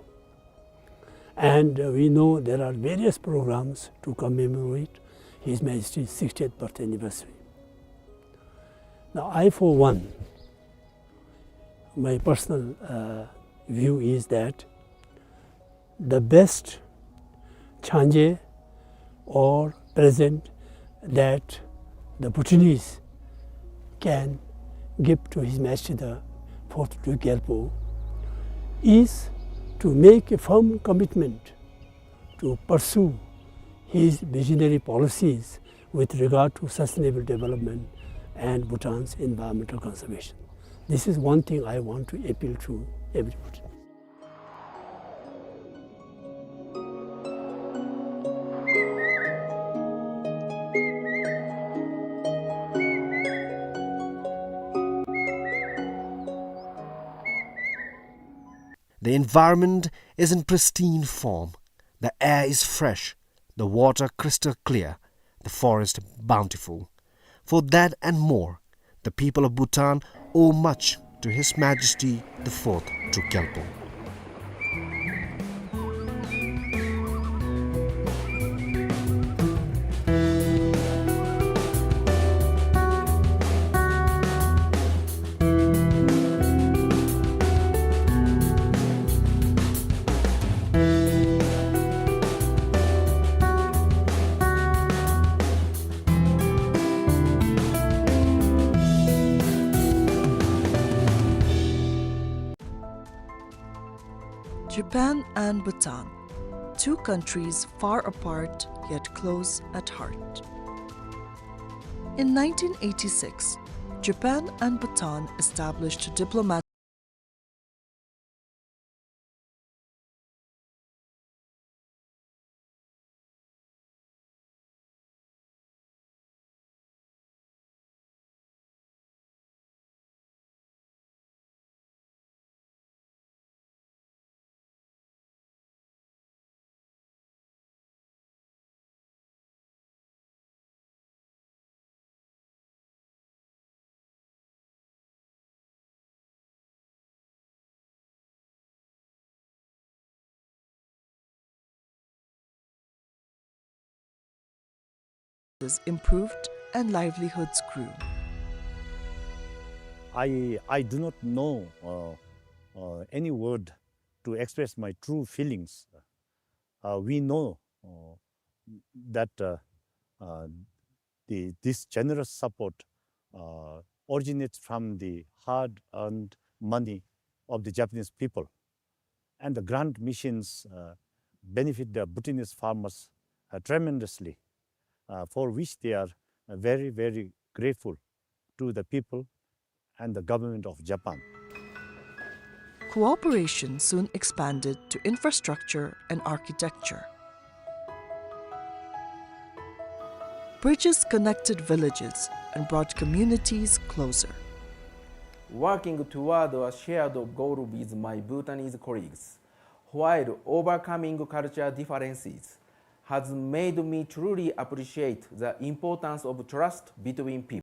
And, uh, we know there are various programs to commemorate His Majesty's sixtieth birth anniversary. Now, I, for one, my personal, uh, view is that the best changé or present that the Bhutanese can give to His Majesty the Fourth Druk Gyalpo is to make a firm commitment to pursue his visionary policies with regard to sustainable development and Bhutan's environmental conservation. This is one thing I want to appeal to everybody. The environment is in pristine form. The air is fresh, the water crystal clear, the forest bountiful. For that and more, the people of Bhutan owe much to His Majesty the Fourth Druk Gyalpo. Japan and Bhutan, two countries far apart yet close at heart. In nineteen eighty-six, Japan and Bhutan established diplomatic improved and livelihoods grew. I, I do not know, uh, uh, any word to express my true feelings. Uh, we know, uh, that, uh, uh, the, this generous support, uh, originates from the hard-earned money of the Japanese people. And the grant missions, uh, benefit the Bhutanese farmers, uh, tremendously, uh, for which they are, uh, very, very grateful to the people and the government of Japan. Cooperation soon expanded to infrastructure and architecture. Bridges connected villages and brought communities closer. Working toward a shared goal with my Bhutanese colleagues, while overcoming cultural differences, has made me truly appreciate the importance of trust between people.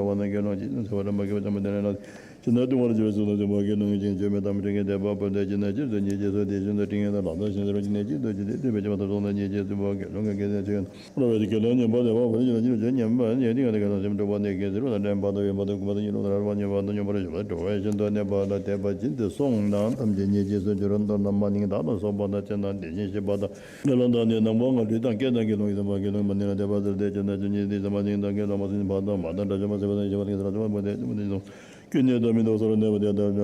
ར་བ་ན་དགེ་སློང་ཇི་ཙམ་བྱ་བ་ལ་མ་དགེ་བ་དམ་པ་དེ་ལ་ལ། ཅི་ན་ལྟུང་བར་འགྱུར་བའི་ཚུལ་དང་མཐུན་པར་དགེ་སློང་གི་ཅིང་ཆོས་མིན་ཐ་མལ་འཁྲིད་མཁན་དད་པ་བར་དུ་ཅི་ན་སྤྱིར་བཏང་ཉེས་བྱས་སོ། དེ་བཞིན་དུ་འཁྲིད་མཁན་དང་ལམ་སང་ཞིང་ཟད་པར་འགྱུར་ནས་སྤྱིར་བཏང་འཁྲིད་མཁན་དེ་ལ་སོགས་པ་ཉེས་བྱས་སུ་འགྱུར་བ་དགེ་སློང་གི་དགེ་སློང་ཆོས་ཅན། འཁོར་བའི་དགེ་སློང་ཉན་པ་དད་པ་བར་ཆད་ཉིད་ལ་ཉེས་བྱས་ཉན་པ་ཉེས་ཏིང་ངེ་ཟླ་དགེ་སློང་སེམས་འཁྲུགས་པ་ནི་དགེ་ཟེར་བ་དང་ལྡན་པ་དང་ཡོད་པ་དང་གུས་པ་དང་སྙིང་རུས་དང་རལ་པ་ཉེས་པ་དང་སྙོམས་པར་ཞུགས་ལ་སྤྲོ་བའི་ཞེན་ལྟ་གནས་པ་ལ་དད་པ་ཅན་དེ་སོང་ན་ཐམས་ཅད་ཉེས་བྱས་སུ་འགྱུར་རོ། མདོར་ན་མ་ནིང་དག་ལ་སོགས་པ་དང་བཅས་ན་དེ་བཞིན་གཤེགས་པ་དང་དགེ་སློང་དག་ནི་ནང་པ་སྔགས་ཁྲིད་དང་སྐད་དང་དགེ་སློང་གི་སེམས་དཔའ་དགེ་སློང་མ་ནིང་ལ་དད་པ་ཟེར་ཏེ་ཅི་ན་སྤྱིར་ཉེས་བྱས་སོ། མ་ནིང་དག་དགེ་སློང་མ་ཟིན་བར་དང་མ་དང་དགྲ་བཅོམ་པ་ཟིན་པ་དང་ཞི་བ་དང་གེགས་སེལ་ལ་སོགས་པ་ཉེས་བྱས་སུ་འགྱུར་རོ། ཀུན་ནས་སྡོད་མི་དང་སོ་སོར་གནས་པ་དེ་དག